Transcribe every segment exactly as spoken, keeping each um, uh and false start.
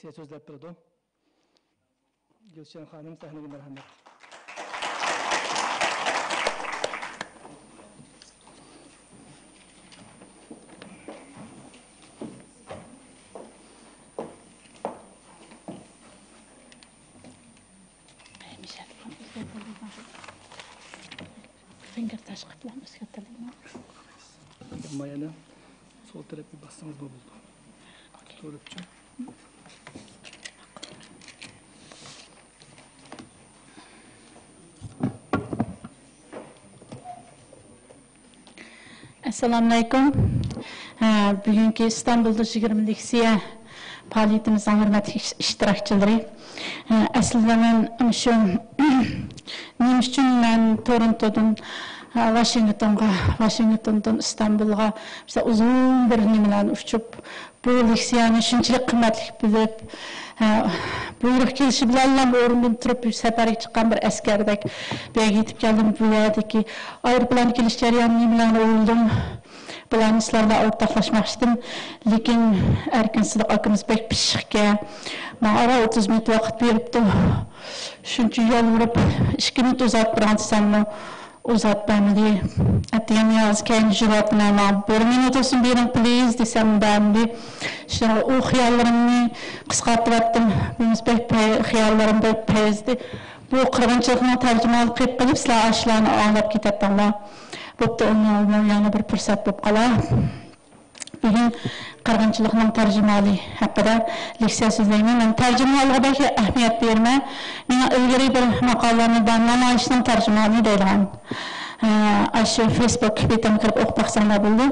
سۆزلەپ بېرىدۇ. گۈلشەن خانىم، سەھنىگە مەرھەمەت. فىنگىر تاشقىرىپ بىلەن ئۆزگەرتەلەيمەن. ئەمما يەنە سول تەرەپكە باسسىڭىز بولىدۇ. تۇرۇپچۇ. ئەسسالامۇئەلەيكۇم. ھە، بۈگۈنكى ئىستانبۇلدا يىگىرمە لېكسىيە پائالىيىتىمىزنىڭ ھۆرمەتلىك ئىش-، ئىشتىراكچىلىرى. ھە، ئەسلىدە مەن شۇ نېمە ئۈچۈن مەن تورونتودىن، ھە، ۋاشىنگتونغا، ۋاشىنگتوندىن ئىستانبۇلغا مىسال ئۇزۇن بىر نېمىلەرنى ئۇچۇپ، بۇ لېكسىيەنى شۇنچىلىك قىممەتلىك بىلىپ، ھە، بۇيرۇق كېلىشى بىلەنلا ئورنۇمدىن تۇرۇپ، سەپەرگە چىققان بىر ئەسكەردەك بۇ يەرگە يېتىپ كەلدىم. بۇ يەردىكى ئايروپىلاندا كېلىش جەريانىنى بىلەن ئويلىدىم. بۇلارنى سىلەر بىلەن ئورتاقلاشماقچىدىم. لېكىن ئەركىن سىدىق ئاكىمىز بەك پىششىقكەن. ماڭا ئاران ئوتتۇز مىنۇت ۋاقىت بېرىپتۇ. شۇنچە يالۋۇرۇپ، ئىككى مىنۇت ئۇزارتىپ بېرىڭ دېسەممۇ، ئۇزارتىپ بەرمىدى. ئەتىگەن يالغۇز كەينى يۈرۈۋاتىمەن، ماڭا بىر مىنۇت بولسۇن بېرىڭ، پلىز دېسەم، بەرمىدى. شۇنىڭغا ئۇ خىياللىرىمنى قىسقارتىۋەتتىم. بولمىسا بەك پەي-، خىياللىرىم بەك پەيزىدى. بۇ قىرغىنچىلىقنىڭ تەرجىمىھالى قىلىپ قېلىپ، سىلەر ئاشۇلارنى ئاڭلاپ كېتەتتىڭلار. بوپتۇ، ئۇنىڭمۇ يەنە بىر پۇرسەت بولۇپ قالار. بۈگۈن قىرغىنچىلىقنىڭ تەرجىمىھالى ھەققىدە لېكسىيە سۆزلەيمەن. مەن تەرجىمىھالغا بەك ئەھمىيەت بېرىمەن. مېنىڭ ئىلگىرى بىر ماقالىلەرنى بار، نامايىشنىڭ تەرجىمىھالى دەيدىغان. ئە، ئاشۇ فېيسبۇك بېتىمگە كىرىپ ئوقۇپ باقساڭلار بولىدۇ.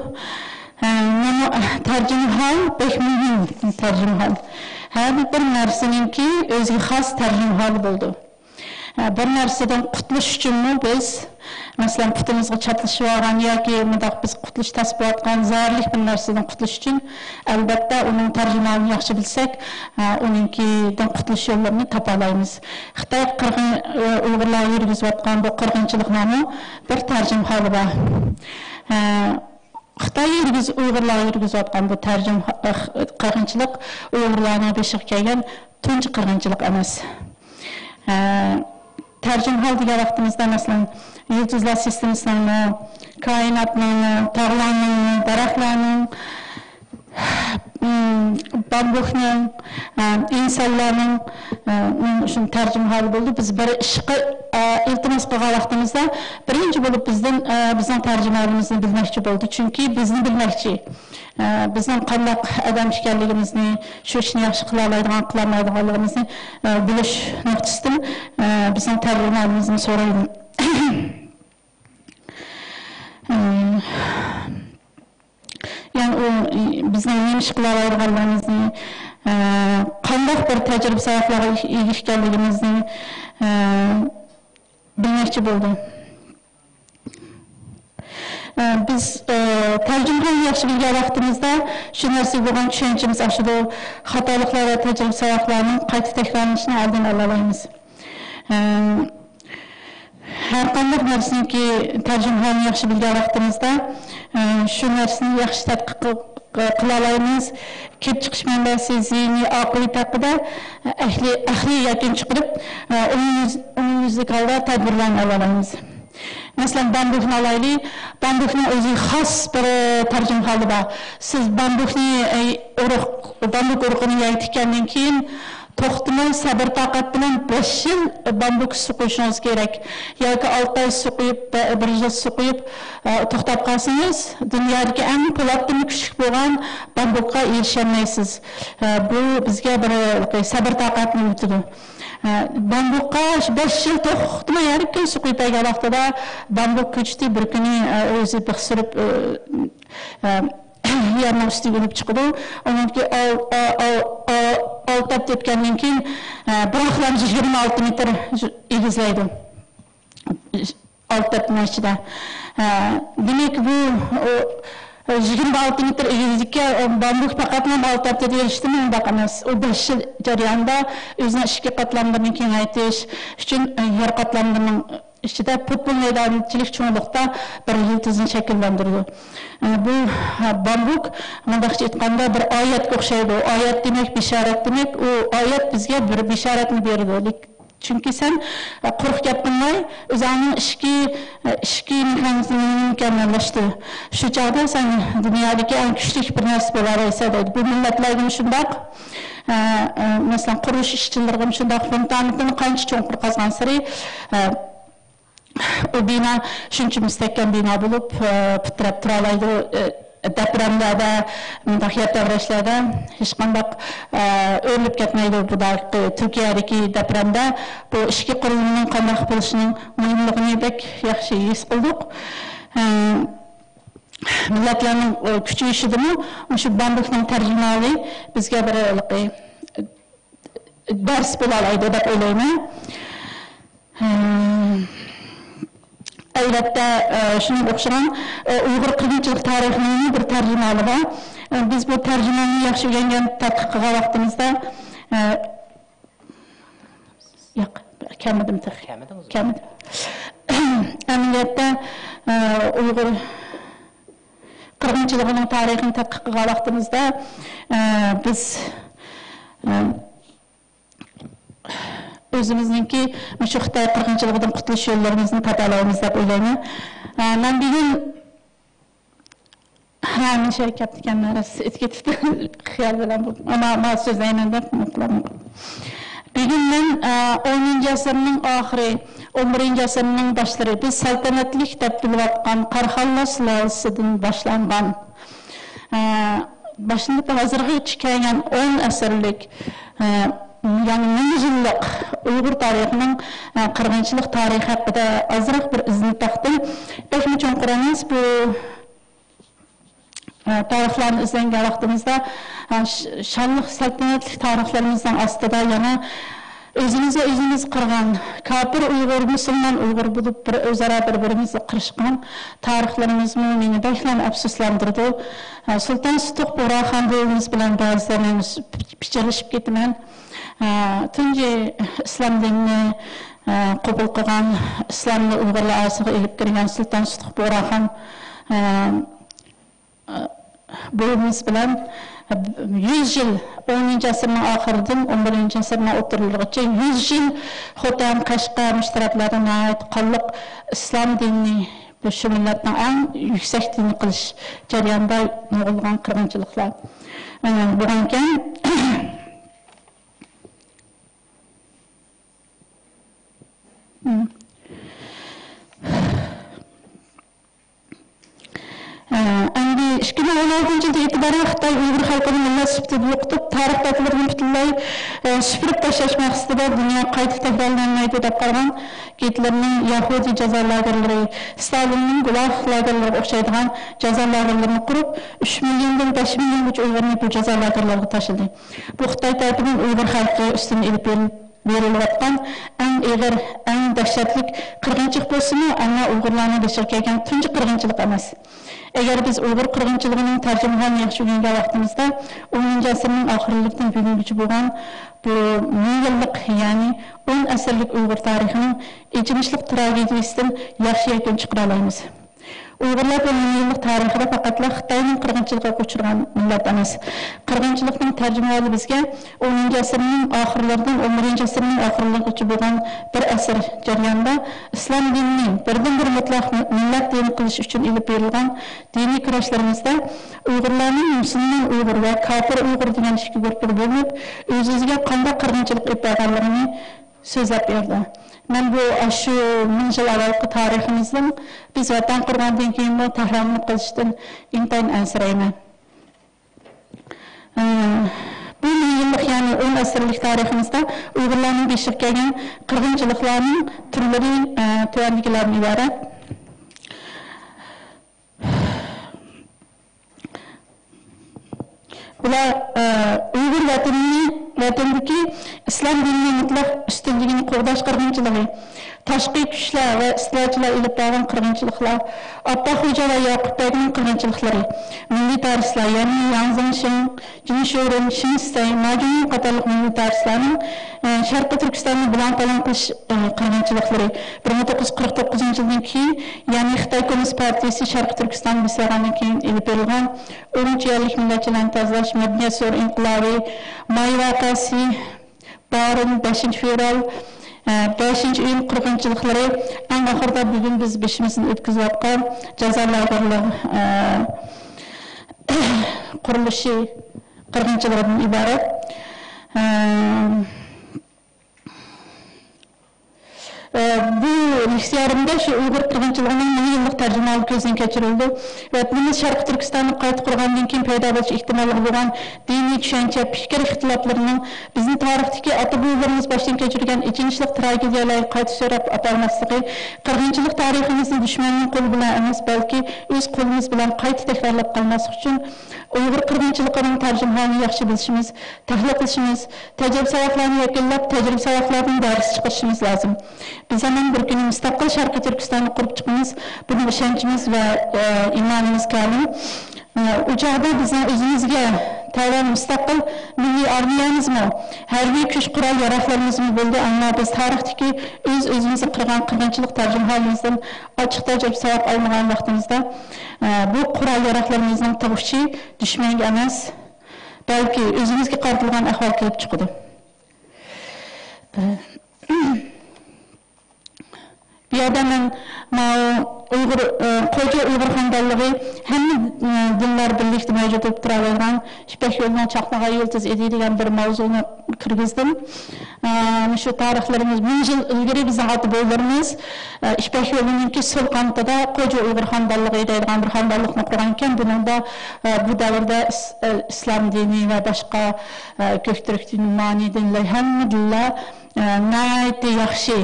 ئە، مانا تەرجىمىھال بەك مۇھىم تەرجىمىھال. ھەر بىر نەرسىنىڭكى ئۆزىگە خاس تەرجىمىھالى بولىدۇ. بىر نەرسىدىن قۇتۇلۇش ئۈچۈنمۇ بىز، مەسىلەن، پۇتىمىزغا چاتلىشىۋالغان ياكى مۇنداق بىز قۇتۇلۇش تاسىپ بولۇۋاتقان زەھەرلىك بىر نەرسىدىن قۇتۇلۇش ئۈچۈن، ئەلۋەتتە، ئۇنىڭ تەرجىمىھالىنى ياخشى بىلسەك، ئۇنىڭكىدىن قۇتۇلۇش يوللىرىنى تاپالايمىز. خىتاي قىرغىن، ئۇيغۇرلارغا يۈرگۈزۈۋاتقان بۇ قىرغىنچىلىقنىڭمۇ بىر تەرجىمىھالى بار. خىتاي يۈرگۈز-، ئۇيغۇرلارغا يۈرگۈزۈۋاتقان بۇ تەرجىمە-، قىرغىنچىلىق ئۇيغۇرلارنىڭ بېشىغا كەلگەن تۇنجى قىرغىنچىلىق ئەمەس. ئە، تەرجىمىھال دېگەن ۋاقتىمىزدا، مەسىلەن، يۇلتۇزلار سىستېمىسىنىڭمۇ، كائىناتنىڭمۇ، تاغلارنىڭمۇ، دەرەخلەرنىڭ، ئىم، بامبۇكنىڭ، ئە، ئىنسانلارنىڭ، ئە، شۇ تەرجىمىھالى بولدى. بىز بىر ئىشقا، ئە، ئىلتىماس قىلغان ۋاقتىمىزدا، بىرىنچى بولۇپ بىزدىن، ئە، بىزنىڭ تەرجىمىھالىمىزنى بىلمەكچى بولدى. چۈنكى بىزنى بىلمەكچى. ئە، بىزنىڭ قانداق ئادەم ئىكەنلىكىمىزنى، شۇ ئىشنى ياخشى قىلالايدىغان، قىلالمايدىغانلىقىمىزنى، ئە، بىلىش نۇقتىسىدىن، ئە، بىزنىڭ تەرجىمىھالىمىزنى سورايدۇ. ئە، يەنى ئۇ بىزنىڭ نېمە ئىش قىلالايدىغانلىقىمىزنى، ئە، قانداق بىر تەجرىبە ساۋاقلارغا ئىگە ئىكەنلىكىمىزنى، ئە، بىلمەكچى بولدى. ئە، بىز، ئە، تەرجىمىھالنى ياخشى بىلگەن ۋاقتىمىزدا شۇ نەرسىگە بولغان چۈشەنچىمىز ئاشىدۇ، خاتالىقلار ۋە تەجرىبە ساۋاقلارنىڭ قايتا تەكرارلىنىشىنى ئالدىنى ئالالايمىز. ئە، ھەر قانداق نەرسىنىڭكى تەرجىمىھالىنى ياخشى بىلگەن ۋاقتىمىزدا، ئە، شۇ نەرسىنى ياخشى تەتقىق قىل-، قىلالايمىز. كېلىپ چىقىش مەنبەسى، زىيىنى، ئاقىۋىتى ھەققىدە ئەھلى، ئەقلىي يەكۈن چىقىرىپ، ئە، ئومۇميۈز-، ئومۇميۈزلۈك ھالدا تەدبىرلەرنى ئالالايمىز. مەسىلەن، بامبۇكنى ئالايلى. بامبۇكنىڭ ئۆزىگە خاس بىر تەرجىمىھالى بار. سىز بامبۇكنى، ئە، ئۇرۇق، بامبۇك ئۇرۇقىنى يەگە تىككەندىن كېيىن، توختىماي، سەبىر-تاقەت بىلەن بەش يىل بامبۇكقا سۇ قۇيۇشىڭىز كېرەك. ياكى ئالتە ئاي سۇ قۇيۇپ، بە-، بىر يىل سۇ قۇيۇپ، ئە، توختاپ قالسىڭىز، دۇنيادىكى ئەڭ پولاتتىنمۇ كۈچلۈك بولغان بامبۇكقا ئېرىشەلمەيسىز. ئە، بۇ بىزگە بىر، ئە، سەبىر-تاقەتنى ئۆگىتىدۇ. ئە، بامبۇكقا شۇ بەش يىل توختىماي ھەر كۈنى سۇ قۇيۇپ بەرگەن ۋاقتىدا بامبۇك كۆچىتى بىر كۈنى، ئە، ئۆزى بىخ سۈرۈپ، ئە، ئە، يەرنىڭ ئۈستىگە ئۈنۈپ چىقىدۇ. ئۇنىڭكى ئال-، ئا-، ئا-، ئا-، ئالتە ھەپتە ئۆتكەندىن كېيىن، ئە، بىراقلا يىگىرمە ئالتە مېتىر ئېگىزلەيدۇ. ئالتە ھەپتىنىڭ ئىچىدە. ئە، دېمەك، بۇ، ئۇ، يىگىرمە ئالتە مېتىر ئېگىزلىككە، ئە، بامبۇك پەقەتلا ئالتە ھەپتىدە ئېرىشتىمۇ؟ ئۇنداق ئەمەس. ئۇ بىر يىل جەريانىدا ئۆزىنىڭ ئىچكى قاتلاملىرىنى كېڭەيتىش ئۈچۈن، ئە، يەر قاتلاملىرىنىڭ ئىچىدە پۇتبول مەيدانىچىلىك چوڭلۇقتا بىر يىلتىزنى شەكىللەندۈرىدۇ. ئە، بۇ، ھە، بامبۇك، مۇنداقچە ئېيتقاندا، بىر ئايەتكە ئوخشايدۇ. ئايەت دېمەك، بېشارەت دېمەك. ئۇ ئايەت بىزگە بىر بېشارەتنى بېرىدۇ. لېك-، چۈنكى سەن، ئە، قۇرۇق گەپ قىلماي، ئۆزۈڭنىڭ ئىچكى، ئە، ئىچكى مېخانىزمىڭنى مۇكەممەللەشتۈر. شۇ چاغدا سەن دۇنيادىكى ئەڭ كۈچلۈك بىر نەرسە بولالايسەن دەيدۇ. بۇ مىللەتلەرگىمۇ شۇنداق. ئە، ئە، مەسىلەن، قۇرۇلۇش ئىشچىلىرىغىمۇ شۇنداق. فۇندامېنتىنى قانچە چوڭقۇر قازغانسېرى، ئە، ئۇ بىنا شۇنچە مۇستەھكەم بىنا بولۇپ، ئە، پۇت تىرەپ تۇرالايدۇ. ئە، دەپرەملەردە، مۇنداق يەر تەۋرەشلەردە ھېچقانداق، ئە، ئۆرۈلۈپ كەتمەيدۇ. بۇ داقى تۈركىيەدىكى دەپرەمدە بۇ ئىچكى قۇرۇلمىنىڭ قانداق بولۇشىنىڭ مۇھىملىقىنى بەك ياخشى ھېس قىلدۇق. ئە، مىللەتلەرنىڭ، ئە، كۈچىيىشىدىمۇ مۇشۇ بامبۇكنىڭ تەرجىمىھالى بىزگە بىر ھېلىقى دەرس بولالايدۇ دەپ ئويلايمەن. ئەلۋەتتە، شۇنىڭغا ئوخشىغان ئۇيغۇر قىرغىنچىلىق تارىخىنىڭ بىر تەرجىمىھالى بار. بىز بۇ تەرجىمىھالنى ياخشى ئۆگەنگەن، تەتقىق قىلغان ۋاقتىمىزدا، ياق، كەلمىدىم تېخى. كەلمىدىڭىزمۇ؟ كەلمىدىم. ئەمەلىيەتتە، ئۇيغۇر قىرغىنچىلىقىنىڭ تارىخىنى تەتقىق قىلغان ۋاقتىمىزدا، ئە، بىز، ئە، ئۆزىمىزنىڭكى مۇشۇ خىتاي قىرغىنچىلىقىدىن قۇتۇلۇش يوللىرىمىزنى تاپالايمىز دەپ ئويلايمەن. ئە، مەن بۈگۈن، ھە، مەن شۇ كەپتىكەنمەن، راست ئۆتۈپ كېتىپتۇ. خىيال بىلەن بۇ، ئەمما، ئەمما سۆزلەيمەن دەپ قىلىپ. بۈگۈن مەن، ئە، ئونىنچى ئەسىرنىڭ ئاخىرى، ئون بىرىنچى ئەسىرنىڭ باشلىرى، بىز سەلتەنەتلىك دەپ بىلىۋاتقان قاراخانلار سۇلالىسىدىن باشلانغان، ئە، باشلىنىپ ھازىرغىچە كەلگەن ئون ئەسىرلىك، ئە، يەنى مىڭ يىللىق ئۇيغۇر تارىخىنىڭ، ئە، قىرغىنچىلىق تارىخى ھەققىدە ئازراق بىر ئىزنى تاقتىم. بەكمۇ چوڭقۇر ئەمەس بۇ. ئە، تارىخلارنى ئىزدەنگەن ۋاقتىمىزدا، ئە، ش-، شانلىق سەلتەنەتلىك تارىخلىرىمىزنىڭ ئاستىدا يەنە ئۆزىمىزگە ئۆزىمىز قىرغان، كاپىر ئۇيغۇر، مۇسۇلمان ئۇيغۇر بولۇپ، بىر ئۆزئارا بىر-بىرىمىزگە قىرىشقان تارىخلىرىمىزمۇ مېنى بەكلا ئەپسۇسلاندۇرىدۇ. ئە، سۇلتان سۇتۇق بۇغراخان بوۋىمىز بىلەن بەزىدە مەن س-، پىچىرلىشىپ كېتىمەن. ئە، تۇنجى ئىسلام دىنىنى، ئە، قوبۇل قىلغان، ئىسلامنى ئۇيغۇرلار ئارىسىغا ئېلىپ كىرگەن سۇلتان سۇتۇق بۇغراخان، ئە، بوۋىمىز بىلەن يۈز يىل، ئونىنچى ئەسىرنىڭ ئاخىرىدىن ئون بىرىنچى ئەسىرنىڭ ئوتتۇرىلىرىغىچە يۈز يىل خوتەن، قەشقەر، مۇشۇ تەرەپلەردە ناھايىتى قانلىق ئىسلام دىنىنى، بۇ شۇ مىللەتنىڭ ئەڭ يۈكسەك دىنى قىلىش جەريانىدا نۇرغۇنلىغان قىرغىنچىلىقلار، ئە، بولغانىكەن. ئەمدى ئىككى مىڭ ئون ئالتىنچى يىلدىن ئېتىبارەن خىتاي ئۇيغۇر خەلقىنى مىللەت سۈپىتىدە يوقىتىپ، تارىخ دەپتىرىدىن پۈتۈنلەي، ئە، سۈپۈرۈپ تاشلاش مەقسىتىدە دۇنيا قايتا تەكرارلانمايدۇ دەپ قارىغان گىتلېرنىڭ يەھۇدىي جازا لاگېرلىرى، ستالىننىڭ گۇلاگ لاگېرلىرىغا ئوخشايدىغان جازا لاگېرلىرىنى قۇرۇپ، ئۈچ مىليوندىن بەش مىليونغىچە ئۇيغۇرنى بۇ جازا لاگېرلىرىغا تاشلىدى. بۇ خىتاي تەرىپىدىن ئۇيغۇر خەلقى ئۈستىدىن ئېلىپ بېرىلىپ بېرىلىۋاتقان ئەڭ ئېغىر، ئەڭ دەھشەتلىك قىرغىنچىلىق بولسىمۇ، ئەمما ئۇيغۇرلارنىڭ بېشىغا كەلگەن تۇنجى قىرغىنچىلىق ئەمەس. ئەگەر بىز ئۇيغۇر قىرغىنچىلىقىنىڭ تەرجىمىھالىنى ياخشى ئۆگەنگەن ۋاقتىمىزدا، ئونىنچى ئەسىرنىڭ ئاخىرلىرىدىن بۈگۈنگىچە بولغان بۇ مىڭ يىللىق، يەنى ئون ئەسىرلىك ئۇيغۇر تارىخىنىڭ ئېچىنىشلىق تراگېدىيىسىدىن ياخشى يەكۈن چىقىرالايمىز. ئۇيغۇرلار بۇ مىڭ يىللىق تارىخىدا پەقەتلا خىتاينىڭ قىرغىنچىلىقىغا ئۇچرىغان مىللەت ئەمەس. قىرغىنچىلىقنىڭ تەرجىمىھالى بىزگە ئونىنچى ئەسىرنىڭ ئاخىرلىرىدىن ئون بىرىنچى ئەسىرنىڭ ئاخىرلىرىغىچە بولغان بىر ئەسىر جەريانىدا ئىسلام دىنىنى بىردىنبىر مۇتلەق مىللەت دىنى قىلىش ئۈچۈن ئېلىپ بېرىلغان دىنىي كۈرەشلىرىمىزدە ئۇيغۇرلارنىڭ مۇسۇلمان ئۇيغۇر ۋە كاپىر ئۇيغۇر دېگەن ئىككى گۇرۇپپىغا بۆلۈنۈپ، ئۆز-ئۆزىگە قانداق قىرغىنچىلىق ئېلىپ بارغانلىقىنى سۆزلەپ بېرىدۇ. مەن بۇ، ئاشۇ مىڭ يىل ئاۋۋالقى تارىخىمىزنىڭ بىز ۋەتەن قۇرغاندىن كېيىنمۇ تەھرىرنى قىلىشتىن ئىنتايىن ئەنسىرەيمەن. ئە، بۇ مىڭ يىللىق، يەنى ئون ئەسىرلىك تارىخىمىزدا ئۇيغۇرلارنىڭ بېشىغا كەلگەن قىرغىنچىلىقلارنىڭ تۈرلىرى، ئە، تۆۋەندىكىلەردىن ئىبارەت. بۇلار، ئە، ئۇيغۇر ۋەتىنىنى، ۋەتەندىكى ئىسلام دىنىنىڭ مۇتلەق ئۈستۈنلۈكىنى قوغداش قىرغىنچىلىقى، تاشقى كۈچلەر ۋە ئىستىلاچىلار ئېلىپ بارغان قىرغىنچىلىقلار، ئاپپاق خوجا ۋە ياقۇپ بەگنىڭ قىرغىنچىلىقلىرى، مىللىي تارىخچىلار، يەنى ياڭ زېڭشىڭ، جىن شورېن، شېن شىسەي، ما جۈنيىڭ قاتارلىق مىللىي تارىخچىلارنىڭ، ئى، شەرقىي تۈركىستاننى بۇلاڭ-پالاڭ قىلىش، ئى، قىرغىنچىلىقلىرى، بىر مىڭ توققۇز يۈز قىرىق توققۇزىنچى يىلدىن كېيىن، يەنى خىتاي كوممۇنىست پارتىيىسى شەرقىي تۈركىستاننى بېسىۋالغاندىن كېيىن ئېلىپ بېرىلغان ئون ئۈچ يەرلىك مىللەتچىلەرنى تازىلاش، مەدەنىيەت زور ئىنقىلابى، ماي ۋەقەسى، بارىن، بەشىنچى فېۋرال، ئە، بەشىنچى ئىيۇن قىرغىنچىلىقلىرى، ئەڭ ئاخىرىدا بۈگۈن بىز بېشىمىزدىن ئۆتكۈزۈۋاتقان جازا لاگېرلىرى، ئە، قۇرۇلۇشى قىرغىنچىلىقىدىن ئىبارەت. ئە، ئە، بۇ لېكسىيەمدە شۇ ئۇيغۇر قىرغىنچىلىقىنىڭ مىڭ يىللىق تەرجىمىھالى كۆزدىن كەچۈرۈلىدۇ. ۋەتىنىمىز شەرقىي تۈركىستاننى قايتا قۇرغاندىن كېيىن پەيدا بولۇشقا ئېھتىماللىق بولغان دىنىي چۈشەنچە، پىكىر ئىختىلاپلىرىنىڭ بىزنى تارىختىكى ئاتا-بوۋىلىرىمىز باشتىن كەچۈرگەن ئېچىنىشلىق تراگېدىيەلەرگە قايتا سۆرەپ ئاپارماسلىقى، قىرغىنچىلىق تارىخىمىزنى دۈشمەننىڭ قولى بىلەن ئەمەس، بەلكى ئۆز قولىمىز بىلەن قايتا تەكرارلاپ قالماسلىق ئۈچۈن، ئۇيغۇر قىرغىنچىلىقىنىڭ تەرجىمىھالىنى ياخشى بىلىشىمىز، تەھلىل قىلىشىمىز، تەجرىبە-ساۋاقلارنى يەكۈنلەپ، تەجرىبە-ساۋاقلاردىن دەرس چىقىرىشىمىز لازىم. بىز ھامان بىر كۈنى مۇستەقىل شەرقىي تۈركىستاننى قۇرۇپ چىقىمىز، بۇنىڭ ئىشەنچىمىز ۋە، ئە، ئىمانىمىز كامىل. ئە، ئۇ چاغدا بىزنىڭ ئۆزىمىزگە تەۋە مۇستەقىل مىللىي ئارمىيەمىزمۇ، ھەربىي كۈچ قورال-ياراغلىرىمىزمۇ بولدى، ئەمما بىز تارىختىكى ئۆز-ئۆزىمىزنى قىرغان قىرغىنچىلىق تەرجىمىھالىمىزدىن ئاچچىق تەجرىبە-ساۋاق ئالمىغان ۋاقتىمىزدا، ئە، بۇ قورال-ياراغلىرىمىزنىڭ تىغ ئۇچى دۈشمەنگە ئەمەس، بەلكى ئۆزىمىزگە قارىتىلغان ئەھۋال كېلىپ چىقىدۇ. بۇ يەردە مەن ماۋۇ ئۇيغۇر، ئى، قوجا ئۇيغۇر خانىدانلىقى ھەممە، ئى، دىنلار بىرلىكتە مەۋجۇت بولۇپ تۇرالايدىغان يىپەك يولىنىڭ چاقنىغان يۇلتۇزى ئىدى دېگەن بىر ماۋزۇنى كىرگۈزدۈم. ئى، مۇشۇ تارىخلىرىمىز مىڭ يىل ئىلگىرى بىزنىڭ ئاتا-بوۋىلىرىمىز، ئى، يىپەك يولىنىڭكى سول قانىتىدا قوجا ئۇيغۇر خانىدانلىقى دەيدىغان بىر خانىدانلىقنى قۇرغان ئىكەن. بۇنىڭدا، ئى، بۇ دەۋردە ئىس-، ئى، ئىسلام دىنى ۋە باشقا، ئى، كۆكتۈرك دىنى، مانى دىنلار، ھەممە دىنلار، ئە، ناھايىتى ياخشى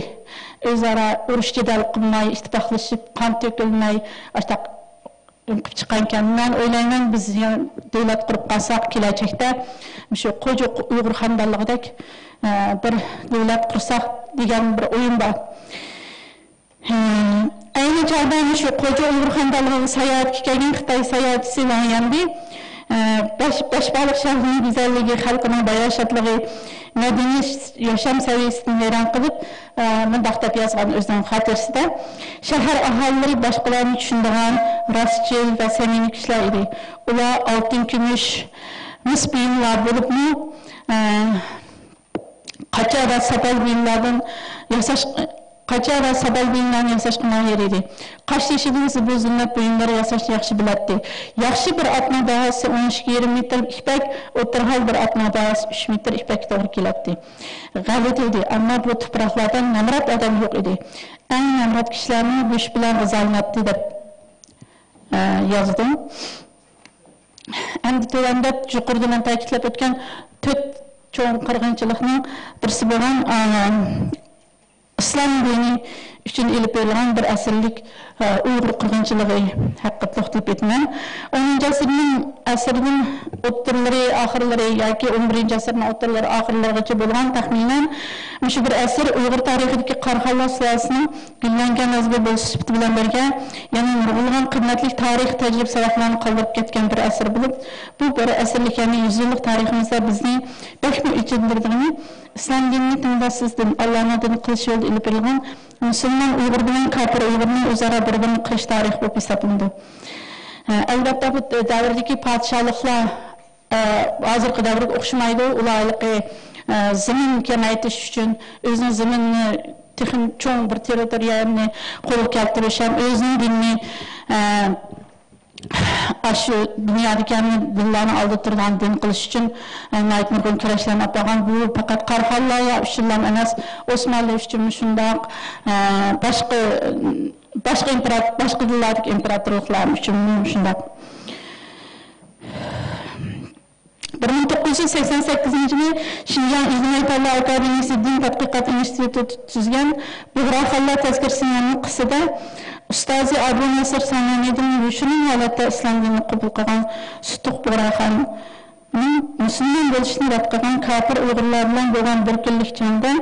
ئۆزئارا ئۇرۇش جېدەل قىلماي، ئىتتىپاقلىشىپ، قان تۆكۈلمەي، ئاشتاق قىلىپ چىققانىكەن. مەن ئويلايمەن، بىز يەنە دۆلەت قۇرۇپ قالساق، كېلەچەكتە مۇشۇ قوجا ئۇيغۇر خانىدانلىقىدەك، ئە، بىر دۆلەت قۇرساق دېگەن بىر ئويۇم بار. ئەينى چاغدا مۇشۇ قوجا ئۇيغۇر خانىدانلىقىغا ساياھەتكە كەلگەن خىتاي ساياھەتچىسى ۋاڭ يەنبى، ئە، بەش، بەشبالىق شەھىرىنىڭ گۈزەللىكى، خەلقىنىڭ باياشاتلىقى، مەدەنىي ياشام سەۋىيەسىدىن ھەيران قېلىپ، ئە، مۇنداق دەپ يازغان ئۆزىنىڭ خاتىرىسىدە، شەھەر ئاھالىلىرى باشقىلارنى چۈشىنىدىغان، راستچىل ۋە سەمىمىي كىشىلەر ئىدى. ئۇلار ئالتۇن، كۈمۈش، مىس بۇيۇملار بولۇپمۇ، ئە، قاچا ۋە ساپال بۇيۇملاردىن ياساش، قاچا ۋە ساپال بۇيۇملارنى ياساشقا ماھىر ئىدى. قاش تېشىدىن زىبۇ زىننەت بۇيۇملىرى ياساشنى ياخشى بىلەتتى. ياخشى بىر ئاتنىڭ باھاسى ئون ئىككى يېرىم مېتىر يىپەك، ئوتتۇرا ھال بىر ئاتنىڭ باھاسى ئۈچ مېتىر يىپەككە توغرا كېلەتتى. غەلىتە ئىدى، ئەمما بۇ تۇپراقلاردا نامرات ئادەم يوق ئىدى. ئەڭ نامرات كىشىلەرمۇ گۆش بىلەن غىزالىناتتى، دەپ، ئە، يازدىم. ئەمدى تۆۋەندە يۇقىرىدا مەن تەكىتلەپ ئۆتكەن تۆت چوڭ قىرغىنچىلىقنىڭ بىرسى بولغان، ئە، ئىسلام دىنى ئۈچۈن ئېلىپ بېرىلغان بىر ئەسىرلىك، ئە، ئۇيغۇر قىرغىنچىلىقى ھەققىدە توختىلىپ ئۆتىمەن. ئونىنچى ئەسىرنىڭ، ئەسىرنىڭ ئوتتۇرىلىرى، ئاخىرلىرى ياكى ئون بىرىنچى ئەسىرنىڭ ئوتتۇرىلىرى، ئاخىرلىرىغىچە بولغان تەخمىنەن مۇشۇ بىر ئەسىر ئۇيغۇر تارىخىدىكى قاراخانلار سۇلالىسىنىڭ گۈللەنگەن مەزگىل بولۇش سۈپىتى بىلەن بىرگە، يەنە نۇرغۇنلىغان قىممەتلىك تارىخىي تەجرىبە-ساۋاقلارنى قالدۇرۇپ كەتكەن بىر ئەسىر بولۇپ، بۇ بىر ئەسىرلىك، يەنى يۈز يىللىق تارىخىمىزدا بىزنى بەكمۇ ئېچىندۇرىدىغىنى، ئىسلام دىنىنى تىڭداشسىز دىن، ئاللانىڭ دىنى قىلىش يولىدا ئېلىپ بېرىلغان مۇسۇلمان ئۇيغۇر بىلەن كاپىر ئۇيغۇرنىڭ ئۆزئارا بىر-بىرىنى قىرىش تارىخى بولۇپ ھېسابلىنىدۇ. ئەلۋەتتە، بۇ دەۋردىكى پادىشاھلىقلار، ئە، ھازىرقى دەۋرگە ئوخشىمايدۇ. ئۇلار ھېلىقى، ئە، زېمىن كېڭەيتىش ئۈچۈن، ئۆزىنىڭ زېمىنىنى تېخىمۇ چوڭ بىر تېررىتورىيەنى قولغا كەلتۈرۈش ھەم ئۆزىنىڭ دىنىنى، ئە، ئاشۇ دۇنيادىكى ھەممە دىنلارنى ئالدىدا تۇرىدىغان دىن قىلىش ئۈچۈن، ئە، ناھايىتى نۇرغۇن كۈرەشلەرنى ئېلىپ بارغان. بۇ پەقەت قاراخانلار ئۈچۈنلا ئەمەس، ئوسمانلى ئۈچۈنمۇ شۇنداق، ئە، باشقا، باشقا ئىمپېرات-، باشقا دىنلاردىكى ئىمپېراتورلۇقلار ئۈچۈنمۇ شۇنداق. بىر مىڭ توققۇز يۈز سەكسەن سەككىزىنچى يىلى شىنجاڭ ئىلمىي پەنلەر ئاكادېمىيەسى دىن تەتقىقات ئىنستىتۇتى تۈزگەن بۇغراخانلار تەزكىرىسىنىڭ نۇسخىسىدا ئۇستازى ئابۇ ناسىر سانانىدىن يوشۇرۇن ھالەتتە ئىسلام دىنىنى قوبۇل قىلغان سۇتۇق بۇغراخاننىڭ مۇسۇلمان بولۇشىنى رەت قىلغان كاپىر ئۇيغۇرلار بىلەن بولغان بىر كۈنلۈك جەڭدە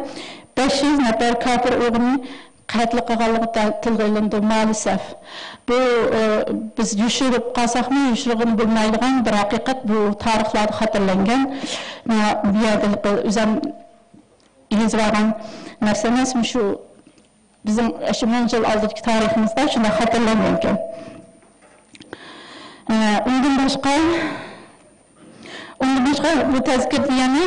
بەش يۈز نەپەر كاپىر ئۇيغۇرنى قەتل قىلغانلىقى تە-، تىلغا ئېلىندى، مائەلىسەف. بۇ، ئى، بىز يوشۇرۇپ قالساقمۇ، يوشۇرغىلى بولمايدىغان بىر ھەقىقەت، بۇ تارىخلاردا خاتىرىلەنگەن. مانا بۇ يەردە ئۆزۈم يېزىۋالغان نەرسە ئەمەس، مۇشۇ بىزنىڭ شۇ مىڭ يىل ئالدىدىكى تارىخىمىزدا شۇنداق خاتىرىلەنگەنكەن. ئە، ئۇندىن باشقا، ئۇندىن باشقا بۇ تەزكىرىدە يەنە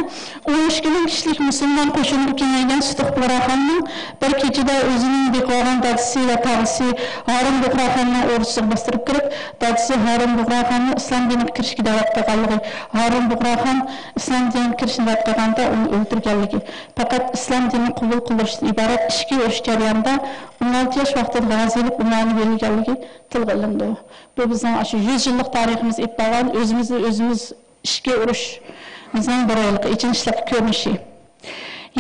ئون ئىككى مىڭ كىشىلىك مۇسۇلمان قوشۇنىغا كېڭەيگەن سۇتۇق بۇغراخاننىڭ بىر كېچىدە ئۆزىنىڭ بېقىۋالغان دادىسى ۋە تاغىسى ھارۇن بۇغراخاننىڭ ئوردىسىغا باستۇرۇپ كىرىپ، دادىسى ھارۇن بۇغراخاننى ئىسلام دىنىغا كىرىشكە دەۋەت قىلغانلىقى، ھارۇن بۇغراخان ئىسلام دىنىغا كىرىشنى رەت قىلغاندا ئۇنى ئۆلتۈرگەنلىكى، پەقەت ئىسلام دىنىنى قوبۇل قىلدۇرۇشتىن ئىبارەت ئىچكى ئۇرۇش جەريانىدا ئون ئالتە ياش ۋاقتىدا غازىيلىق ئۇنۋانى بېرىلگەنلىكى تىلغا ئېلىنىدۇ. بۇ بىزنىڭ ئاشۇ يۈز يىللىق تارىخىمىز ئېلىپ بارغان ئۆزىمىزنى ئۆزىمىز ئىچكى ئۇرۇشىمىزنىڭ بىر ھېلىقى ئېچىنىشلىق كۆرۈنۈشى.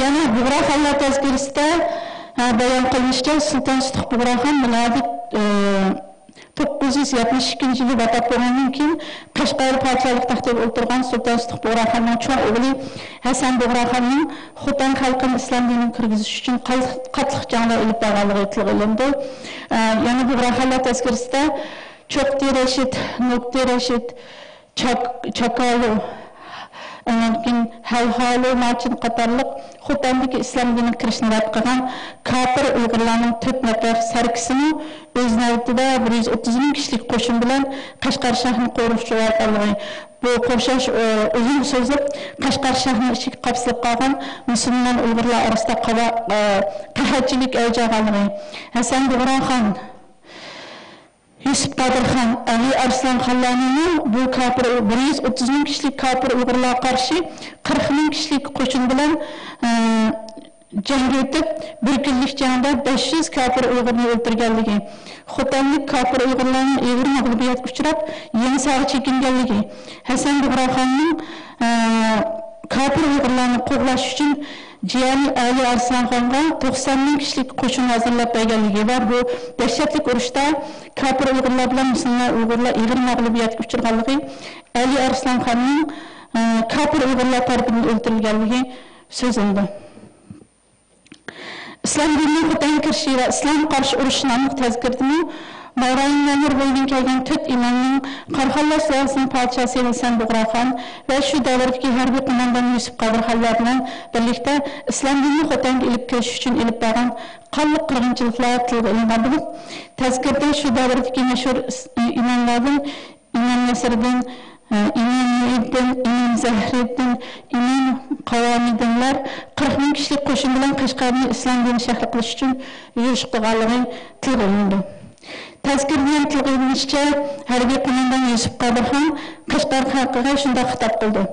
يەنى بۇغراخانلار تەزكىرىسىدە، ھە، بايان قىلىنىشىچە، سۇلتان سۇتۇق بۇغراخان مىلادىي، ئى، توققۇز يۈز يەتمىش ئىككىنچى يىلى ۋاپات بولغاندىن كېيىن، قەشقەردە پادىشاھلىق تەختىگە ئولتۇرغان سۇلتان سۇتۇق بۇغراخاننىڭ چوڭ ئوغلى ھەسەن بۇغراخاننىڭ خوتەن خەلقىنى ئىسلام دىنىغا كىرگۈزۈش ئۈچۈن قال-، قاتلىق جەڭلەر ئېلىپ بارغانلىقى تىلغا ئېلىنىدۇ. ئە، يەنە بۇغراخانلار تەزكىرىسىدە چوقتى رەشىد، نوكتى رەشىد، چاك-، چاكالو، ئاندىن كېيىن ھەلھالو ماچىن قاتارلىق خوتەندىكى ئىسلام دىنىغا كىرىشنى رەت قىلغان كاپىر ئۇيغۇرلارنىڭ تۆت نەپەر سەركىسىمۇ ئۆز نۆۋىتىدە بىر يۈز ئوتتۇز مىڭ كىشىلىك قوشۇن بىلەن قەشقەر شەھىرىنى قورشىۋالغانلىقى، بۇ قورشاش، ئۇ، ئۇزۇنغا سوزۇلۇپ، قەشقەر شەھىرىنىڭ ئىچىگە قاپسىلىپ قالغان مۇسۇلمان ئۇيغۇرلار ئارىسىدا قاۋا-، ئە، قەھەتچىلىك ئەۋج ئالغانلىقى، ھەسەن بۇغراخان، يۈسۈپ قادىرخان، ئەلى ئارسلانخانلارنىڭمۇ بۇ كاپىر، بىر يۈز ئوتتۇز مىڭ كىشىلىك كاپىر ئۇيغۇرلارغا قارشى قىرىق مىڭ كىشىلىك قوشۇن بىلەن، ئە، جەڭگە ئۆتۈپ، بىر كۈنلۈك جەڭدە بەش يۈز كاپىر ئۇيغۇرنى ئۆلتۈرگەنلىكى، خوتەنلىك كاپىر ئۇيغۇرلارنىڭ ئېغىر مەغلۇبىيەتكە ئۇچراپ، يېڭى ساغا چېكىنگەنلىكى، ھەسەن بۇغراخاننىڭ، ئە، كاپىر ئۇيغۇرلارنى قوغلاش ئۈچۈن جىيەنى ئەلى ئارسلانخانغا توقسان مىڭ كىشىلىك قوشۇن ھازىرلاپ بەرگەنلىكى ۋە بۇ دەھشەتلىك ئۇرۇشتا كاپىر ئۇيغۇرلار بىلەن مۇسۇلمان ئۇيغۇرلار ئېغىر مەغلۇبىيەتكە ئۇچرىغانلىقى، ئەلى ئارسلانخاننىڭ، ئە، كاپىر ئۇيغۇرلار تەرىپىدىن ئۆلتۈرۈلگەنلىكى سۆزلىنىدۇ. ئىسلام دىنىنىڭ خوتەنگە كىرىشى ۋە ئىسلامغا قارشى ئۇرۇش ناملىق تەزكىرىدىمۇ ماۋرايىننەھەر بويىدىن كەلگەن تۆت ئىمامنىڭ قاراخانلار سۇلالىسىنىڭ پادىشاھى ھەسەن بۇغراخان ۋە شۇ دەۋردىكى ھەربىي قوماندان يۈسۈپ قادىرخانلار بىلەن بىرلىكتە ئىسلام دىنىنى خوتەنگە ئېلىپ كىرىش ئۈچۈن ئېلىپ بارغان قانلىق قىرغىنچىلىقلار تىلغا ئېلىنغان بولۇپ، تەزكىرىدە شۇ دەۋردىكى مەشھۇر ئىس-، ئىماملاردىن ئىمام نەسىردىن، ئىمام مۇھىددىن، ئىمام زەھرىدىن، ئىمام قاۋامىدىنلار قىرىق مىڭ كىشىلىك قوشۇن بىلەن قەشقەرنى ئىسلام دىنى شەھىرى قىلىش ئۈچۈن يۈرۈش قىلغانلىقى تىلغا ئېلىنىدۇ. تەزكىرىدە يەنە تىلغا ئېلىنىشىچە، ھەربىي قوماندان يۈسۈپ قادىرخان قەشقەر خەلقىگە شۇنداق خىتاب قىلدى: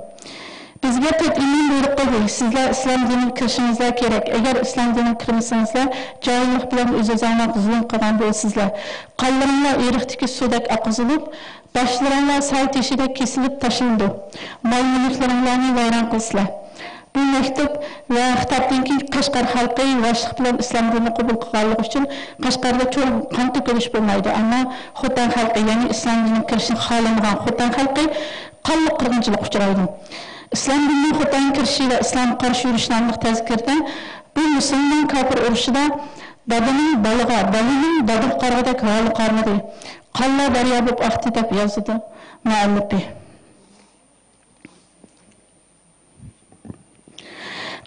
بىزگە تۆت ئىمام بۇيرۇق قىلدى، سىزلەر ئىسلام دىنىگە كىرىشىڭىزلەر كېرەك، ئەگەر ئىسلام دىنىگە كىرمىسىڭىزلەر، جاھىللىق بىلەن ئۆز-ئۆزۈڭلارغا زۇلۇم قىلغان بولىسىزلەر. قانلىرىڭلار ئېرىقتىكى سۇدەك ئاققۇزۇلۇپ، باشلىرىڭلار ساي تېشىدەك كېسىلىپ تاشلىنىدۇ. مال-مۈلۈكلىرىڭلارنى ۋەيران قىلىسىلەر. بۇ مەكتۇپ ۋە خىتابتىن كېيىن قەشقەر خەلقى ياۋاشلىق بىلەن ئىسلام دىنىنى قوبۇل قىلغانلىقى ئۈچۈن قەشقەردە چوڭ قان تۆكۈلۈش بولمايدۇ. ئەمما خوتەن خەلقى، يەنى ئىسلام دىنىغا كىرىشنى خالىمىغان خوتەن خەلقى قانلىق قىرغىنچىلىققا ئۇچرايدۇ. ئىسلام دىنىنىڭ خوتەنگە كىرىشى ۋە ئىسلامغا قارشى يۈرۈش ناملىق تەزكىرىدە بۇ مۇسۇلمان كاپىر ئۇرۇشىدا دادىنىڭ بالىغا، بالىنىڭ دادىغا قارىغۇدەك ھالى قالمىدى. قانلار دەريا بولۇپ ئاقتى، دەپ يازىدۇ مۇئەللىپى.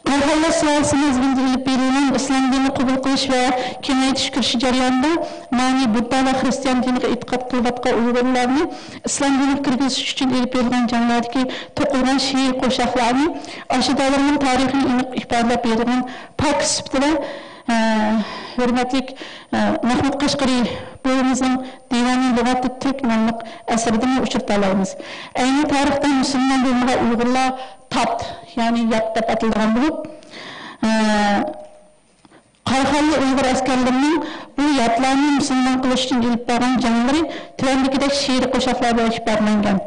قاراخانلار سۇلالىسى مەزگىلىدە ئېلىپ بېرىلگەن ئىسلام دىنىنى قوبۇل قىلىش ۋە كېڭەيتىش كۈرىشى جەريانىدا مانى بۇددا ۋە خىرىستىيان دىنىغا ئېتىقاد قىلىۋاتقان ئۇيغۇرلارنى ئىسلام دىنىغا كىرگۈزۈش ئۈچۈن ئېلىپ بېرىلگەن جەڭلەردىكى توقۇلغان شېئىر قوشاقلارنى ئاشۇ دەۋرنىڭ تارىخىنى ئېنىق ئىپادىلەپ بېرىدىغان پاكىت سۈپىتىدە، ئە، ھۆرمەتلىك، ئە، مەھمۇد قەشقىرى بوۋىمىزنىڭ دىۋانى لۇغاتىت تۈرك ناملىق ئەسىرىدىنمۇ ئۇچرىتالايمىز. ئەينى تارىختا مۇسۇلمان بولمىغان ئۇيغۇرلار تات، يەنى يات دەپ ئاتىلىدىغان بولۇپ، ئە، قاراخانلار ئۇيغۇر ئەسكەرلىرىنىڭ بۇ ياتلارنى مۇسۇلمان قىلىش ئۈچۈن ئېلىپ بارغان جەڭلىرى تۆۋەندىكىدەك شېئىرىي قوشاقلار بىلەن ئىپادىلەنگەن.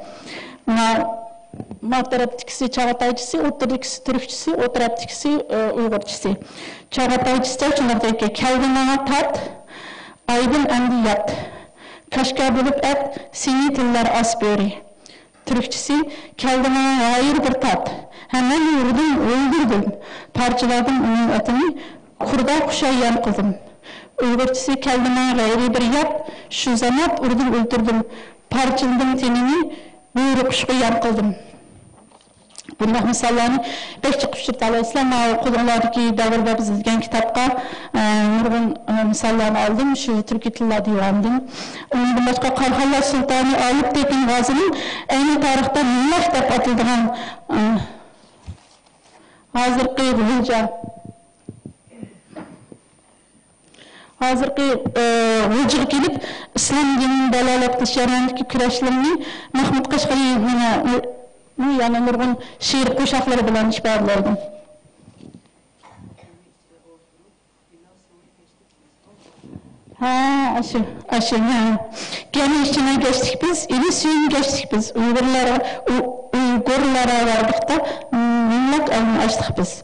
ما، ما تەرەپتىكىسى چاغاتايچىسى، ئوتتۇرىدىكىسى تۈركچىسى، ئوتتۇرا تەرەپتىكىسى، ئە، ئۇيغۇرچىسى. چاغاتايچىسىچە شۇنداق دەيدىكەن: كەلدى ماڭا تات، ئايدىن ئەمدى يات. كاشكا بولۇپ ئەت، سېنى تىللار ئاس بۆرى. تۈركچىسى: كەلدى ماڭا ھايىر بىر تات. ھە، مەن ئۇردۇم، ئۆلدۈردۈم. پارچىلادىم ئۇنىڭ ئېتىنى، كۇردا قۇشاي يەم قىلدىم. ئۇيغۇرچىسى كەلدىمە غەيرىي بىر يات، شۇ زامات ئۇردۇم، ئۆلتۈردۈم، پارچىلىدىم تېنىنى، بۇيرۇقۇشقا يار قىلدىم. بۇنداق مىساللارنى بەك جىق ئۇچرىتالايسىلەر. ماۋۇ قولۇڭلاردىكى دەۋردە بىز دېگەن كىتابقا، ئە، نۇرغۇن، ئە، مىساللارنى ئالدىم شۇ تۈركىي تىللار دىۋانىدىن. ئۇنىڭدىن باشقا قاراخانلار سۇلتانى ئالىپ تېپىن غازىنىڭ ئەينى تارىختا مىللەت دەپ ئاتىلىدىغان، ئە، ھازىرقى غۇلجا، ھازىرقى، ئى، غۇلجىغا كېلىپ، ئىسلام دىنىنى دالالەت قىلىش جەريانىدىكى كۈرەشلىرىنى مەھمۇد قەشقەرىنىڭ يەنە نۇرغۇن شېئىر قوشاقلىرى بىلەن ئىپادىلەيدۇ. ھە، ئاشۇ، ئاشۇ، ھە. گەمى ئىچىنى كەچتۇق بىز، ئىلى سۈيىنى كەچتۇق بىز. ئۇيغۇرلار، ئۇ-، ئۇيغۇرلار ۋاردۇقتا، مىللەت ئالدىن ئاچتۇق بىز.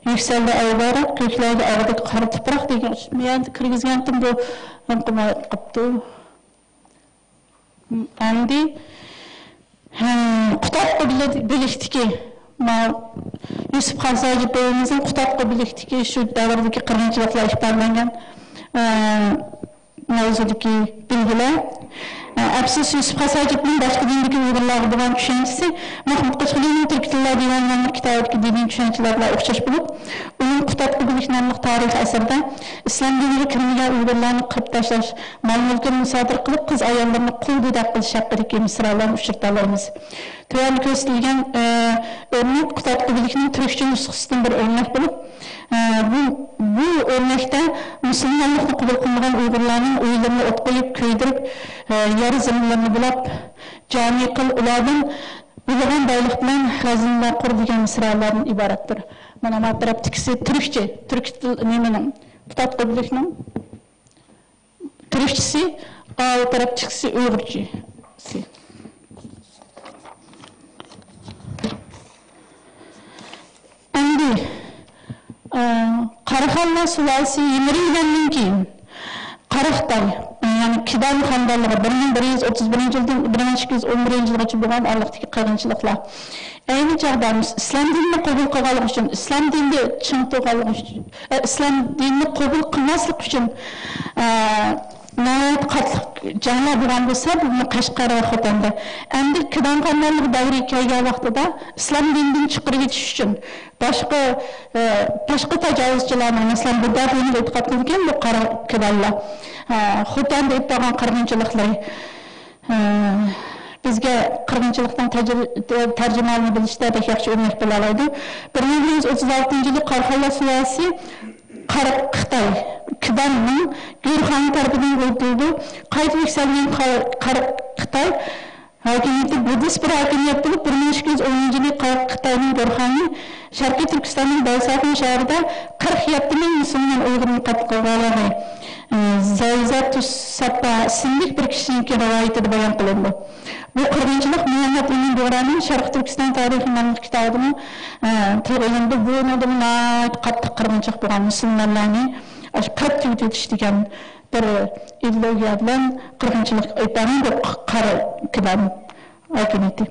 يۈكسەلدى ئاي بايراق، كۆكلەردە ئاغدەك قارا تۇپراق دېگەن ئۇچۇر. مەن كىرگۈزگەنتىم بۇ، قىلماي قاپتۇ. ئەمدى، ھە، قۇتادغۇ بىلىكتىكى، ماۋۇ يۈسۈپ خاس ھاجىپ بوۋىمىزنىڭ قۇتادغۇ بىلىكتىكى شۇ دەۋردىكى قىرغىنچىلىقلار ئىپادىلەنگەن، ئە، ماۋزۇدىكى بىلگىلەر. ئە، ئەپسۇس، يۈسۈپ خاس ھاجىپنىڭ باشقا دىندىكى ئۇيغۇرلارغا بولغان چۈشەنچىسى مەھمۇد قەشقەرىنىڭ تۈركىي تىللار دىۋانى ناملىق كىتابىدىكى دىنىي چۈشەنچىلەر بىلەن ئوخشاش بولۇپ، ئۇنىڭ قۇتادغۇ بىلىك ناملىق تارىخىي ئەسىرىدە ئىسلام دىنىغا كىرمىگەن ئۇيغۇرلارنى قىرىپ تاشلاش، مال-مۈلكىنى مۇسادىرە قىلىپ، قىز-ئاياللىرىنى قۇل گۆدەك قىلىش ھەققىدىكى مىسرالارنى ئۇچرىتالايمىز. تۆۋەندە كۆرسىتىلگەن، ئە، ئۆرنەك قۇتادغۇ بىلىكنىڭ تۈركچە نۇسخىسىدىن بىر ئۆرنەك بولۇپ، ئە، بۇ، بۇ ئۆرنەكتە مۇسۇلمانلىقنى قوبۇل قىلمىغان ئۇيغۇرلارنىڭ ئۆيلىرىنى ئوت قويۇپ، كۆيدۈرۈپ، ئە، يەر زېمىنلىرىنى بۇلاپ، جانى قىل ئۇلاردىن بولغان بايلىق بىلەن خەزىنىلەر قۇر دېگەن مىسرالارنى ئىبارەتتۇر. مانا ما تەرەپتىكىسى تۈركچە، تۈرك تىل نېمىنىڭ، قۇتادغۇ بىلىكنىڭ. تۈركچىسى، ئاۋۇ تەرەپتىكىسى ئۇيغۇرچىسى. ئەمدى، ئە، قاراخانلار سۇلالىسى يىمىرىلگەندىن كېيىن، قاراخىتاي، يەنى كىدان خانىدانلىقى بىر مىڭ بىر يۈز ئوتتۇز بىرىنچى يىلدىن بىر مىڭ ئىككى يۈز ئون بىرىنچى يىلغىچە بولغان ئارىلىقتىكى قىرغىنچىلىقلار. ئەينى چاغدا مۇس-، ئىسلام دىنىنى قوبۇل قىلغانلىقى ئۈچۈن، ئىسلام دىنىدا چىڭ تۇرغانلىقى ئۈچۈن، ئە، ئىسلام دىنىنى قوبۇل قىلماسلىق ئۈچۈن، ئە، ناھايىتى قاتتىق جەڭلەر بولغان بولسا، بۇ قەشقەر ۋە خوتەندە. ئەمدى كىدان خانلىق دەۋرى كەلگەن ۋاقتىدا ئىسلام دىنىدىن چىقىرىۋېتىش ئۈچۈن باشقا، ئە، باشقا تاجاۋۇزچىلارنىڭ، مەسىلەن، بۇددا دىنىغا ئېتىقاد قىلىدىكەن بۇ قارا كىدانلار، ئە، خوتەندە ئېلىپ بارغان قىرغىنچىلىقلىرى. ئە، بىزگە قىرغىنچىلىقنىڭ تەجرى-، تەرجىمىھالىنى بىلىشتە بەك ياخشى ئۆرنەك بولالايدۇ. بىر مىڭ بىر يۈز ئوتتۇز ئالتىنچى يىلى قاراخانلار سۇلالىسى قارا خىتاي كىداننىڭ گۆرخانى تەرىپىدىن ئۆلتۈرۈلدى. قايتا يۈكسەلگەن قارا، قارا خىتاي ھاكىمىيىتى بۇددىست بىر ھاكىمىيەت بولۇپ، بىر مىڭ ئىككى يۈز ئونىنچى يىلى قاراخىتاينىڭ گۆرخانى شەرقىي تۈركىستاننىڭ بەلساغۇن شەھىرىدە قىرىق يەتتە مىڭ مۇسۇلمان ئۇيغۇرنى قەتل قىلغانلىقى، ئى، زايزاتۇسساپا ئىسىملىك بىر كىشىنىڭكى رىۋايىتىدە بايان قىلىنىدۇ. بۇ قىرغىنچىلىق مۇھەممەد ئىمىن بۇغرانىڭ شەرقىي تۈركىستان تارىخى ناملىق كىتابىدىمۇ، ئى، تىلغا ئېلىندى. بۇنىڭدىمۇ ناھايىتى قاتتىق قىرغىنچىلىق بولغان، مۇسۇلمانلارنى ئاشۇ قىرىپ تۈگىتىۋېتىش دېگەن بىر ئىدېئولوگىيە بىلەن قىرغىنچىلىق ئېلىپ بارغان بۇ قارا كىدان ھاكىمىيىتى.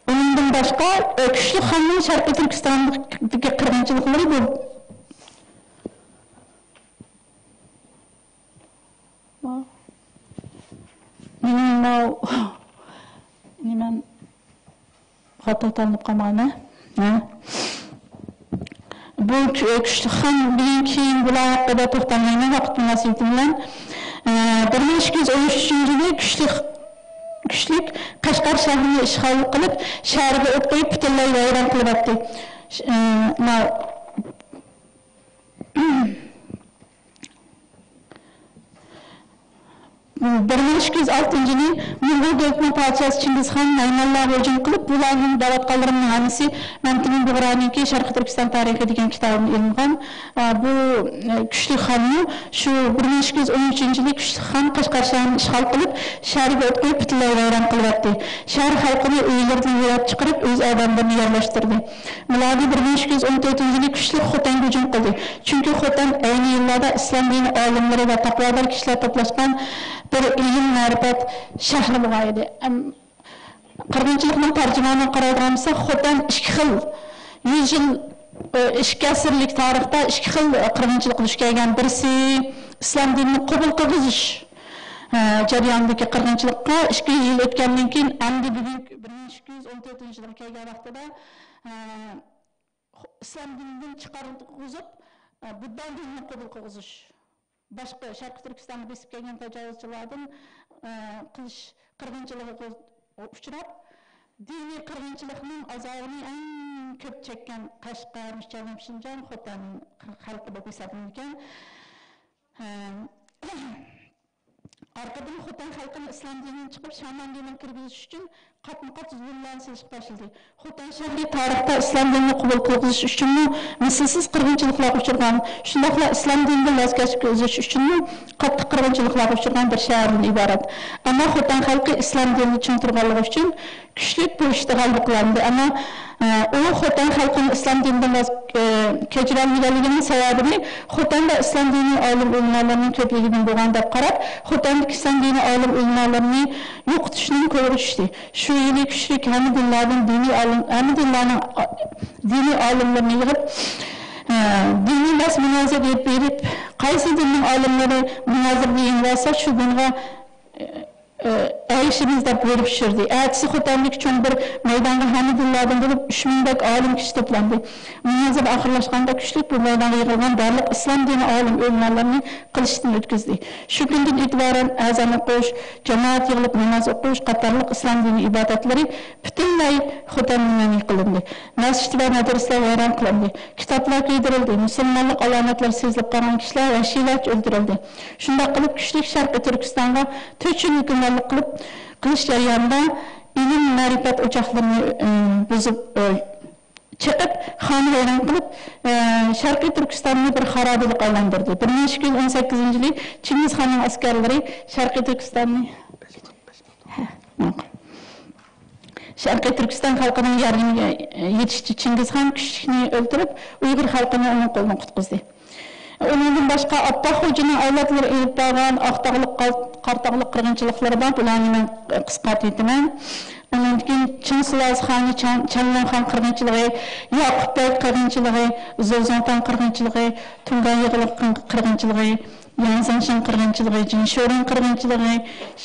ئۇنىڭدىن باشقا، ئە، كۈچلۈك خاننىڭ شەرقىي تۈركىستاندىكى قىرغىنچىلىقلىرى بۇ. نېمە، نېمە، خاتا تاللىنىپ قالمىغان، ھە؟ بۇ كۈ-، كۈچلۈك خان بىلەن كېيىن بۇلار ھەققىدە توختالمايمەن، ۋاقىت مۇناسىۋىتى بىلەن. ئە، بىر مىڭ ئىككى يۈز ئون ئۈچىنچى يىلى كۈچلۈك، كۈچلۈك قەشقەر شەھىرىنى ئىشغال قىلىپ، شەھەرگە ئوت قويۇپ، پۈتۈنلەي ۋەيران قىلىۋەتتى. ش-، ئە، ما-، بىر مىڭ ئىككى يۈز ئالتىنچى يىلى موڭغۇل دۆلىتىنىڭ پادىشاھى چىڭگىزخان نەيمانلارغا ھۇجۇم قىلىپ، بۇلارنىڭ دەۋاتقانلىرىنىڭ ھەممىسى مەمتىمىن بۇغرانىڭكى شەرقىي تۈركىستان تارىخى دېگەن كىتابىدىن ئېلىنغان. ئا، بۇ، ئە، كۈچلۈك خانمۇ شۇ بىر مىڭ ئىككى يۈز ئون ئۈچىنچى يىلى كۈچلۈك خان قەشقەر شەھىرىنى ئىشغال قىلىپ، شەھەرگە ئوت قويۇپ، پۈتۈنلەي ۋەيران قىلىۋەتتى. شەھەر خەلقىنى ئۆيلىرىدىن يۆلەپ چىقىرىپ، ئۆز ئادەملىرىنى يەرلەشتۈردى. مىلادىي بىر مىڭ ئىككى يۈز ئون تۆتىنچى يىلى كۈچلۈك خوتەنگە ھۇجۇم قىلدى. چۈنكى خوتەن ئەينى يىللاردا ئىسلام دىنى ئالىملىرى ۋە تەقۋادار كىشىلەر توپلاشقان بىر ئىلىم-مەرىپەت شەھىرى بولغان ئىدى. ئەم، قىرغىنچىلىقنىڭ تەرجىمانىغا قارايدىغان بولساق، خوتەن ئىككى خىل يۈز يىل، ئىككى ئەسىرلىك تارىختا ئىككى خىل قىرغىنچىلىققا دۇچ كەلگەن. بىرسى ئىسلام دىنىنى قوبۇل قىلغۇزۇش، ئە، جەريانىدىكى قىرغىنچىلىققا ئىككى يۈز يىل ئۆتكەندىن كېيىن، ئەمدى بۈگۈنكى بىر مىڭ ئىككى يۈز ئون تۆتىنچى يىلغا كەلگەن ۋاقتىدا، ئە، ئىسلام دىنىدىن چىقارغۇزۇپ، ئە، بۇددا دىنىنى قوبۇل قىلغۇزۇش، باشقا شەرقىي تۈركىستانغا بېسىپ كەلگەن تاجاۋۇزچىلاردىن، ئە، قىلىش قىرغىنچىلىقىغا ئۇچراپ، دىنىي قىرغىنچىلىقنىڭ ئازابىنى ئەڭ كۆپ چەككەن قەشقەر، ئۈچەيلەن، شىنجاڭ، خوتەن خەلقى بولۇپ ھېسابلىنىدىكەن. ئارقىدىن خوتەن خەلقىنى ئىسلام دىنىدىن چىقىرىپ، شامان دىنىغا كىرگۈزۈش ئۈچۈن قاتمۇ قات زۇلۇملارنى سېلىشقا باشلىدى. خوتەن شەھىرى تارىختا ئىسلام دىنىنى قوبۇل قىلغۇزۇش ئۈچۈنمۇ مىسلىسىز قىرغىنچىلىقلارغا ئۇچرىغان، شۇنداقلا ئىسلام دىنىدىن ۋاز كەچكۈزۈش ئۈچۈنمۇ قاتتىق قىرغىنچىلىقلارغا ئۇچرىغان بىر شەھەردىن ئىبارەت. ئەمما خوتەن خەلقى ئىسلام دىنىدا چىڭ تۇرغانلىقى ئۈچۈن كۈچلۈك بۇ ئىشتا غەلىبە قىلالمىدى. ئەمما، ئە، ئۇ خوتەن خەلقىنى ئىسلام دىنىدىن ۋاز، ئە، كەچۈرەلمىگەنلىكىنىڭ سەۋەبىنى خوتەندە ئىسلام دىنىي ئالىم ئۆلىمالىرىنىڭ كۆپلۈكىدىن بولغان دەپ قاراپ، خوتەندىكى ئىسلام دىنىي ئالىم ئۆلىمالىرىنى يوقىتىشنىڭ كولىغا چۈشتى. شۇ يىلى كۈچلۈك ھەممە دىنلاردىن دىنىي ئالىم، ھەممە دىنلارنىڭ، ئا، دىنىي ئالىملىرىنى يىغىپ، ئە، دىنىي بەس مۇنازىرە ئېلىپ بېرىپ، قايسى دىننىڭ ئالىملىرى مۇنازىرىدە يېڭىۋالسا، شۇ دىنغا، ئە، ئە، ئەگىشىمىز دەپ بۇيرۇق چۈشۈردى. ئەتىسى خوتەندىكى چوڭ بىر مەيدانغا ھەممە دىنلاردىن بولۇپ ئۈچ مىڭدەك ئالىم كىشى توپلاندى. مۇنازىرە ئاخىرلاشقاندا كۈچلۈك بۇ مەيدانغا يىغىلغان بارلىق ئىسلام دىنى ئالىم ئۆلىمالىرىنى قىلىچتىن ئۆتكۈزدى. شۇ كۈندىن ئېتىبارەن ئەزان ئوقۇش، جامائەت يىغىلىپ ناماز ئوقۇش قاتارلىق ئىسلام دىنىي ئىبادەتلىرى پۈتۈنلەي خوتەندىن مەنئى قىلىندى. مەسچىت ۋە مەدرىسىلەر ۋەيران قىلىندى. كىتابلار كۆيدۈرۈلدى. مۇسۇلمانلىق ئالامەتلىرى سېزىلىپ قالغان كىشىلەر ۋەھشىيلەرچە ئۆلتۈرۈلدى. شۇنداق قىلىپ، كۈچلۈك شەرقىي تۈركىستانغا تۆت يىل ھۆكۈمرانلىق قىلىپ، قىلىش جەريانىدا ئىلىم، مەرىپەت ئوچاقلىرىنى، ئى، بۇزۇپ، ئى، چېقىپ، خانى ۋەيران قىلىپ، ئى، شەرقىي تۈركىستاننى بىر خارابىلىققا ئايلاندۇردى. بىر مىڭ ئىككى يۈز ئون سەككىزىنچى يىلى چىڭگىزخاننىڭ ئەسكەرلىرى شەرقىي تۈركىستاننى، ھە، ماقۇل. شەرقىي تۈركىستان خەلقىنىڭ ياردىمىگە يېتىشىچە چىڭگىزخان كۈچلۈكنى ئۆلتۈرۈپ، ئۇيغۇر خەلقىنى ئۇنىڭ قولىدىن قۇتقۇزدى. ئۇنىڭدىن باشقا، ئاپپاق خوجىنىڭ ئەۋلادلىرى ئېلىپ بارغان ئاقتاغلىق، قار-، قاراتاغلىق قىرغىنچىلىقلىرى بار. بۇلارنى مەن قىسقارتىۋېتىمەن. ئۇنىڭدىن كېيىن چىڭ سۇلالىسى خانى، چاڭ-، چياڭلۇڭخان قىرغىنچىلىقى، ياقۇپبەگ قىرغىنچىلىقى، زوزۇڭتاڭ قىرغىنچىلىقى، تۇڭگان يېغىلىق قىرغىنچىلىقى، يەنزېڭشىڭ قىرغىنچىلىقى، جىنشورېن قىرغىنچىلىقى،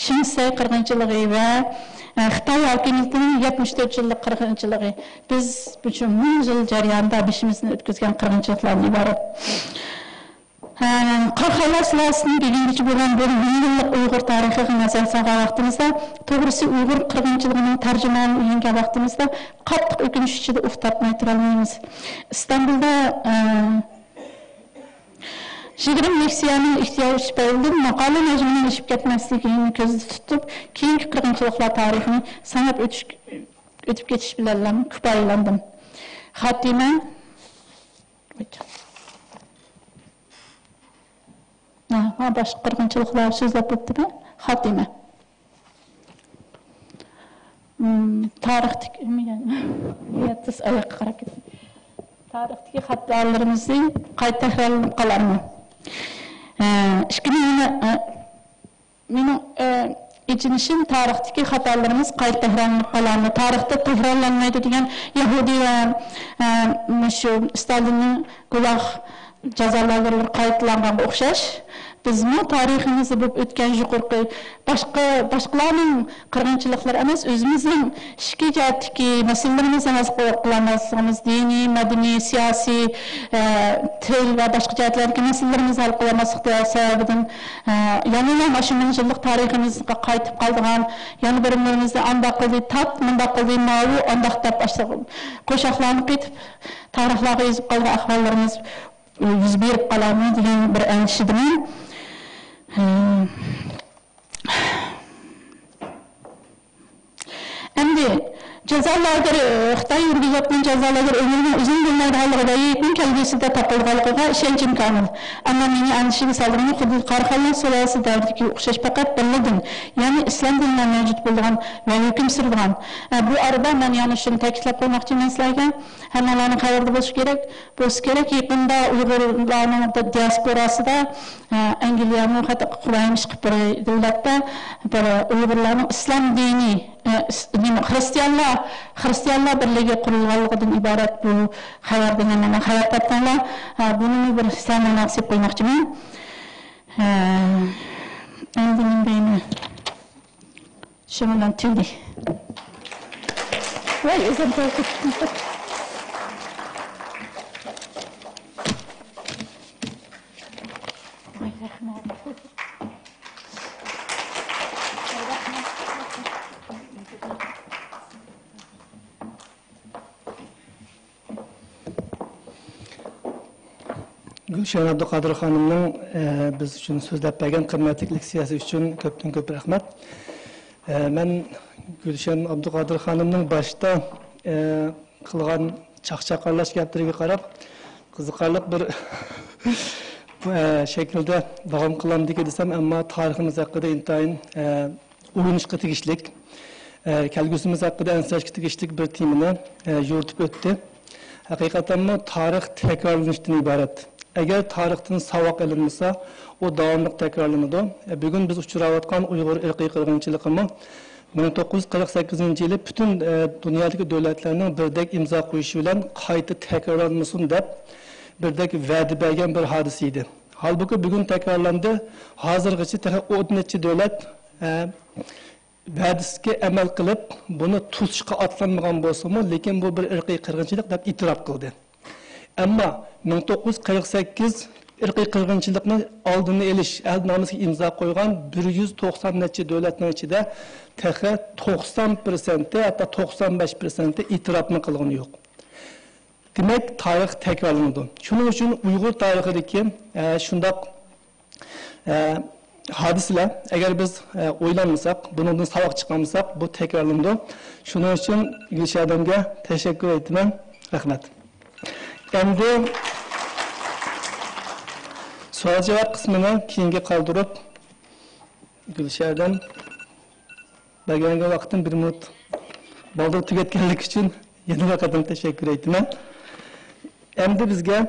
شىنسەي قىرغىنچىلىقى ۋە، ئە، خىتاي ھاكىمىيىتىنىڭ يەتمىش تۆت يىللىق قىرغىنچىلىقى. بىز بۇ مىڭ يىل جەريانىدا بېشىمىزدىن ئۆتكۈزگەن قىرغىنچىلىقلاردىن ئىبارەت. ئە، قاراخانلار سۇلالىسىدىن بۈگۈنگىچە بولغان بۇ مىڭ يىللىق ئۇيغۇر تارىخىغا نەزەر سالغان ۋاقتىمىزدا، توغرىسى ئۇيغۇر قىرغىنچىلىقىنىڭ تەرجىمىھالىنى ئۆگەنگەن ۋاقتىمىزدا قاتتىق ئۆكۈنۈش ئىچىدە ئۇھ تارتماي تۇرالمايمىز. ئىستانبۇلدا، ئە، يىگىرمە لېكسىيەنىڭ ئېھتىياجى تۈپەيلىدىن ماقالە ھەجمىنىڭ ئېشىپ كەتمەسلىكىنى كۆزدە تۇتۇپ، كېيىنكى قىرغىنچىلىقلار تارىخىنى ساناپ ئۆتۈش، ئۆتۈپ كېتىش بىلەنلا كۇپايىلاندىم. خاتىمە. ھە، ھە، باشقا قىرغىنچىلىقلار سۆزلەپ بوپتىمەن. خاتىمە. مم، تارىختىكى، ياتسىز ئاياققا قاراپ كېتىڭ. تارىختىكى خاتالىرىمىزنى قايتا تەكرارلىنىپ قالارمۇ؟ ئە، ئىككى مىڭ، ئە، مېنىڭ، ئە، ئېچىنىشىم، تارىختىكى خاتالىرىمىز قايتا تەكرارلىنىپ قالارمۇ؟ تارىختا تەكرارلانمايدۇ دېگەن يەھۇدىي ۋە، ئە، مۇشۇ ستالىننىڭ گۇلاگ جازا لاگېرلىرى قايتىلانغانغا ئوخشاش، بىزمۇ تارىخىمىزدا بولۇپ ئۆتكەن يۇقىرىقى باشقا، باشقىلارنىڭ قىرغىنچىلىقلىرى ئەمەس، ئۆزىمىزنىڭ ئىچكى جەھەتتىكى مەسىلىلىرىمىزنى ھەل قىلالماسلىقىمىز، دىنىي، مەدەنىي، سىياسىي، ئە، تىل ۋە باشقا جەھەتلەردىكى مەسىلىلىرىمىزنى ھەل قىلالماسلىق سەۋەبىدىن، ئە، يەنىلا مۇشۇ مىڭ يىللىق تارىخىمىزغا قايتىپ قالىدىغان، يەنە بىر-بىرىمىزنى ئانداق قىلدى، تات، مۇنداق قىلدى، ماۋۇ ئانداق دەپ قوشاقلارنى قېتىپ تارىخلارغا يېزىپ قالغان ئەھۋاللىرىمىز يۈز بېرىپ قالارمۇ دېگەن بىر ئەندىشىدىمەن. ئەمدى جازا لاگېرى، خىتاي يۈرگۈزۈۋاتقان جازا لاگېرى ئۆمرىنىڭ ئۇزۇن بولمايدىغانلىقى ۋە يېقىن كەلگۈسىدە تاقىلىدىغانلىقىغا ئىشەنچىم كامىل. ئەمما مېنى ئەندىشىگە سالىدىغىنى خۇددى قاراخانلار سۇلالىسى دەۋرىدىكى ئوخشاش پەقەت بىرلا دىن، يەنى ئىسلام دىنىلا مەۋجۇت بولىدىغان ۋە ھۆكۈم سۈرىدىغان. ئە، بۇ ئارىدا مەن يەنە شۇنى تەكىتلەپ قويماقچىمەن سىلەرگە، ھەممىڭلارنىڭ خەۋىرىدە بولسا كېرەك، بولسا كېرەك، يېقىندا ئۇيغۇرلارنىڭ دىياسپوراسىدا، ئە، ئەنگلىيەمۇ خەت-، خۇدايىم ئىشقىلىپ بىر دۆلەتتە بىر ئۇيغۇرلارنىڭ ئىسلام دىنى، ئە، ئىس-، نېمە، خرىستىيانلار، خرىستىيانلار بىرلىكى قۇرۇلغانلىقىدىن ئىبارەت بۇ خەۋەردىن ھەممىڭلار خەۋەر تاپتىڭلار. ئە، بۇنىمۇ بىر سەمىنارغا سېلىپ قويماقچىمەن. ھە، ئەمدى نېمە دەيمەن؟ شۇنىڭ بىلەن تۈگىدى. ۋاي، ئۆزۈم قورقۇپ. ۋاي، رەھمەت. گۈلشەن ئابدۇقادىر خانىمنىڭ، ئە، بىز ئۈچۈن سۆزلەپ بەرگەن قىممەتلىك لېكسىيەسى ئۈچۈن كۆپتىن كۆپ رەھمەت. ئە، مەن گۈلشەن ئابدۇقادىر خانىمنىڭ باشتا، ئە، قىلغان چاقچاق ئارىلاش گەپلىرىگە قاراپ، قىزىقارلىق بىر، ئە، شەكىلدە داۋام قىلامدىكى دېسەم، ئەمما تارىخىمىز ھەققىدە ئىنتايىن، ئە، ئويلىنىشقا تېگىشلىك، ئە، كەلگۈسىمىز ھەققىدە ئەنسىرەشكە تېگىشلىك بىر تېمىنى، ئە، يورۇتۇپ ئۆتتى. ھەقىقەتەنمۇ تارىخ تەكرارلىنىشتىن ئىبارەت. ئەگەر تارىختىن ساۋاق ئېلىنمىسا، ئۇ داۋاملىق تەكرارلىنىدۇ. ئە، بۈگۈن بىز ئۇچراۋاتقان ئۇيغۇر ئىرقىي قىرغىنچىلىقىمۇ مىڭ توققۇز يۈز قىرىق سەككىزىنچى يىلى پۈتۈن، ئە، دۇنيادىكى دۆلەتلەرنىڭ بىردەك ئىمزا قويۇشى بىلەن قايتا تەكرارلانمىسۇن دەپ بىردەك ۋەدە بەرگەن بىر ھادىسە ئىدى. ھالبۇكى، بۈگۈن تەكرارلاندى. ھازىرغىچە تېخى ئون نەچچە دۆلەت، ئە، ۋەدىسىگە ئەمەل قىلىپ، بۇنى توسۇشقا ئاتلانمىغان بولسىمۇ، لېكىن بۇ بىر ئىرقىي قىرغىنچىلىق دەپ ئېتىراپ قىلدى. ئەمما مىڭ توققۇز يۈز قىرىق سەككىز ئىرقىي قىرغىنچىلىقنى ئالدىنى ئېلىش ئەھدىنامىسىگە ئىمزا قويغان بىر يۈز توقسان نەچچە دۆلەتنىڭ ئىچىدە تېخى توقسان پىرسەنتى، ھەتتا توقسان بەش پىرسەنتى ئېتىراپمۇ قىلغىنى يوق. دېمەك، تارىخ تەكرارلىنىدۇ. شۇنىڭ ئۈچۈن ئۇيغۇر تارىخىدىكى، ئە، شۇنداق، ئە، ھادىسىلەر، ئەگەر بىز، ئە، ئويلانمىساق، بۇنىڭدىن ساۋاق چىقارمىساق، بۇ تەكرارلىنىدۇ. شۇنىڭ ئۈچۈن گۈلشەدەمگە تەشەككۈر ئېيتىمەن. رەھمەت. ئەمدى سوئال-جاۋاب قىسمىنى كېيىنگە قالدۇرۇپ، گۈلشەدەم بەلگىلەنگەن ۋاقىتتىن بىر مىنۇت بالدۇر تۈگەتكەنلىكى ئۈچۈن يەنە بىر قېتىم تەشەككۈر ئېيتىمەن. ئەمدى بىزگە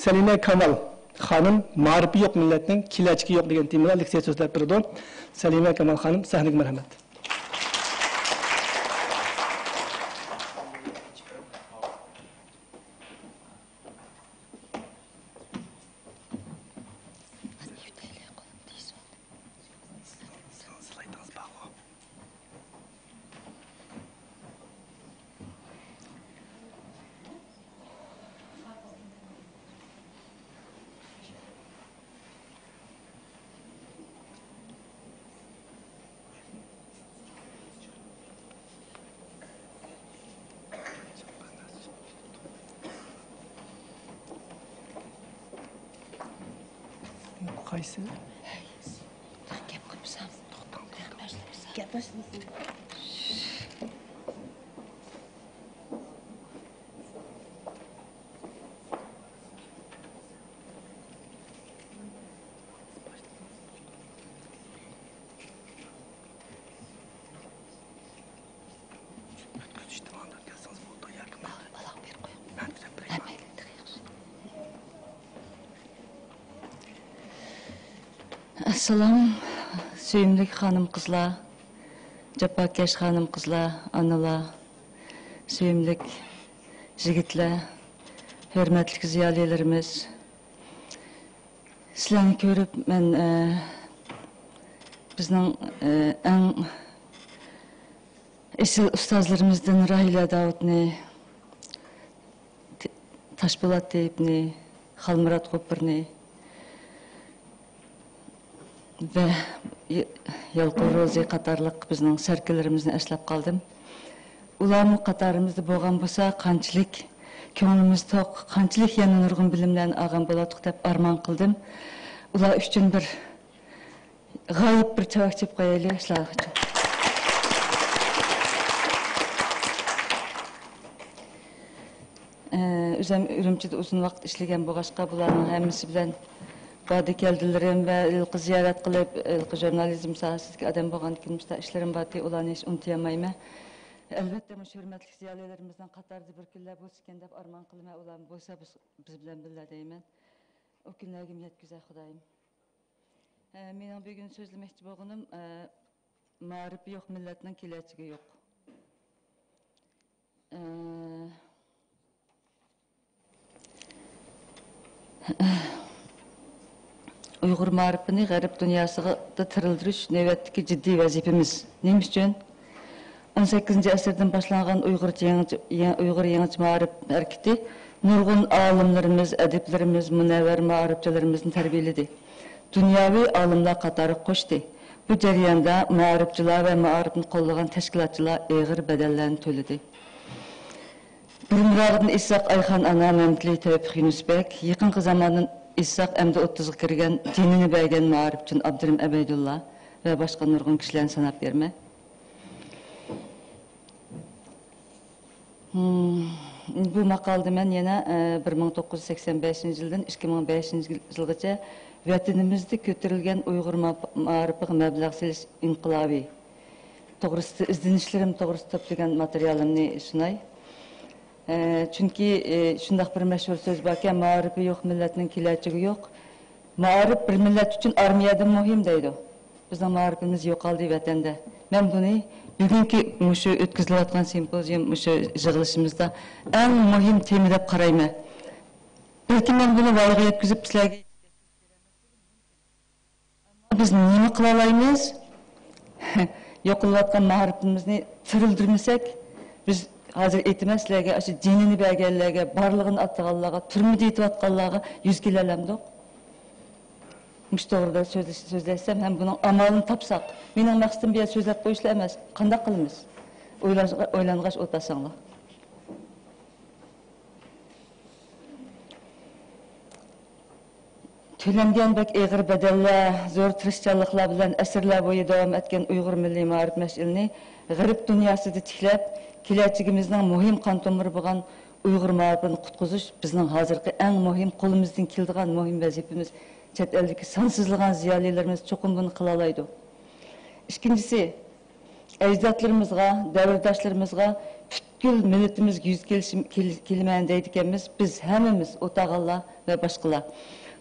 سەلىمە كامال خانىم «مائارىپى يوق مىللەتنىڭ كېلەچىكى يوق» دېگەن تېمىدا لېكسىيە سۆزلەپ بېرىدۇ. سەلىمە كامال خانىم، سەھنىگە مەرھەمەت. قايسى؟ گەپ قىلمىسام. توختاڭ، توختاڭ. گەپ باشلىمىسام. ئەسسالام، سۆيۈملۈك خانىم-قىزلار، جاپاكەش خانىم-قىزلار، ئانىلار، سۆيۈملۈك يىگىتلەر، ھۆرمەتلىك زىيالىيلىرىمىز. سىلەرنى كۆرۈپ مەن، ئە، بىزنىڭ، ئە، ئەڭ ئېسىل ئۇستازلىرىمىزدىن راھىلە داۋۇتنى، ت-، تاشپولات تېيىپنى، خالمۇرات غوپۇرنى ۋە ي-، يالقۇن روزى قاتارلىق بىزنىڭ سەركىلىرىمىزنى ئەسلەپ قالدىم. ئۇلارمۇ قاتارىمىزدا بولغان بولسا، قانچىلىك كۆڭلىمىز توق، قانچىلىك يەنە نۇرغۇن بىلىملەرنى ئالغان بولاتتۇق دەپ ئارمان قىلدىم. ئۇلار ئۈچۈن بىر غايىب بىر چاۋاك چېلىپ قويايلى، شۇلارغىچە. ئە، ئۆزۈم ئۈرۈمچىدە ئۇزۇن ۋاقىت ئىشلىگەن بولغاچقا، بۇلارنىڭ ھەممىسى بىلەن بادى كەلدىلىرىم ۋە ھېلىقى زىيارەت قىلىپ، ھېلىقى ژۇرنالىزم ساھەسىدىكى ئادەم بولغاندىكىن مۇشۇنداق ئىشلىرىم باردى، ئۇلارنى ھېچ ئۇنتۇيالمايمەن. ئەلۋەتتە، مۇشۇ ھۆرمەتلىك زىيالىيلىرىمىزنىڭ قاتارىدا بىر كۈنلەر بولسىكەن دەپ ئارمان قىلىمەن، ئۇلارمۇ بولسا بىز، بىز بىلەن بىللە دەيمەن. ئۇ كۈنلەرگىمۇ يەتكۈزە خۇدايىم. ئە، مېنىڭ بۈگۈن سۆزلىمەكچى بولغىنىم، ئە، مائارىپى يوق مىللەتنىڭ كېلەچىكى يوق. ئە، ئۇيغۇر مائارىپىنى غەرب دۇنياسىغا تىرىلدۈرۈش نۆۋەتتىكى جىددىي ۋەزىپىمىز. نېمە ئۈچۈن؟ ئون سەككىزىنچى ئەسىردىن باشلانغان ئۇيغۇرچە يېڭىچە، يېڭى، ئۇيغۇر يېڭىچە مائارىپ ھەرىكىتى نۇرغۇن ئالىملىرىمىز، ئەدىبلىرىمىز، مۇنەۋۋەر مائارىپچىلىرىمىزنى تەربىيەلىدى. دۇنياۋى ئالىملار قاتارىغا قوشتى. بۇ جەرياندا مائارىپچىلار ۋە مائارىپنى قوللىغان تەشكىلاتچىلار ئېغىر بەدەللەرنى تۆلىدى. بۇرۇنراقىدىن ئېيتساق، ئايخان ئانا، مەمتىلى تەۋپىق يۇنۇس بەگ، يېقىنقى زاماندىن ئېيتساق، ئەمدى ئوتتۇزغا كىرگەن، جېنىنى بەرگەن مائارىپچان ئابدۇرېھىم ئەبەيدۇللا ۋە باشقا نۇرغۇن كىشىلەرنى ساناپ بېرىمەن. بۇ ماقالىدە مەن يەنە، ئە، بىر مىڭ توققۇز يۈز سەكسەن بەشىنچى يىلدىن ئىككى مىڭ بەشىنچى يىلغىچە ۋەتىنىمىزدە كۆتۈرۈلگەن ئۇيغۇر ما-، مائارىپىغا مەبلەغ سېلىش ئىنقىلابى توغرىسىدا ئىزدىنىشلىرىم توغرىسىدا توپلىغان ماتېرىيالىمنى سۇناي. ئە، چۈنكى، ئە، شۇنداق بىر مەشھۇر سۆز باركەن، «مائارىپى يوق مىللەتنىڭ كېلەچىكى يوق.» مائارىپ بىر مىللەت ئۈچۈن ئارمىيەدىن مۇھىم دەيدۇ. بىزنىڭ مائارىپىمىز يوقالدى ۋەتەندە. مەن بۇنى بۈگۈنكى مۇشۇ ئۆتكۈزۈلۈۋاتقان سىمپوزىيۇم، مۇشۇ يىغىلىشىمىزدا ئەڭ مۇھىم تېما دەپ قارايمەن. بەلكى مەن بۇنى ۋايغا يەتكۈزۈپ سىلەرگە، بىز نېمە قىلالايمىز؟ يوقىلىۋاتقان مائارىپىمىزنى تىرىلدۈرمىسەك، بىز ھازىر ئېيتىمەن سىلەرگە، ئاشۇ جېنىنى بەرگەنلەرگە، بارلىقىنى ئاتىغانلارغا، تۈرمىدە يېتىۋاتقانلارغا يۈز كېلەلەمدۇق؟ مۇشۇ توغرىدا سۆزلىش-، سۆزلەشسەم ھەم بۇنىڭ ئامالىنى تاپساق، مېنىڭ مەقسىتىم بۇ يەردە سۆزلەپ قويۇشلا ئەمەس، قانداق قىلىمىز؟ ئويلاشقا-، ئويلانغاچ ئولتۇرساڭلار. تۆلەنگەن بەك ئېغىر بەدەللەر، زور تىرىشچانلىقلار بىلەن ئەسىرلەر بويى داۋام ئەتكەن ئۇيغۇر مىللىي مائارىپ مەشئىلىنى غەرب دۇنياسىدا تىكلەپ، كېلەچىكىمىزنىڭ مۇھىم قان تومۇرى بولغان ئۇيغۇر مائارىپىنى قۇتقۇزۇش بىزنىڭ ھازىرقى ئەڭ مۇھىم، قولىمىزدىن كېلىدىغان مۇھىم ۋەزىپىمىز. چەت ئەلدىكى سانسىزلىغان زىيالىيلىرىمىز چوقۇم بۇنى قىلالايدۇ. ئىككىنچىسى، ئەجدادلىرىمىزغا، دەۋرداشلىرىمىزغا پۈتكۈل مىللىتىمىزگە يۈز كېلىشىم-، كېل-، كېلىمەن دەيدىكەنمىز، بىز ھەممىمىز، ئولتۇرغانلار ۋە باشقىلار.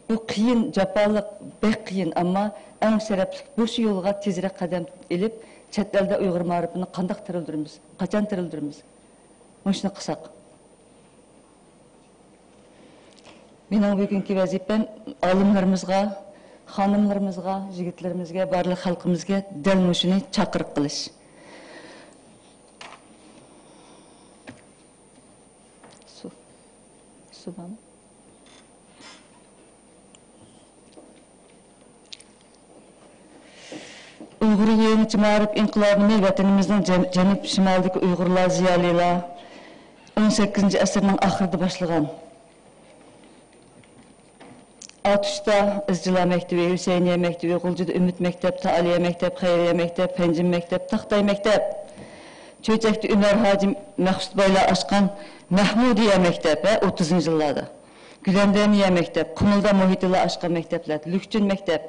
بۇ قىيىن، جاپالىق، بەك قىيىن، ئەمما ئەڭ شەرەپلىك بۇ شۇ يولغا تېزرەك قەدەم ئېلىپ، چەت ئەلدە ئۇيغۇر مائارىپىنى قانداق تىرىلدۈرىمىز، قاچان تىرىلدۈرىمىز؟ مۇشۇنى قىلساق. مېنىڭ بۈگۈنكى ۋەزىپەم ئالىملىرىمىزغا، خانىملىرىمىزغا، يىگىتلىرىمىزگە، بارلىق خەلقىمىزگە دەل مۇشۇنى چاقىرىق قىلىش. سۇ. سۇ بارمۇ؟ ئۇيغۇر يېڭىچە مائارىپ ئىنقىلابىنى ۋەتىنىمىزنىڭ جەن-، جەنۇب شىمالىدىكى ئۇيغۇرلار زىيالىيلار ئون سەككىزىنچى ئەسىرنىڭ ئاخىرىدا باشلىغان. ئاتۇشتا ئىزچىلار مەكتىۋى، ھۈسەينىيە مەكتىۋى، غۇلجىدا ئۈمىد مەكتەپ، تائالىيە مەكتەپ، خەيرىيە مەكتەپ، پەنجىم مەكتەپ، تاختاي مەكتەپ، چۆچەكتە ئۆمەر ھاجى مەخسۇت بايلار ئاچقان مەھمۇدىيە مەكتەپ ۋە ئوتتۇزىنچى يىللاردا گۈلەندەمىيە مەكتەپ، قۇمۇلدا مۇھىتىلار ئاچقان مەكتەپلەر، لۈكچۈن مەكتەپ.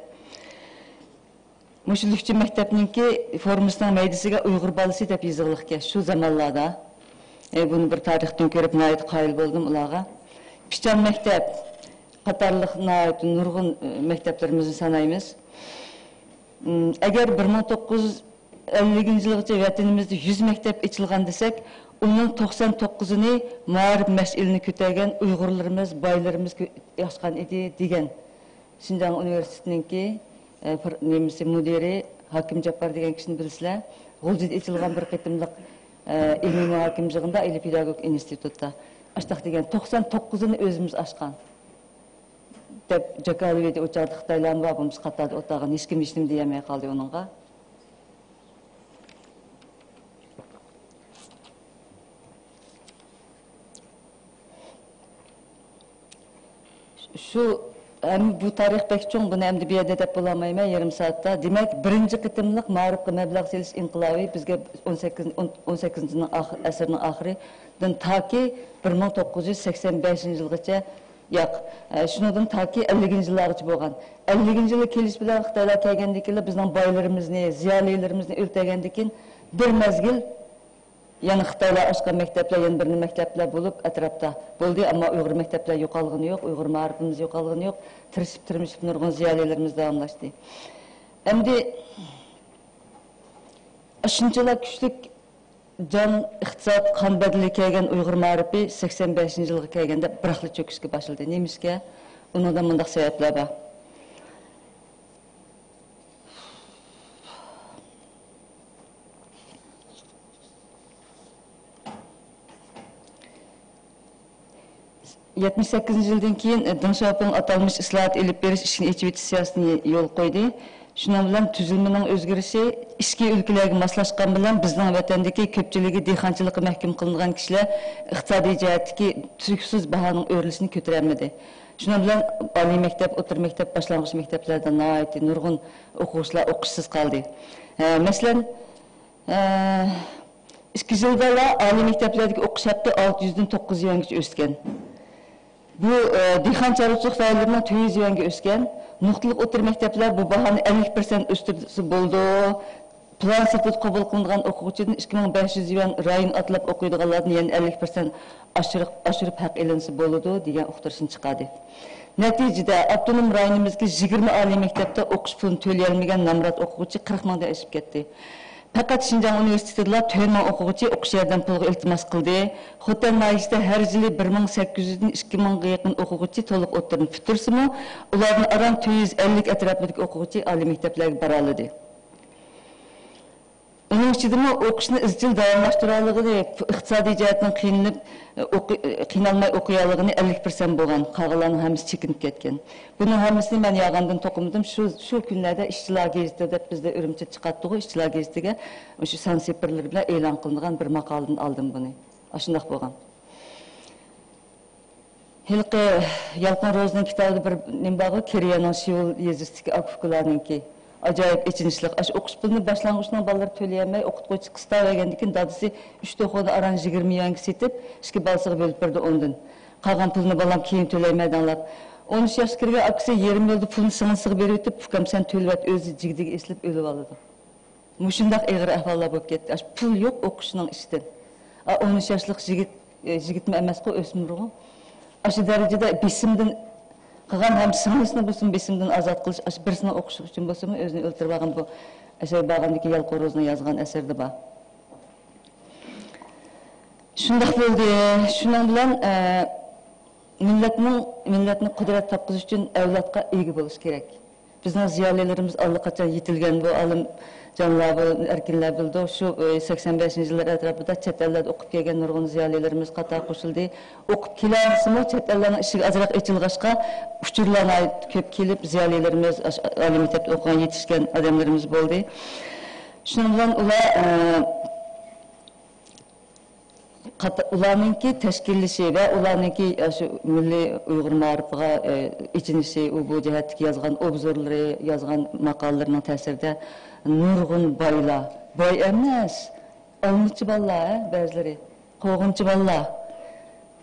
مۇشۇ لۈكچۈن مەكتەپنىڭكى فورمىسىنىڭ مەيدىسىگە ئۇيغۇر بالىسى دەپ يېزىلغانىكەن شۇ زامانلاردا. ئە، بۇنى بىر تارىختىن كۆرۈپ ناھايىتى قايىل بولدۇم ئۇلارغا. پىچان مەكتەپ قاتارلىق ناھايىتى نۇرغۇن، ئە، مەكتەپلىرىمىزنى سانايمىز. ئەگەر بىر مىڭ توققۇز يۈز ئەللىكىنچى يىلغىچە ۋەتىنىمىزدە يۈز مەكتەپ ئېچىلغان دېسەك، ئۇنىڭ توقسان توققۇزىنى مائارىپ مەشئىلىنى كۆتەرگەن ئۇيغۇرلىرىمىز، بايلىرىمىز كۆ-، ئاچقان ئىدى دېگەن. شىنجاڭ ئۇنىۋېرسىتېتىنىڭكى، ئە، پىر-، نېمىسى، مۇدىرى ھاكىم جاپپار دېگەن كىشىنى بىلىسىلەر. غۇلجىدا ئېچىلغان بىر قېتىملىق، ئە، ئىلمىي مۇھاكىمە يىغىنىدا، ئىلى پېداگوگىك ئىنستىتۇتتا. ئاشتاق دېگەن توقسان توققۇزىنى ئۆزىمىز ئاچقان. دەپ جاكارلىۋىدى. ئۇ چاغدا خىتايلارمۇ بار بولمىسا قاتاردا ئولتۇرغان، ھېچكىم ھېچنېمە دېيەلمەي قالدى ئۇنىڭغا. شۇ، ھەم بۇ تارىخ بەك چوڭ، بۇنى ئەمدى بۇ يەردە دەپ بولالمايمەن، يېرىم سائەتتە. دېمەك، بىرىنچى قېتىملىق مائارىپقا مەبلەغ سېلىش ئىنقىلابى بىزگە ئون سەككىز، ئون، ئون سەككىزىنچى يىلنىڭ ئاخىر، ئەسىرنىڭ ئاخىرىدىن تاكى بىر مىڭ توققۇز يۈز سەكسەن بەشىنچى يىلغىچە ياق، ئە، شۇنىڭدىن تاكى ئەللىكىنچى يىللارغىچە بولغان. ئەللىكىنچى يىلى كېلىش بىلەن خىتايلار كەلگەندىن كېيىن بىزنىڭ بايلىرىمىزنى، زىيالىيلىرىمىزنى ئۆلتۈرگەندىن كېيىن بىر مەزگىل يەنە خىتايلار ئاچقان مەكتەپلەر، يەنە بىر مەكتەپلەر بولۇپ ئەتراپتا بولدى. ئەمما ئۇيغۇر مەكتەپلەر يوقالغىنى يوق، ئۇيغۇر مائارىپىمىز يوقالغىنى يوق. تىرىشىپ، تىرمىشىپ نۇرغۇن زىيالىيلىرىمىز داۋاملاشتى. ئەمدى شۇنچىلا كۈچلۈك جان، ئىقتىساد، قان بەدىلى كەلگەن ئۇيغۇر مائارىپى سەكسەن بەشىنچى يىلغا كەلگەندە بىراقلا چۆكۈشكە باشلىدى. نېمىشقا؟ ئۇنىڭدا مۇنداق سەۋەبلەر بار. يەتمىش سەككىزىنچى يىلدىن كېيىن دېڭ شياۋپىڭ ئاتالمىش ئىسلاھات ئېلىپ بېرىش، ئىشىكنى ئېچىۋېتىش سىياسىتىنى يولغا قويدى. شۇنىڭ بىلەن تۈزۈلمىنىڭ ئۆزگىرىشى ئىچكى ئۆلكىلەرگە ماسلاشقان بىلەن بىزنىڭ ۋەتەندىكى كۆپچىلىكى دېھقانچىلىققا مەھكۇم قىلىنغان كىشىلەر ئىقتىسادىي جەھەتتىكى تۈزۈكسىز باھانىڭ ئۆرلىشىنى كۆتۈرەلمىدى. شۇنىڭ بىلەن ئالىي مەكتەپ، ئوتتۇرا مەكتەپ، باشلانغۇچ مەكتەپلەردە ناھايىتى نۇرغۇن ئوقۇغۇچىلار ئوقۇشسىز قالدى. ئە، مەسىلەن، ئىككى يىلدىلا ئالىي مەكتەپلەردىكى ئوقۇش ھەققى ئالتە يۈزدىن توققۇز يۈز يۈەنگىچە ئۆسكەن. بۇ، ئە، دېھقان چارۋىچىلىق رايونلىرىنىڭ تۆت يۈز يۈەنگە ئۆسكەن. نۇقتىلىق ئوتتۇرا مەكتەپلەر بۇ باھانى ئەللىك پىرسەنت ئۆستۈرسە بولىدۇ. پىلان سىرتىدا قوبۇل قىلىنىدىغان ئوقۇغۇچىدىن ئىككى مىڭ بەش يۈز يۈەن رايون ئاتلاپ ئوقۇيدىغانلاردىن يەنە ئەللىك پىرسەنت ئاشۇرۇپ، ئاشۇرۇپ ھەق ئېلىنسا بولىدۇ، دېگەن ئۇقتۇرۇشنى چىقاردى. نەتىجىدە، ئاپتونوم رايونىمىزدىكى يىگىرمە ئالىي مەكتەپتە ئوقۇش پۇلىنى تۆلىيەلمىگەن نامرات ئوقۇغۇچى قىرىق مىڭدىن ئېشىپ كەتتى. پەقەت شىنجاڭ ئۇنىۋېرسىتېتىدىلا تۆت مىڭ ئوقۇغۇچى ئوقۇش ياردەم پۇلىغا ئىلتىماس قىلدى. خوتەن ناھىيەسىدە ھەر يىلى بىر مىڭ سەككىز يۈزدىن ئىككى مىڭغا يېقىن ئوقۇغۇچى تولۇق ئوتتۇرىنى پۈتتۈرسىمۇ، ئۇلاردىن ئاران تۆت يۈز ئەللىك ئەتراپىدىكى ئوقۇغۇچى ئالىي مەكتەپلەرگە بارالىدى. ئۇنىڭ ئىچىدىمۇ ئوقۇشنى ئىزچىل داۋاملاشتۇرالىغىنى، ئىقتىسادىي جەھەتتىن قىينىلىپ، ئوقۇ-، قىينالماي ئوقۇيالىغىنى ئەللىك پىرسەنت بولغان، قالغانلارنىڭ ھەممىسى چېكىنىپ كەتكەن. بۇنىڭ ھەممىسىنى مەن يالغاندىن توقۇمىدىم. شۇ، شۇ كۈنلەردە ئىشچىلار گېزىتى دەپ بىزدە ئۈرۈمچىدە چىقاتتىغۇ، ئىشچىلار گېزىتىگە شۇ سانسىپىرلىرى بىلەن ئېلان قىلىنغان بىر ماقالىدىن ئالدىم بۇنى. ئاشۇنداق بولغان. ھېلىقى يالقۇن روزىنىڭ كىتابىدا بىر نېمە بارغۇ، كېرىيەنىڭ شېئۇل يېزىسىدىكى ئاكا-ئۇكىلارنىڭكى ئاجايىپ ئېچىنىشلىق. ئاشۇ ئوقۇش پۇلىنى باشلانغۇچنىڭ بالىلىرى تۆلىيەلمەي، ئوقۇتقۇچى قىستاۋەرگەندىن كېيىن، دادىسى ئۈچ توخۇنى ئاران يىگىرمە يۈەنگە سېتىپ، ئىككى بالىسىغا بۆلۈپ بېرىدۇ ئوندىن. قالغان پۇلنى بالام كېيىن تۆلەيمەن دەڭلار. ئون ئۈچ ياشقا كىرگەن ئاكىسى يېرىم يولدا پۇلنى سىڭلىسىغا بېرىۋېتىپ، ئۇكام، سەن تۆلىۋەت، ئۆزى جىگدىگە ئېسىلىپ ئۆلۈۋالىدۇ. مۇشۇنداق ئېغىر ئەھۋاللار بولۇپ كەتتى. ئاشۇ پۇل يوق ئوقۇشنىڭ ئىچىدىن. ئا، ئون ئۈچ ياشلىق يىگىت، ئە، يىگىتمۇ ئەمەسقۇ، ئۆسمۈرغۇ. ئاشۇ دەرىجىدە بېسىمدىن قىلغان ھەم سىڭلىسىنى بولسىمۇ بېسىمدىن ئازاد قىلىش، ئاشۇ بىرسىنىڭ ئوقۇشى ئۈچۈن بولسىمۇ ئۆزىنى ئۆلتۈرۈۋالغان بۇ ئەسەر بارغاندىكىن يالقۇن روزىنىڭ يازغان ئەسىرىدە بار. شۇنداق بولدى. شۇنىڭ بىلەن، ئە، مىللەتنىڭ، مىللەتنى قۇدرەت تاپقۇزۇش ئۈچۈن ئەۋلادقا ئىگە بولۇش كېرەك. بىزنىڭ زىيالىيلىرىمىز ئاللىقاچان يېتىلگەن، بۇ ئالىمجانلار، بۇ ئەركىنلەر بىلىدۇ. شۇ، ئە، سەكسەن بەشىنچى يىللار ئەتراپىدا چەت ئەللەردە ئوقۇپ كەلگەن نۇرغۇن زىيالىيلىرىمىز قاتارغا قوشۇلدى. ئوقۇپ كېلەلمىسىمۇ، چەت ئەللەرنىڭ ئىشىكى ئازراق ئېچىلغاچقا، ئۇچۇرلار ناھايىتى كۆپ كېلىپ، زىيالىيلىرىمىز، ئاش-، ئالىي مەكتەپتە ئوقۇغان، يېتىشكەن ئادەملىرىمىز بولدى. شۇنىڭ بىلەن ئۇلار، ئە، قات-، ئۇلارنىڭكى تەشكىللىشى ۋە ئۇلارنىڭكى ئاشۇ مىللىي ئۇيغۇر مائارىپىغا، ئە، ئېچىنىشى، ئۇ بۇ جەھەتتىكى يازغان ئوبزورلىرى، يازغان ماقالىلىرىنىڭ تەسىرىدە نۇرغۇن بايلار، باي ئەمەس، ئالمىچى بالىلار، ھە، بەزىلىرى، قوغۇنچى بالىلار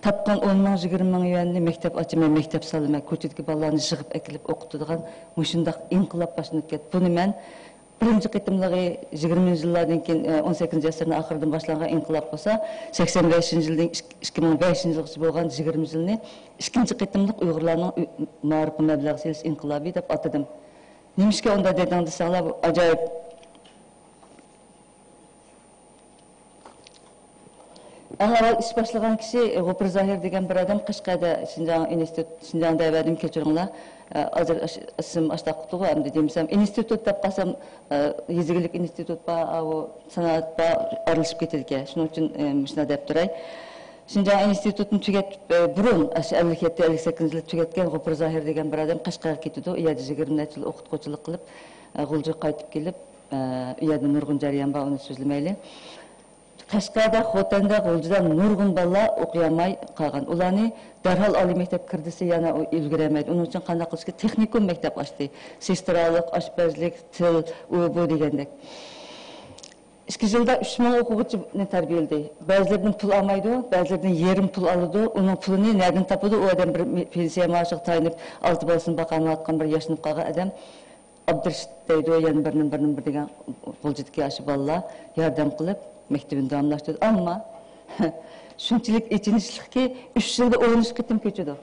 تاپقان ئون مىڭ، يىگىرمە مىڭ يۈەننى مەكتەپ ئاچىمەن، مەكتەپ سالىمەن، كوچىدىكى بالىلارنى يىغىپ ئەكېلىپ ئوقۇتىدىغان مۇشۇنداق ئىنقىلاب باشلىنىپ كەتتى. بۇنى مەن بىرىنچى قېتىملىقى يىگىرمىنچى يىللاردىن كېيىن، ئون سەككىزىنچى ئەسىرنىڭ ئاخىرىدىن باشلانغان ئىنقىلاب بولسا، سەكسەن بەشىنچى يىلدىن ئىككى مىڭ بەشىنچى يىلغىچە بولغان يىگىرمە يىلنى ئىككىنچى قېتىملىق ئۇيغۇرلارنىڭ ئۆ-، مائارىپقا مەبلەغ سېلىش ئىنقىلابى دەپ ئاتىدىم. نېمىشقا ئۇنداق دېدىڭ دېسەڭلار، بۇ ئاجايىپ. ئەڭ ئاۋۋال ئىش باشلىغان كىشى غوپۇر زاھىر دېگەن بىر ئادەم، قەشقەردە شىنجاڭ ئىنستىتۇت، شىنجاڭ دەۋەدىم، كەچۈرۈڭلار. ئە، ھازىر ئىسىم ئاشتاق قىپتىغۇ، ئەمدى دېمىسەم، ئىنستىتۇت دەپ قالسام، ئە، يېزا ئىگىلىك ئىنستىتۇت بار، ئاۋۇ سانائەت بار، ئارىلىشىپ كېتىدىكەن. شۇنىڭ ئۈچۈن، ئە، مۇشۇنداق دەپ تۇراي. شىنجاڭ ئىنستىتۇتىنى تۈگەتىپ، ئە، بۇرۇن، ئاشۇ ئەللىك يەتتە، ئەللىك سەككىزىنچى يىلى تۈگەتكەن غوپۇر زاھىر دېگەن بىر ئادەم قەشقەرگە كېتىدۇ. ئۇ يەردە يىگىرمە نەچچە يىل ئوقۇتقۇچىلىق قىلىپ، ئە، غۇلجىغا قايتىپ كېلىپ، ئە، ئۇ يەردە نۇرغۇن جەريان بار، ئۇنى سۆزلىمەيلى. قەشقەردە، خوتەندە، غۇلجىدا نۇرغۇن بالىلار ئوقۇيالماي قالغان. ئۇلارنى دەرھال ئالىي مەكتەپ كىردىسە يەنە ئۇ ئۈلگۈرەلمەيدۇ. ئۇنىڭ ئۈچۈن قانداق قىلىش كېرەك؟ تېخنىكوم مەكتەپ ئاچتى. سېسترالىق، ئاشپەزلىك، تىل، ئۇ، بۇ دېگەندەك. ئىككى يىلدا ئۈچ مىڭ ئوقۇغۇچىنى تەربىيەلىدى. بەزىلىرىدىن پۇل ئالمايدۇ، بەزىلىرىدىن يېرىم پۇل ئالىدۇ. ئۇنىڭ پۇلىنى نەدىن تاپىدۇ؟ ئۇ ئادەم بىر پېنسىيە مائاشىغا تايىنىپ، ئالتە بالىسىنى باقالمايۋاتقان بىر ياشىنىپ قالغان ئادەم. ئابدۇرېشىت دەيدۇ، يەنە بىرنى، بىرنى بىر دېگەن غۇلجىدىكى ئاشۇ بالىلار ياردەم قىلىپ، مەكتىۋىنى داۋاملاشتۇردى. ئەمما شۇنچىلىك ئېچىنىشلىقكى، ئۈچ يىلدا ئون ئۈچ قېتىم كۆچىدۇ.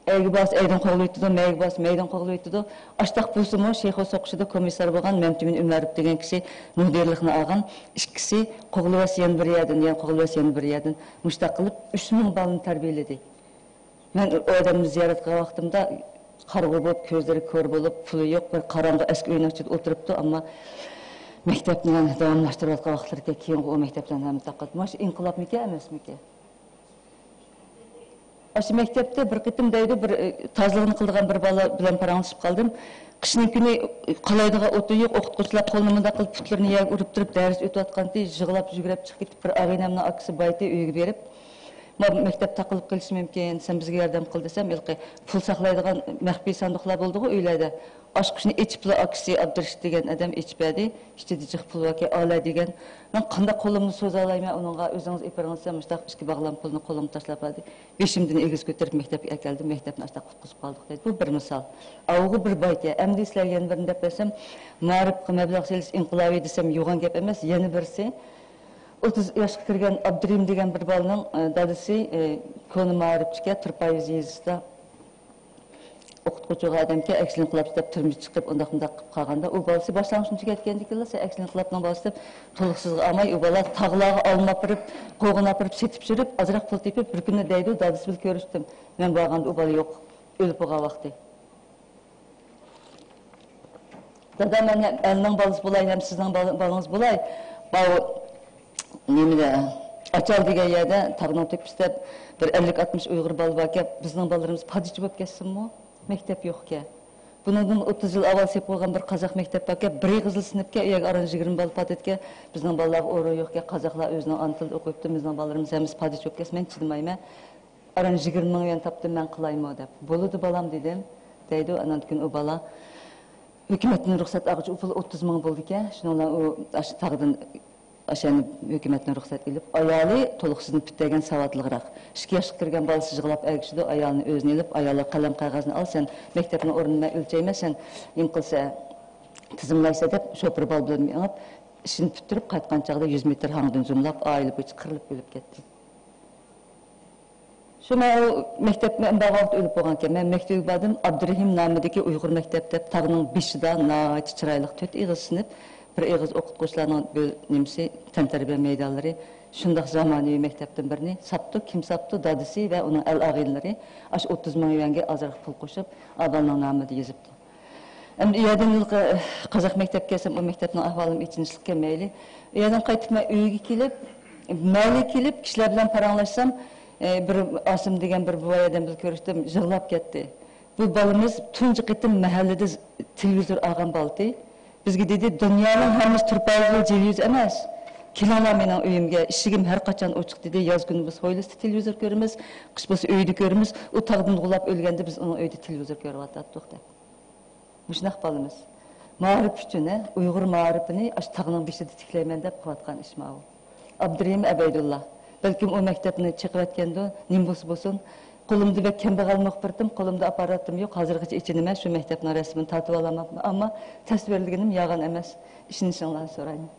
ئەيگە بارسا ئەيدىن قوغلىۋېتىدۇ، مەيگە بارسا مەيدىن قوغلىۋېتىدۇ. ئاشتاق بولسىمۇ، شېخۇ سوقۇشىدا كومىسسار بولغان مەمتىمىن ئۆمەروف دېگەن كىشى مۇدىرلىقنى ئالغان. ئىككىسى قوغلىۋەتسە يەنە بىر يەردىن، يەنە قوغلىۋەتسە يەنە بىر يەردىن. مۇشۇنداق قىلىپ، ئۈچ مىڭ بالىنى تەربىيەلىدى. مەن ئۇ ئادەمنى زىيارەت قىلغان ۋاقتىمدا، قارىغۇ بولۇپ، كۆزلىرى كور بولۇپ، پۇلى يوق، بىر قاراڭغۇ ئەسكى ئۆينىڭ ئىچىدە ئولتۇرۇپتۇ، ئەمما مەكتەپنى داۋاملاشتۇرۇۋاتقان ۋاقىتلىرىكەن، كېيىنغۇ ئۇ مەكتەپلەرنى ھەممە تارقاتتى. مانا شۇ ئىنقىلابمىكەن، ئەمەسمىكەن؟ ئاشۇ مەكتەپتە بىر قېتىم دەيدۇ، بىر، ئى، تازىلىقنى قىلىدىغان بىر بالا بىلەن پاراڭلىشىپ قالدىم. قىشنىڭ كۈنى، ئى، قالايدىغان ئوتۇن يوق، ئوقۇتقۇچىلار قولىنى مۇنداق قىلىپ پۇتلىرىنى يەرگە ئۇرۇپ تۇرۇپ دەرس ئۆتۈۋاتقانتى، يىغلاپ يۈگۈرۈپ چىقىپ كېتىپ، بىر ئاغىنەمنىڭ ئاكىسى بار ئىدى، ئۆيىگە بېرىپ، ما مەكتەپ تاقىلىپ قېلىشى مۇمكىن، سەن بىزگە ياردەم قىل دېسەم، ھېلىقى پۇل ساقلايدىغان مەخپىي ساندۇقلار بولىدىغۇ ئۆيلەردە، ئاشۇ قۇشنى ئېچىپلا ئاكىسى ئابدۇرېشىت دېگەن ئادەم ئېچىپ بەردى. ئىچىدە جىق پۇل باركەن، ئالە دېگەن. مەن قانداق قولۇمنى سوزالايمەن ئۇنىڭغا، ئۆزىڭىز ئېپىرىڭ دېسەم، مۇشۇنداق ئىككى باغلام پۇلنى قولۇمغا تاشلاپ بەردى. بېشىمدىن ئېگىز كۆتۈرۈپ مەكتەپكە ئەكەلدىم، مەكتەپنى ئاشۇنداق قۇتقۇزۇپ قالدۇق دەيدۇ. بۇ بىر مىسال. ئاۋۇغۇ بىر بايكەن. ئەمدى سىلەرگە يەنە بىرنى دەپ بەرسەم، مائارىپقا مەبلەغ سېلىش ئىنقىلابىي دېسەم يوغان گەپ ئەمەس. يەنە بىرسى، ئوتتۇز ياشقا كىرگەن ئابدۇرېھىم دېگەن بىر بالىنىڭ، ئە، دادىسى، ئە، كونا مائارىپچىكەن، تۇرپايۋىز يېزىسىدا ئوقۇتقۇچى بولغان ئادەمكەن، ئەكسىدېنت قىلىپ كېتىپ تۈرمىگە چىقىپ، ئۇنداق مۇنداق قىلىپ قالغاندا، ئۇ بالىسى باشلانغۇچنى تۈگەتكەندىكىنلا سەن ئەكسىدېنت قىلىپتىڭ بالىسى دەپ، تولۇقسىزغا ئالماي، ئۇ بالا تاغلارغا ئالما ئاپىرىپ، قوغۇن ئاپىرىپ سېتىپ يۈرۈپ، ئازراق پۇل تېپىپ، بىر كۈنى دەيدۇ، دادىسى بىلەن كۆرۈشتۈم. مەن بارغاندا ئۇ بالا يوق، ئۆلۈپ بولغان ۋاقتى. دادا، مەن ئەلنىڭ بالىسى بولاي ھەم سىزنىڭ بالا-، بالىڭىز بولاي. ماۋۇ نېمىدە، ئاچال دېگەن يەردە تاغنىڭ تۆپىسىدە بىر ئەللىك ئاتمىش ئۇيغۇر بالا باركەن، بىزنىڭ بالىلىرىمىز پادىچى بولۇپ كەتسۇنمۇ؟ مەكتەپ يوقكەن. بۇنىڭدىن ئوتتۇز يىل ئاۋۋال سېلىپ قويغان بىر قازاق مەكتەپ باركەن، بىر ئېغىزلا سىنىپكەن، ئۇ يەرگە ئاران يىگىرمە بالا پاتىدىكەن. بىزنىڭ بالىلارغا ئورۇن يوقكەن، قازاقلار ئۆزىنىڭ ئانا تىلىدا ئوقۇيۇپتۇ، بىزنىڭ بالىلىرىمىز ھەممىسى پادىچى بولۇپ كەتسە، مەن چىدىمايمەن. ئاران يىگىرمە مىڭ يۈەن تاپتىم، مەن قىلايمۇ دەپ. بولىدۇ بالام دېدىم، دەيدۇ. ئاناندىن كېيىن ئۇ بالا ھۆكۈمەتتىن رۇخسەت ئالغۇچە ئۇ پۇل ئوتتۇز مىڭ بولىدىكەن. شۇنىڭ بىلەن ئۇ ئاشۇ تاغدىن، ئاشۇ يەنە ھۆكۈمەتتىن رۇخسەت ئېلىپ، ئايالى تولۇقسىزنى پۈتتۈرگەن ساۋاتلىقراق. ئىككى ياشقا كىرگەن بالىسى يىغلاپ ئەگىشىدۇ، ئايالىنى ئۆزىنى ئېلىپ، ئايالىغا قەلەم قەغەزنى ئال، سەن مەكتەپنىڭ ئورنىنى مەن ئۆلچەيمەن، سەن نېمە قىلسا، تىزىملايسەن دەپ، شوپۇر بالا بىلەن مېڭىپ، ئىشىنى پۈتتۈرۈپ قايتقان چاغدا يۈز مېتىر ھاڭدىن زۇملاپ، ئائىلە بويىچە قىرىلىپ ئۆلۈپ كەتتى. شۇ مەن ئۇ مەكتەپنى ئەمدى ۋاقىت ئۆلۈپ بولغانكەن. مەن مەكتەپكە باردىم، ئابدۇرېھىم نامىدىكى ئۇيغۇر مەكتەپ دەپ تاغنىڭ بېشىدا ناھايىتى چىرايلىق تۆت ئېغىز سىنىپ، بىر ئېغىز ئوقۇتقۇچىلارنىڭ بۆ-، نېمىسى، تەنتەربىيە مەيدانلىرى. شۇنداق زامانىۋى مەكتەپتىن بىرنى ساپتۇ. كىم ساپتۇ؟ دادىسى ۋە ئۇنىڭ ئەل ئاغىنىلىرى ئاشۇ ئوتتۇز مىڭ يۈەنگە ئازراق پۇل قوشۇپ، ئاباننىڭ نامىدا يېزىپتۇ. ئەمدى ئۇ يەردىن ھېلىقى قازاق مەكتەپكە كەلسەم، ئۇ مەكتەپنىڭ ئەھۋالىمۇ ئېچىنىشلىقكەن مەيلى. ئۇ يەردىن قايتىپ مەن ئۆيگە كېلىپ، مەھەللىگە كېلىپ، كىشىلەر بىلەن پاراڭلاشسام، ئى، بىر ئاسىم دېگەن بىر بوۋاي ئادەم بىلەن كۆرۈشتۈم، يىغلاپ كەتتى. بۇ بالىمىز تۇنجى قېتىم مەھەللىدە ز-، تېلېۋىزور ئالغان بالىتى. بىزگە دېدى، دۇنيانىڭ ھەممىسى تۇرپايۋىزلا جېلىۋىز ئەمەس. كېلىڭلار مېنىڭ ئۆيۈمگە، ئىشىكىم ھەر قاچان ئوچۇق دېدى. ياز كۈنى بولسا ھويلىسىدا تېلېۋىزور كۆرىمىز، قىش بولسا ئۆيدە كۆرىمىز. ئۇ تاغدىن غۇلاپ ئۆلگەندە بىز ئۇنىڭ ئۆيىدە تېلېۋىزور كۆرۈۋاتاتتۇق دەپ. مۇشۇنداق بالىمىز. مائارىپ ئۈچۈن، ھە، ئۇيغۇر مائارىپىنى ئاشۇ تاغنىڭ بېشىدا تىكلەيمەن دەپ قىلىۋاتقان ئىش ماۋۇ. ئابدۇرېھىم ئەبەيدۇللا. بەلكىم ئۇ مەكتەپنى چېقىۋەتكەندۇ، نېمە بولسا بولسۇن. قولۇمدا بەك كەمبەغەل مۇخبىرتىم، قولۇمدا ئاپپاراتىم يوق، ھازىرغىچە ئېچىنىمەن، شۇ مەكتەپنىڭ رەسىمىنى تارتىۋالالماپتىمەن، ئەمما تەسۋىرلىگىنىم يالغان ئەمەس. ئىشىنىشىڭلارنى سورايمەن.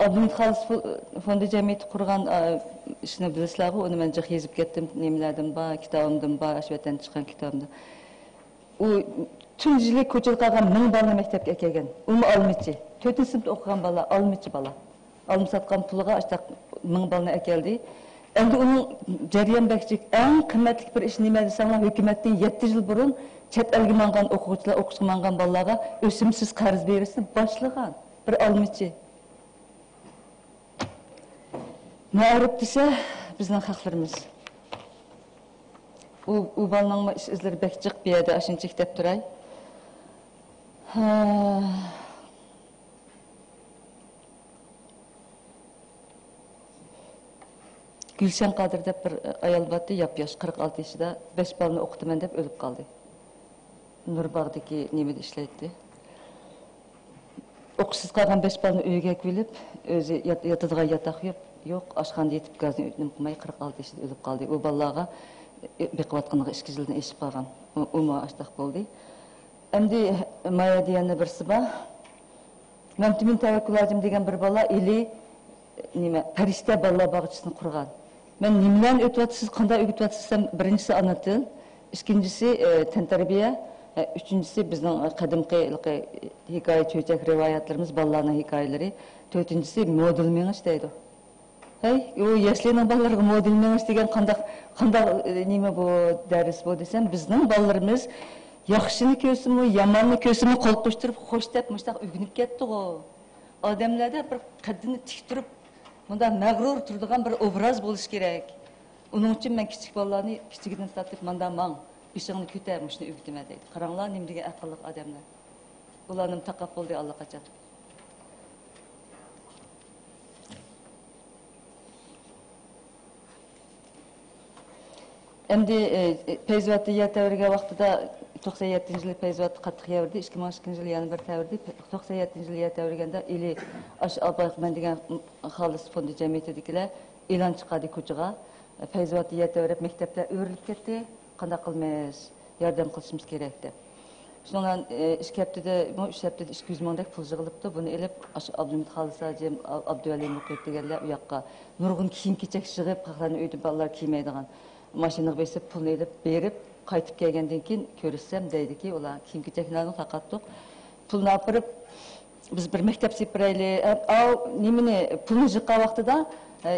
ئابلىمىت خالىس فو-، فوندى جەمئىيىتى قۇرغان، ئا، ئىشنى بىلىسىلەرغۇ، ئۇنى مەن جىق يېزىپ كەتتىم، نېمىلەردىن بار، كىتابىمدىن بار، ئاشۇ ۋەتەندە چىققان كىتابىمدا. ئۇ تۇنجى يىلى كوچىدا قالغان مىڭ بالىنى مەكتەپكە ئەكەلگەن. ئۇمۇ ئالمىچى. تۆتىنچى سىنىپتا ئوقۇغان بالا، ئالمىچى بالا. ئالما ساتقان پۇلىغا ئاشتاق مىڭ بالىنى ئەكەلدى. ئەمدى ئۇنىڭ جەريان بەكچىك، ئەڭ قىممەتلىك بىر ئىش نېمە دېسەڭلار، ھۆكۈمەتتىن يەتتە يىل بۇرۇن چەت ئەلگە ماڭغان ئوقۇغۇچىلار، ئوقۇشقا ماڭغان بالىلارغا ئۆسۈمسىز قەرز بېرىشنى باشلىغان بىر ئالمىچى. مائارىپ دېسە، بىزنىڭ خەقلىرىمىز. ئۇ، ئۇ بالىنىڭمۇ ئىش ئىزلىرى بەك جىق بۇ يەردە، ئاشۇنچە دەپ تۇراي. ھە. گۈلشەن قادىر دەپ بىر ئايال بارتتى، ياپياش، قىرىق ئالتە يېشىدا، بەش بالىنى ئوقۇتىمەن دەپ ئۆلۈپ قالدى. نۇرباغدىكى نېمىدە ئىشلەيتتى. ئوقۇشسىز قالغان بەش بالىنى ئۆيىگە ئەكىۋېلىپ، ئۆزى يات-، ياتىدىغان ياتاق يوق، يوق، ئاشخانىدا يېتىپ گازنى ئۆتۈنۈپ قىلماي، قىرىق ئالتە يېشىدا ئۆلۈپ قالدى. ئۇ بالىلارغا بېقىۋاتقىنىغا ئىككى يىلدىن ئېشىپ قالغان. ئۇ، ئۇمۇ ئاشتاق بولدى. ئەمدى مايا دېگەننى بىرسى بار. مەمتىمىن تەۋەككۈل ھاجىم دېگەن بىر بالا ئىلى، نېمە، پەرىشتە بالىلار باغچىسىنى قۇرغان. مەن نېمىلەرنى ئۆتۈۋاتىسىز، قانداق ئۆگىتىۋاتىسىز دېسەم، بىرىنچىسى ئانا تىل، ئىككىنچىسى، ئە، تەنتەربىيە، ئە، ئۈچىنچىسى بىزنىڭ قەدىمكى ھېلىقى ھېكايە، چۆچەك، رىۋايەتلىرىمىز، بالىلارنىڭ ھېكايىلىرى، تۆتىنچىسى مودېل مېڭىش دەيدۇ. ھەي، ئۇ يەسلىنىڭ بالىلىرىغا مودېل مېڭىش دېگەن قانداق، قانداق، ئە، نېمە بۇ، دەرس بۇ دېسەم، بىزنىڭ بالىلىرىمىز ياخشىنى كۆرسىمۇ، ياماننى كۆرسىمۇ قول قوشتۇرۇپ خوش دەپ مۇشۇنداق ئۆگىنىپ كەتتىغۇ. ئادەملەردە بىر قەددىنى تىك تۇرۇپ، مۇنداق مەغرۇر تۇرىدىغان بىر ئوبراز بولۇشى كېرەك. ئۇنىڭ ئۈچۈن مەن كىچىك بالىلارنى كىچىكىدىن تارتىپ، ماندا ماڭ، بېشىڭنى كۆتەر، مۇشۇنى ئۆگىتىمەن دەيدۇ. قاراڭلار، نېمە دېگەن ئەقىللىق ئادەملەر. ئۇلارنىمۇ تاقاپ بولدى ئاللىقاچان. ئەمدى، ئى، پەيزىۋاتتا يەر تەۋرىگەن ۋاقتىدا، توقسان يەتتىنچى يىلى پەيزىۋاتتا قاتتىق يەر بەردى، ئىككى مىڭ ئىككىنچى يىلى يەنە بىر تەۋرىدى. توقسان يەتتىنچى يىلى يەر تەۋرىگەندە، ئىلى ئاشۇ ئابايق مەن دېگەن خالىس فوندى جەمئىيىتىدىكىلەر ئېلان چىقاردى كوچىغا. پەيزىۋاتتا يەر تەۋرەپ، مەكتەپلەر ئۆرۈلۈپ كەتتى. قانداق قىلىمىز؟ ياردەم قىلىشىمىز كېرەك دەپ. شۇنىڭ بىلەن، ئى، ئىككى ھەپتىدىمۇ، ئۈچ ھەپتىدە ئىككى يۈز مىڭدەك پۇل يىغىلىپتۇ. بۇنى ئېلىپ، ئاشۇ ئابلىمىت خالىس ھاجىم، ئا-، ئابدۇۋەلى مۇقىت دېگەنلەر ئۇ ياققا نۇرغۇن كىيىم-كېچەك يىغىپ، خەقلەرنىڭ ئۆيىدە بالىلار كىيمەيدىغان ماشىنىغا بېسىپ، پۇلنى ئېلىپ بېرىپ، قايتىپ كەلگەندىن كېيىن كۆرۈشسەم دەيدىكى، ئۇلار كىيىم-كېچەكلەرنى تارقاتتۇق. پۇلنى ئاپىرىپ، بىز بىر مەكتەپ سېلىپ بېرەيلى. ئە، ئاۋۇ نېمىنى، پۇلنى يىغقان ۋاقتىدا، ئە،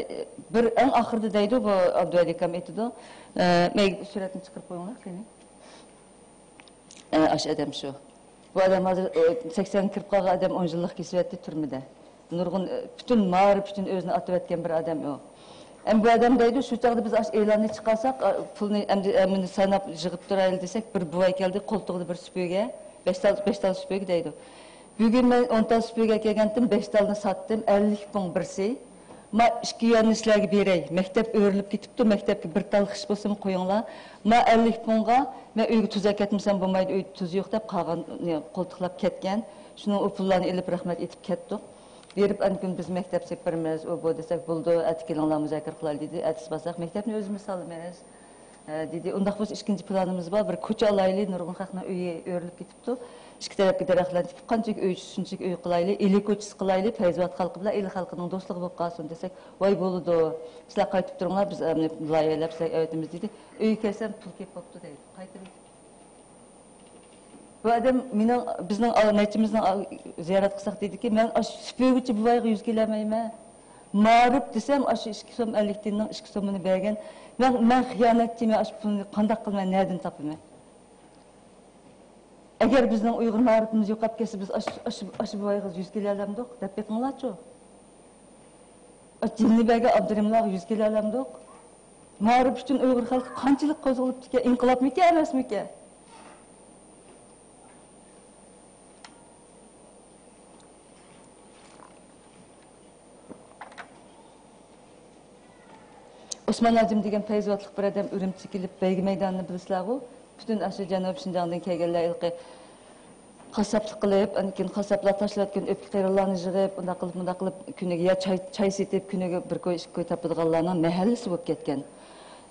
بىر ئەڭ ئاخىرىدا دەيدۇ، بۇ ئابدۇۋەلى ئاكام ئېيتىدۇ. ئە، مەيگە سۈرەتنى چىقىرىپ قويۇڭلار، قېنى. ئە، ئاشۇ ئادەم شۇ. بۇ ئادەم ھازىر، ئە، سەكسەنگە كىرىپ قالغان ئادەم ئون يىللىق كېسىۋەتتى تۈرمىدە. نۇرغۇن، ئە، پۈتۈن مائارىپ ئۈچۈن ئۆزىنى ئاتىۋەتكەن بىر ئادەم ئۇ. ئەمدى بۇ ئادەم دەيدۇ، شۇ چاغدا بىز ئاشۇ ئېلاننى چىقارساق، ئە، پۇلنى ئەمدى، ئە، مۇنى ساناپ يىغىپ تۇرايلى دېسەك، بىر بوۋاي كەلدى، قولتۇقىدا بىر سۈپۈرگە، بەش تال، بەش تال سۈپۈرگە دەيدۇ. بۈگۈن مەن ئون تال سۈپۈرگە كەلگەنتىم، بەش تالنى ساتتىم، ئەللىك پۇڭ بىرسى. ما ئىككى يۈەننى سىلەرگە بېرەي، مەكتەپ ئۆرۈلۈپ كېتىپتۇ، مەكتەپكە بىر تال خىش بولسىمۇ قويۇڭلار. ما ئەللىك پۇڭغا مەن ئۆيگە تۇز ئەكەتمىسەم بولمايدۇ، ئۆيدە تۇز يوق دەپ قالغاننى قولتۇقلاپ كەتكەن. شۇنىڭ ئۇ پۇللارنى ئېلىپ رەھمەت ئېيتىپ كەتتۇق. بېرىپ ئاندىن بىز مەكتەپ سېلىپ بېرىمىز، ئۇ بۇ دېسەك، بولىدۇ، ئەتە كېلىڭلار مۇزاكىرە قىلايلى دېدى. ئەتىسى بارساق، مەكتەپنى ئۆزىمىز سالىمىز. ئە، دېدى، ئۇنداق بولسا ئىككىنچى پىلانىمىز بار، بىر كوچا ئالايلى، نۇرغۇن خەقنىڭ ئۆيى ئۆرۈلۈپ كېتىپتۇ. ئىككى تەرەپكە دەرەخلەرنى تىكىپ، قانچىلىك ئۆي چۈشسە شۇنچىلىك ئۆي قىلايلى، ئىلى كوچىسى قىلايلى، پەيزىۋات خەلقى بىلەن ئىلى خەلقىنىڭ دوستلۇقى بولۇپ قالسۇن دېسەك، ۋاي بولىدۇ، سىلەر قايتىپ تۇرۇڭلار، بىز، ئە، لايىھەلەپ سىلەرگە ئەۋەتىمىز دېدى. ئۆيگە كەلسەم پۇل كېلىپ بوپتۇ دەيدۇ. قايتىپ بۇ ئادەم مېنىڭ، بىزنىڭ ئا-، نەچچىمىزنىڭ ئا-، زىيارەت قىلساق دېدىكى، مەن ئاشۇ سۈپۈرگىچە بۇ بايغا يۈز كېلەلمەيمەن. مائارىپ دېسەم، ئاشۇ ئىككى سوم ئەللىك تىيىننىڭ ئىككى سومىنى بەرگەن. مەن، مەن خىيانەتچىمەن، ئاشۇ پۇلنى قانداق قىلىمەن، نەدىن تاپىمەن؟ ئەگەر بىزنىڭ ئۇيغۇر مائارىپىمىز يوقاپ كەتسە، بىز ئاشۇ، ئاشۇ، ئاشۇ بۇ بايغا يۈز كېلەلەمدۇق؟ دەپ بېقىڭلارچۇ. ئاشۇ جىننى بەرگەن ئابدۇرېھىملارغا يۈز كېلەلەمدۇق؟ مائارىپ ئۈچۈن ئۇيغۇر خەلقى قانچىلىك قوزغىلىپتىكەن، ئىنقىلابمىكەن، ئەمەسمىكەن؟ ئوسمان ھاجىم دېگەن پەيزىۋاتلىق بىر ئادەم ئۈرۈمچىگە كېلىپ، بەيگە مەيدانىنى بىلىسىلەرغۇ؟ پۈتۈن ئاشۇ جەنۇبىي شىنجاڭدىن كەلگەنلەر ھېلىقى قاسساپلىق قىلىپ، ئاندىن كېيىن قاسساپلار تاشلاۋەتكەن ئۆپكە قېرىلارنى يىغىپ، ئۇنداق قىلىپ، مۇنداق قىلىپ، كۈنىگە يا چاي، چاي سېتىپ، كۈنىگە بىر كوي، ئىككى كوي تاپىدىغانلارنىڭ مەھەللىسى بولۇپ كەتكەن.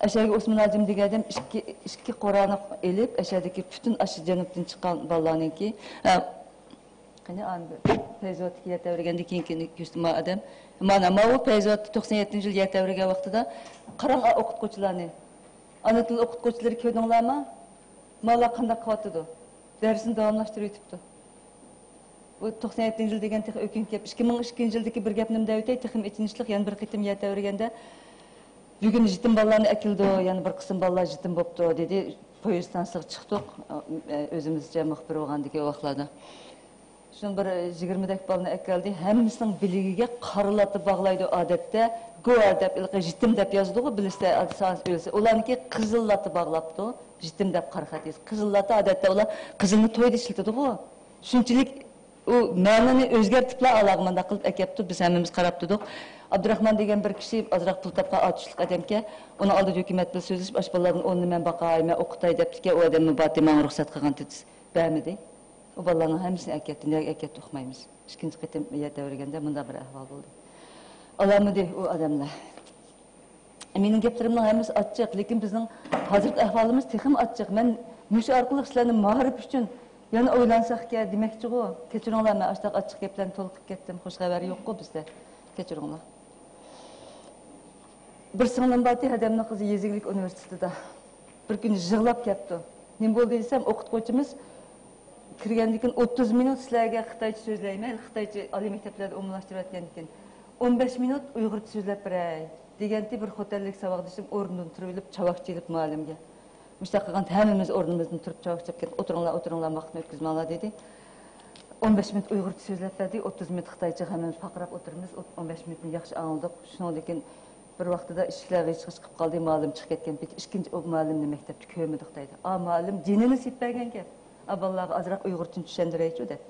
ئەشەگە ئوسمان ھاجىم دېگەن ئادەم ئىككى، ئىككى قورانى ئېلىپ، ئەشەدىكى پۈتۈن ئاشۇ جەنۇبتىن چىققان بالىلارنىڭكى، ھە، قېنى، ئانا بىر پەيزىۋاتتىكى يەر تەۋرىگەندىن كېيىنكىنى كۆرسىتىمەن ئادەم. مانا، ماۋۇ پەيزىۋاتتا توقسان يەتتىنچى يىل يەر تەۋرىگەن ۋاقتىدا قاراڭ، ئا، ئوقۇتقۇچىلارنى. ئانا تىل ئوقۇتقۇچىلىرى كۆردۈڭلارمۇ؟ مالا قانداق قىلىۋاتىدۇ؟ دەرسنى داۋاملاشتۇرۇۋېتىپتۇ. بۇ توقسان يەتتىنچى يىل دېگەن تېخى ئۆكۈنۈپ كەپ. ئىككى مىڭ ئىككىنچى يىلدىكى بىر گەپنىمۇ دەۋېتەي، تېخىمۇ ئېچىنىشلىق، يەنە بىر قېتىم يەر تەۋرىگەندە، بۈگۈن يېتىم بالىلارنى ئەكېلىدۇ، يەنە بىر قىسىم بالىلار يېتىم بوپتۇ، دېدى. پويىز ستانسىسىغا چىقتۇق، ئۆزىمىزچە مۇخبىر بولغاندىكى ۋاقىتلاردا. شۇنىڭ بىر يىگىرمىدەك بالىنى ئەكەلدى. ھەممىسىنىڭ بىلىكىگە قارا لاتا باغلايدۇ ئادەتتە. گوۋا دەپ، ھېلىقى يېتىم دەپ يازىدىغۇ، بىلىسىلەر، ئادەتتە سانسا ئۆلسە. ئۇلارنىڭكى قىزىل لاتا باغلاپتۇ. يېتىم دەپ قارا خەت يېزىپ. قىزىل لاتا ئادەتتە ئۇلار قىزىلنى تويدا ئىشلىتىدىغۇ. شۇنچىلىك ئۇ مەنىنى ئۆزگەرتىپلا ئالاغا مۇنداق قىلىپ ئەكەپتۇ. بىز ھەممىمىز قاراپ تۇردۇق. ئابدۇراخمان دېگەن بىر كىشى ئازراق پۇل تاپقان ئاتۇشلۇق ئادەمكەن. ئۇنىڭ ئالدىدا ھۆكۈمەت بىلەن سۆزلىشىپ، ئاشۇ بالىلارنى ئونىنى مەن باقاي، مەن ئوقۇتاي دەپتىكەن. ئۇ ئادەممۇ بارتى، ماڭا رۇخسەت قىلغانتى دېسە. بەرمىدى. ئۇ بالىلارنىڭ ھەممىسىنى ئەكەتتى. نەگە ئەكەتتى ئۇقمايمىز. ئىككىنچى قېتىم يەر تەۋرىگەندە مۇنداق بىر ئەھۋال بولدى. ئالالمىدى ئۇ ئادەملەر. مېنىڭ گەپلىرىمنىڭ ھەممىسى ئاچچىق، لېكىن بىزنىڭ ھازىرقى ئەھۋالىمىز تېخىمۇ ئاچچىق. مەن مۇشۇ ئارقىلىق سىلەرنى مائارىپ ئۈچۈن يەنە ئويلانساقكەن دېمەكچىغۇ. كەچۈرۈڭلار، مەن ئاشۇنداق ئاچچىق گەپلەرنى تولا قىلىپ كەتتىم. خۇش خەۋەر يوققۇ بىزدە. كەچۈرۈڭلار. بىر سىڭلىم بارتى، ھەدەمنىڭ قىزى يېزا ئىگىلىك ئۇنىۋېرسىتېتىدا. بىر كۈنى يىغلاپ كەپتۇ. نېمە بولدى دېسەم، ئوقۇتقۇچىمىز كىرگەندىن كېيىن ئوتتۇز مىنۇت سىلەرگە خىتايچە سۆزلەيمەن، خىتايچە ئالىي مەكتەپلەردە ئومۇملاشتۇرۇۋەتكەندىن كېيىن، ئون بەش مىنۇت ئۇيغۇرچە سۆزلەپ بېرەي دېگەنتى، بىر خوتەنلىك ساۋاقدىشىم ئورنىدىن تۇرۇۋېلىپ چاۋاك چېلىپ مۇئەللىمگە. مۇشۇنداق قىلغاندا ھەممىمىز ئورنىمىزدىن تۇرۇپ چاۋاك چېلىپ كېتىپ، «ئولتۇرۇڭلار، ئولتۇرۇڭلار، ۋاقىتنى ئۆتكۈزمەڭلار» دېدى. ئون بەش مىنۇت ئۇيغۇرچە سۆزلەپ بەردى، ئوتتۇز مىنۇت خىتايچە، ھەممىمىز پارقىراپ ئولتۇرىمىز. ئون بەش مىنۇتنى ياخشى ئاڭلىدۇق. شۇنىڭدىن كېيىن بىر ۋاقتىدا ئىشىكلەر غىچ-غىچ قىلىپ قالدى، مۇئەللىم چىقىپ كەتكەن پېتى. ئىككىنچى ئۇ مۇئەللىمنى مەكتەپتە كۆرمىدۇق دەيدۇ. ئا، مۇئەللىم جېنىنى سېتىپ بەرگەن گەپ. «ئا، بالىلارغا ئازراق ئۇيغۇرچىنى چۈشەندۈرەيچۇ» دەپ.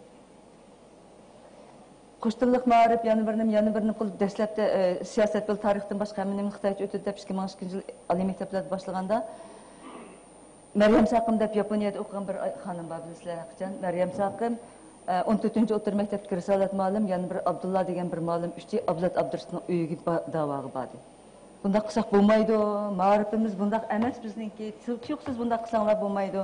قوش تىللىق مائارىپ يەنە بىر نېمە، يەنە بىر نېمە قىلىپ، دەسلەپتە، ئە، سىياسەت بىلەن تارىختىن باشقا ھەممە نېمىنى خىتايچە ئۆتىدۇ دەپ، ئىككى مىڭ ئىككىنچى يىل ئالىي مەكتەپلەردە باشلىغاندا، مەريەم ساقىم دەپ ياپونىيەدە ئوقۇغان بىر ئاي-، خانىم بار، بىلىسىلەر ھەقىچان. مەريەم ساقىم، ئە، ئون تۆتىنچى ئوتتۇرا مەكتەپتىكى رىسالەت مۇئەللىم، يەنە بىر ئابدۇللا دېگەن بىر مۇئەللىم، ئۈچى ئابلەت ئابدۇرېشىتنىڭ ئۆيىگە با-، داۋاغا باردى. «بۇنداق قىلساق بولمايدۇ، مائارىپىمىز بۇنداق ئەمەس بىزنىڭكى، تۇيۇقسىز بۇنداق قىلساڭلار بولمايدۇ.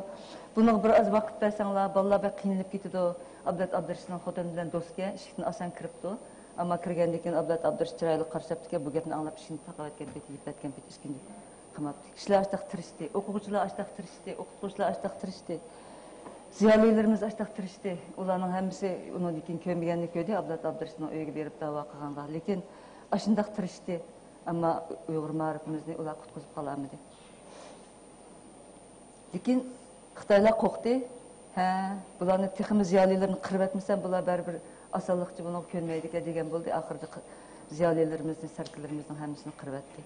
بۇنىڭغا بىر ئاز ۋاقىت بەرسەڭلار، بالىلار بەك قىينىلىپ كېتىدۇ.» ئابلەت ئابدۇرېشىتنىڭ خوتۇنى بىلەن دوستكەن، ئىشىكتىن ئاسان كىرىپتۇ. ئەمما كىرگەندىن كېيىن ئابلەت ئابدۇرېشىت چىرايلىق قارشى ئاپتىكەن، بۇ گەپنى ئاڭلاپ ئىشىكنى تاقاۋەتكەن پېتى، يېپىۋەتكەن پېتى ئىشىكنى قاماپتۇ. كىشىلەر ئاشتاق تىرىشتى، ئوقۇغۇچىلار ئاشتاق تىرىشتى، ئوقۇتقۇچىلار ئاشتاق تىرىشتى، زىيالىيلىرىمىز ئاشتاق تىرىشتى. ئۇلارنىڭ ھەممىسى ئۇنىڭدىن كېيىن كۆرمىگەننى كۆردى، ئابلەت ئابدۇرېشىتنىڭ ئۆيىگە بېرىپ داۋا قىلغانغا. لېكىن ئاشۇنداق تىرىشتى. ئەمما ئۇيغۇر مائارىپىمىزنى ئۇلار قۇتقۇزۇپ قالالمىدى. لېكىن خىتايلار قورقتى. ھە، بۇلارنى تېخىمۇ زىيالىيلىرىنى قىرىۋەتمىسەم، بۇلار بەرىبىر ئاسانلىقچە بۇنىڭغا كۆنمەيدىكەن دېگەن بولدى. ئاخىرىدا ق-، زىيالىيلىرىمىزنى، سەركىلىرىمىزنىڭ ھەممىسىنى قىرىۋەتتى.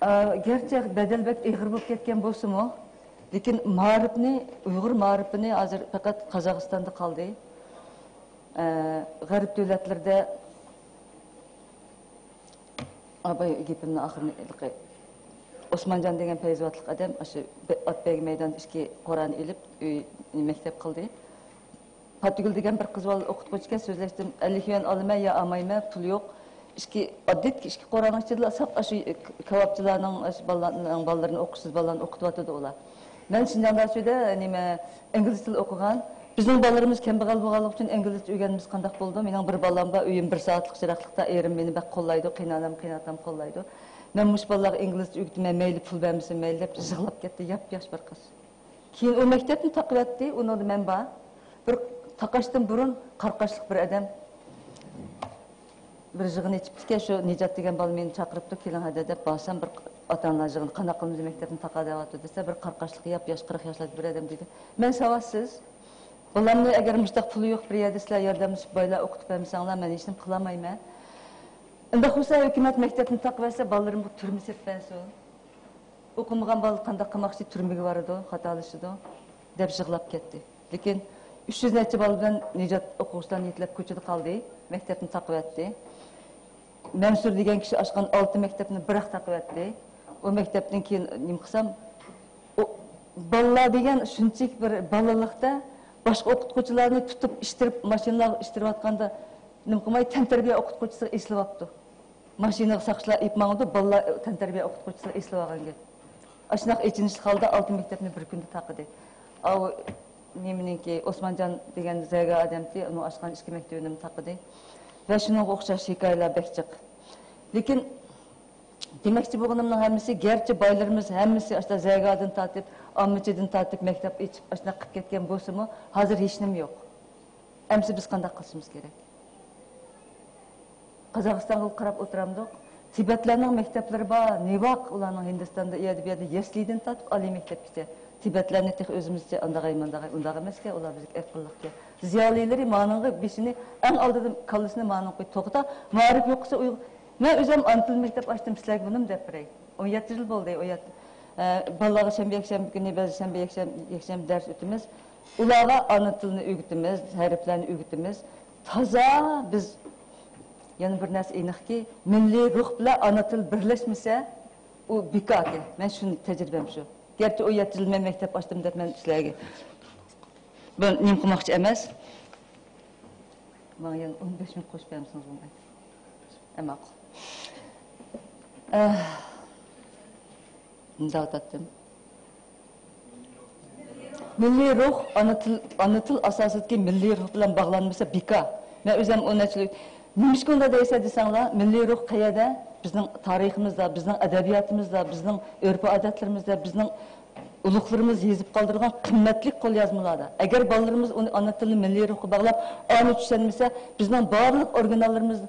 ئا، گەرچە بەدەل بەك ئېغىر بولۇپ كەتكەن بولسىمۇ، لېكىن مائارىپنى، ئۇيغۇر مائارىپىنى ھازىر پەقەت قازاقىستاندا قالدى. ئە، غەرب دۆلەتلىرىدە ئاباي گېپىمنىڭ ئاخىرىنى ھېلىقى ئوسمانجان دېگەن پەيزىۋاتلىق ئادەم ئاشۇ بە-، ئات بەيگە مەيدانىدا ئىككى قورانى ئېلىپ، ئۆي، مەكتەپ قىلدى. پاتىگۈل دېگەن بىر قىز بالا ئوقۇتقۇچى ئىكەن، سۆزلەشتىم، «ئەللىك يۈەن ئالىمەن يا ئالمايمەن، پۇل يوق.» ئىككى، ئاددىي ئىككى قورانىنىڭ ئىچىدىلا ساپ ئاشۇ ك-، كاۋاپچىلارنىڭ، ئاشۇ بالىلارنىڭ بالىلىرىنى، ئوقۇشسىز بالىلارنى ئوقۇتۇۋاتىدۇ ئۇلار. مەن شىنجاڭدا شۇ يەردە، نېمە، ئىنگلىز تىلى ئوقۇغان. بىزنىڭ بالىلىرىمىز كەمبەغەل بولغانلىقى ئۈچۈن ئىنگلىزچە ئۆگەنمىسە قانداق بولىدۇ؟ مېنىڭ بىر بالام بار، ئۆيۈم بىر سائەتلىك يىراقلىقتا، ئېرىم مېنى بەك قوللايدۇ، قېيىنئانام، قېيىنئاتام قوللايدۇ. مەن مۇشۇ بالىلارغا ئىنگلىزچە ئۆگىتىمەن، مەيلى پۇل بەرمىسۇن مەيلى دەپ يىغلاپ كەتتى، ياپياش بىر قىز. كېيىن ئۇ مەكتەپنى تاقىۋەتتى، ئۇنىڭدا مەن بار. بىر تاقاشتىن بۇرۇن قارقاشلىق بىر ئادەم بىر يىغىن ئېچىپتىكەن، شۇ نىجات دېگەن بالا مېنى چاقىرىپتۇ، «كېلىڭ ھەدە» دەپ بارسام، بىر ئاتا-ئانىلار يىغىنى، «قانداق قىلىمىز، مەكتەپنى تاقا دەۋاتىدۇ» دېسە، بىر قارقاشلىق ياپياش، قىرىق ياشلاردا بىر ئادەم دېدى، «مەن ساۋاتسىز. بالامنى ئەگەر مۇشتاق پۇلى يوق بىر يەردە سىلەر ياردەملىشىپ بايلار ئوقۇتۇپ بەرمىسەڭلار، مەن ھېچنېمە قىلالمايمەن. ئۇنداق بولسا ھۆكۈمەت مەكتەپنى تاقىۋەتسە، بالىلىرىمغا تۈرمە سېلىپ بەرسۇن. ئوقۇمىغان بالا قانداق قىلماقچى، تۈرمىگە بارىدۇ، خاتالىشىدۇ» دەپ يىغلاپ كەتتى. لېكىن ئۈچ يۈز نەچچە بالا بىلەن نىجات ئوقۇغۇچىلارنى يېتىلەپ كوچىدا قالدى، مەكتەپنى تاقىۋەتتى. مەنسۇر دېگەن كىشى ئاچقان ئالتە مەكتەپنى بىراق تاقىۋەتتى. ئۇ مەكتەپتىن كېيىن نېمە قىلسام، ئۇ بالىلار دېگەن شۇنچىلىك بىر بالىلىقتا باشقا ئوقۇتقۇچىلارنى تۇتۇپ ئىشتىرىپ، ماشىنىلارغا ئىشتىرىۋاتقاندا نېمە قىلماي، تەنتەربىيە ئوقۇتقۇچىسىغا ئېسىلىۋاپتۇ. ماشىنىغا ساقچىلار ئېلىپ ماڭىدۇ، بالىلار تەنتەربىيە ئوقۇتقۇچىسىغا ئېسىلىۋالغان گەپ. ئاشۇنداق ئېچىنىشلىق ھالدا ئالتە مەكتەپنى بىر كۈندە تاقىدى. ئاۋۇ نېمىنىڭكى، ئوسمانجان دېگەن زەگە ئادەمتى، ئۇنىڭ ئاچقان ئىككى مەكتىۋىنىمۇ تاقىدى. ۋە شۇنىڭغا ئوخشاش ھېكايىلەر بەك جىق. لېكىن دېمەكچى بولغىنىمنىڭ ھەممىسى، گەرچە بايلىرىمىز ھەممىسى ئاشۇنداق زەگادىن تارتىپ، ئاممىچىدىن تارتىپ مەكتەپ ئېچىپ، ئاشۇنداق قىلىپ كەتكەن بولسىمۇ، ھازىر ھېچنېمە يوق. ئەمسە بىز قانداق قىلىشىمىز كېرەك؟ قازاقىستانغا قاراپ ئولتۇرامدۇق؟ تىبەتلەرنىڭ مەكتەپلىرى بار، نېۋاق ئۇلارنىڭ ھىندىستاندا، ئۇ يەردە، بۇ يەردە يەسلىدىن تارتىپ ئالىي مەكتەپكىچە. تىبەتلەرنى تېخى ئۆزىمىزچە ئانداغاي، مانداغاي، ئۇنداق ئەمەسكەن، ئۇلار بىزگە ئەركىنلىقكەن. زىيالىيلىرى مانىڭغا بېشىنى ئەڭ ئالدىدا، كاللىسىنى مانىڭغا قويۇپ، توختا، مائارىپ يوق قىلسا ئۇيغۇر. مەن ئۆزۈم ئانا تىل مەكتەپ ئاچتىم، سىلەرگە بۇنىمۇ دەپ بېرەي. ئون يەتتە يىل بولدى، ئون يەتتە. ئە، بالىلارغا شەنبە، يەكشەنبە كۈنى، بەزى شەنبە، يەكشەنبە، يەكشەنبە دەرس ئۆتىمىز. ئۇلارغا ئانا تىلنى ئۆگىتىمىز، ھەرپلەرنى ئۆگىتىمىز. تازا بىز، يەنە بىر نەرسە ئېنىقكى، مىللىي روھ بىلەن ئانا تىل بىرلەشمىسە، ئۇ بىكاركەن. مەن شۇنى، تەجرىبەم شۇ. گەرچە ئون يەتتە يىل مەن مەكتەپ ئاچتىم دەپ مەن سىلەرگە بىر نېمە قىلماقچى ئەمەس. ماڭا يەنە ئون بەش مىنۇت قوشۇپ بەرمىسىڭىز بولمايدۇ. ئە، ماقۇل. ئە، مۇنداق ئاتاتتىم. مىللىي روھ، ئانا تىل، ئانا تىل ئاساسىدىكى مىللىي روھ بىلەن باغلانمىسا بىكار. مەن ئۆزۈم ئون نەچچە يىل، نېمىشقا ئۇنداق دەيسەن دېسەڭلار، مىللىي روھ قەيەردە؟ بىزنىڭ تارىخىمىزدا، بىزنىڭ ئەدەبىياتىمىزدا، بىزنىڭ ئۆرپ-ئادەتلىرىمىزدە، بىزنىڭ ئۇلۇغلىرىمىز يېزىپ قالدۇرغان قىممەتلىك قوليازمىلاردا. ئەگەر بالىلىرىمىز ئۇنى، ئانا تىلىنى مىللىي روھقا باغلاپ، ئانى چۈشەنمىسە، بىزنىڭ بارلىق ئورىگىناللىرىمىز،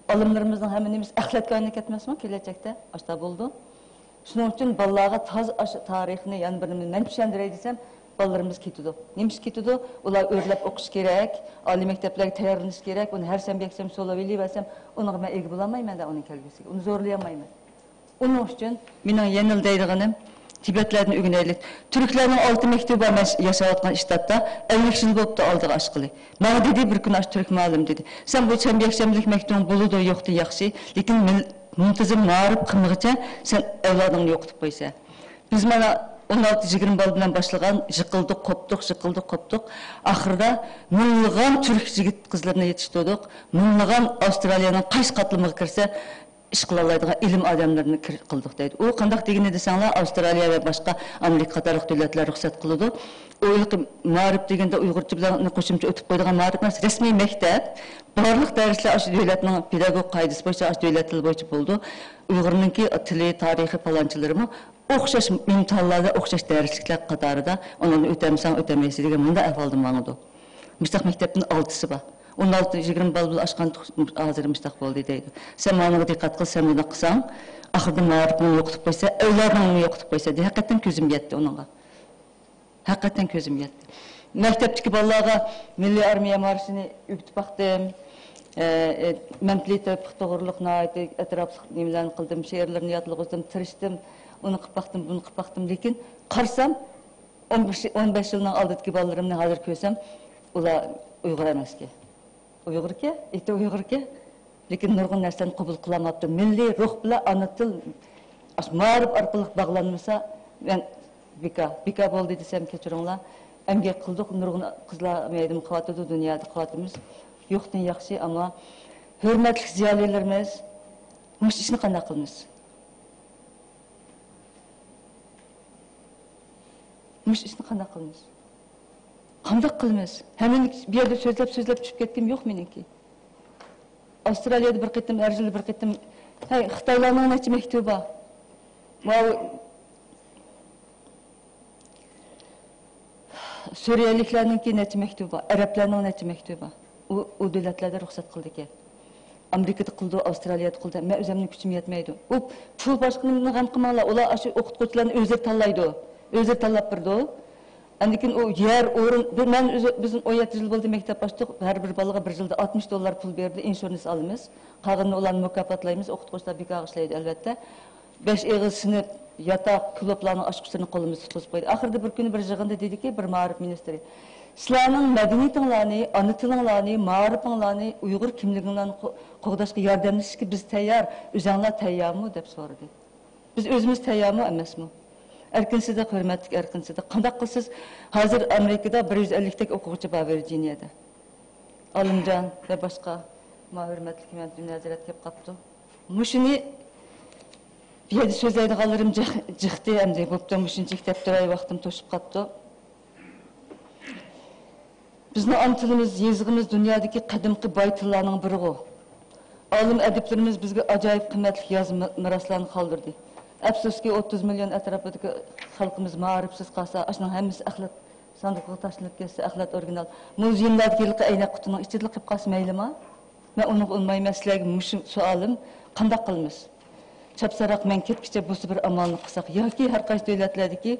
ئالىملىرىمىزنىڭ ھەممە نېمىسى ئەخلەتكە ئايلىنىپ كەتمەسمۇ كېلەچەكتە؟ ئاشتا بولىدۇ. شۇنىڭ ئۈچۈن بالىلارغا تازا ئاشۇ تارىخنى، يەنە بىر نېمىنى مەن چۈشەندۈرەي دېسەم، بالىلىرىمىز كېتىدۇ. نېمە ئۈچۈن كېتىدۇ؟ ئۇلار ئۆرلەپ ئوقۇش كېرەك، ئالىي مەكتەپلەرگە تەييارلىنىش كېرەك، ئۇنى ھەر سەنبە يەكشەنبە سولاۋېلىۋەرسەم، ئۇنىڭغا مەن ئىگە بولالمايمەن-دە، ئۇنىڭ كەلگۈسىگە. ئۇنى زورلىيالمايمەن. ئۇنىڭ ئۈچۈن مېنىڭ يەنىلا دەيدىغىنىم، تىبەتلەردىن ئۆگىنەيلى. تۈركلەرنىڭ ئالتە مەكتىپى بار، مەن ياشاۋاتقان شتاتتا ئەللىك يىل بوپتۇ ئالدىغا ئاشقىلى. ماڭا دېدى بىر كۈنى ئاشۇ تۈرك مۇئەللىم دېدى، سەن بۇ شەنبە يەكشەنبىلىك مەكتۇبۇڭ بولىدۇ، يوقتىن ياخشى، لېكىن مىل-، مۇنتىزىم مائارىپ قىلمىغىچە سەن ئەۋلادىڭنى يوقىتىپ قويىسەن. بىز مانا ئون ئالتە يىگىرمە بالا بىلەن باشلىغان، يىقىلدۇق، قوپتۇق، يىقىلدۇق، قوپتۇق. ئاخىرىدا مىڭلىغان تۈرك يىگىت قىزلىرىنى يېتىشتۈردۇق، مىڭلىغان ئاۋسترالىيەنىڭ قايسى قاتلىمىغا كىرسە، ئىش قىلالايدىغان ئىلىم ئادەملىرىنى كىر-، قىلدۇق دەيدۇ. ئۇ قانداق دېگىنى دېسەڭلار، ئاۋسترالىيە ۋە باشقا ئامېرىكا قاتارلىق دۆلەتلەر رۇخسەت قىلىدۇ. ئۇ ھېلىقى مائارىپ دېگەندە ئۇيغۇرچە بىلەن قوشۇمچە ئۆتۈپ قويىدىغان مائارىپ ئەمەس، رەسمىي مەكتەپ. بارلىق دەرسلەر ئاشۇ دۆلەتنىڭ پېداگوگ قائىدىسى بويىچە، ئاشۇ دۆلەت تىلى بويىچە بولىدۇ. ئۇيغۇرنىڭكى تىلى، تارىخى، پالانچىلىرىمۇ ئوخشاش ئىمتىھانلاردا، ئوخشاش دەرسلىكلەر قاتارىدا، ئۇنىڭدىن ئۆتەمسەڭ ئۆتەلمەيسەن دېگەن مۇنداق ئەھۋالدا ماڭىدۇ. مۇشۇنداق مەكتەپتىن ئالتىسى بار. ئون ئالتە، يىگىرمە بالا بىلەن ئاشقان تۇغ-، ھازىر مۇشۇنداق بولدى دەيدۇ. سەن ماڭىغا دىققەت قىل، سەن بۇنداق قىلساڭ، ئاخىرىدا مائارىپىڭنى يوقىتىپ قويسا، ئەۋلادىڭنى يوقىتىپ قويسا دەپ، ھەقىقەتەن كۆزۈم يەتتى ئۇنىڭغا. ھەقىقەتەن كۆزۈم يەتتى. مەكتەپتىكى بالىلارغا مىللىي ئارمىيە مارشىنى ئۆگىتىپ باقتىم. ئە، ئە، مەمتىلى توغرۇلۇق ناھايىتى ئەتراپلىق نېمىلەرنى قىلدىم، شېئىرلىرىنى يادلىغۇزدۇم، تىرىشتىم، ئۇنى قىلىپ باقتىم، بۇنى قىلىپ باقتىم. لېكىن قارىسام، ئون بەش، ئون بەش يىلنىڭ ئالدىدىكى بالىلىرىمنى ھازىر كۆرسەم، ئۇلار ئۇيغۇر ئەمەسكەن. ئۇيغۇركەن، ئېتى ئۇيغۇركەن، لېكىن نۇرغۇن نەرسىلەرنى قوبۇل قىلالماپتۇ. مىللىي روھ بىلەن ئانا تىل، ئاشۇ مائارىپ ئارقىلىق باغلانمىسا، مەن بىكار، بىكار بولدى دېسەم كەچۈرۈڭلار. ئەمگەك قىلدۇق، نۇرغۇن قىزلار مەيدىم قىلىۋاتىدۇ، دۇنيادا قىلىۋاتىمىز. يوقتىن ياخشى، ئەمما ھۆرمەتلىك زىيالىيلىرىمىز، مۇشۇ ئىشنى قانداق قىلىمىز؟ مۇشۇ ئىشنى قانداق قىلىمىز؟ قانداق قىلىمىز؟ ھەممىنى بۇ يەردە سۆزلەپ، سۆزلەپ چۈشۈپ كەتكىنىم يوق مېنىڭكى. ئاۋسترالىيەدە بىر قېتىم، ھەر يىلى بىر قېتىم. ھەي، خىتايلارنىڭ نەچچە مەكتۇبى بار؟ ماۋۇ سۈرىيەلىكلەرنىڭكى نەچچە مەكتۇبى بار، ئەرەبلەرنىڭ نەچچە مەكتۇبى بار. ئۇ، ئۇ دۆلەتلەردە رۇخسەت قىلىدىكەن. ئامېرىكىدا قىلىدۇ، ئاۋسترالىيەدە قىلىدۇ. مەن ئۆزۈمنىڭ كۈچۈم يەتمەيدۇ. ئۇ پۇل باشقىنى غەم قىلماڭلار. ئۇلار ئاشۇ ئوقۇتقۇچىلارنى ئۆزلىرى تاللايدۇ. ئۆزلىرى تاللاپ بېرىدۇ. ئاندىن كېيىن ئۇ يەر، ئورۇن، بىر، مەن ئۆزى، بىزنىڭ ئون يەتتە يىل بولدى مەكتەپ ئاچتۇق. ھەر بىر بالىغا بىر يىلدا ئاتمىش دوللار پۇل بېرىدۇ، ئىنشۇرنس ئالىمىز. قالغىنىنى ئۇلارنى مۇكاپاتلايمىز. ئوقۇتقۇچىلار بىكارغا ئىشلەيدۇ، ئەلۋەتتە. بەش ئېغىز سىنىپ، ياتاق، كۇلۇبلارنىڭ ئاچقۇچلىرىنى قولىمىزدا تۇتقۇزۇپ قويدى. ئاخىرىدا بىر كۈنى بىر يىغىندا دېدىكى، بىر مائارىپ مىنىستىرى، «سىلەرنىڭ مەدەنىيىتىڭلارنى، ئانا تىلىڭلارنى، مائارىپىڭلارنى، ئۇيغۇر كىملىكىڭلارنى قو-، قوغداشقا ياردەملىشىشكە بىز تەييار، ئۆزەڭلار تەييارمۇ؟» دەپ سورىدى. بىز ئۆزىمىز تەييارمۇ ئەمەسمۇ؟ ئەركىن سىدىق، ھۆرمەتلىك ئەركىن سىدىق، قانداق قىلسىز؟ ھازىر ئامېرىكىدا بىر يۈز ئەللىكتەك ئوقۇغۇچى بار ۋىرجىنىيەدە. ئالىمجان ۋە باشقا، ما ھۆرمەتلىك ھۆرمەتلىك نەزىرەت كېلىپ قاپتۇ. مۇشۇنى بۇ يەردە سۆزلەيدىغانلىرىم جىق-، جىقتى ئەمدى، بوپتۇ، مۇشۇنچىلىك دەپ تۇراي، ۋاقتىم توشۇپ قاپتۇ. بىزنىڭ ئانا تىلىمىز، يېزىقىمىز دۇنيادىكى قەدىمكى باي تىللارنىڭ بىرىغۇ. ئالىم ئەدىبلىرىمىز بىزگە ئاجايىپ قىممەتلىك يازما مىراسلارنى قالدۇردى. ئەپسۇسكى، ئوتتۇز مىليون ئەتراپىدىكى خەلقىمىز مائارىپسىز قالسا، ئاشۇنىڭ ھەممىسى ئەخلەت ساندۇقىغا تاشلىنىپ كەتسە، ئەخلەت ئورىگىنال مۇزېيۇملاردىكى ھېلىقى ئەينەك قۇتىنىڭ ئىچىدىلا قېلىپ قالسا مەيلىما؟ مەن ئۇنىڭغا ئۇنىمايمەن. سىلەرگە مۇشۇ سوئالىم، قانداق قىلىمىز؟ چاپسانراق مەن كەتكىچە بولسا بىر ئامالنى قىلساق، ياكى ھەر قايسى دۆلەتلەردىكى،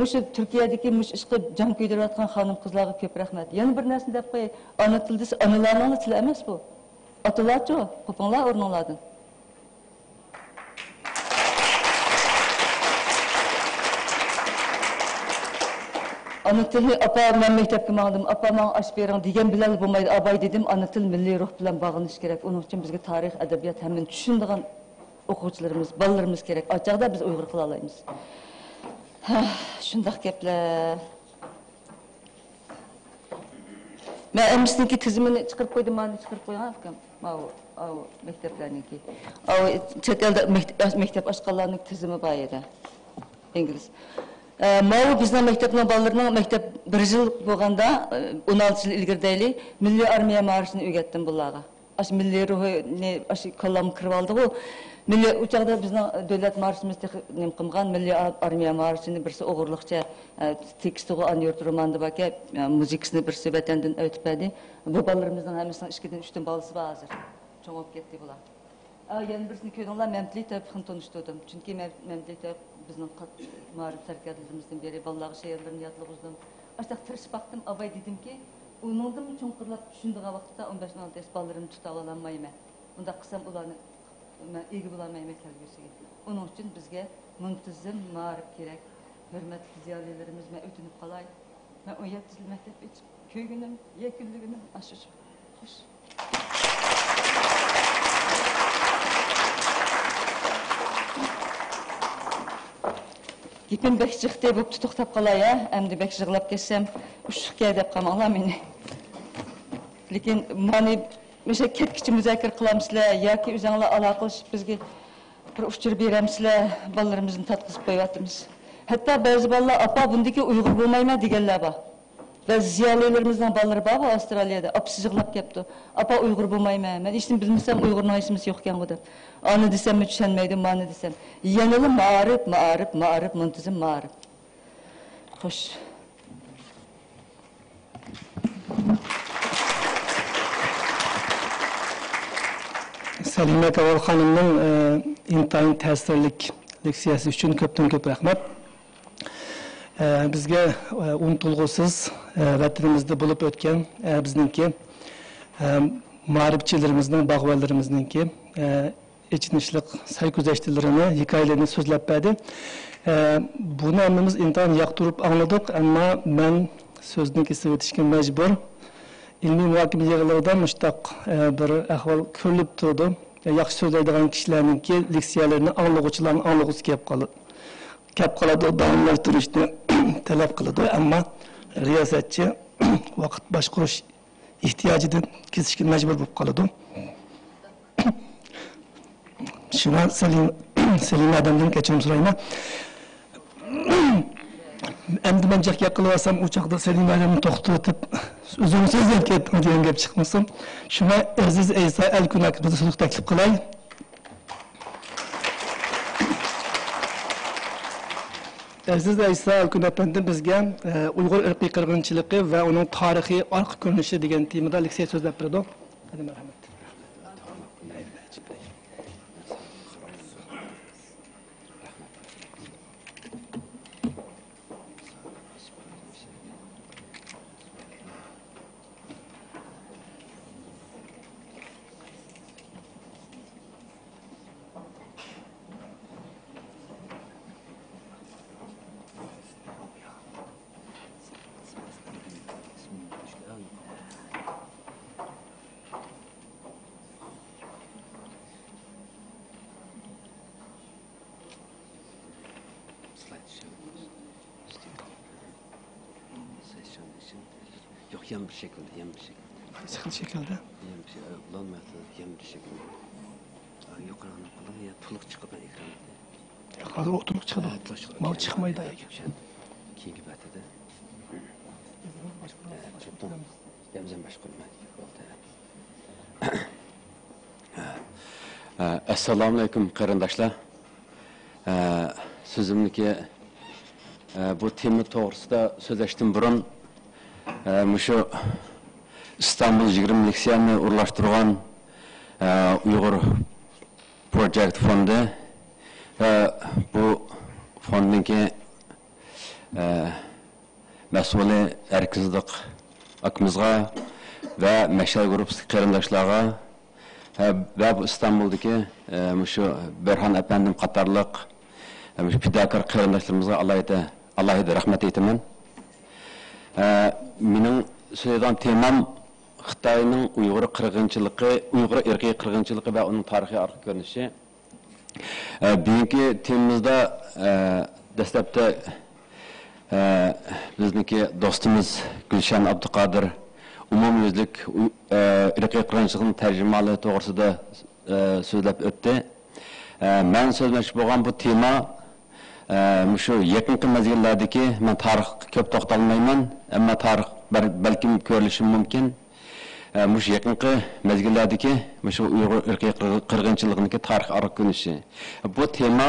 مۇشۇ تۈركىيەدىكى مۇشۇ ئىشقا جان كۆيدۈرۈۋاتقان خانىم-قىزلارغا كۆپ رەھمەت. يەنە بىر نەرسىنى دەپ قوياي، ئانا تىل دېسە، ئانىلارنىڭلا تىلى ئەمەس بۇ. ئاتىلارچۇ؟ قوپۇڭلار ئورنۇڭلاردىن. ئانا تىلنى، «ئاپا، مەن مەكتەپكە ماڭدىم، ئاپا، ماڭا ئاش بېرىڭ» دېگەن بىلەنلا بولمايدۇ. «ئاباي» دېدىم، ئانا تىل مىللىي روھ بىلەن باغلىنىشى كېرەك. ئۇنىڭ ئۈچۈن بىزگە تارىخ، ئەدەبىيات، ھەممىنى چۈشىنىدىغان ئوقۇغۇچىلىرىمىز، بالىلىرىمىز كېرەك. ئاچاغدا بىز ئۇيغۇر قىلالايمىز. ھە، شۇنداق گەپلەر. مەن ھەممىسىنىڭكى تىزىمىنى چىقىرىپ قويدۇم، مانا چىقىرىپ قويغان ئۇكام. ماۋۇ، ئاۋۇ مەكتەپلەرنىڭكى. ئاۋۇ چەت ئەلدە مەكتەپ، مەكتەپ ئاچقانلارنىڭ تىزىمى بار ئىدى. ئىنگلىز. ئە، ماۋۇ بىزنىڭ مەكتەپنىڭ بالىلىرىنىڭ مەكتەپ بىر يىل بولغاندا، ئە، ئون ئالتە يىل ئىلگىرى دەيلى، مىللىي ئارمىيە مارشىنى ئۆگەتتىم بۇلارغا. ئاشۇ مىللىي روھىنى ئاشۇ كاللامغا كىرىۋالدىغۇ. مىللىي، ئۇ چاغدا بىزنىڭ دۆلەت مارشىمىز تېخى نېمە قىلمىغان، مىللىي ئار-، ئارمىيە مارشىنى بىرسى ئوغرىلىقچە، ئە، تېكىستىغۇ ئانا يۇرت رومانىدا باركەن، ئە، مۇزىكىسىنى بىرسى ۋەتەندىن ئەۋېتىپ بەردى. بۇ بالىلىرىمىزنىڭ ھەممىسىنىڭ ئىككىدىن، ئۈچتىن بالىسى بار ھازىر. چوڭ بولۇپ كەتتى بۇلار. ئا، يەنە بىرسىنى كۆردۈڭلار، مەمتىلى تەۋپىق بىلەن تونۇشتۇردۇم. چۈنكى مەم-، مەمتىلى تەۋپىق بىزنىڭ قات-، مائارىپ سەركەردىلىرىمىزدىن بىرى، بالىلارغا شېئىرلىرىنى يادلىغۇزدۇم. ئاشۇنداق تىرىشىپ باقتىم، ئاباي دېدىمكى، ئۇنىڭدىنمۇ چوڭقۇرلاپ چۈشىنىدىغان ۋاقىتتا ئون بەش، ئون ئالتە ياش بالىلىرىمنى تۇتۇۋالالمايمەن. ئۇنداق قىلسام ئۇلارنى مەن ئىگە بولالمايمەن كەلگۈسىگە. ئۇنىڭ ئۈچۈن بىزگە مۇنتىزىم مائارىپ كېرەك. ھۆرمەتلىك زىيالىيلىرىمىز، مەن ئۆتۈنۈپ قالاي. مەن ئون يەتتە يىل مەكتەپ ئېچىپ، كۆيگىنىم، يەكۈنلىگىنىم ئاشۇ. خوش. گېپىم بەك جىقتى، بوپتۇ، توختاپ قالاي، ھە؟ ئەمدى بەك يىغلاپ كەتسەم، ئۇششۇقكەن دەپ قالماڭلار مېنى. لېكىن مانى مۇشۇ كەتكۈچە مۇزاكىرە قىلامسىلەر ياكى ئۆزۈڭلار ئالاقىلىشىپ بىزگە بىر ئۇچۇر بېرەمسىلەر؟ بالىلىرىمىزنى تارتقۇزۇپ قويۇۋاتىمىز. ھەتتا بەزى بالىلار، «ئاپا، بۇندىكى ئۇيغۇر بولمايمەن» دېگەنلەر بار. بەزى زىيالىيلىرىمىزنىڭ بالىلىرى بارغۇ ئاۋسترالىيەدە، ئاپىسى يىغلاپ كەپتۇ. «ئاپا، ئۇيغۇر بولمايمەن، مەن ھېچنېمە بىلمىسەم ئۇيغۇرنىڭ ھېچنېمىسى يوقكەنغۇ» دەپ. ئانى دېسەممۇ چۈشەنمەيدۇ، مانى دېسەم. يەنىلا مائارىپ، مائارىپ، مائارىپ، مۇنتىزىم مائارىپ. خوش. سەلىمە كامال خانىمنىڭ، ئى، ئىنتايىن تەسىرلىك لېكسىيەسى ئۈچۈن كۆپتىن كۆپ رەھمەت. ئى، بىزگە، ئى، ئۇنتۇلغۇسىز، ئى، ۋەتىنىمىزدە بولۇپ ئۆتكەن، ئى، بىزنىڭكى، ئى، مائارىپچىلىرىمىزنىڭ، باغۋەنلىرىمىزنىڭكى، ئى، ئېچىنىشلىق سەرگۈزەشتلىرىنى، ھېكايىلىرىنى سۆزلەپ بەردى. ئە، بۇنى ھەممىمىز ئىنتايىن ياقتۇرۇپ ئاڭلىدۇق، ئەمما مەن سۆزنى كېسىۋېتىشكە مەجبۇر. ئىلمىي مۇھاكىمە يىغىنلىرىدا مۇشۇنداق، ئە، بىر ئەھۋال كۆرۈلۈپ تۇرىدۇ. ياخشى سۆزلەيدىغان كىشىلەرنىڭكى لېكسىيەلىرىنى ئاڭلىغۇچىلارنىڭ ئاڭلىغۇسى كېلىپ قالىدۇ. كەپ قالىدۇ، داۋاملاشتۇرۇشنى تەلەپ قىلىدۇ، ئەمما رىياسەتچى ۋاقىت باشقۇرۇش ئېھتىياجىدىن كېسىشكە مەجبۇر بولۇپ قالىدۇ. شۇڭا سەلىم-، سەلىمە ھەدەمدىن كەچۈرۈم سورايمەن. ئەمدى مەن جىق گەپ قىلىۋالسام، ئۇ چاغدا سەلىمە ھەدەمنى توختىتىپ، «ئۆزۈڭ سۆزلەپ كەتتىڭ» دېگەن گەپ چىقمىسۇن. شۇڭا ئەزىز ئەيسا ئەلكۈن ئاكىمىزنى سۆزگە تەكلىپ قىلاي. ئەزىز ئەيسا ئەلكۈن ئەپەندى بىزگە، ئە، ئۇيغۇر ئىرقىي قىرغىنچىلىقى ۋە ئۇنىڭ تارىخىي ئارقا كۆرۈنۈشى دېگەن تېمىدا لېكسىيە سۆزلەپ بېرىدۇ. قەدىم مەرھەمەت. يوق، يان بىر شەكىلدە، يان بىر شەكىلدە. قايسى خىل شەكىلدە؟ يان بىر شەكىل، ئۇلانمايۋاتىدۇ، يان بىر شەكىلدە. ھە، يوقىراقراق قىلىڭ، يا تولۇق چىقىدۇ ئېكراندا. ھازىر ئۇ تولۇق چىقىدۇ. ھە، تولۇق چىقىدۇ. ماۋۇ چىقمايدۇ. ھە، چۈشەندىم. كېيىنكى بەتىدە. ھە، چۈشەندىم. يەمزەم باشقۇرىمەن. بولدى. ئەسسالامۇئەلەيكۇم، قېرىنداشلار. سۆزۈمنىكى، بۇ تېما توغرىسىدا سۆزلەشتىن بۇرۇن، مۇشۇ ئىستانبۇل يىگىرمە لېكسىيەنى ئورۇنلاشتۇرغان ئۇيغۇر پروجېكت فوندى ۋە بۇ فوندنىڭكى مەسئۇلى ئەركىن سىدىق ئاكىمىزغا ۋە مەشئەل گۇرۇپپىسىدىكى قېرىنداشلارغا ۋە، ۋە بۇ ئىستانبۇلدىكى، ئە، مۇشۇ بۆرھان ئەپەندىم قاتارلىق، ئە، مۇشۇ پىداكار قېرىنداشلىرىمىزغا ئالاھىدە، ئالاھىدە رەھمەت ئېيتىمەن. ئە، مېنىڭ سۆزلەيدىغان تېمام خىتاينىڭ ئۇيغۇر قىرغىنچىلىقى، ئۇيغۇر ئىرقىي قىرغىنچىلىقى ۋە ئۇنىڭ تارىخىي ئارقا كۆرۈنۈشى. ئە، بۈگۈنكى تېمىمىزدا، ئە، دەسلەپتە، ئە، بىزنىڭكى دوستىمىز گۈلشەن ئابدۇقادىر ئومۇميۈزلۈك ئۇ-، ئە، ئىرقىي قىرغىنچىلىقنىڭ تەرجىمىھالى توغرىسىدا، ئە، سۆزلەپ ئۆتتى. ئە، مەن سۆزلەمەكچى بولغان بۇ تېما، ئە، مۇشۇ يېقىنقى مەزگىللەردىكى، مەن تارىخقا كۆپ توختالمايمەن، ئەمما تارىخ بەر-، بەلكىم كۆرۈلۈشى مۇمكىن. ئە، مۇشۇ يېقىنقى مەزگىللەردىكى مۇشۇ ئۇيغۇر ئىرقىي قىرغ-، قىرغىنچىلىقىنىڭكى تارىخىي ئارقا كۆرۈنۈشى. بۇ تېما،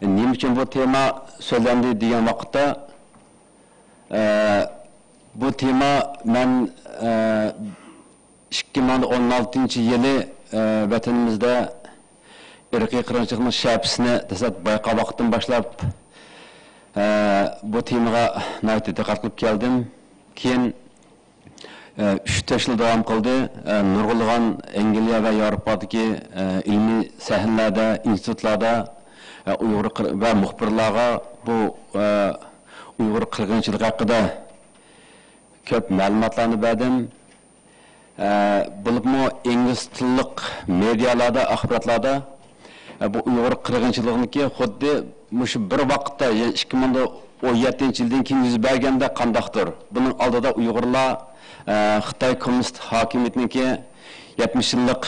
نېمە ئۈچۈن بۇ تېما سۆزلەندى دېگەن ۋاقىتتا، ئە، بۇ تېما مەن، ئە، ئىككى مىڭ ئون ئالتىنچى يىلى، ئە، ۋەتىنىمىزدە ئىرقىي قىرغىنچىلىقنىڭ شەپىسىنى دەسلەپ بايقىغان ۋاقىتتىن باشلاپ، ئە، بۇ تېمىغا ناھايىتى دىققەت قىلىپ كەلدىم. كېيىن، ئە، ئۈچ تۆت يىل داۋام قىلدى. ئە، نۇرغۇنلىغان ئەنگلىيە ۋە ياۋروپادىكى، ئە، ئىلمىي سەھنىلەردە، ئىنستىتۇتلاردا، ئە، ئۇيغۇر قىر-، ۋە مۇخبىرلارغا بۇ، ئە، ئۇيغۇر قىرغىنچىلىقى ھەققىدە كۆپ مەلۇماتلارنى بەردىم. ئە، بولۇپمۇ ئىنگلىز تىللىق مېدىيالاردا، ئاخباراتلاردا، ئە، بۇ ئۇيغۇر قىرغىنچىلىقىنىڭكى خۇددى مۇشۇ بىر ۋاقىتتا، يەنى ئىككى مىڭ ئون يەتتىنچى يىلدىن كېيىن يۈز بەرگەندە قانداقتۇر؟ بۇنىڭ ئالدىدا ئۇيغۇرلار، ئە، خىتاي كوممۇنىست ھاكىمىيىتىنىڭكى يەتمىش يىللىق،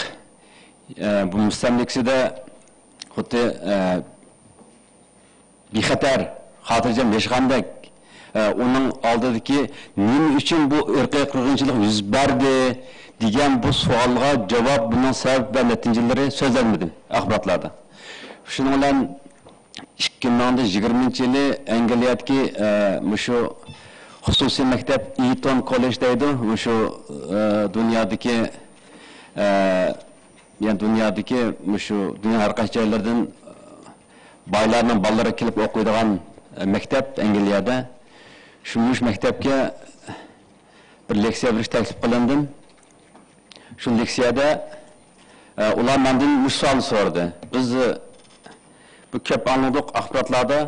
ئە، بۇ مۇستەملىكىسىدە خۇددى، ئە، بىخەتەر، خاتىرجەم ياشىغاندەك، ئە، ئۇنىڭ ئالدىدىكى نېمە ئۈچۈن بۇ ئىرقىي قىرغىنچىلىق يۈز بەردى دېگەن بۇ سوئالغا جاۋاب، بۇنىڭ سەۋەب ۋە نەتىجىلىرى سۆزلەنمىدى ئاخباراتلاردا. شۇنىڭ بىلەن ئىككى مىڭ يىگىرمىنچى يىلى ئەنگلىيەدىكى، ئە، مۇشۇ خۇسۇسىي مەكتەپ ئىتون كوللېج دەيدۇ، مۇشۇ، ئە، دۇنيادىكى، ئە، يەنى دۇنيادىكى مۇشۇ دۇنيا ھەر قايسى جايلىرىدىن بايلارنىڭ بالىلىرى كېلىپ ئوقۇيدىغان، ئە، مەكتەپ ئەنگلىيەدە. شۇ مۇشۇ مەكتەپكە بىر لېكسىيە بېرىش تەكلىپ قىلىندىم. شۇ لېكسىيەدە، ئە، ئۇلار مەندىن مۇشۇ سوئالنى سورىدى. بىز، ئە، بۇ كۆپ ئاڭلىدۇق ئاخباراتلاردا.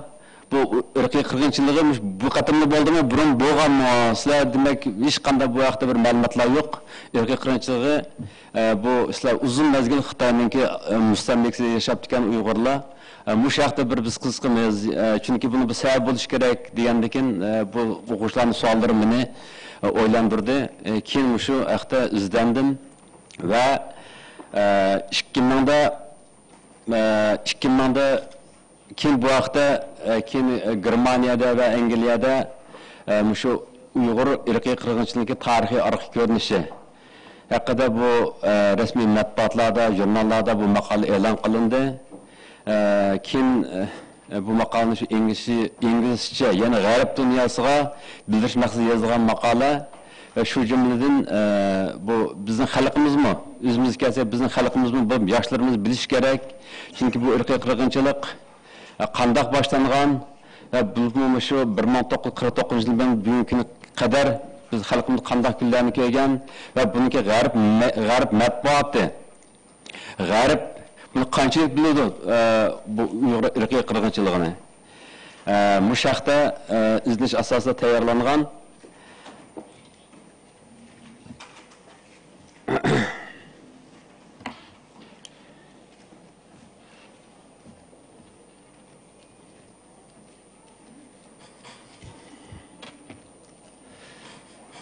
بۇ ئىرقىي قىرغىنچىلىقى مۇش-، بۇ قېتىملا بولدىمۇ، بۇرۇن بولغانمۇ؟ سىلەر دېمەك ھېچقانداق بۇ ھەقتە بىر مەلۇماتلار يوق. ئىرقىي قىرغىنچىلىقى، ئە، بۇ سىلەر ئۇزۇن مەزگىل خىتاينىڭكى، ئە، مۇستەملىكىسىدە ياشاپتىكەن ئۇيغۇرلار. ئە، مۇشۇ ھەقتە بىر بىز قىزىقىمىز، ئە، چۈنكى بۇنىڭ بىر سەۋەبى بولۇشى كېرەك دېگەندىكىن، ئە، بۇ ئوقۇغۇچىلارنىڭ سوئاللىرى مېنى، ئە، ئويلاندۇردى. ئە، كېيىن مۇشۇ ھەقتە ئىزدەندىم ۋە، ئە، ئىككى مىڭدا، ئە، ئىككى مىڭدا كېيىن بۇ ھەقتە، ئە، كېيىن، ئە، گېرمانىيەدە ۋە ئەنگلىيەدە، ئە، مۇشۇ ئۇيغۇر ئىرقىي قىرغىنچىلىقى تارىخىي ئارقا كۆرۈنۈشى ھەققىدە بۇ، ئە، رەسمىي مەتبۇئاتلاردا، ژۇرناللاردا بۇ ماقالە ئېلان قىلىندى. ئە، كېيىن، ئە، بۇ ماقالىنى شۇ ئىنگلىزچە، ئىنگلىزچە، يەنى غەرب دۇنياسىغا بىلدۈرۈش مەقسىتىدە يېزىلغان ماقالە. ۋە شۇ جۈملىدىن، ئە، بۇ بىزنىڭ خەلقىمىزمۇ، ئۆزىمىزگە كەلسەك، بىزنىڭ خەلقىمىزمۇ، بۇ ياشلىرىمىز بىلىشى كېرەك. چۈنكى بۇ ئىرقىي قىرغىنچىلىق، ئە، قانداق باشلانغان ۋە بۇمۇ شۇ بىر مىڭ توققۇز يۈز قىرىق توققۇزىنچى يىلدىن بۈگۈنكى كۈنگە قەدەر بىز خەلقىمىز قانداق كۈنلەرنى كۆرگەن ۋە بۇنىڭكى غەرب مە-، غەرب مەتبۇئاتى، غەرب بۇنى قانچىلىك بىلىدۇ، ئە، بۇ ئۇيغۇر ئىرقىي قىرغىنچىلىقىنى؟ ئە، مۇشۇ ھەقتە، ئە، ئىزدىنىش ئاساسىدا تەييارلانغان.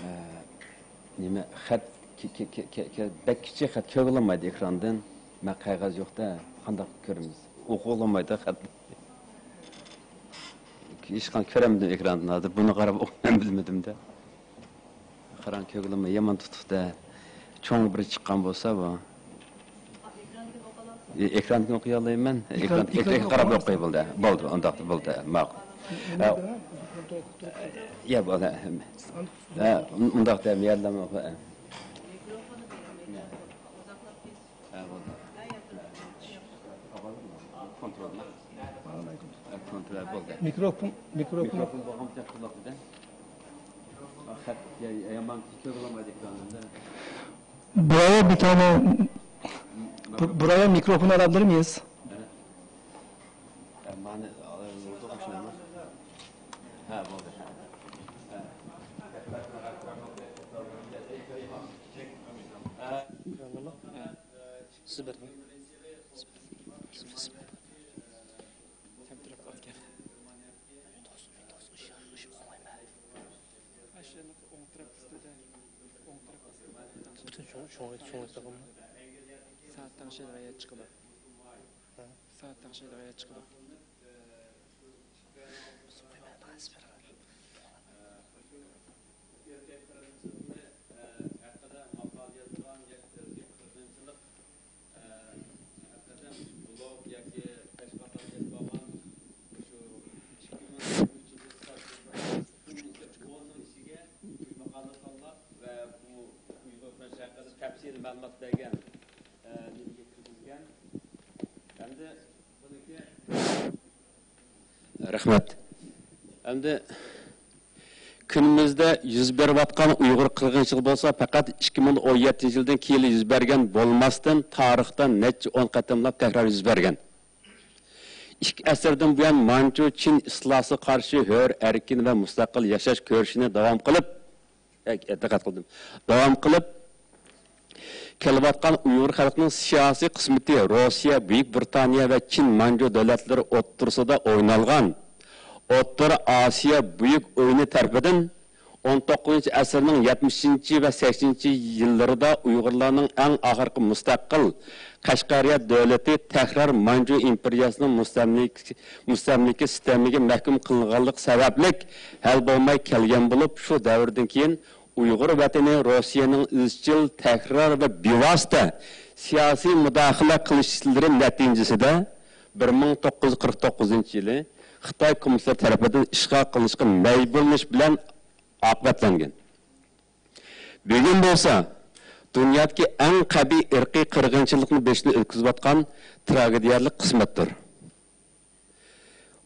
ئە، نېمە، خەت، كە-، كە-، كە-، كە-، كە-، بەك كىچىك خەت كۆرگىلى بولمايدۇ ئېكراندىن. مەن قەغەز يوق-دە، قانداق كۆرىمىز؟ ئوقۇغىلى بولمايدۇ خەت. ھېچقانداق كۆرەلمىدىم ئېكراندىن ھازىر. بۇنى قاراپ ئوقۇيمەن بىلمىدىم-دە. قاراڭ، كۆگلىمى يامان تۇتۇقتە. چوڭ بىر چىققان بولسا بۇ. ئې-، ئېكراندىن ئوقۇيالايمەن. ئېكران، ئېكران، ئېكرانغا ئېكرانغا قاراپ قويماڭ. ئوقۇي بولدى. بولدى، ئۇنداق بولدى. ماقۇل. ئە، يا، بولدى. ئە، ئۇنداق دەم يەرلەرنى ئوقۇ. ئە، بولدى. كونترول. ئە، كونترول بولدى. مىكروفون، مىكروفون. مىكروفون بولغان تەقدىردە. خەت يا-، يامان كۆرۈلمەيدۇ ئېكراندا. Buraya bir tane, bu-, buraya mikrofon alabilir miyiz? مانا، ھە، بولدى. سىز بىر. سىز بىر، سىز بىر. تەمتىرەپ قالىدىكەن. ئاشۇ ئوڭ تەرەپ ئۈستىدە، ئوڭ تەرەپ ئۈستىدە. پۈتۈن شۇڭ، شۇڭ، شۇڭ. سائەت تەڭشەيدىغان يەر چىقىدۇ. ھە؟ سائەت تەڭشەيدىغان يەر چىقىدۇ. ھەقىقەتەن بىلوگ ياكى تەشۋىقاتلاردا ئېلىپ بارغان مۇشۇ ئىككى مىڭ يىگىرمە ئۈچىنچى يىل بىر نەچچە ئوننىڭ ئىچىگە مۇشۇ ماقالە تاللاپ ۋە بۇ ئۇيغۇر قىرغىنچىلىقى ھەققىدە تەپسىلىي مەلۇمات بەرگەن، ئە، نېمىگە كىرگۈزگەن. ئەمدى رەھمەت. ئەمدى كۈنىمىزدە يۈز بېرىۋاتقان ئۇيغۇر قىرغىنچىلىقى بولسا پەقەت ئىككى مىڭ ئون يەتتىنچى يىلدىن كېيىن يۈز بەرگەن بولماستىن، تارىختا نەچچە ئون قېتىملاپ تەكرار يۈز بەرگەن. ئىككى ئەسىردىن بۇيان مانجۇ چىن ئىستىلاسىغا قارشى ھۆر، ئەركىن ۋە مۇستەقىل ياشاش كۈرىشىنى داۋام قىلىپ، دىققەت قىلدىم، داۋام قىلىپ كېلىۋاتقان ئۇيغۇر خەلقىنىڭ سىياسىي قىسمىتى روسىيە، بۈيۈك بىرىتانىيە ۋە چىن مانجۇ دۆلەتلىرى ئوتتۇرىسىدا ئوينالغان ئوتتۇرا ئاسىيا بۈيۈك ئويۇنى تەرىپىدىن ئون توققۇزىنچى ئەسىرنىڭ يەتمىشىنچى ۋە سەكسىنىنچى يىللىرىدا ئۇيغۇرلارنىڭ ئەڭ ئاخىرقى مۇستەقىل قەشقەرىيە دۆلىتى تەكرار مانجۇ ئىمپېرىيەسىنىڭ مۇستەملىكە، مۇستەملىكە سىستېمىگە مەھكۇم قىلىنغانلىقى سەۋەبلىك ھەل بولماي كەلگەن بولۇپ، شۇ دەۋردىن كېيىن ئۇيغۇر ۋەتىنى روسىيەنىڭ ئىزچىل، تەكرار ۋە بىۋاسىتە سىياسىي مۇداخىلە قىلىشلىرى نەتىجىسىدە بىر مىڭ توققۇز يۈز قىرىق توققۇزىنچى يىلى خىتاي كوممۇنىستلىرى تەرىپىدىن ئىشغال قىلىنىشقا مەجبۇرلىنىش بىلەن ئاقىۋەتلەنگەن. بۈگۈن بولسا دۇنيادىكى ئەڭ قەبىھ ئىرقىي قىرغىنچىلىقنى بېشىدىن ئۆتكۈزۈۋاتقان تراگېدىيەلىك قىسمەتتۇر.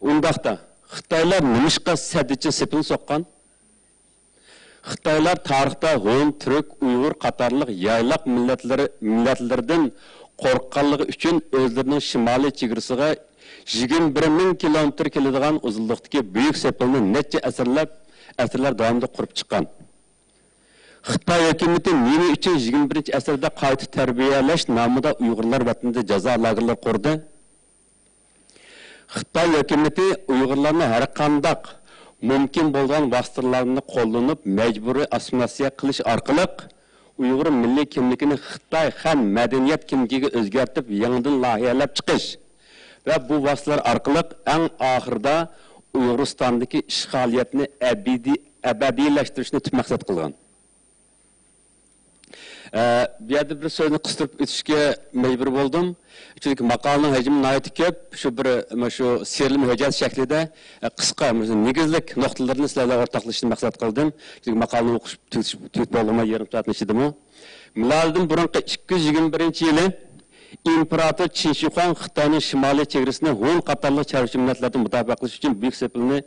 ئۇنداقتا، خىتايلار نېمىشقا سەددىچىن سېپىلنى سوققان؟ خىتايلار تارىختا ھون، تۈرك، ئۇيغۇر قاتارلىق يايلاق مىللەتلىرى، مىللەتلىرىدىن قورققانلىقى ئۈچۈن ئۆزلىرىنىڭ شىمالىي چېگرىسىغا يىگىرمە بىر مىڭ كىلومېتىر كېلىدىغان ئۇزۇنلۇقتىكى بۈيۈك سېپىلنى نەچچە ئەسىرلەپ، ئەسىرلەر داۋامىدا قۇرۇپ چىققان. خىتاي ھۆكۈمىتى نېمە ئۈچۈن يىگىرمە بىرىنچى ئەسىردە قايتا تەربىيەلەش نامىدا ئۇيغۇرلار ۋەتىنىدە جازا لاگېرلىرى قۇردى؟ خىتاي ھۆكۈمىتى ئۇيغۇرلارنى ھەرقانداق مۇمكىن بولغان ۋاسىتىلەرنى قوللىنىپ مەجبۇرىي ئاسسىمىلياتسىيە قىلىش ئارقىلىق ئۇيغۇر مىللىي كىملىكىنى خىتاي خەن مەدەنىيەت كىملىكىگە ئۆزگەرتىپ يېڭىدىن لايىھەلەپ چىقىش ۋە بۇ ۋاسىتىلەر ئارقىلىق ئەڭ ئاخىرىدا ئۇيغۇرىستاندىكى ئىشغالىيەتنى ئەبىدىي، ئەبەدىيلەشتۈرۈشنى تۈپ مەقسەت قىلغان. ئە، بۇ يەردە بىر سۆزنى قىستۇرۇپ ئۆتۈشكە مەجبۇر بولدۇم. چۈنكى ماقالىنىڭ ھەجمى ناھايىتى كۆپ. شۇ بىر، مانا شۇ سېرىلما ھۆججەت شەكلىدە، ئە، قىسقا، مۇشۇ نېگىزلىك نۇقتىلىرىنى سىلەر بىلەن ئورتاقلىشىشنى مەقسەت قىلدىم. چۈنكى ماقالىنى ئوقۇش تۈگىتىش، تۈگىتىپ بولدۇم يېرىم سائەتنىڭ ئىچىدىمۇ. مىلادىدىن بۇرۇنقى ئىككى يۈز يىگىرمە بىرىنچى يىلى ئىمپېراتور چىن شىخۇاڭ خىتاينىڭ شىمالىي چېگرىسىنى ھون قاتارلىق چارۋىچى مىللەتلەردىن مۇداپىئە قىلىش ئۈچۈن بۈيۈك سېپىلنى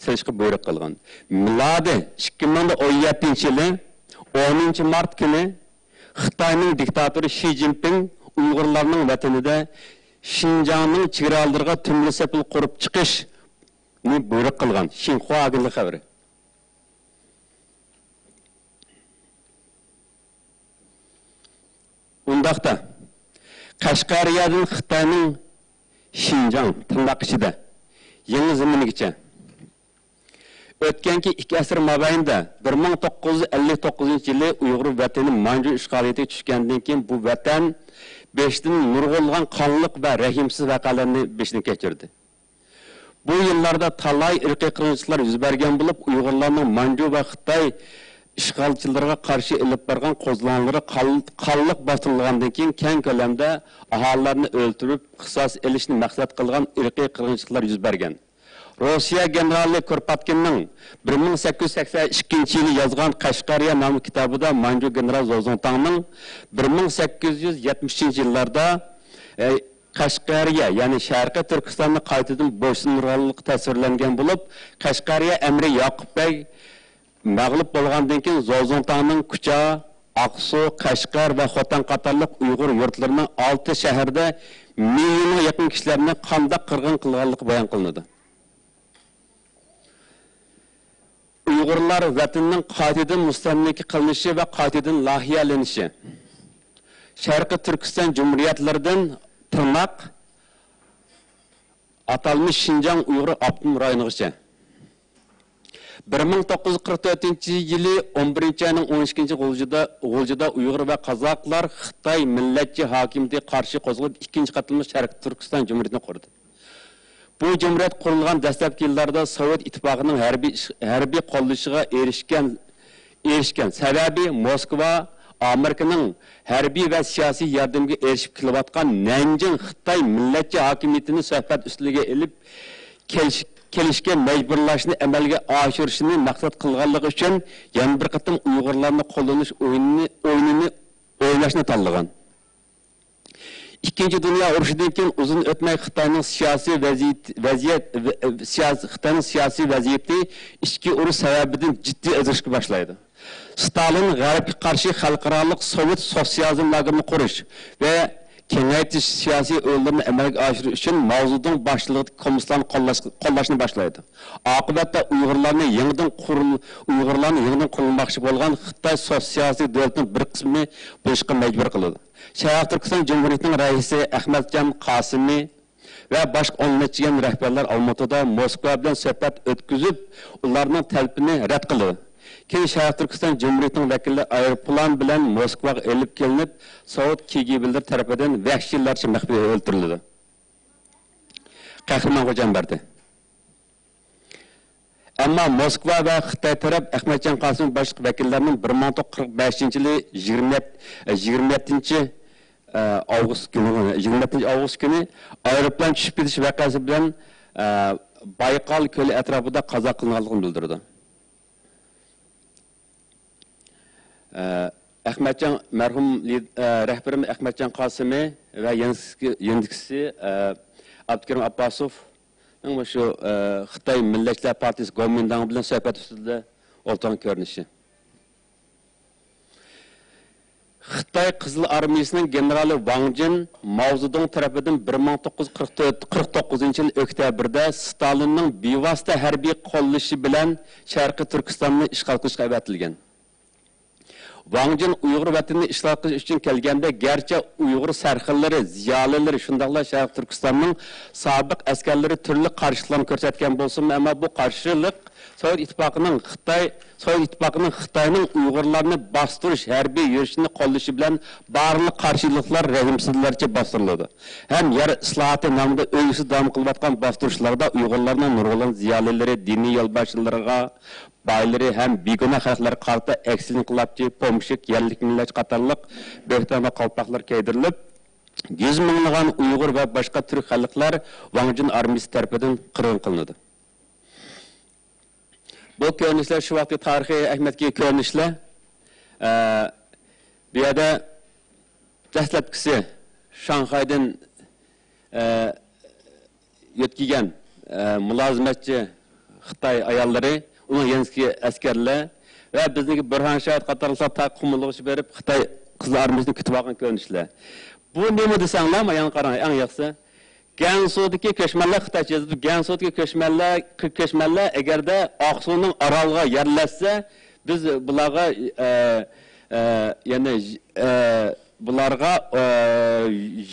سېلىشقا بۇيرۇق قىلغان. مىلادى ئىككى مىڭ ئون يەتتىنچى يىلى ئونىنچى مارت كۈنى خىتاينىڭ دىكتاتورى شى جىنپىڭ ئۇيغۇرلارنىڭ ۋەتىنىدە شىنجاڭنىڭ چېگرالىرىغا تۈملە سېپىل قۇرۇپ چىقىشنى بۇيرۇق قىلغان، شىنخۇا ئاگېنتلىقى خەۋىرى. ئۇنداقتا، قەشقەرىيەدىن خىتاينىڭ شىنجاڭ، تىرناق ئىچىدە، يېڭى زېمىنىگىچە ئۆتكەنكى ئىككى ئەسىر مابەينىدە، بىر مىڭ توققۇز يۈز ئەللىك توققۇزىنچى يىلى ئۇيغۇر ۋەتىنى مانجۇ ئىشغالىيىتىگە چۈشكەندىن كېيىن، بۇ ۋەتەن بېشىدىن نۇرغۇنلىغان قانلىق ۋە رەھىمسىز ۋەقەلەرنى بېشىدىن كەچۈردى. بۇ يىللاردا تالاي ئىرقىي قىرغىنچىلىقلار يۈز بەرگەن بولۇپ، ئۇيغۇرلارنىڭ مانجۇ ۋە خىتاي ئىشغالچىلىرىغا قارشى ئېلىپ بارغان قوزغىلاڭلىرى قان-، قانلىق باستۇرۇلغاندىن كېيىن، كەڭ كۆلەمدە ئاھالىلەرنى ئۆلتۈرۈپ، قىساس ئېلىشنى مەقسەت قىلغان ئىرقىي قىرغىنچىلىقلار يۈز بەرگەن. روسىيە گېنېرالى كۇرپاتكىننىڭ بىر مىڭ سەككىز يۈز سەكسەن ئىككىنچى يىلى يازغان قەشقەرىيە ناملىق كىتابىدا مانجۇ گېنېرال زوزۇڭتاڭنىڭ بىر مىڭ سەككىز يۈز يەتمىشىنچى يىللاردا، ئە، قەشقەرىيە، يەنى شەرقىي تۈركىستاننى قايتىدىن بويسۇندۇرغانلىقى تەسۋىرلەنگەن بولۇپ، قەشقەرىيە ئەمىرى ياقۇپ بەگ مەغلۇپ بولغاندىن كېيىن، زوزۇڭتاڭنىڭ كۇچا، ئاقسۇ، قەشقەر ۋە خوتەن قاتارلىق ئۇيغۇر يۇرتلىرىنىڭ ئالتە شەھىرىدە مىليونغا يېقىن كىشىلەرنى قانداق قىرغىن قىلغانلىقى بايان قىلىنىدۇ. ئۇيغۇرلار ۋەتىنىنىڭ قايتىدىن مۇستەملىكە قىلىنىشى ۋە قايتىدىن لايىھەلىنىشى، شەرقىي تۈركىستان جۇمھۇرىيەتلىرىدىن تىرناق ئاتالمىش شىنجاڭ ئۇيغۇر ئاپتونوم رايونىغىچە. بىر مىڭ توققۇز يۈز قىرىق تۆتىنچى يىلى ئون بىرىنچى ئاينىڭ ئون ئىككىنچى غۇلجىدا، غۇلجىدا ئۇيغۇر ۋە قازاقلار خىتاي مىللەتچى ھاكىمىيىتىگە قارشى قوزغىلىپ، ئىككىنچى قېتىملىق شەرقىي تۈركىستان جۇمھۇرىيىتىنى قۇردى. بۇ جۇمھۇرىيەت قۇرۇلغان دەسلەپكى يىللاردا سوۋېت ئىتتىپاقىنىڭ ھەربىي ئىش-، ھەربىي قوللىشىغا ئېرىشكەن، ئېرىشكەن. سەۋەبى، موسكۋا ئامېرىكىنىڭ ھەربىي ۋە سىياسىي ياردىمىگە ئېرىشىپ كېلىۋاتقان نەنجىڭ خىتاي مىللەتچى ھاكىمىيىتىنى سۆھبەت ئۈستىلىگە ئېلىپ كېلىش-، كېلىشكە مەجبۇرلاشنى ئەمەلگە ئاشۇرۇشنى مەقسەت قىلغانلىقى ئۈچۈن، يەنە بىر قېتىم ئۇيغۇرلارنى قوللىنىش ئويۇنىنى، ئويۇنىنى ئويناشنى تاللىغان. ئىككىنچى دۇنيا ئۇرۇشىدىن كېيىن ئۇزۇن ئۆتمەي خىتاينىڭ سىياسىي ۋەزىيىتى، ۋەزىيەت، ۋە-، سىياس-، خىتاينىڭ سىياسىي ۋەزىيىتى ئىچكى ئۇرۇش سەۋەبىدىن جىددىي ئېغىرلىشىشقا باشلايدۇ. ستالىن غەربكە قارشى خەلقئارالىق سوۋېت سوتسىيالىزم لاگېرىنى قۇرۇش ۋە كېڭەيتىش سىياسىي ئويلىرىنى ئەمەلگە ئاشۇرۇش ئۈچۈن ماۋزېدۇڭ باشچىلىقىدىكى كوممۇنىستلارنى قوللاش-، قوللاشنى باشلايدۇ. ئاقىۋەتتە ئۇيغۇرلارنى يېڭىدىن قۇرۇل-، ئۇيغۇرلارنى يېڭىدىن قۇرۇلماقچى بولغان خىتاي سوتسىيالىستىك دۆلىتىنىڭ بىر قىسمى بولۇشقا مەجبۇر قىلىدۇ. شەرقىي تۈركىستان جۇمھۇرىيىتىنىڭ رەئىسى ئەخمەتجان قاسىمى ۋە باشقا ئون نەچچە يەنە رەھبەرلەر ئالمۇتىدا موسكۋا بىلەن سۆھبەت ئۆتكۈزۈپ، ئۇلارنىڭ تەلىپىنى رەت قىلىدۇ. كېيىن شەرقىي تۈركىستان جۇمھۇرىيىتىنىڭ ۋەكىللىرى ئايروپىلان بىلەن موسكۋاغا ئېلىپ كېلىنىپ، سوۋېت كېگېبېلىرى تەرىپىدىن ۋەھشىيلەرچە مەخپىي ئۆلتۈرۈلىدۇ. قەھرىمان خوجامبەردى. ئەمما موسكۋا ۋە خىتاي تەرەپ ئەخمەتجان قاسىم باشلىق ۋەكىللەرنىڭ بىر مىڭ توققۇز يۈز قىرىق بەشىنچى يىلى يىگىرمە يەتتە، يىگىرمە يەتتىنچى، ئە، ئاۋغۇست كۈنى، يىگىرمە يەتتىنچى ئاۋغۇست كۈنى ئايروپىلان چۈشۈپ كېتىش ۋەقەسى بىلەن، ئە، بايقال كۆلى ئەتراپىدا قازا قىلىنغانلىقىنى بىلدۈرىدۇ. ئە، ئەخمەتجان، مەرھۇم لىد-، ئە، رەھبىرىمىز ئەخمەتجان قاسىمى ۋە يېنىسكى-، يېنىدىكىسى، ئە، ئابدۇكېرىم ئابباسوفنىڭ مۇشۇ، ئە، خىتاي مىللەتچىلەر پارتىيىسى گومىنداڭ بىلەن سۆھبەت ئۈستىدە ئولتۇرغان كۆرۈنۈشى. خىتاي قىزىل ئارمىيىسىنىڭ گېنېرالى ۋاڭ جىن ماۋزېدۇڭ تەرىپىدىن بىر مىڭ توققۇز يۈز قىرىق تۆت، قىرىق توققۇزىنچى يىل ئۆكتەبىردە ستالىننىڭ بىۋاسىتە ھەربىي قوللىشى بىلەن شەرقىي تۈركىستاننى ئىشغال قىلىشقا ئەۋەتىلگەن. ۋاڭ جىن ئۇيغۇر ۋەتىنىنى ئىشغال قىلىش ئۈچۈن كەلگەندە، گەرچە ئۇيغۇر سەرخىللىرى، زىيالىيلىرى، شۇنداقلا شەرقىي تۈركىستاننىڭ سابىق ئەسكەرلىرى تۈرلۈك قارشىلىقلارنى كۆرسەتكەن بولسىمۇ، ئەمما بۇ قارشىلىق سوۋېت ئىتتىپاقىنىڭ خىتاي، سوۋېت ئىتتىپاقىنىڭ خىتاينىڭ ئۇيغۇرلارنى باستۇرۇش ھەربىي يۈرۈشىنى قوللىشى بىلەن بارلىق قارشىلىقلار رەھىمسىزلەرچە باستۇرۇلىدۇ ھەم يەر ئىسلاھاتى نامىدا ئۈزلۈكسىز داۋام قىلىۋاتقان باستۇرۇشلاردا ئۇيغۇرلارنىڭ نۇرغۇنلىغان زىيالىيلىرى، دىنىي يولباشچىلىرىغا، بايلىرى ھەم بىگۇناھ خەلقلەرگە قارىتا ئەكسىچە ئىنقىلابچى، پومېشچىك، يەرلىك مىللەتچى قاتارلىق بۆھتان ۋە قالپاقلار كىيدۈرۈلۈپ، يۈز مىڭلىغان ئۇيغۇر ۋە باشقا تۈرك خەلقلەر ۋاڭ جىن ئارمىيىسى تەرىپىدىن قىرغىن قىلىنىدۇ. بۇ كۆرۈنۈشلەر شۇ ۋاقىتقى تارىخىي ئەھمىيەتكە ئىگە كۆرۈنۈشلەر. ئە، بۇ يەردە دەسلەپكىسى شاڭخەيدىن، ئە، يۆتكىگەن، ئە، مۇلازىمەتچى خىتاي ئاياللىرى، ئۇنىڭ يېنىدىكى ئەسكەرلەر ۋە بىزنىڭكى بۇرھان شاھىت قاتارلىقلار تا قۇمۇلغىچە بېرىپ، خىتاي قىزىل ئارمىيىسىنى كۈتۈۋالغان كۆرۈنۈشلەر. بۇ نېمە دېسەڭلار، مانا قاراڭ، ئەڭ ياخشىسى. گەنسۇدىكى كۆچمەنلەر، خىتايچە يېزىلىدۇ، گەنسۇدىكى كۆچمەنلەر، كۆچمەنلەر ئەگەردە ئاقسۇنىڭ ئارالغا يەرلەشسە، بىز بۇلارغا، ئە، ئە، يەنى، ئە، بۇلارغا، ئە،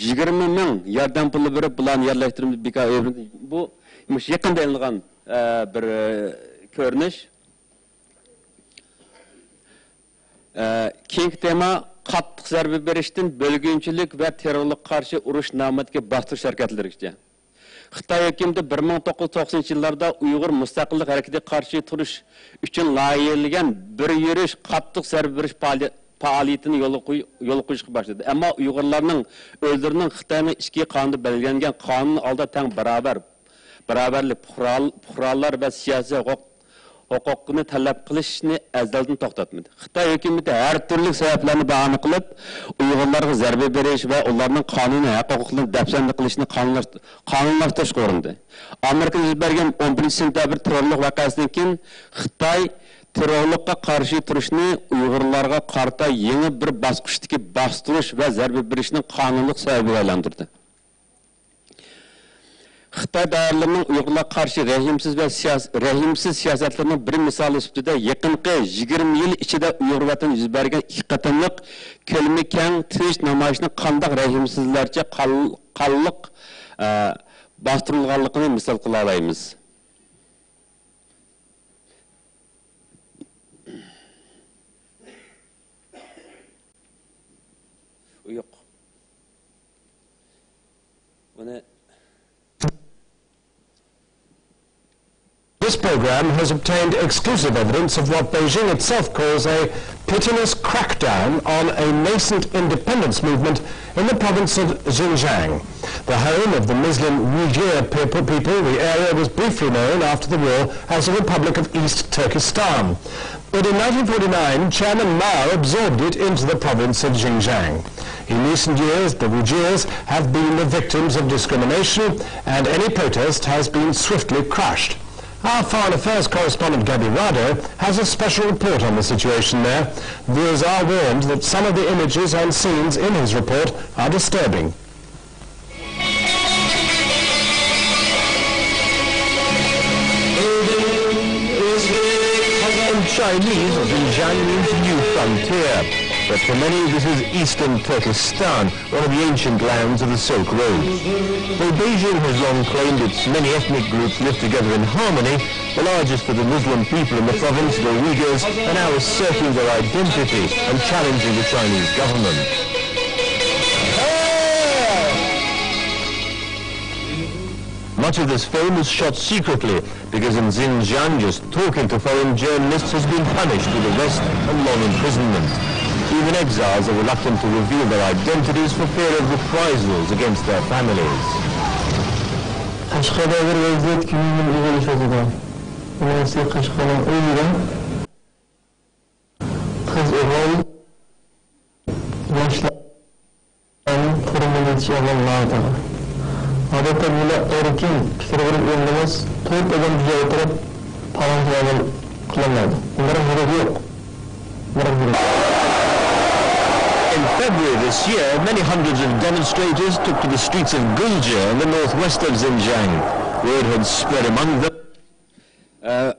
يىگىرمە مىڭ ياردەم پۇلى بېرىپ، بۇلارنى يەرلەشتۈرىمىز، بىكار ئۆيلىرىمىزنى. بۇ مۇشۇ يېقىندا ئېلىنغان، ئە، بىر، ئە، كۆرۈنۈش. ئە، كېيىنكى تېما قاتتىق زەربە بېرىشتىن بۆلگۈنچىلىك ۋە تېررورلۇققا قارشى ئۇرۇش نامىدىكى باستۇرۇش ھەرىكەتلىرىگىچە. خىتاي ھۆكۈمىتى بىر مىڭ توققۇز يۈز توقسىنىنچى يىللاردا ئۇيغۇر مۇستەقىللىق ھەرىكىتىگە قارشى تۇرۇش ئۈچۈن لايىھەلىگەن بىر يۈرۈش قاتتىق زەربە بېرىش پائالىي-، پائالىيىتىنى يولغا قوي-، يولغا قويۇشقا باشلىدى. ئەمما ئۇيغۇرلارنىڭ ئۆزلىرىنىڭ خىتاينىڭ ئىچكى قانۇنىدا بەلگىلەنگەن قانۇن ئالدىدا تەڭ باراۋەر، باراۋەرلىك، پۇقرال-، پۇقرالار ۋە سىياسىي ھوقۇق ھوقۇقنى تەلەپ قىلىشنى ئەزەلدىن توختاتمىدى. خىتاي ھۆكۈمىتى ھەر تۈرلۈك سەۋەبلەرنى باھانە قىلىپ، ئۇيغۇرلارغا زەربە بېرىش ۋە ئۇلارنىڭ قانۇنىي ھەق-ھوقۇقلىرىنى دەپسەندە قىلىشنى قانۇنلاشت-، قانۇنلاشتۇرۇشقا ئۇرۇندى. ئامېرىكىدا يۈز بەرگەن ئون بىرىنچى سېنتەبىر تېررورلۇق ۋەقەسىدىن كېيىن خىتاي تېررورلۇققا قارشى تۇرۇشنى ئۇيغۇرلارغا قارىتا يېڭى بىر باسقۇچتىكى باستۇرۇش ۋە زەربە بېرىشنىڭ قانۇنلۇق سەۋەبىگە ئايلاندۇردى. خىتاي دائىرىلىرىنىڭ ئۇيغۇرلارغا قارشى رەھىمسىز ۋە سىياس-، رەھىمسىز سىياسەتلىرىنىڭ بىر مىسالى سۈپىتىدە، يېقىنقى يىگىرمە يىل ئىچىدە ئۇيغۇر ۋەتىنىدە يۈز بەرگەن ئىككى قېتىملىق كۆلىمى كەڭ تىنچ نامايىشنىڭ قانداق رەھىمسىزلەرچە قان-، قانلىق، ئە، باستۇرۇلغانلىقىنى مىسال قىلالايمىز. ئۇيۇق. بۇنى This program has obtained exclusive evidence of what Beijing itself calls a pitiless crackdown on a nascent independence movement in the province of Xinjiang, the home of the Muslim Uyghur people. The area was briefly known after the war as the Republic of East Turkestan. But in nineteen forty-nine, Chairman Mao absorbed it into the province of Xinjiang. In recent years, the Uyghurs have been the victims of discrimination, and any protest has been swiftly crushed. Our foreign affairs correspondent Gabby Rado has a special report on the situation there. Viewers are warned that some of the images and scenes in his report are disturbing. In Chinese, Xinjiang means new frontier, but for many this is eastern Turkestan, one of the ancient lands of the Silk Road. Though Beijing has long claimed its many ethnic groups live together in harmony, the largest of the Muslim people in the province, the Uyghurs, are now asserting their identity and challenging the Chinese government. Much of this film was shot secretly because in Xinjiang, just talking to foreign journalists has been punished with arrest and long imprisonment. Even exiles are reluctant to reveal their identities for fear of reprisals against their families. قەشقەردە بىر ۋەزىيەت كۈنىدىن ئېغىرلىشىۋاتىدۇ. بۇنىڭ ئۈستىگە قەشقەرنىڭ ئۆيىدە قىز ئوغۇل ياشلار قورۇمىنى ئېلىش ئەھۋالى ناھايىتى ئېغىر. ئادەتتە بۇنداق ئەركىن پىكىر بېرىپ ئۆيلىنىمىز، تۆت ئادەم بىر جايغا ئولتۇرۇپ پاراڭ تۇراۋېل قىلالمايدۇ. بۇنداق يۈرەك يوق. بۇنداق يۈرەك. In February this year, many hundreds of demonstrators took to the streets of Gulja in the northwest of Xinjiang. Word had spread among them. ئە،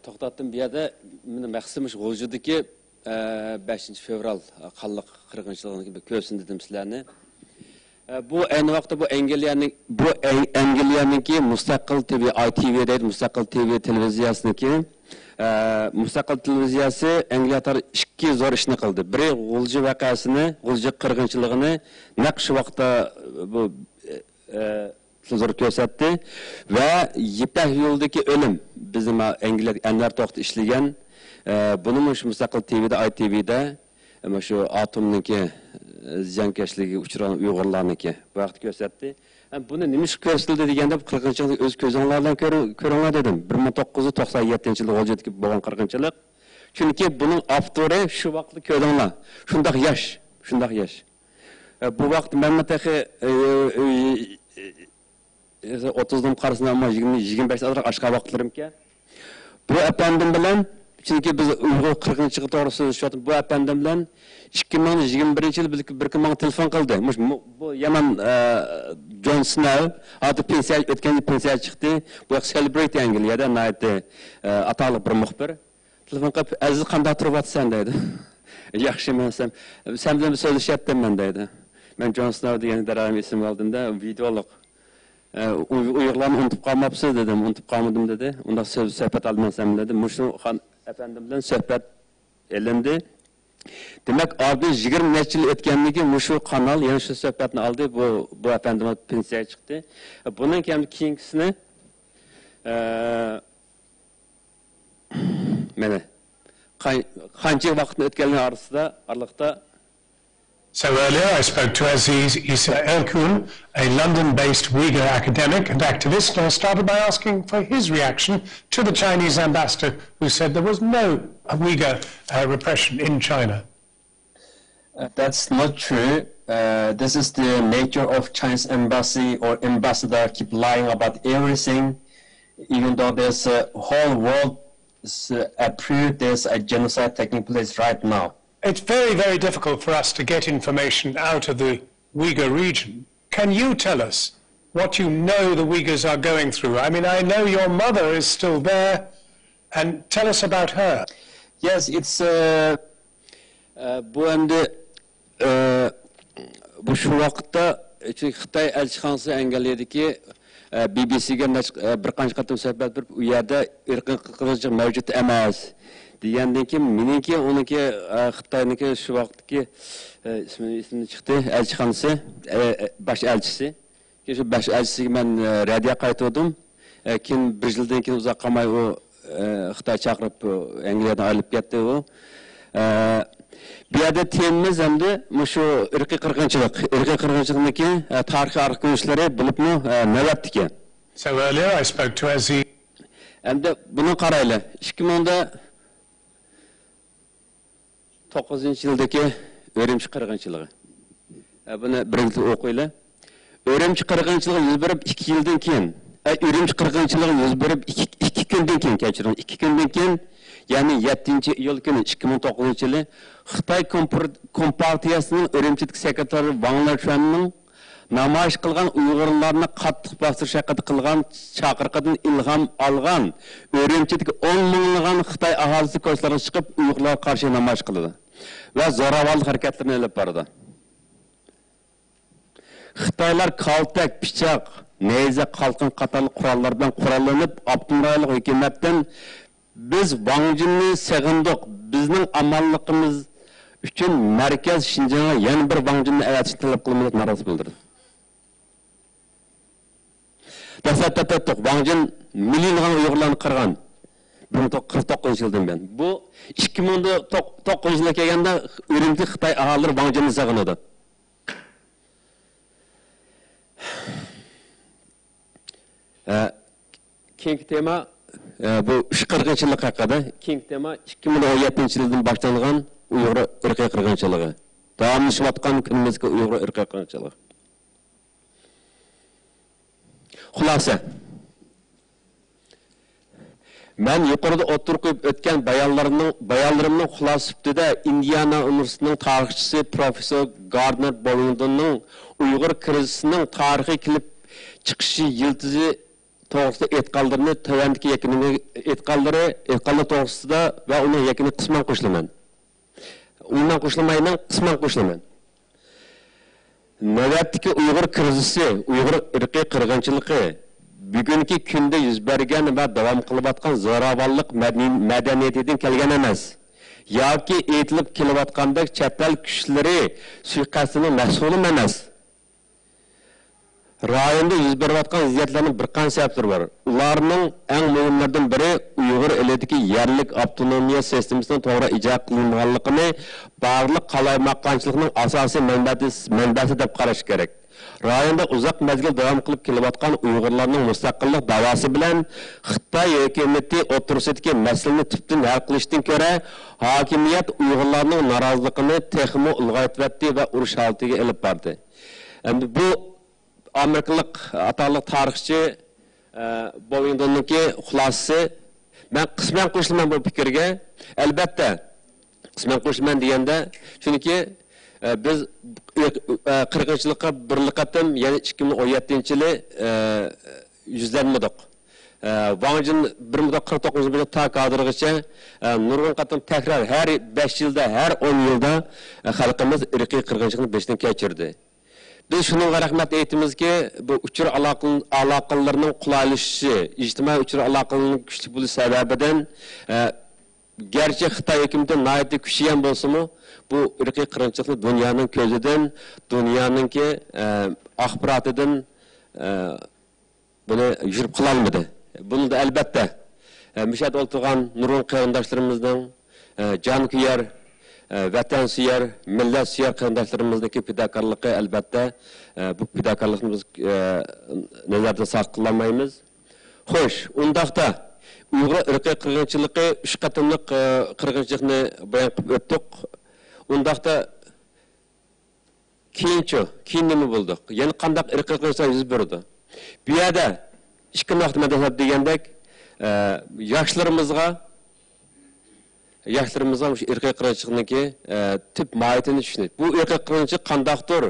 توختاتتىم بۇ يەردە. مېنىڭ مەقسىتىم مۇشۇ غۇلجىدىكى، ئە، بەشىنچى فېۋرال قانلىق قىرغىنچىلىقىنى بىر كۆرسىتىم دېدىم سىلەرنى. ئە، بۇ ئەينى ۋاقىتتا بۇ ئەنگلىيەنىڭ، بۇ ئەن-، ئەنگلىيەنىڭكى مۇستەقىل تىۋى، ئاي تىۋى دەيدۇ، مۇستەقىل تىۋى تېلېۋىزىيەسىنىڭكى، ئە، مۇستەقىل تېلېۋىزىيەسى ئەنگلىيە تارىخىدا ئىككى زور ئىشنى قىلدى. بىرى غۇلجا ۋەقەسىنى، غۇلجا قىرغىنچىلىقىنى نەق شۇ ۋاقىتتا بۇ، ئە، تېلېۋىزور كۆرسەتتى ۋە يىپەك يولىدىكى ئۆلۈم، بىزنىڭ ئەنگلىيە ئەنۋەر توختى ئىشلىگەن، ئە، بۇنىمۇ شۇ مۇستەقىل تىۋىدە، ئاي تىۋىدە، ئە، شۇ ئاتومنىڭكى، ئە، زىيانكەشلىكىگە ئۇچرىغان ئۇيغۇرلارنىڭكى بۇ ھەقتە كۆرسەتتى. ھەم بۇنى نېمە ئۈچۈن كۆرسىتىلدى دېگەندە، بۇ قىرغىنچىلىقنى ئۆز كۆزۈڭلار بىلەن كۆرۈڭ، كۆرۈڭلار دېدىم. بىر مىڭ توققۇز يۈز توقسان يەتتىنچى يىلى غۇلجىدىكى بولغان قىرغىنچىلىق. چۈنكى بۇنىڭ ئاپتورى شۇ ۋاقىتتا كۆردۈڭلار. شۇنداق ياش، شۇنداق ياش. ئە، بۇ ۋاقىتتا مەنمۇ تېخى، ئە، ئە، ئە، ئوتتۇزدىن قارىسىنا، ئەمما يىگىرمە، يىگىرمە بەش ئازراق ئاشقان ۋاقىتلىرىمكەن. بۇ ئەپەندىم بىلەن، چۈنكى بىز ئۇيغۇر قىرغىنچىلىقى توغرىسىدا سۆزلىشىۋاتىمىز، بۇ ئەپەندىم بىلەن ئىككى مىڭ يىگىرمە بىرىنچى يىلى بىر، بىر كۈن ماڭا تېلېفون قىلدى. مۇش-، مۇ-، بۇ يامان، ئە، جون سناۋ، ھازىر پېنسىيە، ئۆتكەن يىل پېنسىيەگە چىقتى. بۇ ياق سېلېبرىتى ئەنگلىيەدە، ناھايىتى، ئە، ئاتاقلىق بىر مۇخبىر. تېلېفون قىلىپ، «ئەزىز، قانداق تۇرۇۋاتىسەن؟» دەيدۇ. «ياخشىمەن» دېسەم، «سەن بىلەن بىر سۆزلىشەتتىم مەن» دەيدۇ. مەن جون سناۋ دېگەن دەرھال ئېسىمگە ئالدىم-دە، ۋىدېئولۇق. ئە، ئۇي-، «ئۇيغۇرلارنى ئۇنتۇپ قالماپسىز» دېدىم. «ئۇنتۇپ قالمىدىم» دېدى. «ئۇنداق سۆز، سۆھبەت ئالىمەن سەن بىلەن» دېدى. مۇشۇ خان ئەپەندىم بىلەن سۆھبەت ئېلىندى. دېمەك، ئارىدىن يىگىرمە نەچچە يىل ئۆتكەندىن كېيىن مۇشۇ قانال يەنە شۇ سۆھبەتنى ئالدى. بۇ، بۇ ئەپەندىم پېنسىيەگە چىقتى. بۇنىڭ كەينىدىن كېيىنكىسىنى، ئە، مانا، قان-، قانچە ۋاقىتنى ئۆتكەنلىكى ئارىسىدا، ئارىلىقتا. So earlier I spoke to Aziz Issa Erkun, a London-based Uyghur academic and activist, and I started by asking for his reaction to the Chinese ambassador, who said there was no Uyghur, uh, repression in China. Uh, that's not true. Uh, this is the nature of Chinese embassy or ambassador keep lying about everything, even though there's a whole world s-, approve there's a genocide taking place right now. It's very, very difficult for us to get information out of the Uyghur region. Can you tell us what you know the Uyghurs are going through? I mean, I know your mother is still there, and tell us about her. Yes, it's, uh, ئە، بۇ ئەمدى، ئە، بۇ شۇ ۋاقىتتا، چۈنكى خىتاي ئەلچىخانىسى ئەنگلىيەدىكى، ئە، بى بى سىگە نەچ-، ئە، بىر قانچە قېتىم سۆھبەت بېرىپ، ئۇ يەردە ئىرقىي قىرغىنچىلىق مەۋجۇت ئەمەس دېگەندىن كېيىن، مېنىڭكى، ئۇنىڭكى، ئە، خىتاينىڭكى شۇ ۋاقىتتىكى، ئە، ئىسمى، ئېسىمدىن چىقتى، ئەلچىخانىسى، ئە، ئە، باش ئەلچىسى. كېيىن شۇ باش ئەلچىسىگە مەن، ئە، رەددىيە قايتۇردۇم. ئە، كېيىن بىر يىلدىن كېيىن ئۇزاق قالماي ئۇ، ئە، خىتاي چاقىرىپ، ئۇ ئەنگلىيەدىن ئايرىلىپ كەتتى ئۇ. ئە، بۇ يەردە تېمىمىز ئەمدى مۇشۇ ئىرقىي قىرغىنچىلىق، ئىرقىي قىرغىنچىلىقنىڭكى، ئە، تارىخىي ئارقا كۆرۈنۈشلىرى بولۇپمۇ، ئە، نۆۋەتتىكى. So earlier I spoke to Aziz. ئەمدى بۇنى قارايلى. ئىككى مىڭ توققۇزىنچى يىلدىكى ئۈرۈمچى قىرغىنچىلىقى. بۇنى بىرىنچى ئوقۇيلى. ئۈرۈمچى قىرغىنچىلىقى يۈز بېرىپ ئىككى يىلدىن كېيىن، ئە، ئۈرۈمچى قىرغىنچىلىقى يۈز بېرىپ ئىككى، ئىككى كۈندىن كېيىن، كەچۈرۈڭ، ئىككى كۈندىن كېيىن، يەنى يەتتىنچى ئىيۇل كۈنى ئىككى مىڭ توققۇزىنچى يىلى خىتاي كومپار-، كومپارتىيەسىنىڭ ئۈرۈمچىدىكى سېكرېتارى ۋاڭ لېچۈەننىڭ نامايىش قىلغان ئۇيغۇرلارنى قاتتىق باستۇرۇش ھەققىدە قىلغان چاقىرىقىدىن ئىلھام ئالغان ئۈرۈمچىدىكى ئون مىڭلىغان خىتاي ئاھالىسى كوچىلارغا چىقىپ، ئۇيغۇرلارغا قارشى نامايىش قىلىدۇ ۋە زوراۋانلىق ھەرىكەتلىرىنى ئېلىپ بارىدۇ. خىتايلار كالتەك، پىچاق، نەيزە، قالقان قاتارلىق قوراللار بىلەن قوراللىنىپ، ئاپتونوم رايونلۇق ھۆكۈمەتتىن «بىز ۋاڭ جىننى سېغىندۇق، بىزنىڭ ئامانلىقىمىز ئۈچۈن مەركەز شىنجاڭغا يەنە بىر ۋاڭ جىننى ئەۋەتىشنى تەلەپ قىلىمىز» دەپ نارازى بىلدۈردى. دەسلەپتە ئېيتتۇق، ۋاڭ جىن مىليونلىغان ئۇيغۇرلارنى قىرغان. بىر مىڭ توققۇز يۈز قىرىق توققۇزىنچى يىلدىن بۇيان. بۇ ئىككى مىڭ توققۇزىنچى يىلغا كەلگەندە ئۈرۈمچى خىتاي ئاھالىلىرى ۋاڭ جىننى سېغىنىدۇ. ھە، كېيىنكى تېما، ئە، بۇ ئۈچ قىرغىنچىلىق ھەققىدە. كېيىنكى تېما ئىككى مىڭ ئون يەتتىنچى يىلدىن باشلانغان ئۇيغۇر ئىرقىي قىرغىنچىلىقى. داۋاملىشىۋاتقان كۈنىمىزدىكى ئۇيغۇر ئىرقىي قىرغىنچىلىقى. خۇلاسە. مەن يۇقىرىدا ئوتتۇرىغا قويۇپ ئۆتكەن بايانلارنىڭ، بايانلىرىمنىڭ خۇلاسىسى سۈپىتىدە ئىندىئانا ئۇنىۋېرسىتېتىنىڭ تارىخچىسى پروفېسسور گاردنېر بوۋىڭدوننىڭ ئۇيغۇر كىرىزىسىنىڭ تارىخىي كېلىپ چىقىشى يىلتىزى توغرىسىدا ئېيتقانلىرىنى تۆۋەندىكى يەكۈنىنى، ئېيتقانلىرى، ئېيتقانلىرى توغرىسىدا ۋە ئۇنىڭ يەكۈنىگە قىسمەن قوشۇلىمەن. ئومۇمەن قوشۇلمايمەن، قىسمەن قوشۇلىمەن. نۆۋەتتىكى ئۇيغۇر كىرىزىسى، ئۇيغۇر ئىرقىي قىرغىنچىلىقى بۈگۈنكى كۈندە يۈز بەرگەن ۋە داۋام قىلىۋاتقان زوراۋانلىق مەدەنىي-، مەدەنىيىتىدىن كەلگەن ئەمەس ياكى ئېيتىلىپ كېلىۋاتقاندەك چەت ئەل كۈچلىرى سۇيىقەستىنىڭ مەھسۇلىمۇ ئەمەس. رايوندا يۈز بېرىۋاتقان زىددىيەتلەرنىڭ بىر قانچە سەۋەبلىرى بار. ئۇلارنىڭ ئەڭ مۇھىملىرىدىن بىرى ئۇيغۇر ئېلىدىكى يەرلىك ئاپتونومىيە سىستېمىسىنىڭ توغرا ئىجرا قىلىنمىغانلىقىنى بارلىق قالايمىقانچىلىقنىڭ ئاساسىي مەنبەسى، مەنبەسى دەپ قاراش كېرەك. رايوندا ئۇزاق مەزگىل داۋام قىلىپ كېلىۋاتقان ئۇيغۇرلارنىڭ مۇستەقىللىق داۋاسى بىلەن خىتاي ھۆكۈمىتى ئوتتۇرىسىدىكى مەسىلىنى تۈپتىن ھەل قىلىشتىن كۆرە، ھاكىمىيەت ئۇيغۇرلارنىڭ نارازىلىقىنى تېخىمۇ ئۇلغايتىۋەتتى ۋە ئۇرۇش ھالىتىگە ئېلىپ باردى. ئەمدى بۇ ئامېرىكىلىق ئاتاقلىق تارىخچى، ئە، بوۋىڭدوننىڭكى خۇلاسىسى. مەن قىسمەن قوشۇلىمەن بۇ پىكىرگە. ئەلبەتتە، قىسمەن قوشۇلىمەن دېگەندە، چۈنكى، ئە، بىز، ئە، قىرغىنچىلىققا بىرلا قېتىم، يەنى ئىككى مىڭ ئون يەتتىنچى يىلى، ئە، يۈزلەنمىدۇق. ئە، ۋاڭ جىن بىر مىڭ توققۇز يۈز قىرىق توققۇزىنچى يىلى تا ھازىرغىچە، ئە، نۇرغۇن قېتىم تەكرار، ھەر بەش يىلدا، ھەر ئون يىلدا، ئە، خەلقىمىز ئىرقىي قىرغىنچىلىقنى بېشىدىن كەچۈردى. بىز شۇنىڭغا رەھمەت ئېيتىمىزكى، بۇ ئۇچۇر ئالاقە-، ئالاقىلىرىنىڭ قولايلىشىشى، ئىجتىمائىي ئۇچۇر ئالاقىلىرىنىڭ كۈچلۈك بولۇشى سەۋەبىدىن، ئە، گەرچە خىتاي ھۆكۈمىتى ناھايىتى كۈچىيەن بولسىمۇ، بۇ ئىرقىي قىرغىنچىلىقنى دۇنيانىڭ كۆزىدىن، دۇنيانىڭكى، ئە، ئاخباراتىدىن، ئە، بۇنى يوشۇرۇپ قىلالمىدى. بۇنىڭدا ئەلبەتتە، ئە، مۇشۇ يەردە ئولتۇرغان نۇرغۇن قېرىنداشلىرىمىزنىڭ، ئە، جانكۆيەر، ئە، ۋەتەنسۆيەر، مىللەتسۆيەر قېرىنداشلىرىمىزنىڭكى پىداكارلىقى ئەلبەتتە، ئە، بۇ پىداكارلىقنى بىز، ئە، نەزەردىن ساقىت قىلالمايمىز. خوش، ئۇنداقتا ئۇيغۇر ئىرقىي قىرغىنچىلىقى ئۈچ قېتىملىق، ئە، قىرغىنچىلىقنى بايان قىلىپ ئۆتتۇق. ئۇنداقتا كېيىنچۇ؟ كېيىن نېمە بولدى؟ يەنە قانداق ئىرقىي قىرغىنچىلىق يۈز بېرىدۇ؟ بۇ يەردە ئىككى نۇقتا مەن دەسلەپ دېگەندەك، ئە، ياشلىرىمىزغا، ياشلىرىمىزغا مۇشۇ ئىرقىي قىرغىنچىلىقنىڭكى، ئە، تۈپ ماھىيىتىنى چۈشىنىش. بۇ ئىرقىي قىرغىنچىلىق قانداقتۇر؟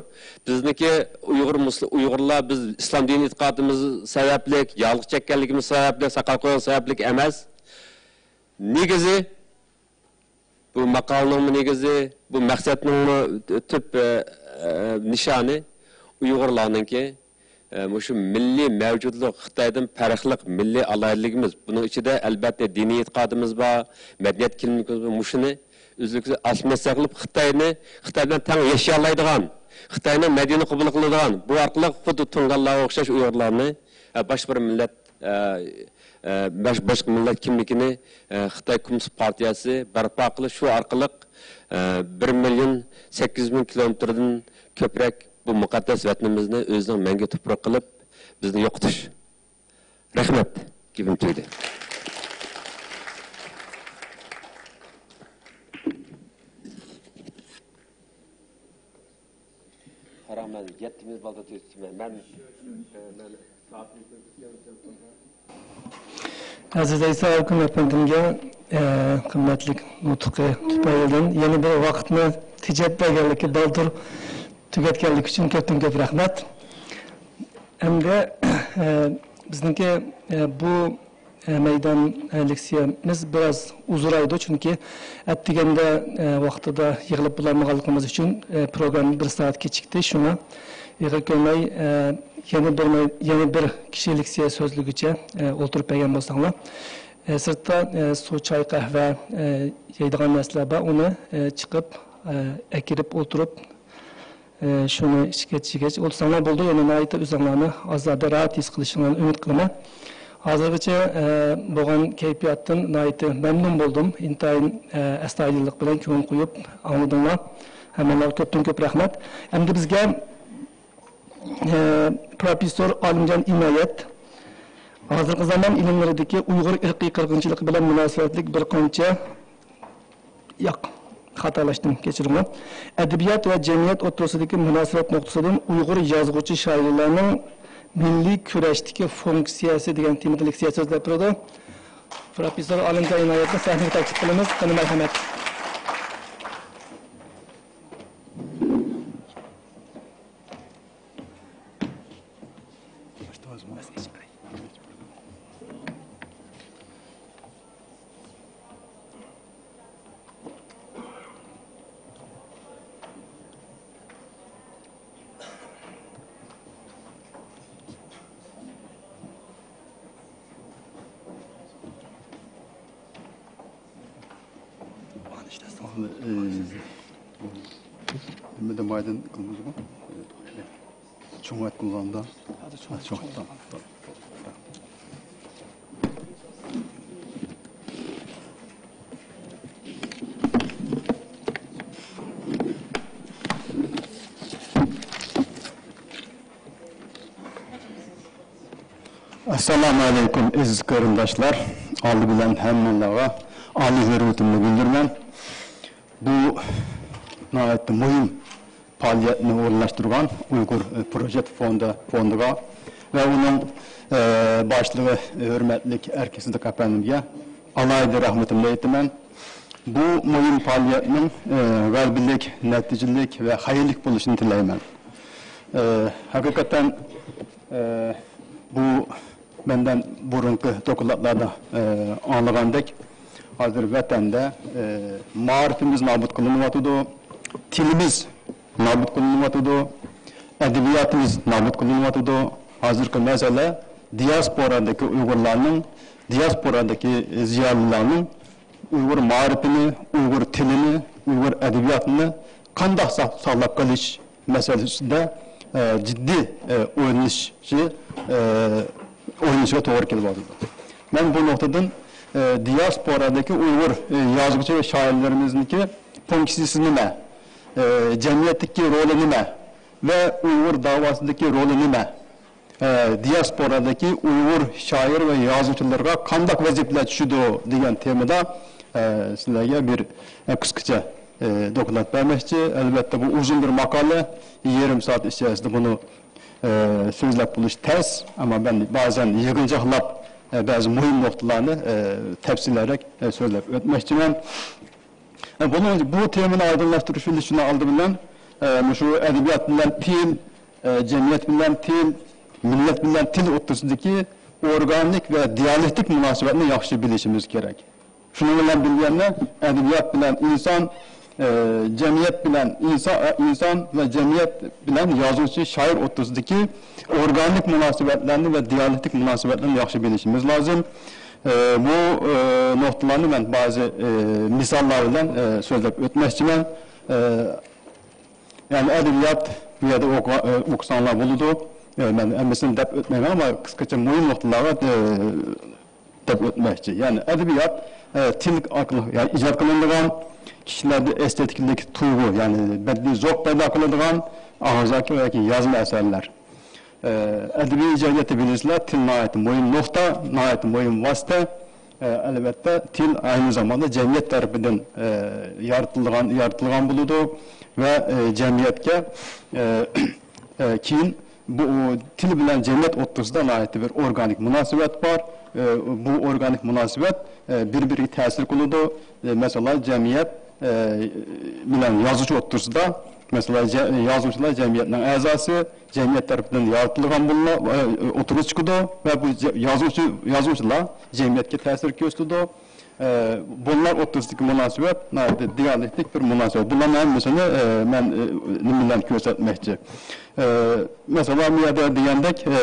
بىزنىڭكى ئۇيغۇر مۇسۇل-، ئۇيغۇرلار، بىز ئىسلام دىنى ئېتىقادىمىز سەۋەبلىك، ياغلىق چەككەنلىكىمىز سەۋەبلىك، ساقال قويغان سەۋەبلىك ئەمەس. نېگىزى، بۇ ماقالىنىڭمۇ نېگىزى، بۇ مەقسەتنىڭمۇ تۈپ، ئە، ئە، نىشانى ئۇيغۇرلارنىڭكى، ئە، مۇشۇ مىللىي مەۋجۇتلۇق، خىتايدىن پەرقلىق مىللىي ئالاھىدىلىكىمىز. بۇنىڭ ئىچىدە، ئەلبەتتە، دىنىي ئېتىقادىمىز بار، مەدەنىيەت كىملىكىمىز بار. مۇشۇنى ئۈزلۈكسىز ئاسسىمىلياتسىيە قىلىپ، خىتاينى، خىتاي بىلەن تەڭ ياشىيالايدىغان، خىتاينىڭ مەدەنىيىتىنى قوبۇل قىلىدىغان، بۇ ئارقىلىق خۇددى تۇڭگانلارغا ئوخشاش ئۇيغۇرلارنى، ئە، باشقا بىر مىللەت ئە، ئە، باش-، باشقا مىللەت كىملىكىنى، ئە، خىتاي كوممۇنىست پارتىيەسى بەرپا قىلىش، شۇ ئارقىلىق، ئە، بىر مىليون سەككىز يۈز مىڭ كىلومېتىردىن كۆپرەك بۇ مۇقەددەس ۋەتىنىمىزنى ئۆزىنىڭ مەڭگۈ تۇپرىقى قىلىپ، بىزنى يوقىتىش. رەھمەت. گېپىم تۈگىدى. يەتتە مىنۇت بالدۇر تۈزىتىمەن. مەن، ئە، مەن سائەتنى كۆرسىتىمەن. ئەزىز ئەيسا ئاكۇن ئەپەندىمگە، ئە، قىممەتلىك نۇتقى تۈپەيلىدىن يەنە بىر ۋاقىتنى تېجەپ بەرگەنلىكى، بالدۇر تۈگەتكەنلىكى ئۈچۈن كۆپتىن كۆپ رەھمەت. ئەمدى، ئە، بىزنىڭكى، ئە، بۇ، ئە، مەيدان، ئە، لېكسىيەمىز بىراز ئۇزىرايدۇ، چۈنكى ئەتىگەندە، ئە، ۋاقتىدا يىغىلىپ بولالمىغانلىقىمىز ئۈچۈن، ئە، پروگرامما بىر سائەت كېچىكتى. شۇڭا ئېغىر كۆرمەي، ئە، يەنە بىر مەي-، يەنە بىر كىشى لېكسىيە سۆزلىگۈچە، ئە، ئولتۇرۇپ بەرگەن بولساڭلار. ئە، سىرتتا، ئە، سۇ، چاي، قەھۋە، ئە، يەيدىغان نەرسىلەر بار، ئۇنى، ئە، چىقىپ، ئە، ئەكىرىپ ئولتۇرۇپ، ئە، شۇنى ئىچكەچ، يېگەچ ئولتۇرساڭلار بولىدۇ. يەنە ناھايىتى ئۆزۈڭلارنى ئازادە، راھەت ھېس قىلىشىڭلارنى ئۈمىد قىلىمەن. ھازىرغىچە، ئە، بولغان كەيپىياتتىن ناھايىتى مەمنۇن بولدۇم. ئىنتايىن، ئە، ئەستايىدىللىق بىلەن كۆڭۈل قويۇپ ئاڭلىدىڭلار. ھەممىڭلارغا كۆپتىن كۆپ رەھمەت. ئەمدى بىزگە، ئە، پروفېسسور ئالىمجان ئىنايەت ھازىرقى زامان ئىلىملىرىدىكى ئۇيغۇر ئىرقىي قىرغىنچىلىقى بىلەن مۇناسىۋەتلىك بىر قانچە ياق، خاتالاشتىم، كەچۈرۈڭلار. ئەدەبىيات ۋە جەمئىيەت ئوتتۇرىسىدىكى مۇناسىۋەت نۇقتىسىدىن ئۇيغۇر يازغۇچى شائىرلارنىڭ مىللىي كۈرەشتىكى فۇنكسىيەسى دېگەن تېمىدا لېكسىيە سۆزلەپ بېرىدۇ. پروفېسسور ئالىمجان ئىنايەتنى سەھنىگە تەكلىپ قىلىمىز. قېنى، مەرھەمەت. Nima deb maydin qilamiz bu? Cho'ng'at qilganda. Hozir cho'ng'at. Ha, cho'ng'at. Tamam, tamam, tamam. Assalomu alaykum, aziz qarindoshlar. Oldi bilan hammanglarga oliy hurmatimni bildiraman. Bu nihoyatda muhim faoliyatni o'rinlashtirgan Uyg'ur, e, Project fondi, fondiga va uning, e, boshlig'i, e, hurmatli Erkin Siddiq apandimga alohida rahmatimni aytaman. Bu muhim faoliyatning, e, g'alabalik, natijalik va xayrli bo'lishini tilayman. E, haqiqatan, e, bu Menden burunqi dokladlarda, e, anglagandek, hozir vatanda, e, ma'rifimiz nobud qilinyotidi, tilimiz nobud qilinyotidi, adabiyotimiz nobud qilinyotidi. Hozirgi masala diasporadagi Uyg'urlarning, diasporadagi ziyolilarning Uyg'ur ma'rifini, Uyg'ur tilini, Uyg'ur adabiyotini qandoq saq-, saqlab qolish masalasida, e, jiddiy, e, o'ylanishi, e, o'ylanishiga to'g'ri kelyotidi. Men bu nuqtadan, e, diasporadagi Uyg'ur, e, yozuvchi va shoirlarimizniki funksiyasi nima, e, jamiyatdagi roli nima va Uyg'ur da'vosidagi roli nima, e, diasporadagi Uyg'ur shoir va yozuvchilarga qandoq vazifalar tushadi degan temada, e, sizlarga bir, e, qisqacha, e, doklad bermoqchi. Albatta, bu uzun bir maqola, yarim soat ichida buni, e, so'zlab bo'lish tez, ammo men ba'zan yig'inchoqlab, e, ba'zi muhim nuqtalarni, e, tafsilroq, e, so'zlab o'tmoqchiman. E, buni, bu temani oydinlashtirish uchun shuni oldi bilan, e, shu adabiyot bilan til, e, jamiyat bilan til, millat bilan til o'rtasidagi organik va dialektik munosabatni yaxshi bilishimiz kerak. Shuning bilan birga adabiyot bilan inson, e, jamiyat bilan inson, e, inson va jamiyat bilan yozuvchi, shoir o'rtasidagi organik munosabatlarni va dialektik munosabatlarni yaxshi bilishimiz lozim. E, bu, e, nuqtalarni men ba'zi, e, misollar bilan, e, so'zlab o'tmoqchiman. E, ya'ni adabiyot bu yerda o'qi-, e, o'qisanglar bo'ladi. E, men hammasini deb o'tmayman, ammo qisqacha muhim nuqtalarga, e, deb o'tmoqchi. Ya'ni adabiyot, e, til orqali, ya'ni ijod qilinadigan, kishilarda estetiklik tuyg'u, ya'ni badiiy zavq paydo qiladigan og'zaki yoki yozma asarlar. E, adabiy ijodiyotda, bilasizlar, til nihoyatda muhim nuqta, nihoyatda muhim vosita. E, albatta, til aynı zamanda jamiyat tarafidan, e, yaratilgan, yaratilgan bo'ladi va, e, jamiyatga, e, ئە، كېيىن بۇ تىل بىلەن جەمئىيەت ئوتتۇرىسىدا ناھايىتى بىر ئورگانىك مۇناسىۋەت بار. ئە، بۇ ئورگانىك مۇناسىۋەت، ئە، بىر-بىرىگە تەسىر قىلىدۇ. ئە، مەسىلەن، جەمئىيەت، ئە، بىلەن يازغۇچى ئوتتۇرىسىدا، مەسىلەن، جە-، يازغۇچىلار جەمئىيەتنىڭ ئەزاسى، جەمئىيەت تەرىپىدىن يارىتىلغان بولۇنۇپ، ئە، ئوتتۇرىغا چىقىدۇ ۋە بۇ جە-، يازغۇچى، يازغۇچىلار جەمئىيەتكە تەسىر كۆرسىتىدۇ. ئە، بۇلار ئوتتۇرىسىدىكى مۇناسىۋەت ناھايىتى دىئالېكتىك بىر مۇناسىۋەت. بۇلارنىڭ ھەممىسىنى، ئە، مەن، ئە، نېمە بىلەن كۆرسەتمەكچى؟ ئە، مەسىلەن، بۇ يەردە دېگەندەك، ئە،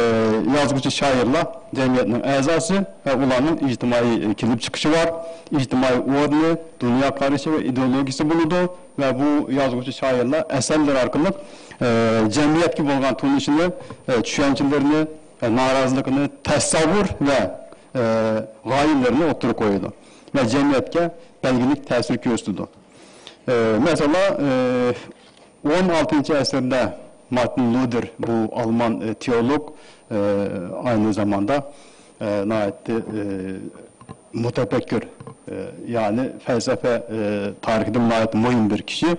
يازغۇچى شائىرلار جەمئىيەتنىڭ ئەزاسى ۋە ئۇلارنىڭ ئىجتىمائىي كېلىپ چىقىشى بار، ئىجتىمائىي ئورنى، دۇنيا قارىشى ۋە ئىدېئولوگىيىسى بولىدۇ ۋە بۇ يازغۇچى شائىرلار ئەسەرلىرى ئارقىلىق، ئە، جەمئىيەتكە بولغان تونۇشىنى، ئە، چۈشەنچىلىرىنى، ئە، نارازىلىقىنى، تەسەۋۋۇر ۋە، ئە، غايىلىرىنى ئوتتۇرىغا قويىدۇ ۋە جەمئىيەتكە بەلگىلىك تەسىر كۆرسىتىدۇ. ئە، مەسىلەن، ئە، ئون ئالتىنچى ئەسىردە مارتىن لۇدېر، بۇ ئالمان، ئە، تېئولوگ، ئە، ئاينى زاماندا، ئە، ناھايىتى، ئە، مۇتەپەككۇر، ئە، يەنى پەلسەپە، ئە، تارىخىدا ناھايىتى مۇھىم بىر كىشى.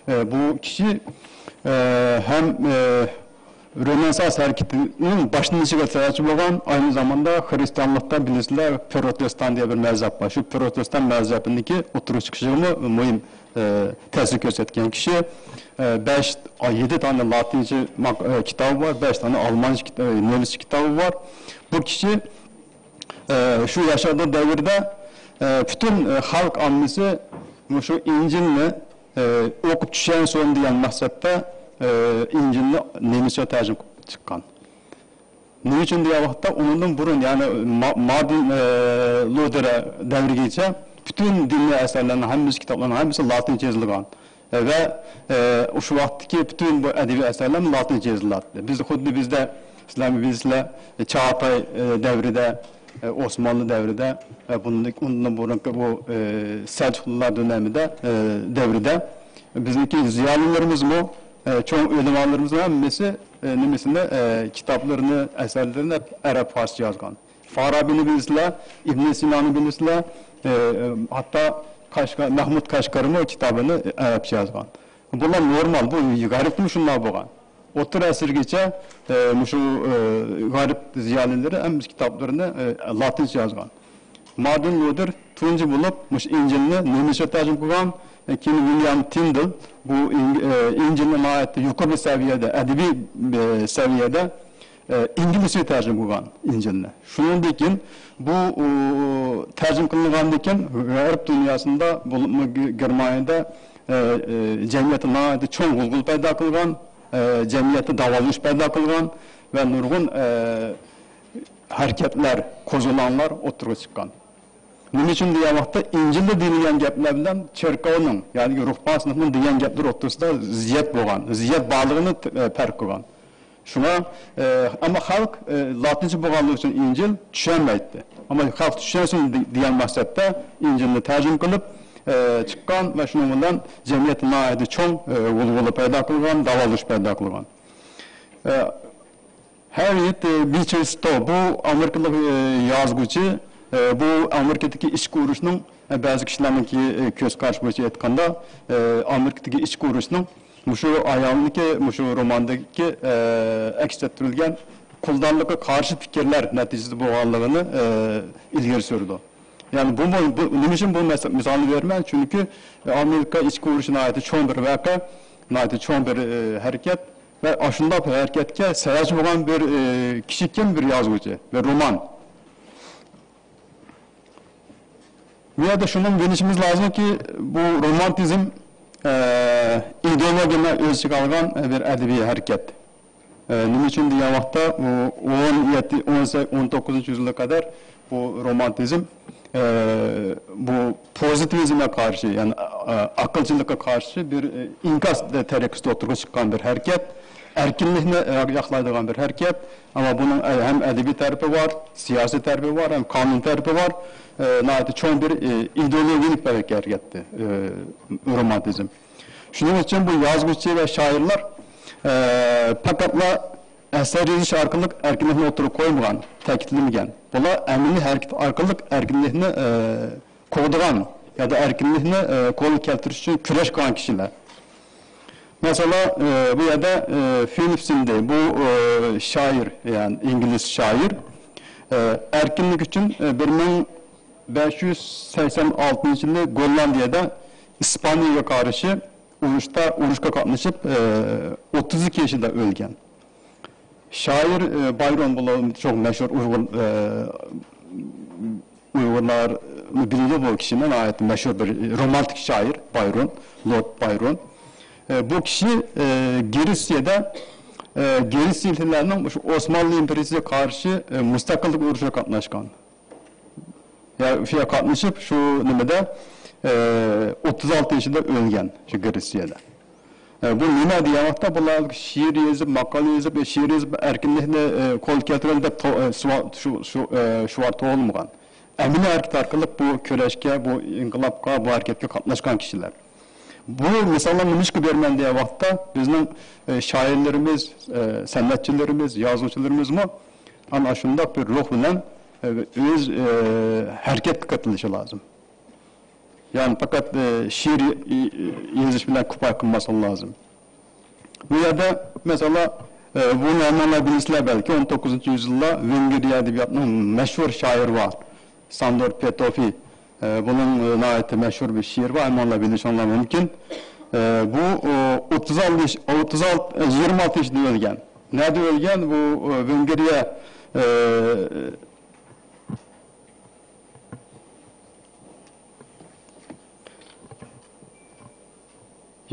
ئە، بۇ كىشى، ئە، ھەم، ئە، رېنېسسانس ھەرىكىتىنىڭ باشلىنىشىغا سەۋەبچى بولغان، ئاينى زاماندا خرىستىيانلىقتا بىلىسىلەر، پروتېستان دېگەن بىر مەزھەپ بار. شۇ پروتېستان مەزھەپىنىڭكى ئوتتۇرىغا چىقىشىغىمۇ مۇھىم، ئە، تەسىر كۆرسەتكەن كىشى. ئە، بەش، يەتتە دانە لاتىنچە ماق-، ئە، كىتابى بار، بەش دانە ئالمانچە كىت-، ئە، نېمىسچە كىتابى بار. بۇ كىشى، ئە، شۇ ياشاغان دەۋردە، ئە، پۈتۈن، ئە، خەلق ئاممىسى مۇشۇ ئىنجىلنى، ئە، ئوقۇپ چۈشەنسۇن دېگەن مەقسەتتە، ئە، ئىنجىلنى نېمىسچە تەرجىمە قىلىپ چىققان. نېمە ئۈچۈن دېگەن ۋاقىتتا، ئۇنىڭدىن بۇرۇن، يەنى ما-، مارتىن، ئە، لۇتېر دەۋرىگىچە پۈتۈن دىنىي ئەسەرلەرنىڭ ھەممىسى، كىتابلارنىڭ ھەممىسى لاتىنچە يېزىلغان. ئە، ۋە، ئە، شۇ ۋاقىتتىكى پۈتۈن بۇ ئەدەبىي ئەسەرلەر لاتىنچە يېزىلاتتى. بىز خۇددى بىزدە، سىلەرمۇ بىلىسىلەر، چاغاتاي، ئە، دەۋرىدە، ئە، ئوسمانلى دەۋرىدە، ئە، بۇندىن، ئۇنىڭدىن بۇرۇنقى بۇ، ئە، سەلجۇقلۇلار دۆلىمىدە، ئە، دەۋرىدە بىزنىڭكى زىيالىيلىرىمىزمۇ، ئە، چوڭ ئۆلىمالىرىمىزنىڭ ھەممىسى، ئە، نېمىسىنى، ئە، كىتابلىرىنى، ئەسەرلىرىنى ئەرەب، فارسچە يازغان. فارابىنى بىلىسىلەر، ئىبن سىنانى بىلىسىلەر، ئە، ئە، ھەتتا قەشقەر، مەھمۇد قەشقەرىمۇ كىتابىنى ئەرەبچە يازغان. بۇلار نورمال، بۇ غەربتىمۇ شۇنداق بولغان. ئوتتۇرا ئەسىرگىچە، ئە، مۇشۇ، ئە، غەرب زىيالىيلىرى ھەممىسى كىتابلىرىنى، ئە، لاتىنچە يازغان. مارتىن لۇتېر تۇنجى بولۇپ مۇشۇ ئىنجىلنى نېمىسچە تەرجىمە قىلغان. كېيىن ۋىليام تىندېل بۇ ئىن-، ئە، ئىنجىلنى ناھايىتى يۇقىرى سەۋىيەدە، ئەدەبىي، ئە، سەۋىيەدە، ئە، ئىنگلىزچە تەرجىمە قىلغان ئىنجىلنى. شۇنىڭدىن كېيىن بۇ، ئۇ، تەرجىمە قىلىنغاندىن كېيىن غەرب دۇنياسىدا، بولۇپمۇ گېرمانىيەدە، ئە، ئە، جەمئىيەتتە ناھايىتى چوڭ غۇلغۇلا پەيدا قىلغان، ئە، جەمئىيەتتە داۋالغۇش پەيدا قىلغان ۋە نۇرغۇن، ئە، ھەرىكەتلەر، قوزغىلاڭلار ئوتتۇرىغا چىققان. نېمە ئۈچۈن دېگەن ۋاقىتتا، ئىنجىلدا دېيىلگەن گەپلەر بىلەن چېركاۋنىڭ، يەنى روھبان سىنىپنىڭ دېگەن گەپلىرى ئوتتۇرىسىدا زىددىيەت بولغان، زىددىيەت بارلىقىنى، ئە، پەرق قىلغان. شۇڭا، ئە، ئەمما خەلق، ئە، لاتىنچە بولغانلىقى ئۈچۈن ئىنجىل چۈشەنمەيتتى. ئەمما خەلق چۈشەنسۇن دې-، دېگەن مەقسەتتە ئىنجىلنى تەرجىمە قىلىپ، ئە، چىققان ۋە شۇنىڭ بىلەن جەمئىيەتتە ناھايىتى چوڭ، ئە، غۇلغۇلا پەيدا قىلغان، داۋالغۇش پەيدا قىلغان. ئە، ھاررىيېت، ئە، بىچېر ستو، بۇ ئامېرىكىلىق، ئە، يازغۇچى، ئە، بۇ ئامېرىكىدىكى ئىچكى ئۇرۇشنىڭ، ئە، بەزى كىشىلەرنىڭكى، ئە، كۆز قارىشى بويىچە ئېيتقاندا، ئە، ئامېرىكىدىكى ئىچكى ئۇرۇشنىڭ مۇشۇ ئايالنىڭكى، مۇشۇ روماندىكى، ئە، ئەكس ئەتتۈرۈلگەن قۇلدارلىققا قارشى پىكىرلەر نەتىجىسىدە بولغانلىقىنى، ئە، ئىلگىرى سۈرىدۇ. يەنى بۇ، بۇ، بۇ، نېمە ئۈچۈن بۇ مەس-، مىسالنى بېرىمەن؟ چۈنكى ئامېرىكا ئىچكى ئۇرۇشى ناھايىتى چوڭ بىر ۋەقە، ناھايىتى چوڭ بىر، ئە، ھەرىكەت. ۋە ئاشۇنداق بىر ھەرىكەتكە سەۋەبچى بولغان بىر، ئى، كىشىكىم بىر يازغۇچى، بىر رومان. بۇ يەردە شۇنىمۇ بىلىشىمىز لازىمكى، بۇ رومانتىزم، ئى، ئىدېئولوگىيەنى ئۆز ئىچىگە ئالغان بىر ئەدەبىي ھەرىكەت. ئى، نېمە ئۈچۈن دېگەن ۋاقىتتا، بۇ ئون يەتتە، ئون سەككىز، ئون توققۇزىنچى يۈزلەرگە قەدەر بۇ رومانتىزم، ئى، بۇ پوزىتىۋىزمغا قارشى، يەنى، ئى، ئەقىلچىلىككە قارشى بىر، ئى، ئىنكاس تەرىقىسىدە ئوتتۇرىغا چىققان بىر ھەرىكەت. ئەركىنلىكنى، ئى، ياقلايدىغان بىر ھەرىكەت. ئەمما بۇنىڭ، ئى، ھەم ئەدەبىي تەرىپى بار، سىياسىي تەرىپى بار، ھەم قانۇن تەرىپى بار. ئى، ناھايىتى چوڭ بىر، ئى، ئىدېئولوگىيەلىك بىر ھەرىكەتتى، ئى، رومانتىزم. شۇنىڭ ئۈچۈن بۇ يازغۇچى ۋە شائىرلار، ئى، پەقەتلا ئەسەر يېزىش ئارقىلىق ئەركىنلىكنى ئوتتۇرىغا قويمىغان، تەكىتلىمىگەن. بۇلار ئەمەلىي ھەرىكەت ئارقىلىق ئەركىنلىكنى، ئى، قوغدىغان يادا ئەركىنلىكنى، ئى، قولغا كەلتۈرۈش ئۈچۈن كۈرەش قىلغان كىشىلەر. مەسىلەن، ئى، بۇ يەردە، ئى، فىلىپ سىندى، بۇ، ئى، شائىر، يەنى ئىنگلىز شائىر، ئى، ئەركىنلىك ئۈچۈن، ئى، بىر مىڭ بەش يۈز سەكسەن ئالتىنچى يىلى گوللاندىيەدە ئىسپانىيەگە قارشى ئۇرۇشتا، ئۇرۇشقا قاتنىشىپ، ئى، ئوتتۇز ئىككى يېشىدا ئۆلگەن. شائىر، ئى، بايرون، بۇلار چوڭ مەشھۇر ئۇيغۇر، ئى، ئۇيغۇرلار بىلىدۇ بۇ كىشىنى، ناھايىتى مەشھۇر بىر رومانتىك شائىر بايرون، لورد بايرون. ئى، بۇ كىشى، ئى، گرېتسىيەدە، ئى، گرېتسىيەلىكلەرنىڭ شۇ ئوسمانلى ئىمپېرىيىسىگە قارشى، ئى، مۇستەقىللىق ئۇرۇشىغا قاتناشقان. يا، شۇ قاتنىشىپ، شۇ نېمىدە، ئى، ئوتتۇز ئالتە يېشىدا ئۆلگەن شۇ گرېتسىيەدە. ئە، بۇ نېمە دېگەن ۋاقىتتا، بۇلار شېئىر يېزىپ، ماقالە يېزىپ، شېئىر يېزىپ، ئەركىنلىكنى، ئە، قولغا كەلتۈرەيلى دەپ تو-، ئە، سۇ-، شۇ، شۇ، ئە، شوئار توۋلىمىغان. ئەمەلىي ھەرىكەت ئارقىلىق بۇ كۈرەشكە، بۇ ئىنقىلابقا، بۇ ھەرىكەتكە قاتناشقان كىشىلەر. بۇ مىساللارنى نېمىشقا بېرىمەن دېگەن ۋاقىتتا، بىزنىڭ، ئە، شائىرلىرىمىز، ئە، سەنئەتچىلىرىمىز، يازغۇچىلىرىمىزمۇ ئەنە شۇنداق بىر روھ بىلەن، ئە، ئۆز، ئە، ھەرىكەتكە قېتىلىشى لازىم. يەنى پەقەت، ئى، شېئىر ي-، ي-، يېزىش بىلەن كۇپايە قىلماسلىق لازىم. بۇ يەردە، مەسىلەن، ئى، بۇنى ھەممىڭلار بىلىسىلەر بەلكى، ئون توققۇزىنچى يۈزيىلدا ۋېنگرىيە ئەدەبىياتىنىڭ مەشھۇر شائىرى بار، ساندور پېتوفى. ئى، بۇنىڭ، ئى، ناھايىتى مەشھۇر بىر شېئىرى بار، ھەممىڭلار بىلىشىڭلار مۇمكىن. ئى، بۇ، ئۇ، ئوتتۇز ئالتە ياش، ئوتتۇز ئالتە، ئى، يىگىرمە ئالتە يېشىدا ئۆلگەن. نەدە ئۆلگەن؟ بۇ، ئى، ۋېنگرىيە، ئى،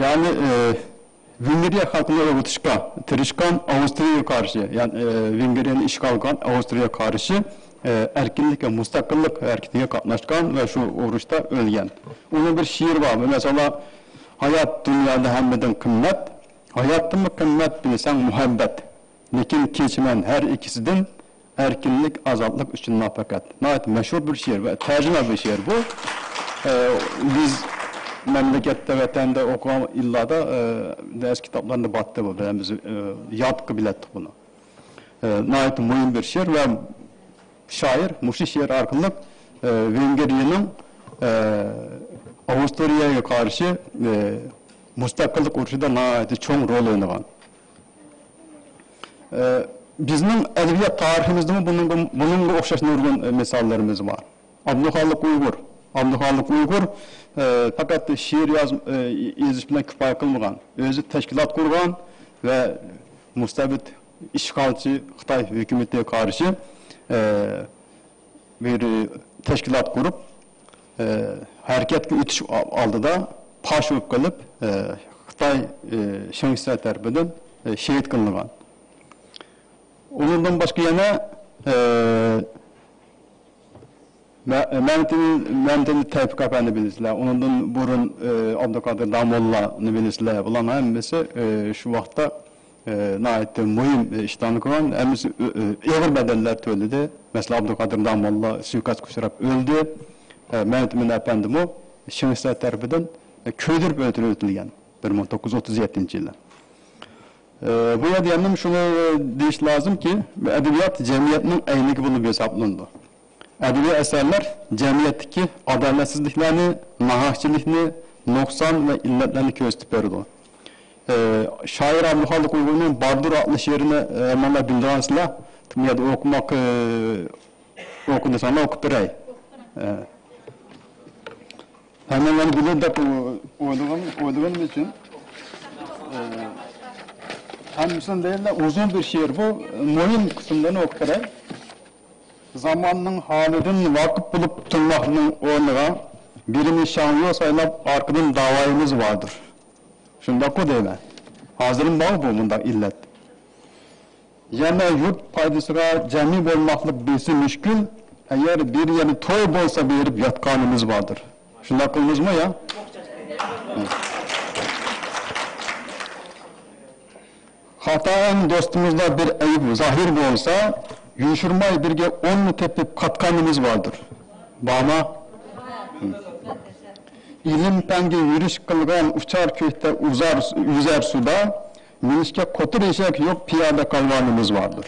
يەنى، ئى، ۋېنگرىيە خەلقىنى ئويغىتىشقا تىرىشقان ئاۋسترىيەگە قارشى، يەنى، ئى، ۋېنگرىيەنى ئىشغال قىلغان ئاۋسترىيەگە قارشى، ئى، ئەركىنلىك ۋە مۇستەقىللىق ھەرىكىتىگە قاتناشقان ۋە شۇ ئۇرۇشتا ئۆلگەن. ئۇنىڭ بىر شېئىرى بار. مەسىلەن، ھايات دۇنيادا ھەممىدىن قىممەت، ھاياتتىنمۇ قىممەت بىلسەڭ مۇھەببەت. لېكىن كېچىمەن ھەر ئىككىسىدىن، ئەركىنلىك، ئازادلىق ئۈچۈنلا پەقەت. ناھايىتى مەشھۇر بىر شېئىر ۋە تەرجىمە بىر شېئىر بۇ. ئە، بىز مەملىكەتتە، ۋەتەندە ئوقۇغان يىللاردا، ئە، دەرس كىتابلاردا باتتى بۇ. بىلەن بىز، ئە، يادقا بىلەتتۇق بۇنى. ئە، ناھايىتى مۇھىم بىر شېئىر ۋە شائىر مۇشۇ شېئىر ئارقىلىق، ئە، ۋېنگرىيەنىڭ، ئە، ئاۋسترىيەگە قارشى، ئە، مۇستەقىللىق ئۇرۇشىدا ناھايىتى چوڭ رول ئوينىغان. ئە، بىزنىڭ ئەدەبىيات تارىخىمىزدىمۇ بۇنىڭغا، بۇنىڭغا ئوخشاش نۇرغۇن، ئە، مىساللىرىمىز بار. ئابدۇخالىق ئۇيغۇر. ئابدۇخالىق ئۇيغۇر، ئە، پەقەت شېئىر ياز-، ئە، يېزىش بىلەن كۇپايە قىلمىغان. ئۆزى تەشكىلات قۇرغان ۋە مۇستەبىت ئىشغالچى خىتاي ھۆكۈمىتىگە قارشى، ئە، بىر تەشكىلات قۇرۇپ، ئە، ھەرىكەتكە ئۆتۈش ئالدىدا پاش بولۇپ قېلىپ، ئە، خىتاي، ئە، شېڭ شىسەي تەرىپىدىن، ئە، شېھىت قىلىنغان. ئۇنىڭدىن باشقا يەنە، ئە، مە-، مەمتىمىن، مەمتىمىن تەۋپىق ئەپەندى بىلىسىلەر. ئۇنىڭدىن بۇرۇن، ئە، ئابدۇقادىر داموللانى بىلىسىلەر. بۇلارنىڭ ھەممىسى، ئە، شۇ ۋاقىتتا ئى، ناھايىتى مۇھىم، ئى، ئىشلارنى قىلغان، ھەممىسى ئۆ-، ئۆ-، ئېغىر بەدەللەر تۆلىدى. مەسىلەن، ئابدۇقادىر داموللا سۇيىقەستكە ئۇچراپ ئۆلدى. ئە، مەمتىمىن ئەپەندىمۇ شېڭ شىسەي تەرىپىدىن، ئە، كۆيدۈرۈپ ئۆلتۈرۈۋېتىلگەن بىر مىڭ توققۇز يۈز ئوتتۇز يەتتىنچى يىلى. ئە، بۇ يەردە يەنە شۇنى دېيىش لازىمكى، ئەدەبىيات جەمئىيەتنىڭ ئەينىكى بولۇپ ھېسابلىنىدۇ. ئەدەبىي ئەسەرلەر جەمئىيەتتىكى ئادالەتسىزلىكلەرنى، ناھەقچىلىكنى، نۇقسان ۋە ئىللەتلەرنى كۆرسىتىپ بېرىدۇ. ئى، شائىر ئابدۇخالىق ئۇيغۇرنىڭ باردۇر ئاتلىق شېئىرىنى، ئى، ھەممىڭلار بىلىدىغانسىلەر. يەنە ئوقۇماق، ئى، ئوقۇ دېسەڭلار ئوقۇپ بېرەي. ئى، ھەممىڭلارنى بىلىدۇ دەپ ئويلىغان، ئويلىغىنىم ئۈچۈن، ئى، ھەممىسىنى دەيدىلا، ئۇزۇن بىر شېئىر بۇ. مۇھىم قىسىملىرىنى ئوقۇپ بېرەي. زاماننىڭ ھالىدىن ۋاقىپ بولۇپ تۇرماقنىڭ ئورنىغا بىرىنى شاڭيو سايلاپ، ئارقىدىن داۋايىمىز باردۇر. شۇنداققۇ دەيمەن. ھازىرمۇ بار بۇ مۇنداق ئىللەت. يەنە يۇرت پايدىسىغا جەمئىي بولماقلىق بىلسە مۈشكۈل، ئەگەر بىر يەردە توي بولسا بېرىپ ياتقانىمىز باردۇر. شۇنداق قىلىمىزمۇ يا؟ خاتائەن دوستىمىزدا بىر ئەيىب زاھىر بولسا، يوشۇرماي بىرگە ئوننى تېپىپ قاتقانىمىز باردۇر. بارما؟ ئىلىم پەنگە يۈرۈش قىلغان ئۇچار كۆكتە ئۇزار، يۈزەر سۇدا، مىنىشكە قوتۇر ئېشەك يوق پىيادە قالغانىمىز باردۇر.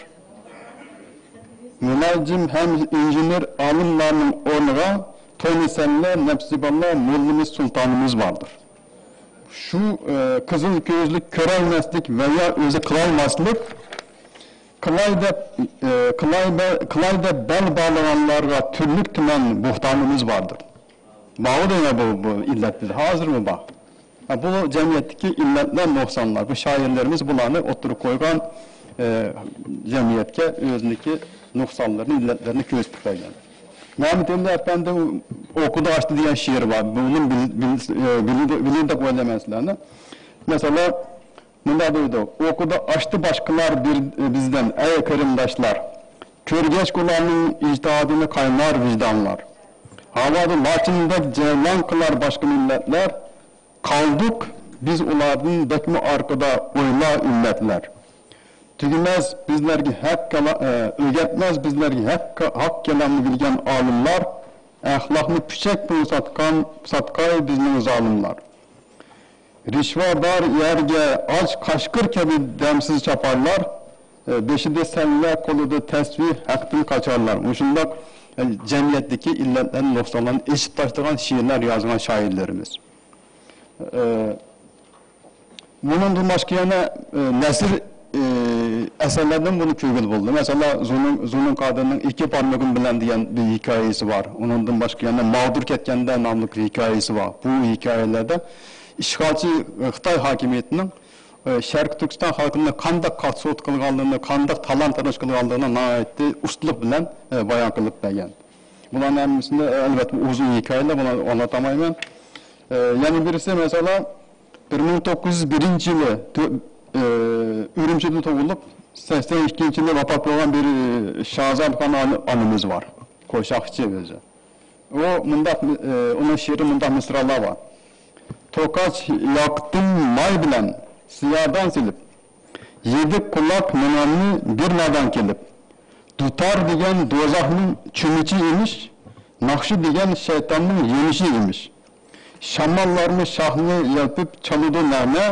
مۇنەججىم ھەم ئىنژېنېر ئالىملارنىڭ ئورنىغا تونى سەنلەر، نەپسىبانلار، موللىمىز، سۇلتانىمىز باردۇر. شۇ، ئە، قىزىل كۆزلۈك كۆرەلمەسلىك ۋە يا ئۆزى قىلالماسلىق، قىلاي دەپ، ئە، قىلاي بە-، قىلاي دەپ بەل باغلىغانلارغا تۈرلۈك تۈمەن بوھتانىمىز باردۇر. بارغۇ دەيمەن بۇ، بۇ ئىللەت بىز ھازىرمۇ بار. ھە، بۇ جەمئىيەتتىكى ئىللەتلەر، نۇقسانلار. بۇ شائىرلىرىمىز بۇلارنى ئوتتۇرىغا قويغان، ئە، جەمئىيەتكە ئۆزىنىكى نۇقسانلىرىنى، ئىللەتلىرىنى كۆرسىتىپ بەرگەن. مەمتىمىن ئەپەندى ئوقۇدى ئاچتى دېگەن شېئىرى بار. بۇنى بىل-، بىل-، ئە، بىلىدۇ، بىلىدۇ دەپ ئويلايمەن سىلەرنى. مەسىلەن، مۇنداق دەيدۇ، ئوقۇدى ئاچتى باشقىلار بىر، بىزدىن، ئەي قېرىنداشلار. كۆرگەچكە ئۇلارنىڭ ئىجتىھادىنى قاينار ۋىجدانلار. ھاۋادا لاچىندەك جەۋلان قىلار باشقا مىللەتلەر. قالدۇق بىز ئۇلاردىن بەكمۇ ئارقىدا ئويلا ئۈممەتلەر. تۈگىمەس بىزلەرگە ھەق كالا-، ئە، ئۆگەتمەس بىزلەرگە ھەق، ھەق كالامنى بىلگەن ئالىملار. ئەخلاقنى پۈچەك پۇلغا ساتقان، ساتقاي بىزنىڭ زالىملار. رىشۋادار يەرگە ئاچ قاشقۇر كەبى دەمسىز چاپارلار، بېشىدا سەللە، قولىدا تەسبىھ، ھەقتىن قاچارلار. مۇشۇنداق، ئە، جەمئىيەتتىكى ئىللەتلەرنى، نۇقسانلارنى ئېچىپ تاشلىغان شېئىرلار يازغان شائىرلىرىمىز. ئە، بۇنىڭدىن باشقا يەنە، ئە، نەسر، ئە، ئەسەرلەردىن بۇنى كۆرگىلى بولىدۇ. مەسىلەن، زۇنۇن، زۇنۇن قادىرنىڭ ئىككى پارمىقىم بىلەن دېگەن بىر ھېكايىسى بار. ئۇنىڭدىن باشقا يەنە ماغدۇر كەتكەندە ناملىق بىر ھېكايىسى بار. بۇ ھېكايىلەردە ئىشغالچى، ئە، خىتاي ھاكىمىيىتىنىڭ، ئە، شەرقىي تۈركىستان خەلقىنى قانداق قات-سوت قىلغانلىقىنى، قانداق تالان-تاراج قىلغانلىقىنى ناھايىتى ئۇستىلىق بىلەن، ئە، بايان قىلىپ بەرگەن. بۇلارنىڭ ھەممىسىنى، ئە، ئەلۋەتتە، ئۇزۇن ھېكايىلەر، بۇلارنى ئاڭلاتالمايمەن. ئە، يەنە بىرسى، مەسىلەن، بىر مىڭ توققۇز يۈز بىرىنچى يىلى تۆ-، ئە، ئۈرۈمچىدە تۇغۇلۇپ، سەكسەن ئىككىنچى يىلى ۋاپات بولغان بىر، ئە، شاھزادىخان ئانا-، ئانىمىز بار. قوشاقچى ئۆزى. ئۇ مۇنداق، ئى، ئۇنىڭ شېئىرى مۇنداق مىسرالار بار. توقاچ ياقتىن ماي بىلەن زىيادان سېلىپ، يېدى قۇلاق نېنەمنى بىر نادان كېلىپ. دۇتار دېگەن دوزاخنىڭ چۆمۈچى ئىمىش، ناخشا دېگەن شەيتاننىڭ يېمىشى ئىمىش. شاماللارمۇ شاخنى يەلپۈپ چالىدۇ نەغمە،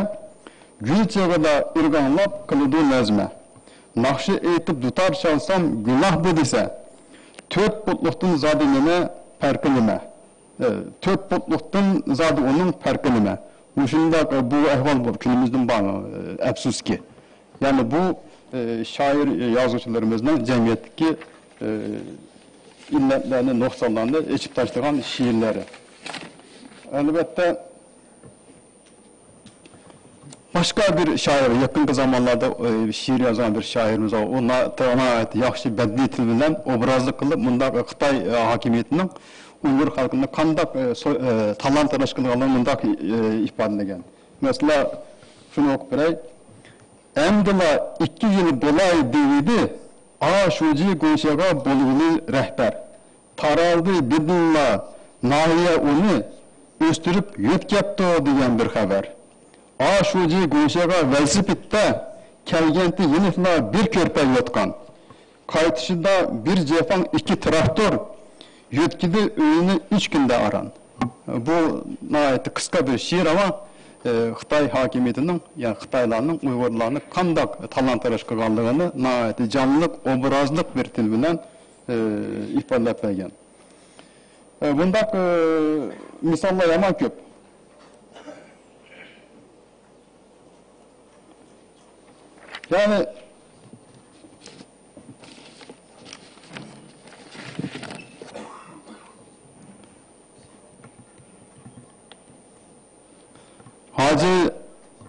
گۈل چېغىدا ئىرغاڭلاپ قىلىدۇ نەزمە. ناخشا ئېيتىپ دۇتار چالسام گۇناھدۇ دېسە، تۆت پۇتلۇقتىن زادى نېمە پەرقى نېمە؟ ئە، تۆت پۇتلۇقتىن زادى ئۇنىڭ پەرقى نېمە؟ مۇشۇنداق، ئە، بۇ ئەھۋال بۇ كۈنىمىزدىن بار، ئە، ئەپسۇسكى. يەنى بۇ، ئە، شائىر، ئە، يازغۇچىلىرىمىزنىڭ جەمئىيەتتىكى، ئە، ئىللەتلەرنى، نۇقسانلارنى ئېچىپ تاشلىغان شېئىرلىرى. ئەلۋەتتە، باشقا بىر شائىر، يېقىنقى زامانلاردا، ئە، شېئىر يازغان بىر شائىرىمىز بار. ئۇ نا-، ناھايىتى ياخشى بەدىئىي تىل بىلەن ئوبرازلىق قىلىپ، مۇنداق خىتاي، ئە، ھاكىمىيىتىنىڭ ئۇيغۇر خەلقىنى قانداق، ئە، سو-، ئە، تالان-تاراج قىلغانلىقىنى مۇنداق، ئە، ئىپادىلىگەن. مەسىلەن، شۇنى ئوقۇپ بېرەي. ئەمدىلا ئىككى يىل بولاي دېۋىدى، ئاشۇجى گۇڭشېغا بولغىلى رەھبەر. تارالدى بىدىنلا ناھىيە ئۇنى، ئۆستۈرۈپ يۆتكەپتۇ دېگەن بىر خەۋەر. ئاشۇجى گۇڭشېغا ۋېلىسىپىتتە، كەلگەنتى يېنىكلا بىر كۆرپە يوتقان. قايتىشىدا بىر جېفاڭ ئىككى تىراكتور، يۆتكىدى ئۆيىنى ئۈچ كۈندە ئاران. بۇ ناھايىتى قىسقا بىر شېئىر، ئەمما، ئە، خىتاي ھاكىمىيىتىنىڭ، يەنى خىتايلارنىڭ ئۇيغۇرلارنى قانداق تالان-تاراج قىلغانلىقىنى ناھايىتى جانلىق، ئوبرازلىق بىر تىل بىلەن، ئە، ئىپادىلەپ بەرگەن. ئە، بۇنداق، ئە، مىساللار يامان كۆپ. يەنى، ھاجى،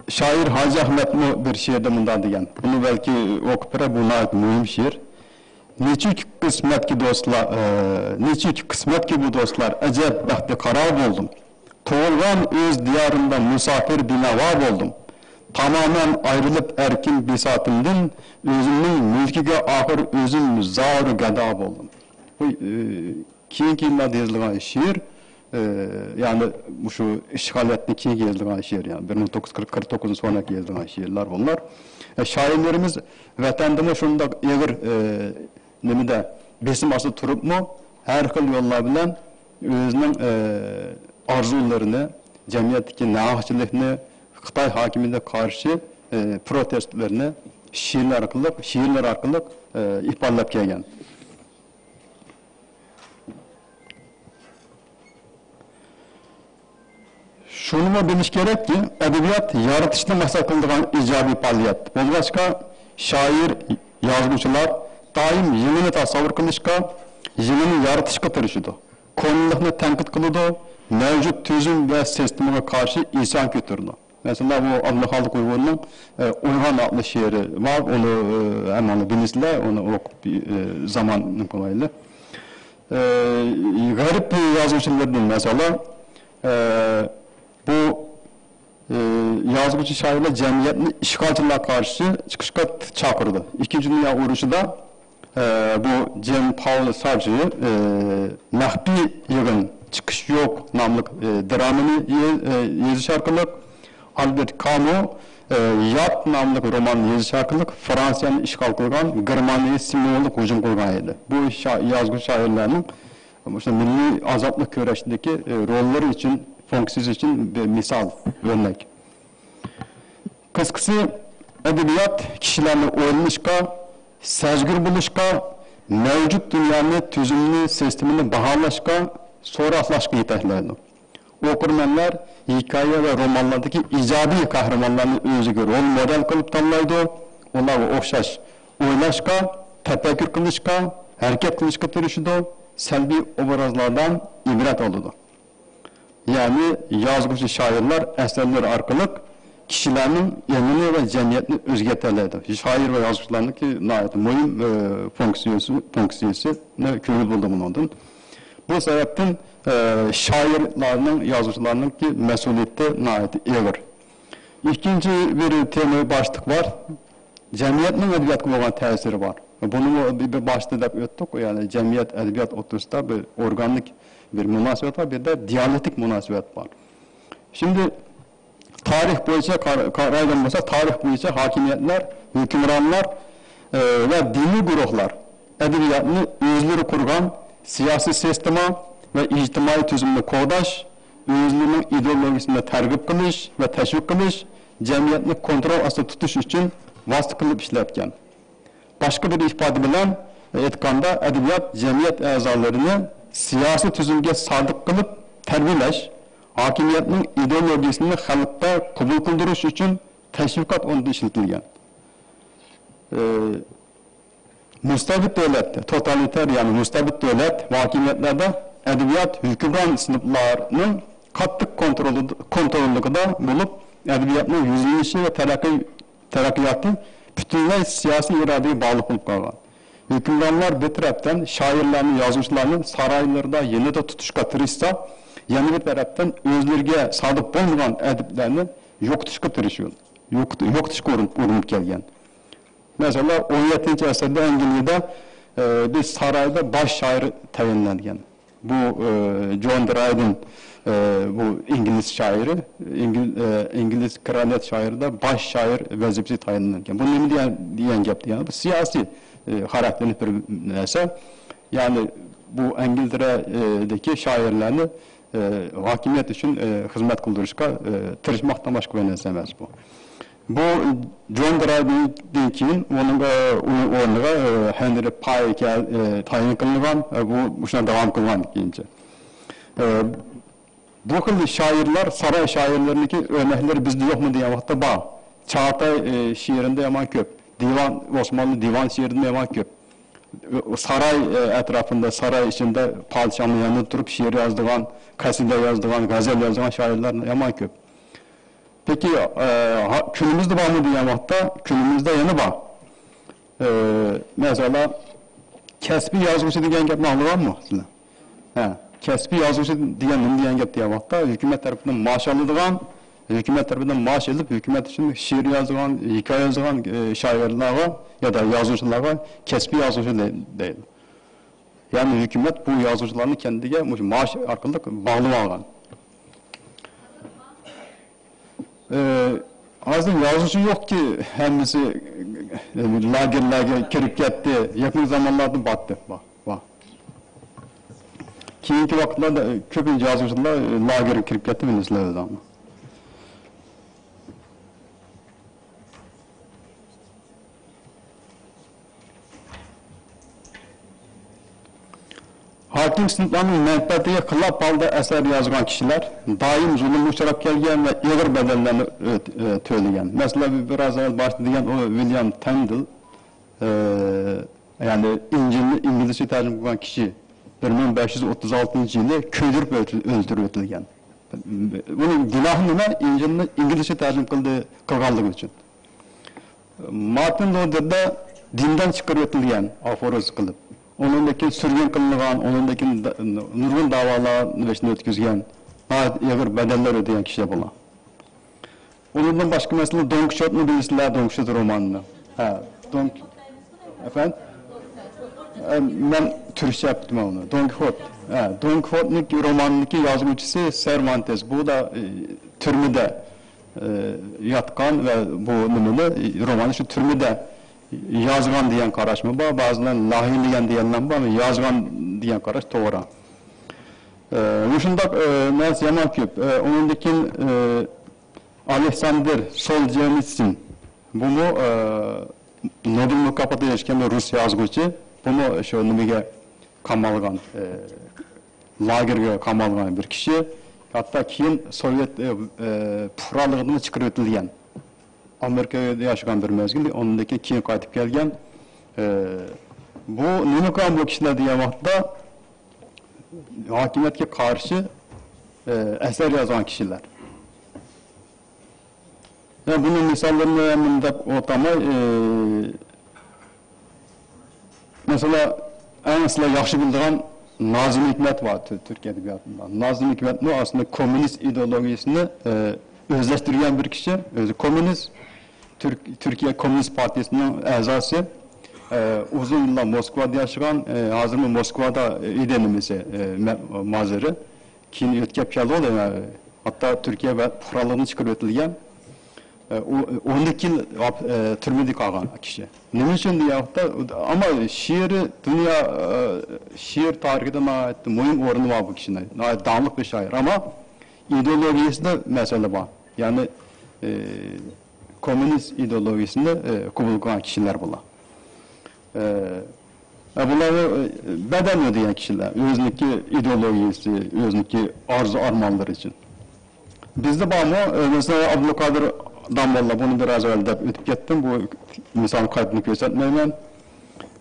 شائىر ھاجى ئەخمەتمۇ بىر شېئىردا مۇنداق دېگەن. بۇنى بەلكى ئوقۇپ بېرەي، بۇ ناھايىتى مۇھىم شېئىر. نېچۈك قىسمەتكە دوستلار، ئە، نېچۈك قىسمەتكە بۇ دوستلار، ئەجەب بەختى قارا بولدۇم. تۇغۇلغان ئۆز دىيارىمدا مۇساپىر بىناۋا بولدۇم. تامامەن ئايرىلىپ ئەركىن بىساتىمدىن، ئۆزۈمنىڭ مۈلكىگە ئاخىر ئۆزۈم زارۇ گەدا بولدۇم. بۇ، ئى، كېيىنكى يىللاردا يېزىلغان شېئىر، ئى، يەنى مۇشۇ ئىشغالىيەتتىن كېيىنكى يېزىلغان شېئىر، يەنى بىر مىڭ توققۇز يۈز قىرىق، قىرىق توققۇزىنچى سونەتكە يېزىلغان شېئىرلار بۇلار. ئى، شائىرلىرىمىز ۋەتەندىمۇ شۇنداق ئېغىر، ئى، نېمىدە، بېسىم ئاستىدا تۇرۇپمۇ، ھەر خىل يوللار بىلەن ئۆزىنىڭ، ئى، ئارزۇلىرىنى، جەمئىيەتتىكى ناھەقچىلىكنى، خىتاي ھاكىمىيىتىگە قارشى، ئى، پروتېستلىرىنى شېئىرلار ئارقىلىق، شېئىرلار ئارقىلىق، ئى، ئىپادىلەپ كەلگەن. شۇنىمۇ بىلىش كېرەككى، ئەدەبىيات يارىتىشنى مەقسەت قىلىدىغان ئىجادىي پائالىيەت بولغاچقا، شائىر، يازغۇچىلار دائىم يېڭىنى تەسەۋۋۇر قىلىشقا، يېڭىنى يارىتىشقا تىرىشىدۇ. كونىلىقنى تەنقىد قىلىدۇ، مەۋجۇت تۈزۈم ۋە سىستېمىغا قارشى ئىسيان كۆتۈرىدۇ. مەسىلەن، بۇ ئابدۇخالىق ئۇيغۇرنىڭ، ئە، ئويغان ئاتلىق شېئىرى بار، ئۇنى، ئە، ھەممىڭلار بىلىسىلەر، ئۇنى ئوقۇپ، ئە، زامان نېمە قىلايلى. ئە، غەرب يازغۇچىلىرىدىن مەسىلەن، ئە، بۇ، ئە، يازغۇچى شائىرلار جەمئىيەتنى ئىشغالچىلارغا قارشى چىقىشقا چاقىرىدۇ. ئىككىنچى دۇنيا ئۇرۇشىدا ئە، بۇ جېن پاۋل سارجى، ئە، مەخپىي يىغىن، چىقىش يوق ناملىق، ئە، درامىنى يې-، ئە، يېزىش ئارقىلىق، ئالبېرت كامۇ، ئە، يات ناملىق روماننى يېزىش ئارقىلىق فرانسىيەنى ئىشغال قىلغان گېرمانىيەگە سىمۋوللۇق ھۇجۇم قىلغان ئىدى. بۇ شا-، يازغۇچى شائىرلارنىڭ مۇشۇ مىللىي ئازادلىق كۈرەشتىكى، ئە، روللىرى ئۈچۈن، فۇنكسىيىسى ئۈچۈن بىر مىسال، ئۆرنەك. قىسقىسى، ئەدەبىيات كىشىلەرنى ئويلىنىشقا، سەزگۈر بولۇشقا، مەۋجۇت دۇنيانى، تۈزۈمنى، سىستېمىنى باھالاشقا، سوراقلاشقا يېتەكلەيدۇ. ئوقۇرمەنلەر ھېكايە ۋە رومانلاردىكى ئىجادىي قەھرىمانلارنى ئۆزىگە رول مودېل قىلىپ تاللايدۇ، ئۇلارغا ئوخشاش ئويلاشقا، تەپەككۇر قىلىشقا، ھەرىكەت قىلىشقا تىرىشىدۇ، سەلبىي ئوبرازلاردىن ئىبرەت ئالىدۇ. يەنى يازغۇچى شائىرلار ئەسەرلىرى ئارقىلىق كىشىلەرنىڭ ئېڭىنى ۋە جەمئىيەتنى ئۆزگەرتەلەيدۇ. شائىر ۋە يازغۇچىلارنىڭكى ناھايىتى مۇھىم، ئە، فۇنكسىيەسى، فۇنكسىيەسىنى كۆرگىلى بولىدۇ بۇنىڭدىن. بۇ سەۋەبتىن، ئە، شائىرلارنىڭ، يازغۇچىلارنىڭكى مەسئۇلىيىتى ناھايىتى ئېغىر. ئىككىنچى بىر تېما باشلىق بار. جەمئىيەتنىڭ ئەدەبىياتقا بولغان تەسىرى بار. بۇنىمۇ بىر، بىر باشتا دەپ ئۆتتۇق، يەنى جەمئىيەت، ئەدەبىيات ئوتتۇرىسىدا بىر ئورگانىك بىر مۇناسىۋەت بار، بىر دە دىيالېكتىك مۇناسىۋەت بار. شىمدى تارىخ بويىچە قار-، قارايدىغان بولساق، تارىخ بويىچە ھاكىمىيەتلەر، ھۆكۈمرانلار، ئە، ۋە دىنىي گۇرۇھلار ئەدەبىياتنى ئۆزلىرى قۇرغان سىياسىي سىستېما ۋە ئىجتىمائىي تۈزۈمنى قوغداش، ئۆزلىرىنىڭ ئىدېئولوگىيىسىنى تەرغىب قىلىش ۋە تەشۋىق قىلىش، جەمئىيەتنى كونترول ئاستىدا تۇتۇش ئۈچۈن ۋاسىتە قىلىپ ئىشلەتكەن. باشقا بىر ئىپادە بىلەن ئېيتقاندا، ئەدەبىيات جەمئىيەت ئەزالىرىنى سىياسىي تۈزۈمگە سادىق قىلىپ تەربىيەلەش، ھاكىمىيەتنىڭ ئىدېئولوگىيىسىنى خەلققە قوبۇل قىلدۇرۇش ئۈچۈن تەشۋىقات ئورنىدا ئىشلىتىلگەن. ئى، مۇستەبىت دۆلەت، توتالىتار، يەنى مۇستەبىت دۆلەت ۋە ھاكىمىيەتلەردە ئەدەبىيات ھۆكۈمران سىنىپلارنىڭ قاتتىق كونترولىدا، كونتروللۇقىدا بولۇپ، ئەدەبىياتنىڭ يۈزلىنىشى ۋە تەرەققىي-، تەرەققىياتى پۈتۈنلەي سىياسىي ئىرادىگە باغلىق بولۇپ قالغان. ھۆكۈمرانلار بىر تەرەپتىن شائىرلارنى، يازغۇچىلارنى سارايلىرىدا يېنىدا تۇتۇشقا تىرىشسا، يەنە بىر تەرەپتىن ئۆزلىرىگە سادىق بولمىغان ئەدىبلەرنى يوقىتىشقا تىرىشىدۇ. يوقىت-، يوقىتىشقا ئۇرۇنۇپ، ئۇرۇنۇپ كەلگەن. مەسىلەن، ئون يەتتىنچى ئەسىردە ئەنگلىيەدە، ئە، بىر سارايدا باش شائىر تەيىنلەنگەن. بۇ، ئە، جون درايدېن، ئە، بۇ ئىنگلىز شائىرى، ئىنگل-، ئە، ئىنگلىز كرالىيەت شائىرىدا باش شائىر ۋەزىپىسى تەيىنلەنگەن. بۇ نېمە دېگەن، دېگەن گەپ دېگەن؟ بۇ سىياسىي، ئە، خاراكتېرلىك بىر نەرسە. يەنى بۇ ئەنگلىتېرەدىكى شائىرلارنى ئى، ھاكىمىيەت ئۈچۈن، ئى، خىزمەت قىلدۇرۇشقا، ئى، تىرىشماقتىن باشقا بىر نەرسە ئەمەس بۇ. بۇ جون درايدېندىن كېيىن ئۇنىڭغا، ئۇنىڭ ئورنىغا، ئى، ھېنرى پاي كەل-، ئى، تەيىن قىلىنغان، ئى، بۇ، بۇ شۇنداق داۋام قىلغان كېيىنچە. ئى، بۇ خىل شائىرلار، ساراي شائىرلىرىنىڭكى ئۆرنەكلىرى بىزدە يوقمۇ دېگەن ۋاقىتتا بار. چاغاتاي، ئى، شېئىرىنىدە يامان كۆپ. دىۋان، ئوسمانلى دىۋان شېئىرىدىمۇ يامان كۆپ. ساراي، ئە، ئەتراپىندا، ساراي ئىچىندە پادىشاھنىڭ يېنىدا تۇرۇپ شېئىر يازىدىغان، قەسىدە يازىدىغان، غەزەل يازىدىغان شائىرلار يامان كۆپ. پېكى، ئە، ھا-، كۈنىمىزدە بارمۇ دېگەن ۋاقىتتا، كۈنىمىزدە يەنە بار. ئە، مەسىلەن، كەسپىي يازغۇچى دېگەن گەپنى ئاڭلىغانمۇ سىلەر؟ ھە، كەسپىي يازغۇچى دېگەن نېمە دېگەن گەپ دېگەن ۋاقىتتا، ھۆكۈمەت تەرىپىدىن مائاش ئالىدىغان، ھۆكۈمەت تەرىپىدىن مائاش ئېلىپ، ھۆكۈمەت ئۈچۈن شېئىر يازىدىغان، ھېكايە يازىدىغان، ئى، شائىرلارغا يا دا يازغۇچىلارغا كەسپىي يازغۇچى دەي-، دەيدۇ. يەنى ھۆكۈمەت بۇ يازغۇچىلارنى كەندىگە مۇشۇ مائاش ئارقىلىق باغلىۋالغان. ئى، ھازىر يازغۇچى يوقكى، ھەممىسى، ئى، لاگېرلارغا كىرىپ كەتتى. يېقىن زامانلاردا باتتى. ۋاھ، ۋاھ. كېيىنكى ۋاقىتلاردا، ئى، كۆپىنچە يازغۇچىلار، ئى، لاگېرغا كىرىپ كەتتى، بىلىسىلەر ئۆزۈڭلار. ھاكىم سىنىپلارنىڭ مەنپەئەتىگە خىلاپ ھالدا ئەسەر يازغان كىشىلەر دائىم زۇلۇمغا ئۇچراپ كەلگەن ۋە ئېغىر بەدەللەرنى ئۆت-، ئۆ-، تۆلىگەن. مەسىلەن، بىر ئاز ئەۋۋەل باشتا دېگەن ئۇ ۋىليام تەندل، ئە، يەنى ئىنجىلنى ئىنگلىزچە تەرجىمە قىلغان كىشى بىر مىڭ بەش يۈز ئوتتۇز ئالتىنچى يىلى كۆيدۈرۈپ ئۆتۈل-، ئۆلتۈرۈۋېتىلگەن. بۇنىڭ گۇناھى نېمە؟ ئىنجىلنى ئىنگلىزچە تەرجىمە قىلدى، قىلغانلىقى ئۈچۈن. مارتىن لۇتېر دە دىندىن چىقىرىۋېتىلگەن، ئافورىز قىلىپ. ئۇنىڭدىن كېيىن سۈرگۈن قىلىنغان، ئۇنىڭدىن كېيىن دا-، نۇرغۇن داۋالار بېشىدىن ئۆتكۈزگەن، ناھايىتى ئېغىر بەدەللەر ئۆتىگەن كىشىلەر بۇلار. ئۇنىڭدىن باشقا مەسىلە، دون كىشوتنى بىلىسىلەر، دون كىشوت رومانىنى. ھە، دون، ئەفەندىم؟ ئە، مەن تۈركچە ئەپتىمەن ئۇنى. دون كىخوت. ھە، دون كىخوتنىڭ رومانىنىڭكى يازغۇچىسى سېرۋانتېس. بۇ دا، ئى، تۈرمىدە، ئى، ياتقان ۋە بۇ نېمىنى، روماننى شۇ تۈرمىدە يازغان دېگەن قاراشمۇ بار، بەزىلەر لايىھىلىگەن دېگەنلەر بار، يازغان دېگەن قاراش توغرا. ئى، مۇشۇنداق، ئى، نەرسە يامان كۆپ. ئى، ئۇنىڭدىن كېيىن، ئى، ئالېكساندىر سولجېنىتسىن، بۇمۇ، ئى، نوبېل مۇكاپاتىغا ئېرىشكەن بىر رۇس يازغۇچى، بۇمۇ شۇ نېمىگە قامالغان، ئى، لاگېرغا قامالغان بىر كىشى. ھەتتا كېيىن سوۋېت، ئى، ئى، پۇقرالىقىدىن چىقىرىۋېتىلگەن. ئامېرىكىدا ياشىغان بىر مەزگىل، ئۇنىڭدىن كېيىن قايتىپ كەلگەن. ئى، بۇ نېمە قىلغان بۇ كىشىلەر دېگەن ۋاقىتتا، ھاكىمىيەتكە قارشى، ئى، ئەسەر يازغان كىشىلەر. يا بۇنىڭ مىساللىرىنى مۇنداق ئوتاماي، ئى، مەسىلەن، ئەڭ سىلەر ياخشى بىلىدىغان نازىم ھېكمەت بار تۈ-، تۈرك ئەدەبىياتىدا. نازىم ھېكمەتمۇ ئەسلىدە كوممۇنىست ئىدېئولوگىيىسىنى، ئى، ئۆزلەشتۈرگەن بىر كىشى. ئۆزى كوممۇنىست، تۈرك-، تۈركىيە كوممۇنىست پارتىيىسىنىڭ ئەزاسى. ئى، ئۇزۇن يىللار موسكۋادا ياشىغان، ئى، ھازىرمۇ موسكۋادا ئىدىيە نېمىسى، ئى، مە-، مازىرى. كېيىن ئۆتكەپ كەلدى، ئۇ ھەتتا تۈركىيە ۋە پۇقرالىقتىن چىقىرىۋېتىلگەن. ئۇ ئون ئىككى يىل ھاپ-، تۈرمىدە قالغان كىشى. نېمە ئۈچۈن دېگەن ۋاقىتتا، ئەمما شېئىرى دۇنيا، شېئىر تارىخىدا ناھايىتى مۇھىم ئورنى بار بۇ كىشىنىڭ. ناھايىتى داڭلىق بىر شائىر. ئەمما ئىدېئولوگىيىسىدە مەسىلە بار. يەنى، كوممۇنىست ئىدېئولوگىيىسىنى، قوبۇل قىلغان كىشىلەر بۇلار. ئە، ئە، بۇلار، ئە، بەدەل ئۆدىگەن كىشىلەر، ئۆزىنىڭكى ئىدېئولوگىيىسى، ئۆزىنىڭكى ئارزۇ ئارمانلىرى ئۈچۈن. بىزدە بارمۇ؟ ئە، مەسىلەن، ئابدۇلقادىر داموللا، بۇنى بىر ئاز ئەۋۋەل دەپ ئۆتۈپ كەتتىم، بۇ مىسالنى قايتىدىن كۆرسەتمەيمەن.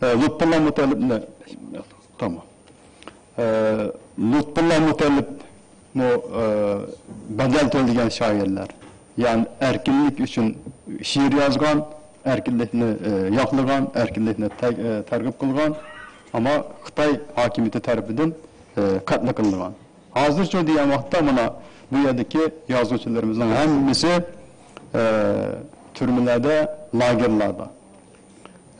ئە، لۇتپۇللا مۇتەللىپنى، تامام. ئە، لۇتپۇللا مۇتەللىپمۇ، ئە، بەدەل تۆلىگەن شائىرلار. يەنى ئەركىنلىك ئۈچۈن شېئىر يازغان، ئەركىنلىكنى، ئە، ياقلىغان، ئەركىنلىكنى تەر-، ئە، تەرغىب قىلغان، ئەمما خىتاي ھاكىمىيىتى تەرىپىدىن، ئە، قەتل قىلىنغان. ھازىرچۇ دېگەن ۋاقىتتا مانا بۇ يەردىكى يازغۇچىلىرىمىزنىڭ ھەممىسى، ئە، تۈرمىلەردە، لاگېرلاردا.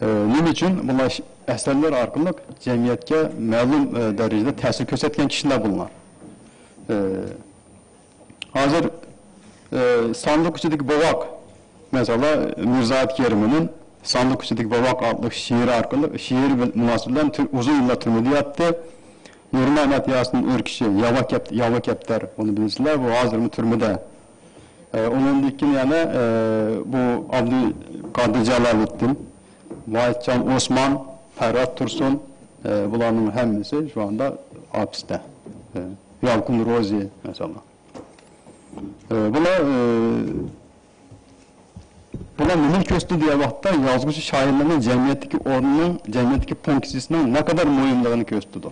ئە، نېمە ئۈچۈن؟ بۇلار ئەسەرلەر ئارقىلىق جەمئىيەتكە مەلۇم، ئە، دەرىجىدە تەسىر كۆرسەتكەن كىشىلەر بۇلار. ئە، ھازىر، ئە، ساندۇق ئىچىدىكى بوۋاق، مەسىلەن، مىرزائىت كېرىمىنىڭ ساندۇق ئىچىدىكى بوۋاق ئاتلىق شېئىرى ئارقىلىق، شېئىرى بىل-، مۇناسىۋىتى بىلەن تۈ-، ئۇزۇن يىللار تۈرمىدە ياتتى. نۇرمەمەت ياسىن ئۆركىشى، ياۋا كەپ-، ياۋا كەپتەر، ئۇنى بىلىسىلەر، بۇ ھازىرمۇ تۈرمىدە. ئە، ئۇنىڭدىن كېيىن يەنە، ئە، بۇ ئابدۇقادىر جالالىدىن، ۋاھىتجان ئوسمان، پەرھات تۇرسۇن، ئە، بۇلارنىڭ ھەممىسى شۇ ئاندا ھاپىستە. ئە، يالقۇن روزى، مەسىلەن. ئە، بۇلار، ئە، بۇلار نېمىنى كۆرسىتىدۇ دېگەن ۋاقىتتا، يازغۇچى شائىرلارنىڭ جەمئىيەتتىكى ئورنىنىڭ، جەمئىيەتتىكى فۇنكسىيىسىنىڭ نەقەدەر مۇھىملىقىنى كۆرسىتىدۇ.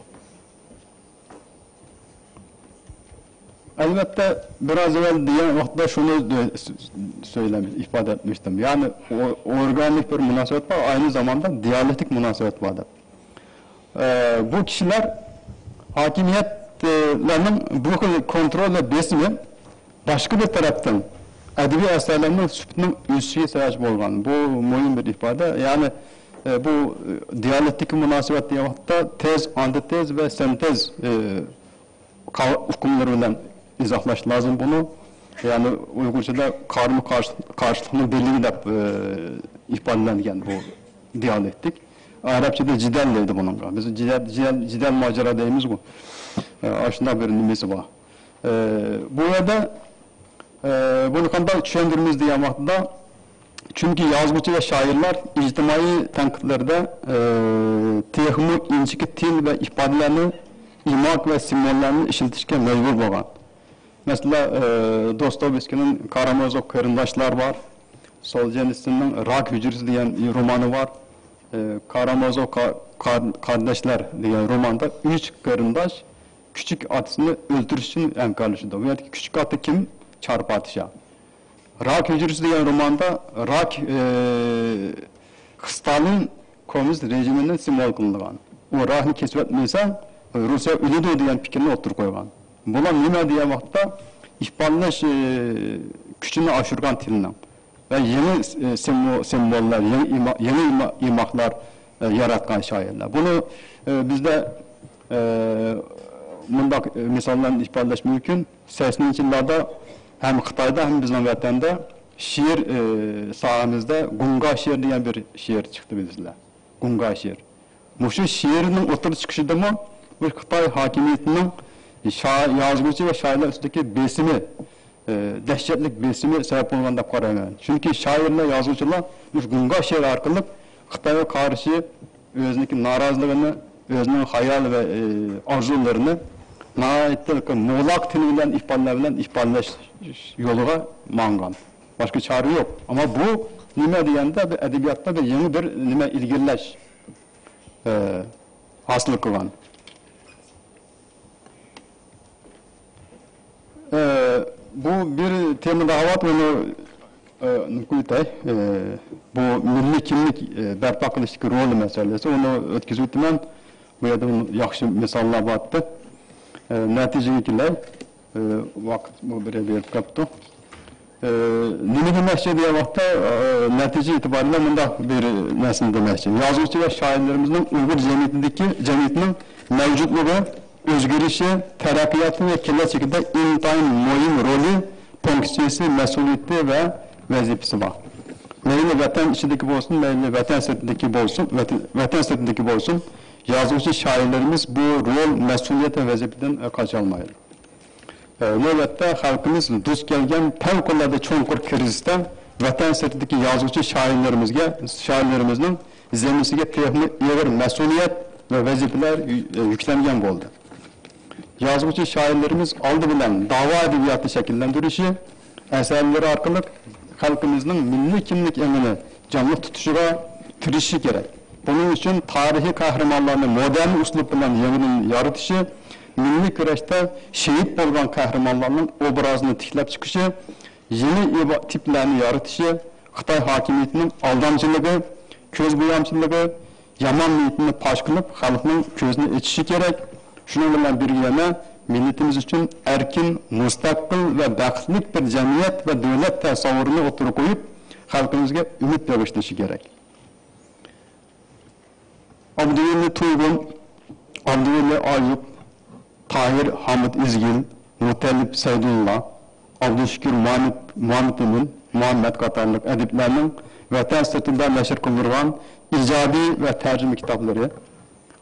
ئەلۋەتتە، بىر ئاز ئەۋۋەل دېگەن ۋاقىتتا شۇنى دە-، س-، سۆيلەم-، ئىپادە ئەتمىشتىم. يەنى ئو-، ئورگانىك بىر مۇناسىۋەت بار، ئاينى زاماندا دىئالېكتىك مۇناسىۋەت بار دەپ. ئە، بۇ كىشىلەر، ھاكىمىيەتلەرنىڭ بۇ خىل كونترول ۋە بېسىمى باشقا بىر تەرەپتىن ئەدەبىي ئەسەرلەرنىڭ سۈپىتىنىڭ ئۆسۈشىگە سەۋەبچى بولغان. بۇ مۇھىم بىر ئىپادە. يەنى، ئە، بۇ، ئە، دىئالېكتىكىي مۇناسىۋەت دېگەن ۋاقىتتا تېز، ئانتىتېز ۋە سىنتېز، ئە، قا-، ئۇقۇملىرى بىلەن ئىزاھلاش لازىم بۇنى. يەنى ئۇيغۇرچىدا قارمۇ قارشى-، قارشىلىقنىڭ بىرلىكى دەپ، ئە، ئىپادىلەنگەن بۇ دىئالېكتىك. ئەرەبچىدە جېدەل دەيدۇ بۇنىڭغا. بىز جېدەل، جېدەل، جېدەل ماجىرا دەيمىزغۇ. ئە، ئاشۇنداق بىر نېمىسى بار. ئە، بۇ يەردە، ئە، بۇنى قانداق چۈشەندۈرىمىز دېگەن ۋاقتىدا، چۈنكى يازغۇچى ۋە شائىرلار ئىجتىمائىي تەنقىدلىرىدە، ئە، تېخىمۇ ئىنچىكە تىل ۋە ئىپادىلەرنى، ئىماگ ۋە سىمۋوللارنى ئىشلىتىشكە مەجبۇر بولغان. مەسىلەن، ئى، دوستويېۋسكىنىڭ كارامازوف قېرىنداشلار بار. سولجېنىتسىننىڭ راك ھۈجرىسى دېگەن رومانى بار. ئى، كارامازوف قا-، قار-، قارداشلار دېگەن روماندا ئۈچ قېرىنداش كىچىك ئاتىسىنى ئۆلتۈرۈش ئۈچۈن ھەمكارلىشىدۇ. بۇ يەردىكى كىچىك ئاتا كىم؟ چار پادىشاھ. راك ھۈجرىسى دېگەن روماندا راك، ئى، ستالىن كوممۇنىست رېجىمىنى سىمۋول قىلىنغان. ئۇ راكنى كېسىۋەتمىسەڭ، روسىيە ئۆلىدۇ دېگەن پىكىرنى ئوتتۇرىغا قويغان. بۇلار نېمە دېگەن ۋاقىتتا ئىپادىلەش، ئى، كۈچىنى ئاشۇرغان تىلنىڭ ۋە يېڭى، ئى، سىمۋو-، سىمۋوللار، يېڭى ئىما-، يېڭى ئىما-، ئىماقلار، ئى، ياراتقان شائىرلار. بۇنى، ئى، بىزدە، ئى، مۇنداق، ئى، مىساللارنى ئىپادىلەش مۇمكىن. سەكسىنىنچى يىللاردا ھەم خىتايدا، ھەم بىزنىڭ ۋەتەندە شېئىر، ئى، ساھەمىزدە گۇڭگا شېئىر دېگەن بىر شېئىر چىقتى بىلىسىلەر. گۇڭگا شېئىر. مۇشۇ شېئىرنىڭ ئوتتۇرىغا چىقىشىدىمۇ بۇ خىتاي ھاكىمىيىتىنىڭ شا-، يازغۇچى ۋە شائىرلار ئۈستىدىكى بېسىمى، ئى، دەھشەتلىك بېسىمى سەۋەب بولغان دەپ قارايمەن. چۈنكى شائىرلار، يازغۇچىلار مۇشۇ گۇڭگا شېئىر ئارقىلىق خىتايغا قارشى ئۆزىنىڭكى نارازىلىقىنى، ئۆزىنىڭ خىيال ۋە، ئى، ئارزۇلىرىنى ناھايىتى مۇڭلۇق تىل بىلەن ئىپادىلەر بىلەن ئىپادىلەش يولىغا ماڭغان. باشقا چارە يوق. ئەمما بۇ نېمە دېگەندە، بىر ئەدەبىياتتا بىر يېڭى بىر نېمە ئىلگىرىلەش، ئى، ھاسىل قىلغان. ئى، بۇ بىر تېما دەۋاتىدۇ، ئۇنى، ئى، نېمە قىلىۋېتەي، ئى، بۇ مىللىي كىملىك، ئى، بەرپا قىلىشتىكى رولى مەسىلىسى، ئۇنى ئۆتكۈزۈۋېتىمەن. بۇ يەردە ياخشى مىساللار بارتتى. ئى، نەتىجىگە كېلەي. ئى، ۋاقىت بۇ بىر بېرىپ قاپتۇ. ئى، نېمە دېمەكچى دېگەن ۋاقىتتا، ئى، نەتىجە ئېتىبارى بىلەن مۇنداق بىر نەرسىنى دېمەكچى. يازغۇچى ۋە شائىرلىرىمىزنىڭ ئۇيغۇر جەمئىيىتىدىكى، جەمئىيىتىنىڭ مەۋجۇتلۇقى، ئۆزگىرىشى، تەرەققىياتى ۋە كېلەچىكىدە ئىنتايىن مۇھىم رولى، فۇنكسىيىسى، مەسئۇلىيىتى ۋە ۋەزىپىسى بار. مەيلى ۋەتەن ئىچىدىكى بولسۇن، مەيلى ۋەتەن سىرتىدىكى بولسۇن، ۋەتەن، ۋەتەن سىرتىدىكى بولسۇن، يازغۇچى شائىرلىرىمىز بۇ رول، مەسئۇلىيەت ۋە ۋەزىپىدىن قاچالمايدۇ. ئە، نۆۋەتتە خەلقىمىز دۇچ كەلگەن پەۋقۇلئاددە چوڭقۇر كىرىزىستە ۋەتەن سىرتىدىكى يازغۇچى شائىرلىرىمىزگە، شائىرلىرىمىزنىڭ زىممىسىگە تېخىمۇ ئېغىر مەسئۇلىيەت ۋە ۋەزىپىلەر يۈ-، يۈكلەنگەن بولدى. يازغۇچى شائىرلىرىمىز ئالدى بىلەن داۋا ئەدەبىياتى شەكىللەندۈرۈشى، ئەسەرلىرى ئارقىلىق خەلقىمىزنىڭ مىللىي كىملىك ئېڭىنى جانلىق تۇتۇشىغا تىرىشىشى كېرەك. بۇنىڭ ئۈچۈن تارىخىي قەھرىمانلارنى مودېرن ئۇسلۇب بىلەن يېڭىدىن يارىتىشى، مىللىي كۈرەشتە شېھىت بولغان قەھرىمانلارنىڭ ئوبرازىنى تىكلەپ چىقىشى، يېڭى ئىبا-، تىپلارنى يارىتىشى، خىتاي ھاكىمىيىتىنىڭ ئالدامچىلىقى، كۆز بويامچىلىقى، يامان نىيىتىنى پاش قىلىپ، خەلقنىڭ كۆزىنى ئېچىشى كېرەك. شۇنىڭ بىلەن بىرگە يەنە مىللىتىمىز ئۈچۈن ئەركىن، مۇستەقىل ۋە بەختلىك بىر جەمئىيەت ۋە دۆلەت تەسەۋۋۇرىنى ئوتتۇرىغا قويۇپ، خەلقىمىزگە ئۈمىد بېغىشلىشى كېرەك. ئابدۇۋەلى تۇيغۇن، ئابدۇۋەلى ئايۇپ، تاھىر ھامۇت ئىزگىل، مۇتەللىپ سەيدۇللا، ئابدۇشۈكۈر مۇھەممەت، مۇھەممەتئىمىن مۇھەممەت قاتارلىق ئەدىبلەرنىڭ ۋەتەن سىرتىدا نەشر قىلدۇرغان ئىجادىي ۋە تەرجىمە كىتابلىرى،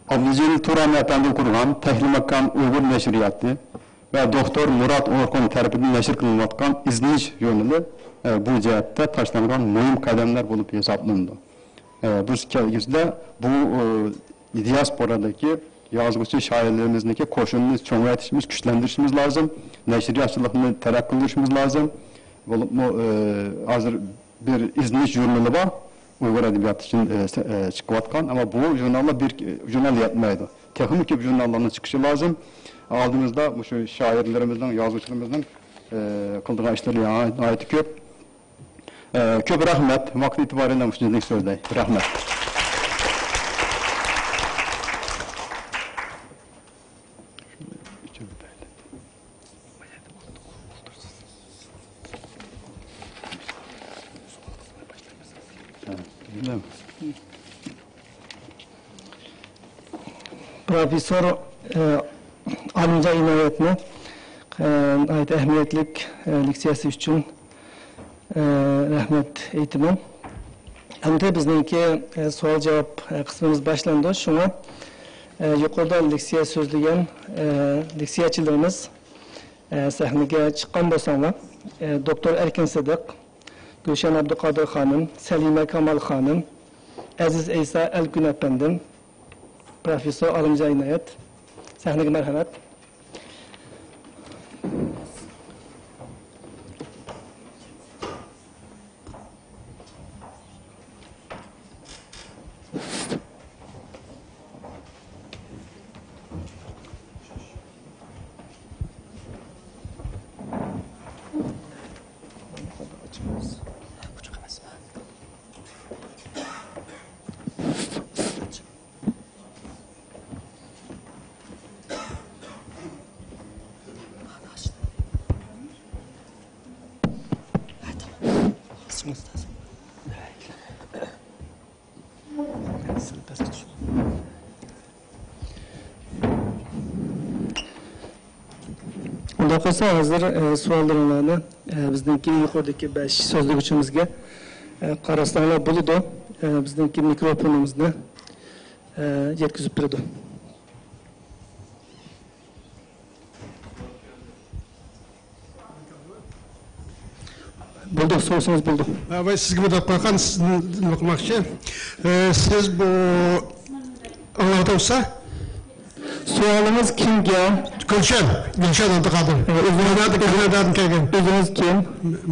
ئابدۇجېلىل تۇرانى ئەپەندى قۇرغان تەھلىماكان ئۇيغۇر نەشرىياتى ۋە دوختۇر مۇرات ئورخۇن تەرىپىدىن نەشر قىلىنىۋاتقان ئىزدىنىش ژۇرنىلى، ئە، بۇ جەھەتتە تاشلانغان مۇھىم قەدەملەر بولۇپ ھېسابلىنىدۇ. ئە، بىز كەلگۈسىدە بۇ، ئە، دىياسپورادىكى يازغۇچى شائىرلىرىمىزنىڭكى قوشۇنىنى چوڭايتىشىمىز، كۈچلەندۈرۈشىمىز لازىم، نەشرىياتچىلىقنى تەرەققىي قىلدۇرۇشىمىز لازىم. بولۇپمۇ، ئى، ھازىر بىر ئىزدىنىش ژۇرنىلى بار، ئۇيغۇر ئەدەبىياتى ئۈچۈن، ئى، سە-، ئى، چىقىۋاتقان، ئەمما بۇ ژۇرناللار بىر، ئى، ژۇرنال يەتمەيدۇ. تېخىمۇ كۆپ ژۇرناللارنىڭ چىقىشى لازىم. ئالدىمىزدا مۇشۇ شائىرلىرىمىزنىڭ، يازغۇچىلىرىمىزنىڭ، ئى، قىلىدىغان ئىشلىرى ناھايىتى كۆپ. ئە، كۆپ رەھمەت. ۋاقىت ئېتىبارى بىلەن مۇشۇنچىلىك سۆزلەي. رەھمەت. پروفېسسور، ئە، ئالىمجان ئىنايەتنى، ئە، ناھايىتى ئەھمىيەتلىك، ئە، لېكسىيەسى ئۈچۈن، ئە، رەھمەت ئېيتىمەن. ئەمدى بىزنىڭكى، ئە، سوئال-جاۋاب، ئە، قىسمىمىز باشلاندى. شۇڭا، ئە، يۇقىرىدا لېكسىيە سۆزلىگەن، ئە، لېكسىيەچىلىرىمىز، ئە، سەھنىگە چىققان بولساڭلار، ئە، دوكتور ئەركىن سىدىق، گۈلشەن ئابدۇقادىر خانىم، سەلىمە كامال خانىم، ئەزىز ئەيسا ئەلكۈن ئەپەندىم، پروفېسسور ئالىمجان ئىنايەت، سەھنىگە مەرھەمەت. ئۇنداق بولسا، ھازىر، ئە، سوئاللىرىڭلارنى، ئە، بىزنىڭكى يۇقىرىدىكى بەش سۆزلىگۈچىمىزگە، ئە، قاراتساڭلار بولىدۇ. ئە، بىزنىڭكى مىكروفونىمىزنى، ئە، يەتكۈزۈپ بېرىدۇ. بولدى، سورىسىڭىز بولدى. ھە، ۋاي، سىزگە بۇ دەپ قالغان، سىزدىن نېمە قىلماقچى؟ ئە، سىز بۇ ئاڭلاۋاتامسىز؟ سوئالىڭىز كىمگە؟ گۈلشەن، گۈلشەن ئابدۇقادىر. ئە، ئۆزىڭىز، كانادا، كانادادىن كەلگەن. ئۆزىڭىز كىم؟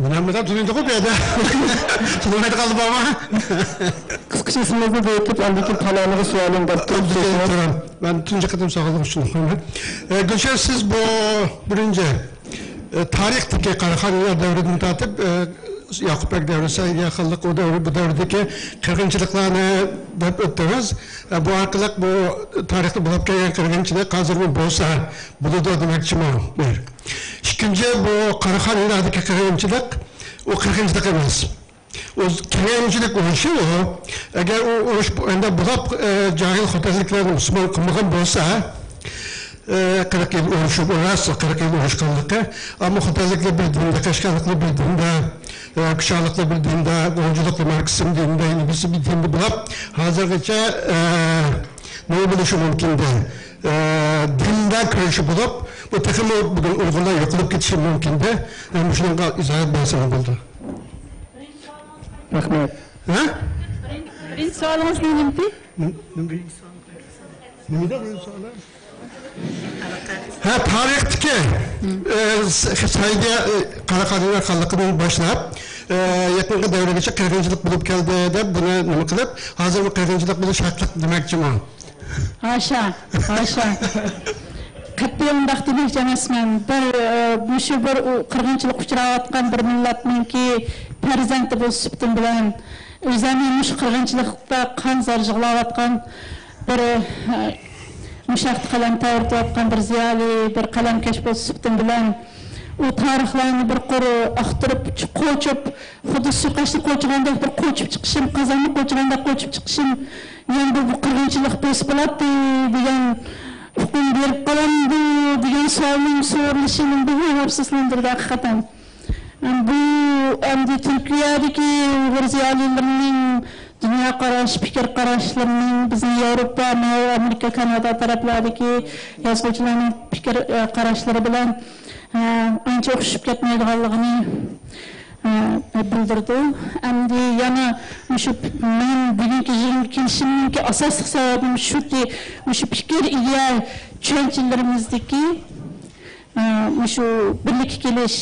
مەن ھەممىدىن تونۇيدىغۇ بۇ يەردە. تونۇمايدىغانلار بارمۇ؟ قىسقىچە ئىسمىڭىزنى بېرىپ، ئاندىن كېيىن پالانىغا سوئالىم بار. ئابدۇكېرىم تۇران. مەن تۇنجى قېتىم سوئالغا شۇنداق قويىمەن. ئە، گۈلشەن، سىز بۇ بىرىنچى، ئە، تارىختىكى قاراخانىيلار دەۋرىدىن تارتىپ، ئە، ياقۇپ بەگ دەۋرى، سەئىدىيە خانلىق، ئۇ دەۋر، بۇ دەۋردىكى قىرغىنچىلىقلارنى دەپ ئۆتتىڭىز. ئە، بۇ ئارقىلىق بۇ تارىختا بولۇپ كەلگەن قىرغىنچىلىق ھازىرمۇ بولسا بولىدۇ دېمەكچىمۇ؟ بىر. ئىككىنچى، بۇ قاراخانىيلاردىكى قىرغىنچىلىق، ئۇ قىرغىنچىلىق ئەمەس. ئۇ كېڭەيمىچىلىك ئۇرۇشى ئۇ. ئەگەر ئۇ ئۇرۇش ئەمدى بولاپ، ئە، جاھىل خوتەنلىكلەرنى مۇسۇلمان قىلمىغان بولسا، ئە، قىرىق يىل ئۇرۇشۇپ، راست قىرىق يىل ئۇرۇشقانلىقى. ئەمما خوتەنلىكلەر بىر دىندا، قەشقەرلىكلەر بىر دىندا، ئە، كۇشانلىقلار بىر دىندا، غۇلجىلىقلار ماركسىزم دىنىدا، يەنە بىرسى بىر دىندا بولاپ، ھازىرغىچە، ئە، نېمە بولۇشى مۇمكىندى؟ ئە، دىندا كۈرىشى بولۇپ، بۇ تېخىمۇ بۈگۈن ئۇيغۇرلار يوقىلىپ كېتىشى مۇمكىندى. ئە، مۇشۇنىڭغا ئىزاھات بەرسەڭ بولدى. رەھمەت. ھە؟ بىرىنچى سوئالىڭىز نېمىدى؟ نېمە؟ نېمە؟ نېمىدى بىرىنچى سوئالى؟ ھە، تارىختىكى، ئە، س-، سەئىدىيە، ئە، قاراخانىيلار خانلىقىدىن باشلاپ، ئە، يېقىنقى دەۋرگىچە قىرغىنچىلىق بولۇپ كەلدى دەپ بۇنى نېمە قىلىپ، ھازىرمۇ قىرغىنچىلىق بولۇش ھەقلىق دېمەكچىمۇ؟ ھاشا، ھاشا. قەتئىي ئۇنداق دېمەكچى ئەمەسمەن. بىر، ئە، مۇشۇ بىر ئۇ قىرغىنچىلىققا ئۇچراۋاتقان بىر مىللەتنىڭكى پەرزەنتى بولۇش سۈپىتىم بىلەن، ئۆزەمنى مۇشۇ قىرغىنچىلىقتا قان زار يىغلاۋاتقان بىر، ئە، مۇشۇ ھەقتە قەلەم تەۋرىتىۋاتقان بىر زىيالىي، بىر قەلەمكەش بولۇش سۈپىتىم بىلەن، ئۇ تارىخلارنى بىر قۇر ئاختۇرۇپ، قوچۇپ، خۇددى سۇ قاشنى قوچىغاندەك بىر قوچۇپ چىقىشىم، قازاننى قوچىغاندەك قوچۇپ چىقىشىم، يەنە بۇ، بۇ قىرغىنچىلىق بولسا بولاتتى دېگەن ئۇقۇم بېرىپ قالامدۇ دېگەن سوئالنىڭ سورىلىشى مېنى بەكمۇ ھەۋەسسىزلەندۈردى ھەقىقەتەن. بۇ ئەمدى تۈركىيەدىكى ئۇيغۇر زىيالىيلىرىنىڭ دۇنيا قاراش، پىكىر قاراشلىرىنىڭ بىزنىڭ ياۋروپا، مەغرىبىي ئامېرىكا، كانادا تەرەپلەردىكى يازغۇچىلارنىڭ پىكىر، ئە، قاراشلىرى بىلەن، ئە، ئانچە ئوخشىشىپ كەتمەيدىغانلىقىنى، ئە، بىلدۈرىدۇ. ئەمدى يەنە مۇشۇ مەن بۈگۈنكى يىغىنغا كېلىشىمنىڭكى ئاساسلىق سەۋەبىم شۇكى، مۇشۇ پىكىر، ئىدىيە، چۈشەنچىلىرىمىزدىكى، ئە، مۇشۇ بىرلىككە كېلىش،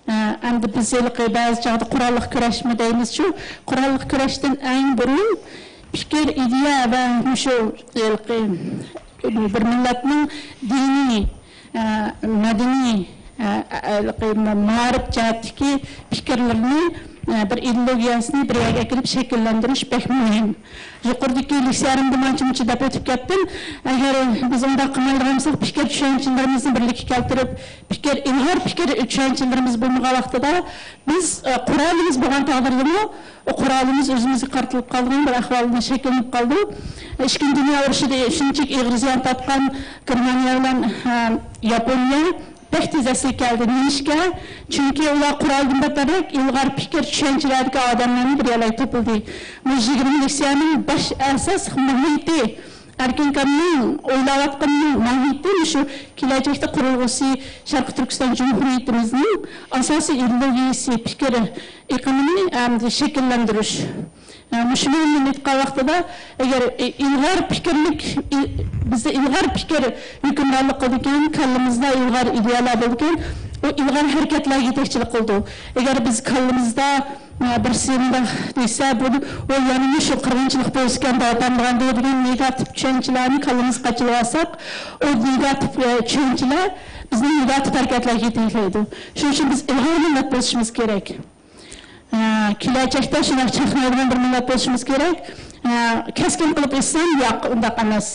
ئە، ئەمدى بىز ھېلىقى بەزى چاغدا قوراللىق كۈرەشمۇ دەيمىزچۇ، قوراللىق كۈرەشتىن ئەڭ بۇرۇن پىكىر، ئىدىيە ۋە مۇشۇ ھېلىقى بىر مىللەتنىڭ دىنىي، ئە، مەدەنىي، ئە، ھېلىقى مائارىپ جەھەتتىكى پىكىرلىرىنى، ئە، بىر ئىدېئولوگىيەسىنى بىر يەرگە ئەكېلىپ شەكىللەندۈرۈش بەكمۇ مۇھىم. يۇقىرىدىكى لېكسىيەمدە مانچە-مۇنچە دەپ ئۆتۈپ كەتتىم. ئەگەر بىز ئۇنداق قىلمايدىغان بولساق، پىكىر چۈشەنچىلىرىمىزنى بىرلىككە كەلتۈرۈپ، پىكىر، ئىلغار پىكىر چۈشەنچىلىرىمىز بولمىغان ۋاقتىدا، بىز، ئە، قورالىمىز بولغان تەقدىردىمۇ، ئۇ قورالىمىز ئۆزىمىزگە قارىتىلىپ قالىدىغان بىر ئەھۋالنى شەكىللىنىپ قالىدۇ. ئىككىنچى دۇنيا ئۇرۇشىدا شۇنچىلىك ئېغىر زىيان تارتقان گېرمانىيە بىلەن، ئە، ياپونىيە بەك تېز ئەسلىگە كەلدى. نېمىشقا؟ چۈنكى ئۇلار قورالدىن بەتتەررەك ئىلغار پىكىر چۈشەنچىلەردىكى ئادەملەرنى بىر يەرلەرگە توپلىدى. بۇ يىگىرمە لېكسىيەنىڭ باش ئاساسلىق ماھىيىتى، ئەركىن كامنىڭ ئويلاۋاتقىنىنىڭ ماھىيىتى مۇشۇ كېلەچەكتە قۇرۇلغۇسى شەرقىي تۈركىستان جۇمھۇرىيىتىمىزنىڭ ئاساسىي ئىدېئولوگىيىسى، پىكىر ئېقىمىنى ئەمدى شەكىللەندۈرۈش. مۇشۇنى ئېيتقان ۋاقتىدا، ئەگەر ئىلغار پىكىرلىك، بىزدە ئىلغار پىكىر ھۆكۈمرانلىق قىلىدىكەن، كاللىمىزدا ئىلغار ئىدىيەلەر بولىدىكەن، ئۇ ئىلغار ھەرىكەتلەر يېتەكچىلىك قىلىدۇ. ئەگەر بىز كاللىمىزدا، ئە، بىرسى مۇنداق دېسە، بۇ، ئۇ يەنە مۇشۇ قىرغىنچىلىق بولسىكەن، داۋاملىغان دېگەن نېگاتىپ چۈشەنچىلەرنى كاللىمىزغا قاچىلىۋالساق، ئۇ نېگاتىپ، ئە، چۈشەنچىلەر بىزنى نېگاتىپ ھەرىكەتلەرگە يېتەكلەيدۇ. شۇنىڭ ئۈچۈن بىز ئىلغار مىللەت بولۇشىمىز كېرەك. ھە، كېلەچەكتە شۇنداق چاقنايدىغان بىر مىللەت بولۇشىمىز كېرەك. ھە، كەسكىن قىلىپ ئېيتسام، ياق، ئۇنداق ئەمەس.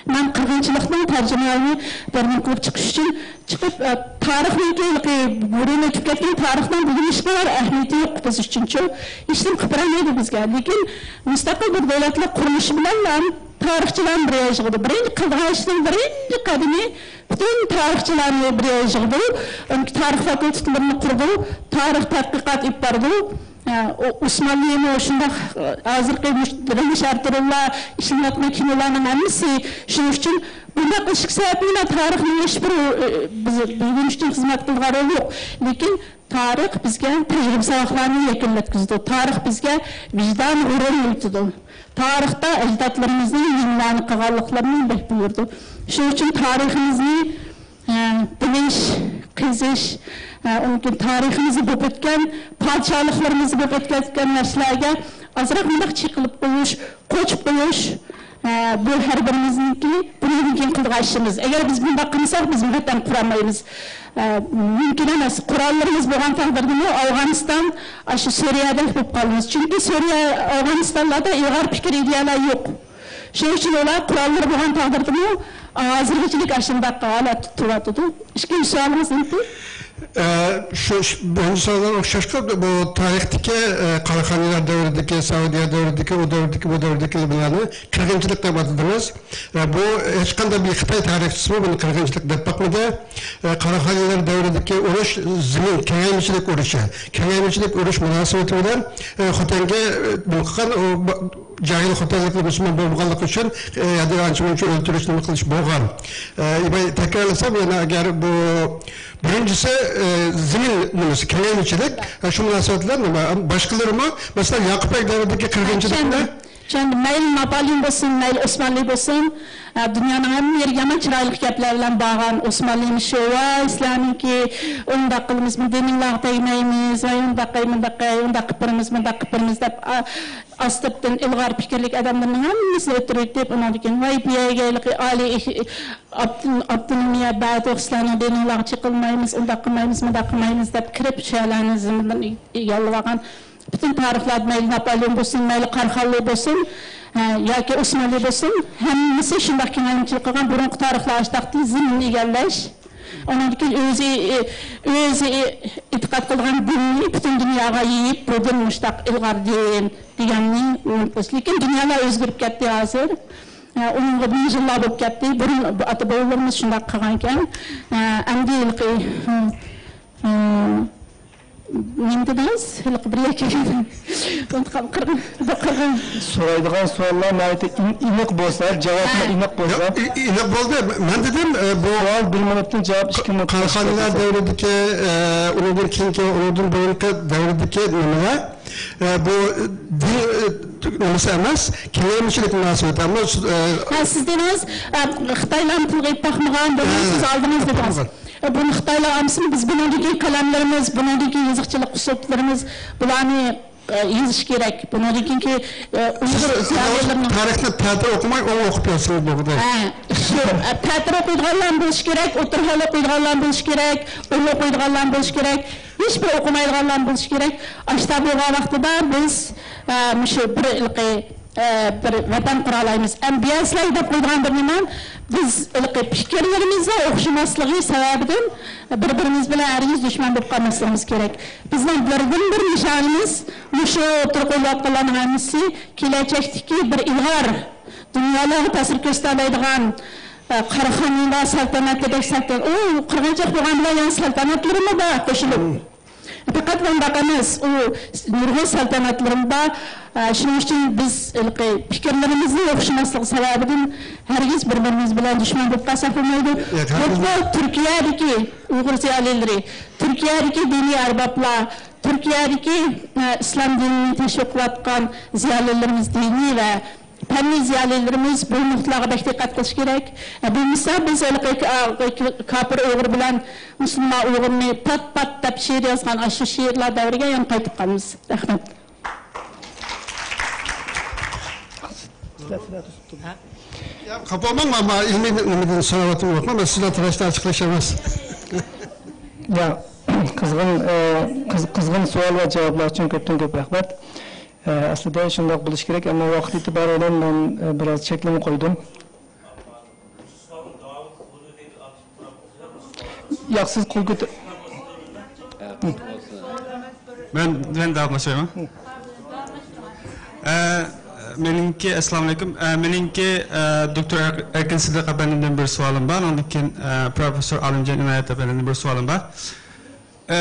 مەن قىرغىنچىلىقنىڭ تەرجىمىھالىنى تەرجىمە قىلىپ چىقىش ئۈچۈن چىقىپ، ھە، تارىخنىڭكى، بۇرۇن ئۆتۈپ كەتكەن تارىخنىڭ بۈگۈن ھېچقانداق ئەھمىيىتى يوق بىز ئۈچۈنچۇ. ھېچنېمە قىلىپ بېرەلمەيدۇ بىزگە. لېكىن مۇستەقىل بىر دۆلەتلىك قۇرۇلۇشى بىلەنلا تارىخچىلارنى بىر يەرگە يىغىدۇ. بىرىنچى قىلىدىغان ئىشنىڭ بىرىنچى قەدىمى پۈتۈن تارىخچىلارنى بىر يەرگە يىغدۇرۇپ، تارىخ فاكۇلتېتلىرىنى قۇردۇرۇپ، تارىخ تەتقىقات ئېلىپ باردۇق. ئۇ-، ئوسمانلىمۇ شۇنداق، ھازىرقى مۇش-، رېنژ ئەرتۇرۇللار ئىشلىنىۋاتقان كىنولارنىڭ ھەممىسى شۇنىڭ ئۈچۈن. بۇنداق قىلىشلىق سەۋەبى نېمە؟ تارىخنىڭ ھېچبىر، بىز بۈگۈن ئۈچۈن خىزمەت قىلىدىغان رولى يوق. لېكىن تارىخ بىزگە تەجرىبە ساۋاقلارنى يەكۈنلەتكۈزىدۇ. تارىخ بىزگە ۋىجدان غۇرۇرىنى ئۆگىتىدۇ. تارىختا ئەجدادلىرىمىزنىڭ نېمىلەرنى قىلغانلىقلىرىنى بىلىپ بولىدۇ. شۇنىڭ ئۈچۈن تارىخىمىزنى، ئە، بىلىش، قېزىش، ئە، ئۇنىڭ كېيىن تارىخىمىزدا بولۇپ ئۆتكەن، پادىشاھلىقلىرىمىزدا بولۇپ ئۆتكەن نەرسىلەرگە ئازراق مۇنداق چېقىلىپ قويۇش، قوچۇپ قويۇش، ئە، بۇ ھەر بىرىمىزنىڭكى بۇنىڭدىن كېيىن قىلىدىغان ئىشىمىز. ئەگەر بىز بۇنداق قىلمىساق، بىز ۋەتەن قۇرالمايمىز. ئە، مۇمكىن ئەمەس. قوراللىرىمىز بولغان تەقدىردىمۇ ئافغانىستان، ئاشۇ سۈرىيەدەك بولۇپ قالىمىز. چۈنكى سۈرىيە، ئافغانىستانلاردا ئىلغار پىكىر، ئىدىيەلەر يوق. شۇنىڭ ئۈچۈن ئۇلار قوراللىرى بولغان تەقدىردىمۇ ھازىرغىچىلىك ئاشۇنداق ھالەتتە تۇرۇۋاتىدۇ. ئىككىنچى سوئالىڭىز نېمىدى؟ ئە، شۇ، شۇ، بىرىنچى سوئالغا ئوخشاشلا، بۇ تارىختىكى، ئە، قاراخانىيلار دەۋرىدىكى، سەئۇدىيە دەۋرىدىكى، ئۇ دەۋردىكى، بۇ دەۋردىكى بۇلارنى قىرغىنچىلىق دەپ ئاتىدىڭىز. ئە، بۇ ھېچقانداق بىر خىتاي تارىخچىسىمۇ بۇنى قىرغىنچىلىق دەپ باقمىدى. ئە، قاراخانىيلار دەۋرىدىكى ئۇرۇش زېمىن كېڭەيمىچىلىك ئۇرۇشى. كېڭەيمىچىلىك ئۇرۇش مۇناسىۋىتى بىلەن، ئە، خوتەنگە، ئە، نېمە قىلغان، ئۇ، ب-، جاھىل خوتەنلىكلەر مۇسۇلمان بولمىغانلىقى ئۈچۈن، ئە، يەنە ئانچە مۇنچە ئۆلتۈرۈش، نېمە قىلىش بولغان. ئە، مەن تەكرارلىسام، يەنە ئەگەر بۇ بىرىنچىسى، ئە، زېمىن نېمىسى، كېڭەيمىچىلىك، ئە، شۇ مۇناسىۋەت بىلەن نېمە، باشقىلىرىمۇ، مەسىلەن، ياقۇپ بەگ دەۋرىدىكى قىرغىنچىلىقنى چۈشەندىم. مەيلى ناپالېئون بولسۇن، مەيلى ئوسمانلى بولسۇن، ئە، دۇنيانىڭ ھەممە يېرىگە يامان چىرايلىق گەپلەر بىلەن بارغان. ئوسمانلىمۇ شۇ، ۋاي، سىلەرنىڭكى ئۇنداق قىلىمىزمۇ، دىنىڭلارغا تەگمەيمىز، ۋاي، ئۇنداق قىلىمىز، مۇنداق قىلىمىز دەپ، ئا-، ئاستىرتىن ئىلغار پىكىرلىك ئادەملەرنىڭ ھەممىسىنى ئۆتتۈرۈۋېتىپ، ئۇنىڭدىن كېيىن، ۋاي، بۇ يەرگە ھېلىقى ئالىي ئېھ-، ئاپتون-، ئاپتونومىيە بەردۇق، سىلەرنىڭ دىنىڭلارغا چېقىلمايمىز، ئۇنداق قىلمايمىز، مۇنداق قىلمايمىز دەپ كىرىپ، شۇ يەرلەرنى زېمىنلىرىنى ئىگىلىۋالغان. پۈتۈن تارىخلاردا مەيلى ناپالېئون بولسۇن، مەيلى قاراخانلى بولسۇن، ھە، ياكى ئوسمانلى بولسۇن، ھەممىسى شۇنداق كېڭەيمىچىلىك قىلغان. بۇرۇنقى تارىخلار ئاشتاقتى زېمىننى ئىگىلەش. ئۇنىڭدىن كېيىن ئۆزى، ئۆزى ئېتىقاد قىلىدىغان دىننى پۈتۈن دۇنياغا يېيىپ، بۇ دىن مۇشتاق ئىلغار دىن دېگەننى ئۇنتۇش. لېكىن دۇنيالار ئۆزگىرىپ كەتتى ھازىر. ھە، ئۇنىڭغا مىڭ يىللار بولۇپ كەتتى. بۇرۇن ئاتا-بوۋىلىرىمىز شۇنداق قىلغانىكەن. ھە، ئەمدى ھېلىقى، ھە، ھە، نېمە دېدىڭىز؟ ھېلىقى بىر يەرگە كەلگەن. ئۇنتۇپ قالدىم. قىرغىن، قىرغىن. سورايدىغان سوئاللار ناھايىتى ئېن-، ئېنىق بولسا، جاۋابمۇ ھە. ئېنىق بولسا. ياق، ئېنىق بولدى. مەن دېدىم، ئە، بۇ سوئال بىر مىنۇتتىن جاۋاب ئىككى مىنۇت. قاراخانىيلار دەۋرىدىكى، ئە، ئۇنىڭدىن كېيىنكى، ئۇنىڭدىن بۇرۇنقى دەۋردىكى نېمىلەر، ئە، بۇ دىن، ئە، نېمىسى ئەمەس، كېڭەيمىچىلىك مۇناسىۋىتى. ئەمما، ئە، ھە، سىز دېدىڭىز، ئە، خىتايلارنى تىلغا ئېلىپ باقمىغان، بۇنى ھە. سىز ئالدىڭىز دېدىڭىز. بۇنى خىتايلار ئالمىسىمۇ، بىز بۇنىڭدىن كېيىن قەلەملىرىمىز، بۇنىڭدىن كېيىن يېزىقچىلىق ئۇسلۇبلىرىمىز، بۇلارنى، ئە، يېزىش كېرەك. بۇنىڭدىن كېيىنكى، ئە، ئۇيغۇر زىيالىيلىرىنىڭ تارىخنى تەتۈر ئوقۇماي، ئوڭ ئوقۇپ بەرسىڭىز بولغۇدەك. ھە، شۇ، ئە، تەتۈر ئوقۇيدىغانلارمۇ بولۇشى كېرەك، ئوتتۇرا ھال ئوقۇيدىغانلارمۇ بولۇشى كېرەك، ئوڭ ئوقۇيدىغانلارمۇ بولۇشى كېرەك، ھېچبىر ئوقۇمايدىغانلارمۇ بولۇشى كېرەك. ئاشۇنداق بولغان ۋاقتىدا بىز، ئە، مۇشۇ بىر ھېلىقى ئە، بىر ۋەتەن قۇرالايمىز. ئەمدى بىر سىلەرگە دەپ قويىدىغان بىر نېمە، بىز ھېلىقى پىكىرلىرىمىزنىڭ ئوخشىماسلىقى سەۋەبىدىن بىر-بىرىمىز بىلەن ھەرگىز دۈشمەن بولۇپ قالماسلىقىمىز كېرەك. بىزنىڭ بىردىنبىر نىشانىمىز مۇشۇ ئوتتۇرىغا قويۇلۇۋاتقانلارنىڭ ھەممىسى كېلەچەكتىكى بىر ئىلغار، دۇنيالارغا تەسىر كۆرسىتەلەيدىغان، ئە، قاراخانىيلار سەلتەنەتىدەك سەلتەنەت، ئۇ قىرغىنچىلىق بولغان بىلەن يەنە سەلتەنەتلىرىمۇ بار قوشۇلۇپ. پەقەت مۇنداق ئەمەس، ئۇ نۇرغۇن سەلتەنەتلىرىمۇ بار. ئە، شۇنىڭ ئۈچۈن بىز ھېلىقى پىكىرلىرىمىزنىڭ ئوخشىماسلىقى سەۋەبىدىن ھەرگىز بىر-بىرىمىز بىلەن دۈشمەن بولۇپ قالساق بولمايدۇ. ياق، ھەرگىز. بولۇپمۇ تۈركىيەدىكى ئۇيغۇر زىيالىيلىرى، تۈركىيەدىكى دىنىي ئەربابلار، تۈركىيەدىكى، ئە، ئىسلام دىنىنى تەشۋىق قىلىۋاتقان زىيالىيلىرىمىز، دىنىي ۋە پەننىي زىيالىيلىرىمىز بۇ نۇقتىلارغا بەك دىققەت قىلىشى كېرەك. ئە، بولمىسا بىز ھېلىقى كا-، كاپىر ئۇيغۇر بىلەن مۇسۇلمان ئۇيغۇرنى پات-پات دەپ شېئىر يازغان ئاشۇ شېئىرلار دەۋرىگە يەنە قايتىپ قالىمىز. رەھمەت. يا، خاپا بولماڭ، مەن، مەن ئىلمىي نېمىدىن سوراۋاتىمەن، مەن سىزدىن تىرىشتىن ئاچچىقلىشىمەن. يا، قىزغىن، ئە، قىز-، قىزغىن سوئال ۋە جاۋابلار ئۈچۈن كۆپتىن كۆپ رەھمەت. ئە، ئەسلىدە شۇنداق بولۇشى كېرەك، ئەمما ۋاقىت ئېتىبارى بىلەن مەن، ئە، بىراز چەكلىمە قويدۇم. ياق، سىز قول كۆتۈر-، مەن، مەن داۋاملاشايمەن. ئە، مېنىڭكى، ئەسسالامۇئەلەيكۇم. ئە، مېنىڭكى، ئە، دوكتور ئەر-، ئەركىن سىدىق ئەپەندىمدىن بىر سوئالىم بار. ئاندىن كېيىن، ئە، پروفېسسور ئالىمجان ئىنايەت ئەپەندىمدىن بىر سوئالىم بار. ئە،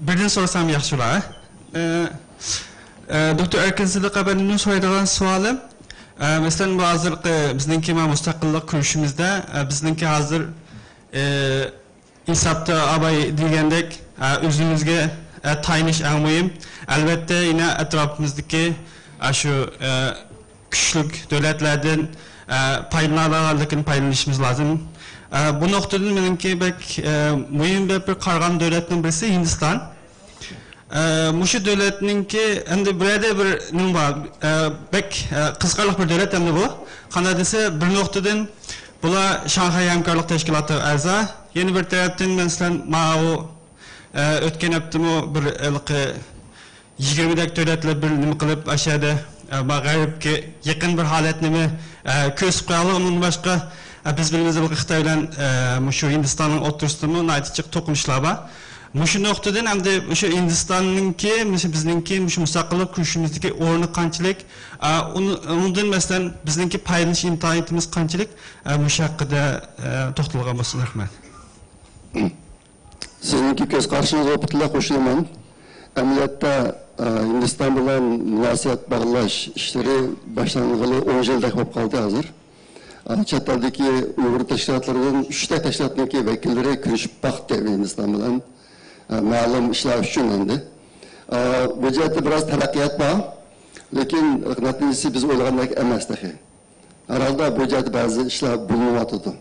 بىردىن سورىسام ياخشى بولا، ھە؟ ئە، ئە، دوكتور ئەركىن سىدىق ئەپەندىمدىن سورايدىغان سوئالىم، ئە، مەسىلەن، بۇ ھازىرقى بىزنىڭكى مانا مۇستەقىللىق كۈرىشىمىزدە، ئە، بىزنىڭكى ھازىر، ئە، ھېسابتا ئاباي دېگەندەك، ئە، ئۆزىمىزگە، ئە، تايىنىش ئەڭ مۇھىم. ئەلۋەتتە، يەنە ئەتراپىمىزدىكى، ئە، شۇ، ئە، كۈچلۈك دۆلەتلەردىن، ئە، پايدىلىنالىغانلىكىنى پايدىلىنىشىمىز لازىم. ئە، بۇ نۇقتىدىن مېنىڭكى بەك، ئە، مۇھىم دەپ بىر قارىغان دۆلەتنىڭ بىرسى ھىندىستان. ئە، مۇشۇ دۆلەتنىڭكى ئەمدى بۇ يەردە بىر نېمە بار، ئە، بەك، ئە، قىزىقارلىق بىر دۆلەت ئەمدى بۇ. قانداق دېسە، بىر نۇقتىدىن بۇلار شاڭخەي ھەمكارلىق تەشكىلاتىغا ئەزا. يەنە بىر تەرەپتىن، مەسىلەن، ماۋۇ، ئە، ئۆتكەن ھەپتىمۇ بىر ھېلىقى يىگىرمىدەك دۆلەتلەر بىر نېمە قىلىپ، ئاشۇ يەردە، ئە، ما-، غەربكە يېقىن بىر ھالەتنىمۇ، ئە، كۆرسىتىپ قويغانلىقى، ئۇنىڭدىن باشقا، ئە، بىز بىلىمىز، خىتاي بىلەن، ئە، مۇشۇ ھىندىستاننىڭ ئوتتۇرىسىدىمۇ ناھايىتى جىق توقۇنۇشلار بار. مۇشۇ نۇقتىدىن ئەمدى مۇشۇ ھىندىستاننىڭكى، مۇشۇ بىزنىڭكى، مۇشۇ مۇستەقىللىق كۈرىشىمىزدىكى ئورنى قانچىلىك، ئە، ئۇنى-، ئۇنىڭدىن، مەسىلەن، بىزنىڭكى پايدىلىنىش ئىمكانىيىتىمىز قانچىلىك، ئە، مۇشۇ ھەققىدە، ئە، توختالغان بولسىڭىز رەھمەت. سىزنىڭكى كۆز قارىشىڭىزغا پۈتۈنلەي قوشۇلىمەن. ئەمەلىيەتتە، ئە، ھىندىستان بىلەن مۇناسىۋەت باغلاش ئىشلىرى باشلانغىلى ئون يىلدەك بولۇپ قالدى ھازىر. ئە، چەت ئەلدىكى ئۇيغۇر تەشكىلاتلىرىدىن ئۈچ تەك تەشكىلاتنىڭكى ۋەكىللىرى كۆرۈشۈپ باقتى ھىندىستان بىلەن، ئە، مەلۇم ئىشلار ئۈچۈن ئەمدى. ئە، بۇ جەھەتتە بىراز تەرەققىيات بار، لېكىن نەتىجىسى بىز ئويلىغاندەك ئەمەس تېخى. ھەر ھالدا بۇ جەھەتتە بەزى ئىشلار بولۇنۇۋاتىدۇ.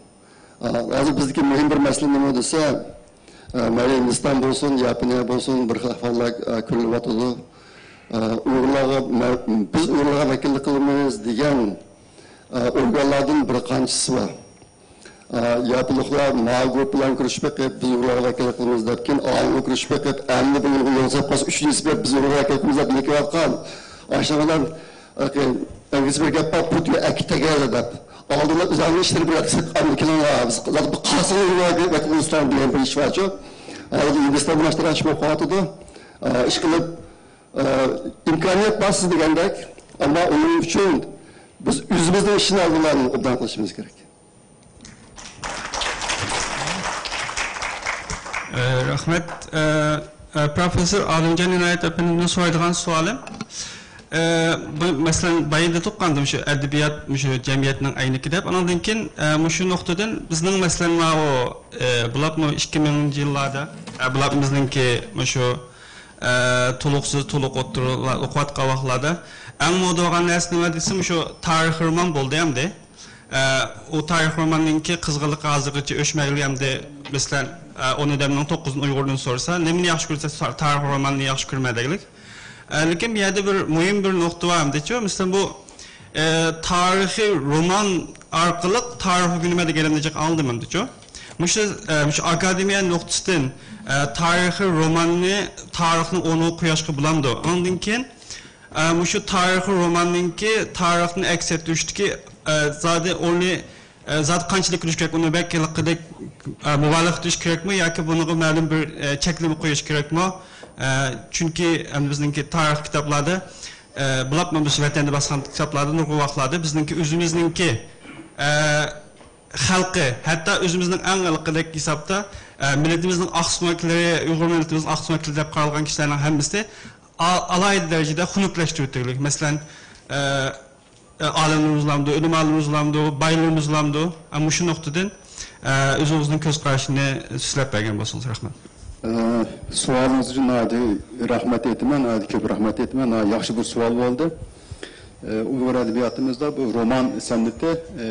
ئا، ھازىر بىزدىكى مۇھىم بىر مەسىلە نېمە دېسە، ئا، مەيلى ھىندىستان بولسۇن، ياپونىيە بولسۇن، بىر خىل ئەھۋاللار، ئا، كۆرۈلۈۋاتىدۇ. ئا، ئۇيغۇرلارغا مە-، بىز ئۇيغۇرلارغا ۋەكىللىك قىلىمىز دېگەن، ئا، ئورگانلاردىن بىر قانچىسى بار. ئا، ياپونلۇقلار ماۋۇ گۇرۇپپا بىلەن كۆرۈشۈپ بېقىپ، بىز ئۇيغۇرلارغا ۋەكىللىك قىلىمىز دەپ، كېيىن ئاڭغا كۆرۈشۈپ بېقىپ، ئەمدى بۇ ئۇيغۇر يولىسى قالسا ئۈچىنچىسى بېرىپ، بىز ئۇيغۇرغا ۋەكىللىك قىلىمىز دەپ لېكىۋاتقان. ئاشۇنىڭ بىلەن ئىنگلىزچە بىر گەپ بار، put your act together دەپ. ئالدىنلا ئۆزۈڭنىڭ ئىشلىرىنى بىر ياققا سېلىپ، ئاندىن كېيىن، بىز زادى بۇ قالسىڭىز ۋەكىل بولىسىلەر دېگەن بىر ئىش بارچۇ. ھازىر ھىندىستان بىلەن ئىش بولۇپ قېلىۋاتىدۇ. ئىشقىلىپ، ئىمكانىيەت بار سىز دېگەندەك، ئەمما ئۇنىڭ ئۈچۈن بىز ئۆزىمىزنىڭ ئىشىنى ئالدىنلا ئوبدان قىلىشىمىز كېرەك. ئە، رەھمەت. ئە، ئە، پروفېسسور ئالىمجان ئىنايەت ئەپەندىمدىن سورايدىغان سوئالىم، ئە، بۇ، مەسىلەن، بايىن دېدۇق ئاندىن مۇشۇ ئەدەبىيات، مۇشۇ جەمئىيەتنىڭ ئەينىكى دەپ، ئانىڭدىن كېيىن، ئە، مۇشۇ نۇقتىدىن بىزنىڭ، مەسىلەن، ماۋۇ، ئە، بولۇپمۇ ئىككى مىڭىنچى يىللاردا، ئە، بولۇپمۇ بىزنىڭكى مۇشۇ، ئە، تولۇقسىز، تولۇق ئوتتۇرىلار ئوقۇۋاتقان ۋاقىتلاردا ئەڭ مودا بولغان نەرسە نېمە دېسە، مۇشۇ تارىخىي رومان بولدى ئەمدى. ئە، ئۇ تارىخ روماننىڭكى قىزغىنلىقى ھازىرغىچە ئۆچمەيلى ئەمدى، مەسىلەن، ئە، ئون ئادەمنىڭ توققۇزىنى ئۇيغۇردىن سورىسا، نېمىنى ياخشى كۆرىسىز، تا-، تارىخ روماننى ياخشى كۆرمەي دېگۈلۈك. ئە، لېكىن بۇ يەردە بىر مۇھىم بىر نۇقتا بار ئەمدىچۇ، مەسىلەن، بۇ، ئە، تارىخىي رومان ئارقىلىق تارىخ ئۆگىنىمەن دېگىنىمنى جىق ئاڭلىدىم ئەمدىچۇ. مۇشۇ، ئە، مۇشۇ ئاكادېمىيە نۇقتىسىدىن، ئە، تارىخىي روماننى تارىخنىڭ ئورنىغا قويۇشقا بولامدۇ؟ ئاندىن كېيىن، ئە، مۇشۇ تارىخىي روماننىڭكى تارىخنى ئەكس ئەتتۈرۈشتىكى، ئە، زادى ئورنى، ئە، زادى قانچىلىك قىلىش كېرەك؟ ئۇنى بەك ھېلىقىدەك، ئە، مۇبالىغە قىلىش كېرەكمۇ ياكى بۇنىڭغا مەلۇم بىر، ئە، چەكلىمە قويۇش كېرەكمۇ؟ ئە، چۈنكى ئەمدى بىزنىڭكى تارىخ كىتابلاردا، ئە، بولۇپمۇ بىز ۋەتەندە باسقان كىتابلاردا نۇرغۇن ۋاقىتلاردا بىزنىڭكى ئۆزىمىزنىڭكى، ئە، خەلقى، ھەتتا ئۆزىمىزنىڭ ئەڭ ھېلىقىدەك ھېسابتا، ئە، مىللىتىمىزنىڭ ئاقسۆڭەكلىرى، ئۇيغۇر مىللىتىمىزنىڭ ئاقسۆڭەكلىرى دەپ قارالغان كىشىلەرنىڭ ھەممىسى ئا-، ئالاھىدە دەرىجىدە خۇنۈكلەشتۈرۈۋېتىلگەن. مەسىلەن، ئە، ئە، ئالىملىرىمىز بولامدۇ، ئۆلىمالىرىمىز بولامدۇ، بايلىرىمىز بولامدۇ؟ ئە، مۇشۇ نۇقتىدىن، ئە، ئۆزىڭىزنىڭ كۆز قارىشىنى سۆزلەپ بەرگەن بولسىڭىز، رەھمەت. ئە، سوئالىڭىز ئۈچۈن ناھايىتى رەھمەت ئېيتىمەن، ناھايىتى كۆپ رەھمەت ئېيتىمەن. ناھايىتى ياخشى بىر سوئال بولدى. ئە، ئۇيغۇر ئەدەبىياتىمىزدا بۇ رومان سەنئىتى، ئە،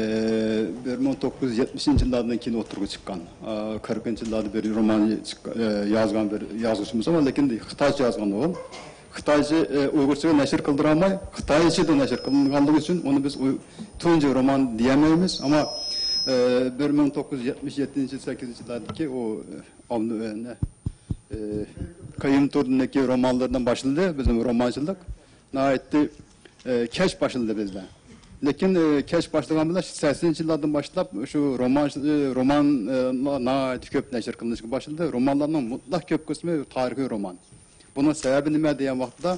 بىر مىڭ توققۇز يۈز يەتمىشىنچى يىللاردىن كېيىن ئوتتۇرىغا چىققان. ئە، قىرىقىنچى يىللاردا بىر رومان چىق-، ئە، يازغان بىر يازغۇچىمىز بار، لېكىن خىتايچە يازغان ئۇ. خىتايچە، ئە، ئۇيغۇرچىغا نەشر قىلدۇرالماي، خىتايچىدا نەشر قىلىنغانلىقى ئۈچۈن ئۇنى بىز ئۇ-، تۇنجى رومان دېيەلمەيمىز. ئەمما، ئە، بىر مىڭ توققۇز يۈز يەتمىش يەتتىنچى، سەككىزىنچى يىللاردىكى ئۇ، ئابدۇ-، ئە، نە، ئە، قەييۇم تۇردىنىڭكى رومانلىرىدىن باشلىدى بىزنىڭ رومانچىلىق. ناھايىتى، ئە، كەچ باشلىدى بىزدە. لېكىن، ئە، كەچ باشلىغان بىلەن سەكسىنىنچى يىللاردىن باشلاپ شۇ رومان، ئە، رومان، ئە، ناھايىتى كۆپ نەشر قىلىنىشقا باشلىدى. رومانلارنىڭ مۇتلەق كۆپ قىسمى تارىخىي رومان. بۇنىڭ سەۋەبى نېمە دېگەن ۋاقىتتا،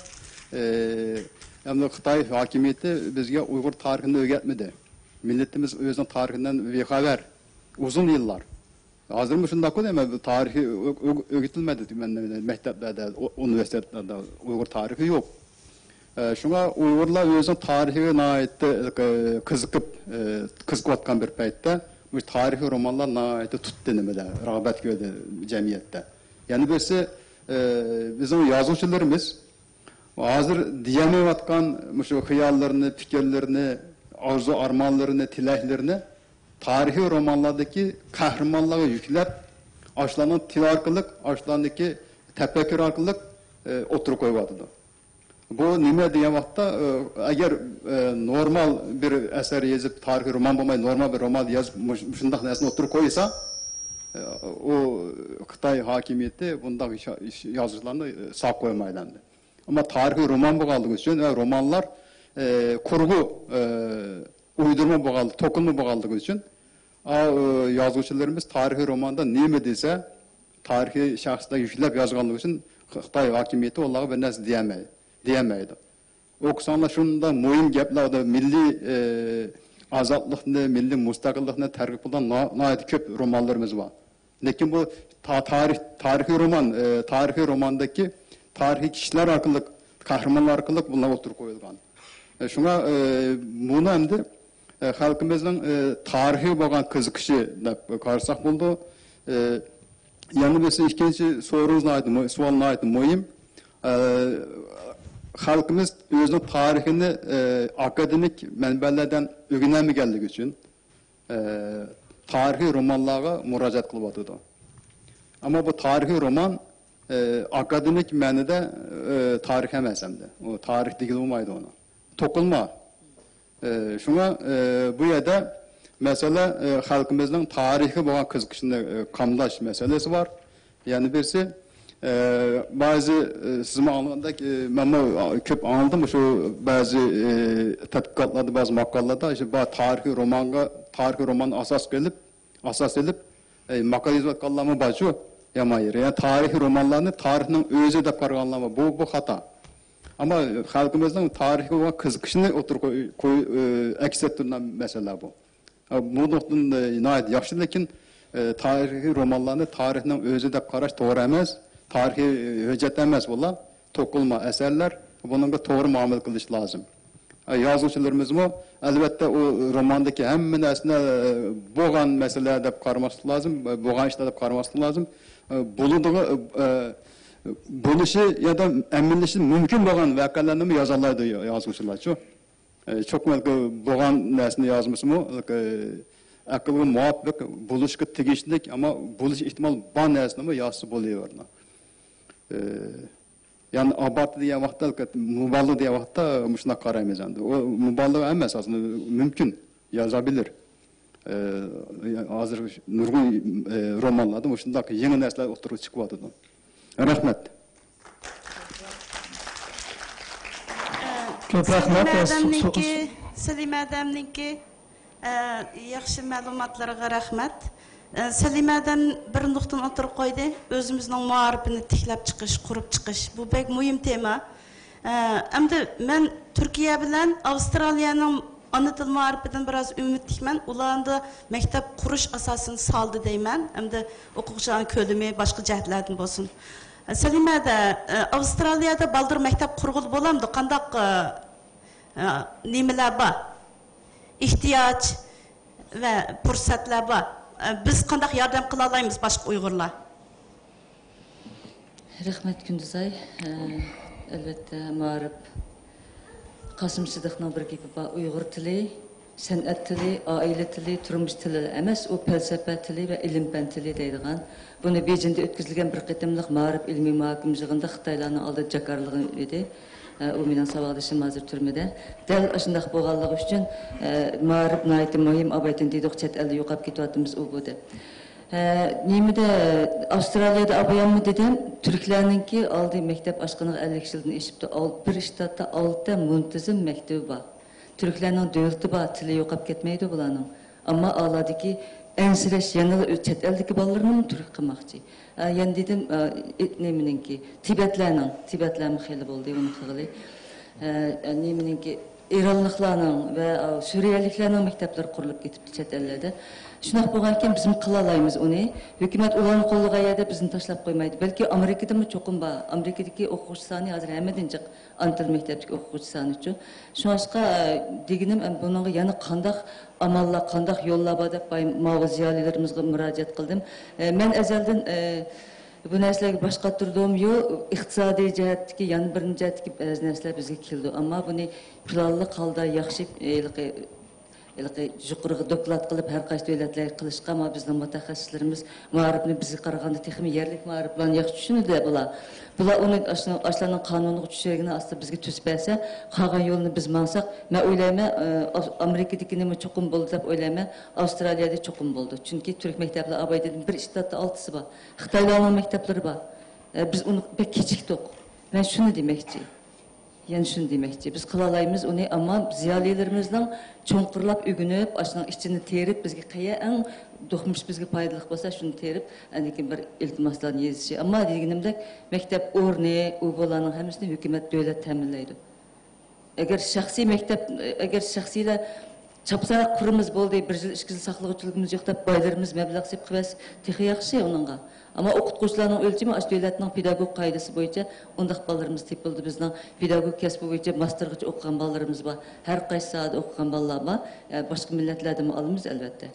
ئى، ئەمدى خىتاي ھاكىمىيىتى بىزگە ئۇيغۇر تارىخىنى ئۆگەتمىدى. مىللىتىمىز ئۆزىنىڭ تارىخىدىن بىخەۋەر. ئۇزۇن يىللار. ھازىرمۇ شۇنداققۇ دەيمەن، تارىخى ئۆ-، ئۆ-، ئۆگىتىلمەيدۇ دەيمەن، مەكتەپلەردە، ئۇ-، ئۇنىۋېرسىتېتلاردا ئۇيغۇر تارىخى يوق. ئە، شۇڭا ئۇيغۇرلار ئۆزىنىڭ تارىخىغا ناھايىتى، ئە، قىزىقىپ، ئە، قىزىقىۋاتقان بىر پەيتتە، بۇ تارىخىي رومانلار ناھايىتى تۇتتى نېمىدە، رىغبەت كۆردى جەمئىيەتتە. يەنە بىرسى، ئە، بىزنىڭ يازغۇچىلىرىمىز ھازىر دېيەلمەيۋاتقان مۇشۇ خىياللىرىنى، پىكىرلىرىنى، ئارزۇ-ئارمانلىرىنى، تىلەكلىرىنى تارىخىي رومانلاردىكى قەھرىمانلارغا يۈكلەپ، ئاشۇلارنىڭ تىلى ئارقىلىق، ئاشۇلارنىڭكى تەپەككۇرى ئارقىلىق، ئە، ئوتتۇرىغا قويۇۋاتىدۇ. بۇ نېمە دېگەن ۋاقىتتا، ئە، ئەگەر، ئە، نورمال بىر ئەسەر يېزىپ، تارىخىي رومان بولماي، نورمال بىر رومان يازىپ، مۇش-، مۇشۇنداق نەرسىنى ئوتتۇرىغا قويسا، ئە، ئۇ خىتاي ھاكىمىيىتى بۇنداق يا-، يازغۇچىلارنى، ئە، ساق قويمايدۇ ئەمدى. ئەمما تارىخىي رومان بولغانلىقى ئۈچۈن ۋە رومانلار، ئە، قۇرغۇ، ئە، ئۇيدۇرما بولغان، توقۇلما بولغانلىقى ئۈچۈن، ئا، ئە، يازغۇچىلىرىمىز تارىخىي روماندا نېمە دېسە، تارىخىي شەخسلەرگە يۈكلەپ يازغانلىقى ئۈچۈن خىتاي ھاكىمىيىتى ئۇلارغا بىر نەرسە دېيەلمەي-، دېيەلمەيدۇ. ئوقۇساڭلار شۇنداق مۇھىم گەپلەر، مىللىي، ئى، ئازادلىقنى، مىللىي مۇستەقىللىقنى تەرغىب قىلغان نا-، ناھايىتى كۆپ رومانلىرىمىز بار. لېكىن بۇ تا-، تارىخ، تارىخىي رومان، ئى، تارىخىي روماندىكى تارىخىي كىشىلەر ئارقىلىق، قەھرىمانلار ئارقىلىق بۇلار ئوتتۇرىغا قويۇلغان. ئى، شۇڭا، ئى، بۇنى ئەمدى ئە، خەلقىمىزنىڭ، ئە، تارىخىغا بولغان قىزىقىشى دەپ قارىساق بولىدۇ. ئە، يەنە بىرسى، ئىككىنچى سورۇنىڭىز ناھايىتى مۇ-، سوئال ناھايىتى مۇھىم. ئە، خەلقىمىز ئۆزىنىڭ تارىخىنى، ئە، ئاكادېمىك مەنبەلەردىن ئۆگىنەلمىگەنلىكى ئۈچۈن، ئە، تارىخىي رومانلارغا مۇراجىئەت قىلىۋاتىدۇ. ئەمما بۇ تارىخىي رومان، ئە، ئاكادېمىك مەنىدە، ئە، تارىخ ئەمەس ئەمدى. ئۇ تارىخ دېگىلى بولمايدۇ ئۇنى. توقۇلما. ئى، شۇڭا، ئى، بۇ يەردە مەسىلە، ئى، خەلقىمىزنىڭ تارىخقا بولغان قىزىقىشىنى، ئى، قامداش مەسىلىسى بار. يەنە بىرسى، ئى، بەزى، ئى، سىزمۇ ئاڭلىغاندەك، ئى، مەنمۇ كۆپ ئاڭلىدىم، شۇ بەزى، ئى، تەتقىقاتلاردا، بەزى ماقالىلاردا، شۇ با-، تارىخىي رومانغا، تارىخىي روماننى ئاساس قىلىپ، ئاساس ئېلىپ، ئەي، ماقالە يېزىۋاتقانلارمۇ بارچۇ، يامان يېرى. يەنى تارىخىي رومانلارنى تارىخنىڭ ئۆزى دەپ قارىغانلارمۇ، بۇ، بۇ خاتا. ئەمما خەلقىمىزنىڭ تارىخقا بولغان قىزىقىشىنى ئوتتۇرىغا قوي-، قوي-، ئە، ئەكس ئەتتۈرىدىغان مەسىلە بۇ. ئە، بۇ نۇقتىدىن، ئە، ناھايىتى ياخشى، لېكىن، ئە، تارىخىي رومانلارنى تارىخنىڭ ئۆزى دەپ قاراش توغرا ئەمەس، تارىخىي، ئە، ھۆججەت ئەمەس بۇلار. توقۇلما ئەسەرلەر، بۇنىڭغا توغرا مۇئامىلە قىلىش لازىم. ئە، يازغۇچىلىرىمىزمۇ، ئەلۋەتتە، ئۇ روماندىكى ھەممە نەرسىنى، ئە، بولغان مەسىلە دەپ قارىماسلىق لازىم، بولغان ئىشلار دەپ قارىماسلىق لازىم. ئە، بولىدىغان، ئە، بولۇشى يا دا ئەمەلىيلىشىشى مۇمكىن بولغان ۋەقەلەرنىمۇ يازالايدۇ يازغۇچىلارچۇ. ئە، چوقۇم بولغان نەرسىنى يازمىسىمۇ، ئە، ئەقىلگە مۇۋاپىق، بولۇشقا تېگىشلىك، ئەمما بولۇش ئېھتىمالى بار نەرسىنىمۇ يازسا بولۇۋېرىدۇ. ئە، يەنى ئابات دېگەن ۋاقىتتا، مۇبالىغە دېگەن ۋاقىتتا مۇشۇنداق قارايمىز ئەمدى. ئۇ مۇبالىغە ئەمەس، ئاسلىدا مۇمكىن، يازا بىلىر. ئە، ھازىر نۇرغۇن، ئە، رومانلاردا مۇشۇنداق يېڭى نەرسىلەر ئوتتۇرىغا چىقىۋاتىدۇ. رەھمەت. كۆپ رەھمەت. سەلىمە ئادەمنىڭكى، سەلىمە ئادەمنىڭكى ئە، ياخشى مەلۇماتلارغا رەھمەت. ئە، سەلىمە ھەدەم بىر نۇقتىنى ئوتتۇرىغا قويدى. ئۆزىمىزنىڭ مائارىپىنى تىكلەپ چىقىش، قۇرۇپ چىقىش. بۇ بەك مۇھىم تېما. ئە، ئەمدى مەن تۈركىيە بىلەن ئاۋسترالىيەنىڭ ئانا تىل مائارىپىدىن بىراز ئۈمىدلىكمەن. ئۇلاردا مەكتەپ قۇرۇش ئاساسىنى سالدى دەيمەن. ئەمدى ئوقۇغۇچىلارنىڭ كۆلىمى باشقا جەھەتلەردىن بولسۇن. ئە، سەلىمە ھەدە، ئە، ئاۋسترالىيەدە بالدۇر مەكتەپ قۇرغىلى بولامدۇ؟ قانداق، ئە، ئە، نېمىلەر بار؟ ئېھتىياج ۋە پۇرسەتلەر بار. ئە، بىز قانداق ياردەم قىلالايمىز باشقا ئۇيغۇرلار؟ رەھمەت، كۈندىزاي. ئە، ئەلۋەتتە، مائارىپ. قاسىم سىدىقنىڭ بىر گېپى بار، «ئۇيغۇر تىلى، سەنئەت تىلى، ئائىلە تىلى، تۇرمۇش تىلى ئەمەس، ئۇ پەلسەپە تىلى ۋە ئىلىم-پەن تىلى» دەيدىغان. بۇنى بېيجىڭدا ئۆتكۈزۈلگەن بىر قېتىملىق مائارىپ ئىلمىي مۇھاكىمە يىغىنىدا خىتايلارنىڭ ئالدىدا جاكارلىغان ئىدى. ئە، ئۇ مېنىڭ ساۋاقدىشىم، ھازىر تۈرمىدە. دەل ئاشۇنداق بولغانلىقى ئۈچۈن، ئە، مائارىپ ناھايىتى مۇھىم، ئابايتىن دېدۇق، چەت ئەلدە يوقاپ كېتىۋاتىمىز، ئۇ بۇ دەپ. ھە، نېمىدە، ئاۋسترالىيەدە ئاباياممۇ دېدىم، تۈركلەرنىڭكى ئالدى مەكتەپ ئاچقىنىغا ئەللىك يىلدىن ئېشىپتۇ. ئال-، بىر شتاتتا ئالتە مۇنتىزىم مەكتىۋى بار. تۈركلەرنىڭ دۆلىتى بار، تىلى يوقاپ كەتمەيدۇ بۇلارنىڭ. ئەمما ئالادىكى ئەنسىرەش يەنىلا ئۆ-، چەت ئەلدىكى بالىلىرىنىمۇ تۈرك قىلماقچى. ھە، يەنە دېدىم، ئە، ئېت-، نېمىنىڭكى، تىبەتلەرنىڭ، تىبەتلەرمۇ خېلى بولدى ئۇنى قىلغىلى. ئە، ئە، نېمىنىڭكى، ئىرانلىقلارنىڭ ۋە، ئە، سۈرىيەلىكلەرنىڭ مەكتەپلىرى قۇرۇلۇپ كېتىپتۇ چەت ئەللەردە. شۇنداق بولغانىكەن، بىزمۇ قىلالايمىز ئۇنى. ھۆكۈمەت ئۇلارنى قوللىغان يەردە بىزنى تاشلاپ قويمايدۇ. بەلكى ئامېرىكىدىمۇ چوقۇم بار. ئامېرىكىدىكى ئوقۇغۇچى سانى ھازىر ھەممىدىن جىق، ئانا تىل مەكتەپتىكى ئوقۇغۇچى سانىچۇ. شۇڭلاشقا، ئە، دېگىنىم، ئەم، بۇنىڭغا يەنە قانداق ئاماللار، قانداق يوللار بار دەپ باي-، ماۋۇ زىيالىيلىرىمىزغا مۇراجىئەت قىلدىم. ئە، مەن ئەزەلدىن، ئە، بۇ نەرسىلەرگە باش قاتۇردۇم. يو، ئىقتىسادىي جەھەتتىكى، يەنە بىر جەھەتتىكى بەزى نەرسىلەر بىزگە كېلىدۇ. ئەمما بۇنى پىلانلىق ھالدا ياخشى، ھېلىقى، ھېلىقى يۇقىرىغا دوكلات قىلىپ، ھەر قايسى دۆلەتلەرگە قىلىشقا، ئەمما بىزنىڭ مۇتەخەسسىسلىرىمىز مائارىپنى بىزگە قارىغاندا تېخىمۇ يەرلىك مائارىپلارنى ياخشى چۈشىنىدۇ بۇلار. بۇلار ئۇنى ئاشۇ-، ئاشۇلارنىڭ قانۇنىغا چۈشۈرگىنى ئاستىدا بىزگە تۈزۈپ بەرسە، قالغان يولنى بىز ماڭساق، مەن ئويلايمەن، ئە، ئامېرىكىدىكىنىمۇ چوقۇم بولدى دەپ ئويلايمەن، ئاۋسترالىيەدە چوقۇم بولدى. چۈنكى تۈرك مەكتەپلىرى ئابايدىن بىر شتاتتا ئالتىسى بار. خىتايلارنىڭ مەكتەپلىرى بار. ئە، بىز ئۇنى بەك كېچىكتۇق. مەن شۇنى دېمەكچى. يەنە شۇنى دېمەكچى. بىز قىلالايمىز ئۇنى، ئەمما زىيالىيلىرىمىزنىڭ چوڭقۇرلاپ ئۆگىنىپ، ئاشۇنىڭ ئىچىنى تېرىپ، بىزگە قەيەر ئەڭ دوقمۇش بىزگە پايدىلىق بولسا، شۇنى تېرىپ، ئاندىن كېيىن بىر ئىلتىماسلارنى يېزىشى. ئەمما دېگىنىمدەك، مەكتەپ ئورنى، ئۇ بۇلارنىڭ ھەممىسىنى ھۆكۈمەت، دۆلەت تەمىنلەيدۇ. ئەگەر شەخسىي مەكتەپ، ئەگەر شەخسىيلەر چاپسانراق قۇرىمىز بولدى، بىر يىل، ئىككى يىل ساقلىغۇچىلىقىمىز يوق دەپ بايلىرىمىز مەبلەغ سېلىپ قىلىۋەتسە تېخى ياخشى ئۇنىڭغا. ئەمما ئوقۇتقۇچىلارنىڭ ئۆلچىمى ئاشۇ دۆلەتنىڭ پېداگوگ قائىدىسى بويىچە ئۇنداق بالىلىرىمىز تېپىلدى. بىزنىڭ پېداگوگ كەسپى بويىچە ماستېرغىچە ئوقۇغان بالىلىرىمىز بار. ھەر قايسى ساھەدە ئوقۇغان بالىلار بار. ئە، باشقا مىللەتلەردىنمۇ ئالىمىز ئەلۋەتتە.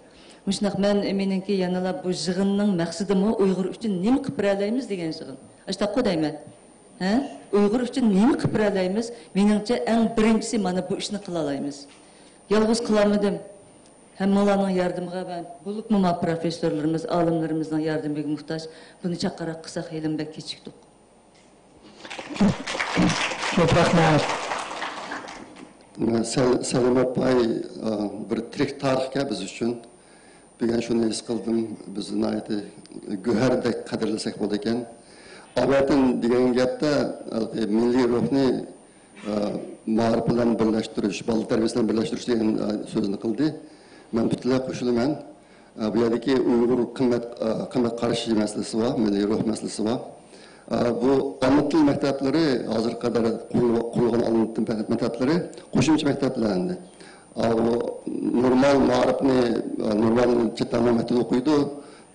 مۇشۇنداق مەن، مېنىڭكى يەنىلا بۇ يىغىننىڭ مەقسىتىمۇ ئۇيغۇر ئۈچۈن نېمە قىلىپ بېرەلەيمىز دېگەن يىغىن. ئاشۇنداققۇ دەيمەن. ھە؟ ئۇيغۇر ئۈچۈن نېمە قىلىپ بېرەلەيمىز؟ مېنىڭچە ئەڭ بىرىنچىسى مانا بۇ ئىشنى قىلالايمىز. يالغۇز قىلالمىدىم. ھەممىڭلارنىڭ ياردىمىغا ۋە بولۇپمۇ ما پروفېسسورلىرىمىز، ئالىملىرىمىزنىڭ ياردىمىگە موھتاج. بۇنى چاققانراق قىلساق ھېلىمۇ بەك كېچىكتۇق. كۆپ رەھمەت. سەل-، سەلىمە ئاپاي، ئا، بىر تىرىك تارىخكەن بىز ئۈچۈن. بۈگۈن شۇنى ھېس قىلدىم، بىز ناھايىتى گۆھەردەك قەدىرلىسەك بولىدىكەن. ئابەتىن دېگەن گەپتە ھېلىقى مىللىي روھنى، ئا، مائارىپ بىلەن بىرلەشتۈرۈش، بالا تەربىيەسى بىلەن بىرلەشتۈرۈش دېگەن، ئا، سۆزنى قىلدى. مەن پۈتۈنلەي قوشۇلىمەن. ئا، بۇ يەردىكى ئۇيغۇر قىممەت، ئا، قىممەت قارىشى مەسىلىسى بار، مىللىي روھ مەسىلىسى بار. ئا، بۇ ئانا تىل مەكتەپلىرى، ھازىرغا قەدەر قۇرۇل-، قۇرۇلغان ئانا تىل مەكتەپلىرى قوشۇمچە مەكتەپلەر ئەمدى. ئا، ئۇ نورمال مائارىپنى، ئا، نورمال چەت ئەلنىڭ مەكتىپىدە ئوقۇيدۇ.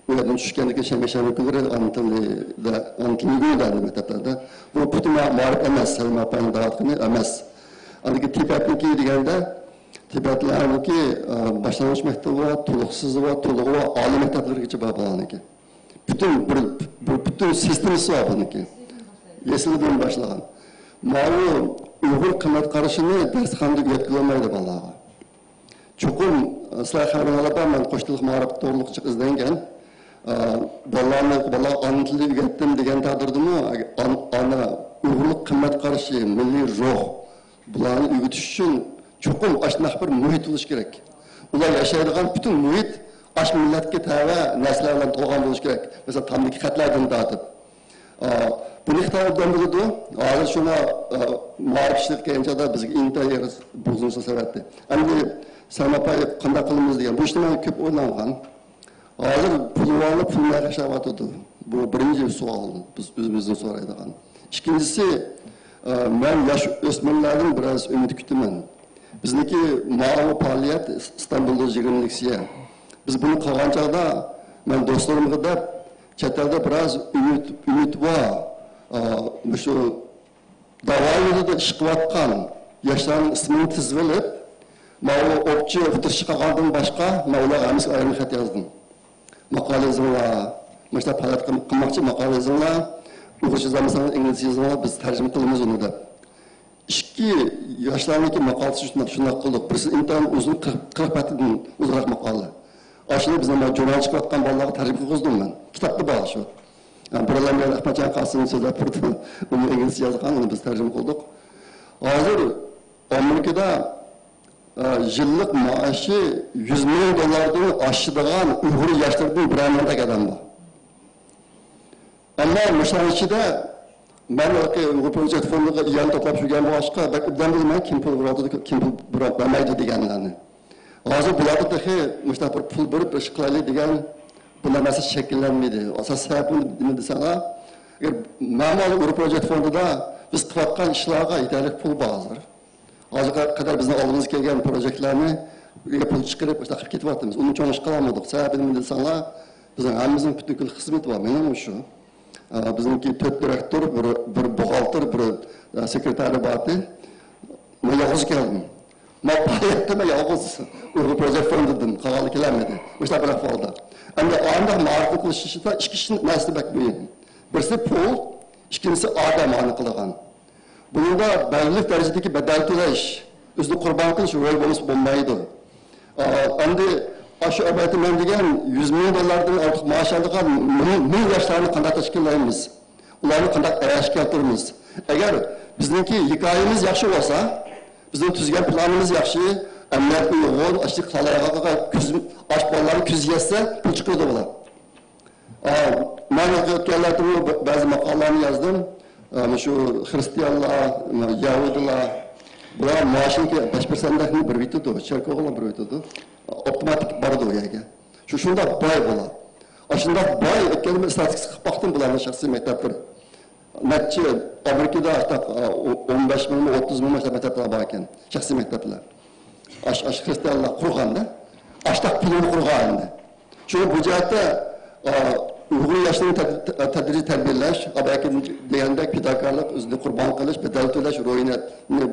ئۇ يەردىن چۈشكەندىن كېيىن شەنبە، شەنبە كۈنلىرى ئانا تىلىدا، ئانا تىلىنى ئۆگىنىدۇ ئەمدى مەكتەپلەردە. بۇ پۈتۈن ما-، مائارىپ ئەمەس، سەلىمە ئاپاينىڭ دەۋاتقىنى ئەمەس. ئاندىن كېيىن تىبەتنىڭكى دېگەندە، تىبەتلەرنىڭكى، ئا، باشلانغۇچ مەكتىپى بار، تولۇقسىزى بار، تولۇقى بار، ئالىي مەكتەپلىرىگىچە بار بۇلارنىڭكى. پۈتۈن بىر، بىر پۈتۈن سىستېمىسى بار بۇنىڭكى. يەسلىدىن باشلىغان. ماۋۇ ئۇيغۇر قىممەت قارىشىنى دەرسخانىدا ئۆگەتكىلى بولمايدۇ بالىلارغا. چوقۇم، سىلەر خەۋىرىڭلار بار، مەن قوش تىللىق مائارىپ توغرىلىق جىق ئىزدەنگەن. ئا، بالىلارنى، بالىلارغا ئانا تىلدا ئۆگەتتىم دېگەن تەقدىردىمۇ، ئان-، ئانا، ئۇيغۇرلۇق قىممەت قارىشى، مىللىي روھ، بۇلارنى ئۆگىتىش ئۈچۈن چوقۇم ئاشۇنداق بىر مۇھىت بولۇشى كېرەك. ئۇلار ياشايدىغان پۈتۈن مۇھىت ئاشۇ مىللەتكە تەۋە نەرسىلەر بىلەن تولغان بولۇشى كېرەك. مەسىلەن، تامدىكى خەتلەردىن تارتىپ. ئا، بۇنى خىتاي ئوبدان بىلىدۇ. ھازىر شۇڭا، ئا، مائارىپ ئىشلىرىغا كەلگەن چاغدا بىزگە ئىنتايىن ئېغىر بوغزىنى سېلىۋەتتى. ئەمدى سەلىمە ئاپاي قانداق قىلىمىز دېگەن. بۇ ئىشتا مەن كۆپ ئويلانغان. ھازىر پۇل بارلار پۇل نەگە خەجلەۋاتىدۇ؟ بۇ بىرىنچى سوئال، بىز ئۆزىمىزدىن سورايدىغان. ئىككىنچىسى، ئە، مەن ياش ئۆسمۈرلەردىن بىرەرسى ئۈمىد كۈتىمەن. بىزنىڭكى ماۋۇ پائالىيەت ئىستانبۇلدا يىگىرمىلىك سىيە. بىز بۇنى قىلغان چاغدا مەن دوستلىرىمغا دەپ، چەت ئەلدە بىرئاز ئۈمىد، ئۈمىد بار، ئە، مۇشۇ داۋا يولىدا ئىش قىلىۋاتقان ياشلارنىڭ ئىسمىنى تىزىۋېلىپ، ماۋۇ ئوپچى ئۇقتۇرۇشقا قالغاندىن باشقا، مەن ئۇلارغا ھەممىسىگە ئايرىم خەت يازدىم. ماقالە يېزىڭلار، مۇشۇنداق پائالىيەت قىل-، قىلماقچى، ماقالە يېزىڭلار. ئۇيغۇرچە يازالمىساڭلار ئىنگلىزچە يېزىڭلار، بىز تەرجىمە قىلىمىز ئۇنى دەپ. ئىككى ياشلارنىڭكى ماقالىسى شۇنداق، شۇنداق قىلدۇق. بىرسى ئىنتايىن ئۇزۇن، قىرىق، قىرىق بەتتىن ئۇزۇنراق ماقالە. ئاشۇنى بىزنىڭ مانا ژۇرنال چىقىۋاتقان بالىلارغا تەرجىمە قىلغۇزدۇم مەن. كىتابتا بار شۇ. يەنى بىرەرلەر مەن ئەخمەتجان قاسىم سۆزلەپ تۇردى. ئۇنى ئىنگلىزچە يازغان، ئۇنى بىز تەرجىمە قىلدۇق. ھازىر ئامېرىكىدا، ئە، يىللىق مائاشى يۈز مىڭ دوللاردىن ئاشىدىغان ئۇيغۇر ياشلىرىدىن بىرەر مىڭدەك ئادەم بار. ئەمما مۇشۇنىڭ ئىچىدە مەن ھېلىقى ئۇيغۇر پروجېكت فوندىغا ئىئانە توپلاپ يۈرگەن بولغاچقا، بەك ئوبدان بىلىمەن، كىم پۇل بېرىۋاتىدۇ، كىم پۇل بېرىپ بەرمەيدۇ دېگەنلەرنى. ھازىر بۇلاردا تېخى مۇشۇنداق بىر پۇل بېرىپ بىر ئىش قىلايلى دېگەن بۇنداق نەرسە شەكىللەنمىدى. ئاساسىي سەۋەب نېمە دېسەڭلار، ئەگەر مەمۇرىي ئۇيغۇر پروجېكت فوندىدا بىز قىلىۋاتقان ئىشلارغا يېتەرلىك پۇل بار ھازىر. ھازىرغا قەدەر بىزنىڭ ئالدىمىزغا كەلگەن پروجېكتلارنى پۇل چىقىرىپ، مۇشۇنداق قىلىپ كېتىۋاتىمىز. ئۇنى چوڭ ئىش قىلالمىدۇق. سەۋەبى نېمە دېسەڭلار، بىزنىڭ ھەممىمىزنىڭ پۈتۈن كۈن خىزمىتى بار. مېنىڭمۇ شۇ. ئە، بىزنىڭكى تۆت دىرېكتور، بىر، بىر بوغالتىر، بىر، ئە، سېكرېتارى بار ئىدى. مەن يالغۇز كەلدىم. مەن پائالىيەتتە مەن يالغۇز ئۇيغۇر پروجېكت فوندىدىن، قالغانلار كېلەلمىدى. مۇشۇنداق بىر ئەھۋالدا. ئەمدى ئانداق مائارىپنى قىلىش ئىشىدا ئىككى ئىش نەرسە بەك مۇھىم. بىرسى پۇل، ئىككىنچىسى ئادەم ئۇنى قىلىدىغان. بۇنىڭدا بەلگىلىك دەرىجىدىكى بەدەل تۆلەش، ئۆزىنى قۇربان قىلىش روھى بولمىسا بولمايدۇ. ئا، ئەمدى ئاشۇ ئەبەتى مەن دېگەن يۈز مىڭ دوللاردىن ئارتۇق مائاش ئالىدىغان مىڭ، مىڭ ياشلارنى قانداق تەشكىللەيمىز؟ ئۇلارنى قانداق ئەياشكە كەلتۈرىمىز؟ ئەگەر بىزنىڭكى ھېكايىمىز ياخشى بولسا، بىزنىڭ تۈزگەن پىلانىمىز ياخشى، ئەمەلىيەت ئۇيغۇن، ئاشۇ قالايمىقانلارغا كۆز، ئاش بالىلارنىڭ كۆزى يەتسە، پۇل چىقىرىدۇ بۇلار. ئا، مەن ئۆتكەنلەردىمۇ بە-، بەزى ماقالىلەرنى يازدىم. ئا، مۇشۇ خرىستىيانلار، يەھۇدىيلار، بۇلار مائاشىنىڭكى بەش پىرسەنتلىكنى بېرىۋېتىدۇ، چېركوۋغىلا بېرىۋېتىدۇ. ئاپتوماتىك بارىدۇ ئۇ يەرگە. شۇ، شۇنداق باي بۇلار. ئاشۇنداق باي، ئۆتكەندە مەن ئىستاتىستىكىسى قىلىپ باقتىم بۇلارنىڭ شەخسىي مەكتەپلىرى. نەچچە ئامېرىكىدا ئاشتاق، ئا، ئو-، ئون بەش مىڭمۇ، ئوتتۇز مىڭمۇ ئاشتاق مەكتەپلەر بار ئىكەن. شەخسىي مەكتەپلەر. ئاش، ئاش خرىستىيانلار قۇرغاندا. ئاشتاق پۇلىنى قۇرغان ئەمدى. شۇڭا بۇ جەھەتتە، ئا، ئۇيغۇر ياشلىرىنى تەد-، تە-، تەدرىجىي تەربىيەلەش، ئاباكىم دېگەندەك پىداكارلىق، ئۆزىنى قۇربان قىلىش، بەدەل تۆلەش روھىنى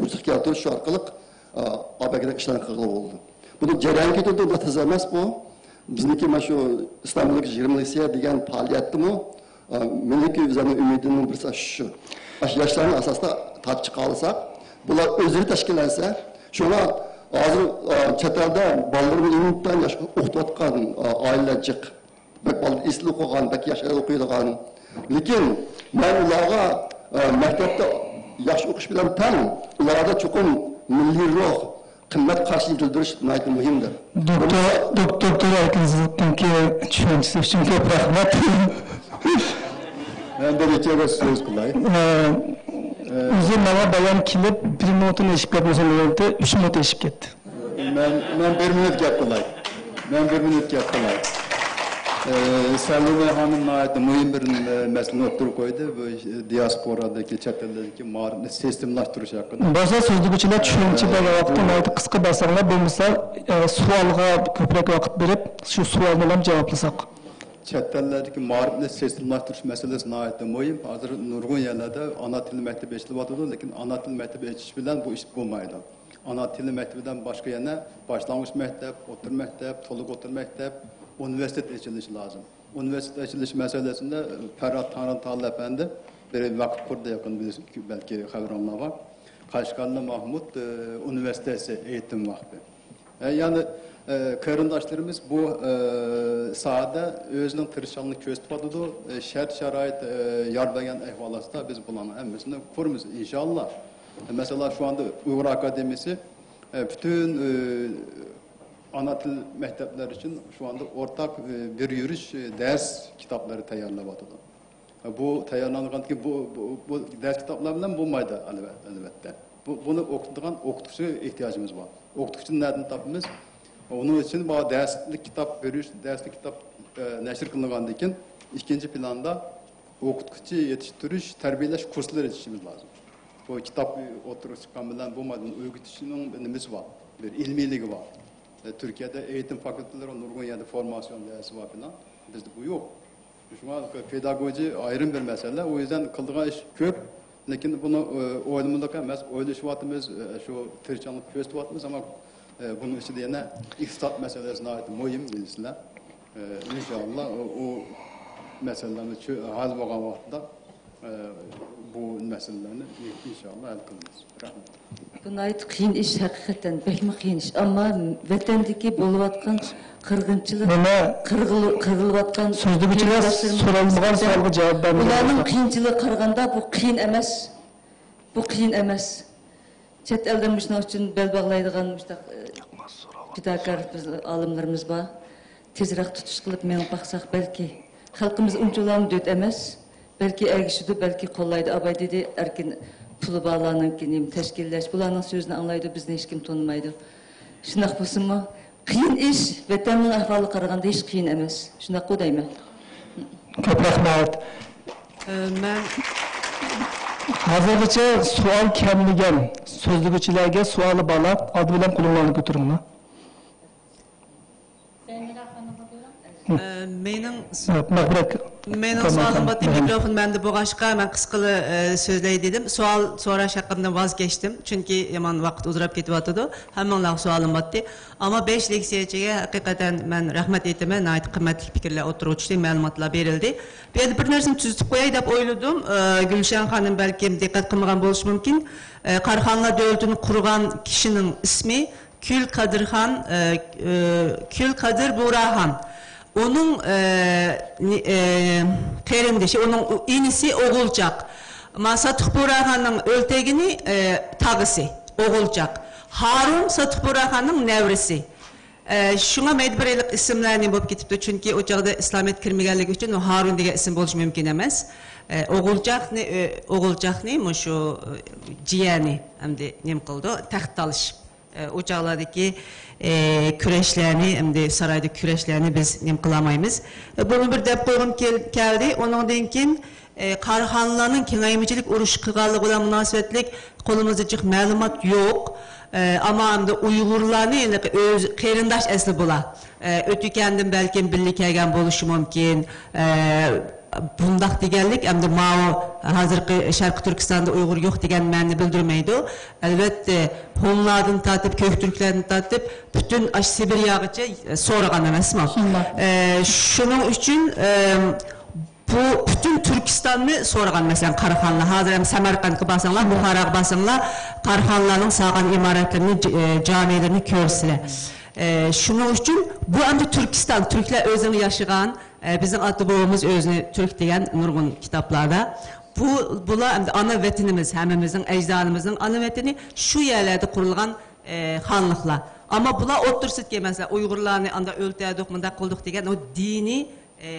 ۋۇجۇدقا كەلتۈرۈش، شۇ ئارقىلىق، ئا، ئاباكىدەك ئىشلارنى قىلغىلى بولىدۇ. بۇنىڭ جەريانى كېتىدۇ، بۇ تېز ئەمەس بۇ. بىزنىڭكى مانا شۇ ئىستانبۇلدىكى يىگىرمە لېكسىيە دېگەن پائالىيەتتىمۇ، ئا، مېنىڭكى ئۆزۈمنىڭ ئۈمىدىمنىڭ بىرسى شۇ. ئاشۇ ياشلارنىڭ ئاساسىدا تارتىپ چىقالىساق، بۇلار ئۆزلىرى تەشكىللەنسە، شۇڭا ھازىر، ئا، چەت ئەلدە بالىلىرىنى ئىنتايىن ياخشى ئوقۇتۇۋاتقان، ئا، ئائىلىلەر جىق. بەك بالا ئېسىل ئوقۇغان، بەك ياخشى ئوقۇيدىغان. لېكىن مەن ئۇلارغا، ئا، مەكتەپتە ياخشى ئوقۇش بىلەن تەڭ، ئۇلاردا چوقۇم مىللىي روھ، قىممەت قارىشىنى يېتىلدۈرۈش ناھايىتى مۇھىمدۇر. دوكتور، دوك-، دوكتور ئەركىن سىزنىڭكى چۈشەنچىسى ئۈچۈن كۆپ رەھمەت. مەن بىر ئىككى سۆز قىلاي. ئە، ئە، ئۆزى ماڭا بايان كېلىپ، بىر مىنۇتتىن ئېشىپ كەتمىسۇن دېگەنتى، ئۈچ مىنۇت ئېشىپ كەتتى. مەن، مەن بىر مىنۇت گەپ قىلاي. مەن بىر مىنۇت گەپ قىلاي. ئە، سەلىمە خانىم ناھايىتى مۇھىم بىر، ئە، مەسىلىنى ئوتتۇرىغا قويدى. بۇ دىياسپورادىكى، چەت ئەللەردىكى مائارىپنى سىستېمىلاشتۇرۇش ھەققىدە. بولسا سۆزلىگۈچىلەر چۈشەنچە بەرگەن ۋاقىتتا ناھايىتى قىسقا بەرسەڭلار، بولمىسا، ئە، سوئالغا كۆپرەك ۋاقىت بېرىپ، شۇ سوئالنىلا جاۋابلىساق. چەت ئەللەردىكى مائارىپنى سىستېمىلاشتۇرۇش مەسىلىسى ناھايىتى مۇھىم. ھازىر نۇرغۇن يەرلەردە ئانا تىل مەكتىپى ئېچىلىۋاتىدۇ، لېكىن ئانا تىل مەكتىپى ئېچىش بىلەن بۇ ئىش بولمايدۇ. ئانا تىل مەكتىپىدىن باشقا يەنە باشلانغۇچ مەكتەپ، ئوتتۇرا مەكتەپ، تولۇق ئوتتۇرا مەكتەپ، ئۇنىۋېرسىتېت ئېچىلىشى لازىم. ئۇنىۋېرسىتېت ئېچىلىش مەسىلىسىندە پەرھات تەڭرىتائىل ئەپەندى بىر ۋەقىپ قۇردى، يېقىندا بىز بەلكى خەۋىرىڭلار بار. قەشقەرلىك مەھمۇد، ئى، ئۇنىۋېرسىتېتى ئېيتىم ۋەقپى. ئە، يەنى، ئە، قېرىنداشلىرىمىز بۇ، ئە، ساھەدە ئۆزىنىڭ تىرىشچانلىقىنى كۆرسىتىۋاتىدۇ. ئە، شەرت-شارائىت، ئە، يار بەرگەن ئەھۋال ئاستىدا بىز بۇلارنىڭ ھەممىسىنى قۇرىمىز، ئىنشاللا. مەسىلەن، شۇ ئاندا ئۇيغۇر ئاكادېمىيىسى، ئە، پۈتۈن، ئە، ئانا تىل مەكتەپلەر ئۈچۈن شۇ ئاندا ئورتاق، ئە، بىر يۈرۈش، ئە، دەرس كىتابلىرى تەييارلاۋاتىدۇ. بۇ تەييارلانغاندىن كېيىن بۇ، بۇ، بۇ دەرس كىتابلار بىلەن بولمايدۇ، ئەلۋە-، ئەلۋەتتە. بۇ، بۇنى ئوقۇتىدىغان ئوقۇتقۇچى ئېھتىياجىمىز بار. ئوقۇتقۇچىنى نەدىن تاپىمىز؟ ئۇنىڭ ئۈچۈن بۇ دەرسلىك كىتاب بېرىش، دەرسلىك كىتاب، ئە، نەشر قىلىنغاندىن كېيىن، ئىككىنچى پىلاندا ئوقۇتقۇچى يېتىشتۈرۈش، تەربىيەلەش كۇرسلىرى ئېچىشىمىز لازىم. بۇ كىتاب ئوتتۇرىغا چىققان بىلەن بولمايدۇ، ئۇنى ئۆگىتىشنىڭ بىر نېمىسى بار، بىر ئىلمىيلىكى بار. ئە، تۈركىيەدە ئېيتىم فاكۇلتېتلىرى نۇرغۇن يەردە فورماتسىيون دەرسى بار پىلان. بىزدە بۇ يوق. شۇڭا پېداگوگىيە ئايرىم بىر مەسىلە. ئۇ يۈزدىن قىلىدىغان ئىش كۆپ. لېكىن بۇنى، ئە، ئويلىمىلىق ئەمەس، ئويلىشىۋاتىمىز، ئە، شۇ تىرىشچانلىق كۆرسىتىۋاتىمىز، ئەمما، ئە، بۇنىڭ ئىچىدە يەنە ئىقتىساد مەسىلىسى ناھايىتى مۇھىم، بىلىسىلەر. ئە، ئىنشاللا ئۇ، ئۇ مەسىلىلەرنى چۆ-، ھەل بولغان ۋاقتىدا، ئە، بۇ مەسىلىلەرنى ئىنشائاللا ھەل قىلىمىز. رەھمەت. بۇ ناھايىتى قىيىن ئىش، ھەقىقەتەن بەكمۇ قىيىن ئىش. ئەمما ۋەتەندىكى بولۇۋاتقان قىرغىنچىلىق، نېمە؟ قىرغىل-، قىرغىلىۋاتقان سۆزلىگۈچىلەر قېرىنداشلىرىمىز سورالمىغان سوئالغا جاۋاب بەرمەيدۇ. ئۇلارنىڭ قىيىنچىلىقىغا قارىغاندا بۇ قىيىن ئەمەس. بۇ قىيىن ئەمەس. چەت ئەلدە مۇشۇنىڭ ئۈچۈن بەل باغلايدىغان مۇشۇنداق، ئە، پىداكار بىز ئالىملىرىمىز بار. تېزرەك تۇتۇش قىلىپ مېڭىپ باقساق، بەلكى خەلقىمىز ئۇنچىۋالامۇ دۆت ئەمەس. بەلكى ئەگىشىدۇ، بەلكى قوللايدۇ. ئاباي دېدى، ئەركىن پۇلى بارلارنىڭكى نېمە تەشكىللەش، بۇلارنىڭ سۆزىنى ئاڭلايدۇ، بىزنى ھېچكىم تونۇمايدۇ. شۇنداق بولسىمۇ، قىيىن ئىش، ۋەتەننىڭ ئەھۋالىغا قارىغاندا ھېچ قىيىن ئەمەس. شۇنداققۇ دەيمەن. كۆپ رەھمەت. ئە، مەن ھازىرغىچە سوئال كەلمىگەن سۆزلىگۈچىلەرگە سوئالى بارلار، ئالدى بىلەن قولۇڭلارنى كۆتۈرۈڭلار. ئە، مېنىڭ، مەغپىرەت. مېنىڭ سوئالىم بار، مىكروفون مەندە بولغاچقا، مەن قىسقىلا، ئە، سۆزلەي دېدىم. سوئال سوراش ھەققىمدىن ۋاز كەچتىم، چۈنكى يامان ۋاقىت ئۇزىراپ كېتىۋاتىدۇ. ھەممىڭلارغا سوئالىم بارتتى. ئەمما بەش لېكسىيەچىگە ھەقىقەتەن مەن رەھمەت ئېيتىمەن، ناھايىتى قىممەتلىك پىكىرلەر ئوتتۇرىغا چۈشتى، مەلۇماتلار بېرىلدى. بۇ يەردە بىر نەرسىنى تۈزىتىپ قوياي دەپ ئويلىدىم. ئە، گۈلشەن خانىم بەلكىم دىققەت قىلمىغان بولۇشى مۇمكىن. ئە، قاراخانلار دۆلىتىنى قۇرغان كىشىنىڭ ئىسمى كۈل قادىرخان، ئە، ئە، كۈل قادىر بۇراخان. ئۇنىڭ، ئە، نى-، ئە، قېرىندىشى، ئۇنىڭ ئۇ-، ئىنىسى ئوغۇلچاق. ما ساتۇق بۇراخاننىڭ ئۆلتەگىنى، ئە، تاغىسى، ئوغۇلچاق. ھارۇن ساتۇق بۇراخاننىڭ نەۋرىسى. ئە، شۇڭا مەيدە بىر ھېلىقى ئىسىملەر نېمە بولۇپ كېتىپتۇ، چۈنكى ئۇ چاغدا ئىسلامىيەت كىرمىگەنلىكى ئۈچۈن ئۇ ھارۇن دېگەن ئىسىم بولۇشى مۇمكىن ئەمەس. ئە، ئوغۇلچاقنى، ئۆ-، ئوغۇلچاقنى مۇشۇ، ئە، جىيەنى ئەمدى نېمە قىلىدۇ، تەخت تالىشىپ. ئە، ئۇ چاغلاردىكى، ئە، كۈرەشلەرنى، ئەمدى سارايدا كۈرەشلەرنى بىز نېمە قىلالمايمىز. ئە، بۇنى بىر دەپ قويغۇم كەل-، كەلدى. ئۇنىڭدىن كېيىن، ئە، قاراخانلارنىڭ كېڭەيمىچىلىك ئۇرۇشى قىلغانلىقى بىلەن مۇناسىۋەتلىك قولىمىزدا جىق مەلۇمات يوق. ئە، ئەمما ئەمدى ئۇيغۇرلارنى، يەنى ئۆز قېرىنداش ئەسلى بۇلار. ئە، ئۆتۈكەندىن بەلكىم بىللە كەلگەن بولۇشى مۇمكىن. ئە، بۇنداق دېگەنلىك ئەمدى ماۋۇ ھازىرقى شەرقىي تۈركىستاندا ئۇيغۇر يوق دېگەن مەنىنى بىلدۈرمەيدۇ. ئەلۋەتتە، ھونلاردىن تارتىپ، كۆكتۈركلەردىن تارتىپ، پۈتۈن ئاشۇ سىبىرىياغىچە سورىغان ئەمەسمۇ؟ شۇنداق. ئە، شۇنىڭ ئۈچۈن، ئە، بۇ پۈتۈن تۈركىستاننى سورىغان، مەسىلەن، قاراخانلار. ھازىر ھەم سەمەرقەنتكە بارساڭلار، بۇخاراغا بارساڭلار، قاراخانلارنىڭ سالغان ئىمارەتلىرىنى، ج-، ئە، جامىلىرىنى كۆرىسىلەر. ئە، شۇنىڭ ئۈچۈن بۇ ئەمدى تۈركىستان، تۈركلەر ئۆزىنىڭ ياشىغان، ئە، بىزنىڭ ئاتا بوۋىمىز ئۆزىنى تۈرك دېگەن نۇرغۇن كىتابلاردا. بۇ، بۇلار ئەمدى ئانا ۋەتىنىمىز، ھەممىمىزنىڭ ئەجدادىمىزنىڭ ئانا ۋەتىنى، شۇ يەرلەردە قۇرۇلغان، ئە، خانلىقلار. ئەمما بۇلار ئوتتۇرىسىدىكى، مەسىلەن، ئۇيغۇرلارنى ئاندا ئۆلتۈردۇق، مۇنداق قىلدۇق دېگەن ئۇ دىنىي، ئە،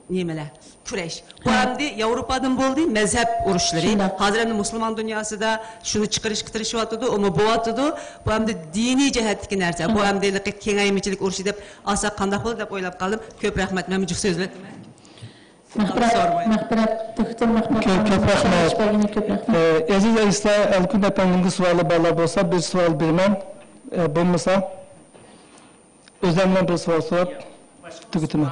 نېمىلەر، كۈرەش. بۇ ھە. ئەمدى ياۋروپادىن بولدى، مەزھەپ ئۇرۇشلىرى. شۇنداق. ھازىر ئەمدى مۇسۇلمان دۇنياسىدا شۇنى چىقىرىشقا تىرىشىۋاتىدۇ، ئۇمۇ بولۇۋاتىدۇ. بۇ ئەمدى دىنىي جەھەتتىكى نەرسە. بۇ شۇنداق. ئەمدى ھېلىقى كېڭەيمىچىلىك ئۇرۇشى دەپ ئالساق قانداق بولىدۇ دەپ ئويلاپ قالدىم. كۆپ رەھمەت، مەن جىق سۆزلەتتىم. مەغپىرەت، مەغپىرەت، دوكتور مەغپىرەت. كۆپ، كۆپ رەھمەت. كۆپ رەھمەت. ئە، ئەزىز ئەزىزلەر، ئەلكۈن ئەپەندىمگە سوئالى بارلار بولسا، بىر سوئال بېرىمەن. ئە، بولمىسا، ئۆزۈمدىن بىر سوئال سوراپ تۈگىتىمەن.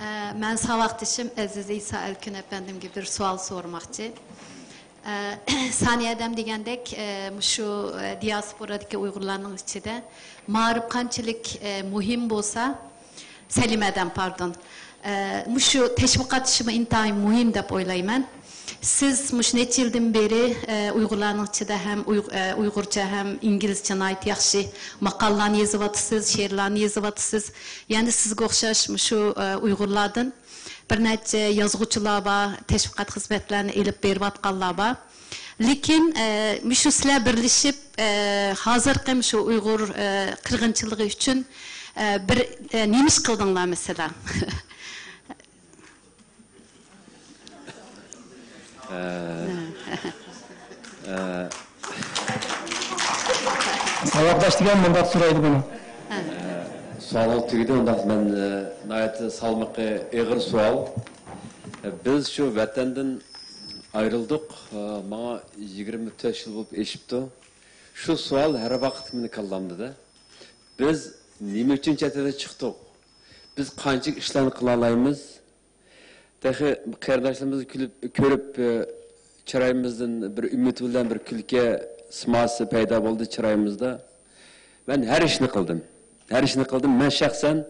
ئە، مەن ساۋاقدىشىم ئەزىز ئىسا ئەلكۈن ئەپەندىمگە بىر سوئال سورىماقچى. ئە، سانىيە ھەدەم دېگەندەك، ئە، مۇشۇ، ئە، دىياسپورادىكى ئۇيغۇرلارنىڭ ئىچىدە مائارىپ قانچىلىك، ئە، مۇھىم بولسا، سەلىمە ھەدەم، پاردون. ئە، مۇشۇ تەشۋىقات ئىشىمۇ ئىنتايىن مۇھىم دەپ ئويلايمەن. سىز مۇشۇ نەچچە يىلدىن بېرى، ئە، ئۇيغۇرلارنىڭ ئىچىدە ھەم ئۇيغ-، ئە، ئۇيغۇرچە ھەم ئىنگلىزچە ناھايىتى ياخشى ماقالىلارنى يېزىۋاتىسىز، شېئىرلارنى يېزىۋاتىسىز. يەنە سىزگە ئوخشاش مۇشۇ، ئە، ئۇيغۇرلاردىن بىر نەچچە يازغۇچىلار بار، تەشۋىقات خىزمەتلەرنى ئېلىپ بېرىۋاتقانلار بار. لېكىن، ئە، مۇشۇ سىلەر بىرلىشىپ، ئە، ھازىرقى مۇشۇ ئۇيغۇر، ئە، قىرغىنچىلىقى ئۈچۈن، ئە، بىر، ئە، نېمە ئىش قىلدىڭلار، مەسىلەن؟ ئە، ئە، ساۋاقداش دېگەن مۇنداق سورايدۇ بۇنى. سوئالىڭىز تۈگىدى، ئۇنداق مەن، ئە، ناھايىتى سالمىقى ئېغىر سوئال. ئە، بىز شۇ ۋەتەندىن ئايرىلدۇق. ئە، ماڭا يىگىرمە تۆت يىل بولۇپ ئېشىپتۇ. شۇ سوئال ھەر ۋاقىت مېنى كاللامدا-دە. بىز نېمە ئۈچۈن چەت ئەلگە چىقتۇق؟ بىز قانچىلىك ئىشلارنى قىلالايمىز؟ تېخى قېرىنداشلىرىمىزنى كۈلۈپ، كۆرۈپ، ئە، چىرايىمىزدىن بىر ئۈمىد بىلەن بىر كۈلكە سىماسى پەيدا بولدى چىرايىمىزدا. مەن ھەر ئىشنى قىلدىم. ھەر ئىشنى قىلدىم. مەن شەخسەن،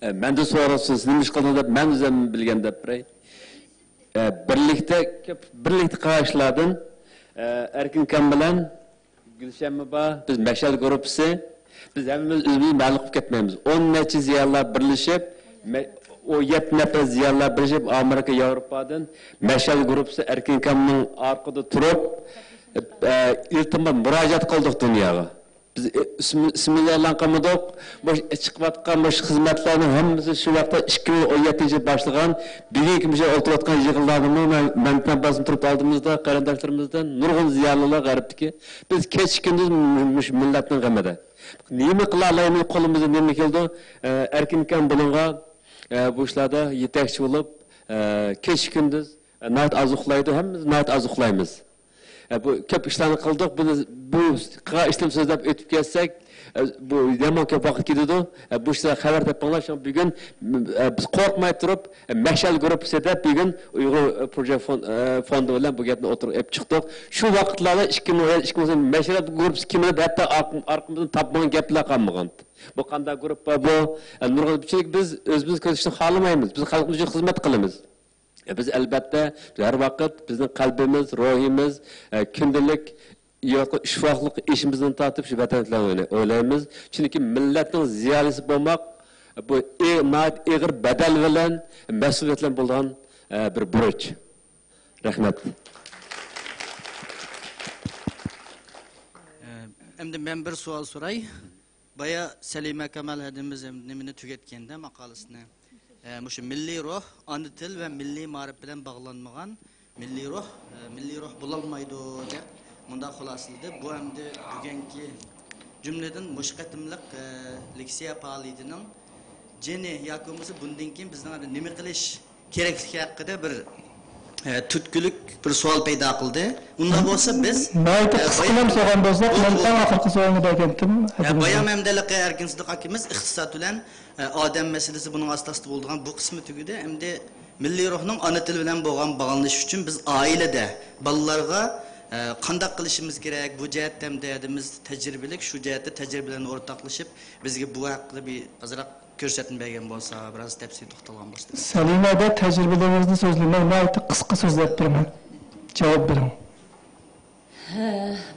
ئە، مەندىن سورىسىڭىز، نېمە ئىش قىلدىڭ دەپ، مەن ئۆزۈم بىلگەن دەپ بېرەي. ئە، بىرلىكتە، كۆپ، بىرلىكتە قىلغان ئىشلاردىن، ئە، ئەركىن ئاكام بىلەن گۈلشەنمۇ بار، بىز مەشئەل گۇرۇپپىسى، بىز ھەممىمىز ئۆزىمىزنى مەلۇم قىلىپ كەتمەيمىز. ئون نەچچە زىيالىيلار بىرلىشىپ، مە-، ئۇ يەتتە نەپەر زىيالىيلار بىرلىشىپ، ئامېرىكا، ياۋروپادىن مەشئەل گۇرۇپپىسى ئەركىن ئاكامنىڭ ئارقىدا تۇرۇپ، ئە، ئىلتىماس، مۇراجىئەت قىلدۇق دۇنياغا. بىز، ئى، ئىسمى-، ئىسمىمىزنى ئېلان قىلمىدۇق. مۇشۇ چىقىۋاتقان مۇشۇ خىزمەتلەرنىڭ ھەممىسى شۇ ۋاقىتتا ئىككى مىڭ ئون يەتتىنچى يىل باشلىغان، بۈگۈنكى مۇشۇ ئولتۇرۇۋاتقان يىغىنلاردىمۇ مەن، مەن بىلەن بارسىمۇ تۇرۇپ ئالدىمىزدا قېرىنداشلىرىمىزدىن نۇرغۇن زىيالىيلار غەربتىكى. بىز كېچە-كۈندۈز مۇ-، مۇشۇ مىللەتنىڭ غېمىدە. نېمە قىلالايمىز، قولىمىزدىن نېمە كېلىدۇ؟ ئە، ئەركىن ئاكام بۇنىڭغا، ئە، بۇ ئىشلاردا يېتەكچى بولۇپ، ئە، كېچە-كۈندۈز، ئە، ناھايىتى ئاز ئۇخلايدۇ، ھەممىمىز ناھايىتى ئاز ئۇخلايمىز. ئە، بۇ كۆپ ئىشلارنى قىلدۇق. بۇنى، بۇ قىلغان ئىشلىرىمنى سۆزلەپ ئۆتۈپ كەتسەك، ئە، بۇ يامان كۆپ ۋاقىت كېتىدۇ. ئە، بۇ ئىشلارغا خەۋەر تېپىڭلار. شۇڭا بۈگۈن، م، ئە، بىز قورقماي تۇرۇپ، ئە، مەشئەل گۇرۇپپىسى دەپ بۈگۈن ئۇيغۇر، ئە، پروژېكت فون-، ئە، فوندى بىلەن بۇ گەپنى ئوتتۇرىغا ئېلىپ چىقتۇق. شۇ ۋاقىتلاردا ئىككى مىڭ، ئىككى مىڭ مەشئەل گۇرۇپپىسى كىم دەپ ھەتتا ئارقىم-، ئارقىمىزدىن تاپمىغان گەپلەر قالمىغان. بۇ قانداق گۇرۇپپا بۇ؟ ئە، نۇرغۇن، چۈنكى بىز ئۆزىمىز كۆرسىتىشنى خالىمايمىز. بىز خەلقىمىز ئۈچۈن خىزمەت قىلىمىز. ئە، بىز، ئەلۋەتتە، بىز ھەر ۋاقىت بىزنىڭ قەلبىمىز، روھىمىز، ئە، كۈندىلىك يەۋاتقان ئىشۋاقلىق ئىشىمىزدىن تارتىپ شۇ ۋەتەن ئىشلىرىنى ئويلايمىز. چۈنكى مىللەتنىڭ زىيالىيسى بولماق، بۇ ئې-، ناھايىتى ئېغىر بەدەل بىلەن، مەسئۇلىيەت بىلەن بولغان، ئە، بىر بۇرچ. رەھمەت. ئەمدى مەن بىر سوئال سوراي. بايا سەلىمە كامال ھەدىمىز نېمىنى تۈگەتكەندە ماقالىسىنى. ئە، مۇشۇ مىللىي روھ، ئانا تىل ۋە مىللىي مائارىپ بىلەن باغلانمىغان مىللىي روھ، ئە، مىللىي روھ بولالمايدۇ، دەپ مۇنداق خۇلاسىلىدى. بۇ ئەمدى بۈگۈنكى، جۈملىدىن مۇشۇ قېتىملىق، ئە، لېكسىيە پائالىيىتىنىڭ جېنى ياكى بولمىسا بۇندىن كېيىن بىزنىڭ نېمە قىلىش كېرەكلىكى ھەققىدە بىر، ئە، تۈرتكىلىك بىر سوئال پەيدا قىلدى. ئۇنداق بولسا بىز، ناھايىتى ئە، قىسقىلام بايا-، سورىغان بولساق، بۇ، مەن بۇ، ئەڭ ئاخىرقى سوئالنى بەرگەنتىم. ئە، بايا مەنبەلىقى ئەركىن سىدىق ئاكىمىز ئىقتىساد بىلەن، ئە، ئادەم مەسىلىسى بۇنىڭ ئاستا-ئاستا بولىدىغان بۇ قىسمى تۈگىدى. ئەمدى مىللىي روھنىڭ ئانا تىل بىلەن بولغان باغلىنىشى ئۈچۈن بىز ئائىلىدە بالىلارغا، ئە، قانداق قىلىشىمىز كېرەك؟ بۇ جەھەتتە ئەمدى ھەدىمىز تەجرىبىلىك، شۇ جەھەتتە تەجرىبىلەرنى ئورتاقلىشىپ، بىزگە بۇ ھەققىدە بىر ئازراق كۆرسەتمە بەرگەن بولسا، بىراز تەپسىلىي توختالغان بولسا دەپ. سەلىمە، تەجرىبىلىرىڭىزنى سۆزلىمەي، ناھايىتى قىسقا سۆزلەپ بېرىمەن. جاۋاب بېرىڭ. ھە،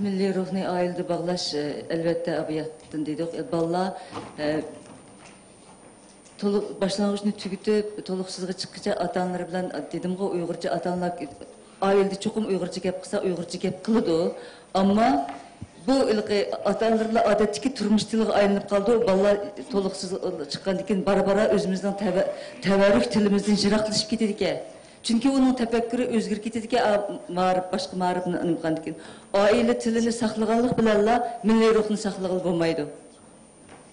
مىللىي روھنى ئائىلىدە باغلاش، ئەلۋەتتە، ئابىياتتىن دېدۇق. بالىلار، ئە، تولۇق، باشلانغۇچنى تۈگىتىپ، تولۇقسىزغا چىققىچە ئاتا-ئانىلىرى بىلەن، دېدىمغۇ، ئۇيغۇرچە ئاتا-ئانىلار ئائىلىدە چوقۇم ئۇيغۇرچە گەپ قىلسا، ئۇيغۇرچە گەپ قىلىدۇ. ئەمما بۇ ھېلىقى ئاتا-ئانىلار بىلەن ئادەتتىكى تۇرمۇش تىلىغا ئايلىنىپ قالىدۇ. بالىلار تولۇقسىز چىققاندىن كېيىن بارا-بارا ئۆزىمىزنىڭ تەۋە-، تەۋەررۈك تىلىمىزدىن يىراقلىشىپ كېتىدىكەن. چۈنكى ئۇنىڭ تەپەككۇرى ئۆزگىرىپ كېتىدىكەن، ئا، مائارىپ، باشقا مائارىپنى ئاڭلىغاندىن كېيىن. ئائىلە تىلىنى ساقلىغانلىق بىلەنلا مىللىي روھنى ساقلىغىلى بولمايدۇ.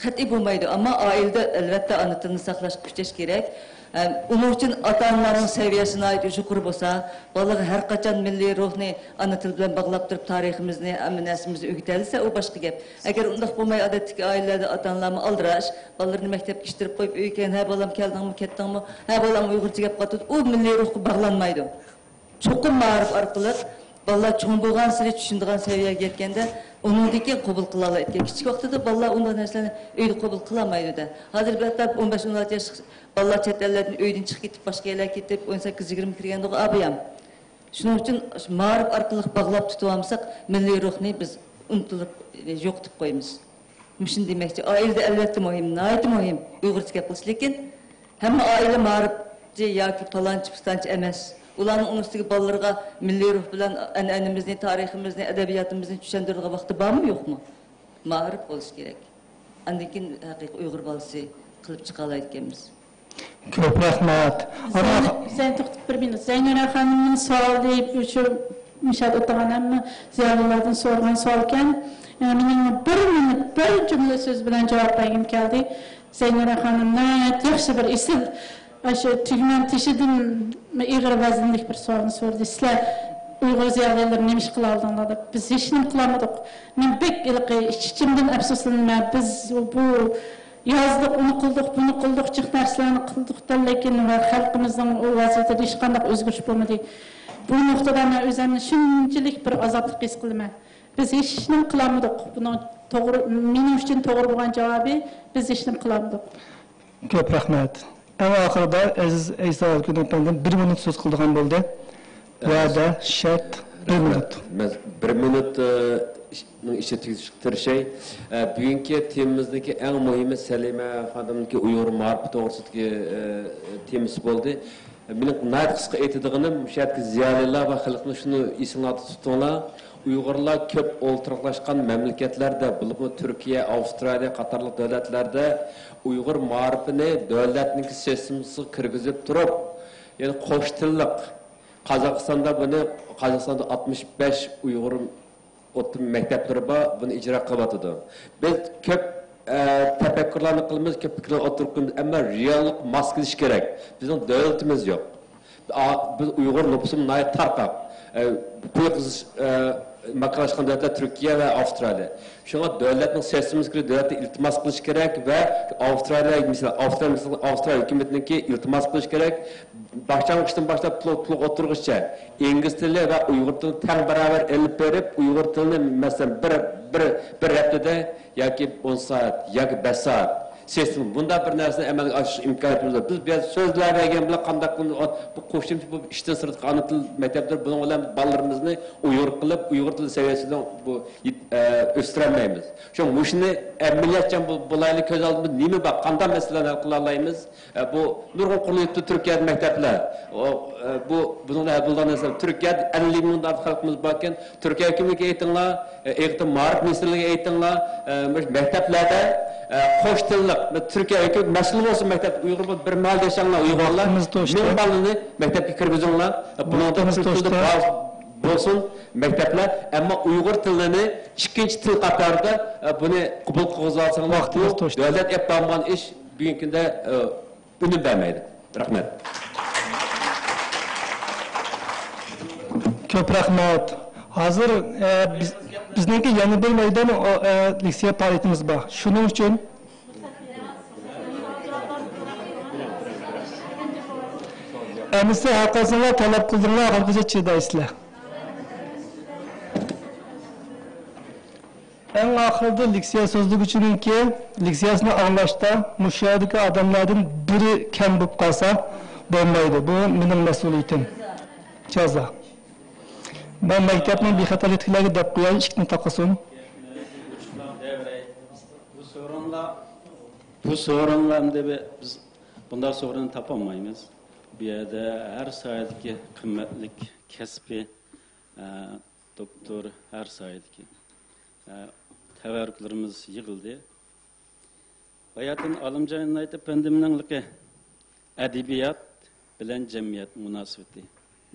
قەتئىي بولمايدۇ. ئەمما ئائىلىدە، ئەلۋەتتە، ئانا تىلنى ساقلاشقا كۈچەش كېرەك. ئەم، ئۇنىڭ ئۈچۈن ئاتا-ئانىلارنىڭ سەۋىيەسى ناھايىتى يۇقىرى بولسا، بالىغا ھەر قاچان مىللىي روھنى ئانا تىل بىلەن باغلاپ تۇرۇپ، تارىخىمىزنى، ھەممە نەرسىمىزنى ئۆگىتەلىسە، ئۇ باشقا گەپ. ئەگەر ئۇنداق بولماي، ئادەتتىكى ئائىلىلەردە ئاتا-ئانىلارمۇ ئالدىراش، بالىلىرىنى مەكتەپكە كىرىشتۈرۈپ قويۇپ، ئۆيگە كەلگەن، «ھە، بالام، كەلدىڭمۇ، كەتتىڭمۇ؟» «ھە، بالام، ئۇيغۇرچە گەپ قىلىۋاتىدۇ.» ئۇ مىللىي روھقا باغلانمايدۇ. چوقۇم مائارىپ ئارقىلىق، بالىلار چوڭ بولغانسېرى چۈشىنىدىغان سەۋىيەگە يەتكەندە، ئۇنىڭدىن كېيىن قوبۇل قىلالايدىكەن. كىچىك ۋاقتىدا بالىلار ئۇنداق نەرسىلەرنى ئۆيدە قوبۇل قىلالمايدۇ-دە. ھازىر بىر ھەتتا ئون بەش، ئون ئالتە ياشلىق بالىلار چەت ئەللەردىن ئۆيدىن چىقىپ كېتىپ، باشقا يەرلەرگە كېتىپ، ئون سەككىز يىگىرمە كىرگەندىغۇ ئابىيام. شۇنىڭ ئۈچۈن مائارىپ ئارقىلىق باغلاپ تۇتۇۋالمىساق، مىللىي روھنى بىز ئۇنتۇلۇپ، يوقىتىپ قويىمىز. مۇشۇنى دېمەكچى. ئائىلىدە ئەلۋەتتە مۇھىم، ناھايىتى مۇھىم ئۇيغۇرچە گەپ قىلىش، لېكىن ھەممە ئائىلە مائارىپچى ياكى پالانچى-پۇستانچى ئەمەس. ئۇلارنىڭ ئۇنىڭ ئۈستىگە بالىلىرىغا مىللىي روھ بىلەن ئەنئەنىمىزنى، تارىخىمىزنى، ئەدەبىياتىمىزنى چۈشەندۈرىدىغان ۋاقتى بارمۇ، يوقمۇ؟ مائارىپ بولۇشى كېرەك. ئاندىن كېيىن ھەقىقىي ئۇيغۇر بالىسى قىلىپ چىقالايدىكەنمىز. كۆپ رەھمەت. زەينۇ-، زەين-، توختاپ بىر مىنۇت. زەينۇرە خانىمنىڭ سوئالى، شۇ مۇشۇ يەردە ئولتۇرغان ھەممە زىيالىيلاردىن سورىغان سوئالكەن. ئە، مېنىڭ بىر مىنۇت، بىر جۈملە سۆز بىلەن جاۋاب بەرگۈم كەلدى. زەينۇرە خانىم ناھايىتى ياخشى بىر ئېسىل، ئاشۇ تۈگمەن تېشىدىن ئېغىر ۋەزىنلىك بىر سوئالنى سورىدى. سىلەر ئۇيغۇر زىيالىيلىرى نېمە ئىش قىلالىدىڭلار دەپ. بىز ھېچنېمە قىلالمىدۇق. مەن بەك ھېلىقى ئىچ-ئىچىمدىن ئەپسۇسلىنىمەن. بىز بۇ يازدۇق، ئۇنى قىلدۇق، بۇنى قىلدۇق، جىق نەرسىلەرنى قىلدۇق، لېكىن ۋە خەلقىمىزنىڭ ئۇ ۋەزىيىتىدە ھېچقانداق ئۆزگىرىش بولمىدى. بۇ نۇقتىدا مەن ئۆزۈمنى شۇنچىلىك بىر ئازابلىق ھېس قىلىمەن. بىز ھېچ ئىشنى قىلالمىدۇق. بۇنىڭ توغرا، مېنىڭ ئۈچۈن توغرا بولغان جاۋابى، بىز ھېچنېمە قىلالمىدۇق. كۆپ رەھمەت. ئەڭ ئاخىرىدا ئەزىز ئەيسا ئەلكۈن ئەپەندىم بىر مىنۇت سۆز قىلىدىغان بولدى. ۋەدە، شەرت، بىر مىنۇت. مەن بىر مىنۇت، ئە، نىڭ ئىچىدە تۈگىتىشكە تىرىشاي. ئە، بۈگۈنكى تېمىمىزدىكى ئەڭ مۇھىمى سەلىمە خانىمنىڭكى ئۇيغۇر مائارىپى توغرىسىدىكى، ئە، تېمىسى بولدى. مېنىڭ ناھايىتى قىسقا ئېيتىدىغىنىم، مۇشۇ يەردىكى زىيالىيلار ۋە خەلقنى شۇنى ئېسىڭلاردا تۇتۇڭلار. ئۇيغۇرلار كۆپ ئولتۇراقلاشقان مەملىكەتلەردە، بولۇپمۇ تۈركىيە، ئاۋسترالىيە قاتارلىق دۆلەتلەردە ئۇيغۇر مائارىپىنى دۆلەتنىڭكى سىستېمىسىغا كىرگۈزۈپ تۇرۇپ، يەنى قوش تىللىق، قازاقىستاندا بۇنى، قازاقىستاندا ئاتمىش بەش ئۇيغۇر ئوتتۇرا مەكتەپلىرى بار، بۇنى ئىجرا قىلىۋاتىدۇ. بىز كۆپ، ئە، تەپەككۇرلارنى قىلىمىز، كۆپ پىكىرلەرنى ئوتتۇرىغا قويىمىز، ئەمما رېئاللىق ماس كېلىشى كېرەك. بىزنىڭ دۆلىتىمىز يوق. ئا، بىز ئۇيغۇر نوپۇسىمۇ ناھايىتى تارقاق. ئە، بۇ قىز، ئە، ماكانلاشقان دۆلەتلەر تۈركىيە ۋە ئاۋسترالىيە. شۇڭا دۆلەتنىڭ سىستېمىسىغا كىرىپ دۆلەتتىن ئىلتىماس قىلىش كېرەك ۋە ئاۋسترالىيە، مىسال، ئاۋسترالىيە، مىسال، ئاۋسترالىيە ھۆكۈمىتىنىڭكى ئىلتىماس قىلىش كېرەك. باشلانغۇچتىن باشلاپ تولۇق، تولۇق ئوتتۇرىغىچە ئىنگلىز تىلى ۋە ئۇيغۇر تىلىنى تەڭ باراۋەر ئېلىپ بېرىپ، ئۇيغۇر تىلىنى، مەسىلەن، بىر، بىر، بىر ھەپتىدە ياكى ئون سائەت ياكى بەش سائەت سىستېما، بۇنداق بىر نەرسىنى ئەمەلگە ئاشۇرۇش ئىمكانىيىتىمىز بار. بىز بۇ يەردە سۆزلەۋەرگەن بىلەن قانداق قىلىمىز؟ بۇ قوشۇمچە بۇ ئىشتىن سىرتقى ئانا تىل مەكتەپلىرى، بۇنىڭ بىلەن بالىلىرىمىزنى ئۇيغۇر قىلىپ، ئۇيغۇر تىلى سەۋىيەسىدە بۇ يېت-، ئە، ئۆستۈرەلمەيمىز. شۇڭا مۇشۇنى ئەمەلىيەتچان بول-، بولايلى، كۆز ئالدىمىزدا نېمە بار، قانداق مەسىلىلەرنى ھەل قىلالايمىز؟ ئە، بۇ نۇرغۇن قۇرۇلۇپتۇ تۈركىيەدە مەكتەپلەر. ئۇ، ئە، بۇ، بۇنىڭدا ھەل بولىدىغان نەرسە. تۈركىيەدە ئەللىك مىڭدىن ئارتۇق خەلقىمىز باركەن. تۈركىيە ھۆكۈمىتىگە ئېيتىڭلار، ئە، ئېغىتىم مائارىپ مىنىستىرلىكىگە ئېيتىڭلار، ئە، مۇشۇ مەكتەپلەردە، ئە، قوش تىللىق، تۈركىيە ھۆكۈمىتى مەسئۇل بولسۇن مەكتەپتە، ئۇيغۇر بولۇپ بىر مەھەلدە ياشاڭلار، ئۇيغۇرلار، ۋاقتىمىز توشتى. مىڭ بالىنى مەكتەپكە كىرگۈزۈڭلار. ئە، بۇنىڭدا ۋاقتىمىز تۈرك تىلى توشتى. بار بولسۇن مەكتەپلەر، ئەمما ئۇيغۇر تىلىنى ئىككىنچى تىل قاتارىدا، ئە، بۇنى قوبۇل قىلغۇزالساڭلار، ۋاقتىمىز بۇ توشتى. دۆلەت ئېلىپ بارمىغان ئىش بۈگۈنكى كۈندە، ئە، ئۈنۈم بەرمەيدۇ. رەھمەت. كۆپ رەھمەت. ھازىر، ئە، بىز، بىزنىڭكى يەنە بىر مەيدان، ئو، ئە، لېكسىيە پائالىيىتىمىز بار. شۇنىڭ ئۈچۈن ئەمىسە ھەر قايسىڭلار تەلەپ قىلدىڭلار، ئاخىرغىچە چىدايسىلەر. ئەڭ ئاخىرىدا لېكسىيە سۆزلىگۈچىنىڭكى لېكسىيەسىنى ئاڭلاشتا مۇشۇ يەردىكى ئادەملەردىن بىرى كەم بولۇپ قالسا بولمايدۇ. بۇ مېنىڭ مەسئۇلىيىتىم. جازا. مەن مەكتەپنىڭ بىخەتەرلىكىدىكىلەرگە دەپ قوياي، ئىشىكنى تاقىسۇن. بۇ سورۇنلار، بۇ سورۇنلار ئەمدى بىز بۇنداق سورۇننى تاپالمايمىز. بۇ يەردە ھەر ساھەدىكى قىممەتلىك كەسپىي، ئە، دوكتور، ھەر ساھەدىكى، ئە، تەۋەررۈكلىرىمىز يىغىلدى. باياتىن ئالىمجان ئىنايەت ئەپەندىمنىڭ ئەدەبىيات بىلەن جەمئىيەت مۇناسىۋىتى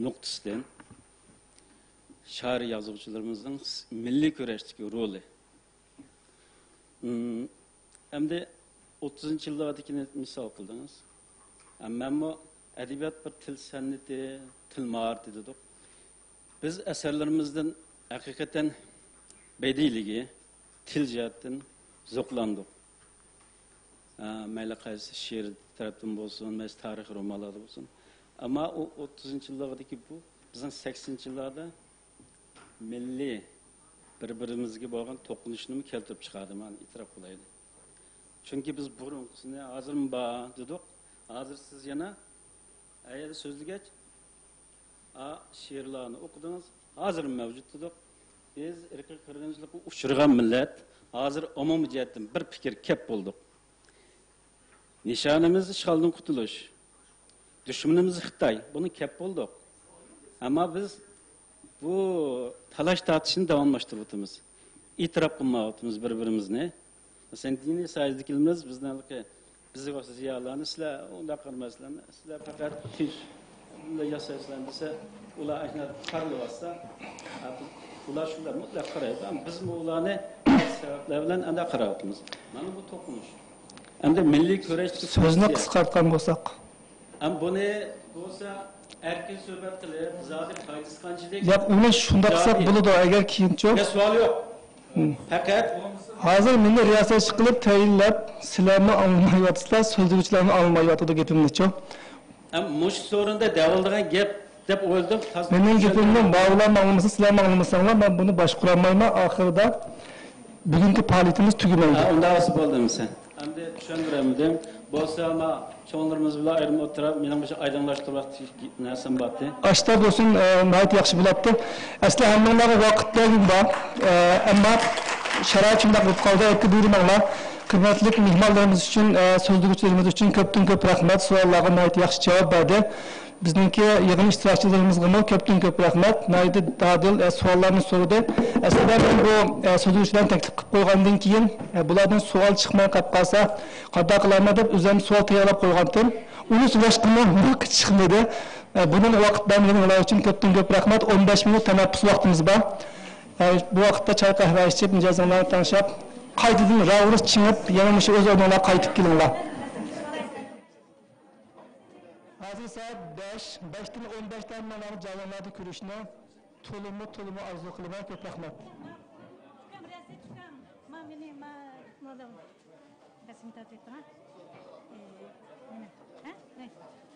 نۇقتىسىدىن شائىر يازغۇچىلىرىمىزنىڭ مىللىي كۈرەشتىكى رولى. ئەمدى ئوتتۇزىنچى يىللاردىكىنى مىسال قىلدىڭىز. مەنمۇ ئەدەبىيات بىر تىل سەنئىتى، تىل ماھارىتى دېدۇق. بىز ئەسەرلىرىمىزدىن ھەقىقەتەن بەدىئىيلىكى، تىل جەھەتتىن زوقلاندۇق. ئە، مەيلى قايسى شېئىر تەرەپتىن بولسۇن، مەيلى تارىخىي رومانلاردا بولسۇن. ئەمما ئۇ ئوتتۇزىنچى يىللاردىكى بۇ، بىزنىڭ سەكسىنىنچى يىللاردا مىللىي بىر-بىرىمىزگە بولغان توقۇنۇشنىمۇ كەلتۈرۈپ چىقاردى، مانا ئېتىراپ قىلايلى. چۈنكى بىز بۇرۇنقىسىنى، ھازىرمۇ بار دېدۇق، ھازىر سىز يەنە ئەيەردە سۆزلىگەچ، ئا، شېئىرلارنى ئوقۇدىڭىز، ھازىرمۇ مەۋجۇت دېدۇق. بىز ئىرقىي قىرغىنچىلىققا ئۇچرىغان مىللەت، ھازىر ئومۇمىي جەھەتتىن بىر پىكىر كەپ بولدۇق. نىشانىمىز ئىشغالدىن قۇتۇلۇش. دۈشمىنىمىز خىتاي. بۇنى كەپ بولدۇق. ئەمما بىز بۇ تالاش تارتىشنى داۋاملاشتۇرۇۋاتىمىز. ئېتىراپ قىلمايۋاتىمىز بىر-بىرىمىزنى. مەسىلەن، دىنىي ساھەدىكىلىرىمىز بىزنىڭ بىز ۋاقىت زىيالىيلارنى، سىلەر ئۇنداق قارىمايسىلەر، سىلەر پەقەت تىنچ بۇنداق ياسايسىلەر دېسە، ئۇلار ئاشۇنداق قارىلىۋاتسا، ئۇلار شۇنداق مۇتلەق قارايدۇ. ئەمما بىزمۇ ئۇلارنى بەزى سەۋەبلەر بىلەن ئەنداق قاراۋاتىمىز. مانا بۇ توقۇنۇش. ئەمدى مىللىي كۈرەشتىكى سۆزنى پوزىتسىيە. قىسقارتقان بولساق. ئەم، بۇنى بولسا ئەركىن سۆھبەت قىلىپ، زادى پايدىسى قانچىلىك؟ ياق، ئۇنى شۇنداق قىلساق زادى. بولىدۇ، ئەگەر كېيىن چوق. مەن سوئال يوق. ھىم. پەقەت ھازىر مېنى رىياسەتچى قىلىپ تەيىنلەپ، سىلەرمۇ ئاڭلىمايۋاتىسىلەر، سۆزلىگۈچىلەرمۇ ئاڭلىمايۋاتىدۇ گېپىمنىچۇ. ئەم، مۇشۇ سورۇندا دەۋالىدىغان گەپ دەپ ئويلىدىم. تاز-، مېنىڭ گېپىمنى ماۋۇلارمۇ ئاڭلىمىسا، سىلەرمۇ ئاڭلىمىساڭلار، مەن بۇنى باشقۇرالمايمەن. ئاخىرىدا بۈگۈنكى پائالىيىتىمىز تۈگىمەيدۇ. ھە، ئۇنداق بولسا بولدى ئەمىسە. ئەمدى چۈشەندۈرەمدىم. بولسا، ما چوڭلىرىمىز بىلەن ئايرىم ئولتۇرۇپ، مېنىڭ مۇشۇ ئايدىڭلاشتۇرۇۋاتقان نەرسەم بارتى. ئاشتا بولسۇن، ئە، ناھايىتى ياخشى بولاتتى. ئەسلى ھەممىڭلارغا ۋاقىت بەرگۈم بار. ئە، ئەمما شارائىت شۇنداق بولۇپ قالدى. ئەككە بۇيرۇماڭلار. خىزمەتلىك مېھمانلىرىمىز ئۈچۈن، ئە، سۆزلىگۈچىلىرىمىز ئۈچۈن كۆپتىن كۆپ رەھمەت. سوئاللارغا ناھايىتى ياخشى جاۋاب بەردى. بىزنىڭكى يىغىن ئىشتىراكچىلىرىمىزغىمۇ كۆپتىن كۆپ رەھمەت. ناھايىتى دادىل، ئە، سوئاللارنى سورىدى. ئەسلىدە مەن بۇ، ئە، سۆزلىگۈچىلەرنى تەكلىپ قىلىپ قويغاندىن كېيىن، ئە، بۇلاردىن سوئال چىقماي قاپ قالسا، قانداق قىلارمەن دەپ ئۆزۈم سوئال تەييارلاپ قويغانتىم. ئۇنى سۆزلەشكىمۇ ۋاقىت چىقمىدى. ئە، بۇنىڭغا ۋاقىت بەرمىگىنىڭلار ئۈچۈن كۆپتىن كۆپ رەھمەت. ئون بەش مىنۇت تەنەپپۇس ۋاقتىمىز بار. ئە، بۇ ۋاقىتتا چاي قەھۋە ئىچىپ، مىجەزىڭلارنى تەڭشەپ، قايتىدىن راۋۇرۇس چىڭىپ، يەنە مۇشۇ ئۆز ئورنۇڭلارغا قايتىپ كېلىڭلار. ھازىر سائەت بەش، بەشتىن ئون بەشتە ھەممىڭلارنى جايىڭلاردا كۆرۈشنى تولىمۇ، تولىمۇ ئارزۇ قىلىمەن. كۆپ رەھمەت. رەسىم تارتىۋېتىڭ، ھە؟ رەسىم تارتىۋېتىڭ، ھە؟ ئە، مانا. ھە؟ مانا.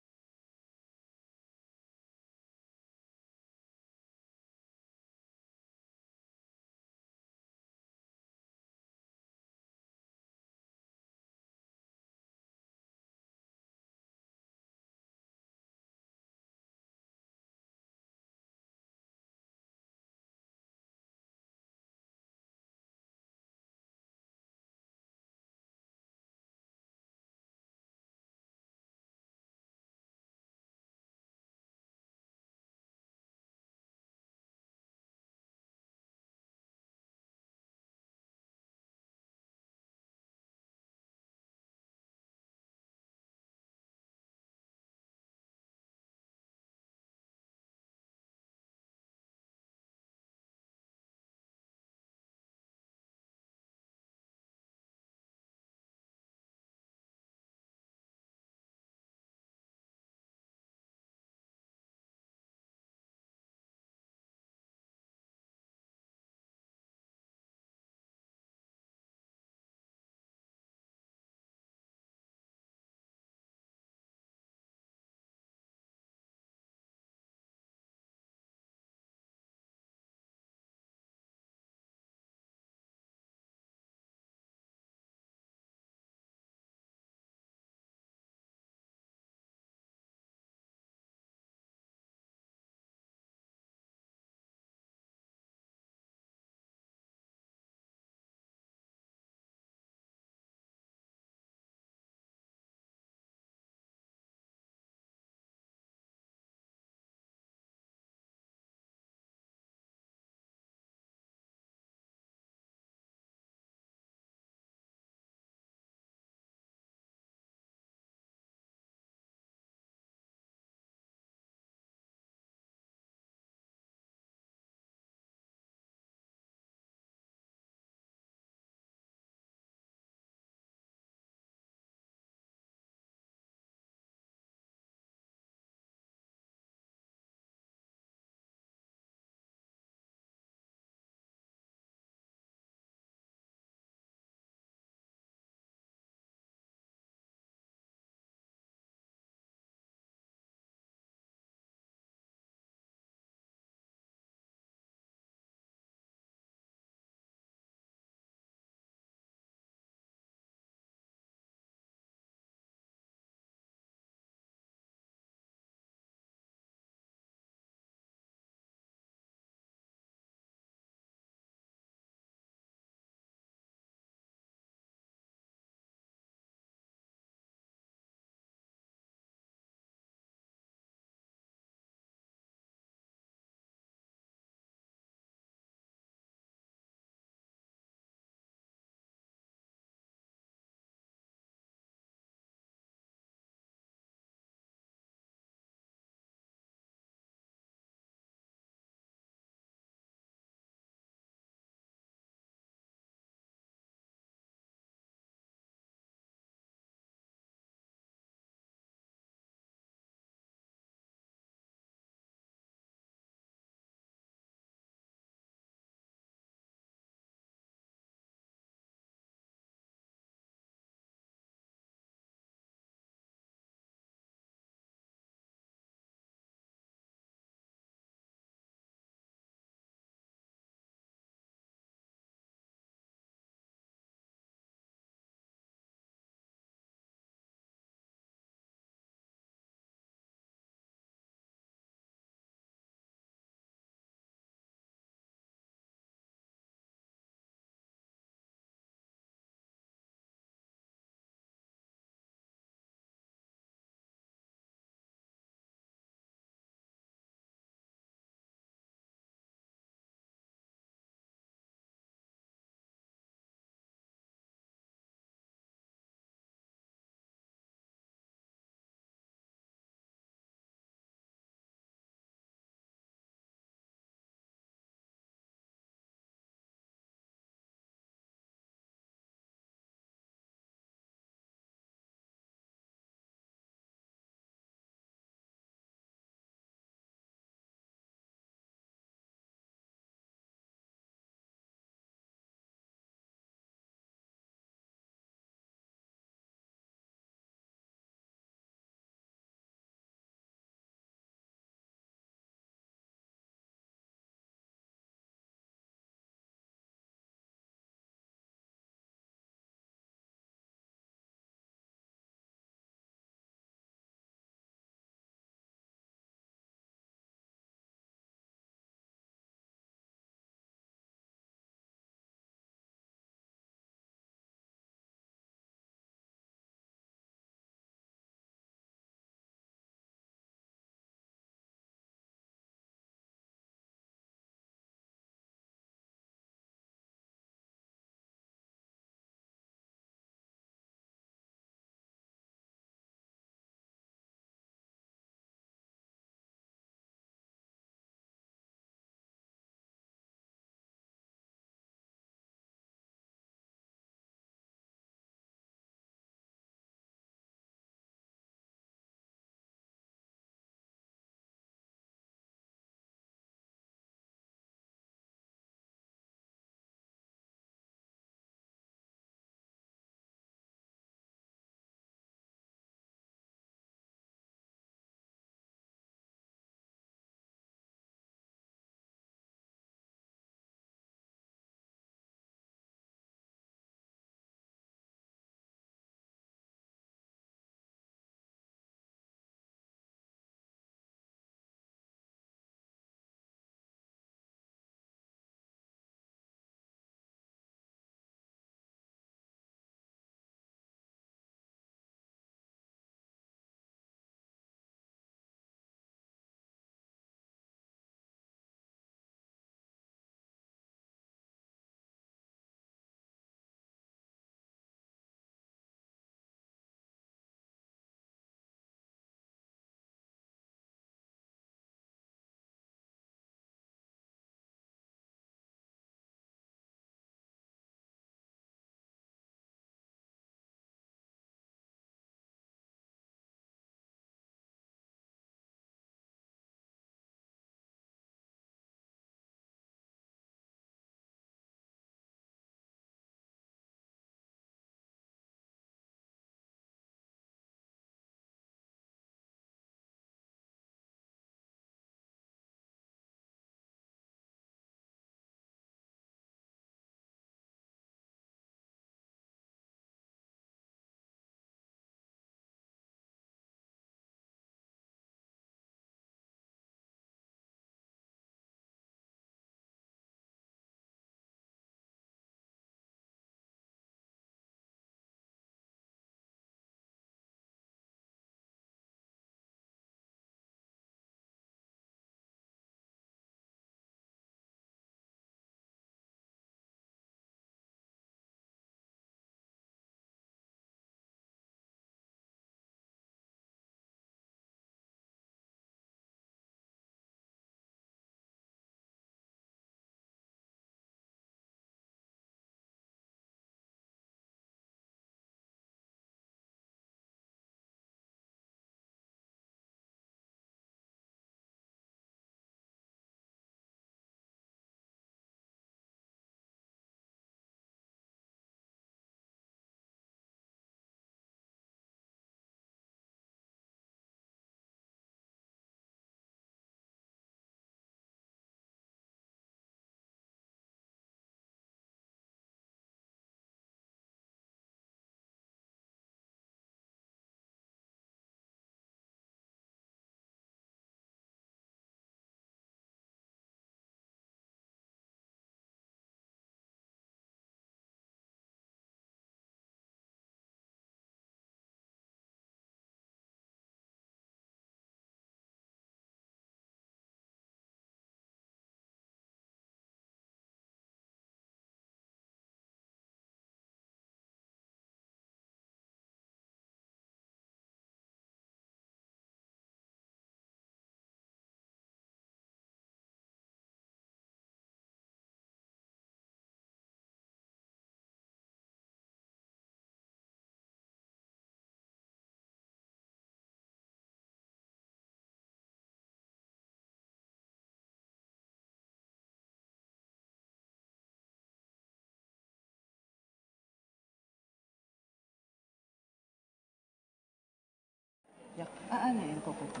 ئەنە ئەنە قوقۇلدى.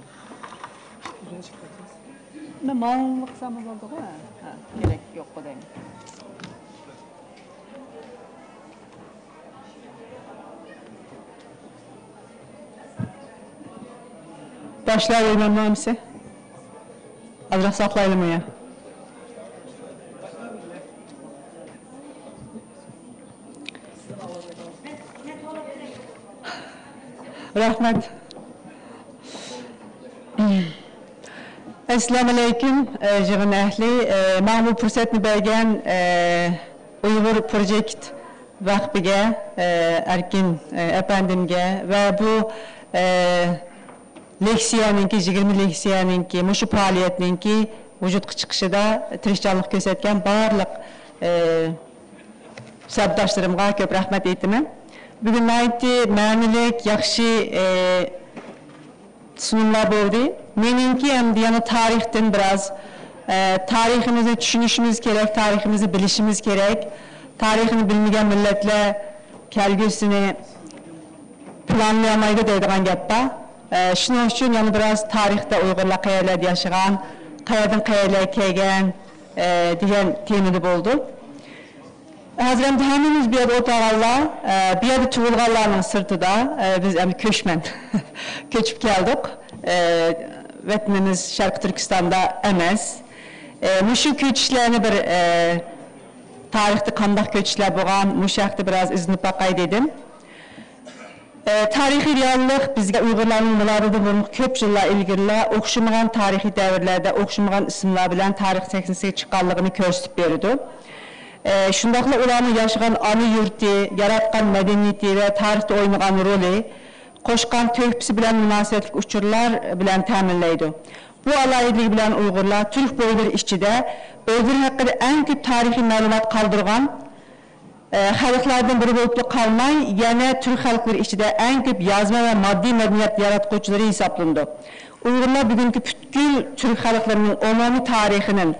مەن ماڭلىق سامان بولدىغۇ. ھە، كېرەك يوق دەيمەن. باشلاۋېرىمەنمۇ ئەمسە؟ ئازراق ساقلايلىمۇ يا؟ رەھمەت. ئەسسالامۇئەلەيكۇم، ئە، يىغىن ئەھلى. ئە، ماڭا بۇ پۇرسەتنى بەرگەن، ئە، ئۇيغۇر پروجېكت ۋەقپىگە، ئە، ئەركىن، ئە، ئەپەندىمگە ۋە بۇ، ئە، لېكسىيەنىڭكى، يىگىرمە لېكسىيەنىڭكى، مۇشۇ پائالىيەتنىڭكى ۋۇجۇدقا چىقىشىدا تىرىشچانلىق كۆرسەتكەن بارلىق، ئە، سەپداشلىرىمغا كۆپ رەھمەت ئېيتىمەن. بۈگۈن ناھايىتى مەنىلىك، ياخشى، ئى، سۇنۇملار بولدى. مېنىڭكى ئەمدى يەنە تارىختىن بىراز، ئى، تارىخىمىزنى چۈشىنىشىمىز كېرەك، تارىخىمىزنى بىلىشىمىز كېرەك. تارىخىنى بىلمىگەن مىللەتلەر كەلگۈسىنى پىلانلىيالمايدۇ دەيدىغان گەپ بار. ئى، شۇنىڭ ئۈچۈن يەنە بىراز تارىختا ئۇيغۇرلار قەيەرلەردە ياشىغان، قەيەردىن قەيەرلەرگە كەلگەن، ئى، دېگەن تېمىدا بولدى. ھازىر ئەمدى ھەممىمىز بۇ يەردە ئولتۇرغانلار، ئە، بۇ يەردە تۇغۇلغانلارنىڭ سىرتىدا، ئە، بىز ئەمدى كۆچمەن. كۆچۈپ كەلدۇق. ئە، ۋەتىنىمىز شەرقىي تۈركىستاندا ئەمەس. ئە، مۇشۇ كۆچۈشلەرنى بىر، ئە، تارىختا قانداق كۆچۈشلەر بولغان، مۇشۇ ھەقتە بىراز ئىزدىنىپ باقاي دېدىم. ئە، تارىخىي رېئاللىق بىزگە ئۇيغۇرلارنىڭ مىلادىدىن بۇرۇنقى كۆپ يىللار ئىلگىرىلا ئوخشىمىغان تارىخىي دەۋرلەردە ئوخشىمىغان ئىسىملار بىلەن تارىخ سەھنىسىگە چىققانلىقىنى كۆرسىتىپ بېرىدۇ. ئە، شۇنداقلا ئۇلارنىڭ ياشىغان ئانا يۇرتى، ياراتقان مەدەنىيىتى ۋە تارىختا ئوينىغان رولى، قوشقان تۆھپىسى بىلەن مۇناسىۋەتلىك ئۇچۇرلار بىلەن تەمىنلەيدۇ. بۇ ئالاھىدىلىكى بىلەن ئۇيغۇرلار تۈرك بويلىرى ئىچىدە ئۆزلىرى ھەققىدە ئەڭ كۆپ تارىخىي مەلۇمات قالدۇرغان، ئە، خەلقلەردىن بىرى بولۇپلا قالماي، يەنە تۈرك خەلقلىرى ئىچىدە ئەڭ كۆپ يازما ۋە ماددىي مەدەنىيەت ياراتقۇچىلىرى ھېسابلىنىدۇ. ئۇيغۇرلار بۈگۈنكى پۈتكۈل تۈرك خەلقلىرىنىڭ ئومۇمىي تارىخىنىڭ،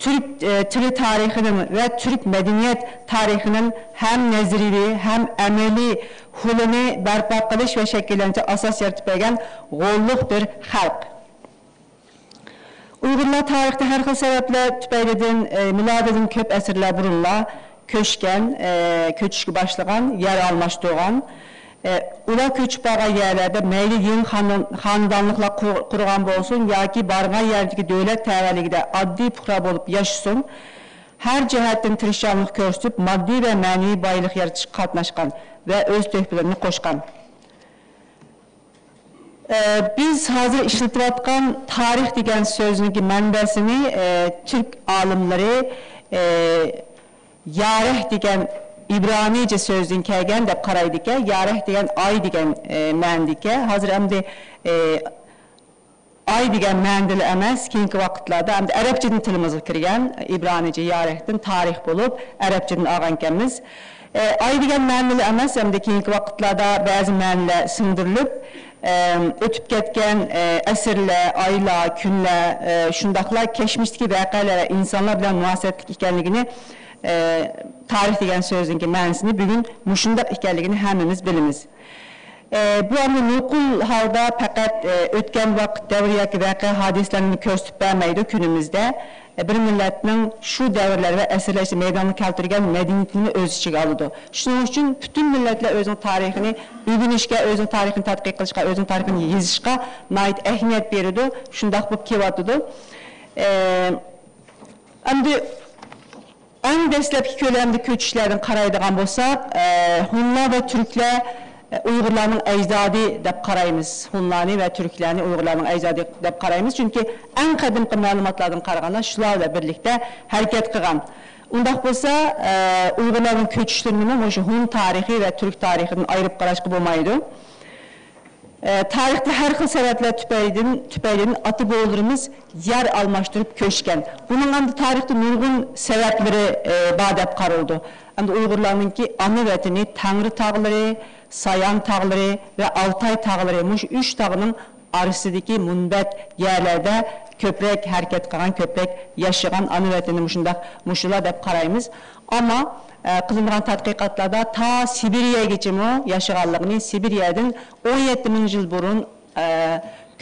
تۈرك، ئە، تىلى تارىخىنىڭ ۋە تۈرك مەدەنىيەت تارىخىنىڭ ھەم نەزەرىيىۋى، ھەم ئەمەلىي ھولىنى بەرپا قىلىش ۋە شەكىللەنتۈرۈشتە ئاساس يارىتىپ بەرگەن غوللۇق بىر خەلق. ئۇيغۇرلار تارىختا ھەر خىل سەۋەبلەر تۈپەيلىدىن، ئى، مىلادىدىن كۆپ ئەسىرلەر بۇرۇنلا كۆچكەن، ئى، كۆچۈشكە باشلىغان، يەر ئالماشتۇرغان. ئى، ئۇلار كۆچۈپ بارغان يەرلەردە مەيلى يېڭى خان-، خانىدانلىقلار قۇر-، قۇرغان بولسۇن ياكى بارغان يەردىكى دۆلەت تەۋەلىكىدە ئاددىي پۇقرا بولۇپ ياشىسۇن، ھەر جەھەتتىن تىرىشچانلىق كۆرسىتىپ، ماددىي ۋە مەنىۋى بايلىق يارىتىشقا قاتناشقان ۋە ئۆز تۆھپىلىرىنى قوشقان. ئە، بىز ھازىر ئىشلىتىۋاتقان تارىخ دېگەن سۆزنىڭكى مەنبەسىنى، ئە، تۈرك ئالىملىرى، ئە، يارەھ دېگەن ئىبرانىيچە سۆزدىن كەلگەن دەپ قارايدىكەن. يارەھ دېگەن ئاي دېگەن، ئە، مەنىدىكەن. ھازىر ئەمدى، ئە، ئاي دېگەن مەنىدىلا ئەمەس، كېيىنكى ۋاقىتلاردا ئەمدى ئەرەبچىدىن تىلىمىزغا كىرگەن، ئىبرانىيچە يارەھتىن تارىخ بولۇپ، ئەرەبچىدىن ئالغانكەنمىز. ئە، ئاي دېگەن مەنىلا ئەمەس، ئەمدى كېيىنكى ۋاقىتلاردا بەزى مەنىلەر سىڭدۈرۈلۈپ، ئە، ئۆتۈپ كەتكەن، ئە، ئەسىرلەر، ئايلار، كۈنلەر، ئە، شۇنداقلا كەچمىشتىكى ۋەقەلەر ۋە ئىنسانلار بىلەن مۇناسىۋەتلىك ئىكەنلىكىنى، ئە، تارىخ دېگەن سۆزنىڭكى مەنىسىنى بۈگۈن مۇشۇنداق ئىكەنلىكىنى ھەممىمىز بىلىمىز. ئە، بۇ ئەمدى نوقۇل ھالدا پەقەت، ئە، ئۆتكەن ۋاقىت، دەۋر ياكى ۋەقە، ھادىسىلەرنى كۆرسىتىپ بەرمەيدۇ كۈنىمىزدە. ئە، بىر مىللەتنىڭ شۇ دەۋرلەر ۋە ئەسىرلەر ئىچىدە مەيدانغا كەلتۈرگەن مەدەنىيىتىنى ئۆز ئىچىگە ئالىدۇ. شۇنىڭ ئۈچۈن پۈتۈن مىللەتلەر ئۆزىنىڭ تارىخىنى ئۆگىنىشكە، ئۆزىنىڭ تارىخىنى تەتقىق قىلىشقا، ئۆزىنىڭ تارىخىنى يېزىشقا ناھايىتى ئەھمىيەت بېرىدۇ. شۇنداق بولۇپ كېلىۋاتىدۇ. ئە، ئەمدى ئەڭ دەسلەپكى كۆلەمدە كۆچۈشلەردىن قارايدىغان بولساق، ئە، ھونلار ۋە تۈركلەر، ئە، ئۇيغۇرلارنىڭ ئەجدادى دەپ قارايمىز. ھونلارنى ۋە تۈركلەرنى ئۇيغۇرلارنىڭ ئەجدادى دەپ قارايمىز. چۈنكى ئەڭ قەدىمكى مەلۇماتلاردىن قارىغاندا شۇلار بىلەن بىرلىكتە ھەرىكەت قىلغان. ئۇنداق بولسا، ئە، ئۇيغۇرلارنىڭ كۆچۈشلىرىنىمۇ مۇشۇ ھون تارىخى ۋە تۈرك تارىخىدىن ئايرىپ قاراشقا بولمايدۇ. ئە، تارىختا ھەر خىل سەۋەبلەر تۈپەيلىدىن، تۈپەيلىدىن ئاتا-بوۋىلىرىمىز يەر ئالماشتۇرۇپ كۆچكەن. بۇنىڭ ئەمدى تارىختا نۇرغۇن سەۋەبلىرى، ئە، بار دەپ قارىلىدۇ. ئەمدى ئۇيغۇرلارنىڭكى ئانا ۋەتىنى تەڭرى تاغلىرى، سايان تاغلىرى ۋە ئالتاي تاغلىرى، مۇشۇ ئۈچ تاغنىڭ ئارىسىدىكى مۇنبەت يەرلەردە كۆپرەك ھەرىكەت قىلغان، كۆپرەك ياشىغان ئانا ۋەتىنى مۇشۇنداق، مۇشۇلار دەپ قارايمىز. ئەمما، ئە، قىلىنغان تەتقىقاتلاردا تا سىبىرىيەگىچىمۇ ياشىغانلىقىنى، سىبىرىيەدىن ئون يەتتە مىڭ يىل بۇرۇن ئە،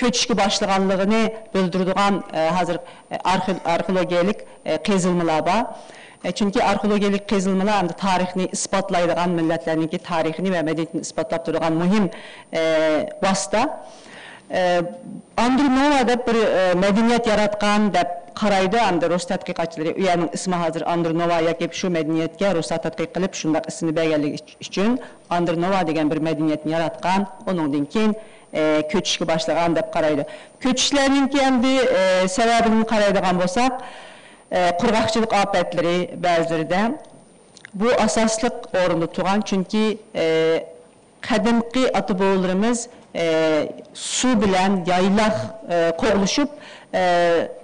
كۆچۈشكە باشلىغانلىقىنى بىلدۈرىدىغان، ئە، ھازىر، ئە، ئارخېئولوگىيەلىك، ئە، قېزىلمىلار بار. ئە، چۈنكى ئارخېئولوگىيەلىك قېزىلمىلار ئەمدى تارىخنى ئىسپاتلايدىغان، مىللەتلەرنىڭكى تارىخىنى ۋە مەدەنىيىتىنى ئىسپاتلاپ تۇرىدىغان مۇھىم، ئە، ۋاسىتە. ئە، ئاندرونوۋا دەپ بىر، ئە، مەدەنىيەت ياراتقان دەپ قارايدۇ ئەمدى رۇس تەتقىقاتچىلىرى. ئۇ يەرنىڭ ئىسمى ھازىر ئاندرونوۋا ياكى شۇ مەدەنىيەتكە رۇسلار تەتقىق قىلىپ شۇنداق ئىسىمنى بەرگەنلىكى ئۈچۈن ئاندرونوۋا دېگەن بىر مەدەنىيەتنى ياراتقان، ئۇنىڭدىن كېيىن، ئە، كۆچۈشكە باشلىغان دەپ قارايدۇ. كۆچۈشلەرنىڭكى ئەمدى، ئە، سەۋەبىنى قارايدىغان بولساق، ئە، قۇرغاقچىلىق ئاپەتلىرى بەزىلىرىدە بۇ ئاساسلىق ئورۇندا تۇرغان، چۈنكى، ئە، قەدىمكى ئاتا-بوۋىلىرىمىز، ئە، سۇ بىلەن يايلاق، ئە، قوغلىشىپ، ئە،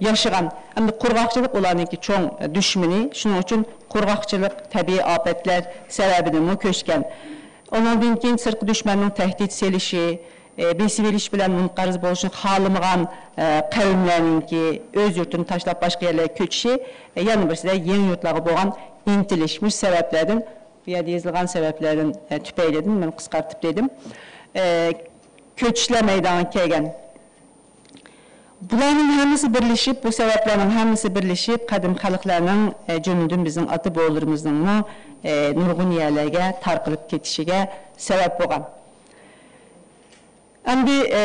ياشىغان. ئەمدى قۇرغاقچىلىق ئۇلارنىڭكى چوڭ دۈشمىنى. شۇنىڭ ئۈچۈن قۇرغاقچىلىق، تەبىئىي ئاپەتلەر سەۋەبىدىنمۇ كۆچكەن. ئۇنىڭدىن كېيىن سىرتقى دۈشمەننىڭ تەھدىت سېلىشى، ئە، بېسىۋېلىش بىلەن مۇنقەرز بولۇشنى خالىمىغان، ئە، قەۋملەرنىڭكى ئۆز يۇرتىنى تاشلاپ باشقا يەرلەرگە كۆچۈشى، ئە، يەنە بىرسىدە يېڭى يۇرتلارغا بولغان ئىنتىلىش. مۇشۇ سەۋەبلەردىن بۇ يەردە يېزىلغان سەۋەبلەردىن، ئە، تۈپەيلىدىن مەن قىسقارتىپ دېدىم. ئە، كۆچۈشلەر مەيدانغا كەلگەن. بۇلارنىڭ ھەممىسى بىرلىشىپ، بۇ سەۋەبلەرنىڭ ھەممىسى بىرلىشىپ، قەدىم خەلقلەرنىڭ، ئە، جۈملىدىن بىزنىڭ ئاتا-بوۋىلىرىمىزنىڭمۇ، ئە، نۇرغۇن يەرلەرگە تارقىلىپ كېتىشىگە سەۋەب بولغان. ئەمدى، ئە،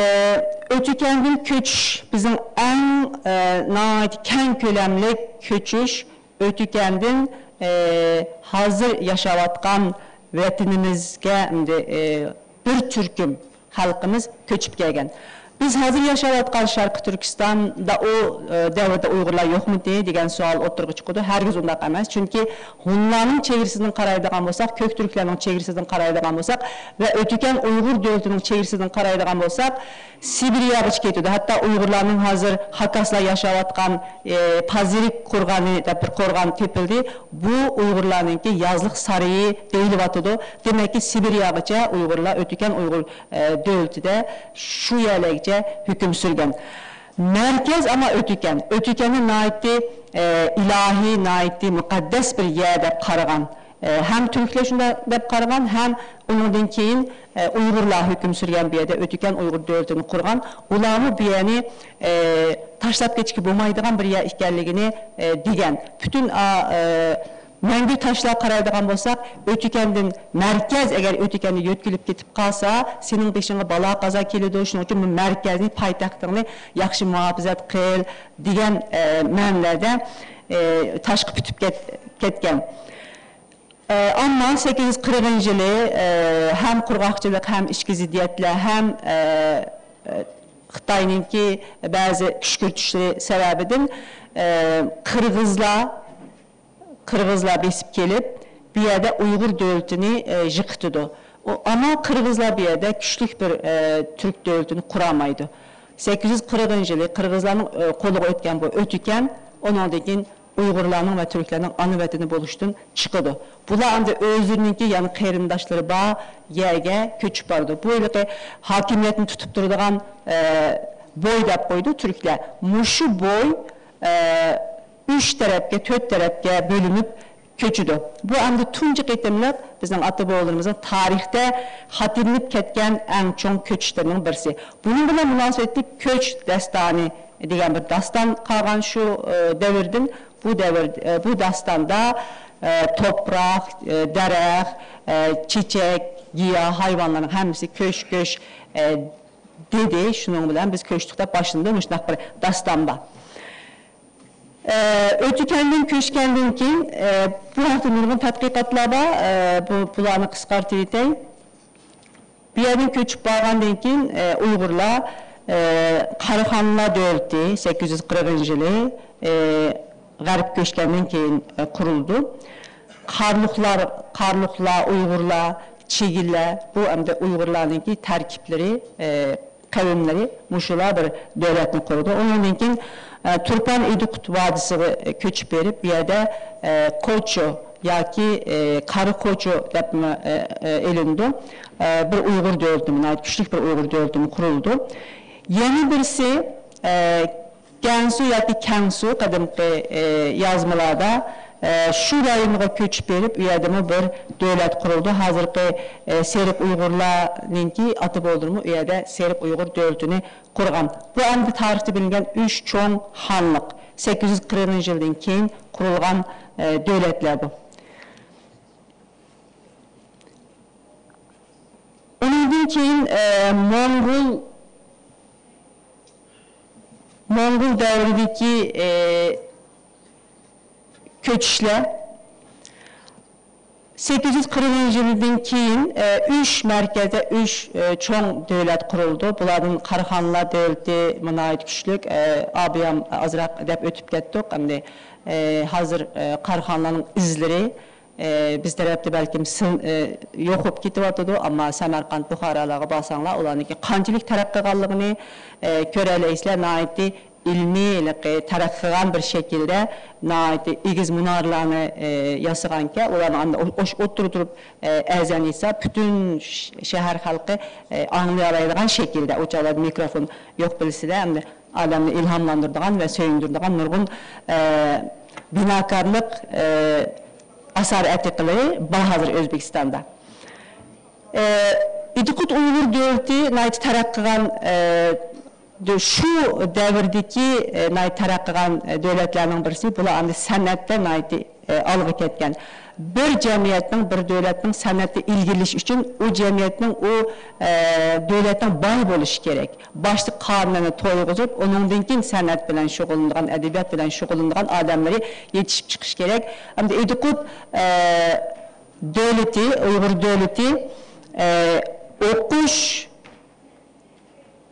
ئۆتۈكەندىن كۆچۈش، بىزنىڭ ئەڭ، ئە، ناھايىتى كەڭ كۆلەملىك كۆچۈش، ئۆتۈكەندىن، ئە، ھازىر ياشاۋاتقان ۋەتىنىمىزگە ئەمدى، ئە، بىر تۈركۈم خەلقىمىز كۆچۈپ كەلگەن. بىز ھازىر ياشاۋاتقان شەرقىي تۈركىستاندا ئۇ، ئە، دەۋردە ئۇيغۇرلار يوقمىدى دېگەن سوئال ئوتتۇرىغا چىقىدۇ. ھەرگىز ئۇنداق ئەمەس. چۈنكى ھونلارنىڭ چېگرىسىدىن قارايدىغان بولساق، كۆك تۈركلەرنىڭ چېگرىسىدىن قارايدىغان بولساق ۋە ئۆتۈكەن ئۇيغۇر دۆلىتىنىڭ چېگرىسىدىن قارايدىغان بولساق، سىبىرىيەگىچە كېتىدۇ. ھەتتا ئۇيغۇرلارنىڭ ھازىر خاكاسلار ياشاۋاتقان، ئى، پازىرىك قورغانى دەپ بىر قورغان تېپىلدى. بۇ ئۇيغۇرلارنىڭكى يازلىق سارىيى دېيىلىۋاتىدۇ. دېمەككى، سىبىرىيەگىچە ئۇيغۇرلار ئۆتۈكەن ئۇيغۇر، ئى، دۆلىتىدە شۇ يەرلەرگىچە ھۆكۈم سۈرگەن. مەركەز ئەمما ئۆتۈكەن. ئۆتۈكەننى ناھايىتى، ئى، ئىلاھىي، ناھايىتى مۇقەددەس بىر يەر دەپ قارىغان. ئە، ھەم تۈركلەر شۇنداق دەپ قارىغان، ھەم ئۇنىڭدىن كېيىن، ئە، ئۇيغۇرلار ھۆكۈم سۈرگەن بۇ يەردە ئۆتۈكەن ئۇيغۇر دۆلىتىنى قۇرغان. ئۇلارمۇ بۇ يەرنى، ئە، تاشلاپ كېتىشكە بولمايدىغان بىر يەر ئىكەنلىكىنى، ئە، دېگەن. پۈتۈن، ئا، ئە، مەڭگۈ تاشلار قارايدىغان بولساق، ئۆتۈكەندىن مەركەز ئەگەر ئۆتۈكەندىن يۆتكىلىپ كېتىپ قالسا، سېنىڭ بېشىڭغا بالا قازا كېلىدۇ. شۇنىڭ ئۈچۈن بۇ مەركەزنى، پايتەختىڭنى ياخشى مۇھاپىزەت قىل دېگەن، ئە، مەنىلەردە، ئە، تاشقا پۈتۈپ كەت-، كەتكەن. ئە، ئەمما سەككىز يۈز قىرىقىنچى يىلى، ئە، ھەم قۇرغاقچىلىق، ھەم ئىچكى زىددىيەتلەر، ھەم، ئە، ئە، خىتاينىڭكى بەزى كۈشكۈرتۈشلىرى سەۋەبىدىن، ئە، قىرغىزلار، قىرغىزلار بېسىپ كېلىپ، بۇ يەردە ئۇيغۇر دۆلىتىنى، ئە، يىقىتىدۇ. ئۇ، ئەمما قىرغىزلار بۇ يەردە كۈچلۈك بىر، ئە، تۈرك دۆلىتىنى قۇرالمايدۇ. سەككىز يۈز قىرىقىنچى يىلى قىرغىزلارنىڭ، ئە، قولىغا ئۆتكەن بۇ ئۆتۈكەن، ئۇنىڭدىن كېيىن ئۇيغۇرلارنىڭ ۋە تۈركلەرنىڭ ئانا ۋەتىنى بولۇشتىن چىقىدۇ. بۇلار ئەمدى ئۆزلىرىنىڭكى يەنە قېرىنداشلىرى بار يەرگە كۆچۈپ بارىدۇ. بۇ ھېلىقى ھاكىمىيەتنى تۇتۇپ تۇرىدىغان، ئە، بوي دەپ قويىدۇ تۈركلەر. مۇشۇ بوي، ئە، ئۈچ تەرەپكە، تۆت تەرەپكە بۆلۈنۈپ كۆچىدۇ. بۇ ئەمدى تۇنجى قېتىملىق بىزنىڭ ئاتا-بوۋىلىرىمىزنىڭ تارىختا خاتىرىلىنىپ كەتكەن ئەڭ چوڭ كۆچۈشلىرىنىڭ بىرسى. بۇنىڭ بىلەن مۇناسىۋەتلىك كۆچ داستانى دېگەن بىر داستان قالغان شۇ، ئە، دەۋردىن. بۇ دەۋر، ئە، بۇ داستاندا، ئە، توپراق، ئە، دەرەخ، ئە، چېچەك، گىياھ، ھايۋانلارنىڭ ھەممىسى كۆچ، كۆچ، ئە، دېدى. شۇنىڭ بىلەن بىز كۆچتۇق دەپ باشلىنىدۇ. مۇشۇنداق بىر داستان بار. ئە، ئۆتۈكەندىن كۆچكەندىن كېيىن، ئە، بۇ ھەقتە نۇرغۇن تەتقىقاتلار بار. ئە، بۇ، بۇلارنى قىسقارتىۋېتەي. بۇ يەردىن كۆچۈپ بارغاندىن كېيىن، ئە، ئۇيغۇرلار، ئە، قاراخانلار دۆلىتى سەككىز يۈز قىرىقىنچى يىلى، ئە، غەربكە كۆچكەندىن كېيىن، ئە، قۇرۇلىدۇ. قارلۇقلار، قارلۇقلار، ئۇيغۇرلار، چىگىلەر، بۇ ئەمدى ئۇيغۇرلارنىڭكى تەركىبلىرى، ئە، قەۋملىرى مۇشۇلار بىر دۆلەتنى قۇرىدۇ. ئۇنىڭدىن كېيىن، ئە، تۇرپان ئىدىقۇت ۋادىسىغا كۆچۈپ بېرىپ، بۇ يەردە، ئە، قوچو ياكى، ئە، قارا قوچو دەپمۇ، ئە، ئە، ئېلىنىدۇ. ئە، بىر ئۇيغۇر دۆلىتى، ناھايىتى كۈچلۈك بىر ئۇيغۇر دۆلىتى قۇرۇلىدۇ. يەنە بىرسى، ئە، گەنسۇ ياكى كەڭسۇ، قەدىمكى، ئە، يازمىلاردا ئە، شۇ رايونغا كۆچۈپ بېرىپ، ئۇ يەردىمۇ بىر دۆلەت قۇرۇلدى. ھازىرقى، ئە، سېرىق ئۇيغۇرلارنىڭكى ئاتا بوۋىلىرىمۇ ئۇ يەردە سېرىق ئۇيغۇر دۆلىتىنى قۇرغان. بۇ ئەمدى تارىختا بىلىنگەن ئۈچ چوڭ خانلىق. سەككىز يۈز قىرىقىنچى يىلدىن كېيىن قۇرۇلغان، ئە، دۆلەتلەر بۇ. ئۇنىڭدىن كېيىن، ئە، موڭغۇل، موڭغۇل دەۋرىدىكى، ئە، كۆچۈشلەر. سەككىز يۈز قىرىقىنچى يىلدىن كېيىن، ئە، ئۈچ مەركەزدە ئۈچ، ئە، چوڭ دۆلەت قۇرۇلدى. بۇلاردىن قاراخانلار دۆلىتى ناھايىتى كۈچلۈك، ئە، ئابىيام ئازراق دەپ ئۆتۈپ كەتتۇق. ئەمدى، ئە، ھازىر، ئە، قاراخانلارنىڭ ئىزلىرى، ئە، بىز تەرەپتە بەلكىم سىل-، ئە، يوق بولۇپ كېتىۋاتىدۇ، ئەمما سەمەرقەنت، بۇخارالارغا بارساڭلار، ئۇلارنىڭكى قانچىلىك تەرەققىي قىلغانلىقىنى، ئە، كۆرەلەيسىلەر. ناھايىتى ئىلمىي، ھېلىقى تەرەققىي قىلغان بىر شەكىلدە ناھايىتى ئېگىز مۇنارىلارنى، ئە، ياسىغانكەن. ئۇلارنى ئاندىن ئوش-، ئوتتۇرىدا تۇرۇپ، ئە، ئەزان ئېيتسا، پۈتۈن ش-، شەھەر خەلقى، ئە، ئاڭلىيالايدىغان شەكىلدە. ئۇ چاغلاردا مىكروفون يوق بىلىسىلەر. ئەمدى ئادەمنى ئىلھاملاندۇرىدىغان ۋە سۆيۈندۈرىدىغان نۇرغۇن، ئە، بىناكارلىق، ئە، ئاسار ئەتىقىلىرى بار ھازىر ئۆزبېكىستاندا. ئە، ئىدىقۇت ئۇيغۇر دۆلىتى ناھايىتى تەرەققىي قىلغان، ئە، دۆ-، شۇ دەۋردىكى، ئە، ناھايىتى تەرەققىي قىلغان، ئە، دۆلەتلەرنىڭ بىرسى. بۇلار ئەمدى سەنئەتتە ناھايىتى، ئە، ئالغا كەتكەن. بىر جەمئىيەتنىڭ، بىر دۆلەتنىڭ سەنئەتتە ئىلگىرىلىشى ئۈچۈن ئۇ جەمئىيەتنىڭ، ئۇ، ئە، دۆلەتنىڭ باي بولۇشى كېرەك. باشتا قانۇنلارنى تويغۇزۇپ، ئۇنىڭدىن كېيىن سەنئەت بىلەن شۇغۇللىنىدىغان، ئەدەبىيات بىلەن شۇغۇللىنىدىغان ئادەملىرى يېتىشىپ چىقىشى كېرەك. ئەمدى ئىدىقۇت، ئە، دۆلىتى، ئۇيغۇر دۆلىتى، ئە، ئوقۇش،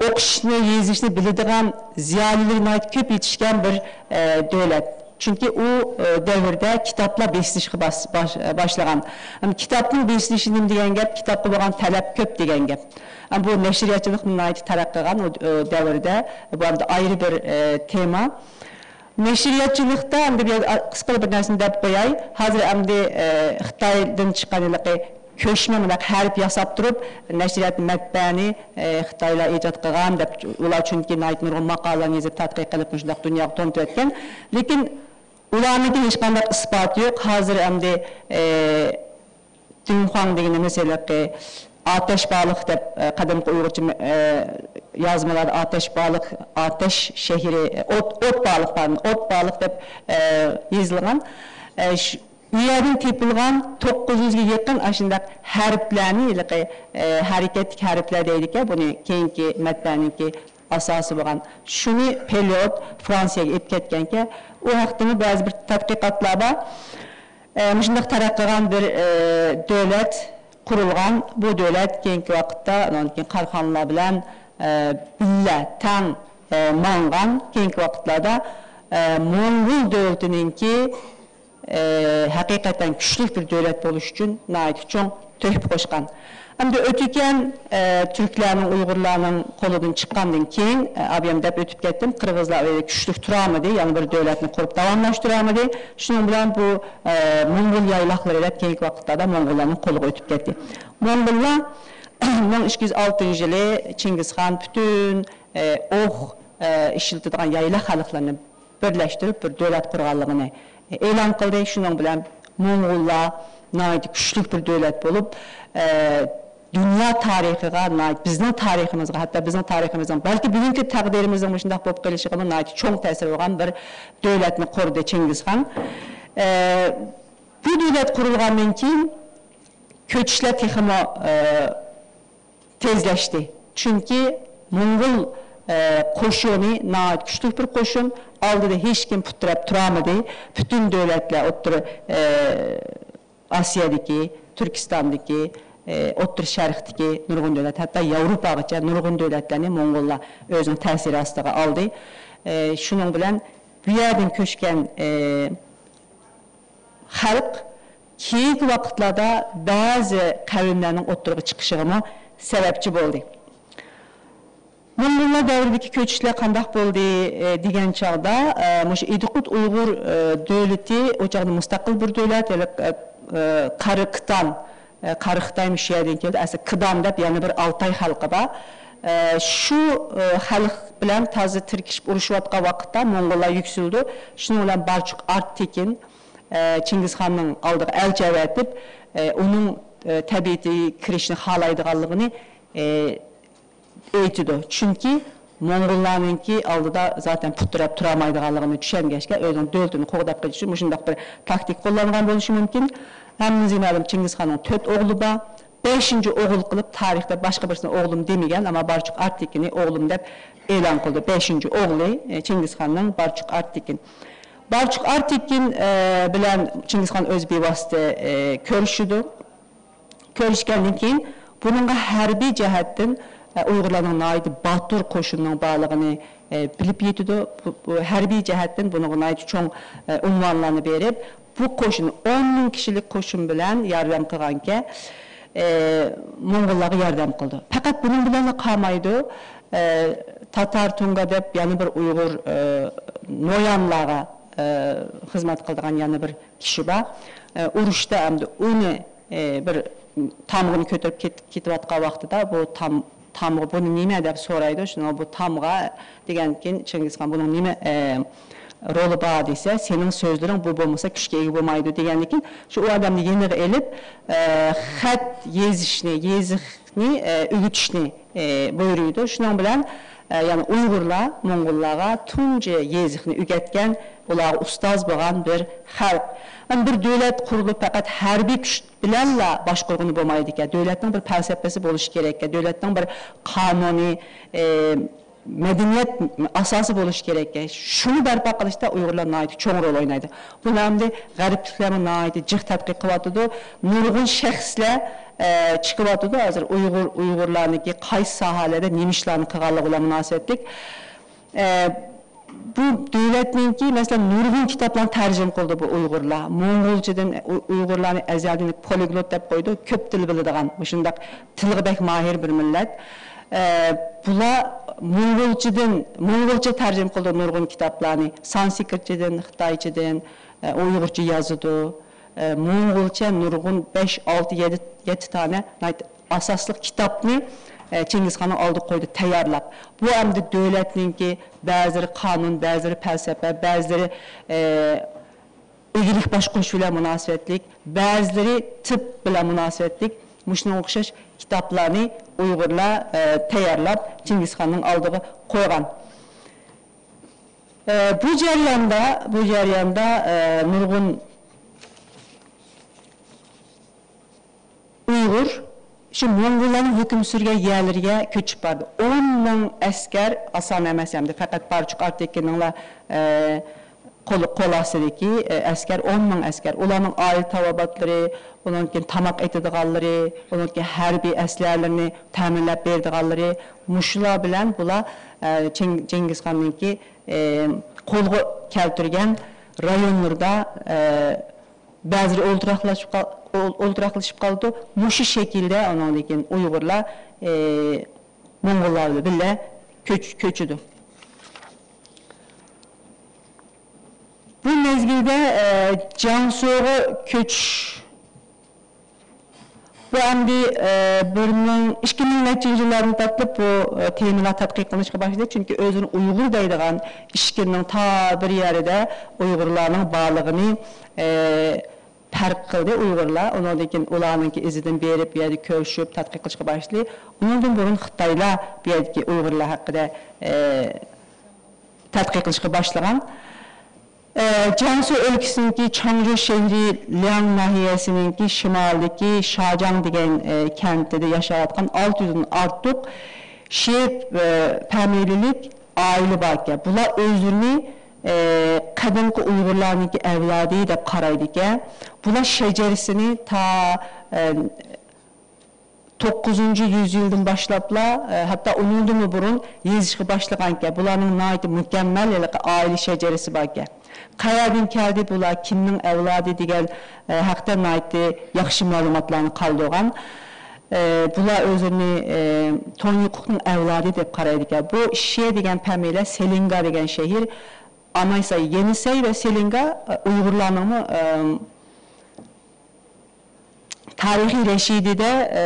ئوقۇشنى، يېزىشنى بىلىدىغان زىيالىيلىرى ناھايىتى كۆپ يېتىشكەن بىر، ئە، دۆلەت. چۈنكى ئۇ، ئە، دەۋردە كىتابلار بېسىلىشقا باس-، باش-، باشلىغان. ئەمما كىتابنىڭ بېسىلىشى نېمە دېگەن گەپ؟ كىتابقا بولغان تەلەپ كۆپ دېگەن گەپ. ئەمما بۇ نەشرىياتچىلىق ناھايىتى تەرەققىي قىلغان ئۇ، ئۇ دەۋردە. بۇ ئەمدى ئايرى بىر، ئە، تېما. نەشرىياتچىلىقتا ئەمدى بۇ يەردە قىسقىلا بىر نەرسىنى دەپ قوياي. ھازىر ئەمدى، ئە، خىتايدىن چىققان ھېلىقى كۆچمە مۇنداق ھەرپ ياساپ تۇرۇپ، نەشرىيات مەتبەئەنى، ئە، خىتايلار ئىجاد قىلغان دەپ، ئۇلار چۈنكى ناھايىتى نۇرغۇن ماقالىلەرنى يېزىپ، تەتقىق قىلىپ، مۇشۇنداق دۇنياغا تونۇتۇۋەتكەن. لېكىن ئۇلارنىڭكى ھېچقانداق ئىسپاتى يوق. ھازىر ئەمدى، ئە، دۈنخۇاڭ دېگىنىمىز ھېلىقى ئاتەش بالىق دەپ، ئە، قەدىمكى ئۇيغۇرچە، ئە، يازمىلاردا ئاتەش بالىق، ئاتەش شەھىرى، ئوت، ئوت بالىق، پاردون، ئوت بالىق دەپ، ئە، يېزىلغان. ئە، شۇ، ئۇ يەردىن تېپىلغان توققۇز يۈزگە يېقىن ئاشۇنداق ھەرپلەرنى ھېلىقى، ئە، ھەرىكەتلىك ھەرپلەر دەيدىكەن، بۇنى كېيىنكى مەتبەئەنىڭكى ئاساسى بولغان. شۇنى پېليوت فرانسىيەگە ئېلىپ كەتكەنكەن. ئۇ ھەقتىمۇ بەزى بىر تەتقىقاتلار بار. ئە، مۇشۇنداق تەرەققىي قىلغان بىر، ئە، دۆلەت قۇرۇلغان. بۇ دۆلەت كېيىنكى ۋاقىتتا، ئۇنىڭدىن كېيىن قاراخانلار بىلەن، ئە، بىللە، تەڭ، ئە، ماڭغان. كېيىنكى ۋاقىتلاردا، ئە، موڭغۇل دۆلىتىنىڭكى، ئە، ھەقىقەتەن كۈچلۈك بىر دۆلەت بولۇش ئۈچۈن ناھايىتى چوڭ تۆھپە قوشقان. ئەمدى ئۆتۈكەن، ئە، تۈركلەرنىڭ، ئۇيغۇرلارنىڭ قولىدىن چىققاندىن كېيىن، ئە، ئابىيام دەپ ئۆتۈپ كەتتىم، قىرغىزلار ئۇ يەردە كۈچلۈك تۇرالمىدى، يەنە بىر دۆلەتنى قۇرۇپ داۋاملاشتۇرالمىدى. شۇنىڭ بىلەن بۇ، ئە، موڭغۇل يايلاقلىرى دەپ كېيىنكى ۋاقىتلاردا موڭغۇللارنىڭ قولىغا ئۆتۈپ كەتتى. موڭغۇللار مىڭ ئىككى يۈز ئالتىنچى يىلى چىڭگىزخان پۈتۈن، ئە، ئوغ، ئە، ئىشلىتىدىغان يايلاق خەلقلىرىنى بىرلەشتۈرۈپ، بىر دۆلەت قۇرغانلىقىنى ئېلان قىلدى. شۇنىڭ بىلەن موڭغۇللار ناھايىتى كۈچلۈك بىر دۆلەت بولۇپ، ئە، دۇنيا تارىخىغا، ناھايىتى بىزنىڭ تارىخىمىزغا، ھەتتا بىزنىڭ تارىخىمىزنىڭ، بەلكى بۈگۈنكى تەقدىرىمىزنىڭ مۇشۇنداق بولۇپ قېلىشىغىمۇ ناھايىتى چوڭ تەسىرى بولغان بىر دۆلەتنى قۇردى چىڭگىزخان. ئە، بۇ دۆلەت قۇرۇلغاندىن كېيىن كۆچۈشلەر تېخىمۇ، ئە، تېزلەشتى. چۈنكى موڭغۇل، ئە، قوشۇنى ناھايىتى كۈچلۈك بىر قوشۇن. ئالدىدا ھېچكىم پۇت تىرەپ تۇرالمىدى. پۈتۈن دۆلەتلەر ئوتتۇرا، ئە، ئاسىيادىكى، تۈركىستاندىكى، ئە، ئوتتۇرا شەرقتىكى نۇرغۇن دۆلەت، ھەتتا ياۋروپاغىچە نۇرغۇن دۆلەتلەرنى موڭغۇللار ئۆزىنىڭ تەسىرى ئاستىغا ئالدى. ئە، شۇنىڭ بىلەن بۇ يەردىن كۆچكەن، ئە، خەلق كېيىنكى ۋاقىتلاردا بەزى قەۋملەرنىڭ ئوتتۇرىغا چىقىشىغىمۇ سەۋەبچى بولدى. موڭغۇللار دەۋرىدىكى كۆچۈشلەر قانداق بولدى، ئە، دېگەن چاغدا، ئە، مۇشۇ ئىدىقۇت ئۇيغۇر، ئە، دۆلىتى ئۇ چاغدا مۇستەقىل بىر دۆلەت، ھېلى، ئە، ئە، قارا كىتان، ئە، قارا خىتاي مۇشۇ يەردىن كەلدى، ئەسلى كىدان دەپ يەنە بىر ئالتاي خەلقى بار. ئە، شۇ، ئە، خەلق بىلەن تازا تىركىشىپ ئۇرۇشۇۋاتقان ۋاقىتتا موڭغۇللار يۈكسىلىدۇ. شۇنىڭ بىلەن بارچۇق ئارتېكىن، ئە، چىڭگىزخاننىڭ ئالدىغا ئەلچى ئەۋەتىپ، ئە، ئۇنىڭ، ئە، تەبىئىتىگە كىرىشنى خالايدىغانلىقىنى، ئە، ئېيتىدۇ. چۈنكى موڭغۇللارنىڭكى ئالدىدا زاتەن پۇت تىرەپ تۇرالمايدىغانلىقىنى چۈشەنگەچكە، ئۆزىنىڭ دۆلىتىنى قوغداپ قېلىش ئۈچۈن مۇشۇنداق بىر تاكتىكا قوللانغان بولۇشى مۇمكىن. ھەممىمىزگە مەلۇم، چىڭگىزخاننىڭ تۆت ئوغلى بار. بەشىنچى ئوغۇل قىلىپ تارىختا باشقا بىرسىنى ئوغلۇم دېمىگەن، ئەمما بارچۇق ئارتېكىننى ئوغلۇم دەپ ئېلان قىلدى. بەشىنچى ئوغلى، ئە، چىڭگىزخاننىڭ بارچۇق ئارتېكىن. بارچۇق ئارتېكىن، ئە، بىلەن چىڭگىزخان ئۆزى بىۋاسىتە، ئە، كۆرۈشىدۇ. كۆرۈشكەندىن كېيىن بۇنىڭغا ھەربىي جەھەتتىن، ئە، ئۇيغۇرلارنىڭ ناھايىتى باتۇر قوشۇننىڭ بارلىقىنى، ئە، بىلىپ يېتىدۇ. بۇ، بۇ ھەربىي جەھەتتىن بۇنىڭغا ناھايىتى چوڭ، ئە، ئۇنۋانلارنى بېرىپ، بۇ قوشۇن ئون مىڭ كىشىلىك قوشۇن بىلەن ياردەم قىلغانكەن، ئە، موڭغۇللارغا ياردەم قىلىدۇ. پەقەت بۇنىڭ بىلەنلا قالمايدۇ. ئە، تاتار تۇڭگا دەپ يەنە بىر ئۇيغۇر، ئە، نويانلارغا، ئە، خىزمەت قىلىدىغان يەنە بىر كىشى بار. ئە، ئۇرۇشتا ئەمدى ئۇنى، ئە، بىر تامغىنى كۆتۈرۈپ كېتىپ، كېتىۋاتقان ۋاقتىدا بۇ تام-، تامغا بۇنى نېمە دەپ سورايدۇ. شۇنىڭغا بۇ تامغا دېگەندىن كېيىن چىڭگىزخان بۇنىڭ نېمە، ئە، رولى بار دېسە، سېنىڭ سۆزلىرىڭ بۇ بولمىسا كۈچكە ئىگە بولمايدۇ دېگەندىن كېيىن شۇ ئۇ ئادەمنى يېنىغا ئېلىپ، ئە، خەت يېزىشنى، يېزىقنى، ئە، ئۆگىتىشنى، ئە، بۇيرۇيدۇ. شۇنىڭ بىلەن، ئە، يەنى ئۇيغۇرلار موڭغۇللارغا تۇنجى يېزىقنى ئۆگەتكەن، ئۇلارغا ئۇستاز بولغان بىر خەلق. يەنى بىر دۆلەت قۇرۇلۇپ پەقەت ھەربىي كۈچ بىلەنلا باشقۇرغىلى بولمايدىكەن. دۆلەتنىڭ بىر پەلسەپىسى بولۇشى كېرەككەن. دۆلەتنىڭ بىر قانۇنى، ئە، مەدەنىيەت ئاساسى بولۇشى كېرەككەن. شۇنى بەرپا قىلىشتا ئۇيغۇرلار ناھايىتى چوڭ رول ئوينايدۇ. بۇنى ئەمدى غەربلىكلەرمۇ ناھايىتى جىق تەتقىق قىلىۋاتىدۇ. نۇرغۇن شەخسلەر، ئە، چىقىۋاتىدۇ. ھازىر ئۇيغۇر، ئۇيغۇرلارنىڭكى قايسى ساھەلەردە نېمە ئىشلارنى قىلغانلىقى بىلەن مۇناسىۋەتلىك. ئە، بۇ دۆلەتنىڭكى، مەسىلەن، نۇرغۇن كىتابلارنى تەرجىمە قىلدى بۇ ئۇيغۇرلار. موڭغۇلچىدىن ئۇ-، ئۇيغۇرلارنى ئەزەلدىن پولىگلوت دەپ قويدى، كۆپ تىل بىلىدىغان، مۇشۇنداق تىلغا بەك ماھىر بىر مىللەت. ئە، بۇلار موڭغۇلچىدىن، موڭغۇلچە تەرجىمە قىلدى نۇرغۇن كىتابلارنى. سانسكرىتچىدىن، خىتايچىدىن، ئە، ئۇيغۇرچە يازىدۇ. ئە، موڭغۇلچە نۇرغۇن بەش، ئالتە، يەتتە، يەتتە تانە ناھايىتى ئاساسلىق كىتابنى، ئە، چىڭگىزخاننىڭ ئالدىغا قويدى تەييارلاپ. بۇ ئەمدى دۆلەتنىڭكى بەزىلىرى قانۇن، بەزىلىرى پەلسەپە، بەزىلىرى، ئە، ئىگىلىك باشقۇرۇش بىلەن مۇناسىۋەتلىك، بەزىلىرى تىپ بىلەن مۇناسىۋەتلىك، مۇشۇنىڭغا ئوخشاش كىتابلارنى ئۇيغۇرلار، ئە، تەييارلاپ چىڭگىزخاننىڭ ئالدىغا قويغان. ئە، بۇ جەرياندا، بۇ جەرياندا، ئە، نۇرغۇن ئۇيغۇر شۇ موڭغۇللارنىڭ ھۆكۈم سۈرگەن يەرلىرىگە كۆچۈپ باردى. ئون مىڭ ئەسكەر ئاسان ئەمەس ئەمدى، پەقەت بارچۇق ئارتېكىننىڭلا، ئە، قول، قول ئاستىدىكى، ئە، ئەسكەر، ئون مىڭ ئەسكەر. ئۇلارنىڭ ئائىلە تاۋابىئاتلىرى، ئۇنىڭدىن كېيىن تاماق ئېتىدىغانلىرى، ئۇنىڭدىن كېيىن ھەربىي ئەسلىھەلىرىنى تەمىنلەپ بېرىدىغانلىرى، مۇشۇلار بىلەن بۇلار، ئە، چىڭ-، چىڭگىزخاننىڭكى، ئە، قولغا كەلتۈرگەن رايونلىرىدا، ئە، بەزىلىرى ئولتۇراقلاشىپ قال-، ئول-، ئولتۇراقلىشىپ قالىدۇ. مۇشۇ شەكىلدە ئۇنىڭدىن كېيىن ئۇيغۇرلار، ئى، موڭغۇللار بىلەن بىللە كۆچ-، كۆچىدۇ. بۇ مەزگىلدە، ئە، جياڭسۇغا كۆچۈش، بۇ ئەمدى، ئە، بىر مىڭ، ئىككى مىڭ نەچچىنچى يىللاردىن تارتىپ بۇ، ئە، تېمىلار تەتقىق قىلىنىشقا باشلىدى. چۈنكى ئۆزىنى ئۇيغۇر دەيدىغان ئىچكىرىنىڭ تا بىر يەردە ئۇيغۇرلارنىڭ بارلىقىنى، ئە، پەرق قىلدى ئۇيغۇرلار. ئۇنىڭدىن كېيىن ئۇلارنىڭكى ئىزىدىن بېرىپ، بۇ يەردە كۆرۈشۈپ، تەتقىق قىلىشقا باشلىدى. ئۇنىڭدىن بۇرۇن خىتايلار بۇ يەردىكى ئۇيغۇرلار ھەققىدە، ئە، تەتقىق قىلىشقا باشلىغان. ئە، جياڭسۇ ئۆلكىسىنىڭكى چاڭجۇ شەھىرى لياڭ ناھىيەسىنىڭكى شىمالىدىكى شاجاڭ دېگەن، ئە، كەنتىدە ياشاۋاتقان ئالتە يۈزدىن ئارتۇق شې، ئە، پەمىلىلىك ئائىلە باركەن. بۇلار ئۆزلىرىنى، ئە، قەدىمكى ئۇيغۇرلارنىڭكى ئەۋلادى دەپ قارايدىكەن. بۇلار شەجەرىسىنى تا، ئە، توققۇزىنچى يۈزيىلدىن باشلاپلا، ئە، ھەتتا ئۇنىڭدىنمۇ بۇرۇن يېزىشقا باشلىغانىكەن. بۇلارنىڭ ناھايىتى مۇكەممەل ھېلىقى ئائىلە شەجەرىسى باركەن. قەيەردىن كەلدى بۇلار، كىمنىڭ ئەۋلادى دېگەن، ئە، ھەقتە ناھايىتى ياخشى مەلۇماتلارنى قالدۇرغان. ئە، بۇلار ئۆزلىرىنى، ئە، تونيۇقۇقنىڭ ئەۋلادى دەپ قارايدىكەن. بۇ شې دېگەن پەمىلە سېلىنگا دېگەن شەھەر، ئامايساي، يېنىسەي ۋە سېلىنگا، ئە، ئۇيغۇرلارنىڭمۇ، ئە، تارىخىي رەشىدىدە، ئە،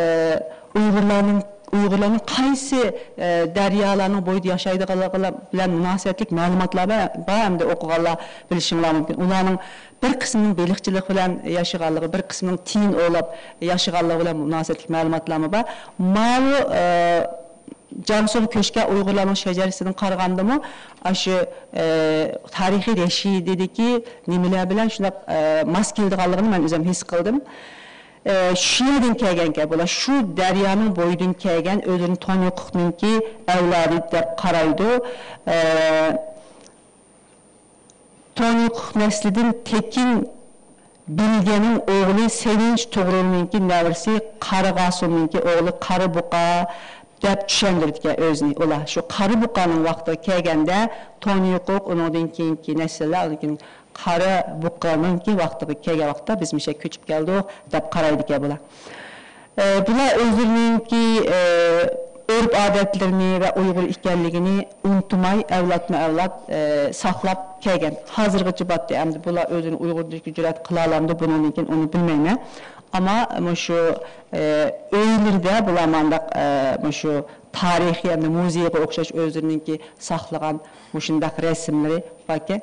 ئۇيغۇرلارنىڭ ئۇيغۇرلارنىڭ قايسى، ئە، دەريالارنىڭ بويىدا ياشايدىغانلىقى بىلەن مۇناسىۋەتلىك مەلۇماتلار بار، بار ئەمدى ئوقۇغانلار بىلىشىڭلار مۇمكىن. ئۇلارنىڭ بىر قىسمىنىڭ بېلىقچىلىق بىلەن ياشىغانلىقى، بىر قىسمىنىڭ تىيىن ئوۋلاپ ياشىغانلىقى بىلەن مۇناسىۋەتلىك مەلۇماتلارمۇ بار. ماۋۇ، ئە، جياڭسۇغا كۆچكەن ئۇيغۇرلارنىڭ شەجەرىسىدىن قارىغاندىمۇ، ئاشۇ، ئە، تارىخىي رەشىدىدىكى نېمىلەر بىلەن شۇنداق، ئە، ماس كېلىدىغانلىقىنى مەن ئۆزۈم ھېس قىلدىم. ئە، شۇ يەردىن كەلگەنكەن بۇلار، شۇ دەريانىڭ بويىدىن كەلگەن، ئۆزىنى تونيۇقۇقنىڭكى ئەۋلادى دەپ قارايدۇ. ئە، تونيۇقۇق نەسلىدىن تېكىن بىلگەننىڭ ئوغلى سېۋىنچ توغرۇلنىڭكى نەۋرىسى قارىغاسۇننىڭكى ئوغلى قارا بۇقا دەپ چۈشەندۈرىدىكەن ئۆزىنى. ئۇلار شۇ قارا بۇقانىڭ ۋاقتىغا كەلگەندە، تونيۇقۇق، ئۇنىڭدىن كېيىنكى نەسىللەر، ئاندىن كېيىن قارا بۇقانىڭكى ۋاقتىغا كەلگەن ۋاقىتتا بىز مۇشۇ يەرگە كۆچۈپ كەلدۇق دەپ قارايدىكەن بۇلار. ئە، بۇلار ئۆزلىرىنىڭكى، ئە، ئۆرپ-ئادەتلىرىنى ۋە ئۇيغۇر ئىكەنلىكىنى ئۇنتۇماي، ئەۋلادمۇ ئەۋلاد، ئە، ساقلاپ كەلگەن. ھازىرغىچە بارتتى. ئەمدى بۇلار ئۆزىنى ئۇيغۇر دېيىشكە جۈرئەت قىلالامدۇ؟ بۇنىڭدىن كېيىن ئۇنى بىلمەيمەن. ئەمما مۇشۇ، ئە، ئۆيلىرىدە بۇلار مانداق، ئە، مۇشۇ تارىخىي ھەمدە مۇزېيغا ئوخشاش ئۆزلىرىنىڭكى ساقلىغان مۇشۇنداق رەسىملىرى باركەن.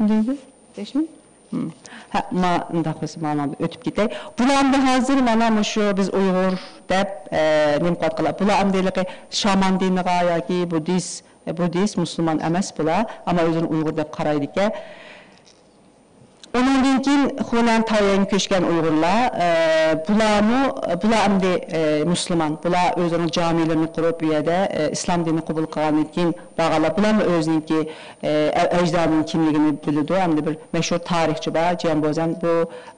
دېدى. بەشمۇ؟ ھە، ما، ئۇنداق بولسا، مانا ئۆتۈپ كېتەي. بۇلاردا ھازىر مانا مۇشۇ بىز ئۇيغۇر دەپ، ئە، نېمە قىلىۋاتقانلار. بۇلار ئەمدى ھېلىقى شامان دىنىغا ياكى بۇددىست، ئە، بۇددىست، مۇسۇلمان ئەمەس بۇلار. ئەمما ئۆزىنى ئۇيغۇر دەپ قارايدىكەن. ئۇنىڭدىن كېيىن خۇنەن تايەنگە كۆچكەن ئۇيغۇرلار، ئە، بۇلارمۇ، بۇلار ئەمدى، ئە، مۇسۇلمان. بۇلار ئۆزىنىڭ جامىلىرىنى قۇرۇپ، بۇ يەردە، ئە، ئىسلام دىنىنى قوبۇل قىلغاندىن كېيىن بارغانلار. بۇلارمۇ ئۆزىنىڭكى، ئە، ئەجدادىنىڭ كىملىكىنى بىلىدۇ. ئەمدى بىر مەشھۇر تارىخچى بار، جيەن بوزەن. بۇ،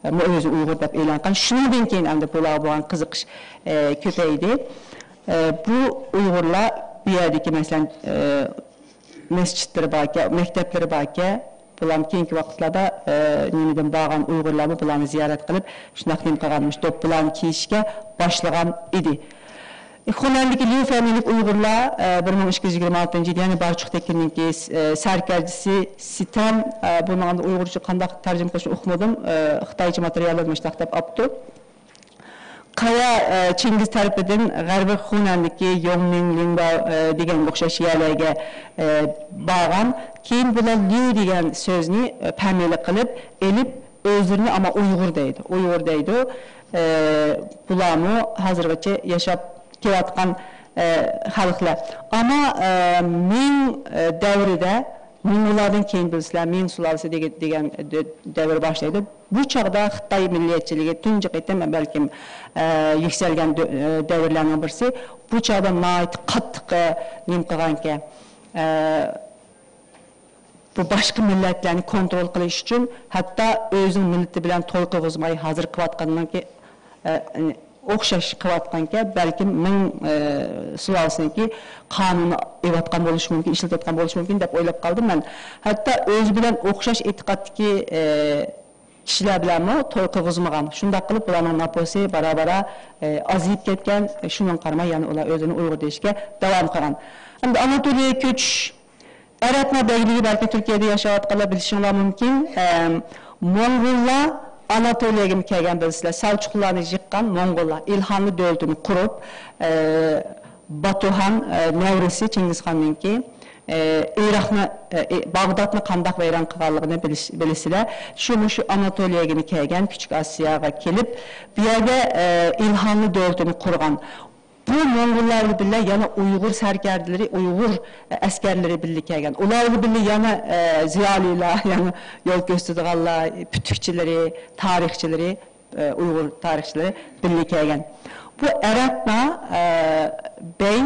ئە، مۇ ئۆزى ئۇيغۇر دەپ ئېلان قىلغان. شۇنىڭدىن كېيىن ئەمدى بۇلارغا بولغان قىزىقىش، ئە، كۆپەيدى. ئە، بۇ ئۇيغۇرلار بۇ يەردىكى، مەسىلەن، ئە، مەسچىتلىرى باركەن، مەكتەپلىرى باركەن. بۇلارمۇ كېيىنكى ۋاقىتلاردا، ئە، نېمىدىن بارغان ئۇيغۇرلارمۇ بۇلارنى زىيارەت قىلىپ، شۇنداق نېمە قىلغان، مۇشۇ دوپپىلارنى كىيىشكە باشلىغان ئىدى. خۇنەندىكى ليۇ فامىلىلىك ئۇيغۇرلار، ئە، بىر مىڭ ئىككى يۈز يىگىرمە ئالتىنچى يىل، يەنى بارچۇق تېكىننىڭكى، ئە، سەركەردىسى سىتەن، ئە، بۇنىڭ ئۇيغۇرچە قانداق تەرجىمە قىلىشنى ئۇقمىدىم، ئە، خىتايچە ماتېرىياللاردا مۇشۇنداق دەپ ئاپتۇ. قايا، ئە، چىڭگىز تەرىپىدىن غەربىي خۇنەندىكى يوڭنىڭ، لىڭباۋ، ئە، دېگەنگە ئوخشاش يەرلەرگە، ئە، بارغان. كېيىن بۇلار ليۇ دېگەن سۆزنى، ئە، پەمىيلىك قىلىپ ئېلىپ، ئۆزلىرىنى ئەمما ئۇيغۇر دەيدۇ، ئۇيغۇر دەيدۇ. ئە، بۇلارمۇ ھازىرغىچە ياشاپ كېلىۋاتقان، ئە، خەلقلەر. ئەمما، ئە، مىڭ، ئە، دەۋرىدە موڭغۇللاردىن كېيىن بىلىسىلەر، مىڭ سۇلالىسى دېگە-، دېگەن دۆ-، دەۋر باشلايدۇ. بۇ چاغدا خىتاي مىللىيەتچىلىكى تۇنجى قېتىم، بەلكىم، ئە، يۈكسەلگەن دۆ-، ئە، دەۋرلەرنىڭ بىرسى. بۇ چاغدا ناھايىتى قاتتىق، ئە، نېمە قىلغانىكەن، ئە، بۇ باشقا مىللەتلەرنى كونترول قىلىش ئۈچۈن ھەتتا ئۆزىنىڭ مىللىتى بىلەن توي قىلغۇزماي ھازىر قىلىۋاتقىنىڭكى، ئە، ئوخشاش قىلىۋاتقانكەن، بەلكىم مىڭ، ئە، سۇلالىسىنىڭكى قانۇنى ئېلىۋاتقان بولۇشى مۇمكىن، ئىشلىتىۋاتقان بولۇشى مۇمكىن دەپ ئويلاپ قالدىم مەن. ھەتتا ئۆزى بىلەن ئوخشاش ئېتىقادتىكى، ئە، كىشىلەر بىلەنمۇ توي قىلغۇزمىغان. شۇنداق قىلىپ، بۇلارنىڭ ناپوسى بارا-بارا، ئە، ئازىيىپ كەتكەن. شۇنىڭغا قارىماي، يەنە ئۇلار ئۆزىنى ئۇيغۇر دېيىشكە داۋام قىلغان. ئەمدى ئاناتولىيەگە كۆچۈش. ئەرەتنا بەگلىكى، بەلكى تۈركىيەدە ياشاۋاتقانلار بىلىشىڭلار مۇمكىن. ئەم، موڭغۇللار ئاناتولىيەگىمۇ كەلگەن بىلىسىلەر. سەلچۇقلۇلارنى يىققان موڭغۇللار ئىلھانلى دۆلىتىنى قۇرۇپ، ئە، باتۇخان، ئە، نەۋرىسى چىڭگىزخاننىڭكى، ئە، ئىراقنى، ئە، ئى-، باغدادنى قانداق ۋەيران قىلغانلىقىنى بىلىش-، بىلىسىلەر. شۇ، مۇشۇ ئاناتولىيەگىنى كەلگەن، كىچىك ئاسىياغا كېلىپ، بۇ يەردە، ئە، ئىلھانلى دۆلىتىنى قۇرغان. بۇ موڭغۇللار بىلەن بىللە يەنە ئۇيغۇر سەركەردىلىرى، ئۇيغۇر، ئە، ئەسكەرلىرى بىللە كەلگەن. ئۇلار بىلەن بىللە يەنە، ئە، زىيالىيلار، يەنە يول كۆرسىتىدىغانلار، پۈتۈكچىلىرى، تارىخچىلىرى، ئە، ئۇيغۇر تارىخچىلىرى بىللە كەلگەن. بۇ ئەرەتنا، ئە، بەي،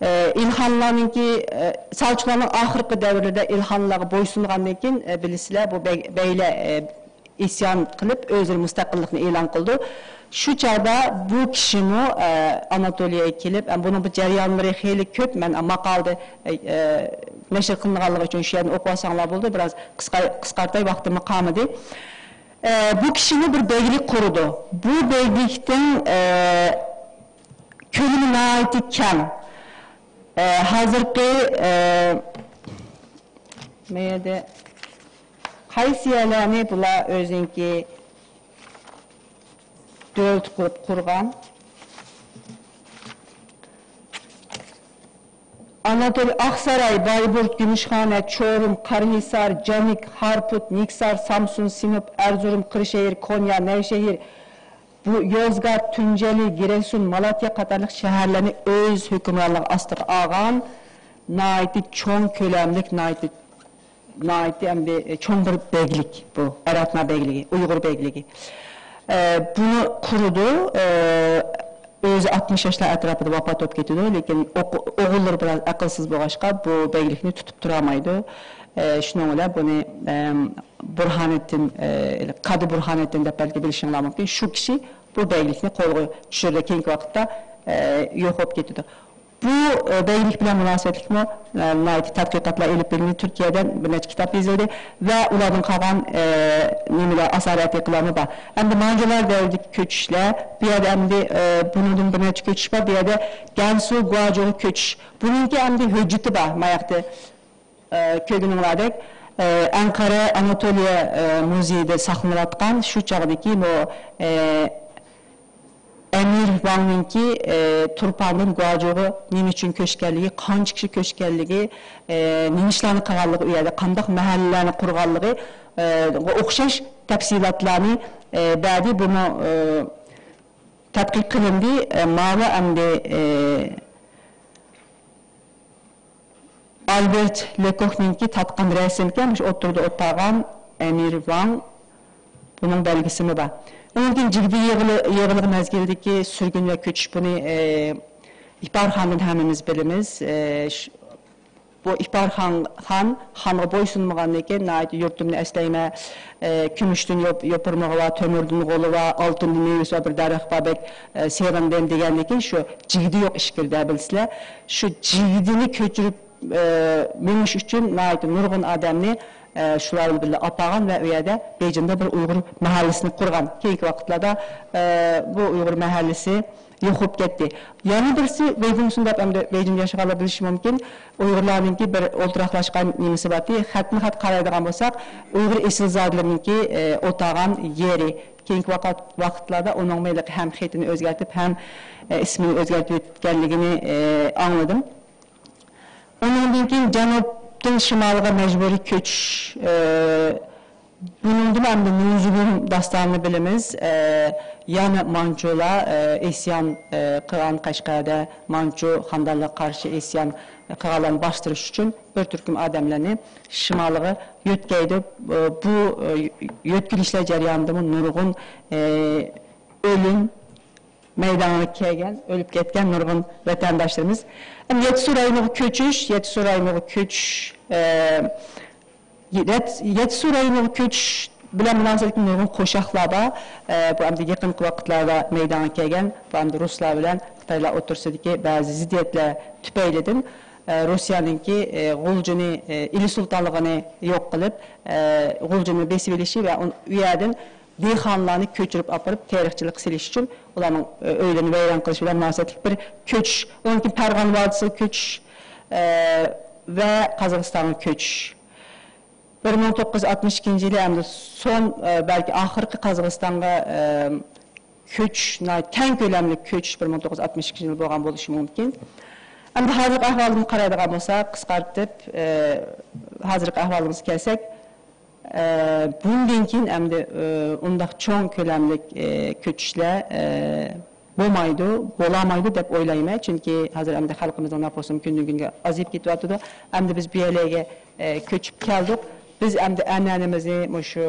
ئە، ئىلھانلارنىڭكى، ئە، سەلچۇقلارنىڭ ئاخىرقى دەۋرىدە ئىلھانلارغا بويسۇنغاندىن كېيىن، ئە، بىلىسىلەر، بۇ بەگ-، بەيلەر، ئە، ئىسيان قىلىپ، ئۆزلىرى مۇستەقىللىقنى ئېلان قىلىدۇ. شۇ چاغدا بۇ كىشىمۇ، ئە، ئاناتولىيەگە كېلىپ، ئە، بۇنىڭ بۇ جەريانلىرى خېلى كۆپ. مەن ماقالىدە، ئە، ئە، نەشر قىلىنغانلىقى ئۈچۈن شۇ يەردىن ئوقۇۋالساڭلار بولدى. بىراز قىسقا-، قىسقارتاي، ۋاقتىممۇ قالمىدى. ئە، بۇ كىشىمۇ بىر بەگلىك قۇرىدۇ. بۇ بەگلىكتىن، ئە، كۆلىمى ناھايىتى كەڭ. ئە، ھازىرقى، ئە، مەيەدە قايسى يەرلەرنى بۇلار ئۆزىنىڭكى دۆلىتى قۇرۇپ قۇرغان؟ ئاناتولىي، ئاقساراي، بايبۇرت، گۈمۈشخانا، چورۇم، قاراھىسار، جانىك، خارپۇت، نىكسار، سامسۇن، سىنوپ، ئەرزۇرۇم، قىرشەھىر، كونيا، نەۋشەھىر، بۇ يوزگارت، تۇنجەلى، گىرەسۇن، مالاتيا قاتارلىق شەھەرلەرنى ئۆز ھۆكۈمرانلىقى ئاستىغا ئالغان ناھايىتى چوڭ كۆلەملىك، ناھايىتى، ناھايىتى ئەمدى چوڭ بىر بەگلىك بۇ، ئەراتنا بەگلىكى، ئۇيغۇر بەگلىكى. ئە، بۇنى قۇرىدۇ. ئە، ئۆزى ئاتمىش ياشلار ئەتراپىدا ۋاپات بولۇپ كېتىدۇ، لېكىن ئوق-، ئوغۇللىرى بىراز ئەقىلسىز بولغاچقا، بۇ بەگلىكنى تۇتۇپ تۇرالمايدۇ. ئە، شۇنىڭ بىلەن بۇنى، ئەم، بۇرھانىتتىن، ئە، قادى بۇرھانىتتىن دەپ بەلكى بىلىشىڭلار مۇمكىن. شۇ كىشى بۇ بەگلىكنى قولغا چۈشۈرىدۇ. كېيىنكى ۋاقىتتا، ئە، يوق بولۇپ كېتىدۇ. بۇ، ئە، بەگلىك بىلەن مۇناسىۋەتلىكمۇ، ئە، ناھايىتى تەتقىقاتلار ئېلىپ بېرىلدى. تۈركىيەدە بىر نەچچە كىتاب يېزىلدى ۋە ئۇلاردىن قالغان، ئە، نېمىلەر، ئاسارەتىقىلەرمۇ بار. ئەمدى مانجۇلار دەۋرىدىكى كۆچۈشلەر، بۇ يەردە ئەمدى، ئە، بۇنىڭدىن بىر نەچچە كۆچۈش بار. بۇ يەردە گەنسۇ، گۇاجۇغا كۆچۈش. بۇنىڭكى ئەمدى ھۆججىتى بار، ماياقتا، ئە، كۆرگىنىڭلاردەك، ئە، ئەنقەرە ئاناتولىيە، ئە، مۇزېيىدا ساقلىنىۋاتقان شۇ چاغدىكى بۇ، ئە، ئەمىر ۋاڭنىڭكى، ئە، تۇرپاندىن گۇاجۇغا نېمە ئۈچۈن كۆچكەنلىكى، قانچە كىشى كۆچكەنلىكى، ئە، نېمە ئىشلارنى قىلغانلىقى، ئۇ يەردە قانداق مەھەللىلەرنى قۇرغانلىقى، ئە، غا ئوخشاش تەپسىلاتلارنى، ئە، بەردى. بۇمۇ، ئە، تەتقىق قىلىندى. ئە، ماۋۇ ئەمدى، ئە، ئالبېرت لېكوكنىڭكى تارتقان رەسىمكەن، مۇشۇ ئوتتۇرىدا ئولتۇرغان ئەمىر ۋاڭ، بۇنىڭ بەلگىسىمۇ بار. ئۇنىڭدىن جىگدە يىغىلى-، يىغىلغان مەزگىلدىكى سۈرگۈن ۋە كۆچۈش، بۇنى، ئى، ئىپارخاندىن ھەممىمىز بىلىمىز. ئى، ش-، بۇ ئىپارخان، خان، خانغا بويسۇنمىغاندىن كېيىن، ناھايىتى يۇرتۇمنى ئەسلەيمەن، ئى، كۈمۈشتىن يوپ-، يوپۇرمىغى بار، تۆمۈردىن غولى بار، ئالتۇندىن مېۋىسى بار بىر دەرەخ بار، بەك، ئى، سېغىندىم دېگەندىن كېيىن، شۇ جىگدە يوق ئىچكىرىدە، بىلىسىلەر. شۇ جىگدىنى كۆچۈرۈپ، ئى، مېڭىش ئۈچۈن ناھايىتى نۇرغۇن ئادەمنى، ئى، شۇلار بىلەن بىللە ئاپارغان ۋە ئۇ يەردە بېيجىڭدا بىر ئۇيغۇر مەھەللىسىنى قۇرغان. كېيىنكى ۋاقىتلاردا، ئى، بۇ ئۇيغۇر مەھەللىسى يوق بولۇپ كەتتى. يەنە بىرسى، ۋېيگۇڭسۇن دەپ ئەمدى بېيجىڭدا ياشىغانلار بىلىشى مۇمكىن، ئۇيغۇرلارنىڭكى بىر ئولتۇراقلاشقان نېمىسى بارتى. خەتمۇ خەت قارايدىغان بولساق، ئۇيغۇر ئېسىلزادىلىرىنىڭكى، ئى، ئولتۇرغان يېرى. كېيىنكى ۋاقىت، ۋاقىتلاردا ئۇنىڭمۇ ھېلىقى ھەم خېتىنى ئۆزگەرتىپ، ھەم، ئى، ئىسمىنى ئۆزگەرتىۋەتكەنلىكىنى، ئى، ئاڭلىدىم. ئۇنىڭدىن كېيىن جەنۇبتىن شىمالغا مەجبۇرىي كۆچۈش، ئى، بۇنىڭدىمۇ ئەمدى نۇزۇگۇم داستانىنى بىلىمىز. ئى، يەنە مانچۇلار، ئى، ئىسيان، ئى، قىلغان، قەشقەردە مانچۇ خانلىقىغا قارشى ئىسيان قىلغانلارنى باستۇرۇش ئۈچۈن بىر تۈركۈم ئادەملەرنى شىمالغا يۆتكەيدۇ. ئى، بۇ، ئى، يۆتكىلىشلەر جەريانىدىمۇ نۇرغۇن، ئى، ئۆلۈم، مەيدانغا كەلگەن، ئۆلۈپ كەتكەن نۇرغۇن ۋەتەنداشلىرىمىز. ئەمدى يەتتىسۇ رايونىغا كۆچۈش، يەتتىسۇ رايونىغا كۆچۈش، ئە، يەت-، يەتتىسۇ رايونىغا كۆچۈش بىلەن مۇناسىۋەتلىك نۇرغۇن قوشاقلار بار. ئە، بۇ ئەمدى يېقىنقى ۋاقىتلاردا مەيدانغا كەلگەن، بۇ ئەمدى رۇسلار بىلەن خىتايلار ئوتتۇرىسىدىكى بەزى زىددىيەتلەر تۈپەيلىدىن، ئە، روسىيەنىڭكى، ئە، غۇلجىنى، ئە، ئىلى سۇلتانلىقىنى يوق قىلىپ، ئە، غۇلجىنى بېسىۋېلىشى ۋە ئۇن-، ئۇ يەردىن دېھقانلارنى كۆچۈرۈپ ئاپىرىپ، تېرىقچىلىققا سېلىش ئۈچۈن ئۇلارنىڭ، ئۆ-، ئۆيلىرىنى ۋەيران قىلىش بىلەن مۇناسىۋەتلىك بىر كۆچۈش، ئۇنىڭدىن كېيىن پەرغانە ۋادىسىغا كۆچۈش، ئە، ۋە قازاقىستانغا كۆچۈش. بىر مىڭ توققۇز يۈز ئاتمىش ئىككىنچى يىلى ئەمدى سون، ئە، بەلكى ئاخىرقى قازاقىستانغا، ئە، كۆچۈش ناھايىتى كەڭ كۆلەملىك كۆچۈش بىر مىڭ توققۇز يۈز ئاتمىش ئىككىنچى يىلى بولغان بولۇشى مۇمكىن. ئەمدى ھازىرقى ئەھۋالىمىزغا قارايدىغان بولساق، قىسقارتىپ، ئە، ھازىرقى ئەھۋالىمىزغا كەلسەك، ئە، بۇندىن كېيىن ئەمدى، ئە، ئۇنداق چوڭ كۆلەملىك، ئە، كۆچۈشلەر، ئە، بولمايدۇ، بولالمايدۇ دەپ ئويلايمەن. چۈنكى ھازىر ئەمدى خەلقىمىزنىڭ نوپۇسىمۇ كۈندىن كۈنگە ئازىيىپ كېتىۋاتىدۇ. ئەمدى بىز بۇ يەرلەرگە، ئە، كۆچۈپ كەلدۇق. بىز ئەمدى ئەنئەنىمىزنى مۇشۇ،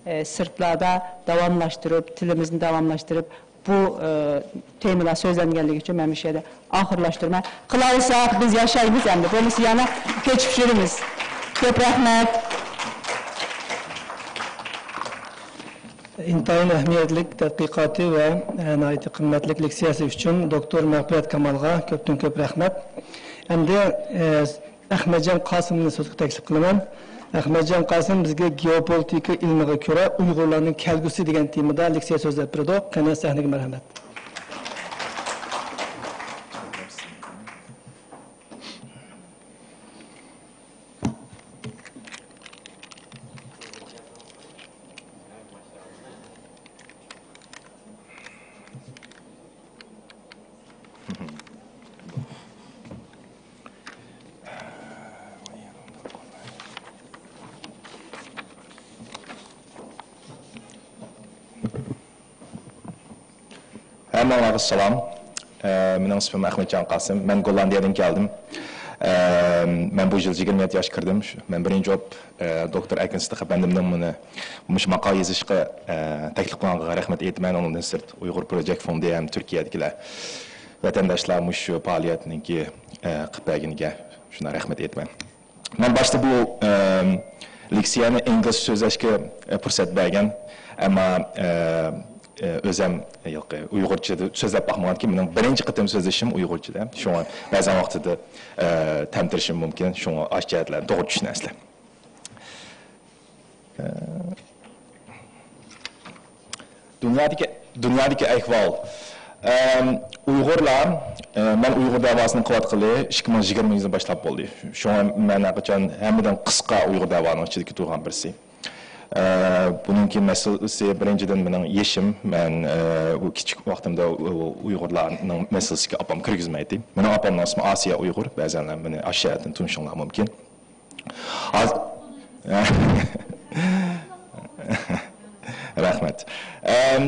ئە، سىرتلاردا داۋاملاشتۇرۇپ، تىلىمىزنى داۋاملاشتۇرۇپ، بۇ، ئە، تېمىلار سۆزلەنگەنلىكى ئۈچۈن مەن مۇشۇ يەردە ئاخىرلاشتۇرىمەن. قىلاۋالساق، بىز ياشايمىز ئەمدى، بولمىسا يەنە كۆچۈپ يۈرىمىز. كۆپ رەھمەت. ئىنتايىن ئەھمىيەتلىك تەتقىقاتى ۋە، ئە، ناھايىتى قىممەتلىك لېكسىيەسى ئۈچۈن دوكتور مەغپىرەت كامالغا كۆپتىن كۆپ رەھمەت. ئەمدى، ئە، ئەخمەتجان قاسىمنى سۆزگە تەكلىپ قىلىمەن. ئەخمەتجان قاسىم بىزگە گېئوپولىتىكا ئىلمىغا كۆرە ئۇيغۇرلارنىڭ كەلگۈسى دېگەن تېمىدا لېكسىيە سۆزلەپ بېرىدۇ. قېنى، سەھنىگە مەرھەمەت. ھەممىڭلارغا سالام. ئە، مېنىڭ ئىسمىم ئەخمەتجان قاسىم. مەن گوللاندىيەدىن كەلدىم. ئە، مەن بۇ يىل يىگىرمە يەتتە ياشقا كىردىم. مەن بىرىنچى بولۇپ، ئە، دوكتور ئەكىن سىدىق ئەپەندىمنىڭ مېنى مۇشۇ ماقالە يېزىشقا، ئە، تەكلىپ قىلغانلىقىغا رەھمەت ئېيتىمەن. ئۇنىڭدىن سىرت ئۇيغۇر پروجېكت فوندى ھەم تۈركىيەدىكىلەر ۋەتەنداشلار مۇشۇ پائالىيەتنىڭكى، ئە، قىلىپ بەرگىنىگە شۇنداق رەھمەت ئېيتىمەن. مەن باشتا بۇ، ئەم، لېكسىيەنى ئىنگلىزچە سۆزلەشكە، ئە، پۇرسەت بەرگەن، ئەمما، ئە، ئە، ئۆزەم، ياق، ئۇيغۇرچىدا سۆزلەپ باقمىغانكەن، مېنىڭ بىرىنچى قېتىم سۆزلىشىم ئۇيغۇرچىدا. شۇڭا بەزەن ۋاقتىدا، ئە، تەمتىرىشىم مۇمكىن، شۇڭا ئاشۇ جەھەتلەرنى توغرا چۈشىنەسىلەر. ئە، دۇنيادىكى، دۇنيادىكى ئەھۋال. ئەم، ئۇيغۇرلار، ئە، مەن ئۇيغۇر دەۋاسىنى قىلىۋاتقىلى ئىككى مىڭ يىگىرمە يىلى باشلاپ بولدى. شۇڭا مەن ھەرقاچان ھەممىدىن قىسقا ئۇيغۇر دەۋانىڭ ئىچىدىكى تۇرغان بىرسى. ئە، بۇنىڭكى مەسىلىسى بىرىنچىدىن مېنىڭ يېشىم. مەن، ئە، بۇ كىچىك ۋاقتىمدا ئۇ-، ئۇيغۇرلارنىڭ مەسىلىسىگە ئاپام كىرگۈزمەيتتى. مېنىڭ ئاپامنىڭ ئىسمى ئاسىيە ئۇيغۇر. بەزەنلەر مېنى ئاشۇ جەھەتتىن تونۇشۇڭلار مۇمكىن. ھاز-، رەھمەت. ئەم،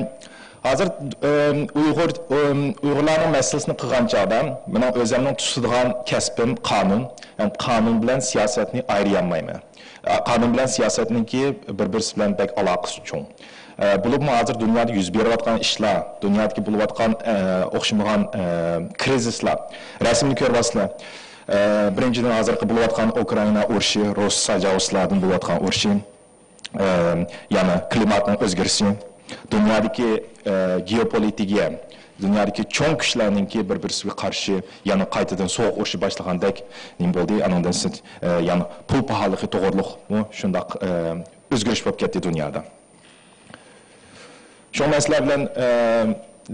ھازىر، ئەم، ئۇيغۇر، ئەم، ئۇيغۇرلارنىڭ مەسىلىسىنى قىلغان چاغدا مېنىڭ ئۆزەمنىڭ تۇتىدىغان كەسپىم قانۇن. يەنى قانۇن بىلەن سىياسەتنى ئايرىيالمايمەن. ئە، قانۇن بىلەن سىياسەتنىڭكى بىر-بىرسى بىلەن بەك ئالاقىسى چوڭ. ئە، بولۇپمۇ ھازىر دۇنيادا يۈز بېرىۋاتقان ئىشلار، دۇنيادىكى بولۇۋاتقان، ئە، ئوخشىمىغان، ئە، كرىزىسلار، رەسىمنى كۆرۈۋاتىسىلەر. ئە، بىرىنچىدىن، ھازىرقى بولۇۋاتقان ئۇكرائىنا ئۇرۇشى، رۇس تاجاۋۇزچىلاردىن بولۇۋاتقان ئۇرۇشى، ئە، يەنە كىلىماتنىڭ ئۆزگىرىشى، دۇنيادىكى، ئە، گېئوپولىتىكىيە، دۇنيادىكى چوڭ كۈچلەرنىڭكى بىر-بىرسىگە قارشى يەنە قايتىدىن سوغۇق ئۇرۇشى باشلىغاندەك نېمە بولدى؟ ئانىڭدىن سىرت، ئە، يەنە پۇل پاھالىقى توغرۇلۇقمۇ شۇنداق، ئە، ئۆزگىرىش بولۇپ كەتتى دۇنيادا. شۇڭا مەن سىلەر بىلەن، ئە،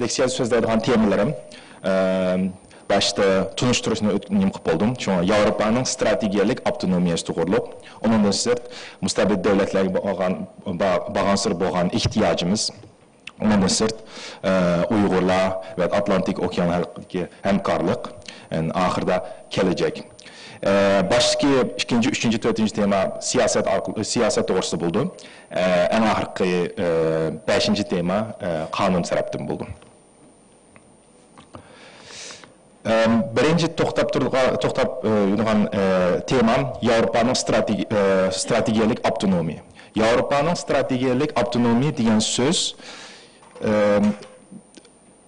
لېكسىيەدە سۆزلەيدىغان تېمىلىرىم، ئە، باشتا تونۇشتۇرۇشنى ئۆت-، نېمە قىلىپ بولدۇم. شۇڭا ياۋروپانىڭ ستراتېگىيەلىك ئاپتونومىيەسى توغرۇلۇق. ئۇنىڭدىن سىرت، مۇستەبىت دۆلەتلەرگە بولغان، با-، بارغانسېرى بولغان ئېھتىياجىمىز. ئۇنىڭدىن سىرت، ئە، ئۇيغۇرلار ۋە ئاتلانتىك ئوكيان ھەلقىدىكى ھەمكارلىق، ئەن ئاخىرىدا كېلەجەك. ئە، باشتىكى ئىككىنچى، ئۈچىنچى، تۆتىنچى تېما سىياسەت ئارقىلىق، سىياسەت توغرىسىدا بولىدۇ. ئە، ئەڭ ئاخىرقى، ئە، بەشىنچى تېما، ئە، قانۇن تەرەپتىن بولىدۇ. ئەم، بىرىنچى توختاپ تۇرغا-، توختاپ، ئە، يۈرىدىغان، ئە، تېمام ياۋروپانىڭ ستراتېگى-، ئە، ستراتېگىيەلىك ئاپتونومىيە. ياۋروپانىڭ ستراتېگىيەلىك ئاپتونومىيە دېگەن سۆز، ئەم،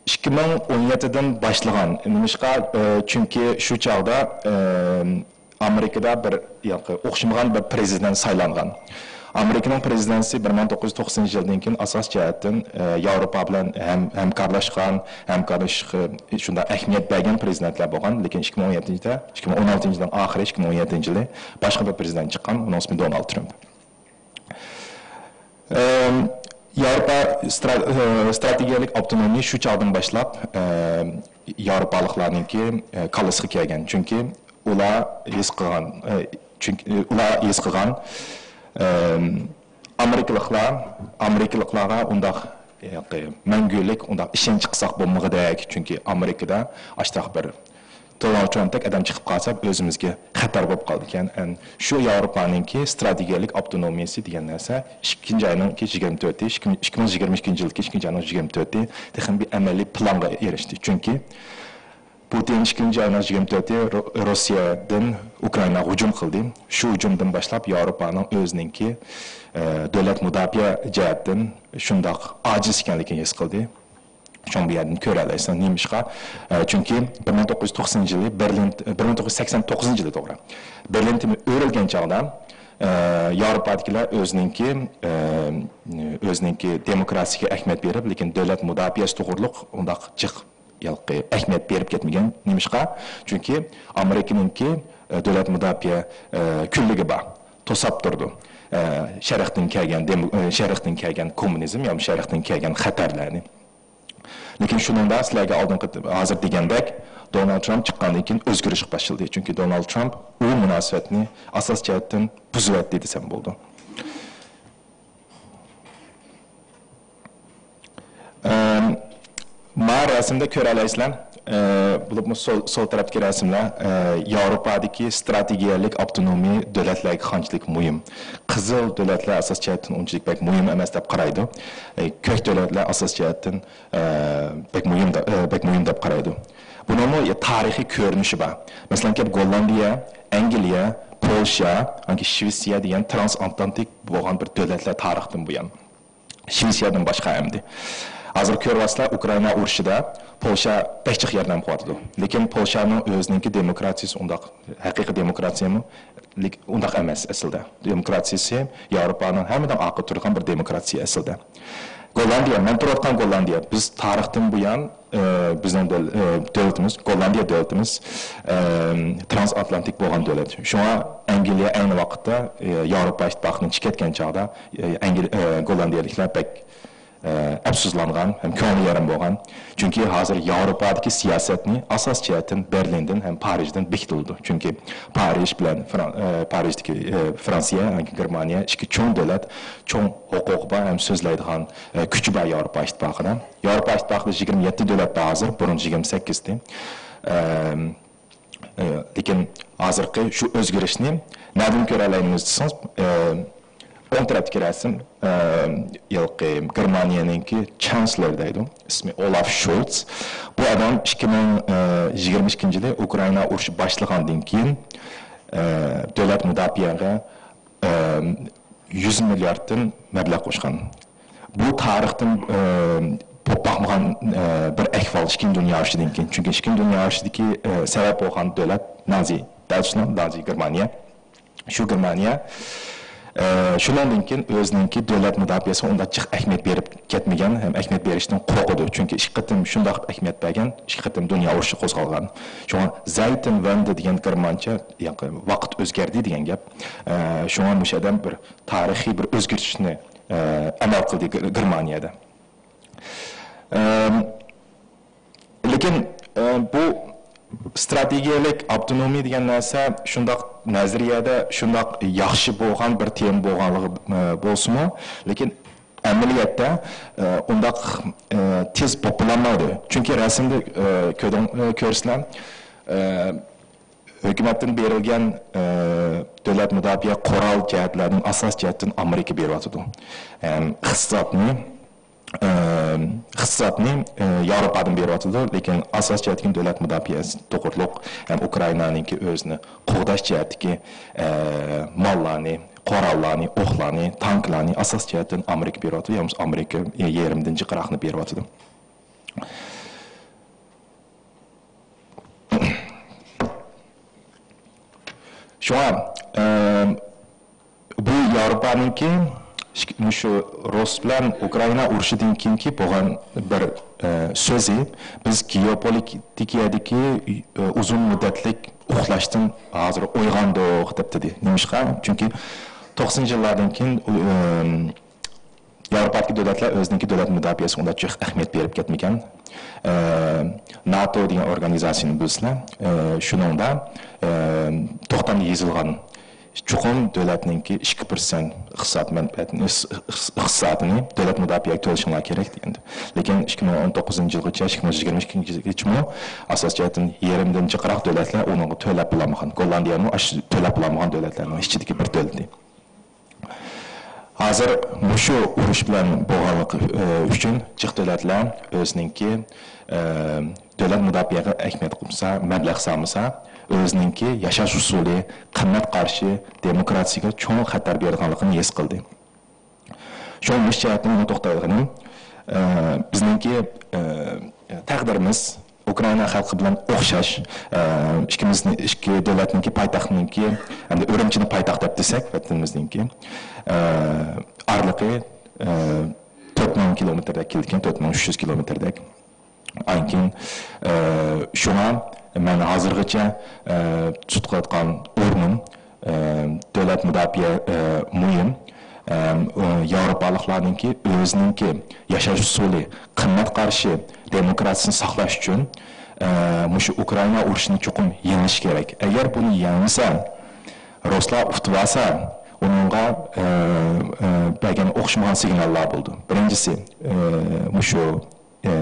ئىككى مىڭ ئون يەتتىدىن باشلىغان. نېمىشقا؟ ئە، چۈنكى شۇ چاغدا، ئەم، ئامېرىكىدا بىر ياقى ئوخشىمىغان بىر پرېزىدېنت سايلانغان. ئامېرىكىنىڭ پرېزىدېنتى بىر مىڭ توققۇز يۈز توقسىنىنچى يىلدىن كېيىن ئاساسىي جەھەتتىن، ئە، ياۋروپا بىلەن ھەم، ھەمكارلاشقان، ھەمكارلىشىشقا شۇنداق ئەھمىيەت بەرگەن پرېزىدېنتلەر بولغان. لېكىن ئىككى مىڭ ئون يەتتىنچىدە، ئىككى مىڭ ئون ئالتىنچى يىلنىڭ ئاخىرى، ئىككى مىڭ ئون يەتتىنچى يىلى باشقا بىر پرېزىدېنت چىققان. ئۇنىڭ ئىسمى دونالد ترامپ. ئەم، ياۋروپا سترا-، ئە، ستراتېگىيەلىك ئاپتونومىيە شۇ چاغدىن باشلاپ، ئەم، ياۋروپالىقلارنىڭكى، ئە، كاللىسىغا كەلگەن. چۈنكى ئۇلار ھېس قىلغان، ئە، چۈنكى، ئە، ئۇلار ھېس قىلغان، ئەم، ئامېرىكىلىقلار، ئامېرىكىلىقلارغا ئۇنداق، ئە، مەڭگۈلۈك ئۇنداق ئىشەنچ قىلساق بولمىغۇدەك. چۈنكى ئامېرىكىدا ئاشتاق بىر دونالد ترامپتەك ئادەم چىقىپ قالسا، ئۆزىمىزگە خەتەر بولۇپ قالىدىكەن. ئەن شۇ ياۋروپانىڭكى ستراتېگىيەلىك ئاپتونومىيىسى دېگەن نەرسە ئىككىنچى ئاينىڭكى يىگىرمە تۆتى، ئىككى مىڭ يىگىرمە ئىككىنچى يىلدىكى ئىككىنچى ئاينىڭ يىگىرمە تۆتى تېخى بىر ئەمەلىي پىلانغا ئېرىشتى. چۈنكى پۇتىن ئىككىنچى ئاينىڭ يىگىرمە تۆتى رو-، روسىيەدىن ئۇكرائىناغا ھۇجۇم قىلدى. شۇ ھۇجۇمدىن باشلاپ ياۋروپانىڭ ئۆزىنىڭكى، ئە، دۆلەت مۇداپىئە جەھەتتىن شۇنداق ئاجىز ئىكەنلىكىنى ھېس قىلدى. شۇڭا بۇ يەردىن كۆرەلەيسىز. نېمىشقا؟ ئە، چۈنكى بىر مىڭ توققۇز يۈز توقسىنىنچى يىلى بېرلىن، بىر مىڭ توققۇز يۈز سەكسەن توققۇزىنچى يىلى، توغرا، بېرلىن تېمى ئۆرۈلگەن چاغدا، ئە، ياۋروپادىكىلەر ئۆزىنىڭكى، ئە، ئۆزىنىڭكى دېموكراتىيىسىگە ئەھمىيەت بېرىپ، لېكىن دۆلەت مۇداپىئەسى توغرۇلۇق ئۇنداق جىق ھېلىقى ئەھمىيەت بېرىپ كەتمىگەن. نېمىشقا؟ چۈنكى ئامېرىكىنىڭكى، ئە، دۆلەت مۇداپىئە، ئە، كۈنلۈكى بار. توساپ تۇرىدۇ. ئە، شەرقتىن كەلگەن دېمو-، ئە، شەرقتىن كەلگەن كوممۇنىزم يا شەرقتىن كەلگەن خەتەرلەرنى. لېكىن شۇنىڭدا سىلەرگە ئالدىنقى، ھازىر دېگەندەك، دونالد ترامپ چىققاندىن كېيىن ئۆزگىرىش باشلىدى. چۈنكى دونالد ترامپ ئۇ مۇناسىۋەتنى ئاساسىي جەھەتتىن بۇزۇۋەتتى دېسەم بولىدۇ. ئەم، ما رەسىمدە كۆرەلەيسىلەر. ئە، بولۇپمۇ سول، سول تەرەپتىكى رەسىملەر، ئە، ياۋروپادىكى ستراتېگىيەلىك ئاپتونومىي دۆلەتلەرگە قانچىلىك مۇھىم. قىزىل دۆلەتلەر ئاساسىي جەھەتتىن ئۇنچىلىك بەك مۇھىم ئەمەس دەپ قارايدۇ. ئە، كۆك دۆلەتلەر ئاساسىي جەھەتتىن، ئە، بەك مۇھىم دە-، ئە، بەك مۇھىم دەپ قارايدۇ. بۇنىڭمۇ تارىخىي كۆرۈنۈشى بار. مەسىلەن، كەپ گوللاندىيە، ئەنگلىيە، پولشا، ئانكى شىۋېتسىيە دېگەن ترانسئاتلانتىك بولغان بىر دۆلەتلەر تارىختىن بۇيان. شىۋېتسىيەدىن باشقا ئەمدى. ھازىر كۆرۈۋاتىسىلەر، ئۇكرائىنا ئۇرۇشىدا پولشا بەك جىق ياردەم قىلىۋاتىدۇ. لېكىن پولشانىڭ ئۆزىنىڭكى دېموكراتىيىسى ئۇنداق ھەقىقىي دېموكراتىيەمۇ؟ لېك-، ئۇنداق ئەمەس ئەسلىدە. دېموكراتىيىسى ياۋروپانىڭ ھەممىدىن ئارقىدا تۇرىدىغان بىر دېموكراتىيە ئەسلىدە. گوللاندىيە، مەن تۇرۇۋاتقان گوللاندىيە، بىز تارىختىن بۇيان، ئە، بىزنىڭ دۆل-، ئە، دۆلىتىمىز، گوللاندىيە دۆلىتىمىز، ئە، ترانسئاتلانتىك بولغان دۆلەت. شۇڭا ئەنگلىيە ئەينى ۋاقىتتا، ئە، ياۋروپا ئىتتىپاقىدىن چىقىپ كەتكەن چاغدا، ئە، ئەنگلىيە، ئە، گوللاندىيەلىكلەر بەك ئە، ئەپسۇسلانغان ھەم كۆڭلى يېرىم بولغان. چۈنكى ھازىر ياۋروپادىكى سىياسەتنى ئاساسىي جەھەتتىن بېرلىندىن ھەم پارىژدىن بېكىتىلىدۇ. چۈنكى پارىژ بىلەن فران-، ئە، پارىژدىكى، ئە، فرانسىيە، ياكى گېرمانىيە ئىككى چوڭ دۆلەت، چوڭ ھوقۇقى بار ھەم سۆزلەيدىغان، ئە، كۈچى بار ياۋروپا ئىتتىپاقىدا. ياۋروپا ئىتتىپاقىدا يىگىرمە يەتتە دۆلەت بار ھازىر، بۇرۇن يىگىرمە سەككىزدى. ئە، ئە، لېكىن ھازىرقى شۇ ئۆزگىرىشنى نەدىن كۆرەلەيمىز دېسىڭىز، ئە، ئوڭ تەرەپتىكى رەسىم، ئە، ھېلىقى گېرمانىيەنىڭكى چانسلېر دەيدۇ، ئىسمى ئولاف شولتس. بۇ ئادەم ئىككى مىڭ يىگىرمە ئىككىنچى يىلى ئۇكرائىنا ئۇرۇشى باشلىغاندىن كېيىن، ئە، دۆلەت مۇداپىئەگە، ئە، يۈز مىلياردتىن مەبلەغ قوشقان. بۇ تارىختىن، ئە، بولۇپ باقمىغان، ئە، بىر ئەھۋال ئىككىنچى دۇنيا ئۇرۇشىدىن كېيىن. چۈنكى ئىككىنچى دۇنيا ئۇرۇشىدىكى، ئە، سەۋەب بولغان دۆلەت نازى دەۋلىتى، نازى گېرمانىيە. شۇ گېرمانىيە، ئە، شۇنىڭدىن كېيىن ئۆزىنىڭكى دۆلەت مۇداپىئەسىگە ئۇنداق جىق ئەھمىيەت بېرىپ كەتمىگەن ھەم ئەھمىيەت بېرىشتىن قورقىدۇ. چۈنكى ئىككى قېتىم شۇنداق ئەھمىيەت بەرگەن، ئىككى قېتىم دۇنيا ئۇرۇشى قوزغالغان. شۇڭا زەيتىن ۋەندە دېگەن گېرمانچە، ياقى ۋاقىت ئۆزگەردى دېگەن گەپ. ئە، شۇڭا مۇشۇ ئادەم بىر تارىخىي بىر ئۆزگىرىشنى، ئە، ئەمەل قىلدى گېر-، گېرمانىيەدە. ئەم، لېكىن، ئە، بۇ ستراتېگىيەلىك ئاپتونومىيە دېگەن نەرسە شۇنداق نەزەرىيەدە شۇنداق ياخشى بولغان بىر تېما بولغانلىقى، ئە، بولسىمۇ، لېكىن ئەمەلىيەتتە، ئە، ئۇنداق، ئە، تېز بولۇپ بولالمايدۇ. چۈنكى رەسىمدە، ئە، كۆردۈڭ-، ئە، كۆرىسىلەر، ئە، ھۆكۈمەتتىن بېرىلگەن، ئە، دۆلەت مۇداپىئە قورال جەھەتلەرنىڭ ئاساسىي جەھەتتىن ئامېرىكا بېرىۋاتىدۇ. ھەم ئىقتىسادنى، ئە، ئىقتىسادنى، ئە، ياۋروپادىن بېرىۋاتىدۇ، لېكىن ئاساسىي جەھەتتىكى دۆلەت مۇداپىئەسى توغرۇلۇق ھەم ئۇكرائىنانىڭكى ئۆزىنى قوغداش جەھەتتىكى، ئە، ماللارنى، قوراللارنى، ئوقلارنى، تانكلارنى ئاساسىي جەھەتتىن ئامېرىكا بېرىۋاتىدۇ، يا بولمىسا ئامېرىكا يېرىمدىن جىقراقنى بېرىۋاتىدۇ. شۇڭا، ئە، بۇ ياۋروپانىڭكى ئىككى-، مۇشۇ رۇس بىلەن ئۇكرائىنا ئۇرۇشىدىن كېيىنكى بولغان بىر، ئە، سۆزى، بىز گېئوپولىتىكىيەدىكى، ئە، ئۇزۇن مۇددەتلىك ئۇخلاشتىن ھازىر ئويغاندۇق، دەپ دېدى. نېمىشقا؟ چۈنكى توقسىنىنچى يىللاردىن كېيىن، ئە، ياۋروپادىكى دۆلەتلەر ئۆزىنىڭكى دۆلەت مۇداپىئەسىگە ئۇنداق جىق ئەھمىيەت بېرىپ كەتمىگەن. ئە، ناتو دېگەن ئورگانىزاتسىيىنى بىلىسىلەر. ئە، شۇنىڭدا، ئە، توختامدا يېزىلغان، چوقۇم دۆلەتنىڭكى ئىككى پىرسەنت ئىقتىساد مەنپەئەتىنى، ئىقتىسادىنى دۆلەت مۇداپىئەگە تۆلىشىڭلار كېرەك دېگەندى. لېكىن ئىككى مىڭ ئون توققۇزىنچى يىلغىچە، ئىككى مىڭ يىگىرمە ئىككىنچى يىلغىچىمۇ ئاساسىي جەھەتتىن يېرىمدىن جىقراق دۆلەتلەر ئۇنىڭغا تۆلەپ بولالمىغان. گوللاندىيەمۇ ئاشۇ تۆلەپ بولالمىغان دۆلەتلەرنىڭ ئىچىدىكى بىر دۆلىتى. ھازىر مۇشۇ ئۇرۇش بىلەن بولغانلىقى، ئە، ئۈچۈن جىق دۆلەتلەر ئۆزىنىڭكى، ئە، دۆلەت مۇداپىئەگە ئەھمىيەت قىلمىسا، مەبلەغ سالمىسا، ئۆزىنىڭكى ياشاش ئۇسۇلى، قىممەت قارىشى، دېموكراتىيىسىگە چوڭ خەتەر بېرىدىغانلىقىنى ھېس قىلدى. شۇڭا مۇشۇ جەھەتتىن مېنىڭ توختايدىغىنىم، ئە، بىزنىڭكى، ئە، تەقدىرىمىز ئۇكرائىنا خەلقى بىلەن ئوخشاش، ئە، ئىككىمىزنى، ئىككى دۆلەتنىڭكى پايتەختىنىڭكى، ئەمدى ئۈرۈمچىنى پايتەخت دەپ دېسەك، ۋەتىنىمىزنىڭكى، ئە، ئارىلىقى، ئە، تۆت مىڭ كىلومېتىردەك كېلىدىكەن، تۆت مىڭ ئۈچ يۈز كىلومېتىردەك. ئاندىن كېيىن، ئە، شۇڭا مەن ھازىرغىچە، ئە، تۇتقىلىۋاتقان ئورنۇم، ئە، دۆلەت مۇداپىئە، ئە، مۇھىم. ئە، ياۋروپالىقلارنىڭكى ئۆزىنىڭكى ياشاش ئۇسۇلى، قىممەت قارىشى، دېموكراتىيىسىنى ساقلاش ئۈچۈن، ئە، مۇشۇ ئۇكرائىنا ئۇرۇشىنى چوقۇم يېڭىش كېرەك. ئەگەر بۇنى يەڭمىسە، رۇسلار ئۇتۇۋالسا، ئۇنىڭغا، ئە، ئە، بەرگەن ئوخشىمىغان سىگناللار بولىدۇ. بىرىنچىسى، ئە، مۇشۇ، ئە،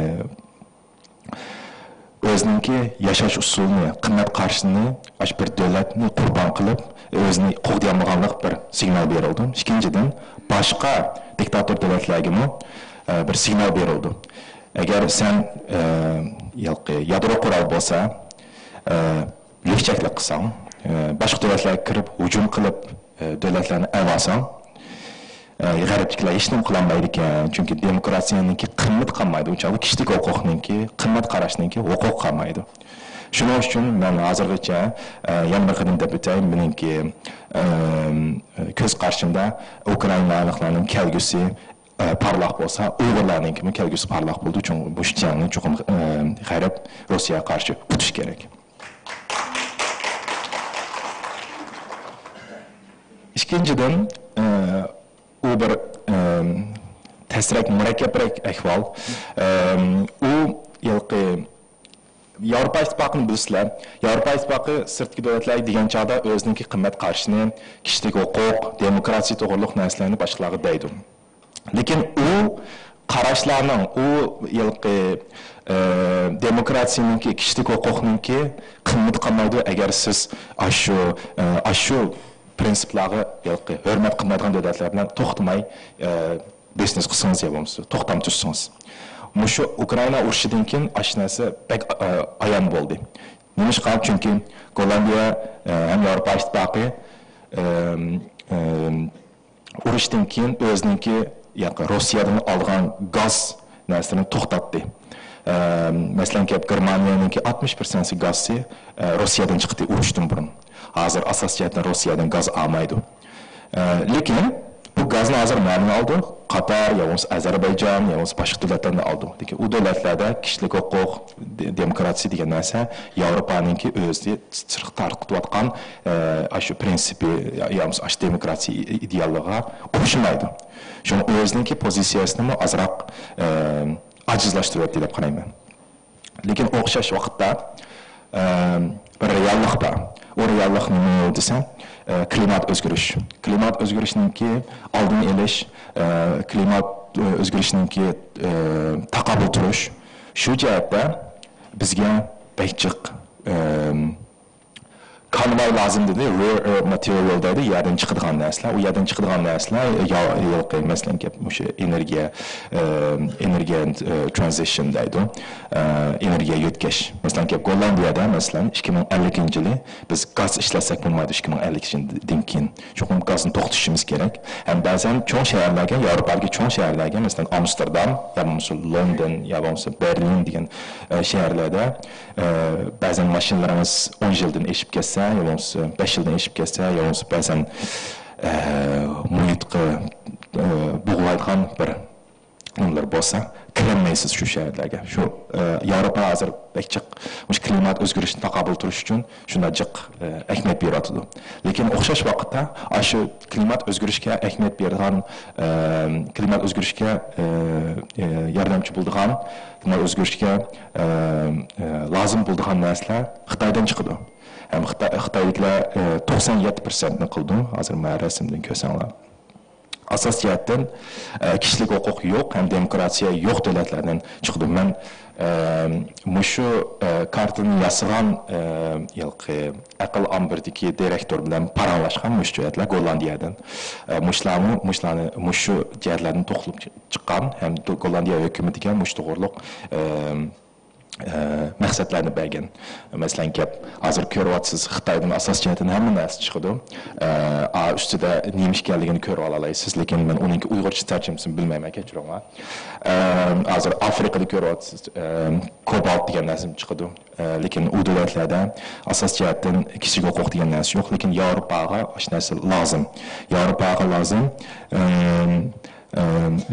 ئۆزىنىڭكى ياشاش ئۇسۇلىنى، قىممەت قارىشىنى ئاشۇ بىر دۆلەتنى قۇربان قىلىپ، ئۆزىنى قوغدىيالمىغانلىق بىر سىگنال بېرىلىدۇ. ئىككىنچىدىن، باشقا دىكتاتور دۆلەتلەرگىمۇ، ئە، بىر سىگنال بېرىلىدۇ. ئەگەر سەن، ئە، ياقى يادرو قورال بولسا، ئە، لۈكچەكلىك قىلساڭ، ئە، باشقا دۆلەتلەرگە كىرىپ ھۇجۇم قىلىپ، ئە، دۆلەتلەرنى ئەۋالساڭ، ئە، غەربتىكىلەر ھېچنېمە قىلالمايدىكەن. چۈنكى دېموكراتىيەنىڭكى قىممىتى قالمايدۇ. ئۇ چاغدا كىشىلىك ھوقۇقنىڭكى، قىممەت قاراشنىڭكى ھوقۇقى قالمايدۇ. شۇنىڭ ئۈچۈن مەن ھازىرغىچە، ئە، يەنە بىر قېتىم دەپ ئۆتەي، مېنىڭكى، ئە، كۆز قارىشىمدا ئۇكرائىنالىقلارنىڭ كەلگۈسى، ئە، پارلاق بولسا، ئۇيغۇرلارنىڭكىمۇ كەلگۈسى پارلاق بولىدۇ. چۈنكى مۇشۇ جەڭنى چوقۇم، ئە، غەرب، روسىيەگە قارشى ئۇتۇش كېرەك. ئىككىنچىدىن، ئە، ئۇ بىر، ئە، تەسرەك، مۇرەككەپرەك ئەھۋال. ئە، ئۇ ھېلىقى ياۋروپا ئىتتىپاقىنى بىلىسىلەر. ياۋروپا ئىتتىپاقى سىرتقى دۆلەتلەرگە دېگەن چاغدا ئۆزىنىڭكى قىممەت قارىشىنى، كىشىلىك ھوقۇق، دېموكراتىيە توغرۇلۇق نەرسىلەرنى باشقىلارغا دەيدۇ. لېكىن ئۇ قاراشلارنىڭ، ئۇ ھېلىقى، ئە، دېموكراتىيەنىڭكى، كىشىلىك ھوقۇقنىڭكى قىممىتى قالمايدۇ، ئەگەر سىز ئاشۇ، ئە، ئاشۇ پىرىنسىپلارغا ھېلىقى ھۆرمەت قىلمايدىغان دۆلەتلەر بىلەن توختىماي، ئە، بىزنېس قىلسىڭىز يا بولمىسا توختام تۇتسىڭىز. مۇشۇ ئۇكرائىنا ئۇرۇشىدىن كېيىن ئاشۇ نەرسە بەك، ئە، ئايان بولدى. نېمىشقا؟ چۈنكى گوللاندىيە، ئە، ھەم ياۋروپا ئىتتىپاقى، ئەم، ئەم، ئۇرۇشتىن كېيىن ئۆزىنىڭكى، ياقى روسىيەدىن ئالغان گاز نەرسىلىرىنى توختاتتى. ئەم، مەسىلەن، كەپ گېرمانىيەنىڭكى ئاتمىش پىرسەنت گازى، ئە، روسىيەدىن چىقتى ئۇرۇشتىن بۇرۇن. ھازىر ئاساسىي جەھەتتىن روسىيەدىن گاز ئالمايدۇ. ئە، لېكىن بۇ گازنى ھازىر نەدىن ئالىدۇ؟ قاتار يا بولمىسا ئازەربايجان يا بولمىسا باشقا دۆلەتلەردىن ئالىدۇ. لېكىن ئۇ دۆلەتلەردە كىشىلىك ھوقۇق، دې-، دېموكراتىيە دېگەن نەرسە ياۋروپانىڭكى ئۆزى سىرتقا تارقىتىۋاتقان، ئە، ئاشۇ پىرىنسىپى يا، يا بولمىسا ئاشۇ دېموكراتىيە ئىدېئاللىقىغا ئوخشىمايدۇ. شۇڭا ئۆزىنىڭكى پوزىتسىيەسىنىمۇ ئازراق، ئە، ئاجىزلاشتۇرۇۋەتتى دەپ قارايمەن. لېكىن ئوخشاش ۋاقىتتا، ئە، بىر رېئاللىق بار. ئۇ رېئاللىق نېمە دېسەم، ئە، كىلىمات ئۆزگىرىش. كىلىمات ئۆزگىرىشنىڭكى ئالدىنى ئېلىش، ئە، كىلىمات، ئە، ئۆزگىرىشنىڭكى، ئە، تاقابىل تۇرۇش. شۇ جەھەتتە بىزگە بەك جىق، ئە، كانۋاي لازىم دېدى، rare earth material دەيدۇ، يەردىن چىقىدىغان نەرسىلەر. ئۇ يەردىن چىقىدىغان نەرسىلەر، يا-، ھېلىقى، مەسىلەن، گەپ مۇشۇ ئېنېرگىيە، ئە، ئېنېرگىيە، ئە، ترانزىشن دەيدۇ، ئە، ئېنېرگىيە يۆتكەش. مەسىلەن، گەپ گوللاندىيەدە، مەسىلەن، ئىككى مىڭ ئەللىكىنچى يىلى بىز گاز ئىشلەتسەك بولمايدۇ، ئىككى مىڭ ئەللىكىنچى يىلدىن كېيىن. چوقۇم گازنى توختىتىشىمىز كېرەك. ھەم بەزەن چوڭ شەھەرلەرگە، ياۋروپادىكى چوڭ شەھەرلەرگە، مەسىلەن، ئامستېردام يا بولمىسا لوندون يا بولمىسا بېرلىن دېگەن، ئە، شەھەرلەردە، ئە، بەزەن ماشىنىلىرىڭىز ئون يىلدىن ئېشىپ كەتسە، يا بولمىسا بەش يىلدىن ئېشىپ كەتسە، يا بولمىسا بەزەن، ئە، مۇھىتقا، ئە، بوغۇلايدىغان بىر نېمىلەر بولسا، كىرەلمەيسىز شۇ شەھەرلەرگە. شۇ، ئە، ياۋروپا ھازىر بەك جىق مۇشۇ كىلىمات ئۆزگىرىشىنى تاقابىل تۇرۇش ئۈچۈن شۇنداق جىق، ئە، ئەھمىيەت بېرىۋاتىدۇ. لېكىن ئوخشاش ۋاقىتتا ئاشۇ كىلىمات ئۆزگىرىشكە ئەھمىيەت بېرىدىغان، ئە، كىلىمات ئۆزگىرىشكە، ئە، ئە، ياردەمچى بولىدىغان، كىلىمات ئۆزگىرىشكە، ئە، ئە، لازىم بولىدىغان نەرسىلەر خىتايدىن چىقىدۇ. ھەم خىتاي، خىتايدىكىلەر، ئە، توقسان يەتتە پىرسەنتنى قىلىدۇ. ھازىر مانا رەسىمدىن كۆرسەڭلار. ئاساسىي جەھەتتىن، ئە، كىشىلىك ھوقۇق يوق ھەم دېموكراتىيە يوق دۆلەتلەردىن چىقىدۇ. مەن، ئە، مۇشۇ، ئە، كارتىنى ياسىغان، ئە، ھېلىقى ئەقىل ئامبىرىدىكى دىرېكتور بىلەن پاراڭلاشقان مۇشۇ جەھەتلەر گوللاندىيەدىن. ئە، مۇشۇلارمۇ، مۇشۇلارنى، مۇشۇ جەھەتلەردىن توقۇلۇپ چىققان ھەم دو-، گوللاندىيە ھۆكۈمىتىگە مۇشۇ توغرۇلۇق، ئە، ئە، مەقسەتلەرنى بەرگەن. مەسىلەن، گەپ ھازىر كۆرۈۋاتىسىز، خىتايدىن ئاساسىي جەھەتتىن ھەممە نەرسە چىقىدۇ. ئە، ئا، ئۈستىدە نېمە ئىكەنلىكىنى كۆرۈۋالالايسىز، لېكىن مەن ئۇنىڭكى ئۇيغۇرچە تەرجىمىسىنى بىلمەيمەن، كەچۈرۈڭلار. ئە، ھازىر ئافرىقىدا كۆرۈۋاتىسىز، ئە، كوبالت دېگەن نەرسە چىقىدۇ. ئە، لېكىن ئۇ دۆلەتلەردە ئاساسىي جەھەتتىن كىشىلىك ھوقۇق دېگەن نەرسە يوق، لېكىن ياۋروپاغا ئاشۇ نەرسە لازىم. ياۋروپاغا لازىم. ئە، ئە،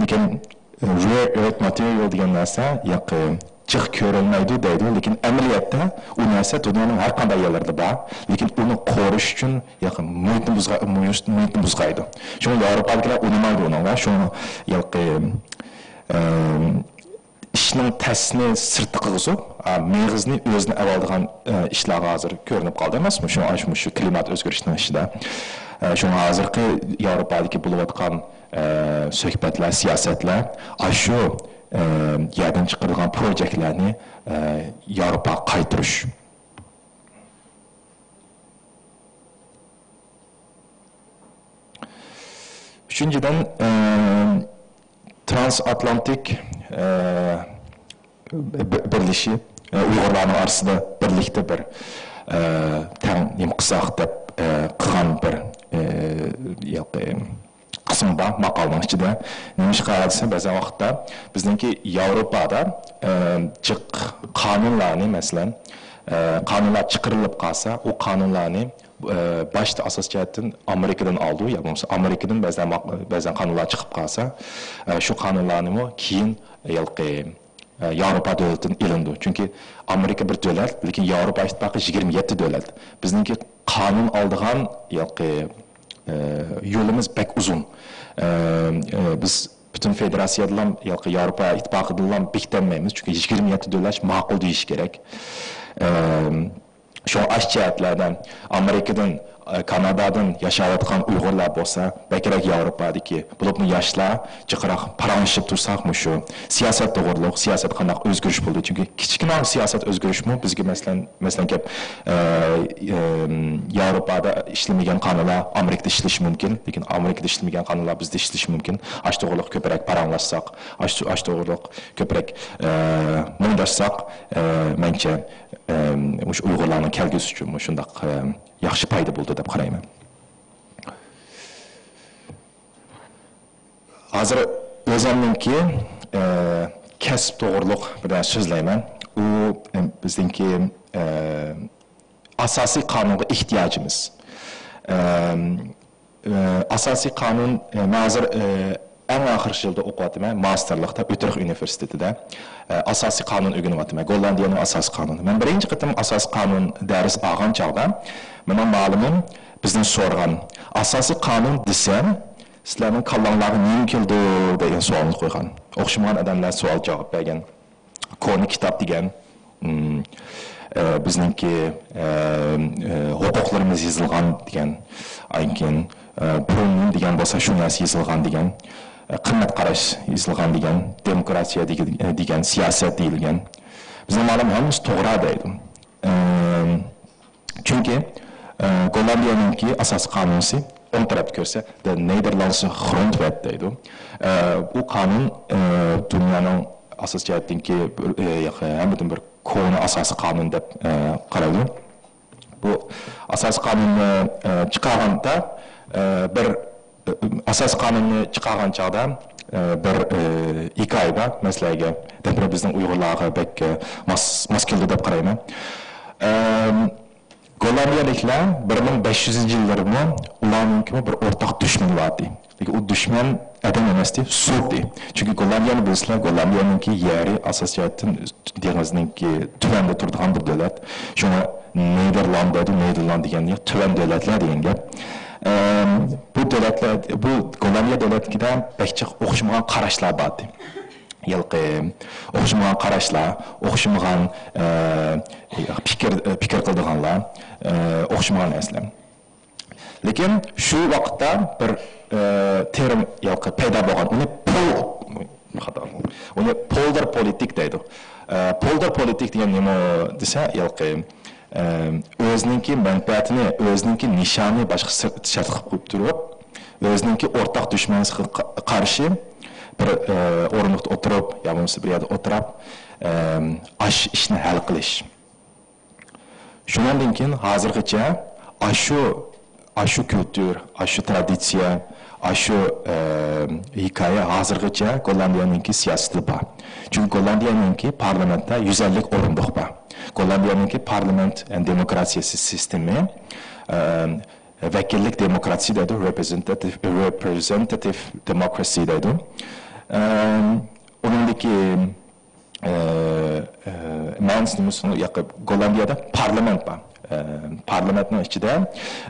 لېكىن rare earth material دېگەن نەرسە ياقى جىق كۆرۈلمەيدۇ دەيدۇ، لېكىن ئەمەلىيەتتە ئۇ نەرسە دۇنيانىڭ ھەر قانداق يەرلىرىدە بار، لېكىن ئۇنى قورۇش ئۈچۈن ياقى مۇھىتنى بۇزغا-، مۇھىت-، مۇھىتنى بۇزغايدۇ. شۇڭا ياۋروپادىكىلەر ئۇنىمايدۇ ئۇنىڭغا، شۇڭا ياقى، ئىم، ئىشنىڭ تەسىنى سىرتتا قىلغۇزۇپ، ئا، مېغىزنى ئۆزىنى ئەۋالىدىغان، ئە، ئىشلارغا ھازىر كۆرۈنۈپ قالدى ئەمەسمۇ؟ شۇ، ئاشۇ، مۇشۇ كىلىمات ئۆزگىرىشىنىڭ ئىچىدە. ئە، شۇڭا ھازىرقى ياۋروپادىكى بولۇۋاتقان ئە، سۆھبەتلەر، سىياسەتلەر، ئاشۇ، ئە، يەردىن چىقىرىلغان پروجېكتلارنى، ئە، ياۋروپاغا قايتۇرۇش. ئۈچىنچىدىن، ئە، ترانسئاتلانتىك، ئە، بىرلىشى، ئۇيغۇرلارنىڭ ئارىسىدا بىرلىكتە بىر، تەڭ نېمە قىلساق دەپ قىلغان بىر قىسىم بار ماقالىنىڭ ئىچىدە. نېمىشقا دېسە، بەزەن ۋاقىتتا بىزنىڭكى ياۋروپادا جىق قانۇنلارنى، مەسىلەن، قانۇنلار چىقىرىلىپ قالسا، ئۇ قانۇنلارنى باشتا ئاساسىي جەھەتتىن ئامېرىكىدىن ئالىدۇ، يا بولمىسا ئامېرىكىدىن بەزەن، بەزەن قانۇنلار چىقىپ قالسا، شۇ قانۇنلارنىمۇ كېيىن ھېلىقى ياۋروپا دۆلىتىدىن ئېلىنىدۇ. چۈنكى ئامېرىكا بىر دۆلەت، لېكىن ياۋروپا ئىتتىپاقى يىگىرمە يەتتە دۆلەت. بىزنىڭكى قانۇن ئالىدىغان ھېلىقى يولىمىز بەك ئۇزۇن. بىز پۈتۈن فېدېراتسىيەدىنلا، ھېلىقى ياۋروپا ئىتتىپاقىدىنلا بېكىتەلمەيمىز، چۈنكى يىگىرمە يەتتە دۆلەت ماقۇل دېيىشى كېرەك. شۇڭا ئاشۇ جەھەتلەردە ئامېرىكىدىن، ئە، كانادادىن ياشاۋاتقان ئۇيغۇرلار بولسا، بەكرەك ياۋروپادىكى، بولۇپمۇ ياشلار جىقراق پاراڭلىشىپ تۇرساق، مۇشۇ سىياسەت توغرۇلۇق، سىياسەت قانداق ئۆزگىرىش بولدى؟ چۈنكى كىچىككىنە سىياسەت ئۆزگىرىشمۇ بىزگە، مەسىلەن، مەسىلەن گەپ، ئە، ئە، ياۋروپادا ئىشلىمىگەن قانۇنلار ئامېرىكىدا ئىشلىشى مۇمكىن، لېكىن ئامېرىكىدا ئىشلىمىگەن قانۇنلار بىزدە ئىشلىشى مۇمكىن. ئاشۇ توغرۇلۇق كۆپرەك پاراڭلاشساق، ئاشۇ، ئاشۇ توغرۇلۇق كۆپرەك، ئە، مۇڭداشساق، ئە، مەنچە، ئە، مۇشۇ ئۇيغۇرلارنىڭ كەلگۈسى ئۈچۈن مۇشۇنداق، ئە، ياخشى پايدا بولىدۇ دەپ قارايمەن. ھازىر ئۆزۈمنىڭكى، ئە، كەسىپ توغرۇلۇق بىر نەرسە سۆزلەيمەن. ئۇ، ئە، بىزنىڭكى، ئە، ئاساسىي قانۇنغا ئېھتىياجىمىز. ئە، ئە، ئاساسىي قانۇن، ئە، مەن ھازىر، ئە، ئەڭ ئاخىرقى يىلدا ئوقۇۋاتىمەن، ماستېرلىقتا ئۆترۈخ ئۇنىۋېرسىتېتىدا، ئە، ئاساسىي قانۇن ئۆگىنىۋاتىمەن، گوللاندىيەنىڭ ئاساسىي قانۇنى. مەن بىرىنچى قېتىم ئاساسىي قانۇن دەرس ئالغان چاغدا، مېنىڭ مۇئەللىمىم بىزدىن سورىغان، ئاساسىي قانۇن دېسەم، سىلەرنىڭ كاللاڭلارغا نېمە كېلىدۇ دېگەن سوئالنى قويغان. ئوخشىمىغان ئادەملەر سوئال جاۋاب بەرگەن. كونا كىتاب دېگەن، ئىم، ئە، بىزنىڭكى، ئە، ئە، ھوقۇقلىرىمىز يېزىلغان دېگەن، ئاندىن كېيىن، ئە، پرونون دېگەن بولسا شۇ نەرسە يېزىلغان دېگەن، ئە، قىممەت قاراش يېزىلغان دېگەن، دېموكراتىيە دېگەن، دېگەن سىياسەت دېيىلگەن. بىزنىڭ مۇئەللىم ھەممىسى توغرا دەيدۇ. ئە، چۈنكى، ئە، گوللاندىيەنىڭكى ئاساسىي قانۇنى ئوڭ تەرەپتە كۆرسە، The Nederlandse Grondwet دەيدۇ. ئە، بۇ قانۇن، ئە، دۇنيانىڭ ئاساسىي جەھەتتىنكى، ئە، ھەممىدىن بىر كونا ئاساسىي قانۇن دەپ، ئە، قارايدۇ. بۇ ئاساسىي قانۇننى، ئە، چىقارغاندا، ئە، بىر، ئە، ئاساسىي قانۇننى چىقارغان چاغدا، ئە، بىر، ئە، ھېكايە بار، مەسىلەنگە، دەپرە بىزنىڭ ئۇيغۇرلارغا بەك، ئە، ماس، ماس كېلىدۇ دەپ قارايمەن. ئەم، گوللاندىيەلىكلەر بىر مىڭ بەش يۈزىنچى يىللىرىمۇ ئۇلارنىڭكىمۇ بىر ئورتاق دۈشمىنى بار ئىدى. لېكىن ئۇ دۈشمەن ئادەم ئەمەستى، سۇ ئىدى. چۈنكى گوللاندىيەنى بىلىسىلەر، گوللاندىيەنىڭكى يەرى ئاساسىي جەھەتتىن دېڭىزنىڭكى تۆۋەندە تۇرىدىغان بىر دۆلەت. شۇڭا نېدېرلاند دەيدۇ، نېدېرلاند دېگەن تۆۋەن دۆلەتلەر دېگەن گەپ. ئەم، بۇ دۆلەتلەر، بۇ گوللاندىيە دۆلەتلىكىدە بەك جىق ئوخشىمىغان قاراشلار بار ئىدى. ھېلىقى ئوخشىمىغان قاراشلار، ئوخشىمىغان، ئە، پىكىر، پىكىر قىلىدىغانلار، ئە، ئوخشىمىغان نەرسىلەر. لېكىن شۇ ۋاقىتتا بىر، ئە، تېرىم ھېلىقى پەيدا بولغان. ئۇنى پول، خاتا، ئۇنى پولدېر پولىتىك دەيدۇ. ئە، پولدېر پولىتىك دېگەن نېمە دېسە، ھېلىقى ئۆزىنىڭكى مەنپەئەتىنى، ئۆزىنىڭكى نىشانىنى باشقا سىرت، شەرت قىلىپ قويۇپ تۇرۇپ، ئۆزىنىڭكى ئورتاق دۈشمىنىگە قا-، قارشى بىر، ئە، ئورۇندۇقتا ئولتۇرۇپ، يا بولمىسا بىر يەردە ئولتۇراپ، ئە، ئاشۇ ئىشنى ھەل قىلىش. شۇنىڭدىن كېيىن ھازىرغىچە ئاشۇ ئاشۇ كۈلتۈر، ئاشۇ ترادىتسىيە، ئاشۇ، ئە، ھېكايە ھازىرغىچە گوللاندىيەنىڭكى سىياسىتىدە بار. چۈنكى گوللاندىيەنىڭكى پارلامېنتتا يۈز ئەللىك ئورۇندۇق بار. گوللاندىيەنىڭكى پارلامېنت، ئە، دېموكراتىيەسى سىستېمى، ئە، ۋەكىللىك دېموكراتىيە دەيدۇ، رېپرېزېنتاتىف، رېپرېزېنتاتىف دېموكراسى دەيدۇ. ئە، ئۇنىڭدىكى ئە، ئە، مەنىسى نېمە؟ ياقى گوللاندىيەدە پارلامېنت بار. ئە، پارلامېنتنىڭ ئىچىدە،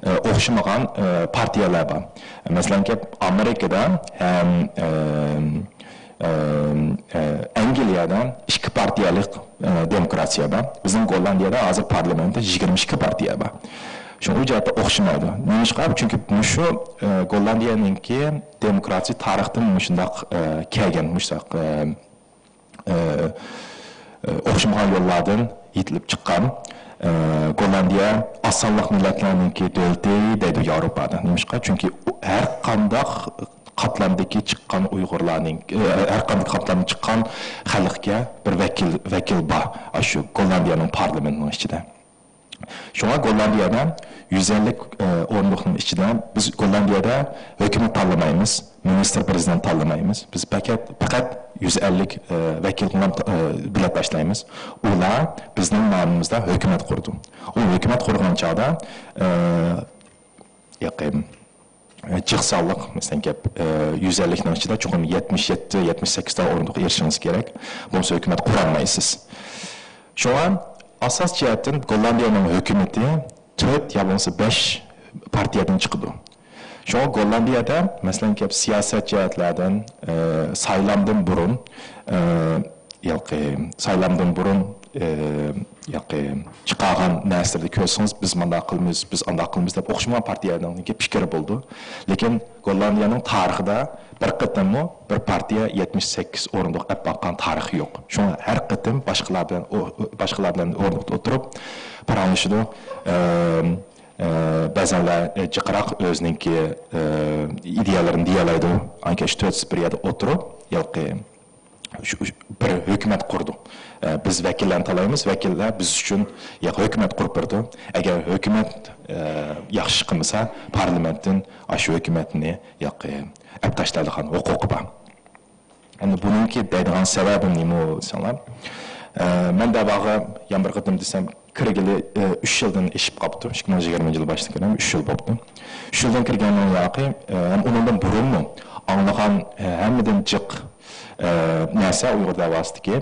ئە، ئوخشىمىغان، ئە، پارتىيەلەر بار. مەسىلەن، ئامېرىكىدا ھەم، ئە، ئە، ئە، ئەنگلىيەدە ئىككى پارتىيەلىك، ئە، دېموكراتىيە بار. بىزنىڭ گوللاندىيەدە ھازىر پارلامېنتتا يىگىرمە ئىككى پارتىيە بار. شۇڭا ئۇ جەھەتتە ئوخشىمايدۇ. نېمىشقا؟ چۈنكى مۇشۇ، ئە، گوللاندىيەنىڭكى دېموكراتىيە تارىختىن مۇشۇنداق، ئە، كەلگەن، مۇشۇنداق، ئە، ئە، ئە، ئوخشىمىغان يوللاردىن يېتىلىپ چىققان، ئە، گوللاندىيە ئاز سانلىق مىللەتلەرنىڭكى دۆلىتى دەيدۇ ياۋروپادا. نېمىشقا؟ چۈنكى ئۇ ھەر قانداق قاتلامدىكى چىققان ئۇيغۇرلارنىڭ، ئە، ھەر قانداق قاتلامدىن چىققان خەلقكە بىر ۋەكىل، ۋەكىل بار، ئاشۇ گوللاندىيەنىڭ پارلامېنتىنىڭ ئىچىدە. شۇڭا گوللاندىيەدە يۈز ئەللىك، ئە، ئورۇندۇقنىڭ ئىچىدە بىز گوللاندىيەدە ھۆكۈمەت تاللىمايمىز، مىنىستىر، پىرېزىدېنت تاللىمايمىز. بىز پەقەت، پەقەت يۈز ئەللىك، ئە، ۋەكىل بىلەن، ئە، بېلەت باشلايمىز. ئۇلار بىزنىڭ نامىمىزدا ھۆكۈمەت قۇرىدۇ. ئۇ ھۆكۈمەت قۇرغان چاغدا، ئە، ياقى، ئە، جىق سانلىق، مەسىلەن، گەپ، ئە، يۈز ئەللىكنىڭ ئىچىدە چوقۇم يەتمىش يەتتە، يەتمىش سەككىز ئورۇندۇققا ئېرىشىشىڭىز كېرەك. بولمىسا ھۆكۈمەت قۇرالمايسىز. شۇڭا ئاساس جەھەتتىن گوللاندىيەنىڭ ھۆكۈمىتى تۆت يا بولمىسا بەش پارتىيەدىن چىقىدۇ. شۇڭا گوللاندىيەدە، مەسىلەن، گەپ سىياسەت جەھەتلەردىن، ئە، سايلامدىن بۇرۇن، ئە، ياقى سايلامدىن بۇرۇن، ئى، ياقى چىقارغان نەرسىلەردە كۆرسىڭىز، بىز مانداق قىلىمىز، بىز ئانداق قىلىمىز دەپ ئوخشىمىغان پارتىيەلەرنىڭكى پىكرى بولىدۇ. لېكىن گوللاندىيەنىڭ تارىخىدا بىر قېتىممۇ بىر پارتىيە يەتمىش سەككىز ئورۇندۇق ئەپ باققان تارىخى يوق. شۇڭا ھەر قېتىم باشقىلار بىلەن ئو-، باشقىلار بىلەن ئورۇندۇقتا ئولتۇرۇپ پاراڭلىشىدۇ. ئى، ئى، بەزەنلەر، ئى، جىقراق ئۆزىنىڭكى، ئى، ئىدىيەلىرىنى دېيەلەيدۇ. ئانكى شۇ تۆت بىر يەردە ئولتۇرۇپ، ياقى شۇ، شۇ بىر ھۆكۈمەت قۇردۇق. ئە، بىز ۋەكىللەرنى تاللايمىز، ۋەكىللەر بىز ئۈچۈن ياق ھۆكۈمەت قۇرۇپ بېرىدۇ. ئەگەر ھۆكۈمەت، ئە، ياخشى قىلمىسا، پارلامېنتتىن ئاشۇ ھۆكۈمەتنى ياق، ئە، ئەپ تاشلايدىغان ھوقۇقى بار. ئەمدى بۇنىڭكى دەيدىغان سەۋەبىم نېمە دېسەڭلار؟ ئە، مەن دەۋاغا يەنە بىر قېتىم دېسەم، كىرگىلى، ئە، ئۈچ يىلدىن ئېشىپ قاپتۇ، ئىككى مىڭ يىگىرمىنچى يىل باشتىن كىرگەن ئۈچ يىل بوپتۇ. ئۈچ يىلدىن كىرگەننىڭ ياقى، ئە، ھەم ئۇنىڭدىن بۇرۇنمۇ ئاڭلىغان، ئە، ھەممىدىن جىق ئە، نەرسە ئۇيغۇر دەۋاسىدىكى،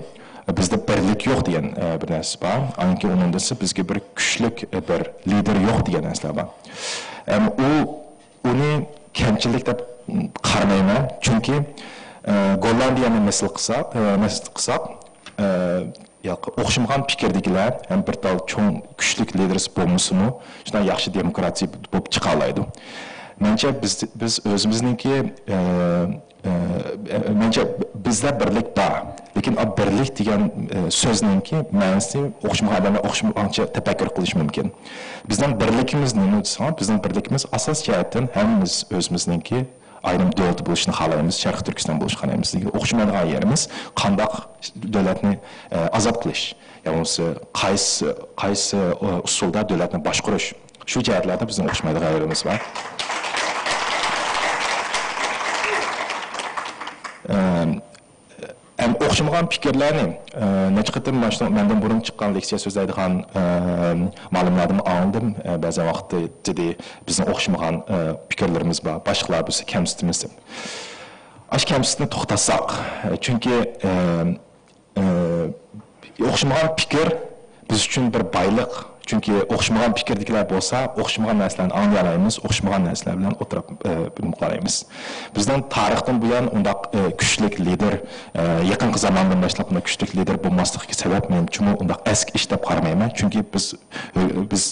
بىزدە بىرلىك يوق دېگەن، ئە، بىر نەرسە بار. ئانكى ئۇنىڭدىن بىزگە بىر كۈچلۈك، ئە، بىر لىدېر يوق دېگەن نەرسىلەر بار. ئەم، ئۇ، ئۇنى كەمچىلىك دەپ قارىمايمەن. چۈنكى، ئە، گوللاندىيەنى مەسىل قىلساق، ئە، مەسىل قىلساق، ئە، ياق، ئوخشىمىغان پىكىردىكىلەر ھەم بىر تال چوڭ كۈچلۈك لىدېرسى بولمىسىمۇ، شۇنداق ياخشى دېموكراتىيە بولۇپ چىقالايدۇ. مەنچە بىز، بىز ئۆزىمىزنىڭكى، ئە، ئە، مەنچە بىزدە بىرلىك بار. لېكىن ئا بىرلىك دېگەن، ئە، سۆزنىڭكى مەنىسى ئوخشىمىغان ئادەملەر ئوخشىمىغانچە تەپەككۇر قىلىشى مۇمكىن. بىزنىڭ بىرلىكىمىز نېمە دېسەڭ، بىزنىڭ بىرلىكىمىز ئاساس جەھەتتىن ھەممىمىز ئۆزىمىزنىڭكى ئايرىم دۆلىتى بولۇشىنى خالايمىز، شەرقىي تۈركىستان بولۇشىنى خالايمىز. لېكىن ئوخشىمايدىغان يېرىمىز قانداق دۆلەتنى، ئە، ئازاد قىلىش، يا بولمىسا قايسى، قايسى، ئۇ، ئۇسۇلدا دۆلەتنى باشقۇرۇش، شۇ جەھەتلەردە بىزنىڭ ئوخشىمايدىغان يېرىمىز بار. ئەم، ئەم، ئوخشىمىغان پىكىرلەرنى، ئە، نەچچە قېتىم مانا شۇ مەندىن بۇرۇن چىققان لېكسىيە سۆزلەيدىغان، ئە، مالىملاردىن ئاڭلىدىم. ئە، بەزەن ۋاقىتتا دېدى، بىزنىڭ ئوخشىمىغان، ئە، پىكىرلىرىمىز بار، باشقىلار بىزنى كەمسىتىمىز دەپ. ئاشۇ كەمسىتىشنى توختاتساق، ئە، چۈنكى، ئە، ئە، ئوخشىمىغان پىكىر بىز ئۈچۈن بىر بايلىق. چۈنكى ئوخشىمىغان پىكىردىكىلەر بولسا، ئوخشىمىغان نەرسىلەرنى ئاڭلىيالايمىز، ئوخشىمىغان نەرسىلەر بىلەن ئوتتۇرا، ئە، بىلىم قىلالايمىز. بىزنىڭ تارىختىن بۇيان ئۇنداق، ئە، كۈچلۈك لىدېر، ئە، يېقىنقى زاماندىن باشلاپ بۇنداق كۈچلۈك لىدېر بولماسلىقىدىكى سەۋەب مېنىڭچىمۇ ئۇنداق ئەسكى ئىش دەپ قارىمايمەن. چۈنكى بىز، ئە، بىز،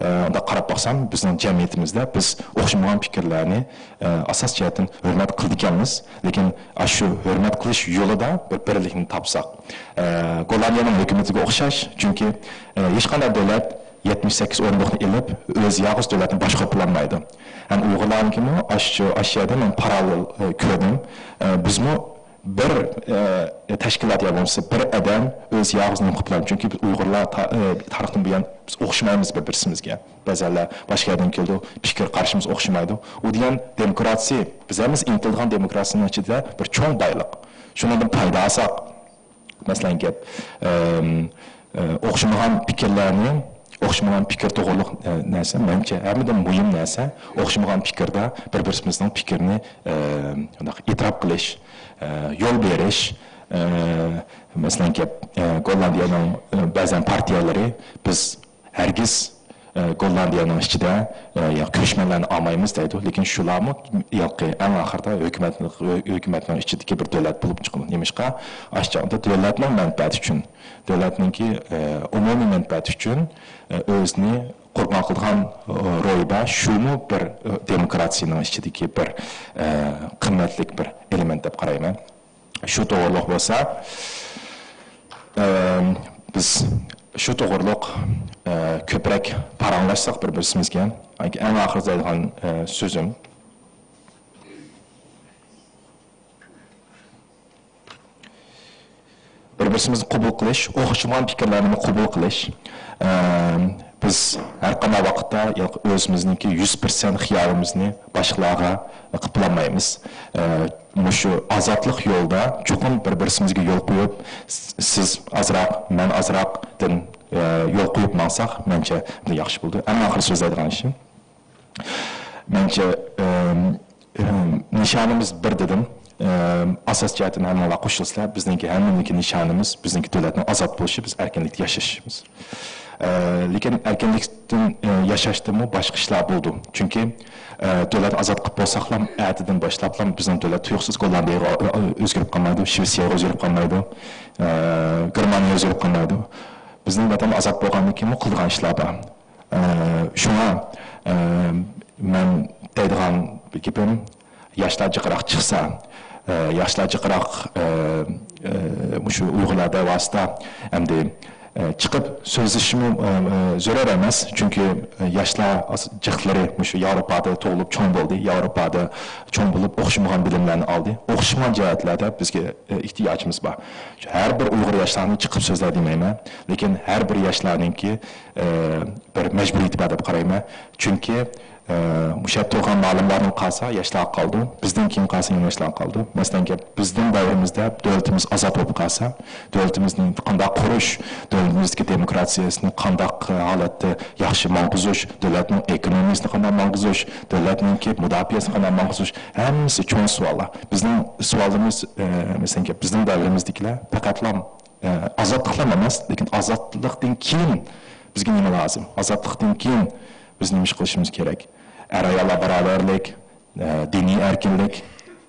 ئە، ئۇنداق قاراپ باقسام، بىزنىڭ جەمئىيىتىمىزدە بىز ئوخشىمىغان پىكىرلەرنى، ئە، ئاساس جەھەتتىن ھۆرمەت قىلىدىكەنمىز. لېكىن ئاشۇ ھۆرمەت قىلىش يولىدا بىر بىرلىكنى تاپساق. ئە، گوللاندىيەنىڭ ھۆكۈمىتىگە ئوخشاش، چۈنكى، ئە، ھېچقانداق دۆلەت يەتمىش سەككىز ئورۇندۇقنى ئېلىپ، ئۆزى يالغۇز دۆلەتنى باشقۇرۇپ بولالمايدۇ. ھەم ئۇيغۇرلارنىڭكىمۇ ئاشۇ، ئاشۇ يەردە مەن پاراللېل، ئە، كۆردۈم. ئە، بىزمۇ بىر، ئە، تەشكىلات يا بولمىسا بىر ئادەم ئۆزى يالغۇز نېمە قىلىپ بولالمايدۇ. چۈنكى بىز ئۇيغۇرلار تا-، ئە، تارىختىن بۇيان بىز ئوخشىمايمىز بىر-، بىرسىمىزگە. بەزەنلەر باشقا يەردىن كېلىدۇ، پىكىر قارىشىمىز ئوخشىمايدۇ. ئۇ دېگەن دېموكراتىيە، بىز ھەممىمىز ئىنتىلىدىغان دېموكراتىيىنىڭ ئىچىدە بىر چوڭ بايلىق. شۇنىڭدىن پايدا ئالساق، مەسىلەن، گەپ، ئەم، ئە، ئوخشىمىغان پىكىرلەرنى، ئوخشىمىغان پىكىر توغرۇلۇق، ئە، نەرسە، مەنچە، ھەممىدىن مۇھىم نەرسە، ئوخشىمىغان پىكىردە بىر-بىرىمىزنىڭ پىكرىنى، ئە، ئېتىراپ قىلىش، ئە، يول بېرىش، ئە، مەسىلەن، گەپ، ئە، گوللاندىيەنىڭ، ئە، بەزەن پارتىيەلىرى بىز ھەرگىز، ئە، گوللاندىيەنىڭ ئىچىدە، ئە، يا كۆچمەنلەرنى ئالمايمىز دەيدۇ. لېكىن شۇلارمۇ ياقى ئەڭ ئاخىرىدا ھۆكۈمەتنىڭ، ھۆكۈمەتنىڭ ئىچىدىكى بىر دۆلەت بولۇپ چىقىدۇ. نېمىشقا؟ ئاشۇ چاغدا دۆلەتنىڭ مەنپەئەتى ئۈچۈن، دۆلەتنىڭكى، ئە، ئومۇمىي مەنپەئەتى ئۈچۈن، ئە، ئۆزىنى قۇربان قىلىدىغان، ئە، روھى بار. شۇمۇ بىر، ئە، دېموكراتىيىنىڭ ئىچىدىكى بىر، ئە، قىممەتلىك بىر ئېلېمېنت دەپ قارايمەن. شۇ توغرۇلۇق بولسا، ئە، بىز شۇ توغرۇلۇق، ئە، كۆپرەك پاراڭلاشساق بىر-بىرسىمىزگە. ئەڭ ئاخىرىدا دەيدىغان، ئە، سۆزۈم. بىر-بىرسىمىزنى قوبۇل قىلىش، ئوخشىمىغان پىكىرلەرنىمۇ قوبۇل قىلىش. ئە، بىز ھەر قانداق ۋاقىتتا يا ئۆزىمىزنىڭكى يۈز پىرسەنت خىيالىمىزنى باشقىلارغا قىلىپ بولالمايمىز. ئە، مۇشۇ ئازادلىق يولىدا چوقۇم بىر-بىرسىمىزگە يول قويۇپ، س-، سىز ئازراق، مەن ئازراقتىن، ئە، يول قويۇپ ماڭساق، مەنچە ياخشى بولىدۇ. ئەڭ ئاخىرى سۆزلەيدىغان ئىشىم. مەنچە، ئىم، ئىم، نىشانىمىز بىر دېدىم. ئىم، ئاساس جەھەتتىن ھەممىڭلار قوشۇلسىلەر، بىزنىڭكى ھەممىنىڭكى نىشانىمىز، بىزنىڭكى دۆلەتنىڭ ئازاد بولۇشى، بىز ئەركىنلىكتە ياشىشىمىز. ئە، لېكىن ئەركىنلىكتىن، ئە، ياشاشتىنمۇ باشقا ئىشلار بولىدۇ. چۈنكى، ئە، دۆلەتنى ئازاد قىلىپ بولساقلام، ئەتىدىن باشلاپلام بىزنىڭ دۆلەت تۇيۇقسىز گوللاندىيەگە، ئە، ئۆزگىرىپ قالمايدۇ، شىۋېتسىيەگە ئۆزگىرىپ قالمايدۇ، ئە، گېرمانىيە ئۆزگىرىپ قالمايدۇ. بىزنىڭ ۋەتەن ئازاد بولغاندىن كېيىنمۇ قىلىدىغان ئىشلار بار. ئە، شۇڭا، ئە، مەن دەيدىغان گېپىم، ياشلار جىقراق چىقسا، ئە، ياشلار جىقراق، ئە، ئە، مۇشۇ ئۇيغۇرلار دەۋاسىدا ئەمدى، ئە، چىقىپ سۆزلىشىمۇ، ئە، ئە، زۆرۈر ئەمەس. چۈنكى، ئە، ياشلار ئاس-، جىقلىرى مۇشۇ ياۋروپادا تۇغۇلۇپ چوڭ بولدى، ياۋروپادا چوڭ بولۇپ ئوخشىمىغان بىلىملەرنى ئالدى. ئوخشىمىغان جەھەتلەردە بىزگە، ئە، ئېھتىياجىمىز بار. ھەر بىر ئۇيغۇر ياشلارنى چىقىپ سۆزلە دېمەيمەن، لېكىن ھەر بىر ياشلارنىڭكى ئە، بىر مەجبۇرىيىتى بار دەپ قارايمەن. چۈنكى، ئە، مۇشۇ يەردە تۇرغان مالىملارنىڭ قالسا، ياشلارغا قالىدۇ. بىزدىن كېيىن قالسا، يەنە ياشلارغا قالىدۇ. مەسىلەن، گەپ بىزنىڭ دەۋرىمىزدە دۆلىتىمىز ئازاد بولۇپ قالسا، دۆلىتىمىزنى قانداق قۇرۇش، دۆلىتىمىزدىكى دېموكراتىيەسىنى قانداق ھالەتتە ياخشى ماڭغۇزۇش، دۆلەتنىڭ ئېكونومىيەسىنى قانداق ماڭغۇزۇش، دۆلەتنىڭكى مۇداپىئەسىنى قانداق ماڭغۇزۇش، ھەممىسى چوڭ سوئاللار. بىزنىڭ سوئالىمىز، ئە، مەسىلەن، گەپ بىزنىڭ دەۋرىمىزدىكىلەر پەقەتلا ئە، ئازادلىقلام ئەمەس، لېكىن ئازادلىقتىن كېيىن بىزگە نېمە لازىم؟ ئازادلىقتىن كېيىن بىز نېمە ئىش قىلىشىمىز كېرەك؟ ئەر-ئاياللار باراۋەرلىك، ئە، دىنىي ئەركىنلىك،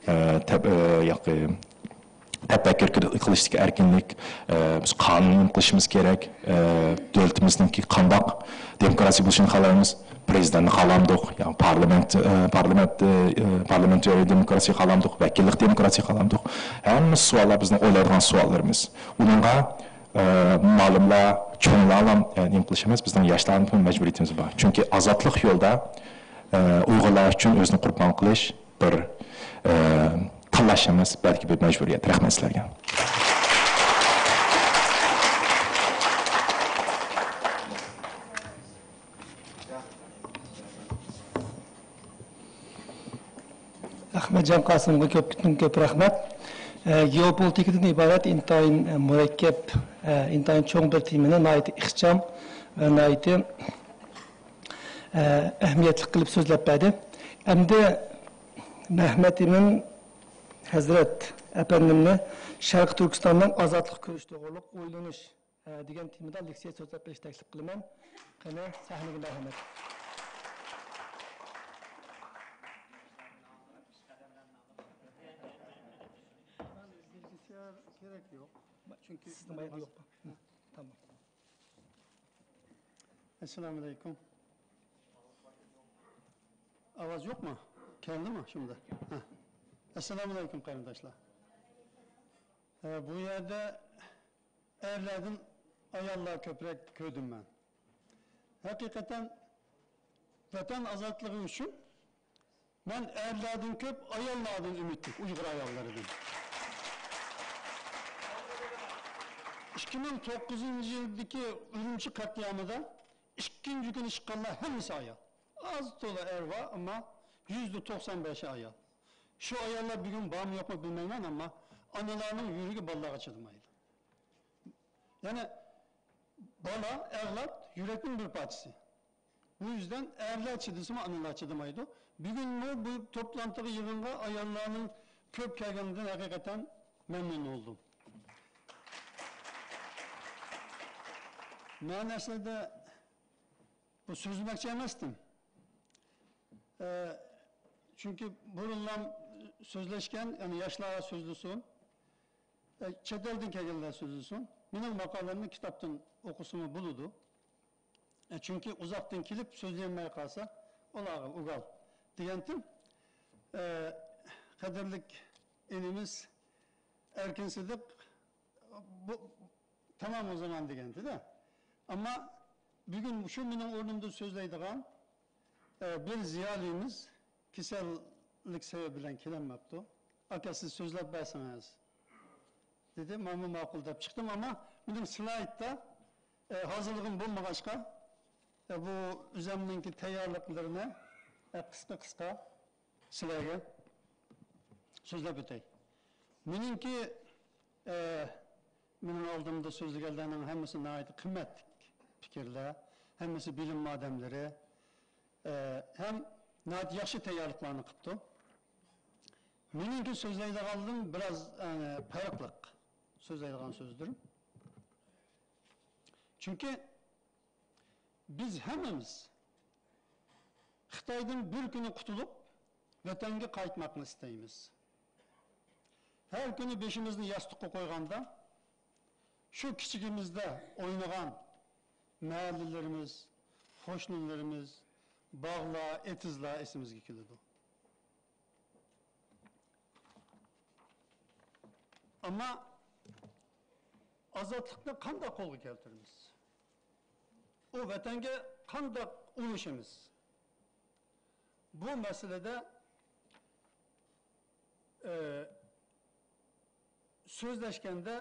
ئە، تەپ-، ئە، ياقى، تەپەككۇر قىلىشتىكى ئەركىنلىك، ئە، بىز قانۇن قىلىشىمىز كېرەك، ئە، دۆلىتىمىزنىڭكى قانداق دېموكراتىيە بولۇشىنى خالايمىز. پرېزىدېنتنى خالامدۇق، يا پارلامېنت، ئە، پارلامېنت، ئە، پارلامېنتارىي دېموكراتىيە خالامدۇق، ۋەكىللىك دېموكراتىيە خالامدۇق. ھەممە سوئاللار بىزنىڭ ئويلايدىغان سوئاللىرىمىز. ئۇنىڭغا، ئە، مالىملار، چوڭلارلا، ئە، نېمە قىلىش ئەمەس، بىزنىڭ ياشلارنىڭ مەجبۇرىيىتىمىز بار. چۈنكى ئازادلىق يولىدا، ئە، ئۇيغۇرلار ئۈچۈن ئۆزىنى قۇربان قىلىش بىر، ئە، تاللاش ئەمەس، بەلكى بىر مەجبۇرىيەت. رەھمەت سىلەرگە. ئەخمەتجان قاسىمغا كۆپتىن كۆپ رەھمەت. ئە، گېئوپولىتىكىدىن ئىبارەت ئىنتايىن، ئە، مۇرەككەپ، ئە، ئىنتايىن چوڭ بىر تېمىنى ناھايىتى ئىخچام ۋە ناھايىتى، ئە، ئەھمىيەتلىك قىلىپ سۆزلەپ بەردى. ئەمدى مەھمەت ئىمىن ھەزرەت ئەپەندىمنى شەرقىي تۈركىستاننىڭ ئازادلىق كۈرىشى توغرۇلۇق ئويلىنىش، ئە، دېگەن تېمىدا لېكسىيە سۆزلەپ بېرىشنى تەكلىپ قىلىمەن. قېنى، سەھنىگە مەرھەمەت. لېكسىيە كېرەك يوق. چۈنكى سىزنىڭ باياقى يوق. تامام. ئەسسالامۇ ئەلەيكۇم. ئاۋاز يوقمۇ؟ كەلدىمۇ شۇنداق؟ ھە. ئەسسالامۇ ئەلەيكۇم، قېرىنداشلار. ھە، بۇ يەردە ئەرلەردىن ئاياللار كۆپرەك كۆردۈم مەن. ھەقىقەتەن ۋەتەن ئازادلىقى ئۈچۈن مەن ئەرلەردىن كۆپ ئاياللاردىن ئۈمىدلىك، ئۇيغۇر ئاياللىرىدىن. ئىككى مىڭ توققۇزىنچى يىلدىكى ئۈرۈمچى قەتلىئامىدا ئىككىنچى كۈنى چىققانلار ھەممىسى ئايال. ئاز تولا ئەر بار، ئەمما يۈزدە توقسان بەشى ئايال. شۇ ئاياللار بۈگۈن بارمۇ يوقمۇ بىلمەيمەن، ئەمما ئانىلارنىڭ يۈرىكى بالىلارغا چىدىمايدۇ. يەنى بالا، ئەۋلاد يۈرەكنىڭ بىر پارچىسى. بۇ يۈزدىن ئەرلەر چىدىسىمۇ، ئانىلار چىدىمايدۇ. بۈگۈنمۇ بۇ توپلانتىغا، يىغىنغا ئاياللارنىڭ كۆپ كەلگىنىدىن ھەقىقەتەن مەمنۇن بولدۇم. مەن ئەسلىدە بۇ سۆزلىمەكچى ئەمەستىم. ئە، چۈنكى بۇرۇنلام سۆزلەشكەن، يەنى ياشلار سۆزلىسۇن، ئە، چەت ئەلدىن كەلگەنلەر سۆزلىسۇن. مېنىڭ ماقالەمنى كىتابتىن ئوقۇسىمۇ بولىدۇ. ئە، چۈنكى ئۇزاقتىن كېلىپ سۆزلىيەلمەي قالسا، ئۇلارغا ئۇگال دېگەنتىم. ئە، قەدىرلىك ئىنىمىز ئەركىن سىدىق، بۇ، تامام ئۇزىمان دېگەنتىدە. ئەمما بۈگۈن شۇ مېنىڭ ئورنۇمدا سۆزلەيدىغان، ئە، بىر زىيالىيىمىز كېسەللىك سەۋەبى بىلەن كېلەلمەپتۇ. ئاكا، سىز سۆزلەپ بەرسىڭىز، دېدى. مەنمۇ ماقۇل دەپ چىقتىم، ئەمما مېنىڭ سلايدتا، ئە، ھازىرلىقىم بولمىغاچقا، ئە، بۇ ئۆزۈمنىڭكى تەييارلىقلىرىنى، ئە، قىسقا-قىسقا سىلەرگە سۆزلەپ ئۆتەي. مېنىڭكى، ئە، مېنىڭ ئالدىمدا سۆزلىگەنلەرنىڭ ھەممىسى ناھايىتى قىممەتلىك پىكىرلەر، ھەممىسى بىلىم ئادەملىرى، ئە، ھەم ناھايىتى ياخشى تەييارلىقلارنى قىپتۇ. مېنىڭكى سۆزلەيدىغانلىرىم بىراز، ئە، پەرقلىق سۆزلەيدىغان سۆزلىرىم. چۈنكى بىز ھەممىمىز خىتايدىن بىر كۈنى قۇتۇلۇپ، ۋەتەنگە قايتماقنى ئىستەيمىز. ھەر كۈنى بېشىمىزنى ياستۇققا قويغاندا، شۇ كىچىكىمىزدە ئوينىغان مەھەللىلىرىمىز، قوشنىلىرىمىز، باغلار، ئېتىزلار ئېسىمىزگە كېلىدۇ. ئەمما ئازادلىقنى قانداق قولغا كەلتۈرىمىز؟ ئۇ ۋەتەنگە قانداق ئۇلىشىمىز؟ بۇ مەسىلىدە، ئە، سۆزلەشكەندە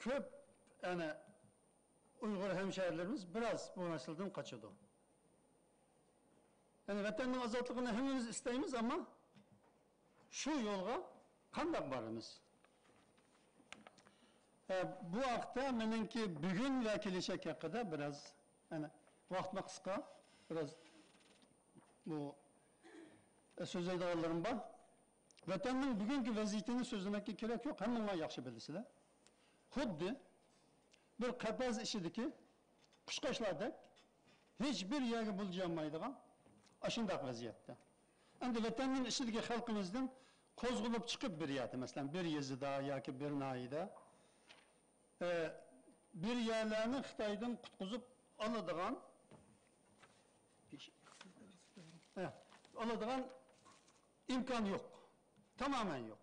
كۆپ، ئەنە، ئۇيغۇر ھەمشەھىرلىرىمىز بىراز بۇ مەسىلىدىن قاچىدۇ. يەنى ۋەتەننىڭ ئازادلىقىنى ھەممىمىز ئىستەيمىز، ئەمما شۇ يولغا قانداق بارىمىز؟ ئە، بۇ ھەقتە مېنىڭكى بۈگۈن ۋە كېلەچەك ھەققىدە بىراز، يەنى ۋاقتىمۇ قىسقا، بىراز بۇ، ئە، سۆزلەيدىغانلىرىم بار. ۋەتەننىڭ بۈگۈنكى ۋەزىيىتىنى سۆزلىمەككە كېرەك يوق، ھەممىڭلار ياخشى بىلىسىلەر. خۇددى بىر قەپەس ئىچىدىكى قۇشقاچلاردەك ھېچ بىر يەرگە بىلجىيالمايدىغان ئاشۇنداق ۋەزىيەتتە. ئەمدى ۋەتەننىڭ ئىچىدىكى خەلقىمىزدىن قوزغىلىپ چىقىپ بىر يەردە، مەسىلەن، بىر يېزىدا ياكى بىر ناھىيەدە، ئە، بىر يەرلەرنى خىتايدىن قۇتقۇزۇپ ئالىدىغان، ئە، ئالىدىغان ئىمكان يوق. تامامەن يوق.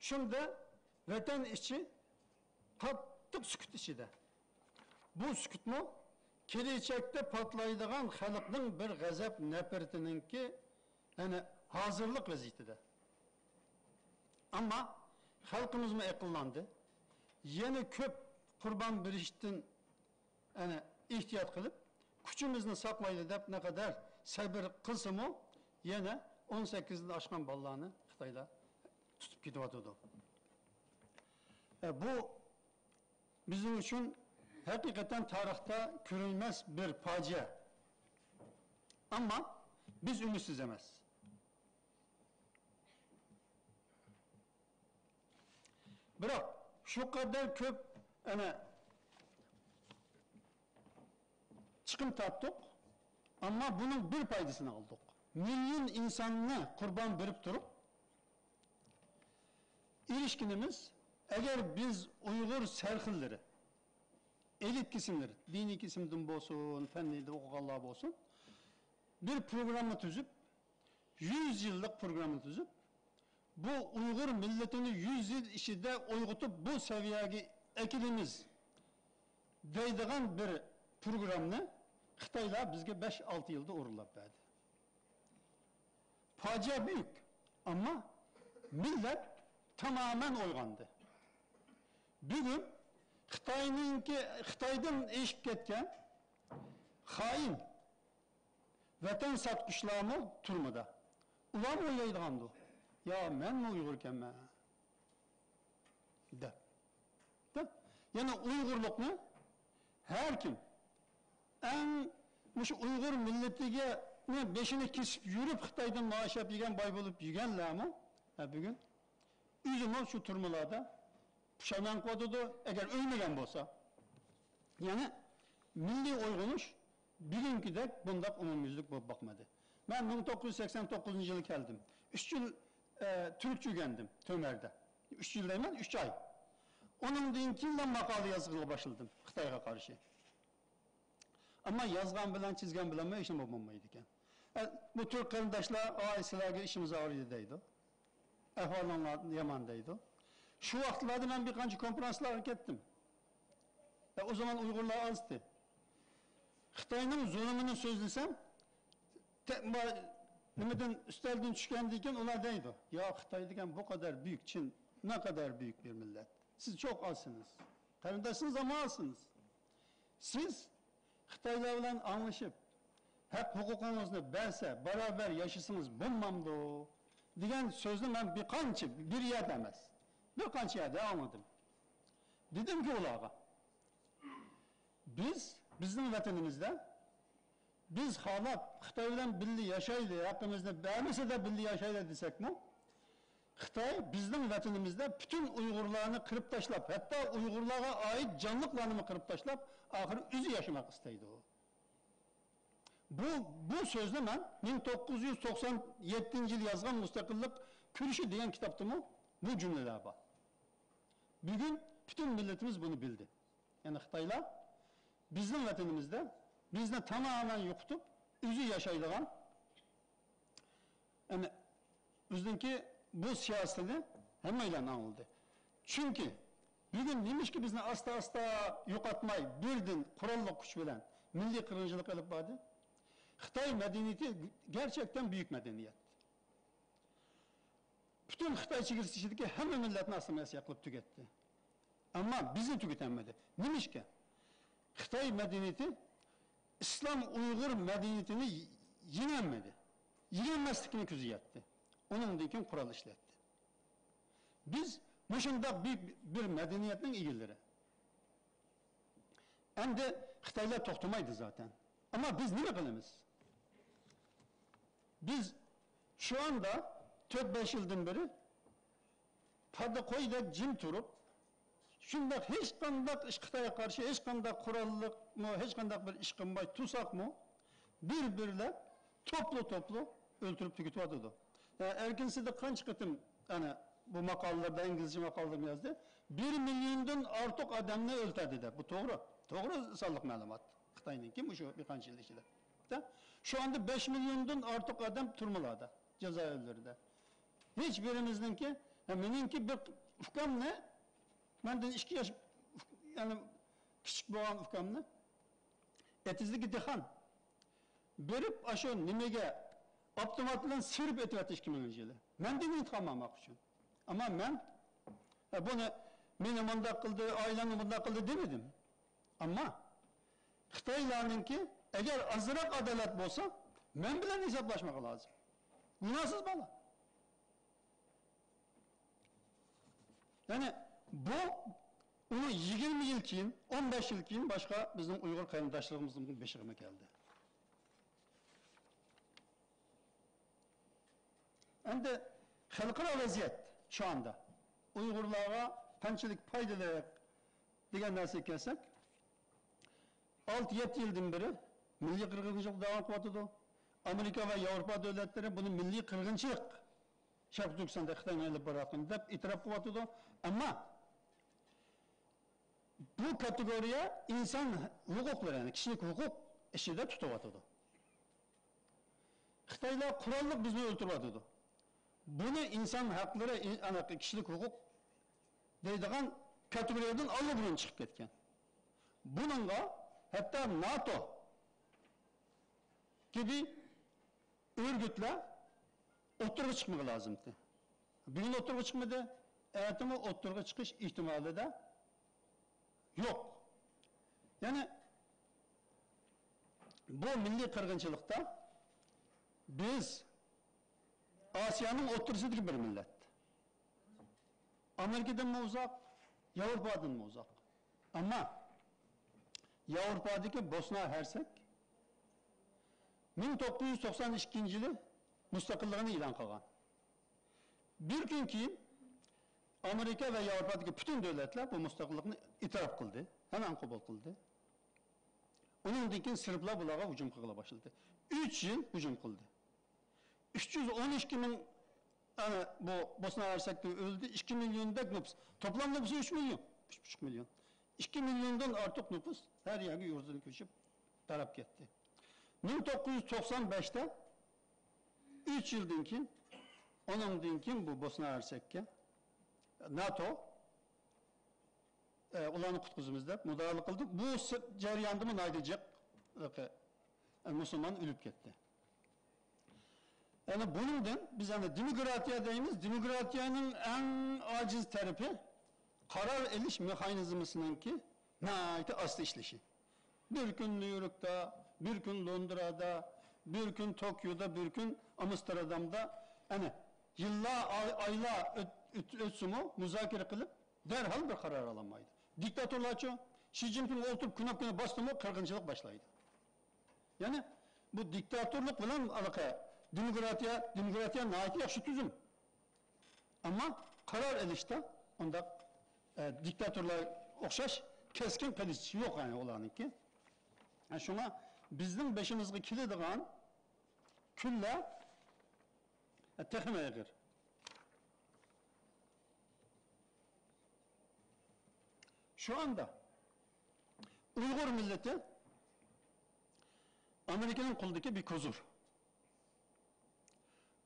شۇنداق ۋەتەن ئىچى قاتتىق سۈكۈت ئىچىدە. بۇ سۈكۈتمۇ كېلەچەكتە پارتلايدىغان خەلقنىڭ بىر غەزەپ نەپرىتىنىڭكى، يەنى ھازىرلىق ۋەزىيىتىدە. ئەمما خەلقىمىزمۇ ئەقىللاندى. يەنە كۆپ قۇربان بېرىشتىن، يەنى ئېھتىيات قىلىپ، كۈچىمىزنى ساقلايلى دەپ نەقەدەر سەبرى قىلسىمۇ، يەنە ئون سەككىزدىن ئاشقان بالىلارنى خىتايلار تۇتۇپ كېتىۋاتىدۇ. ئە، بۇ بىزنىڭ ئۈچۈن ھەقىقەتەن تارىختا كۆرۈلمەس بىر پاجىئە. ئەمما بىز ئۈمىدسىز ئەمەس. بىراق، شۇ قەدەر كۆپ، ئەنە، چىقىم تارتتۇق، ئەمما بۇنىڭ بىر پايدىسىنى ئالدۇق. مىليون ئىنساننى قۇربان بېرىپ تۇرۇپ، ئېرىشكىنىمىز، ئەگەر بىز ئۇيغۇر سەرخىللىرى، ئېلىت كېسىملىرى، دىنىي كېسىمدىن بولسۇن، پەننىيدە ئوقۇغانلار بولسۇن، بىر پروگرامما تۈزۈپ، يۈز يىللىق پروگرامما تۈزۈپ، بۇ ئۇيغۇر مىللىتىنى يۈز يىل ئىچىدە ئويغىتىپ، بۇ سەۋىيەگە ئەكېلىمىز دەيدىغان بىر پروگراممىنى خىتايلار بىزگە بەش-ئالتە يىلدا ئورۇنلاپ بەردى. پاجىئە بۈيۈك، ئەمما مىللەت تامامەن ئويغاندى. بۈگۈن خىتاينىڭكى، خىتايدىن ئېشىپ كەتكەن خائىن، ۋەتەن ساتقۇچىلارمۇ تۈرمىدە. ئۇلارمۇ ئويلايدىغاندۇ، يا مەنمۇ ئۇيغۇركەنمەن دەپ. دەپ، يەنى ئۇيغۇرلۇقنى ھەر كىم، ئەڭ مۇشۇ ئۇيغۇر مىللىتىگە بېشىنى كېسىپ يۈرۈپ، خىتايدىن مائاش ئېلىپ يېگەن، باي بولۇپ يۈرگەنلەرمۇ، ھە، بۈگۈن ئۆزىمۇ شۇ تۈرمىلەردە پۇشايمان قىلىۋاتىدۇ، ئەگەر ئۆلمىگەن بولسا. يەنى مىللىي ئويغىنىش بۈگۈنكىدەك بۇنداق ئومۇميۈزلۈك بولۇپ باقمىدى. مەن مىڭ توققۇز يۈز سەكسەن توققۇزىنچى يىلى كەلدىم. ئۈچ يىل، ئە، تۈركچە ئۆگەندىم تۆمەردە. ئۈچ يىل دەيمەن، ئۈچ ئاي. ئۇنىڭدىن كېيىنلا ماقالە يازغىلى باشلىدىم خىتايغا قارشى. ئەمما يازغان بىلەن، چىزگەن بىلەنمۇ ھېچنېمە بولمايدىكەن. ئە، بۇ تۈرك قېرىنداشلار، ئاي، سىلەرگە ئىشىمىز ئاغرىيدۇ دەيدۇ. ئەھۋالىڭلار يامان دەيدۇ. شۇ ۋاقىتلاردىن مەن بىر قانچە كونفرانسلارغا كەتتىم. ئە، ئۇ زامان ئۇيغۇرلار ئازدى. خىتاينىڭ زۇلۇمىنى سۆزلىسەم، تە-، ما-، نېمىدىن، ئۈستەلدىن چۈشكەندىن كېيىن ئۇلار دەيدۇ، يا خىتاي دېگەن بۇ قەدەر بۈيۈك، چىن نەقەدەر بۈيۈك بىر مىللەت. سىز چوق ئازسىز. قېرىنداشسىز، ئەمما ئازسىز. سىز خىتايلار بىلەن ئاڭلىشىپ، ھەق ھوقۇقىڭىزنى بەرسە، باراۋەر ياشىسىڭىز بولمامدۇ؟ دېگەن سۆزنى مەن بىر قانچە، بىر يەردە ئەمەس، بىر قانچە يەردە ئاڭلىدىم. دېدىمكى ئۇلارغا، بىز، بىزنىڭ ۋەتىنىمىزدە بىز خالاپ خىتاي بىلەن بىللە ياشايلى، ھەققىمىزنى بەرمىسە-دە بىللە ياشايلى دېسەكمۇ، خىتاي بىزنىڭ ۋەتىنىمىزدە پۈتۈن ئۇيغۇرلارنى قىرىپ تاشلاپ، ھەتتا ئۇيغۇرلارغا ئائىت جانلىقلارنىمۇ قىرىپ تاشلاپ، ئاخىرى ئۆزى ياشىماق ئىستەيدۇ. بۇ، بۇ سۆزنى مەن مىڭ توققۇز يۈز توقسان يەتتىنچى يىل يازغان مۇستەقىللىق كۈرىشى دېگەن كىتابتىمۇ بۇ جۈملىلەر بار. بۈگۈن پۈتۈن مىللىتىمىز بۇنى بىلدى. يەنى خىتايلار بىزنىڭ ۋەتىنىمىزدە بىزنى تامامەن يوقىتىپ، ئۆزى ياشايدىغان، يەنى ئۆزىنىڭكى بۇ سىياسىتىنى ھەممەيلەن ئاڭلىدى. چۈنكى بۈگۈن نېمىشقا بىزنى ئاستا-ئاستا يوقاتماي، بىردىن قوراللىق كۈچ بىلەن مىللىي قىرغىنچىلىق ئېلىپ باردى؟ خىتاي مەدەنىيىتى گەرچەكتەن بۈيۈك مەدەنىيەت. پۈتۈن خىتاي چېگرىسى ئىچىدىكى ھەممە مىللەتنى ئاسسىمىلياتسىيە قىلىپ تۈگەتتى. ئەمما بىزنى تۈگىتەلمىدى. نېمىشقا؟ خىتاي مەدەنىيىتى ئىسلام ئۇيغۇر مەدەنىيىتىنى يېڭەلمىدى. يېڭەلمەسلىكىنى كۆزىتەتتى. ئۇنىڭدىن كېيىن قورال ئىشلەتتى. بىز مۇشۇنداق بۈيۈك بىر مەدەنىيەتنىڭ ئىگىلىرى. ئەمدى خىتايلار توختىمايدۇ زاتەن. ئەمما بىز نېمە قىلىمىز؟ بىز شۇ ئاندا تۆت-بەش يىلدىن بېرى پاددا قويدەك جىم تۇرۇپ، شۇنداق ھېچقانداق ئىش، خىتايغا قارشى ھېچقانداق قوراللىقمۇ، ھېچقانداق بىر ئىش قىلماي تۇرساقمۇ، بىر-بىرلەپ، توپلا-توپلا ئۆلتۈرۈپ تۈگىتىۋاتىدۇ. ئەركىن سىدىق قانچە قېتىم، ئەنە، بۇ ماقالىلەردە، ئىنگلىزچە ماقالىلىرىمۇ يازدى. بىر مىليوندىن ئارتۇق ئادەمنى ئۆلتۈردى دەپ. بۇ توغرا. توغرا سانلىق مەلۇمات. خىتاينىڭكى مۇشۇ بىر قانچە يىل ئىچىدە. شۇ ئاندا بەش مىليوندىن ئارتۇق ئادەم تۈرمىلەردە، جازائىرلەردە. ھېچ بىرىمىزنىڭكى، ھە، مېنىڭكى بىر ئۇكامنى، مەندىن ئىككى ياش، يەنى كىچىك بولغان ئۇكامنى، ئېتىزدىكى دېھقان بېرىپ، ئاشۇ نېمىگە، ئاپتومات بىلەن سىيرىپ ئېتىۋەتتى ئىككى مىڭىنچى يىلى. مەندىن ئىنتىقام ئالماق ئۈچۈن. ئەمما مەن، ھە، بۇنى، مېنى مۇنداق قىلدى، ئائىلەمنى مۇنداق قىلدى دېمىدىم. ئەمما خىتايلارنىڭكى، ئەگەر ئازراق ئادالەت بولسا، مەن بىلەن ھېسابلاشماقى لازىم. گۇناھسىز بالا. يەنى بۇ ئۇنىڭ يىگىرمە يىل كېيىن، ئون بەش يىل كېيىن باشقا بىزنىڭ ئۇيغۇر قېرىنداشلىرىمىزنىڭ بېشىغىمۇ كەلدى. ئەمدى خەلقئارا ۋەزىيەت شۇ ئاندا ئۇيغۇرلارغا قانچىلىك پايدىلىق دېگەن نەرسىگە كەلسەك، ئالتە-يەتتە يىلدىن بېرى مىللىي قىرغىنچىلىق داۋام قىلىۋاتىدۇ. ئامېرىكا ۋە ياۋروپا دۆلەتلىرى بۇنى مىللىي قىرغىنچىلىق، شەرقىي تۈركىستاندا خىتاينىڭ ئېلىپ بارىۋاتقىنى دەپ ئېتىراپ قىلىۋاتىدۇ. ئەمما بۇ كاتېگورىيە ئىنسان ھوقۇقلىرى، يەنى كىشىلىك ھوقۇق ئىچىدە تۇتۇۋاتىدۇ. خىتايلار قوراللىق بىزنى ئۆلتۈرۈۋاتىدۇ. بۇنى ئىنسان ھەقلىرى، ئىن-، ئانا، كىشىلىك ھوقۇق دەيدىغان كاتېگورىيەدىن ئاللىبۇرۇن چىقىپ كەتكەن. بۇنىڭغا ھەتتا ناتو كىبى ئۆرگۈتلەر ئوتتۇرىغا چىقمىقى لازىمتى. بۈگۈن ئوتتۇرىغا چىقمىدى، ئەتىمۇ ئوتتۇرىغا چىقىش ئېھتىمالى-دە يوق. يەنى بۇ مىللىي قىرغىنچىلىقتا بىز ئاسىيانىڭ ئوتتۇرىسىدىكى بىر مىللەت. ئامېرىكىدىنمۇ ئۇزاق، ياۋروپادىنمۇ ئۇزاق. ئەمما ياۋروپادىكى بوسنا ھەرسەك مىڭ توققۇز يۈز توقسان ئىككىنچى يىلى مۇستەقىللىقىنى ئېلان قىلغان. بىر كۈن كېيىن ئامېرىكا ۋە ياۋروپادىكى پۈتۈن دۆلەتلەر بۇ مۇستەقىللىقنى ئېتىراپ قىلدى، ھەممە قوبۇل قىلدى. ئۇنىڭدىن كېيىن سېربلار بۇلارغا ھۇجۇم قىلغىلى باشلىدى. ئۈچ يىل ھۇجۇم قىلدى. ئۈچ يۈز ئون ئىككى مىڭ، ئەنە، بۇ بوسنا ھەرسەكتە ئۆلدى. ئىككى مىليوندەك نوپۇس. توپلام نوپۇسى ئۈچ مىليون، ئۈچ پۈتۈن ئىككى مىليون. ئىككى مىليوندىن ئارتۇق نوپۇس ھەر يەرگە يۇرتىدىن كۆچۈپ، تاراپ كەتتى. مىڭ توققۇز يۈز توقسان بەشتە، ئۈچ يىلدىن كېيىن، ئۇنىڭدىن كېيىن بۇ بوسنا ھەرسەككە ناتو، ئە، ئۇلارنى قۇتقۇزىمىز دەپ مۇداخىلە قىلدى. بۇ س-، جەرياندىمۇ ناھايىتى جىق، ئە، مۇسۇلمان ئۆلۈپ كەتتى. يەنى بۇنىڭدىن بىز يەنى دېموكراتىيە دەيمىز. دېموكراتىيەنىڭ ئەڭ ئاجىز تەرىپى قارار ئېلىش مېخانىزمىسىنىڭكى ناھايىتى ئاستا ئىشلىشى. بىر كۈن نيۇ يوركتا، بىر كۈن لوندرادا، بىر كۈن توكيودا، بىر كۈن ئامستېردامدا، ئەنە، يىللار، ئاي-، ئايلار ئۆت-، ئۆت-، ئۆتسىمۇ، مۇزاكىرە قىلىپ، دەرھال بىر قارار ئالالمايدۇ. دىكتاتورلارچۇ؟ شى جىنپىڭ ئولتۇرۇپ كنوپكىنى باستىمۇ، قىرغىنچىلىق باشلايدۇ. يەنى بۇ دىكتاتورلۇق بىلەن ئالاقە، دېموكراتىيە، دېموكراتىيە ناھايىتى ياخشى تۈزۈم. ئەمما قارار ئېلىشتا ئۇنداق، ئە، دىكتاتورلار ئوخشاش كەسكىن پوزىتسىيە يوق، يەنى ئۇلارنىڭكى. ئە، شۇڭا بىزنىڭ بېشىمىزغا كېلىدىغان كۈنلەر، ئە، تېخىمۇ ئېغىر. شۇ ئاندا ئۇيغۇر مىللىتى ئامېرىكىنىڭ قولىدىكى بىر كوزۇر.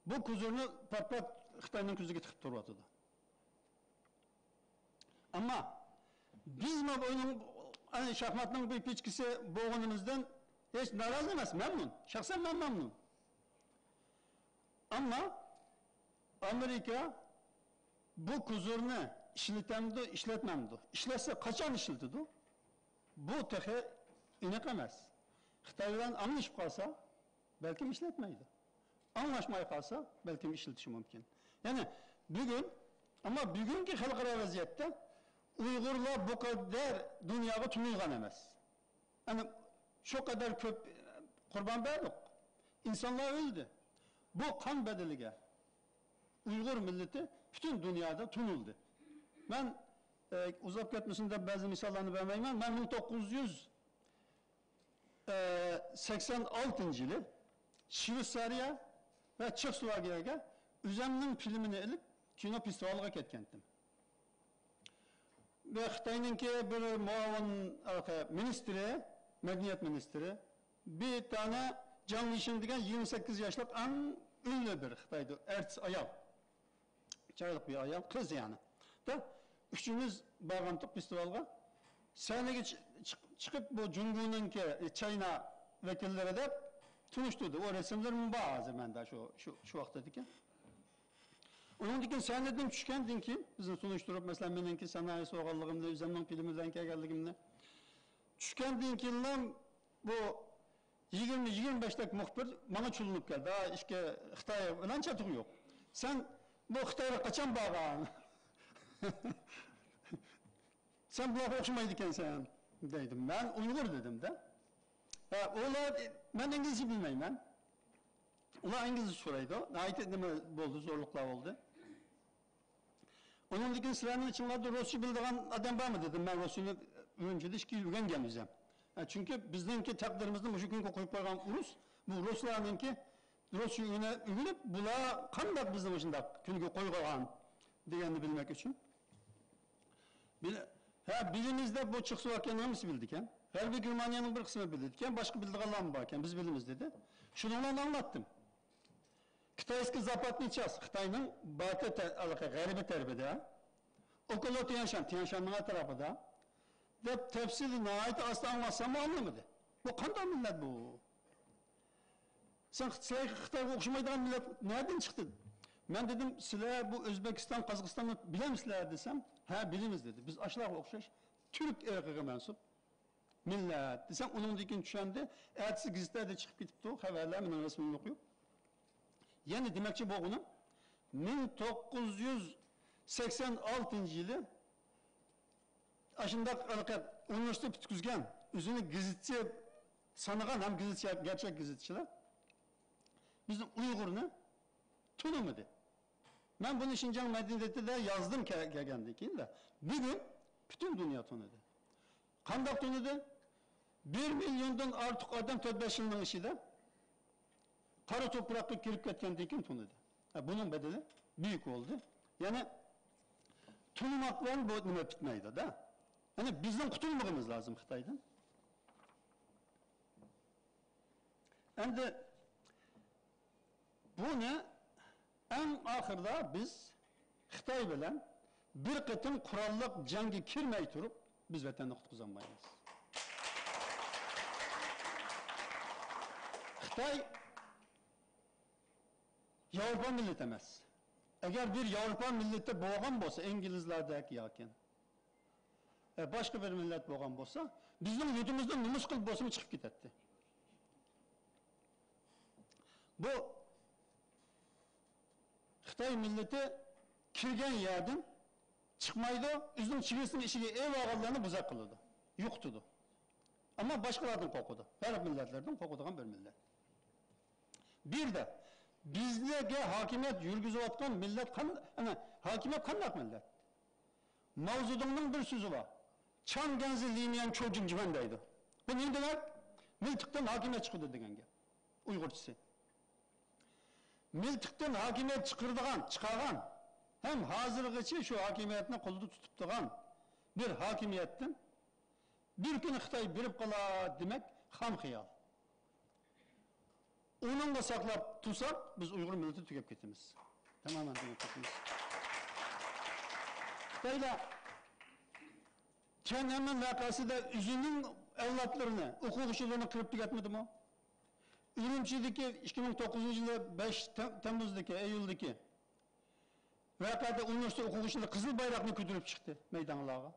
بۇ كوزۇرنى پات-پات خىتاينىڭ كۆزىگە تىقىپ تۇرۇۋاتىدۇ. ئەمما بىز ما بۇنىڭ، ئەنە، شاھماتنىڭ بىر پىچكىسى بولغىنىمىزدىن ھېچ نارازى ئەمەس، مەمنۇن. شەخسەن مەن مەمنۇن. ئەمما ئامېرىكا بۇ كوزۇرنى ئىشلىتەمدۇ، ئىشلەتمەمدۇ؟ ئىشلەتسە قاچان ئىشلىتىدۇ؟ بۇ تېخى ئېنىق ئەمەس. خىتاي بىلەن ئاڭلىشىپ قالسا، بەلكىم ئىشلەتمەيدۇ. ئاڭلاشماي قالسا، بەلكىم ئىشلىتىشى مۇمكىن. يەنى بۈگۈن، ئەمما بۈگۈنكى خەلقئارا ۋەزىيەتتە ئۇيغۇرلار بۇ قەدەر دۇنياغا تونۇلغان ئەمەس. ئەنە شۇ قەدەر كۆپ قۇربان بەردۇق. ئىنسانلار ئۆلدى. بۇ قان بەدىلىگە ئۇيغۇر مىللىتى پۈتۈن دۇنيادا تونۇلدى. مەن، ئە، ئۇزاپ كەتمىسۇن دەپ بەزى مىساللارنى بەرمەيمەن. مەن مىڭ توققۇز يۈز سەكسەن ئالتىنچى يىلى شۋېتسارىيە ۋە چېخوسلوۋاكىيەگە ئۆزەمنىڭ فىلىمىنى ئېلىپ، كىنو فېستىۋالىغا كەتكەنتىم. ۋە خىتاينىڭكى بىر مۇئاۋىن، ئە، مىنىستىرى، مەدەنىيەت مىنىستىرى، بىر دانە جاڭ لىشىن دېگەن يىگىرمە سەككىز ياشلىق ئەڭ ئۈنلۈك بىر خىتايدا ئارتىس ئايال. چىرايلىق بىر ئايال، قىز يەنى. دە، ئۈچىمىز بارغانتۇق فېستىۋالغا. سەھنىگە چى-، چىق-، چىقىپ، بۇ جۇڭگونىڭكى، ئى، چاينا ۋەكىللىرى دەپ تونۇشتۇردى. ئۇ رەسىملىرىمۇ بار ھازىر مەندە شۇ، شۇ، شۇ ۋاقىتتىكى. ئۇنىڭدىن كېيىن سەھنىدىن چۈشكەندىن كېيىن، بىزنى تونۇشتۇرۇپ، مەسىلەن، مېنىڭكى سانائىس بولغانلىقىمنى، ئۆزۈمنىڭ فىلىم بىلەن كەلگەنلىكىمنى. چۈشكەندىن كېيىنلا بۇ يىگىرمە، يىگىرمە بەشتەك مۇخبىر ماڭا چۇلۇنۇپ كەلدى. ھا، ئىككى خىتاي بىلەن چاتىقى يوق. سەن بۇ خىتايغا قاچان بارغان؟ سەن بۇلارغا ئوخشىمايدىكەنسەن، دەيدۇ. مەن ئۇيغۇر دېدىم-دە. ھە، ئۇلار، مەن ئىنگلىزچە بىلمەيمەن. ئۇلار ئىنگلىزچە سورايدۇ. ناھايىتى نېمە بولدى، زورلۇقلار بولدى. ئۇنىڭدىن كېيىن سىلەرنىڭ ئىچىڭلاردا رۇسچە بىلىدىغان ئادەم بارمۇ دېدىم. مەن رۇسچىنى ئۈرۈمچىدە ئىككى يىل ئۆگەنگەن ئۆزۈم. ھە، چۈنكى بىزنىڭكى تەقدىرىمىزنى مۇشۇ كۈنگە قويۇپ قويغان ئۇرۇس، بۇ رۇسلارنىڭكى رۇسچە ئۆگىنىپ، بۇلار قانداق بىزنى مۇشۇنداق كۈنگە قويغان دېگەننى بىلمەك ئۈچۈن. بىل-، ھە، بىلىمىز دەپ بۇ چېخوسلوۋاكىيەنىڭ ھەممىسى بىلىدىكەن. غەربىي گېرمانىيەنىڭ بىر قىسمى بىلىدىكەن، باشقا بىلىدىغانلارمۇ باركەن، بىز بىلىمىز دېدى. شۇنىڭ بىلەن ئاڭلاتتىم. كىتايسكىي زاپادنىي چاس، خىتاينىڭ باتى تە-، ئەلقە غەربىي تەرىپىدە، ئوكولو تيەنشان، تيەنشاننىڭ ئەتراپىدا، دەپ تەپسىلىي ناھايىتى ئاستا ئاڭلاتساممۇ ئاڭلىمىدى. بۇ قانداق مىللەت بۇ؟ سەن خىتاي-، خىتايغا ئوخشىمايدىغان مىللەت نەدىن چىقتى؟ مەن دېدىم، سىلەر بۇ ئۆزبېكىستان، قازاقىستاننى بىلەمسىلەر دېسەم، ھە، بىلىمىز دېدى. بىز ئاشۇلارغا ئوخشاش تۈرك ئىرقىغا مەنسۇپ مىللەت دېسەم، ئۇنىڭدىن كېيىن چۈشەندى. ئەتىسى گېزىتلەردە چىقىپ كېتىپتۇ خەۋەرلەر، مېنىڭ رەسىمىمنى قويۇپ. يەنە دېمەكچى بولغىنىم، مىڭ توققۇز يۈز سەكسەن ئالتىنچى يىلى ئاشۇنداق ھېلىقى ئۇنىۋېرسىتېت پۈتكۈزگەن، ئۆزىنى گېزىتچى سانىغان ھەم گېزىتچى، گەرچەك گېزىتچىلار بىزنىڭ ئۇيغۇرنى تونۇمىدى. مەن بۇنى شىنجاڭ مەدەنىيىتىدە يازدىم كە-، كەلگەندىن كېيىن-دە. بۈگۈن پۈتۈن دۇنيا تونۇدى. قانداق تونۇدى؟ بىر مىليوندىن ئارتۇق ئادەم تۆت-بەش يىلنىڭ ئىچىدە قارا توپراققا كىرىپ كەتكەندىن كېيىن تونۇدى. ھە، بۇنىڭ بەدىلى بۈيۈك بولدى. يەنى تونۇماق بىلەن بۇ نېمە پۈتمەيدۇ-دە. يەنى بىزنىڭ قۇتۇلمىقىمىز لازىم خىتايدىن. ئەمدى بۇنى ئەڭ ئاخىرىدا بىز خىتاي بىلەن بىر قېتىم قوراللىق جەڭگە كىرمەي تۇرۇپ، بىز ۋەتەننى قۇتقۇزالمايمىز. خىتاي ياۋروپا مىللىتى ئەمەس. ئەگەر بىر ياۋروپا مىللىتى بولغان بولسا، ئىنگلىزلاردەك ياكى، ئە، باشقا بىر مىللەت بولغان بولسا، بىزنىڭ يۇرتىمىزدا نومۇس قىلىپ بولسىمۇ چىقىپ كېتەتتى. بۇ خىتاي مىللىتى كىرگەن يەردىن چىقمايدۇ، ئۆزىنىڭ چېگرىسىنىڭ ئىچىگە ئېلىپ ئالغانلارنى بوزەك قىلىدۇ، يوقىتىدۇ. ئەمما باشقىلاردىن قورقىدۇ، غەرب مىللەتلىرىدىن قورقىدىغان بىر مىللەت. بىر دە بىزگە ھاكىمىيەت يۈرگۈزۈۋاتقان مىللەت قان-، ئەنە، ھاكىمىيەت قانداق مىللەت؟ ماۋزېدۇڭنىڭ بىر سۆزى بار. چاڭ گەنزى لىميەن چوجىڭ جىمەن دەيدۇ. بۇ نېمە دېمەك؟ مىلتىقتىن ھاكىمىيەت چىقىدۇ دېگەن گەپ. ئۇيغۇرچىسى. مىلتىقتىن ھاكىمىيەت چىقىرىدىغان، چىقارغان ھەم ھازىرغىچە شۇ ھاكىمىيەتنى قولىدا تۇتۇپ تۇرغان بىر ھاكىمىيەتتىن بىر كۈنى خىتاي بېرىپ قالار دېمەك خام خىيال. ئۇنىڭغا ساقلاپ تۇرساق، بىز ئۇيغۇر مىللىتى تۈگەپ كېتىمىز. تامامەن تۈگەپ كېتىمىز. خىتايلار تيەنئەنمېن ۋەقەسىدە ئۆزىنىڭ ئەۋلادلىرىنى، ئوقۇغۇچىلىرىنى قىرىپ تۈگەتمىدىمۇ؟ ئۈرۈمچىدىكى ئىككى مىڭ توققۇزىنچى يىلى بەش تەم-، تەممۇزدىكى، ئىيۇلدىكى ۋەقەدە ئۇنىۋېرسىتېت ئوقۇغۇچىلىرى قىزىل بايراقنى كۆتۈرۈپ چىقتى مەيدانلارغا.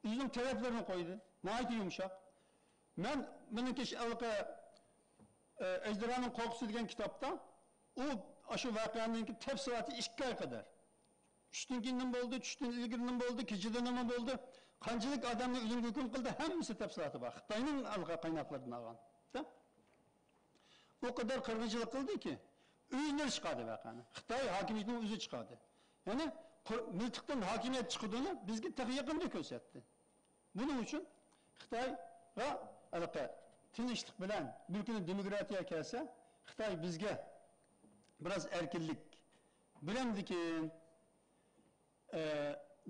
ئۆزىنىڭ تەلەپلىرىنى قويدى. ناھايىتى يۇمشاق. مەن مېنىڭكى ھېلىقى، ئە، ئەجدىھانىڭ قورقۇسى دېگەن كىتابتا ئۇ ئاشۇ ۋەقەنىڭكى تەپسىلاتى ئىككى ئاي قەدەر. چۈشتىن كېيىن نېمە بولدى، چۈشتىن ئىلگىرى نېمە بولدى، كېچىدە نېمە بولدى، قانچىلىك ئادەمنى ئۆلۈمگە ھۆكۈم قىلدى، ھەممىسى تەپسىلاتى بار. خىتاينىڭ ھېلىقى قايناقلىرىدىن ئالغان. ئۇ قەدەر قىرغىنچىلىق قىلدىكى، ئۆزلىرى چىقاردى ۋەقەنى. خىتاي ھاكىمىيىتىنىڭ ئۆزى چىقاردى. يەنى قۇر-، مىلتىقتىن ھاكىمىيەت چىقىدۇنى بىزگە تېخى يېقىندا كۆرسەتتى. بۇنىڭ ئۈچۈن خىتايغا ھېلىقى تىنچلىق بىلەن بىر كۈنى دېموكراتىيە كەلسە، خىتاي بىزگە بىراز ئەركىنلىك بېرەمدىكىن، ئە،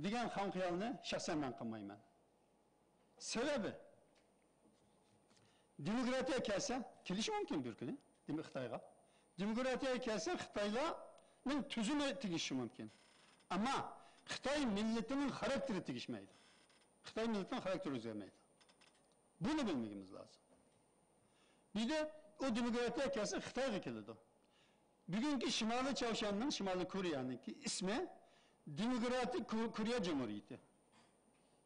دېگەن خام خىيالنى شەخسەن مەن قىلمايمەن. سەۋەبى، دېموكراتىيە كەلسە، كېلىشى مۇمكىن بىر كۈنى دېم-، خىتايغا. دېموكراتىيە كەلسە، خىتايلارنىڭ تۈزۈمى تېگىشى مۇمكىن. ئەمما خىتاي مىللىتىنىڭ خاراكتېرى تېگىشمەيدۇ. خىتاي مىللىتىنىڭ خاراكتېرى ئۆزگەرمەيدۇ. بۇنى بىلمىگىنىمىز لازىم. بىردە، ئۇ دېموكراتىيە كەلسە خىتايغا كېلىدۇ. بۈگۈنكى شىمالىي چاۋشيەننىڭ، شىمالىي كورېيەنىڭكى ئىسمى دېموكراتىك كو-، كورېيە جۇمھۇرىيىتى.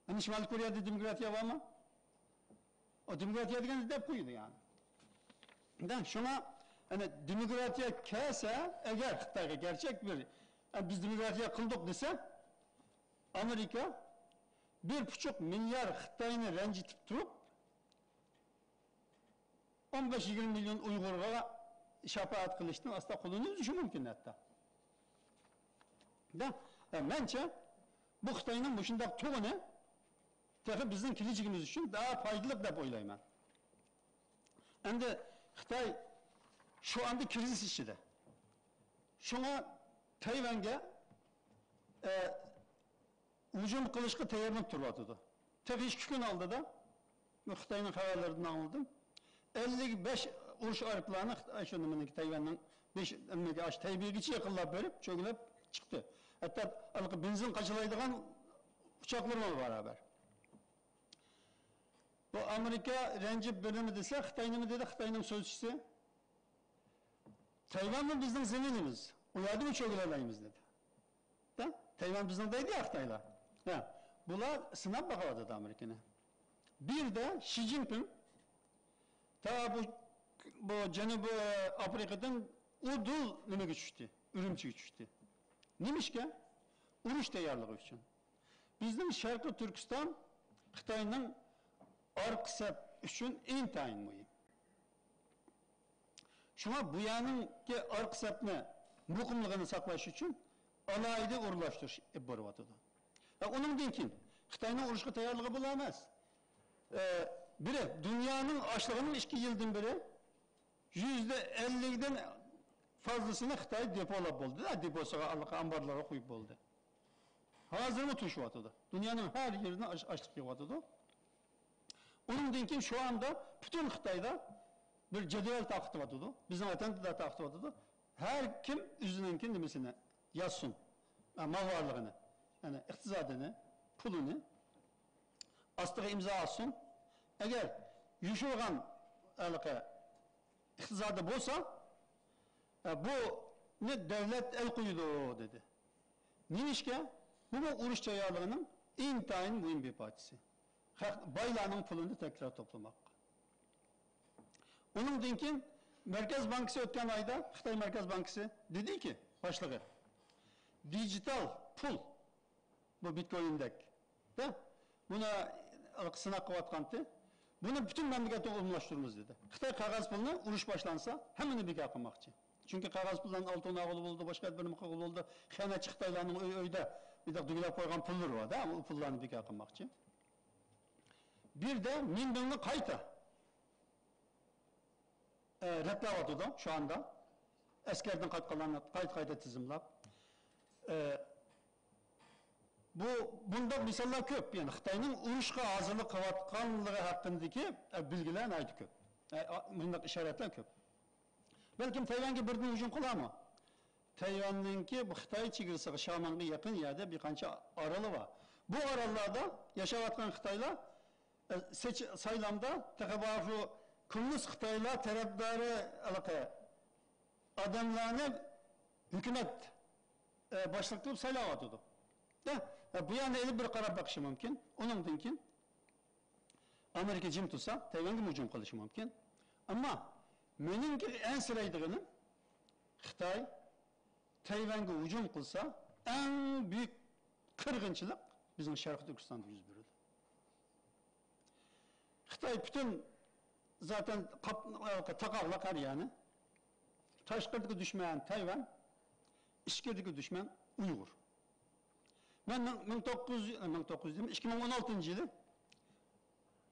ئەنە شىمالىي كورېيەدە دېموكراتىيە بارمۇ؟ ئۇ دېموكراتىيە دېگەننى دەپ قويىدۇ يەنى. دە، شۇڭا، ئەنە دېموكراتىيە كەلسە، ئەگەر خىتايغا گەرچەك بىر، ئە، بىز دېموكراتىيە قىلدۇق دېسە، ئامېرىكا بىر پۇچۇق مىليار خىتاينى رەنجىتىپ تۇرۇپ، ئون بەش يىگىرمە مىليون ئۇيغۇرغا شاپائەت قىلىشتىن ئاستا قولىنى ئۈزۈشى مۇمكىن ھەتتا. دە، ئە، مەنچە، بۇ خىتاينىڭ مۇشۇنداق تۇغىنى تېخى بىزنىڭ كېلىچىكىمىز ئۈچۈن داھا پايدىلىق دەپ ئويلايمەن. ئەمدى خىتاي شۇ ئاندا كىرىزىس ئىچىدە. شۇڭا تەيۋەنگە، ئە، ھۇجۇم قىلىشقا تەييارلىنىپ تۇرۇۋاتىدۇ. تېخى ئىككى كۈن ئالدىدا، بۇ خىتاينىڭ خەۋەرلىرىدىن ئاڭلىدىم. ئەللىك بەش ئۇرۇش ئايروپىلانى خىتاي، شۇ نېمىنىڭكى، تەيۋەننىڭ بېشى، نېمىگە، ئاشۇ تەيبېيگىچە يېقىنلاپ بېرىپ، چۆگىلەپ چىقتى. ھەتتا ھېلىقى بېنزىن قاچىلايدىغان ئۇچاقلىرىمۇ بارابەر. بۇ ئامېرىكا رەنجىپ بىر نېمە دېسە، خىتاي نېمە دېدى؟ خىتاينىڭ سۆزچىسى، تەيۋەنمۇ بىزنىڭ زېمىنىمىز، ئۇ يەردىمۇ چۆگىلەلەيمىز دېدى. دە، تەيۋەن بىزنىڭ دەيدۇ يا خىتايلار. ھە، بۇلار سىناپ باقىۋاتىدۇ ئامېرىكىنى. بىردە شى جىنپىڭ تا بۇ، بۇ جەنۇبىي ئافرىقىدىن ئۇدۇل نېمىگە چۈشتى؟ ئۈرۈمچىگە چۈشتى. نېمىشقا؟ ئۇرۇش تەييارلىقى ئۈچۈن. بىزنىڭ شەرقىي تۈركىستان خىتاينىڭ ئارقا سەپ ئۈچۈن ئىنتايىن مۇھىم. شۇڭا بۇ يەرنىڭكى ئارقا سەپنى مۇقىملىقىنى ساقلاش ئۈچۈن ئالاھىدە ئورۇنلاشتۇرۇش ئېلىپ بېرىۋاتىدۇ. ۋە ئۇنىڭدىن كېيىن خىتاينىڭ ئۇرۇشقا تەييارلىقى بۇلا ئەمەس. ئە، بىرى، دۇنيانىڭ ئاشلىقىنىڭ ئىككى يىلدىن بېرى يۈزدە ئەللىكتىن فازلىسىنى خىتاي دېپولاپ بولدى. ھە، دېپوسىغا، ئامبارلارغا قويۇپ بولدى. ھازىرمۇ توشۇۋاتىدۇ. دۇنيانىڭ ھەر يېرىدىن ئاش-، ئاشلىق يىغىۋاتىدۇ. ئۇنىڭدىن كېيىن شۇ ئاندا پۈتۈن خىتايدا بىر جەدۋەل تارقىتىۋاتىدۇ. بىزنىڭ ۋەتەندە تارقىتىۋاتىدۇ. ھەر كىم ئۆزىنىڭكى نېمىسىنى يازسۇن. ئە، مال-ۋارلىقىنى. يەنى ئىقتىسادىنى، پۇلىنى. ئاستىغا ئىمزا ئاتسۇن. ئەگەر يوشۇرغان ھېلىقى ئىقتىسادى بولسا، ئە، بۇنى دۆلەت ئەل قويىدۇ، دېدى. نېمىشقا؟ بۇمۇ ئۇرۇش تەييارلىقىنىڭ ئىنتايىن مۇھىم بىر پارچىسى. خەق، بايلارنىڭ پۇلىنى تەكرار توپلىماق. ئۇنىڭدىن كېيىن مەركەز بانكىسى ئۆتكەن ئايدا، خىتاي مەركەز بانكىسى دېدىكى، باشلىقى، دىجىتال پۇل، بۇ بىتكويىندەك، دە، بۇنى سىناق قىلىۋاتقانتى. بۇنى پۈتۈن مەملىكەتتە ئومۇملاشتۇرىمىز دېدى. خىتاي قەغەز پۇلنى ئۇرۇش باشلانسا ھەممىنى بىكار قىلماقچى. چۈنكى قەغەز پۇلدىن ئالتۇن ئالغىلى بولىدۇ، باشقا بىر نېمە قىلغىلى بولىدۇ. خىيانەتچى خىتايلارنىڭ ئۆي-، ئۆيدە بىردەك دۈگىلەپ قويغان پۇللىرى بار-دە، ئۇ پۇللارنى بىكار قىلماقچى. بىردە مىن بىڭنى قايتا، ئە، رەتلەۋاتىدۇ شۇ ئاندا. ئەسكەردىن قايتقانلارنى قايتا-قايتا تىزىملاپ. ئە، بۇ، بۇنداق مىساللار كۆپ. يەنى خىتاينىڭ ئۇرۇشقا ھازىرلىق قىلىۋاتقانلىقى ھەققىدىكى، ئە، بىلگىلەر ناھايىتى كۆپ. ئە، ئا-، مۇنداق ئىشارەتلەر كۆپ. بەلكىم تەيۋەنگە بىردىن ھۇجۇم قىلارمۇ؟ تەيۋەننىڭكى بۇ خىتاي چېگرىسىغا، شيامېنغا يېقىن يەردە بىر قانچە ئارالى بار. بۇ ئاراللاردا ياشاۋاتقان خىتايلار، ئە، سېچ-، سايلامدا تېخى بارا شۇ كوممۇنىست خىتايلار تەرەپدارى ھېلىقى ئادەملەرنى ھۆكۈمەت، ئە، باشلىق قىلىپ سايلاۋاتىدۇ. دە، ئە، بۇ يەرنى ئېلىپ بىر قاراپ بېقىشى مۇمكىن. ئۇنىڭدىن كېيىن ئامېرىكا جىم تۇرسا، تەيۋەنگە ھۇجۇم قىلىشى مۇمكىن. ئەمما مېنىڭكى ئەنسىرەيدىغىنىم، خىتاي تەيۋەنگە ھۇجۇم قىلسا، ئەڭ بۈيۈك قىرغىنچىلىق بىزنىڭ شەرقىي تۈركىستاندا يۈز بېرىدۇ. خىتاي پۈتۈن زاتەن قاپ-، تاقاقلىق ھەر يەرنى. تاشقىرىدىكى دۈشمەن تەيۋەن، ئىچكىرىدىكى دۈشمەن ئۇيغۇر. مەن مىڭ، مىڭ توققۇز يۈز، مىڭ توققۇز يۈز دېمەي، ئىككى مىڭ ئون ئالتىنچى يىلى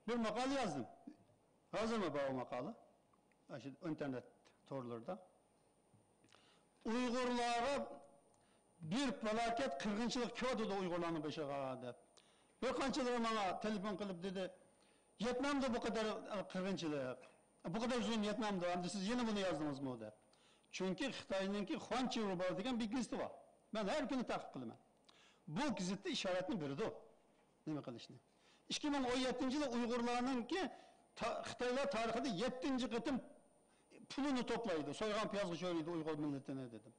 بىر ماقالە يازدىم. ھازىرمۇ بار ئۇ ماقالە. ئاشۇ ئىنتېرنېت تورلىرىدا. ئۇيغۇرلارغا بىر پالاكەت قىرغىنچىلىق كېلىۋاتىدۇ ئۇيغۇرلارنىڭ بېشىغا، دەپ. بىر قانچىلىرى ماڭا تېلېفون قىلىپ دېدى، ۋيېتنامدا بۇ قەدەر قىرغىنچىلىق، بۇ قەدەر زۇلۇم ۋيېتنامدا، ئەمدى سىز يەنە بۇنى يازدىڭىزمۇ، دەپ. چۈنكى خىتاينىڭكى خۇەنچيۇ بار دېگەن بىر گېزىتى بار. مەن ھەر كۈنى تەقىب قىلىمەن. بۇ گېزىتتە ئىشارەتنى بېرىدۇ نېمە قىلىشنى. ئىككى مىڭ ئون يەتتىنچى يىلى ئۇيغۇرلارنىڭكى تا-، خىتايلار تارىخىدا يەتتىنچى قېتىم پۇلىنى توپلايدۇ، سويغان پىيازغا چۆرىيدۇ ئۇيغۇر مىللىتىنى، دېدىم.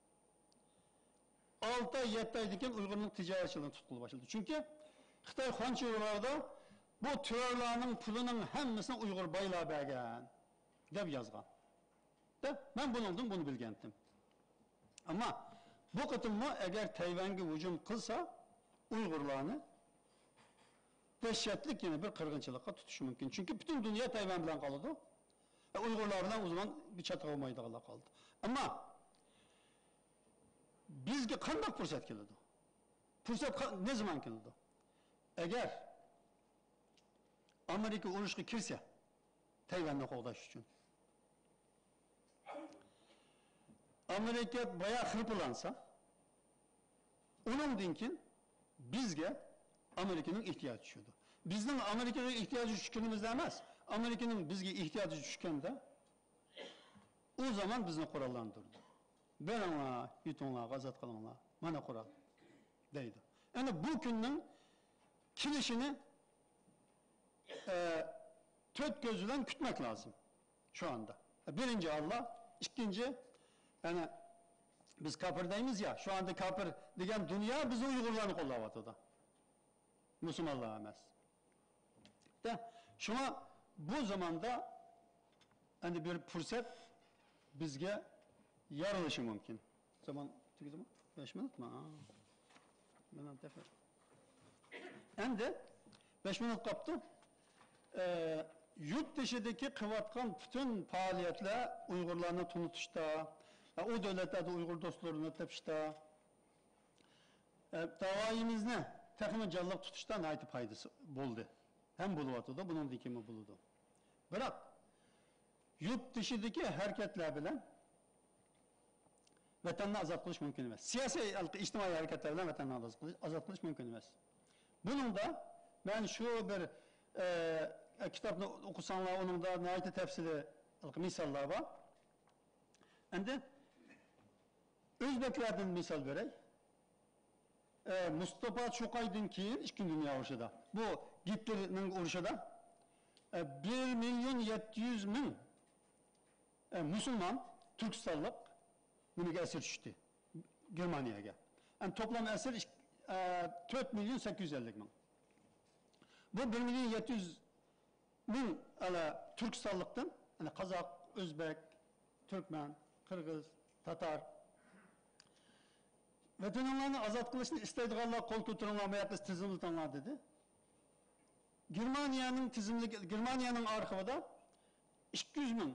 ئالتە ئاي، يەتتە ئايدىن كېيىن ئۇيغۇرنىڭ تىجارەتچىلىرىنى تۇتقىلى باشلىدى. چۈنكى خىتاي خۇەنچيۇلاردا بۇ تۆرلارنىڭ پۇلىنىڭ ھەممىسىنى ئۇيغۇر بايلار بەرگەن، دەپ يازغان. دەپ، مەن بۇنىڭدىن بۇنى بىلگەنتىم. ئەمما بۇ قېتىممۇ ئەگەر تەيۋەنگە ھۇجۇم قىلسا، ئۇيغۇرلارنى دەھشەتلىك يەنە بىر قىرغىنچىلىققا تۇتۇشى مۇمكىن. چۈنكى پۈتۈن دۇنيا تەيۋەن بىلەن قالىدۇ. ئە، ئۇيغۇرلار بىلەن ئۇ زامان بىر چاتىقى بولمايدىغانلار قالدى. ئەمما بىزگە قانداق پۇرسەت كېلىدۇ؟ پۇرسەت قا-، نە زامان كېلىدۇ؟ ئەگەر ئامېرىكا ئۇرۇشقا كىرسە، تەيۋەننى قوغداش ئۈچۈن، ئامېرىكا بايا خىرپىلانسا، ئۇنىڭدىن كېيىن بىزگە ئامېرىكىنىڭ ئېھتىياجى چۈشىدۇ. بىزنىڭ ئامېرىكىغا ئېھتىياجى چۈشكىنىمىزدە ئەمەس، ئامېرىكىنىڭ بىزگە ئېھتىياجى چۈشكەندە، ئۇ زامان بىزنى قوراللاندۇرىدۇ. بېرىڭلار، يۇتۇڭلار، ئازاد قىلىڭلار، مانا قورال، دەيدۇ. ئەنە بۇ كۈننىڭ كېلىشىنى، ئە، تۆت كۆز بىلەن كۈتمەك لازىم شۇ ئاندا. بىرىنچى، ئاللا، ئىككىنچى، ئەنە، بىز كاپىر دەيمىز يا، شۇ ئاندا كاپىر دېگەن دۇنيا بىزنى ئۇيغۇرلارنى قوللاۋاتىدۇ. مۇسۇلمانلار ئەمەس. دە، شۇڭا بۇ زاماندا ئەندى بىر پۇرسەت بىزگە يارىلىشى مۇمكىن. زامان تۈگىدىمۇ؟ بەش مىنۇتمۇ؟ ھا. مەن تېخى. ئەمدى بەش مىنۇت قاپتۇ. ئە، يۇرت تېشىدىكى قىلىۋاتقان پۈتۈن پائالىيەتلەر ئۇيغۇرلارنى تونۇتۇشتا، ئە، ئۇ دۆلەتلەردە ئۇيغۇر دوستلىرىنى تېپىشتا، ئە، داۋايىمىزنى تېخىمۇ جانلىق تۇتۇشتا ناھايىتى پايدىسى بولدى. ھەم بولۇۋاتىدۇ، بۇنىڭدىن كېيىنمۇ بولىدۇ. بىراق، يۇرت تېشىدىكى ھەرىكەتلەر بىلەن ۋەتەننى ئازاد قىلىش مۇمكىن ئەمەس. سىياسىي، ئىجتىمائىي ھەرىكەتلەر بىلەن ۋەتەننى ئازاد قىلىش، ئازاد قىلىش مۇمكىن ئەمەس. بۇنىڭدا مەن شۇ بىر، ئە، كىتابنى ئوقۇساڭلار، ئۇنىڭدا ناھايىتى تەپسىلىي مىساللار بار. ئەمدى ئۆزبەكلەردىن مىسال بېرەي. ئە، مۇستاپا چوقايدىن كېيىن ئىككىنچى دۇنيا ئۇرۇشىدا، بۇ گىتلېرنىڭ ئۇرۇشىدا، ئە، بىر مىليون يەتتە يۈز مىڭ، ئە، مۇسۇلمان، تۈركىستانلىق نېمىگە ئەسىر چۈشتى؟ گېرمانىيەگە. ئەمدى توپلام ئەسىر ئىك-، ئە، تۆت مىليون سەككىز يۈز ئەللىك مىڭ. بۇ بىر مىليون يەتتە يۈز مىڭ ئەلە تۈركىستانلىقتىن، يەنى قازاق، ئۆزبەك، تۈركمەن، قىرغىز، تاتار. ۋەتىنىڭلارنى ئازاد قىلىشنى ئىستەيدىغانلار قول كۆتۈرۈڭلار، ماياققا تىزىملىتىڭلار دېدى. گېرمانىيەنىڭ تىزىملىك، گېرمانىيەنىڭ ئارخىۋىدا ئىككى يۈز مىڭ،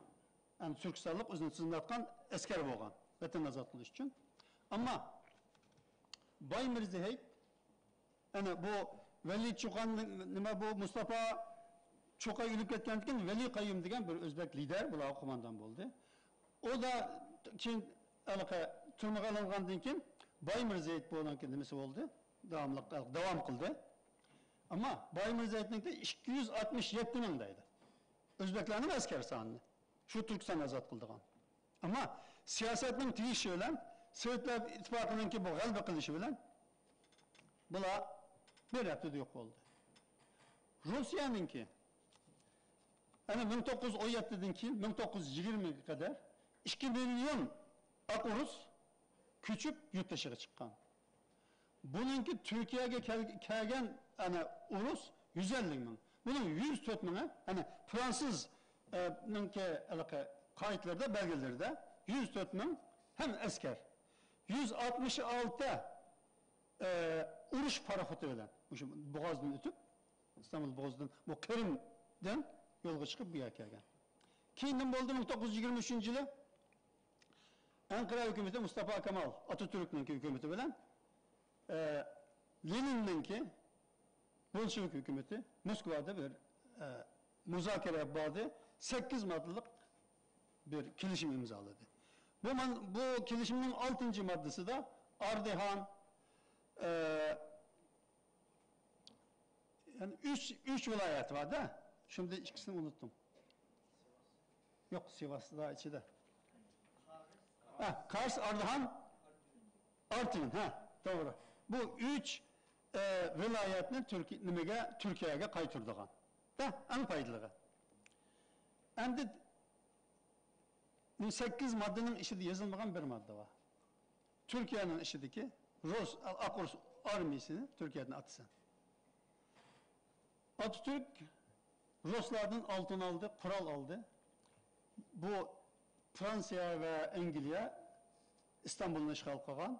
يەنى تۈركىستانلىق ئۆزىنى تىزىملاتقان ئەسكەر بولغان، ۋەتەننى ئازاد قىلىش ئۈچۈن. ئەمما باي مىرزېھېيت، ئەنە بۇ ۋەلى چوقان، نېمە بۇ مۇستاپا چوقاي ئۆلۈپ كەتكەندىن كېيىن ۋەلى قەييۇم دېگەن بىر ئۆزبەك لىدەر بۇلارغا قوماندان بولدى. ئۇ دا كېيىن ھېلىقى تۈرمىگە ئېلىنغاندىن كېيىن باي مىرزېيىت بۇنىڭكى نېمىسى بولدى، داۋاملىق داۋام قىلدى. ئەمما باي مىرزېيىتنىڭكى ئىككى يۈز ئاتمىش يەتتە مىڭ دەيدۇ. ئۆزبەكلەرنىڭ ئەسكەر سانىنى شۇ تۈركىستان ئازاد قىلىدىغان. ئەمما سىياسەتنىڭ تېگىشى بىلەن، سوۋېتلار ئىتتىپاقىنىڭكى بۇ غەلىبە قىلىشى بىلەن بۇلار بىر ھەپتىدە يوق بولدى. روسىيەنىڭكى، يەنى مىڭ توققۇز يۈز ئون يەتتىدىن كېيىن مىڭ توققۇز يۈز يىگىرمىگە قەدەر ئىككى مىليون ئاق ئۇرۇس كۆچۈپ يۇرت تېشىغا چىققان. بۇنىڭكى تۈركىيەگە كەل-، كەلگەن، ئەنە، ئۇرۇس يۈز ئەللىك مىڭ. بۇنىڭ يۈز تۆت مىڭى، ئەنە، فرانسىز، ئە، نىڭكى ھېلىقى قائىدىلىرىدە، بەلگىلىرىدە يۈز تۆت مىڭ ھەم ئەسكەر، يۈز ئاتمىش ئالتە، ئە، ئۇرۇش پاراخوتى بىلەن مۇشۇ بوغازدىن ئۆتۈپ، ئىستانبۇل بوغازىدىن، بۇ قىرىمدىن يولغا چىقىپ بۇ يەرگە كەلگەن. كېيىن نېمە بولدى؟ مىڭ توققۇز يۈز يىگىرمە ئۈچىنچى يىلى ئەنقەرە ھۆكۈمىتى، مۇستاپا كامال ئاتاتۈركنىڭكى ھۆكۈمىتى بىلەن، ئە، لېنىننىڭكى بولشېۋىك ھۆكۈمىتى موسكۋادا بىر، ئە، مۇزاكىرە بارىدى، سەككىز ماددىلىق بىر كېلىشىم ئىمزالىدى. بۇ مان-، بۇ كېلىشىمنىڭ ئالتىنچى ماددىسىدا ئاردىھان، ئە، يەنى ئۈچ، ئۈچ ۋىلايەت بار-دە. شۇندى ئىككىسىنى ئۇنتتۇم. يوق، سىۋاس دا ئىچىدە. ھە، قارس، ئاردىھان، ئارتىۋىن، ھە، توغرا. بۇ ئۈچ، ئە، ۋىلايەتنى تۈركىي، نېمىگە، تۈركىيەگە قايتۇرىدىغان. ھە، ئەڭ پايدىلىقى. ئەمدى بۇ سەككىز ماددىنىڭ ئىچىدە يېزىلمىغان بىر ماددا بار. تۈركىيەنىڭ ئىچىدىكى رۇس، ئاق رۇس ئارمىيىسىنى تۈركىيەدىن ئاتىسەن. ئاتاتۈرك رۇسلاردىن ئالتۇن ئالدى، قورال ئالدى. بۇ فرانسىيە ۋە ئەنگلىيە ئىستانبۇلنى ئىشغال قىلغان.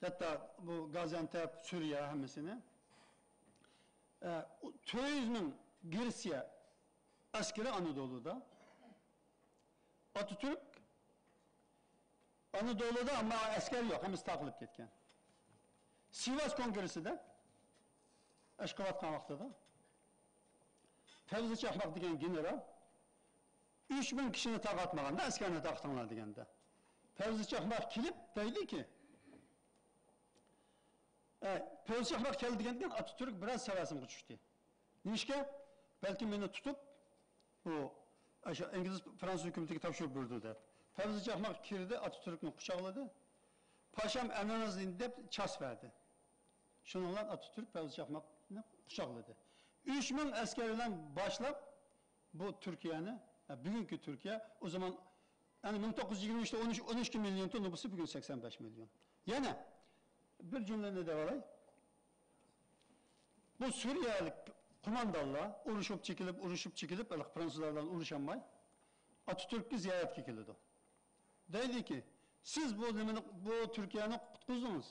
ھەتتا بۇ گازىئانتەپ، سۈرىيە ھەممىسىنى. ئە، تۆت يۈز مىڭ گرېتسىيە ئەسكىرى ئانادولۇدا. ئاتاتۈرك ئانادولۇدا، ئەمما ئەسكەر يوق، ھەممىسى تارقىلىپ كەتكەن. سىۋاس كونگرېسسىدا ئىش قىلىۋاتقان ۋاقتىدا پەۋزى چاقماق دېگەن گېنېرال ئۈچ مىڭ كىشىنى تارقاتمىغاندا، ئەسكەرنى تارقىتىڭلار دېگەندە، پەۋزى چاقماق كېلىپ دەيدىكى، ئە، پەۋزى چاقماق كەلدى دېگەندىن كېيىن ئاتاتۈرك بىراز ساراسىمىغا چۈشتى. نېمىشقا؟ بەلكىم مېنى تۇتۇپ، بۇ، ئاشۇ ئىنگلىز، فرانسۇز ھۆكۈمىتىگە تاپشۇرۇپ بېرىدۇ دەپ. پەۋزى چاقماق كىردى، ئاتاتۈركنى قۇچاقلىدى. پاشام ئەنەنىزدىن دەپ چاس بەردى. شۇنىڭ بىلەن ئاتاتۈرك پەۋزى چاقماقنى قۇچاقلىدى. ئۈچ مىڭ ئەسكەر بىلەن باشلاپ، بۇ تۈركىيەنى، ھە، بۈگۈنكى تۈركىيە، ئۇ زامان، يەنى مىڭ توققۇز يۈز يىگىرمە ئۈچتە ئون ئۈچ، ئون ئىككى مىليون نوپۇسى، بۈگۈن سەكسەن بەش مىليون. يەنە بىر جۈملىنى دەۋالاي. بۇ سۈرىيەلىك قوماندانلار ئۇرۇشۇپ چېكىلىپ، ئۇرۇشۇپ چېكىلىپ، ھېلىقى فرانسۇزلار بىلەن ئۇرۇشالماي، ئاتاتۈرككە زىيارەتكە كېلىدۇ. دەيدىكى، سىز بۇ نېمىنى، بۇ تۈركىيەنى قۇتقۇزدىڭىز،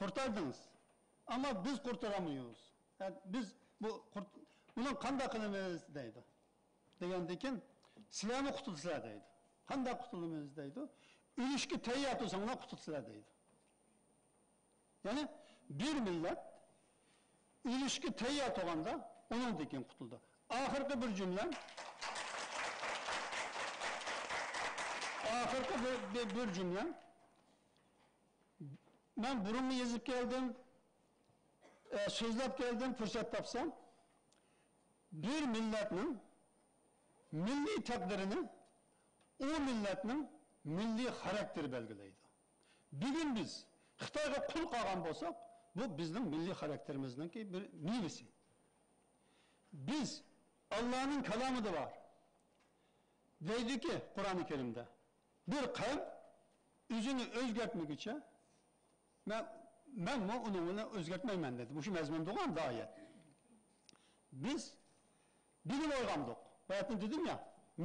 قۇرتاردىڭىز. ئەمما بىز قۇرتارالمايمىز. ھە، بىز بۇ قۇرت-، بۇنى قانداق قىلىمىز دەيدۇ. دېگەندىن كېيىن، سىلەرمۇ قۇتۇلىسىلەر دەيدۇ. قانداق قۇتۇلىمىز دەيدۇ. ئۆلۈشكە تەييار تۇرساڭلار قۇتۇلىسىلەر دەيدۇ. يەنى بىر مىللەت ئۆلۈشكە تەييار تۇرغاندا، ئۇنىڭدىن كېيىن قۇتۇلىدۇ. ئاخىرقى بىر جۈملەم، ئاخىرقى بىر، بىر، بىر جۈملەم، مەن بۇرۇنمۇ يېزىپ كەلدىم، ئە، سۆزلەپ كەلدىم، پۇرسەت تاپسام، بىر مىللەتنىڭ مىللىي تەقدىرىنى ئۇ مىللەتنىڭ مىللىي خاراكتېرى بەلگىلەيدۇ. بۈگۈن بىز خىتايغا قۇل قالغان بولساق، بۇ بىزنىڭ مىللىي خاراكتېرىمىزنىڭكى بىر مېۋىسى. بىز، ئاللانىڭ كالامىدا بار. دەيدۇكى، قۇرئانى كەرىمدە، بىر قەۋم ئۆزىنى ئۆزگەرتمىگۈچە، مەن، مەنمۇ ئۇنىڭ بىلەن ئۆزگەرتمەيمەن، دېدى. مۇشۇ مەزمۇندىغۇ ئەمدى ئايەت. بىز بۈگۈن ئويغاندۇق. باياتىن دېدىم يا،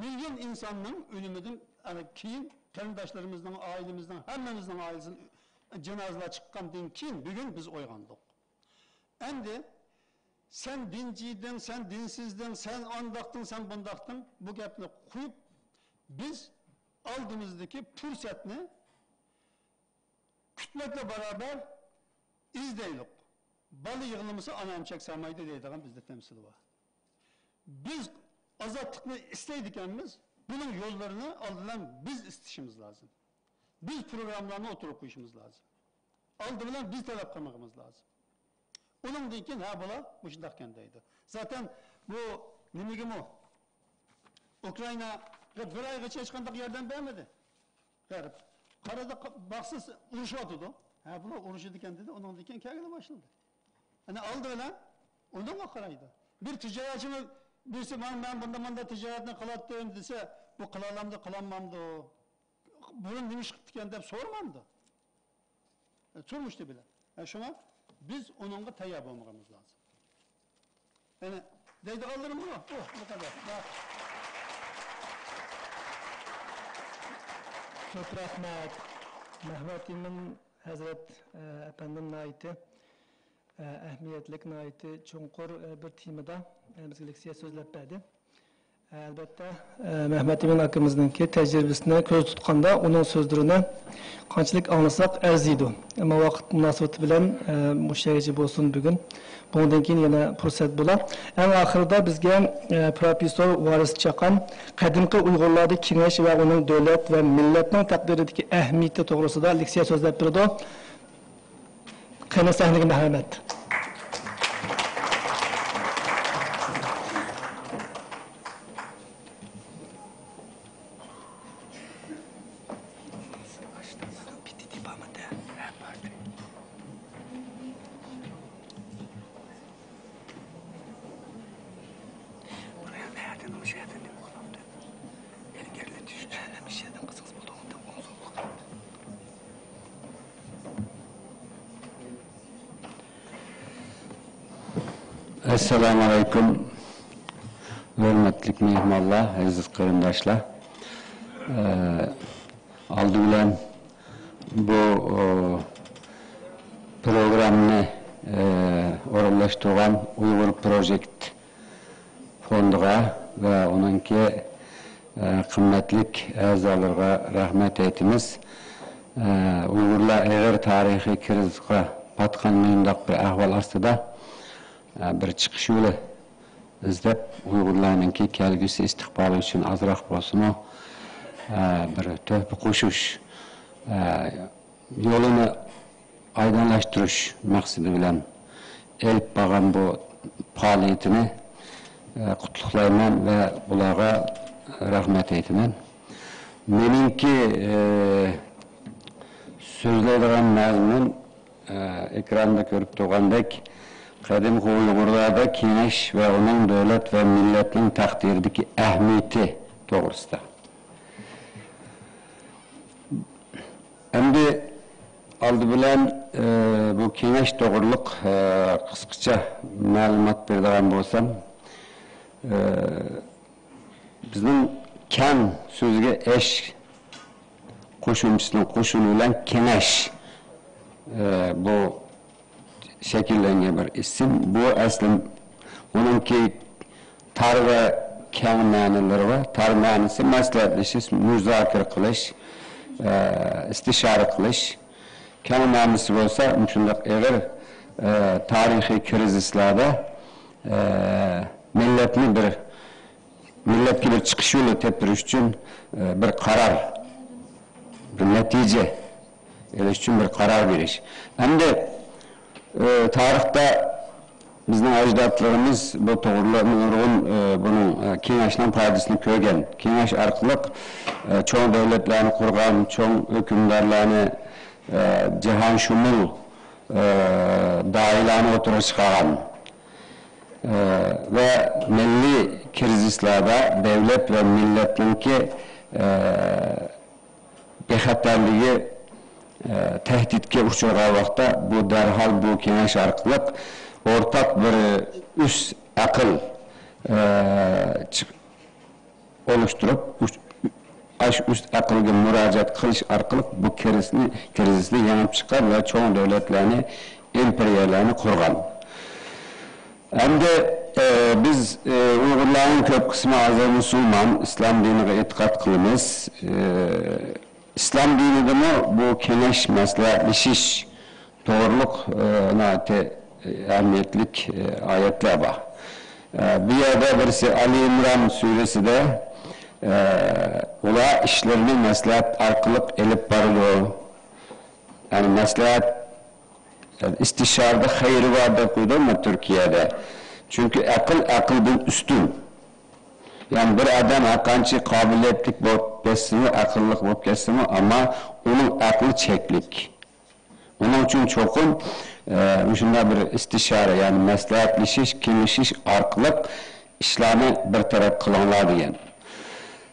مىليون ئىنساننىڭ ئۆلۈمىدىن، ئەنە، كېيىن قېرىنداشلىرىمىزنىڭ، ئائىلىمىزنىڭ، ھەممىمىزنىڭ ئائىلىسىدىن جىنازىلار چىققاندىن كېيىن بۈگۈن بىز ئويغاندۇق. ئەمدى سەن دىنچى ئىدىڭ، سەن دىنسىز ئىدىڭ، سەن ئانداقتىڭ، سەن بۇنداقتىڭ، بۇ گەپنى قويۇپ، بىز ئالدىمىزدىكى پۇرسەتنى كۈتمەكلەر بارابەر ئىزدەيلۇق. بالا يىغلىمىسا، ئانا ئەمچەك سالمايدۇ دەيدىغان بىزدە تەمسىل بار. بىز ئازادلىقنى ئىستەيدىكەنمىز، بۇنىڭ يوللىرىنى ئالدى بىلەن بىز ئىستىشىمىز لازىم. بىز پروگراممىلارنى ئوتتۇرىغا قويۇشىمىز لازىم. ئالدى بىلەن بىز تەلەپ قىلمىقىمىز لازىم. ئۇنىڭدىن كېيىن، ھە، بۇلار مۇشۇنداقكەن دەيدۇ. زاتەن بۇ نېمىگىمۇ ئۇكرائىناغا بىر ئايغىچە ھېچقانداق ياردەم بەرمىدى غەرب. قارىدى، باقسا ئۇرۇشۇۋاتىدۇ. ھە، بۇلار ئۇرۇشىدىكەن دېدى، ئۇنىڭدىن كېيىن كەلگىلى باشلىدى. ئەنە ئالدى بىلەن ئۇنىڭغا قارايدۇ. بىر تىجارەتچىمۇ بىرسى، مانا مەن بۇنداق، مۇنداق تىجارەتنى قىلاتتىم دېسە، بۇ قىلالامدۇ، قىلالمامدۇ؟ بۇرۇن نېمە ئىش قىپتىكەن دەپ سورىمامدۇ؟ ئە، تۇرمۇشتا بىلەن. ئە، شۇڭا بىز ئۇنىڭغا تەييار بولمىغىمىز لازىم. يەنە دەيدىغانلىرىم بۇ. بۇ، بۇ قەدەر. كۆپ رەھمەت. مەھمەت ئىمىن ھەزرەت، ئە، ئەپەندىم ناھايىتى، ئە، ئەھمىيەتلىك، ناھايىتى چوڭقۇر، ئە، بىر تېمىدا، ئە، بىزگە لېكسىيە سۆزلەپ بەردى. ئەلۋەتتە، ئە، مەھمەت ئىمىن ئاكىمىزنىڭكى تەجرىبىسىنى كۆزدە تۇتقاندا، ئۇنىڭ سۆزلىرىنى قانچىلىك ئاڭلىساق ئەرزىيدۇ. ئەمما ۋاقىت مۇناسىۋىتى بىلەن، ئە، مۇشۇ يەرگىچە بولسۇن بۈگۈن. بۇنىڭدىن كېيىن يەنە پۇرسەت بولار. ئەڭ ئاخىرىدا بىزگە، ئە، پروفېسسور ۋارىس چاقان قەدىمكى ئۇيغۇرلاردا كېڭەش ۋە ئۇنىڭ دۆلەت ۋە مىللەتنىڭ تەقدىرىدىكى ئەھمىيىتى توغرىسىدا لېكسىيە سۆزلەپ بېرىدۇ. قېنى سەھنىگە مەرھەمەت. ئەسسالامۇ ئەلەيكۇم. ھۆرمەتلىك مېھمانلار، ئەزىز قېرىنداشلار. ئە، ئالدى بىلەن بۇ، ئۇ، پروگراممىنى، ئە، ئورۇنلاشتۇرغان ئۇيغۇر پروجېكت فوندىغا ۋە ئۇنىڭكى، ئە، قىممەتلىك ئەزالىرىغا رەھمەت ئېيتىمىز. ئە، ئۇيغۇرلار ئېغىر تارىخىي كىرىزىسقا پاتقان مۇنداق بىر ئەھۋال ئاستىدا، ئە، بىر چىقىش يولى ئىزدەپ، ئۇيغۇرلارنىڭكى كەلگۈسى ئىستىقبالى ئۈچۈن ئازراق بولسىمۇ، ئە، بىر تۆھپە قوشۇش، ئە، يولىنى ئايدىڭلاشتۇرۇش مەقسىتى بىلەن ئېلىپ بارغان بۇ پائالىيىتىنى، ئە، قۇتلۇقلايمەن ۋە بۇلارغا رەھمەت ئېيتىمەن. مېنىڭكى، ئە، سۆزلەيدىغان مەزمۇن، ئە، ئېكراندا كۆرۈپ تۇرغاندەك، قەدىمكى ئۇيغۇرلاردا كېڭەش ۋە ئۇنىڭ دۆلەت ۋە مىللەتنىڭ تەقدىرىدىكى ئەھمىيىتى توغرىسىدا. ئەمدى ئالدى بىلەن، ئە، بۇ كېڭەش توغرۇلۇق، ئە، قىسقىچە مەلۇمات بېرىدىغان بولسام، ئە، بىزنىڭ كەڭ سۆزىگە ئەش قوشۇمچىسىنىڭ قوشۇلۇشى بىلەن كېڭەش، ئە، بۇ شەكىللەنگەن بىر ئىسىم. بۇ ئەسلى ئۇنىڭكى تار ۋە كەڭ مەنىلىرى بار. تار مەنىسى مەسلىھەتلىشىش، مۇزاكىرە قىلىش، ئە، ئىستىشارە قىلىش. كەڭ مەنىسى بولسا مۇشۇنداق ئېغىر، ئە، تارىخىي كىرىزىسلاردا، ئە، مىللەتنى بىر مىللەتكە بىر چىقىش يولى تېپتۈرۈش ئۈچۈن، ئە، بىر قارار، بىر نەتىجە ئېلىش ئۈچۈن بىر قارار بېرىش. ئەمدى، ئە، تارىختا، بىزنىڭ ئەجدادلىرىمىز بۇ توغرىلىق نۇرغۇن، ئە، بۇنىڭ، ئە، كېڭەشنىڭ پايدىسىنى كۆرگەن. كېڭەش ئارقىلىق، ئە، چوڭ دۆلەتلەرنى قۇرغان، چوڭ ھۆكۈمدارلارنى، ئە، جاھانشۇمۇل، ئە، دائىرىلەرنى ئوتتۇرىغا چىقارغان. ئە، ۋە مىللىي كىرىزىسلاردا دۆلەت ۋە مىللەتنىڭكى، ئە، بىخەتەرلىكى، ئە، تەھدىتكە ئۇچرىغان ۋاقىتتا، بۇ دەرھال بۇ كېڭەش ئارقىلىق ئورتاق بىر ئۈس ئەقىل، ئە، چىق-، ئولۇشتۇرۇپ، ئۇش-، ئاشۇ ئۈس ئەقىلگە مۇراجىئەت قىلىش ئارقىلىق بۇ كىرىزىسنى، كىرىزىسنى يېڭىپ چىققان ۋە چوڭ دۆلەتلەرنى، ئىمپېرىيەلەرنى قۇرغان. ئەمدى، ئە، بىز، ئە، ئۇيغۇرلارنىڭ كۆپ قىسمى ھازىر مۇسۇلمان، ئىسلام دىنىغا ئېتىقاد قىلىمىز. ئە، ئىسلام دىنىدىمۇ بۇ كېڭەش، مەسلىھەتلىشىش توغرۇلۇق، ئە، ناھايىتى ئەھمىيەتلىك، ئە، ئايەتلەر بار. ئە، بۇ يەردە بىرسى ئالى ئىمران سۈرىسىدە، ئە، ئۇلار ئىشلىرىنى مەسلىھەت ئارقىلىق ئېلىپ بارىدۇ. يەنى مەسلىھەت، يەنى ئىستىشارىدە خەيرى بار دەپ قويدۇم مەن تۈركىيەدە. چۈنكى ئەقىل ئەقىلدىن ئۈستۈن. يەنى بىر ئادەم ھەرقانچە قابىلىيەتلىك بولۇپ كەتسىمۇ، ئەقىللىق بولۇپ كەتسىمۇ، ئەمما ئۇنىڭ ئەقلى چەكلىك. ئۇنىڭ ئۈچۈن چوقۇم، ئە، مۇشۇنداق بىر ئىستىشارە، يەنى مەسلىھەتلىشىش، كېڭىشىش ئارقىلىق ئىشلارنى بىر تەرەپ قىلىڭلار دېگەن.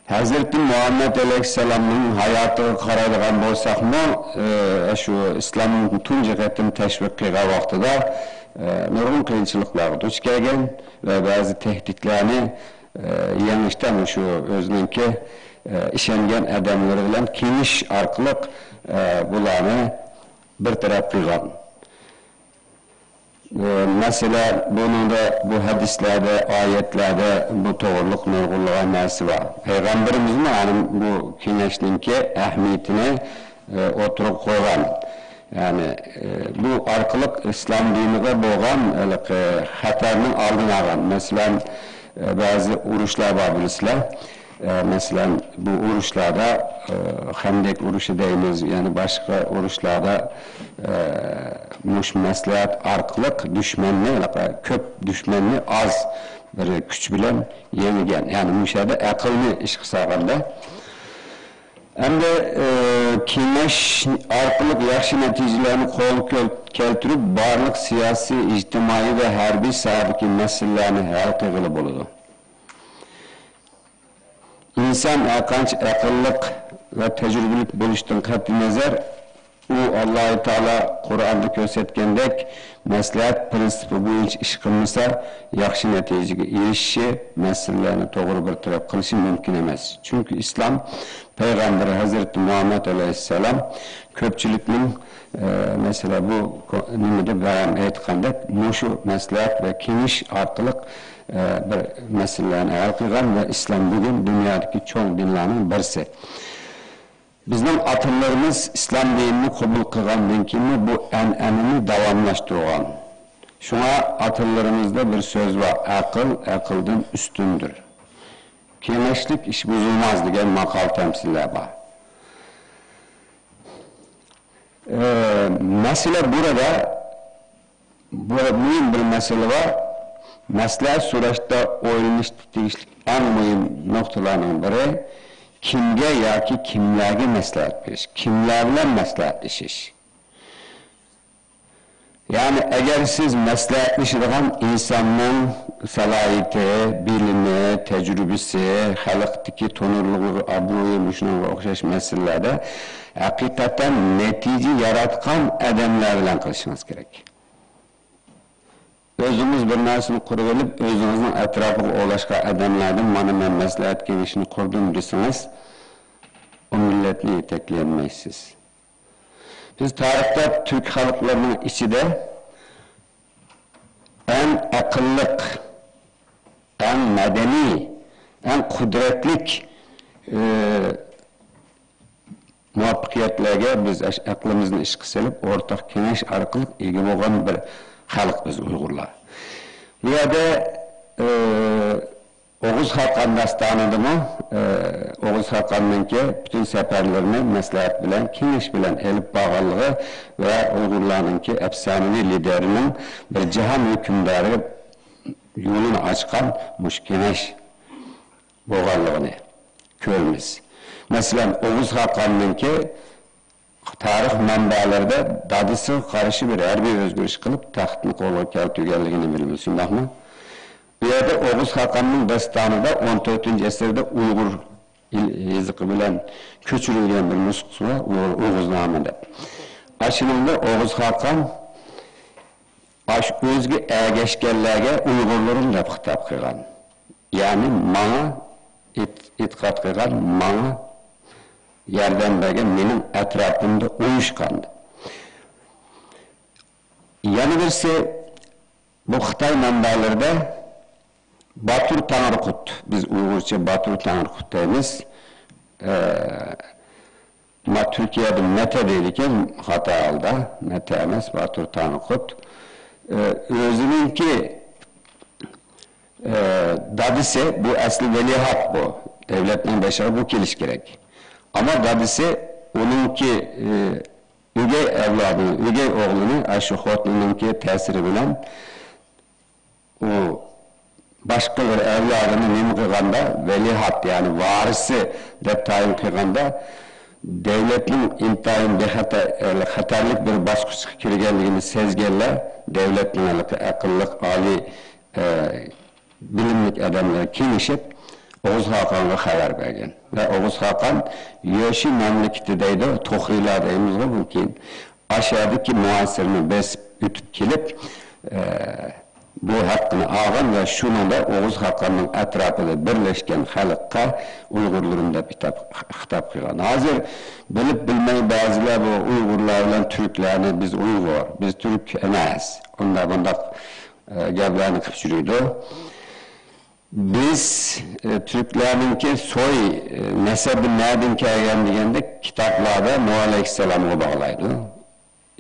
ھەزرىتى مۇھەممەد ئەلەيھىسسالامنىڭ ھاياتىغا قارايدىغان بولساقمۇ، ئە، شۇ ئىسلامنىڭ تۇنجى قېتىم تەشۋىق قىلغان ۋاقتىدا، ئە، نۇرغۇن قىيىنچىلىقلارغا دۇچ كەلگەن ۋە بەزى تەھدىتلەرنى، ئە، يېڭىشتە مۇشۇ ئۆزىنىڭكى، ئە، ئىشەنگەن ئادەملىرى بىلەن كېڭىشىش ئارقىلىق، ئە، بۇلارنى بىر تەرەپ قىلغان. ئە، مەسىلەن، بۇنىڭدا، بۇ ھەدىسلەردە، ئايەتلەردە بۇ توغرۇلۇق نۇرغۇنلىغان نەرسە بار. پەيغەمبىرىمىزمۇ، يەنى بۇ كېڭەشنىڭكى ئەھمىيىتىنى، ئە، ئوتتۇرىغا قويغان. يەنى، ئە، بۇ ئارقىلىق ئىسلام دىنىغا بولغان ھېلىقى خەتەرنىڭ ئالدىنى ئالغان. مەسىلەن، ئە، بەزى ئۇرۇشلار بار، بىلىسىلەر. ئە، مەسىلەن، بۇ ئۇرۇشلاردا، ئە، خەندەك ئۇرۇشى دەيمىز، يەنى باشقا ئۇرۇشلاردا، ئە، مۇشۇ مەسلىھەت ئارقىلىق دۈشمەننى، كۆپ دۈشمەننى ئاز بىر كۈچ بىلەن يەڭگەن. يەنى مۇشۇ يەردە ئەقىلنى ئىشقا سالغاندا. ئەمدى، ئە، كېڭەش ئارقىلىق ياخشى نەتىجىلەرنى قولغا كەل-، كەلتۈرۈپ، بارلىق سىياسىي، ئىجتىمائىي ۋە ھەربىي ساھەدىكى مەسىلىلەرنى ھەل قىلغىلى بولىدۇ. ئىنسان ھەرقانچە ئەقىللىق ۋە تەجرىبىلىك بولۇشتىن قەتئىينەزەر، ئۇ ئاللاھۇ تائالا قۇرئاندا كۆرسەتكەندەك مەسلىھەت پىرىنسىپى بويىچە ئىش قىلمىسا، ياخشى نەتىجىگە ئېرىشىشى، مەسىلىلەرنى توغرا بىر تەرەپ قىلىشى مۇمكىن ئەمەس. چۈنكى ئىسلام پەيغەمبىرى ھەزرىتى مۇھەممەد ئەلەيھىسسالام كۆپچىلىكنىڭ، ئە، مەسىلەن، بۇ كو-، نېمىدە بايام ئېيتقاندەك، مۇشۇ مەسلىھەت ۋە كېڭىشىش ئارقىلىق، ئە، بىر مەسىلىلەرنى ھەل قىلغان ۋە ئىسلام بۈگۈن دۇنيادىكى چوڭ دىنلارنىڭ بىرسى. بىزنىڭ ئاتىلىرىمىز ئىسلام دىنىنى قوبۇل قىلغاندىن كېيىنمۇ بۇ ئەنئەنىنى داۋاملاشتۇرغان. شۇڭا ئاتىلىرىمىزدا بىر سۆز بار، «ئەقىل ئەقىلدىن ئۈستۈندۇر. كېڭەشلىك ئىش بۇزۇلماس» دېگەن ماقال تەمسىللەر بار. ئە، مەسىلە بۇرىدا بۇ مۇھىم بىر مەسىلە بار. مەسلىھەت سوراشتا ئويلىنىشقا تېگىشلىك ئەڭ مۇھىم نۇقتىلارنىڭ بىرى، كىمگە ياكى كىملەرگە مەسلىھەت بېرىش، كىملەر بىلەن مەسلىھەتلىشىش. يەنى ئەگەر سىز مەسلىھەتلىشىدىغان ئىنساننىڭ سالاھىيىتى، بىلىمى، تەجرىبىسى، خەلقتىكى تونۇرلۇقى، ئابرۇيى، مۇشۇنىڭغا ئوخشاش مەسىلىلەردە ھەقىقەتەن نەتىجە ياراتقان ئادەملەر بىلەن قىلىشىڭىز كېرەك. ئۆزىڭىز بىر نەرسىنى قۇرۇۋېلىپ، ئۆزىڭىزنىڭ ئەتراپىغا ئولاشقان ئادەملەردىن، «مانا مەن مەسلىھەت كېڭىشىنى قۇردۇم» دېسىڭىز، ئۇ مىللەتنى يېتەكلىيەلمەيسىز. بىز تارىختا تۈرك خەلقلىرىنىڭ ئىچىدە ئەڭ ئەقىللىق، ئەڭ مەدەنىي، ئەڭ قۇدرەتلىك، ئى، مۇۋەپپەقىيەتلەرگە بىز ئەش-، ئەقلىمىزنى ئىشقا سېلىپ، ئورتاق كېڭەش ئارقىلىق ئىگە بولغان بىر خەلق بىز ئۇيغۇرلار. بۇ يەردە، ئى، ئوغۇز ئوغۇز خاقان داستانىدىمۇ، ئە، ئوغۇز خاقاننىڭكى پۈتۈن سەپەرلىرىنى مەسلىھەت بىلەن، كېڭەش بىلەن ئېلىپ بارغانلىقى ۋە ئۇيغۇرلارنىڭكى ئەپسانىۋى لىدېرىنىڭ بىر جاھان ھۆكۈمدارى يولىنى ئاچقان مۇشۇ كېڭەش بولغانلىقىنى كۆرىمىز. مەسىلەن، ئوغۇز خاقاننىڭكى تارىخ مەنبەلىرىدە دادىسىغا قارشى بىر ھەربىي ئۆزگىرىش قىلىپ، تەختنى قولغا كەلتۈرگەنلىكىنى بىلىمىز، شۇنداقمۇ؟ بۇ يەردە ئوغۇز خاقاننىڭ داستانىدا ئون تۆتىنچى ئەسىردە ئۇيغۇر يېزىقى بىلەن كۆچۈرۈلگەن بىر نۇسخىسى بار، ئۇ-، ئوغۇزنامە دەپ. ئاشۇنىڭدا ئوغۇز خاقان ئاشۇ ئۆزىگە ئەگەشكەنلەرگە ئۇيغۇرلىرىم دەپ خىتاب قىلغان. يەنى ماڭا ئېت-، ئېتىقاد قىلغان، ماڭا ياردەم بەرگەن، مېنىڭ ئەتراپىمدا ئۇيۇشقان. يەنە بىرسى، بۇ خىتاي مەنبەلىرىدە باتۇر تەڭرىقۇت، بىز ئۇيغۇرچە باتۇر تەڭرىقۇت دەيمىز. ئە، ما تۈركىيەدە مەتە دەيدىكەن، خاتا ھالدا، مەتە ئەمەس، باتۇر تەڭرىقۇت. ئە، ئۆزىنىڭكى، ئە، دادىسى، بۇ ئەسلى ۋەلىئەھد بۇ. دەۋلەتنىڭ بېشىغا بۇ كېلىشى كېرەك. ئەمما دادىسى ئۇنىڭكى، ئە، ئۆگەي ئەۋلادىنى، ئۆگەي ئوغلىنى ئاشۇ خوتۇنىنىڭكى تەسىرى بىلەن ئۇ باشقىلار ئەۋلادىنى نېمە قىلغاندا، ۋەلىئەھد، يەنى ۋارىسى دەپ تەيىن قىلغاندا، دەۋلەتنىڭ ئىنتايىن بىخەتەر، خەتەرلىك بىر باسقۇچقا كىرگەنلىكىنى سەزگەنلەر دەۋلەتنىڭ ھېلىقى ئەقىللىق، ئالىي، ئە، بىلىملىك ئادەملەر كېلىشىپ، ئوغۇز خاقانغا خەۋەر بەرگەن. ۋە ئوغۇز خاقان يۆشى مەملىكىتى دەيدۇ، توخۇيلار دەيمىزغۇ بۇ كېيىن. ئاشۇ يەردىكى مۇھاسىرىنى بېسىپ ئۆتۈپ كېلىپ، ئە، بۇ ھەققىنى ئالغان ۋە شۇنىڭدا ئوغۇز خاقاننىڭ ئەتراپىدا بىرلەشكەن خەلققە ئۇيغۇرلىرىم دەپ خىتاب، خىتاب قىلغان. ھازىر بىلىپ بىلمەي بەزىلەر بۇ ئۇيغۇرلار بىلەن تۈركلەرنى، بىز ئۇيغۇر، بىز تۈرك ئەمەس، ئۇنداق بۇنداق، ئە، گەپلەرنى قىلىپ يۈرىدۇ. بىز، ئە، تۈركلەرنىڭكى سوي، ئە، نەسەبى نەدىن كەلگەن دېگەندە، كىتابلاردا نۇھ ئەلەيھىسسالامغا باغلايدۇ.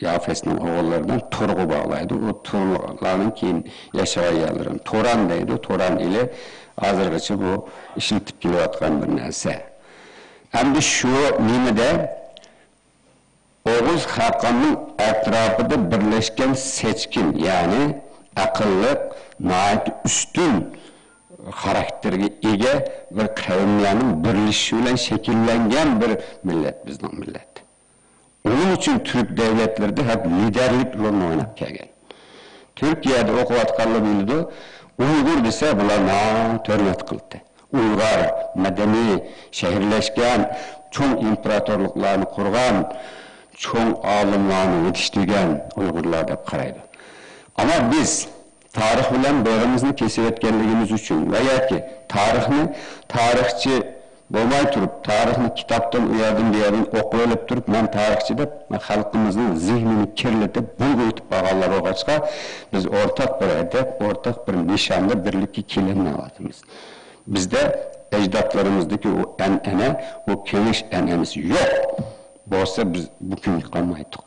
يافەسنىڭ ئوغۇللىرىدىن تۇرغا باغلايدۇ. ئۇ تۇرلارنىڭ كېيىن ياشىغان يەرلىرىنى تۇران دەيدۇ. تۇران ئېلى ھازىرغىچە بۇ ئىشلىتىپ كېلىۋاتقان بىر نەرسە. ئەمدى شۇ نېمىدە ئوغۇز خاقاننىڭ ئەتراپىدا بىرلەشكەن سەچكىن، يەنى ئەقىللىق، ناھايىتى ئۈستۈن خاراكتېرگە ئىگە بىر قەۋملەرنىڭ بىرلىشىشى بىلەن شەكىللەنگەن بىر مىللەت بىزنىڭ مىللەت. ئۇنىڭ ئۈچۈن تۈرك دەۋلەتلىرىدە ھەم لىدەرلىك رولىنى ئويناپ كەلگەن. تۈركىيەدە ئوقۇۋاتقانلار بىلىدۇ، ئۇيغۇر دېسە، بۇلار ناھايىتى ھۆرمەت قىلاتتى. ئۇيغار، مەدەنىي، شەھەرلەشكەن، چوڭ ئىمپېراتورلۇقلارنى قۇرغان، چوڭ ئالىملارنى يېتىشتۈرگەن ئۇيغۇرلار دەپ قارايدۇ. ئەمما بىز تارىخ بىلەن بېغىمىزنى كېسىۋەتكەنلىكىمىز ئۈچۈن ۋە ياكى تارىخنى تارىخچى بولماي تۇرۇپ، تارىخنى كىتابتىن، ئۇ يەردىن، بۇ يەردىن ئوقۇۋېلىپ تۇرۇپ، مەن تارىخچى دەپ، خەلقىمىزنىڭ زېھنىنى كىرلىتىپ، بۇلغىۋېتىپ بارغانلار بولغاچقا، بىز ئورتاق بىر ھەدەپ، ئورتاق بىر نىشاندا بىرلىككە كېلەلمەيۋاتىمىز. بىزدە ئەجدادلىرىمىزدىكى ئۇ ئەنئەنە، ئۇ كېڭەش ئەنئەنىسى يوق. بولسا بىز بۇ كۈنگە قالمايتتۇق.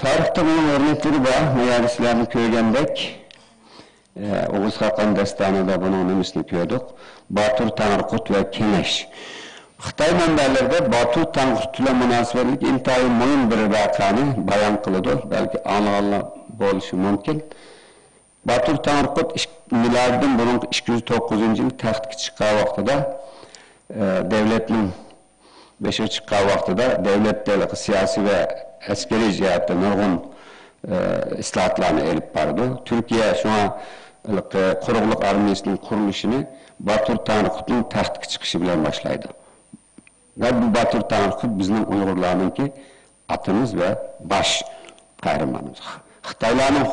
تارىختا بۇنىڭ ئۆرنەكلىرى بار. ما يەردە سىلەرمۇ كۆرگەندەك، ئە، ئوغۇز خاقان داستانىدا بۇنىڭ نېمىسىنى كۆردۇق. باتۇر تەڭرىقۇت ۋە كېڭەش. خىتاي مەنبەلىرىدە باتۇر تەڭرىقۇت بىلەن مۇناسىۋەتلىك ئىنتايىن مۇھىم بىر ۋەقەنى بايان قىلىدۇ. بەلكى ئاڭلىغانلار بولۇشى مۇمكىن. باتۇر تەڭرىقۇت ئىك-، مىلادىدىن بۇرۇنقى ئىككى يۈز توققۇزىنچى يىلى تەختكە چىققان ۋاقتىدا، ئە، دەۋلەتنىڭ بېشىغا چىققان ۋاقتىدا دەۋلەتتە ھېلىقى سىياسىي ۋە ئەسكىرىي جەھەتتە نۇرغۇن، ئە، ئىسلاھاتلارنى ئېلىپ بارىدۇ. تۈركىيە شۇڭا ھېلىقى قۇرۇقلۇق ئارمىيەسىنىڭ قۇرۇلۇشىنى باتۇر تەڭرىقۇتنىڭ تەختكە چىقىشى بىلەن باشلايدۇ. ۋە بۇ باتۇر تەڭرىقۇت بىزنىڭ ئۇيغۇرلارنىڭكى ئاتىمىز ۋە باش قەھرىمانىمىز. خىتايلارنىڭ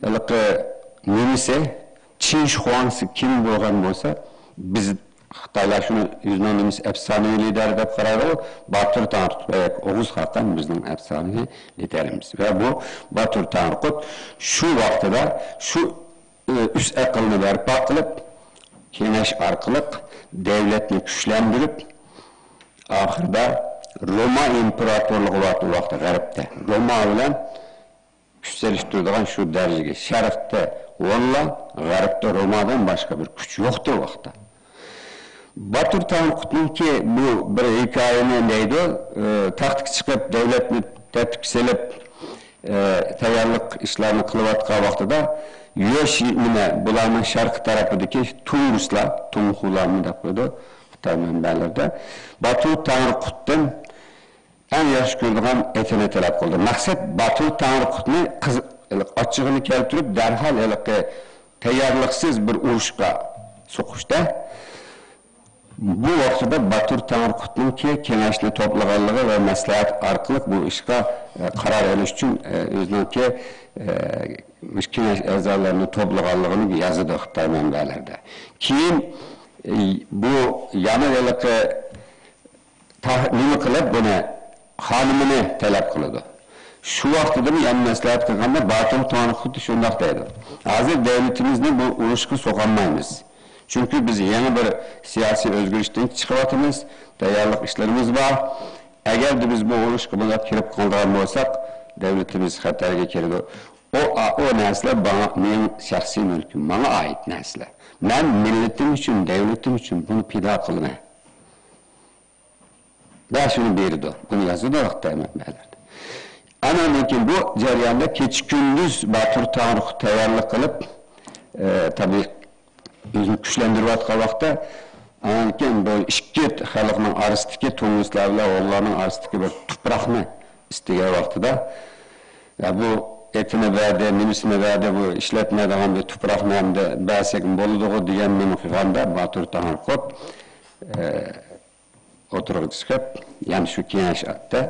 ھېلىقى نېمىسى، چىن شىخۇاڭسى كىم بولغان بولسا، بىز خىتايلار شۇنى ئۆزىنىڭ نېمىسى ئەپسانىۋى لىدەر دەپ قارايدۇ. باتۇر تەڭرىقۇت ۋە ئوغۇز خاقان بىزنىڭ ئەپسانىۋى لىدەرىمىز. ۋە بۇ باتۇر تەڭرىقۇت شۇ ۋاقتىدا شۇ ئۈچ ئەقىلنى بەرپا قىلىپ، كېڭەش ئارقىلىق دەۋلەتنى كۈچلەندۈرۈپ، ئاخىرىدا روما ئىمپېراتورلۇقى بار ئۇ ۋاقىتتا غەربتە. روما بىلەن كۈچ سېلىشتۇرىدىغان شۇ دەرىجىگە. شەرقتە ھونلار، غەربتە رومادىن باشقا بىر كۈچ يوقتى ئۇ ۋاقىتتا. باتۇر تەڭرىقۇتنىڭكى بۇ بىر ھېكايىنى دەيدۇ، ئى، تەختكە چىقىپ، دۆلەتنى تەرتىپكە سېلىپ، ئى، تەييارلىق ئىشلارنى قىلىۋاتقان ۋاقتىدا، يۆشى نېمە، بۇلارنىڭ شەرقىي تەرىپىدىكى تۇڭگۇسلار، تۇڭخۇلارمۇ دەپ قويىدۇ خىتاي مەنبەلىرىدە، باتۇر تەڭرىقۇتتىن ئەڭ ياخشى كۆرىدىغان ئېتىنى تەلەپ قىلدى. مەقسەت، باتۇر تەڭرىقۇتنى قىز-، ئاچچىقىنى كەلتۈرۈپ، دەرھال ھېلىقى تەييارلىقسىز بىر ئۇرۇشقا سوقۇشتا. بۇ ۋاقتىدا باتۇر تەڭرىقۇتنىڭكى كېڭەشنى توپلىغانلىقى ۋە مەسلىھەت ئارقىلىق بۇ ئىشقا، ئە، قارار ئېلىش ئۈچۈن، ئە، ئۆزىنىڭكى، ئە، مۇشۇ كېڭەش ئەزالىرىنى توپلىغانلىقىنى يازىدۇ خىتاي مەنبەلىرىدە. كېيىن، ئە، بۇ يەنە ھېلىقى تا-، نېمە قىلىپ بۇنى، خانىمىنى تەلەپ قىلىدۇ. شۇ ۋاقتىدىمۇ يەنە مەسلىھەت قىلغاندا، باتۇر تەڭرىقۇت شۇنداق دەيدۇ: «ھازىر دۆلىتىمىزنى بۇ ئۇرۇشقا سوقالمايمىز. چۈنكى بىز يېڭى بىر سىياسىي ئۆزگىرىشتىن چىقىۋاتىمىز، تەييارلىق ئىشلىرىمىز بار. ئەگەردە بىز بۇ ئۇرۇشقا بۇنداق كىرىپ قالىدىغان بولساق، دۆلىتىمىز خەتەرگە كىرىدۇ.» ئۇ، ئۇ نەرسىلەر ماڭا، مېنىڭ شەخسىي مۈلكۈم، ماڭا ئائىت نەرسىلەر. مەن مىللىتىم ئۈچۈن، دۆلىتىم ئۈچۈن بۇنى پىدا قىلىمەن. ۋە شۇنى بېرىدۇ. بۇنى يازىدۇ خىتاي مەنبەلەردە. ئاندىن كېيىن بۇ جەرياندا كېچە-كۈندۈز باتۇر تەڭرىقۇت تەييارلىق قىلىپ، ئە، تەبىئىي ئۆزىنى كۈچلەندۈرۈۋاتقان ۋاقىتتا، ئاندىن كېيىن بۇ ئىككى خەلقنىڭ ئارىسىدىكى، تۇڭگۇسلار بىلەن ھونلارنىڭ ئارىسىدىكى بىر تۇپراقنى ئىستىگەن ۋاقتىدا، يا بۇ ئېتىنى بەردى، نېمىسىنى بەردى، بۇ ئىشلەتمەيدىغان بىر تۇپراقنى ئەمدى بەرسەك بولىدىغۇ دېگەن نېمە قىلغاندا، باتۇر تەڭرىقۇت، ئە، ئوتتۇرىغا چىقىپ، يەنە شۇ كېڭەش ئاتتى.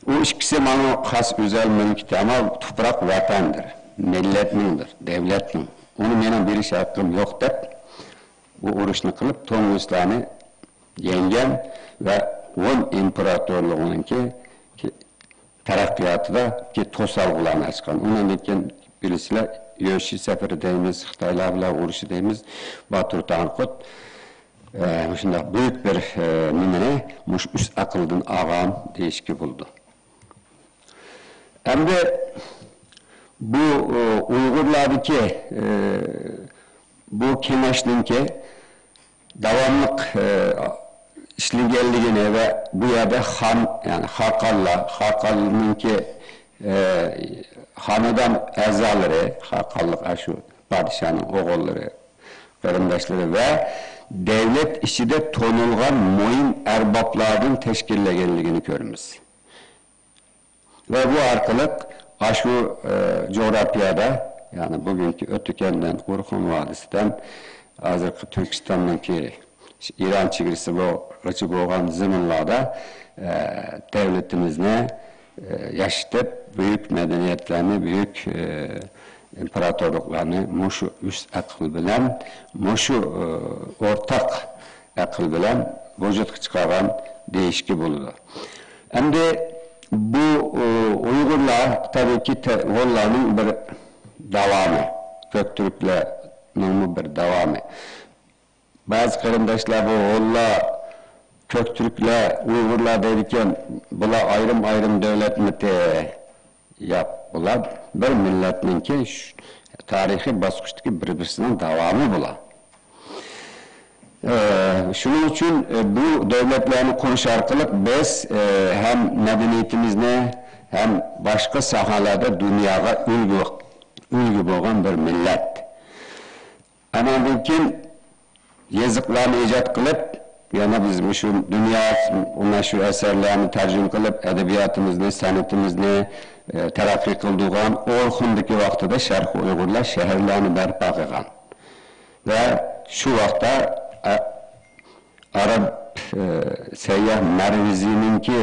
ئۇ ئىككىسى ماڭا خاس ئۆزەل مۈلكىتى، ئەمما تۇپراق ۋەتەندىر، مىللەتنىڭدۇر، دۆلەتنىڭ. ئۇنى مېنىڭ بېرىش ھەققىم يوق دەپ، بۇ ئۇرۇشنى قىلىپ، تۇڭگۇسلارنى يەڭگەن ۋە ھون ئىمپېراتورلۇقىنىڭكى تەرەققىياتىدا توسالغۇلارنى ئاچقان. ئۇنىڭدىن كېيىن بىلىسىلەر، يۆشى سەپىرى دەيمىز، خىتايلار بىلەن ئۇرۇشى دەيمىز، باتۇر تەڭرىقۇت، ئە، مۇشۇنداق بۈيۈك بىر، ئە، نېمىنى مۇشۇ ئۈچ ئەقىلدىن ئالغان دېيىشكە بولىدۇ. ئەمدى بۇ، ئۇ، ئۇيغۇرلاردىكى، ئە، بۇ كېڭەشنىڭكى داۋاملىق، ئە، ئىشلىگەنلىكىنى ۋە بۇ يەردە خان، يەنى خاقانلار، خاقاننىڭكى، ئە، خانىدان ئەزالىرى، خاقانلىق ئاشۇ پادىشاھنىڭ ئوغۇللىرى، قېرىنداشلىرى ۋە دۆلەت ئىچىدە تونۇلغان مۇھىم ئەربابلاردىن تەشكىللەنگەنلىكىنى كۆرىمىز. ۋە بۇ ئارقىلىق ئاشۇ، ئە، جۇغراپىيەدە، يەنى بۈگۈنكى ئۆتۈكەندىن، ئورخۇن ۋادىسىدىن، ھازىرقى تۈركىستاننىڭكى ئىران چېگرىسىغىچە بولغان زېمىنلاردا، ئە، دۆلىتىمىزنى، ئە، ياشىتىپ، بۈيۈك مەدەنىيەتلەرنى، بۈيۈك، ئە، ئىمپېراتورلۇقلارنى مۇشۇ ئۈچ ئەقىل بىلەن، مۇشۇ، ئە، ئورتاق ئەقىل بىلەن ۋۇجۇدقا چىقارغان دېيىشكە بولىدۇ. ئەمدى بۇ، ئۇ، ئۇيغۇرلار تەبىئىيكى تە-، ھونلارنىڭ بىر داۋامى، كۆكتۈركلەرنىڭمۇ بىر داۋامى. بەزى قېرىنداشلار بۇ ھونلار، كۆكتۈركلەر، ئۇيغۇرلار دەيدىكەن، بۇلار ئايرىم-ئايرىم دۆلەتمىتى؟ ياق، بۇلار بىر مىللەتنىڭكى ش-، تارىخىي باسقۇچتىكى بىر-بىرسىنىڭ داۋامى بۇلار. ئە، شۇنىڭ ئۈچۈن، ئە، بۇ دۆلەتلەرنى قۇرۇش ئارقىلىق بىز، ئە، ھەم مەدەنىيىتىمىزنى، ھەم باشقا ساھەلەردە دۇنياغا ئۈلگە، ئۈلگە بولغان بىر مىللەت. ئاناندىن كېيىن يېزىقلارنى ئىجاد قىلىپ، يەنە بىز مۇشۇ دۇنيا مەشھۇر ئەسەرلەرنى تەرجىمە قىلىپ، ئەدەبىياتىمىزنى، سەنئىتىمىزنى، ئە، تەرەققىي قىلدۇرغان. ئورخۇندىكى ۋاقتىدا شەرقىي ئۇيغۇرلار شەھەرلەرنى بەرپا قىلغان. ۋە شۇ ۋاقىتتا، ئە، ئاراب، ئە، سەيياھ مەرۋىزىنىڭكى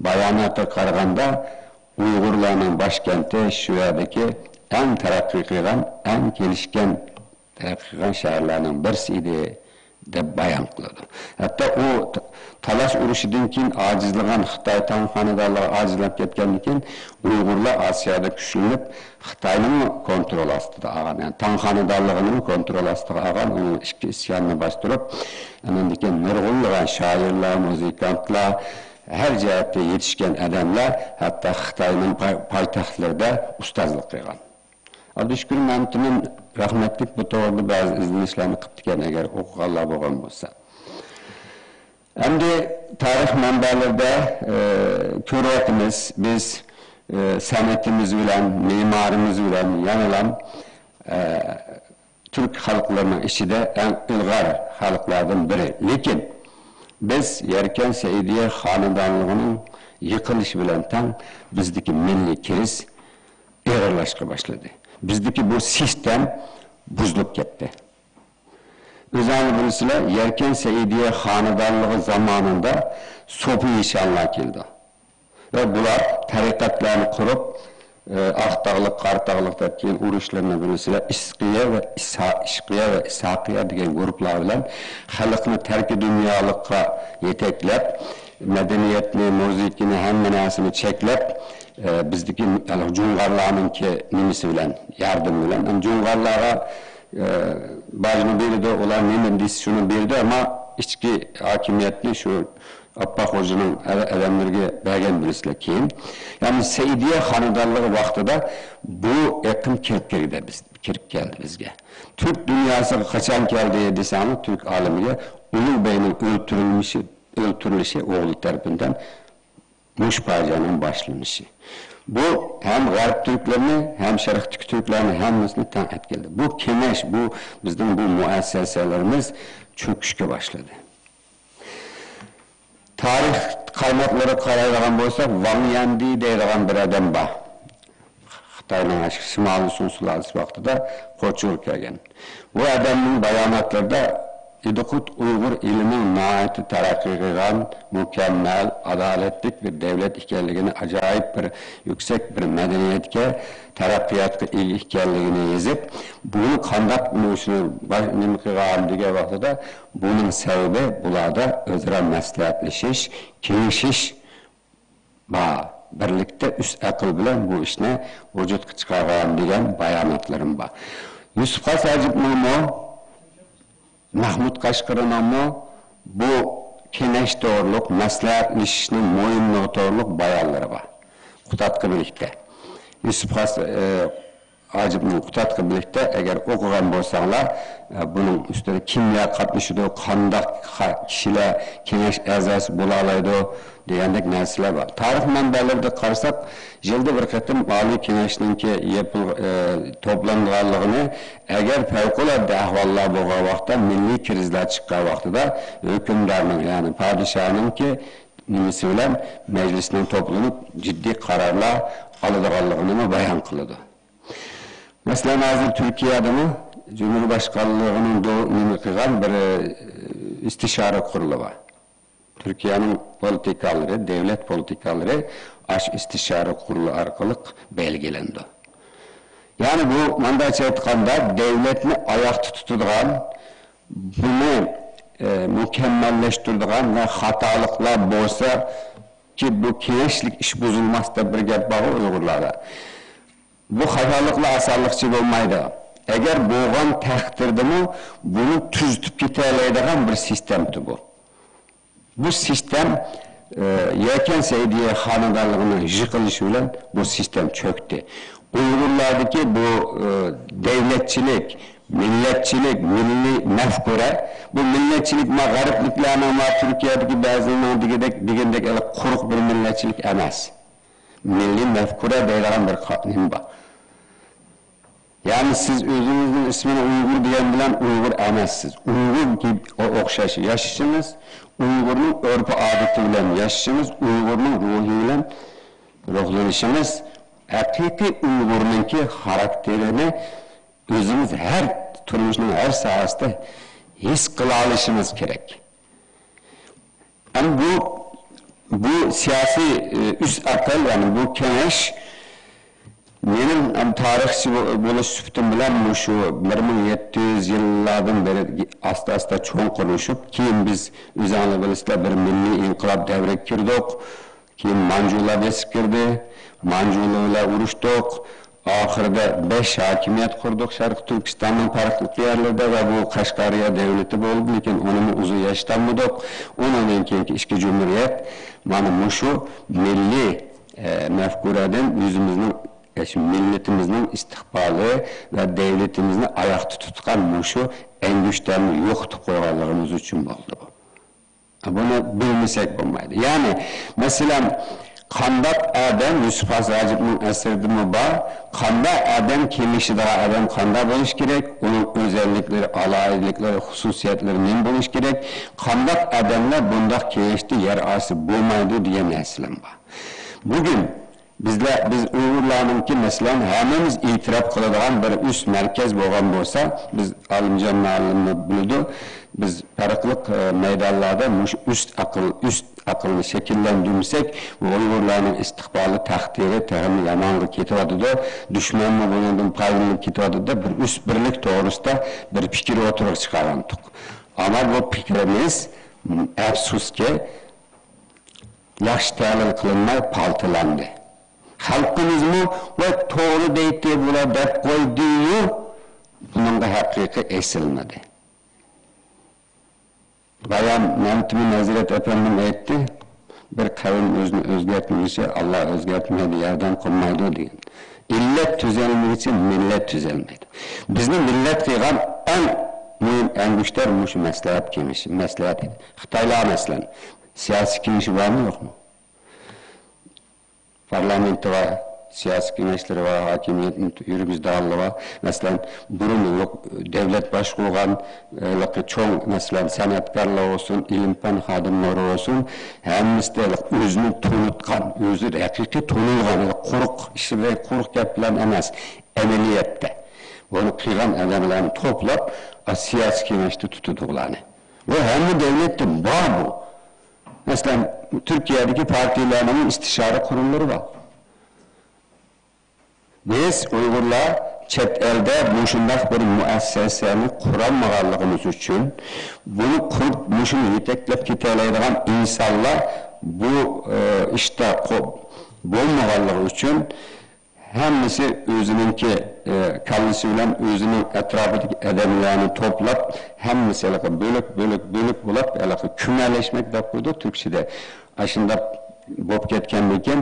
باياناتىغا قارىغاندا، ئۇيغۇرلارنىڭ باشكەنتى شۇ يەردىكى ئەڭ تەرەققىي قىلغان، ئەڭ كېلىشكەن تەرەققىي قىلغان شەھەرلەرنىڭ بىرسى ئىدى، دەپ بايان قىلىدۇ. ھەتتا ئۇ ت-، تالاش ئۇرۇشىدىن كېيىن ئاجىزلىغان خىتاي تاڭ خانىدانلىرى ئاجىزلاپ كەتكەندىن كېيىن، ئۇيغۇرلار ئاسىيادا كۈچلىنىپ، خىتاينىڭ كونترول ئاستىدا ئالغان، يەنى تاڭ خانىدانلىقىنىڭ كونترول ئاستىغا ئالغان، ئۇنىڭ ئىچكى ئىسيانىنى باستۇرۇپ، ئاندىن كېيىن نۇرغۇنلىغان شائىرلار، مۇزىكانتلار، ھەر جەھەتتە يېتىشكەن ئادەملەر ھەتتا خىتاينىڭ پاي-، پايتەختلىرىدە ئۇستازلىق قىلغان. ئابدۇشۈكۈر مەمتىمىن رەھمەتلىك بۇ توغرىدا بەزى ئىزدىنىشلەرنى قىپتىكەن، ئەگەر ئوقۇغانلار بولغان بولسا. ئەمدى تارىخ مەنبەلىرىدە، ئە، كۆرۈۋاتىمىز، بىز، ئە، سەنئىتىمىز بىلەن، مېمارىمىز بىلەن يەنىلا، ئە، تۈرك خەلقلىرىنىڭ ئىچىدە ئەڭ ئىلغار خەلقلەردىن بىرى. لېكىن بىز يەركەن سەئىدىيە خانىدانلىقىنىڭ يىقىلىشى بىلەن تەڭ بىزدىكى مىللىي كىرىز ئېغىرلاشقا باشلىدى. بىزدىكى بۇ سىستېم بۇزۇلۇپ كەتتى. ئۆزۈڭلار بىلىسىلەر، يەركەن سەئىدىيە خانىدانلىقى زامانىدا سوپى يىشانلار كېلىدۇ. ۋە بۇلار تەرىقەتلەرنى قۇرۇپ، ئى، ئاقتاغلىق، قاراتاغلىق دەپ كېيىن ئۇرۇشلىرىنى بىلىسىلەر، ئىسقىيە ۋە ئىسھا-، ئىشقىيە ۋە ئىسھاقىيە دېگەن گۇرۇپلار بىلەن خەلقنى تەركى دۇنيالىققا يېتەكلەپ، مەدەنىيەتنى، مۇزىكىنى، ھەممە نەرسىنى چەكلەپ، ئى، بىزدىكى جۇڭغارلارنىڭكى نېمىسى بىلەن، ياردىمى بىلەن، جۇڭغارلارغا، ئى، باجنى بېرىدۇ، ئۇلار نېمە دېسە شۇنى بېرىدۇ، ئەمما ئىچكى ھاكىمىيەتنى شۇ ئاپپاق خوجىنىڭ ئادەملىرىگە بەرگەن بىلىسىلەر كېيىن. يەنى سەئىدىيە خانىدانلىقى ۋاقتىدا بۇ ئېقىم كىرىپ كىردى بىز، كىرىپ كەلدى بىزگە. تۈرك دۇنياسىغا قاچان كەلدى دېسەڭلار، تۈرك ئالىمىگە ئۇلۇغ بەگنىڭ ئۆلتۈرۈلمىشى، ئۆلتۈرۈلۈشى ئوغلى تەرىپىدىن مۇشۇ پاجىئەنىڭ باشلىنىشى. بۇ ھەم غەرب تۈركلىرىنى، ھەم شەرقتىكى تۈركلەرنى ھەممىسىنى تەڭ ئەتكىلىدى. بۇ كېڭەش، بۇ بىزنىڭ بۇ مۇئەسسەسەلىرىمىز چۆكۈشكە باشلىدى. تارىخ قايناقلىرىغا قارايدىغان بولساق، ۋاڭ يەندى دەيدىغان بىر ئادەم بار. خىتاينىڭ شىمالىي سۇڭ سۇلالىسى ۋاقتىدا قوچۇرغا كەلگەن. بۇ ئادەمنىڭ باياناتلىرىدا ئىدىقۇت ئۇيغۇر ئېلىنىڭ ناھايىتى تەرەققىي قىلغان، مۇكەممەل، ئادالەتلىك بىر دەۋلەت ئىكەنلىكىنى، ئاجايىپ بىر يۈكسەك بىر مەدەنىيەتكە، تەرەققىياتقا ئىگە ئىكەنلىكىنى يېزىپ، بۇنى قانداق مۇشۇنى باش-، نېمە قىلغان دېگەن ۋاقتىدا، بۇنىڭ سەۋەبى بۇلاردا ئۆزئارا مەسلىھەتلىشىش، كېلىشىش بار. بىرلىكتە ئۈست ئەقىل بىلەن بۇ ئىشنى ۋۇجۇدقا چىقارغان دېگەن باياناتلىرىم بار. يۈسۈپ خاس ھاجىپنىڭمۇ، مەھمۇد قەشقىرىنىڭمۇ بۇ كېڭەش توغرۇلۇق، مەسلىھەتلىشىشنىڭ مۇھىملىقى توغرۇلۇق بايانلىرى بار. قۇتادغا بىرلىكتە. يۈسۈپ خاس، ئى، ھاجىپنىڭ قۇتادغا بىرلىكتە ئەگەر ئوقۇغان بولساڭلار، ئە، بۇنىڭ ئۈستىدە كىملەر قاتنىشىدۇ، قانداق خا-، كىشىلەر كېڭەش ئەزاسى بولالايدۇ دېگەندەك نەرسىلەر بار. تارىخ مەنبەلىرىدە قارىساق، يىلدا بىر قېتىم ئالىي كېڭەشنىڭكى يېپىل-، ئە، توپلانغانلىقىنى، ئەگەر پەۋقۇلئاددە ئەھۋاللار بولغان ۋاقىتتا، مىللىي كىرىزلەر چىققان ۋاقتىدا ھۆكۈمدارنىڭ، يەنى پادىشاھنىڭكى نېمىسى بىلەن مەجلىسنىڭ توپلىنىپ جىددىي قارارلار ئالىدىغانلىقىنىمۇ بايان قىلىدۇ. مەسىلەن، ھازىر تۈركىيەدىمۇ جۇمھۇر باشقانلىقىنىڭ دو-، نېمە قىلغان بىر، ئى، ئىستىشارە قۇرۇلى بار. تۈركىيەنىڭ پولىتىكالىرى، دۆلەت پولىتىكالىرى ئاشۇ ئىستىشارە قۇرۇلى ئارقىلىق بەلگىلىنىدۇ. يەنى بۇ، مۇنداقچە ئېيتقاندا، دۆلەتنى ئاياقتا تۇتىدىغان، بۇنى، ئى، مۇكەممەللەشتۈرىدىغان ۋە خاتالىقلار بولسا، كى بۇ كېڭەشلىك ئىش بۇزۇلماس دەپ بىر گەپ بارغۇ ئۇيغۇرلاردا. بۇ خاتالىقلار ئاسانلىقچە بولمايدۇ. ئەگەر بولغان تەقدىردىمۇ بۇنى تۈزىتىپ كېتەلەيدىغان بىر سىستېمىدى بۇ. بۇ سىستېم، ئى، يەركەن سەئىدىيە خانىدانلىقىنىڭ يىقىلىشى بىلەن بۇ سىستېم چۆكتى. ئۇيغۇرلاردىكى بۇ، ئى، دەۋلەتچىلىك، مىللەتچىلىك، مىللىي مەفكۇرە، بۇ مىللەتچىلىك ما غەربلىكلەرنىڭ، ما تۈركىيەدىكى بەزىلەرنىڭ دېگۈدەك، دېگەندەك ئەلە قۇرۇق بىر مىللەتچىلىك ئەمەس. مىللىي مەفكۇرە دەيدىغان بىر قا-، نېمە بار. يەنى سىز ئۆزىڭىزنىڭ ئىسمىنى ئۇيغۇر دېگەن بىلەن ئۇيغۇر ئەمەسسىز. ئۇيغۇرغا ئوخشاش ياشىشىڭىز، ئۇيغۇرنىڭ ئۆرپ-ئادىتى بىلەن ياشىشىڭىز، ئۇيغۇرنىڭ روھى بىلەن روھلىنىشىڭىز، ھەقىقىي ئۇيغۇرنىڭكى خاراكتېرىنى ئۆزىمىز ھەر، تۇرمۇشنىڭ ھەر ساھەسىدە ھېس قىلالىشىمىز كېرەك. ئەمما بۇ، بۇ سىياسىي، ئى، ئۈست ئەقىل، يەنى بۇ كېڭەش، مېنىڭ، ئەم، تارىخچى بو-، بولۇش سۈپىتىم بىلەن مۇشۇ بىر مىڭ يەتتە يۈز يىللاردىن بېرى ئاستا-ئاستا چوڭقۇرلىشىپ، كېيىن بىز، ئۆزۈڭلار بىلىسىلەر، بىر مىللىي ئىنقىلاب دەۋرىگە كىردۇق. كېيىن مانجۇلار بېسىپ كىردى. مانجۇلار بىلەن ئۇرۇشتۇق. ئاخىرىدا بەش ھاكىمىيەت قۇردۇق شەرقىي تۈركىستاننىڭ پەرقلىق يەرلىرىدە ۋە بۇ قەشقەرىيە دۆلىتى بولدى، لېكىن ئۇنىمۇ ئۇزۇن ياشىتالمىدۇق. ئۇنىڭدىن كېيىنكى ئىككى جۇمھۇرىيەت مانا مۇشۇ مىللىي، ئە، مەفكۇرەدىن ئۆزىمىزنىڭ، ئە، شۇ مىللىتىمىزنىڭ ئىستىقبالى ۋە دۆلىتىمىزنى ئاياقتا تۇتقان مۇشۇ ئەڭگۈشتەرنى يوقىتىپ قويغانلىقىمىز ئۈچۈن بولدى بۇ. بۇنى بىلمىسەك بولمايدۇ. يەنى، مەسىلەن، قانداق ئادەم، يۈسۈپ خاس ھاجىپنىڭ ئەسىرىدىمۇ بار، قانداق ئادەم كېڭىشىدىغان ئادەم قانداق بولۇشى كېرەك، ئۇنىڭ ئۆزەللىكلىرى، ئالاھىدىلىكلىرى، خۇسۇسىيەتلىرى نېمە بولۇشى كېرەك، قانداق ئادەملەر بۇنداق كېڭىشتە يەر ئالسا بولمايدۇ دېگەن نەرسىلەر بار. بۈگۈن بىزلەر، بىز ئۇيغۇرلارنىڭكى، مەسىلەن، ھەممىمىز ئېتىراپ قىلىدىغان بىر ئۈست مەركەز بولغان بولسا، بىز ئالىمجان مۇئەللىممۇ بىلىدۇ، بىز پەرقلىق، ئە، مەيدانلاردا مۇشۇ ئۈست ئەقىل، ئۈست ئەقىلنى شەكىللەندۈرمىسەك، ئۇيغۇرلارنىڭ ئىستىقبالى، تەقدىرى تېخىمۇ يامانغا كېتىۋاتىدۇ. دۈشمەنمۇ بۇنىڭدىن پايدىلىنىپ كېتىۋاتىدۇ دەپ، بىر ئۈست بىرلىك توغرىسىدا بىر پىكىر ئوتتۇرىغا چىقارغانتۇق. ئەمما بۇ پىكرىمىز، ئەپسۇسكى، ياخشى تەھلىل قىلىنماي پالتىلاندى. خەلقىمىزمۇ، «ۋاي، توغرا دەيتتى بۇلار» دەپ قويدىيۇ، بۇنىڭغا ھەقىقىي ئېسىلمىدى. بايام مەمتىمىن ھەزرەت ئەپەندىم ئېيتتى، «بىر قەۋم ئۆزىنى ئۆزگەرتمىگۈچە، ئاللا ئۆزگەرتمەيدۇ، ياردەم قىلمايدۇ» دېگەن. ئىللەت تۈزەلمىگۈچە مىللەت تۈزەلمەيدۇ. بىزنى مىللەت قىلغان ئەڭ مۇھىم ئەڭگۈشتەر مۇشۇ مەسلىھەت كېڭىشى، مەسلىھەت ئىدى. خىتايلار، مەسىلەن، سىياسىي كېڭىشى بارمۇ، يوقمۇ؟ پارلامېنتى بار، سىياسىي كېڭەشلىرى بار، ھاكىمىيەتنى يۈرگۈزىدىغانلىرى بار. مەسىلەن، بۇرۇن يوق، دۆلەت باشقۇرغان، ھېلىقى چوڭ، مەسىلەن، سەنئەتكارلار بولسۇن، ئىلىم-پەن خادىملىرى بولسۇن، ھەممىسىدە ھېلىقى ئۆزىنى تونۇتقان، ئۆزى ھەقىقىي تونۇلغان، ھېلىقى قۇرۇق ئىش بىلەن، قۇرۇق گەپ بىلەن ئەمەس، ئەمەلىيەتتە بۇنى قىلغان ئادەملەرنى توپلاپ، سىياسىي كېڭەشتە تۇتىدۇ ئۇلارنى. بۇ ھەممە دۆلەتتە بار بۇ. مەسىلەن، تۈركىيەدىكى پارتىيەلەرنىڭ ئىستىشارە قۇرۇملىرى بار. بىز ئۇيغۇرلار چەت ئەلدە مۇشۇنداق بىر مۇئەسسەسەنى قۇرالمىغانلىقىمىز ئۈچۈن، بۇنى قۇرۇپ، مۇشۇنى يېتەكلەپ كېتەلەيدىغان ئىنسانلار بۇ، ئى، ئىشتا قو-، بولمىغانلىقى ئۈچۈن، ھەممىسى ئۆزىنىڭكى، ئى، كاللىسى بىلەن ئۆزىنىڭ ئەتراپىدىكى ئادەملەرنى توپلاپ، ھەممىسى ھېلىقى بۆلەك، بۆلەك، بۆلەك بولۇپ، ھېلىقى كۈمەلەشمەك دەپ قويىدۇ تۈركچىدە. ئاشۇنداق بولۇپ كەتكەندىن كېيىن،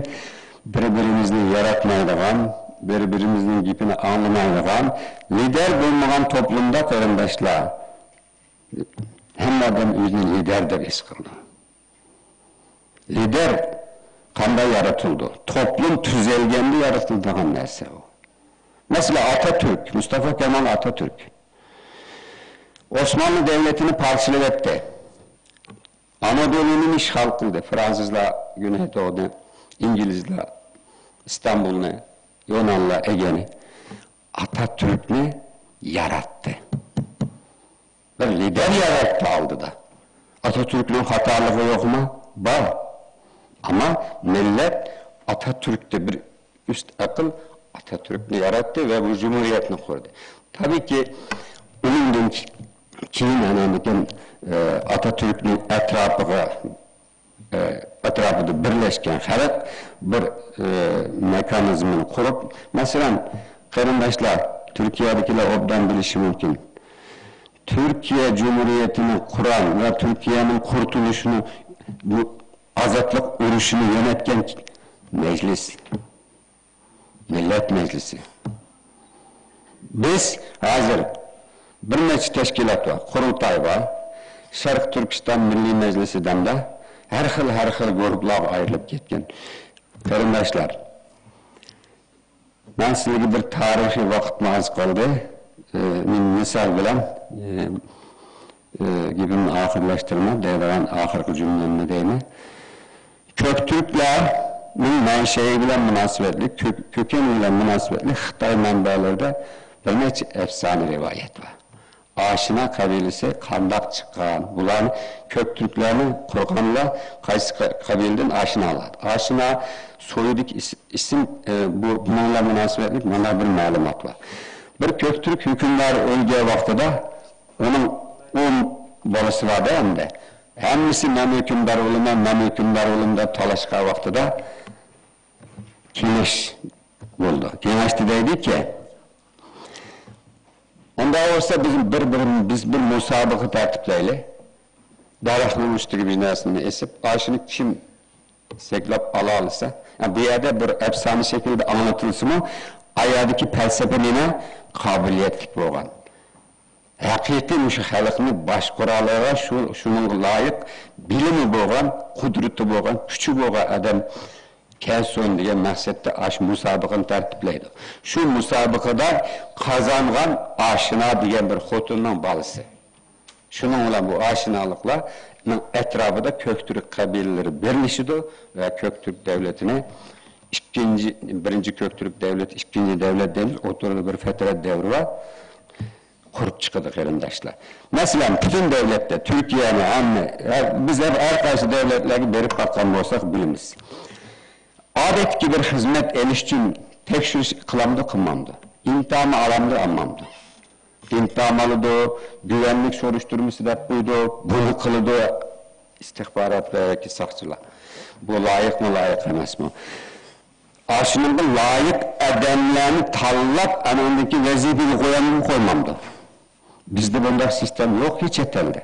بىر-بىرىمىزنى ياراتمايدىغان، بىر-بىرىمىزنىڭ گېپىنى ئاڭلىمايدىغان، لىدەر بولمىغان توپلۇمدا، قېرىنداشلار، ھەممە ئادەم ئۆزىنى لىدەر دەپ ھېس قىلىدۇ. لىدەر قانداق يارىتىلىدۇ؟ توپلۇم تۈزەلگەندە يارىتىلىدىغان نەرسە ئۇ. مەسىلەن، ئاتاتۈرك، مۇستافا كامال ئاتاتۈرك ئوسمانلى دۆلىتىنى پارچىلىۋەتتى. ئانادولۇنى ئىشغال قىلدى. فرانسۇزلار گۈنەيدوغۇنى، ئىنگلىزلار ئىستانبۇلنى، يۇنانلار ئېگېنى. ئاتاتۈركنى ياراتتى. بىر لىدەر ياراتتى ئالدىدا. ئاتاتۈركنىڭ خاتالىقى يوقمۇ؟ بار. ئەمما مىللەت ئاتاتۈركتە بىر ئۈست ئەقىل ئاتاتۈركنى ياراتتى ۋە بۇ جۇمھۇرىيەتنى قۇردى. تەبىئىيكى، ئۇنىڭدىن كېيىن ئاناندىن كېيىن، ئە، ئاتاتۈركنىڭ ئەتراپىغا ئە، ئەتراپىدا بىرلەشكەن خەلق بىر، ئە، مېخانىزمنى قۇرۇپ، مەسىلەن، قېرىنداشلار، تۈركىيەدىكىلەر ئوبدان بىلىشى مۇمكىن. تۈركىيە جۇمھۇرىيىتىنى قۇرغان ۋە تۈركىيەنىڭ قۇرتۇلۇشىنى، بۇ ئازادلىق ئۇرۇشىنى يۆنەتكەن مەجلىس. مىللەت مەجلىسى. بىز ھازىر بىر نەچچە تەشكىلات بار، قۇرۇلتاي بار، شەرقىي تۈركىستان مىللىي مەجلىسى دەمدە ھەر خىل، ھەر خىل گۇرۇپپىلارغا ئايرىلىپ كەتكەن. قېرىنداشلار، مەن سىلەرگە بىر تارىخىي ۋاقىتمۇ ئاز قالدى. ئى، مەن مىسال بىلەن، ئى، ئى، گېپىمنى ئاخىرلاشتۇرىمەن، دەيدىغان ئاخىرقى جۈملەمنى دەيمەن. كۆكتۈركلەرنىڭ مەنشەيى بىلەن مۇناسىۋەتلىك، كۆك-، كۆكەن بىلەن مۇناسىۋەتلىك خىتاي مەنبەلىرىدە بىر نەچچە ئەپسانە رىۋايەت بار. ئاشنا قەبىلىسى قانداق چىققان؟ بۇلارنى كۆكتۈركلەرنى قۇرغانلار قايسى قە-، قەبىلىدىن؟ ئاشنالار. ئاشنا سويىدىكى ئىس-، ئىسىم، ئى، بۇ، بۇنىڭ بىلەن مۇناسىۋەتلىك مانا بىر مەلۇمات بار. بىر كۆكتۈرك ھۆكۈمدارى ئۆلگەن ۋاقتىدا ئۇنىڭ ئون بالىسى بار-دە ئەمدى. ھەممىسى «مەن ھۆكۈمدار بولىمەن، مەن ھۆكۈمدار بولىمەن» دەپ تالاشقان ۋاقتىدا كېڭەش بولدى. كېڭەشتى دەيدىكى، ئۇنداق بولسا بىز بىر، بىر، بىز بىر مۇسابىقە تەرتىپلەيلى. دەرەخنىڭ ئۈستىگە بىر نەرسىنى ئېسىپ، ئاشۇنى كىم سەكلەپ ئالالىسا، ھە، بۇ يەردە بىر ئەپسانە شەكلىدە ئاڭلىتىلسىمۇ، ئايادىكى پەلسەپە نېمە؟ قابىلىيەتلىك بولغان. ھەقىقىي مۇشۇ خەلقنى باشقۇرالىغان، شۇ، شۇنىڭغا لايىق بىلىمى بولغان، قۇدرىتى بولغان، كۈچى بولغان ئادەم كەلسۇن دېگەن مەقسەتتە ئاشۇ مۇسابىقىنى تەرتىپلەيدۇ. شۇ مۇسابىقىدە قازانغان ئاشنا دېگەن بىر خوتۇننىڭ بالىسى. شۇنىڭ بىلەن بۇ ئاشنالىقلارنىڭ ئەتراپىدا كۆكتۈرك قەبىلىلىرى بىرلىشىدۇ ۋە كۆكتۈرك دەۋلىتىنى ئىككىنچى، بىرىنچى كۆكتۈرك دەۋلىتى، ئىككىنچى دەۋلەت دەيمىز، ئوتتۇرىدا بىر پەترەت دەۋرى بار، قۇرۇپ چىقىدۇ قېرىنداشلار. مەسىلەن، پۈتۈن دەۋلەتتە، تۈركىيەنى ھەممە، ھەر، بىز ھەر، ھەر قايسى دەۋلەتلەرگە بېرىپ باققان بولساق بىلىمىز. ئادەتتىكى بىر خىزمەت ئېلىش ئۈچۈن تەكشۈرۈش قىلامدۇ، قىلمامدۇ؟ ئىنتامى ئالامدۇ، ئالمامدۇ؟ ئىنتام ئالىدۇ، گۇۋەنلىك سورۇشتۇرمىسى دەپ قويىدۇ، بۇنى قىلىدۇ، ئىستىخبارات ۋە ياكى ساقچىلار. بۇ لايىقمۇ، لايىق ئەمەسمۇ؟ ئاشۇنىڭغا لايىق ئادەملەرنى تاللاپ، ئانىڭدىن كېيىن ۋەزىپىگە قويامدۇ، قويمامدۇ؟ بىزدە بۇنداق سىستېما يوق ھېچ چەت ئەلدە.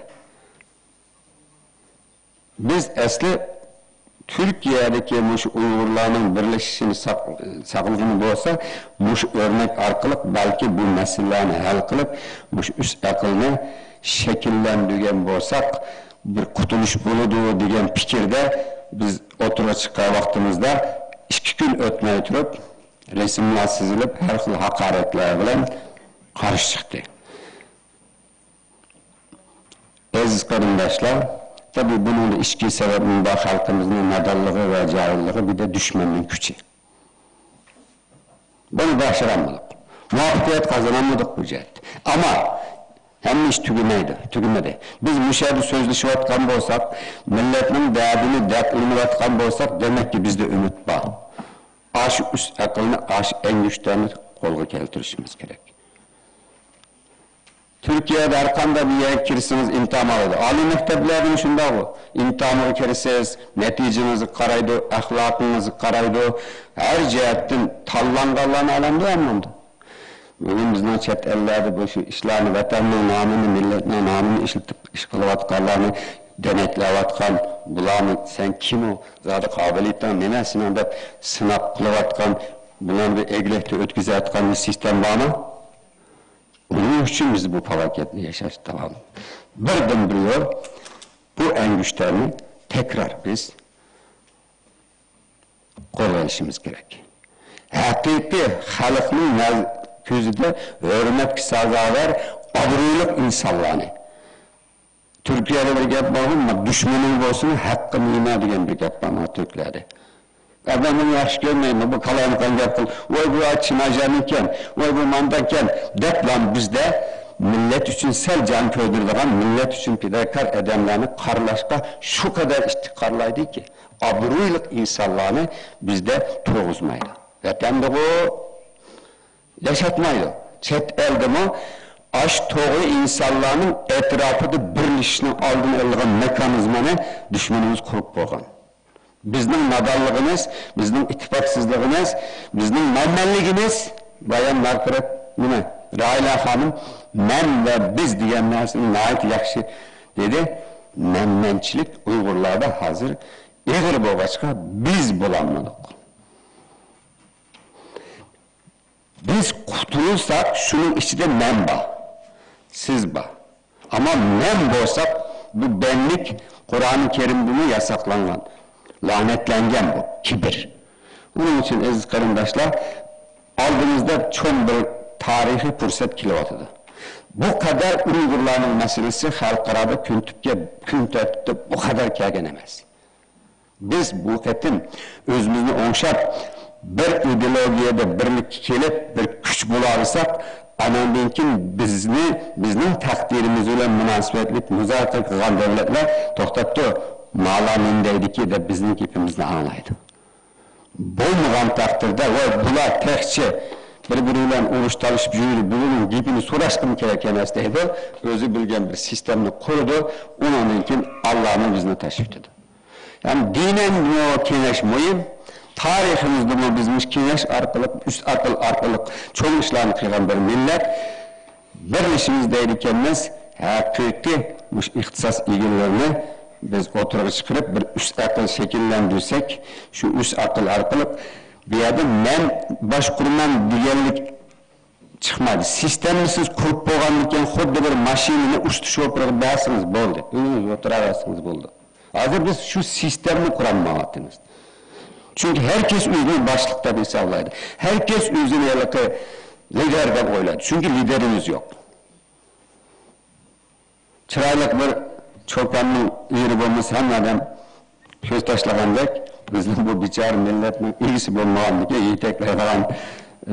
بىز ئەسلى تۈركىيەدىكى مۇشۇ ئۇيغۇرلارنىڭ بىرلىشىشىنى ساق-، ساقلىغىنى بولسا، مۇشۇ ئۆرنەك ئارقىلىق بەلكى بۇ مەسىلىلەرنى ھەل قىلىپ، مۇشۇ ئۈست ئەقىلنى شەكىللەندۈرگەن بولساق، بىر قۇتۇلۇش بولىدۇ دېگەن پىكىردە بىز ئوتتۇرىغا چىققان ۋاقتىمىزدا ئىككى كۈن ئۆتمەي تۇرۇپ، رەسىملەر سىزىلىپ، ھەر خىل ھاقارەتلەر بىلەن قارشى چىقتى. ئەزىز قېرىنداشلار، تەبىئىي بۇنىڭدا ئىچكى سەۋەبمۇ بار، خەلقىمىزنىڭ نادانلىقى ۋە جاھىللىقى، بىر دە دۈشمەننىڭ كۈچى. بۇنى باشارالمىدۇق. مۇۋەپپەقىيەت قازانالمىدۇق بۇ جەھەتتە. ئەمما ھەممە ئىش تۈگىمەيدۇ، تۈگىمىدى. بىز مۇشۇ يەردە سۆزلىشىۋاتقان بولساق، مىللەتنىڭ دەردىنى دەپ ئېلىنىۋاتقان بولساق، دېمەككى، بىزدە ئۈمىد بار. ئاشۇ ئۈست ئەقىلنى، ئاشۇ ئەڭگۈشتەرنى قولغا كەلتۈرۈشىمىز كېرەك. تۈركىيەدە ھەر قانداق بىر يەرگە كىرسىڭىز ئىمتىھان ئالىدۇ. ئالىي مەكتەپلەردىمۇ شۇنداقغۇ. ئىمتىھانغا كىرىسىز، نەتىجىڭىزگە قارايدۇ، ئەخلاقىڭىزغا قارايدۇ. ھەر جەھەتتىن تاللانغانلارنى ئالامدۇ، ئالمامدۇ؟ بۈگۈن بىزنىڭ چەت ئەللەردە بۇ شۇ ئىشلارنى، ۋەتەننىڭ نامىنى، مىللەتنىڭ نامىنى ئىشلىتىپ ئىش قىلىۋاتقانلارنى دەنەكلەۋاتقان، بۇلارنى سەن كىم ئۇ؟ زادى قابىلىيىتىڭ نېمە سېنىڭ دەپ سىناق قىلىۋاتقان، بۇلارنى بىر ئەگلەكتە ئۆتكۈزۈۋاتقان بىر سىستېما بارمۇ؟ ئۇنىڭ ئۈچۈن بىز بۇ پالاكەتنى ياشاشتا داۋام. بىردىنبىر يول، بۇ ئەڭگۈشتەرنى تەكرار بىز قولغا ئېلىشىمىز كېرەك. ھەقىقىي خەلقنىڭ نەز-، كۆزىدە ھۆرمەتكە سازاۋەر، ئابرۇيلۇق ئىنسانلارنى. تۈركىيەدە بىر گەپ بارغۇ، «دۈشمىنىڭ بولسىمۇ، ھەققىنى يېمە» دېگەن بىر گەپ بار مانا تۈركلەردە. ئادەم بۇنى ياخشى كۆرمەيمەن، بۇ قالايمىقان گەپ قىل، «ۋاي، بۇ چىناجانىكەن، ۋاي، بۇ مانداكەن» دەپلا بىزدە مىللەت ئۈچۈن سەل جان كۆيدۈرىدىغان، مىللەت ئۈچۈن پىداكار ئادەملەرنى قارىلاشقا شۇ قەدەر ئىتتىك قارىلايدۇكى، ئابرۇيلۇق ئىنسانلارنى بىزدە تۇرغۇزمايدۇ. ۋەتەندىغۇ ياشاتمايدۇ. چەت ئەلدىمۇ ئاشۇ توغرا ئىنسانلارنىڭ ئەتراپىدا بىرلىشىشنىڭ ئالدىنى ئالىدىغان مېخانىزمىنى دۈشمىنىمىز قۇرۇپ بولغان. بىزنىڭ نادانلىقىمىز، بىزنىڭ ئىتتىپاقسىزلىقىمىز، بىزنىڭ مەنمەنلىكىمىز، بايام مەغپىرەت، نېمە، راھىلە خانىم، «مەن ۋە بىز» دېگەن نەرسىنى ناھايىتى ياخشى دېدى. مەنمەنچىلىك ئۇيغۇرلاردا ھازىر ئېغىر بولغاچقا، بىز بولالمىدۇق. بىز قۇتۇلساق، شۇنىڭ ئىچىدە مەن بار، سىز بار. ئەمما مەن بولساق، بۇ بەنلىك قۇرئانى كەرىمدىمۇ ياساقلانغان، لەنەتلەنگەن بۇ كىبىر. ئۇنىڭ ئۈچۈن، ئەزىز قېرىنداشلار، ئالدىمىزدا چوڭ بىر تارىخىي پۇرسەت كېلىۋاتىدۇ. بۇ قەدەر ئۇيغۇرلارنىڭ مەسىلىسى خەلقئارادا كۈن تۈپكە، كۈن تەرتىپتە بۇ قەدەر كەلگەن ئەمەس. بىز بۇ قېتىم ئۆزىمىزنى ئوڭشاپ، بىر ئىدېئولوگىيەدە بىرلىككە كېلىپ، بىر كۈچ بولالىساق، ئاناندىن كېيىن بىزنى، بىزنىڭ تەقدىرىمىز بىلەن مۇناسىۋەتلىك مۇزاكىرە قىلغان دۆلەتلەر، «توختاپتۇ، مالا نېمە دەيدىكى» دەپ بىزنىڭ گېپىمىزنى ئاڭلايدۇ. بولمىغان تەقدىردە، «ۋاي، بۇلار تېخىچە بىر-بىرى بىلەن ئۇرۇش تالىشىپ يۈرىدۇ، بۇلارنىڭ گېپىنى سوراشقىمۇ كېرەك ئەمەس» دەيدۇ. ئۆزى بىلگەن بىر سىستېمىنى قۇرىدۇ، ئۇنىڭدىن كېيىن ئاللانى بىزنى تاشلىۋېتىدۇ. يەنى دىنەن كېڭەش مۇھىم، تارىخىمىزدىمۇ بىز مۇشۇ كېڭەش ئارقىلىق، ئۈچ ئەقىل ئارقىلىق چوڭ ئىشلارنى قىلغان بىر مىللەت. بىرلىشىمىز دەيدىكەنمىز، ھەقىقىي مۇشۇ ئىختىساس ئىگىلىرىنى بىز ئوتتۇرىغا چىقىرىپ، بىر ئۈچ ئەقىل شەكىللەندۈرسەك، شۇ ئۈچ ئەقىل ئارقىلىق بۇ يەردە مەن باشقۇرىمەن دېگەنلىك چىقمايدۇ. سىستېمىسىز قۇرۇپ بولغاندىن كېيىن خۇددى بىر ماشىنىنى ئۇستا شوپۇرغا بەرسىڭىز بولدى. ئۆزىڭىز ئولتۇراۋەرسىڭىز بولدى. ھازىر بىز شۇ سىستېمىنى قۇرالمايۋاتىمىز. چۈنكى ھەر كەس ئۆزىنى باشلىق دەپ ھېسابلايدۇ. ھەر كەس ئۆزىنى ھېلىقى لىدېر دەپ ئويلايدۇ. چۈنكى لىدېرىمىز يوق. چىرايلىق بىر چوكاننىڭ ئېرى بولمىسا، ھەممە ئادەم كۆز تاشلىغاندەك، بىزنىڭ بۇ بىچارە مىللەتنىڭ ئىگىسى بولمىغاندىكىن، يېتەكلەيدىغان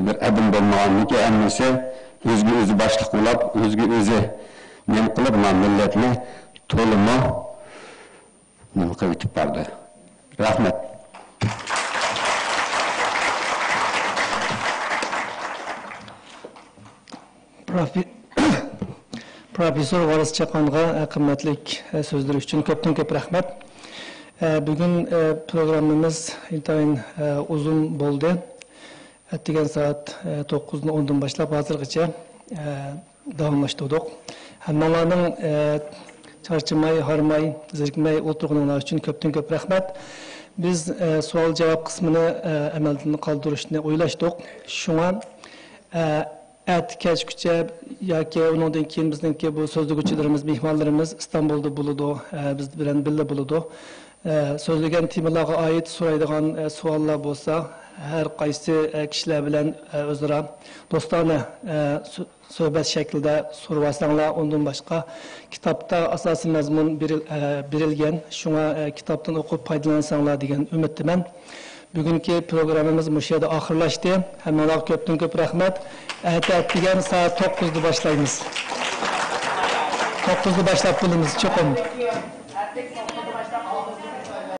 بىر ئادەم بولمىغاندىكىن، ھەممىسى ئۆزىگە ئۆزى باشلىق بولاپ، ئۆزىگە ئۆزى نېمە قىلىپ، مانا مىللەتنى تولىمۇ نېمە قىلىۋېتىپ باردى. رەھمەت. پروفې-، پروفېسسور ۋارىس چاقانغا، ئە، قىممەتلىك، ئە، سۆزلىرى ئۈچۈن كۆپتىن كۆپ رەھمەت. ئە، بۈگۈن، ئە، پروگراممىمىز ئىنتايىن، ئە، ئۇزۇن بولدى. ئەتىگەن سائەت، ئە، توققۇزدىن ئوندىن باشلاپ ھازىرغىچە، ئە، داۋاملاشتۇردۇق. ھەممىڭلارنىڭ، ئە، چارچىماي، ھارماي، زېرىكمەي ئولتۇرغىنىڭلار ئۈچۈن كۆپتىن كۆپ رەھمەت. بىز، ئە، سوئال-جاۋاب قىسمىنى، ئە، ئەمەلدىن قالدۇرۇشنى ئويلاشتۇق. شۇڭا، ئە، ئەتە كەچكىچە ياكى ئۇنىڭدىن كېيىن بىزنىڭكى بۇ سۆزلىگۈچىلىرىمىز، مېھمانلىرىمىز ئىستانبۇلدا بولىدۇ، ئە، بىز بىلەن بىللە بولىدۇ. ئە، سۆزلىگەن تېمىلارغا ئائىت سورايدىغان، ئە، سوئاللار بولسا، ھەر قايسى، ئە، كىشىلەر بىلەن، ئە، ئۆزئارا دوستانە، ئە، سۆ-، سۆھبەت شەكلىدە سورىۋالساڭلار، ئۇندىن باشقا كىتابتا ئاساسىي مەزمۇن بېرىل-، ئە، بېرىلگەن، شۇڭا، ئە، كىتابتىن ئوقۇپ پايدىلىنىساڭلار دېگەن ئۈمىدتىمەن. بۈگۈنكى پروگراممىمىز مۇشۇ يەردە ئاخىرلاشتى. ھەممىڭلارغا كۆپتىن كۆپ رەھمەت. ئەتە ئەتىگەن سائەت توققۇزدا باشلايمىز. توققۇزدا باشلاپ بولىمىز چوقۇم.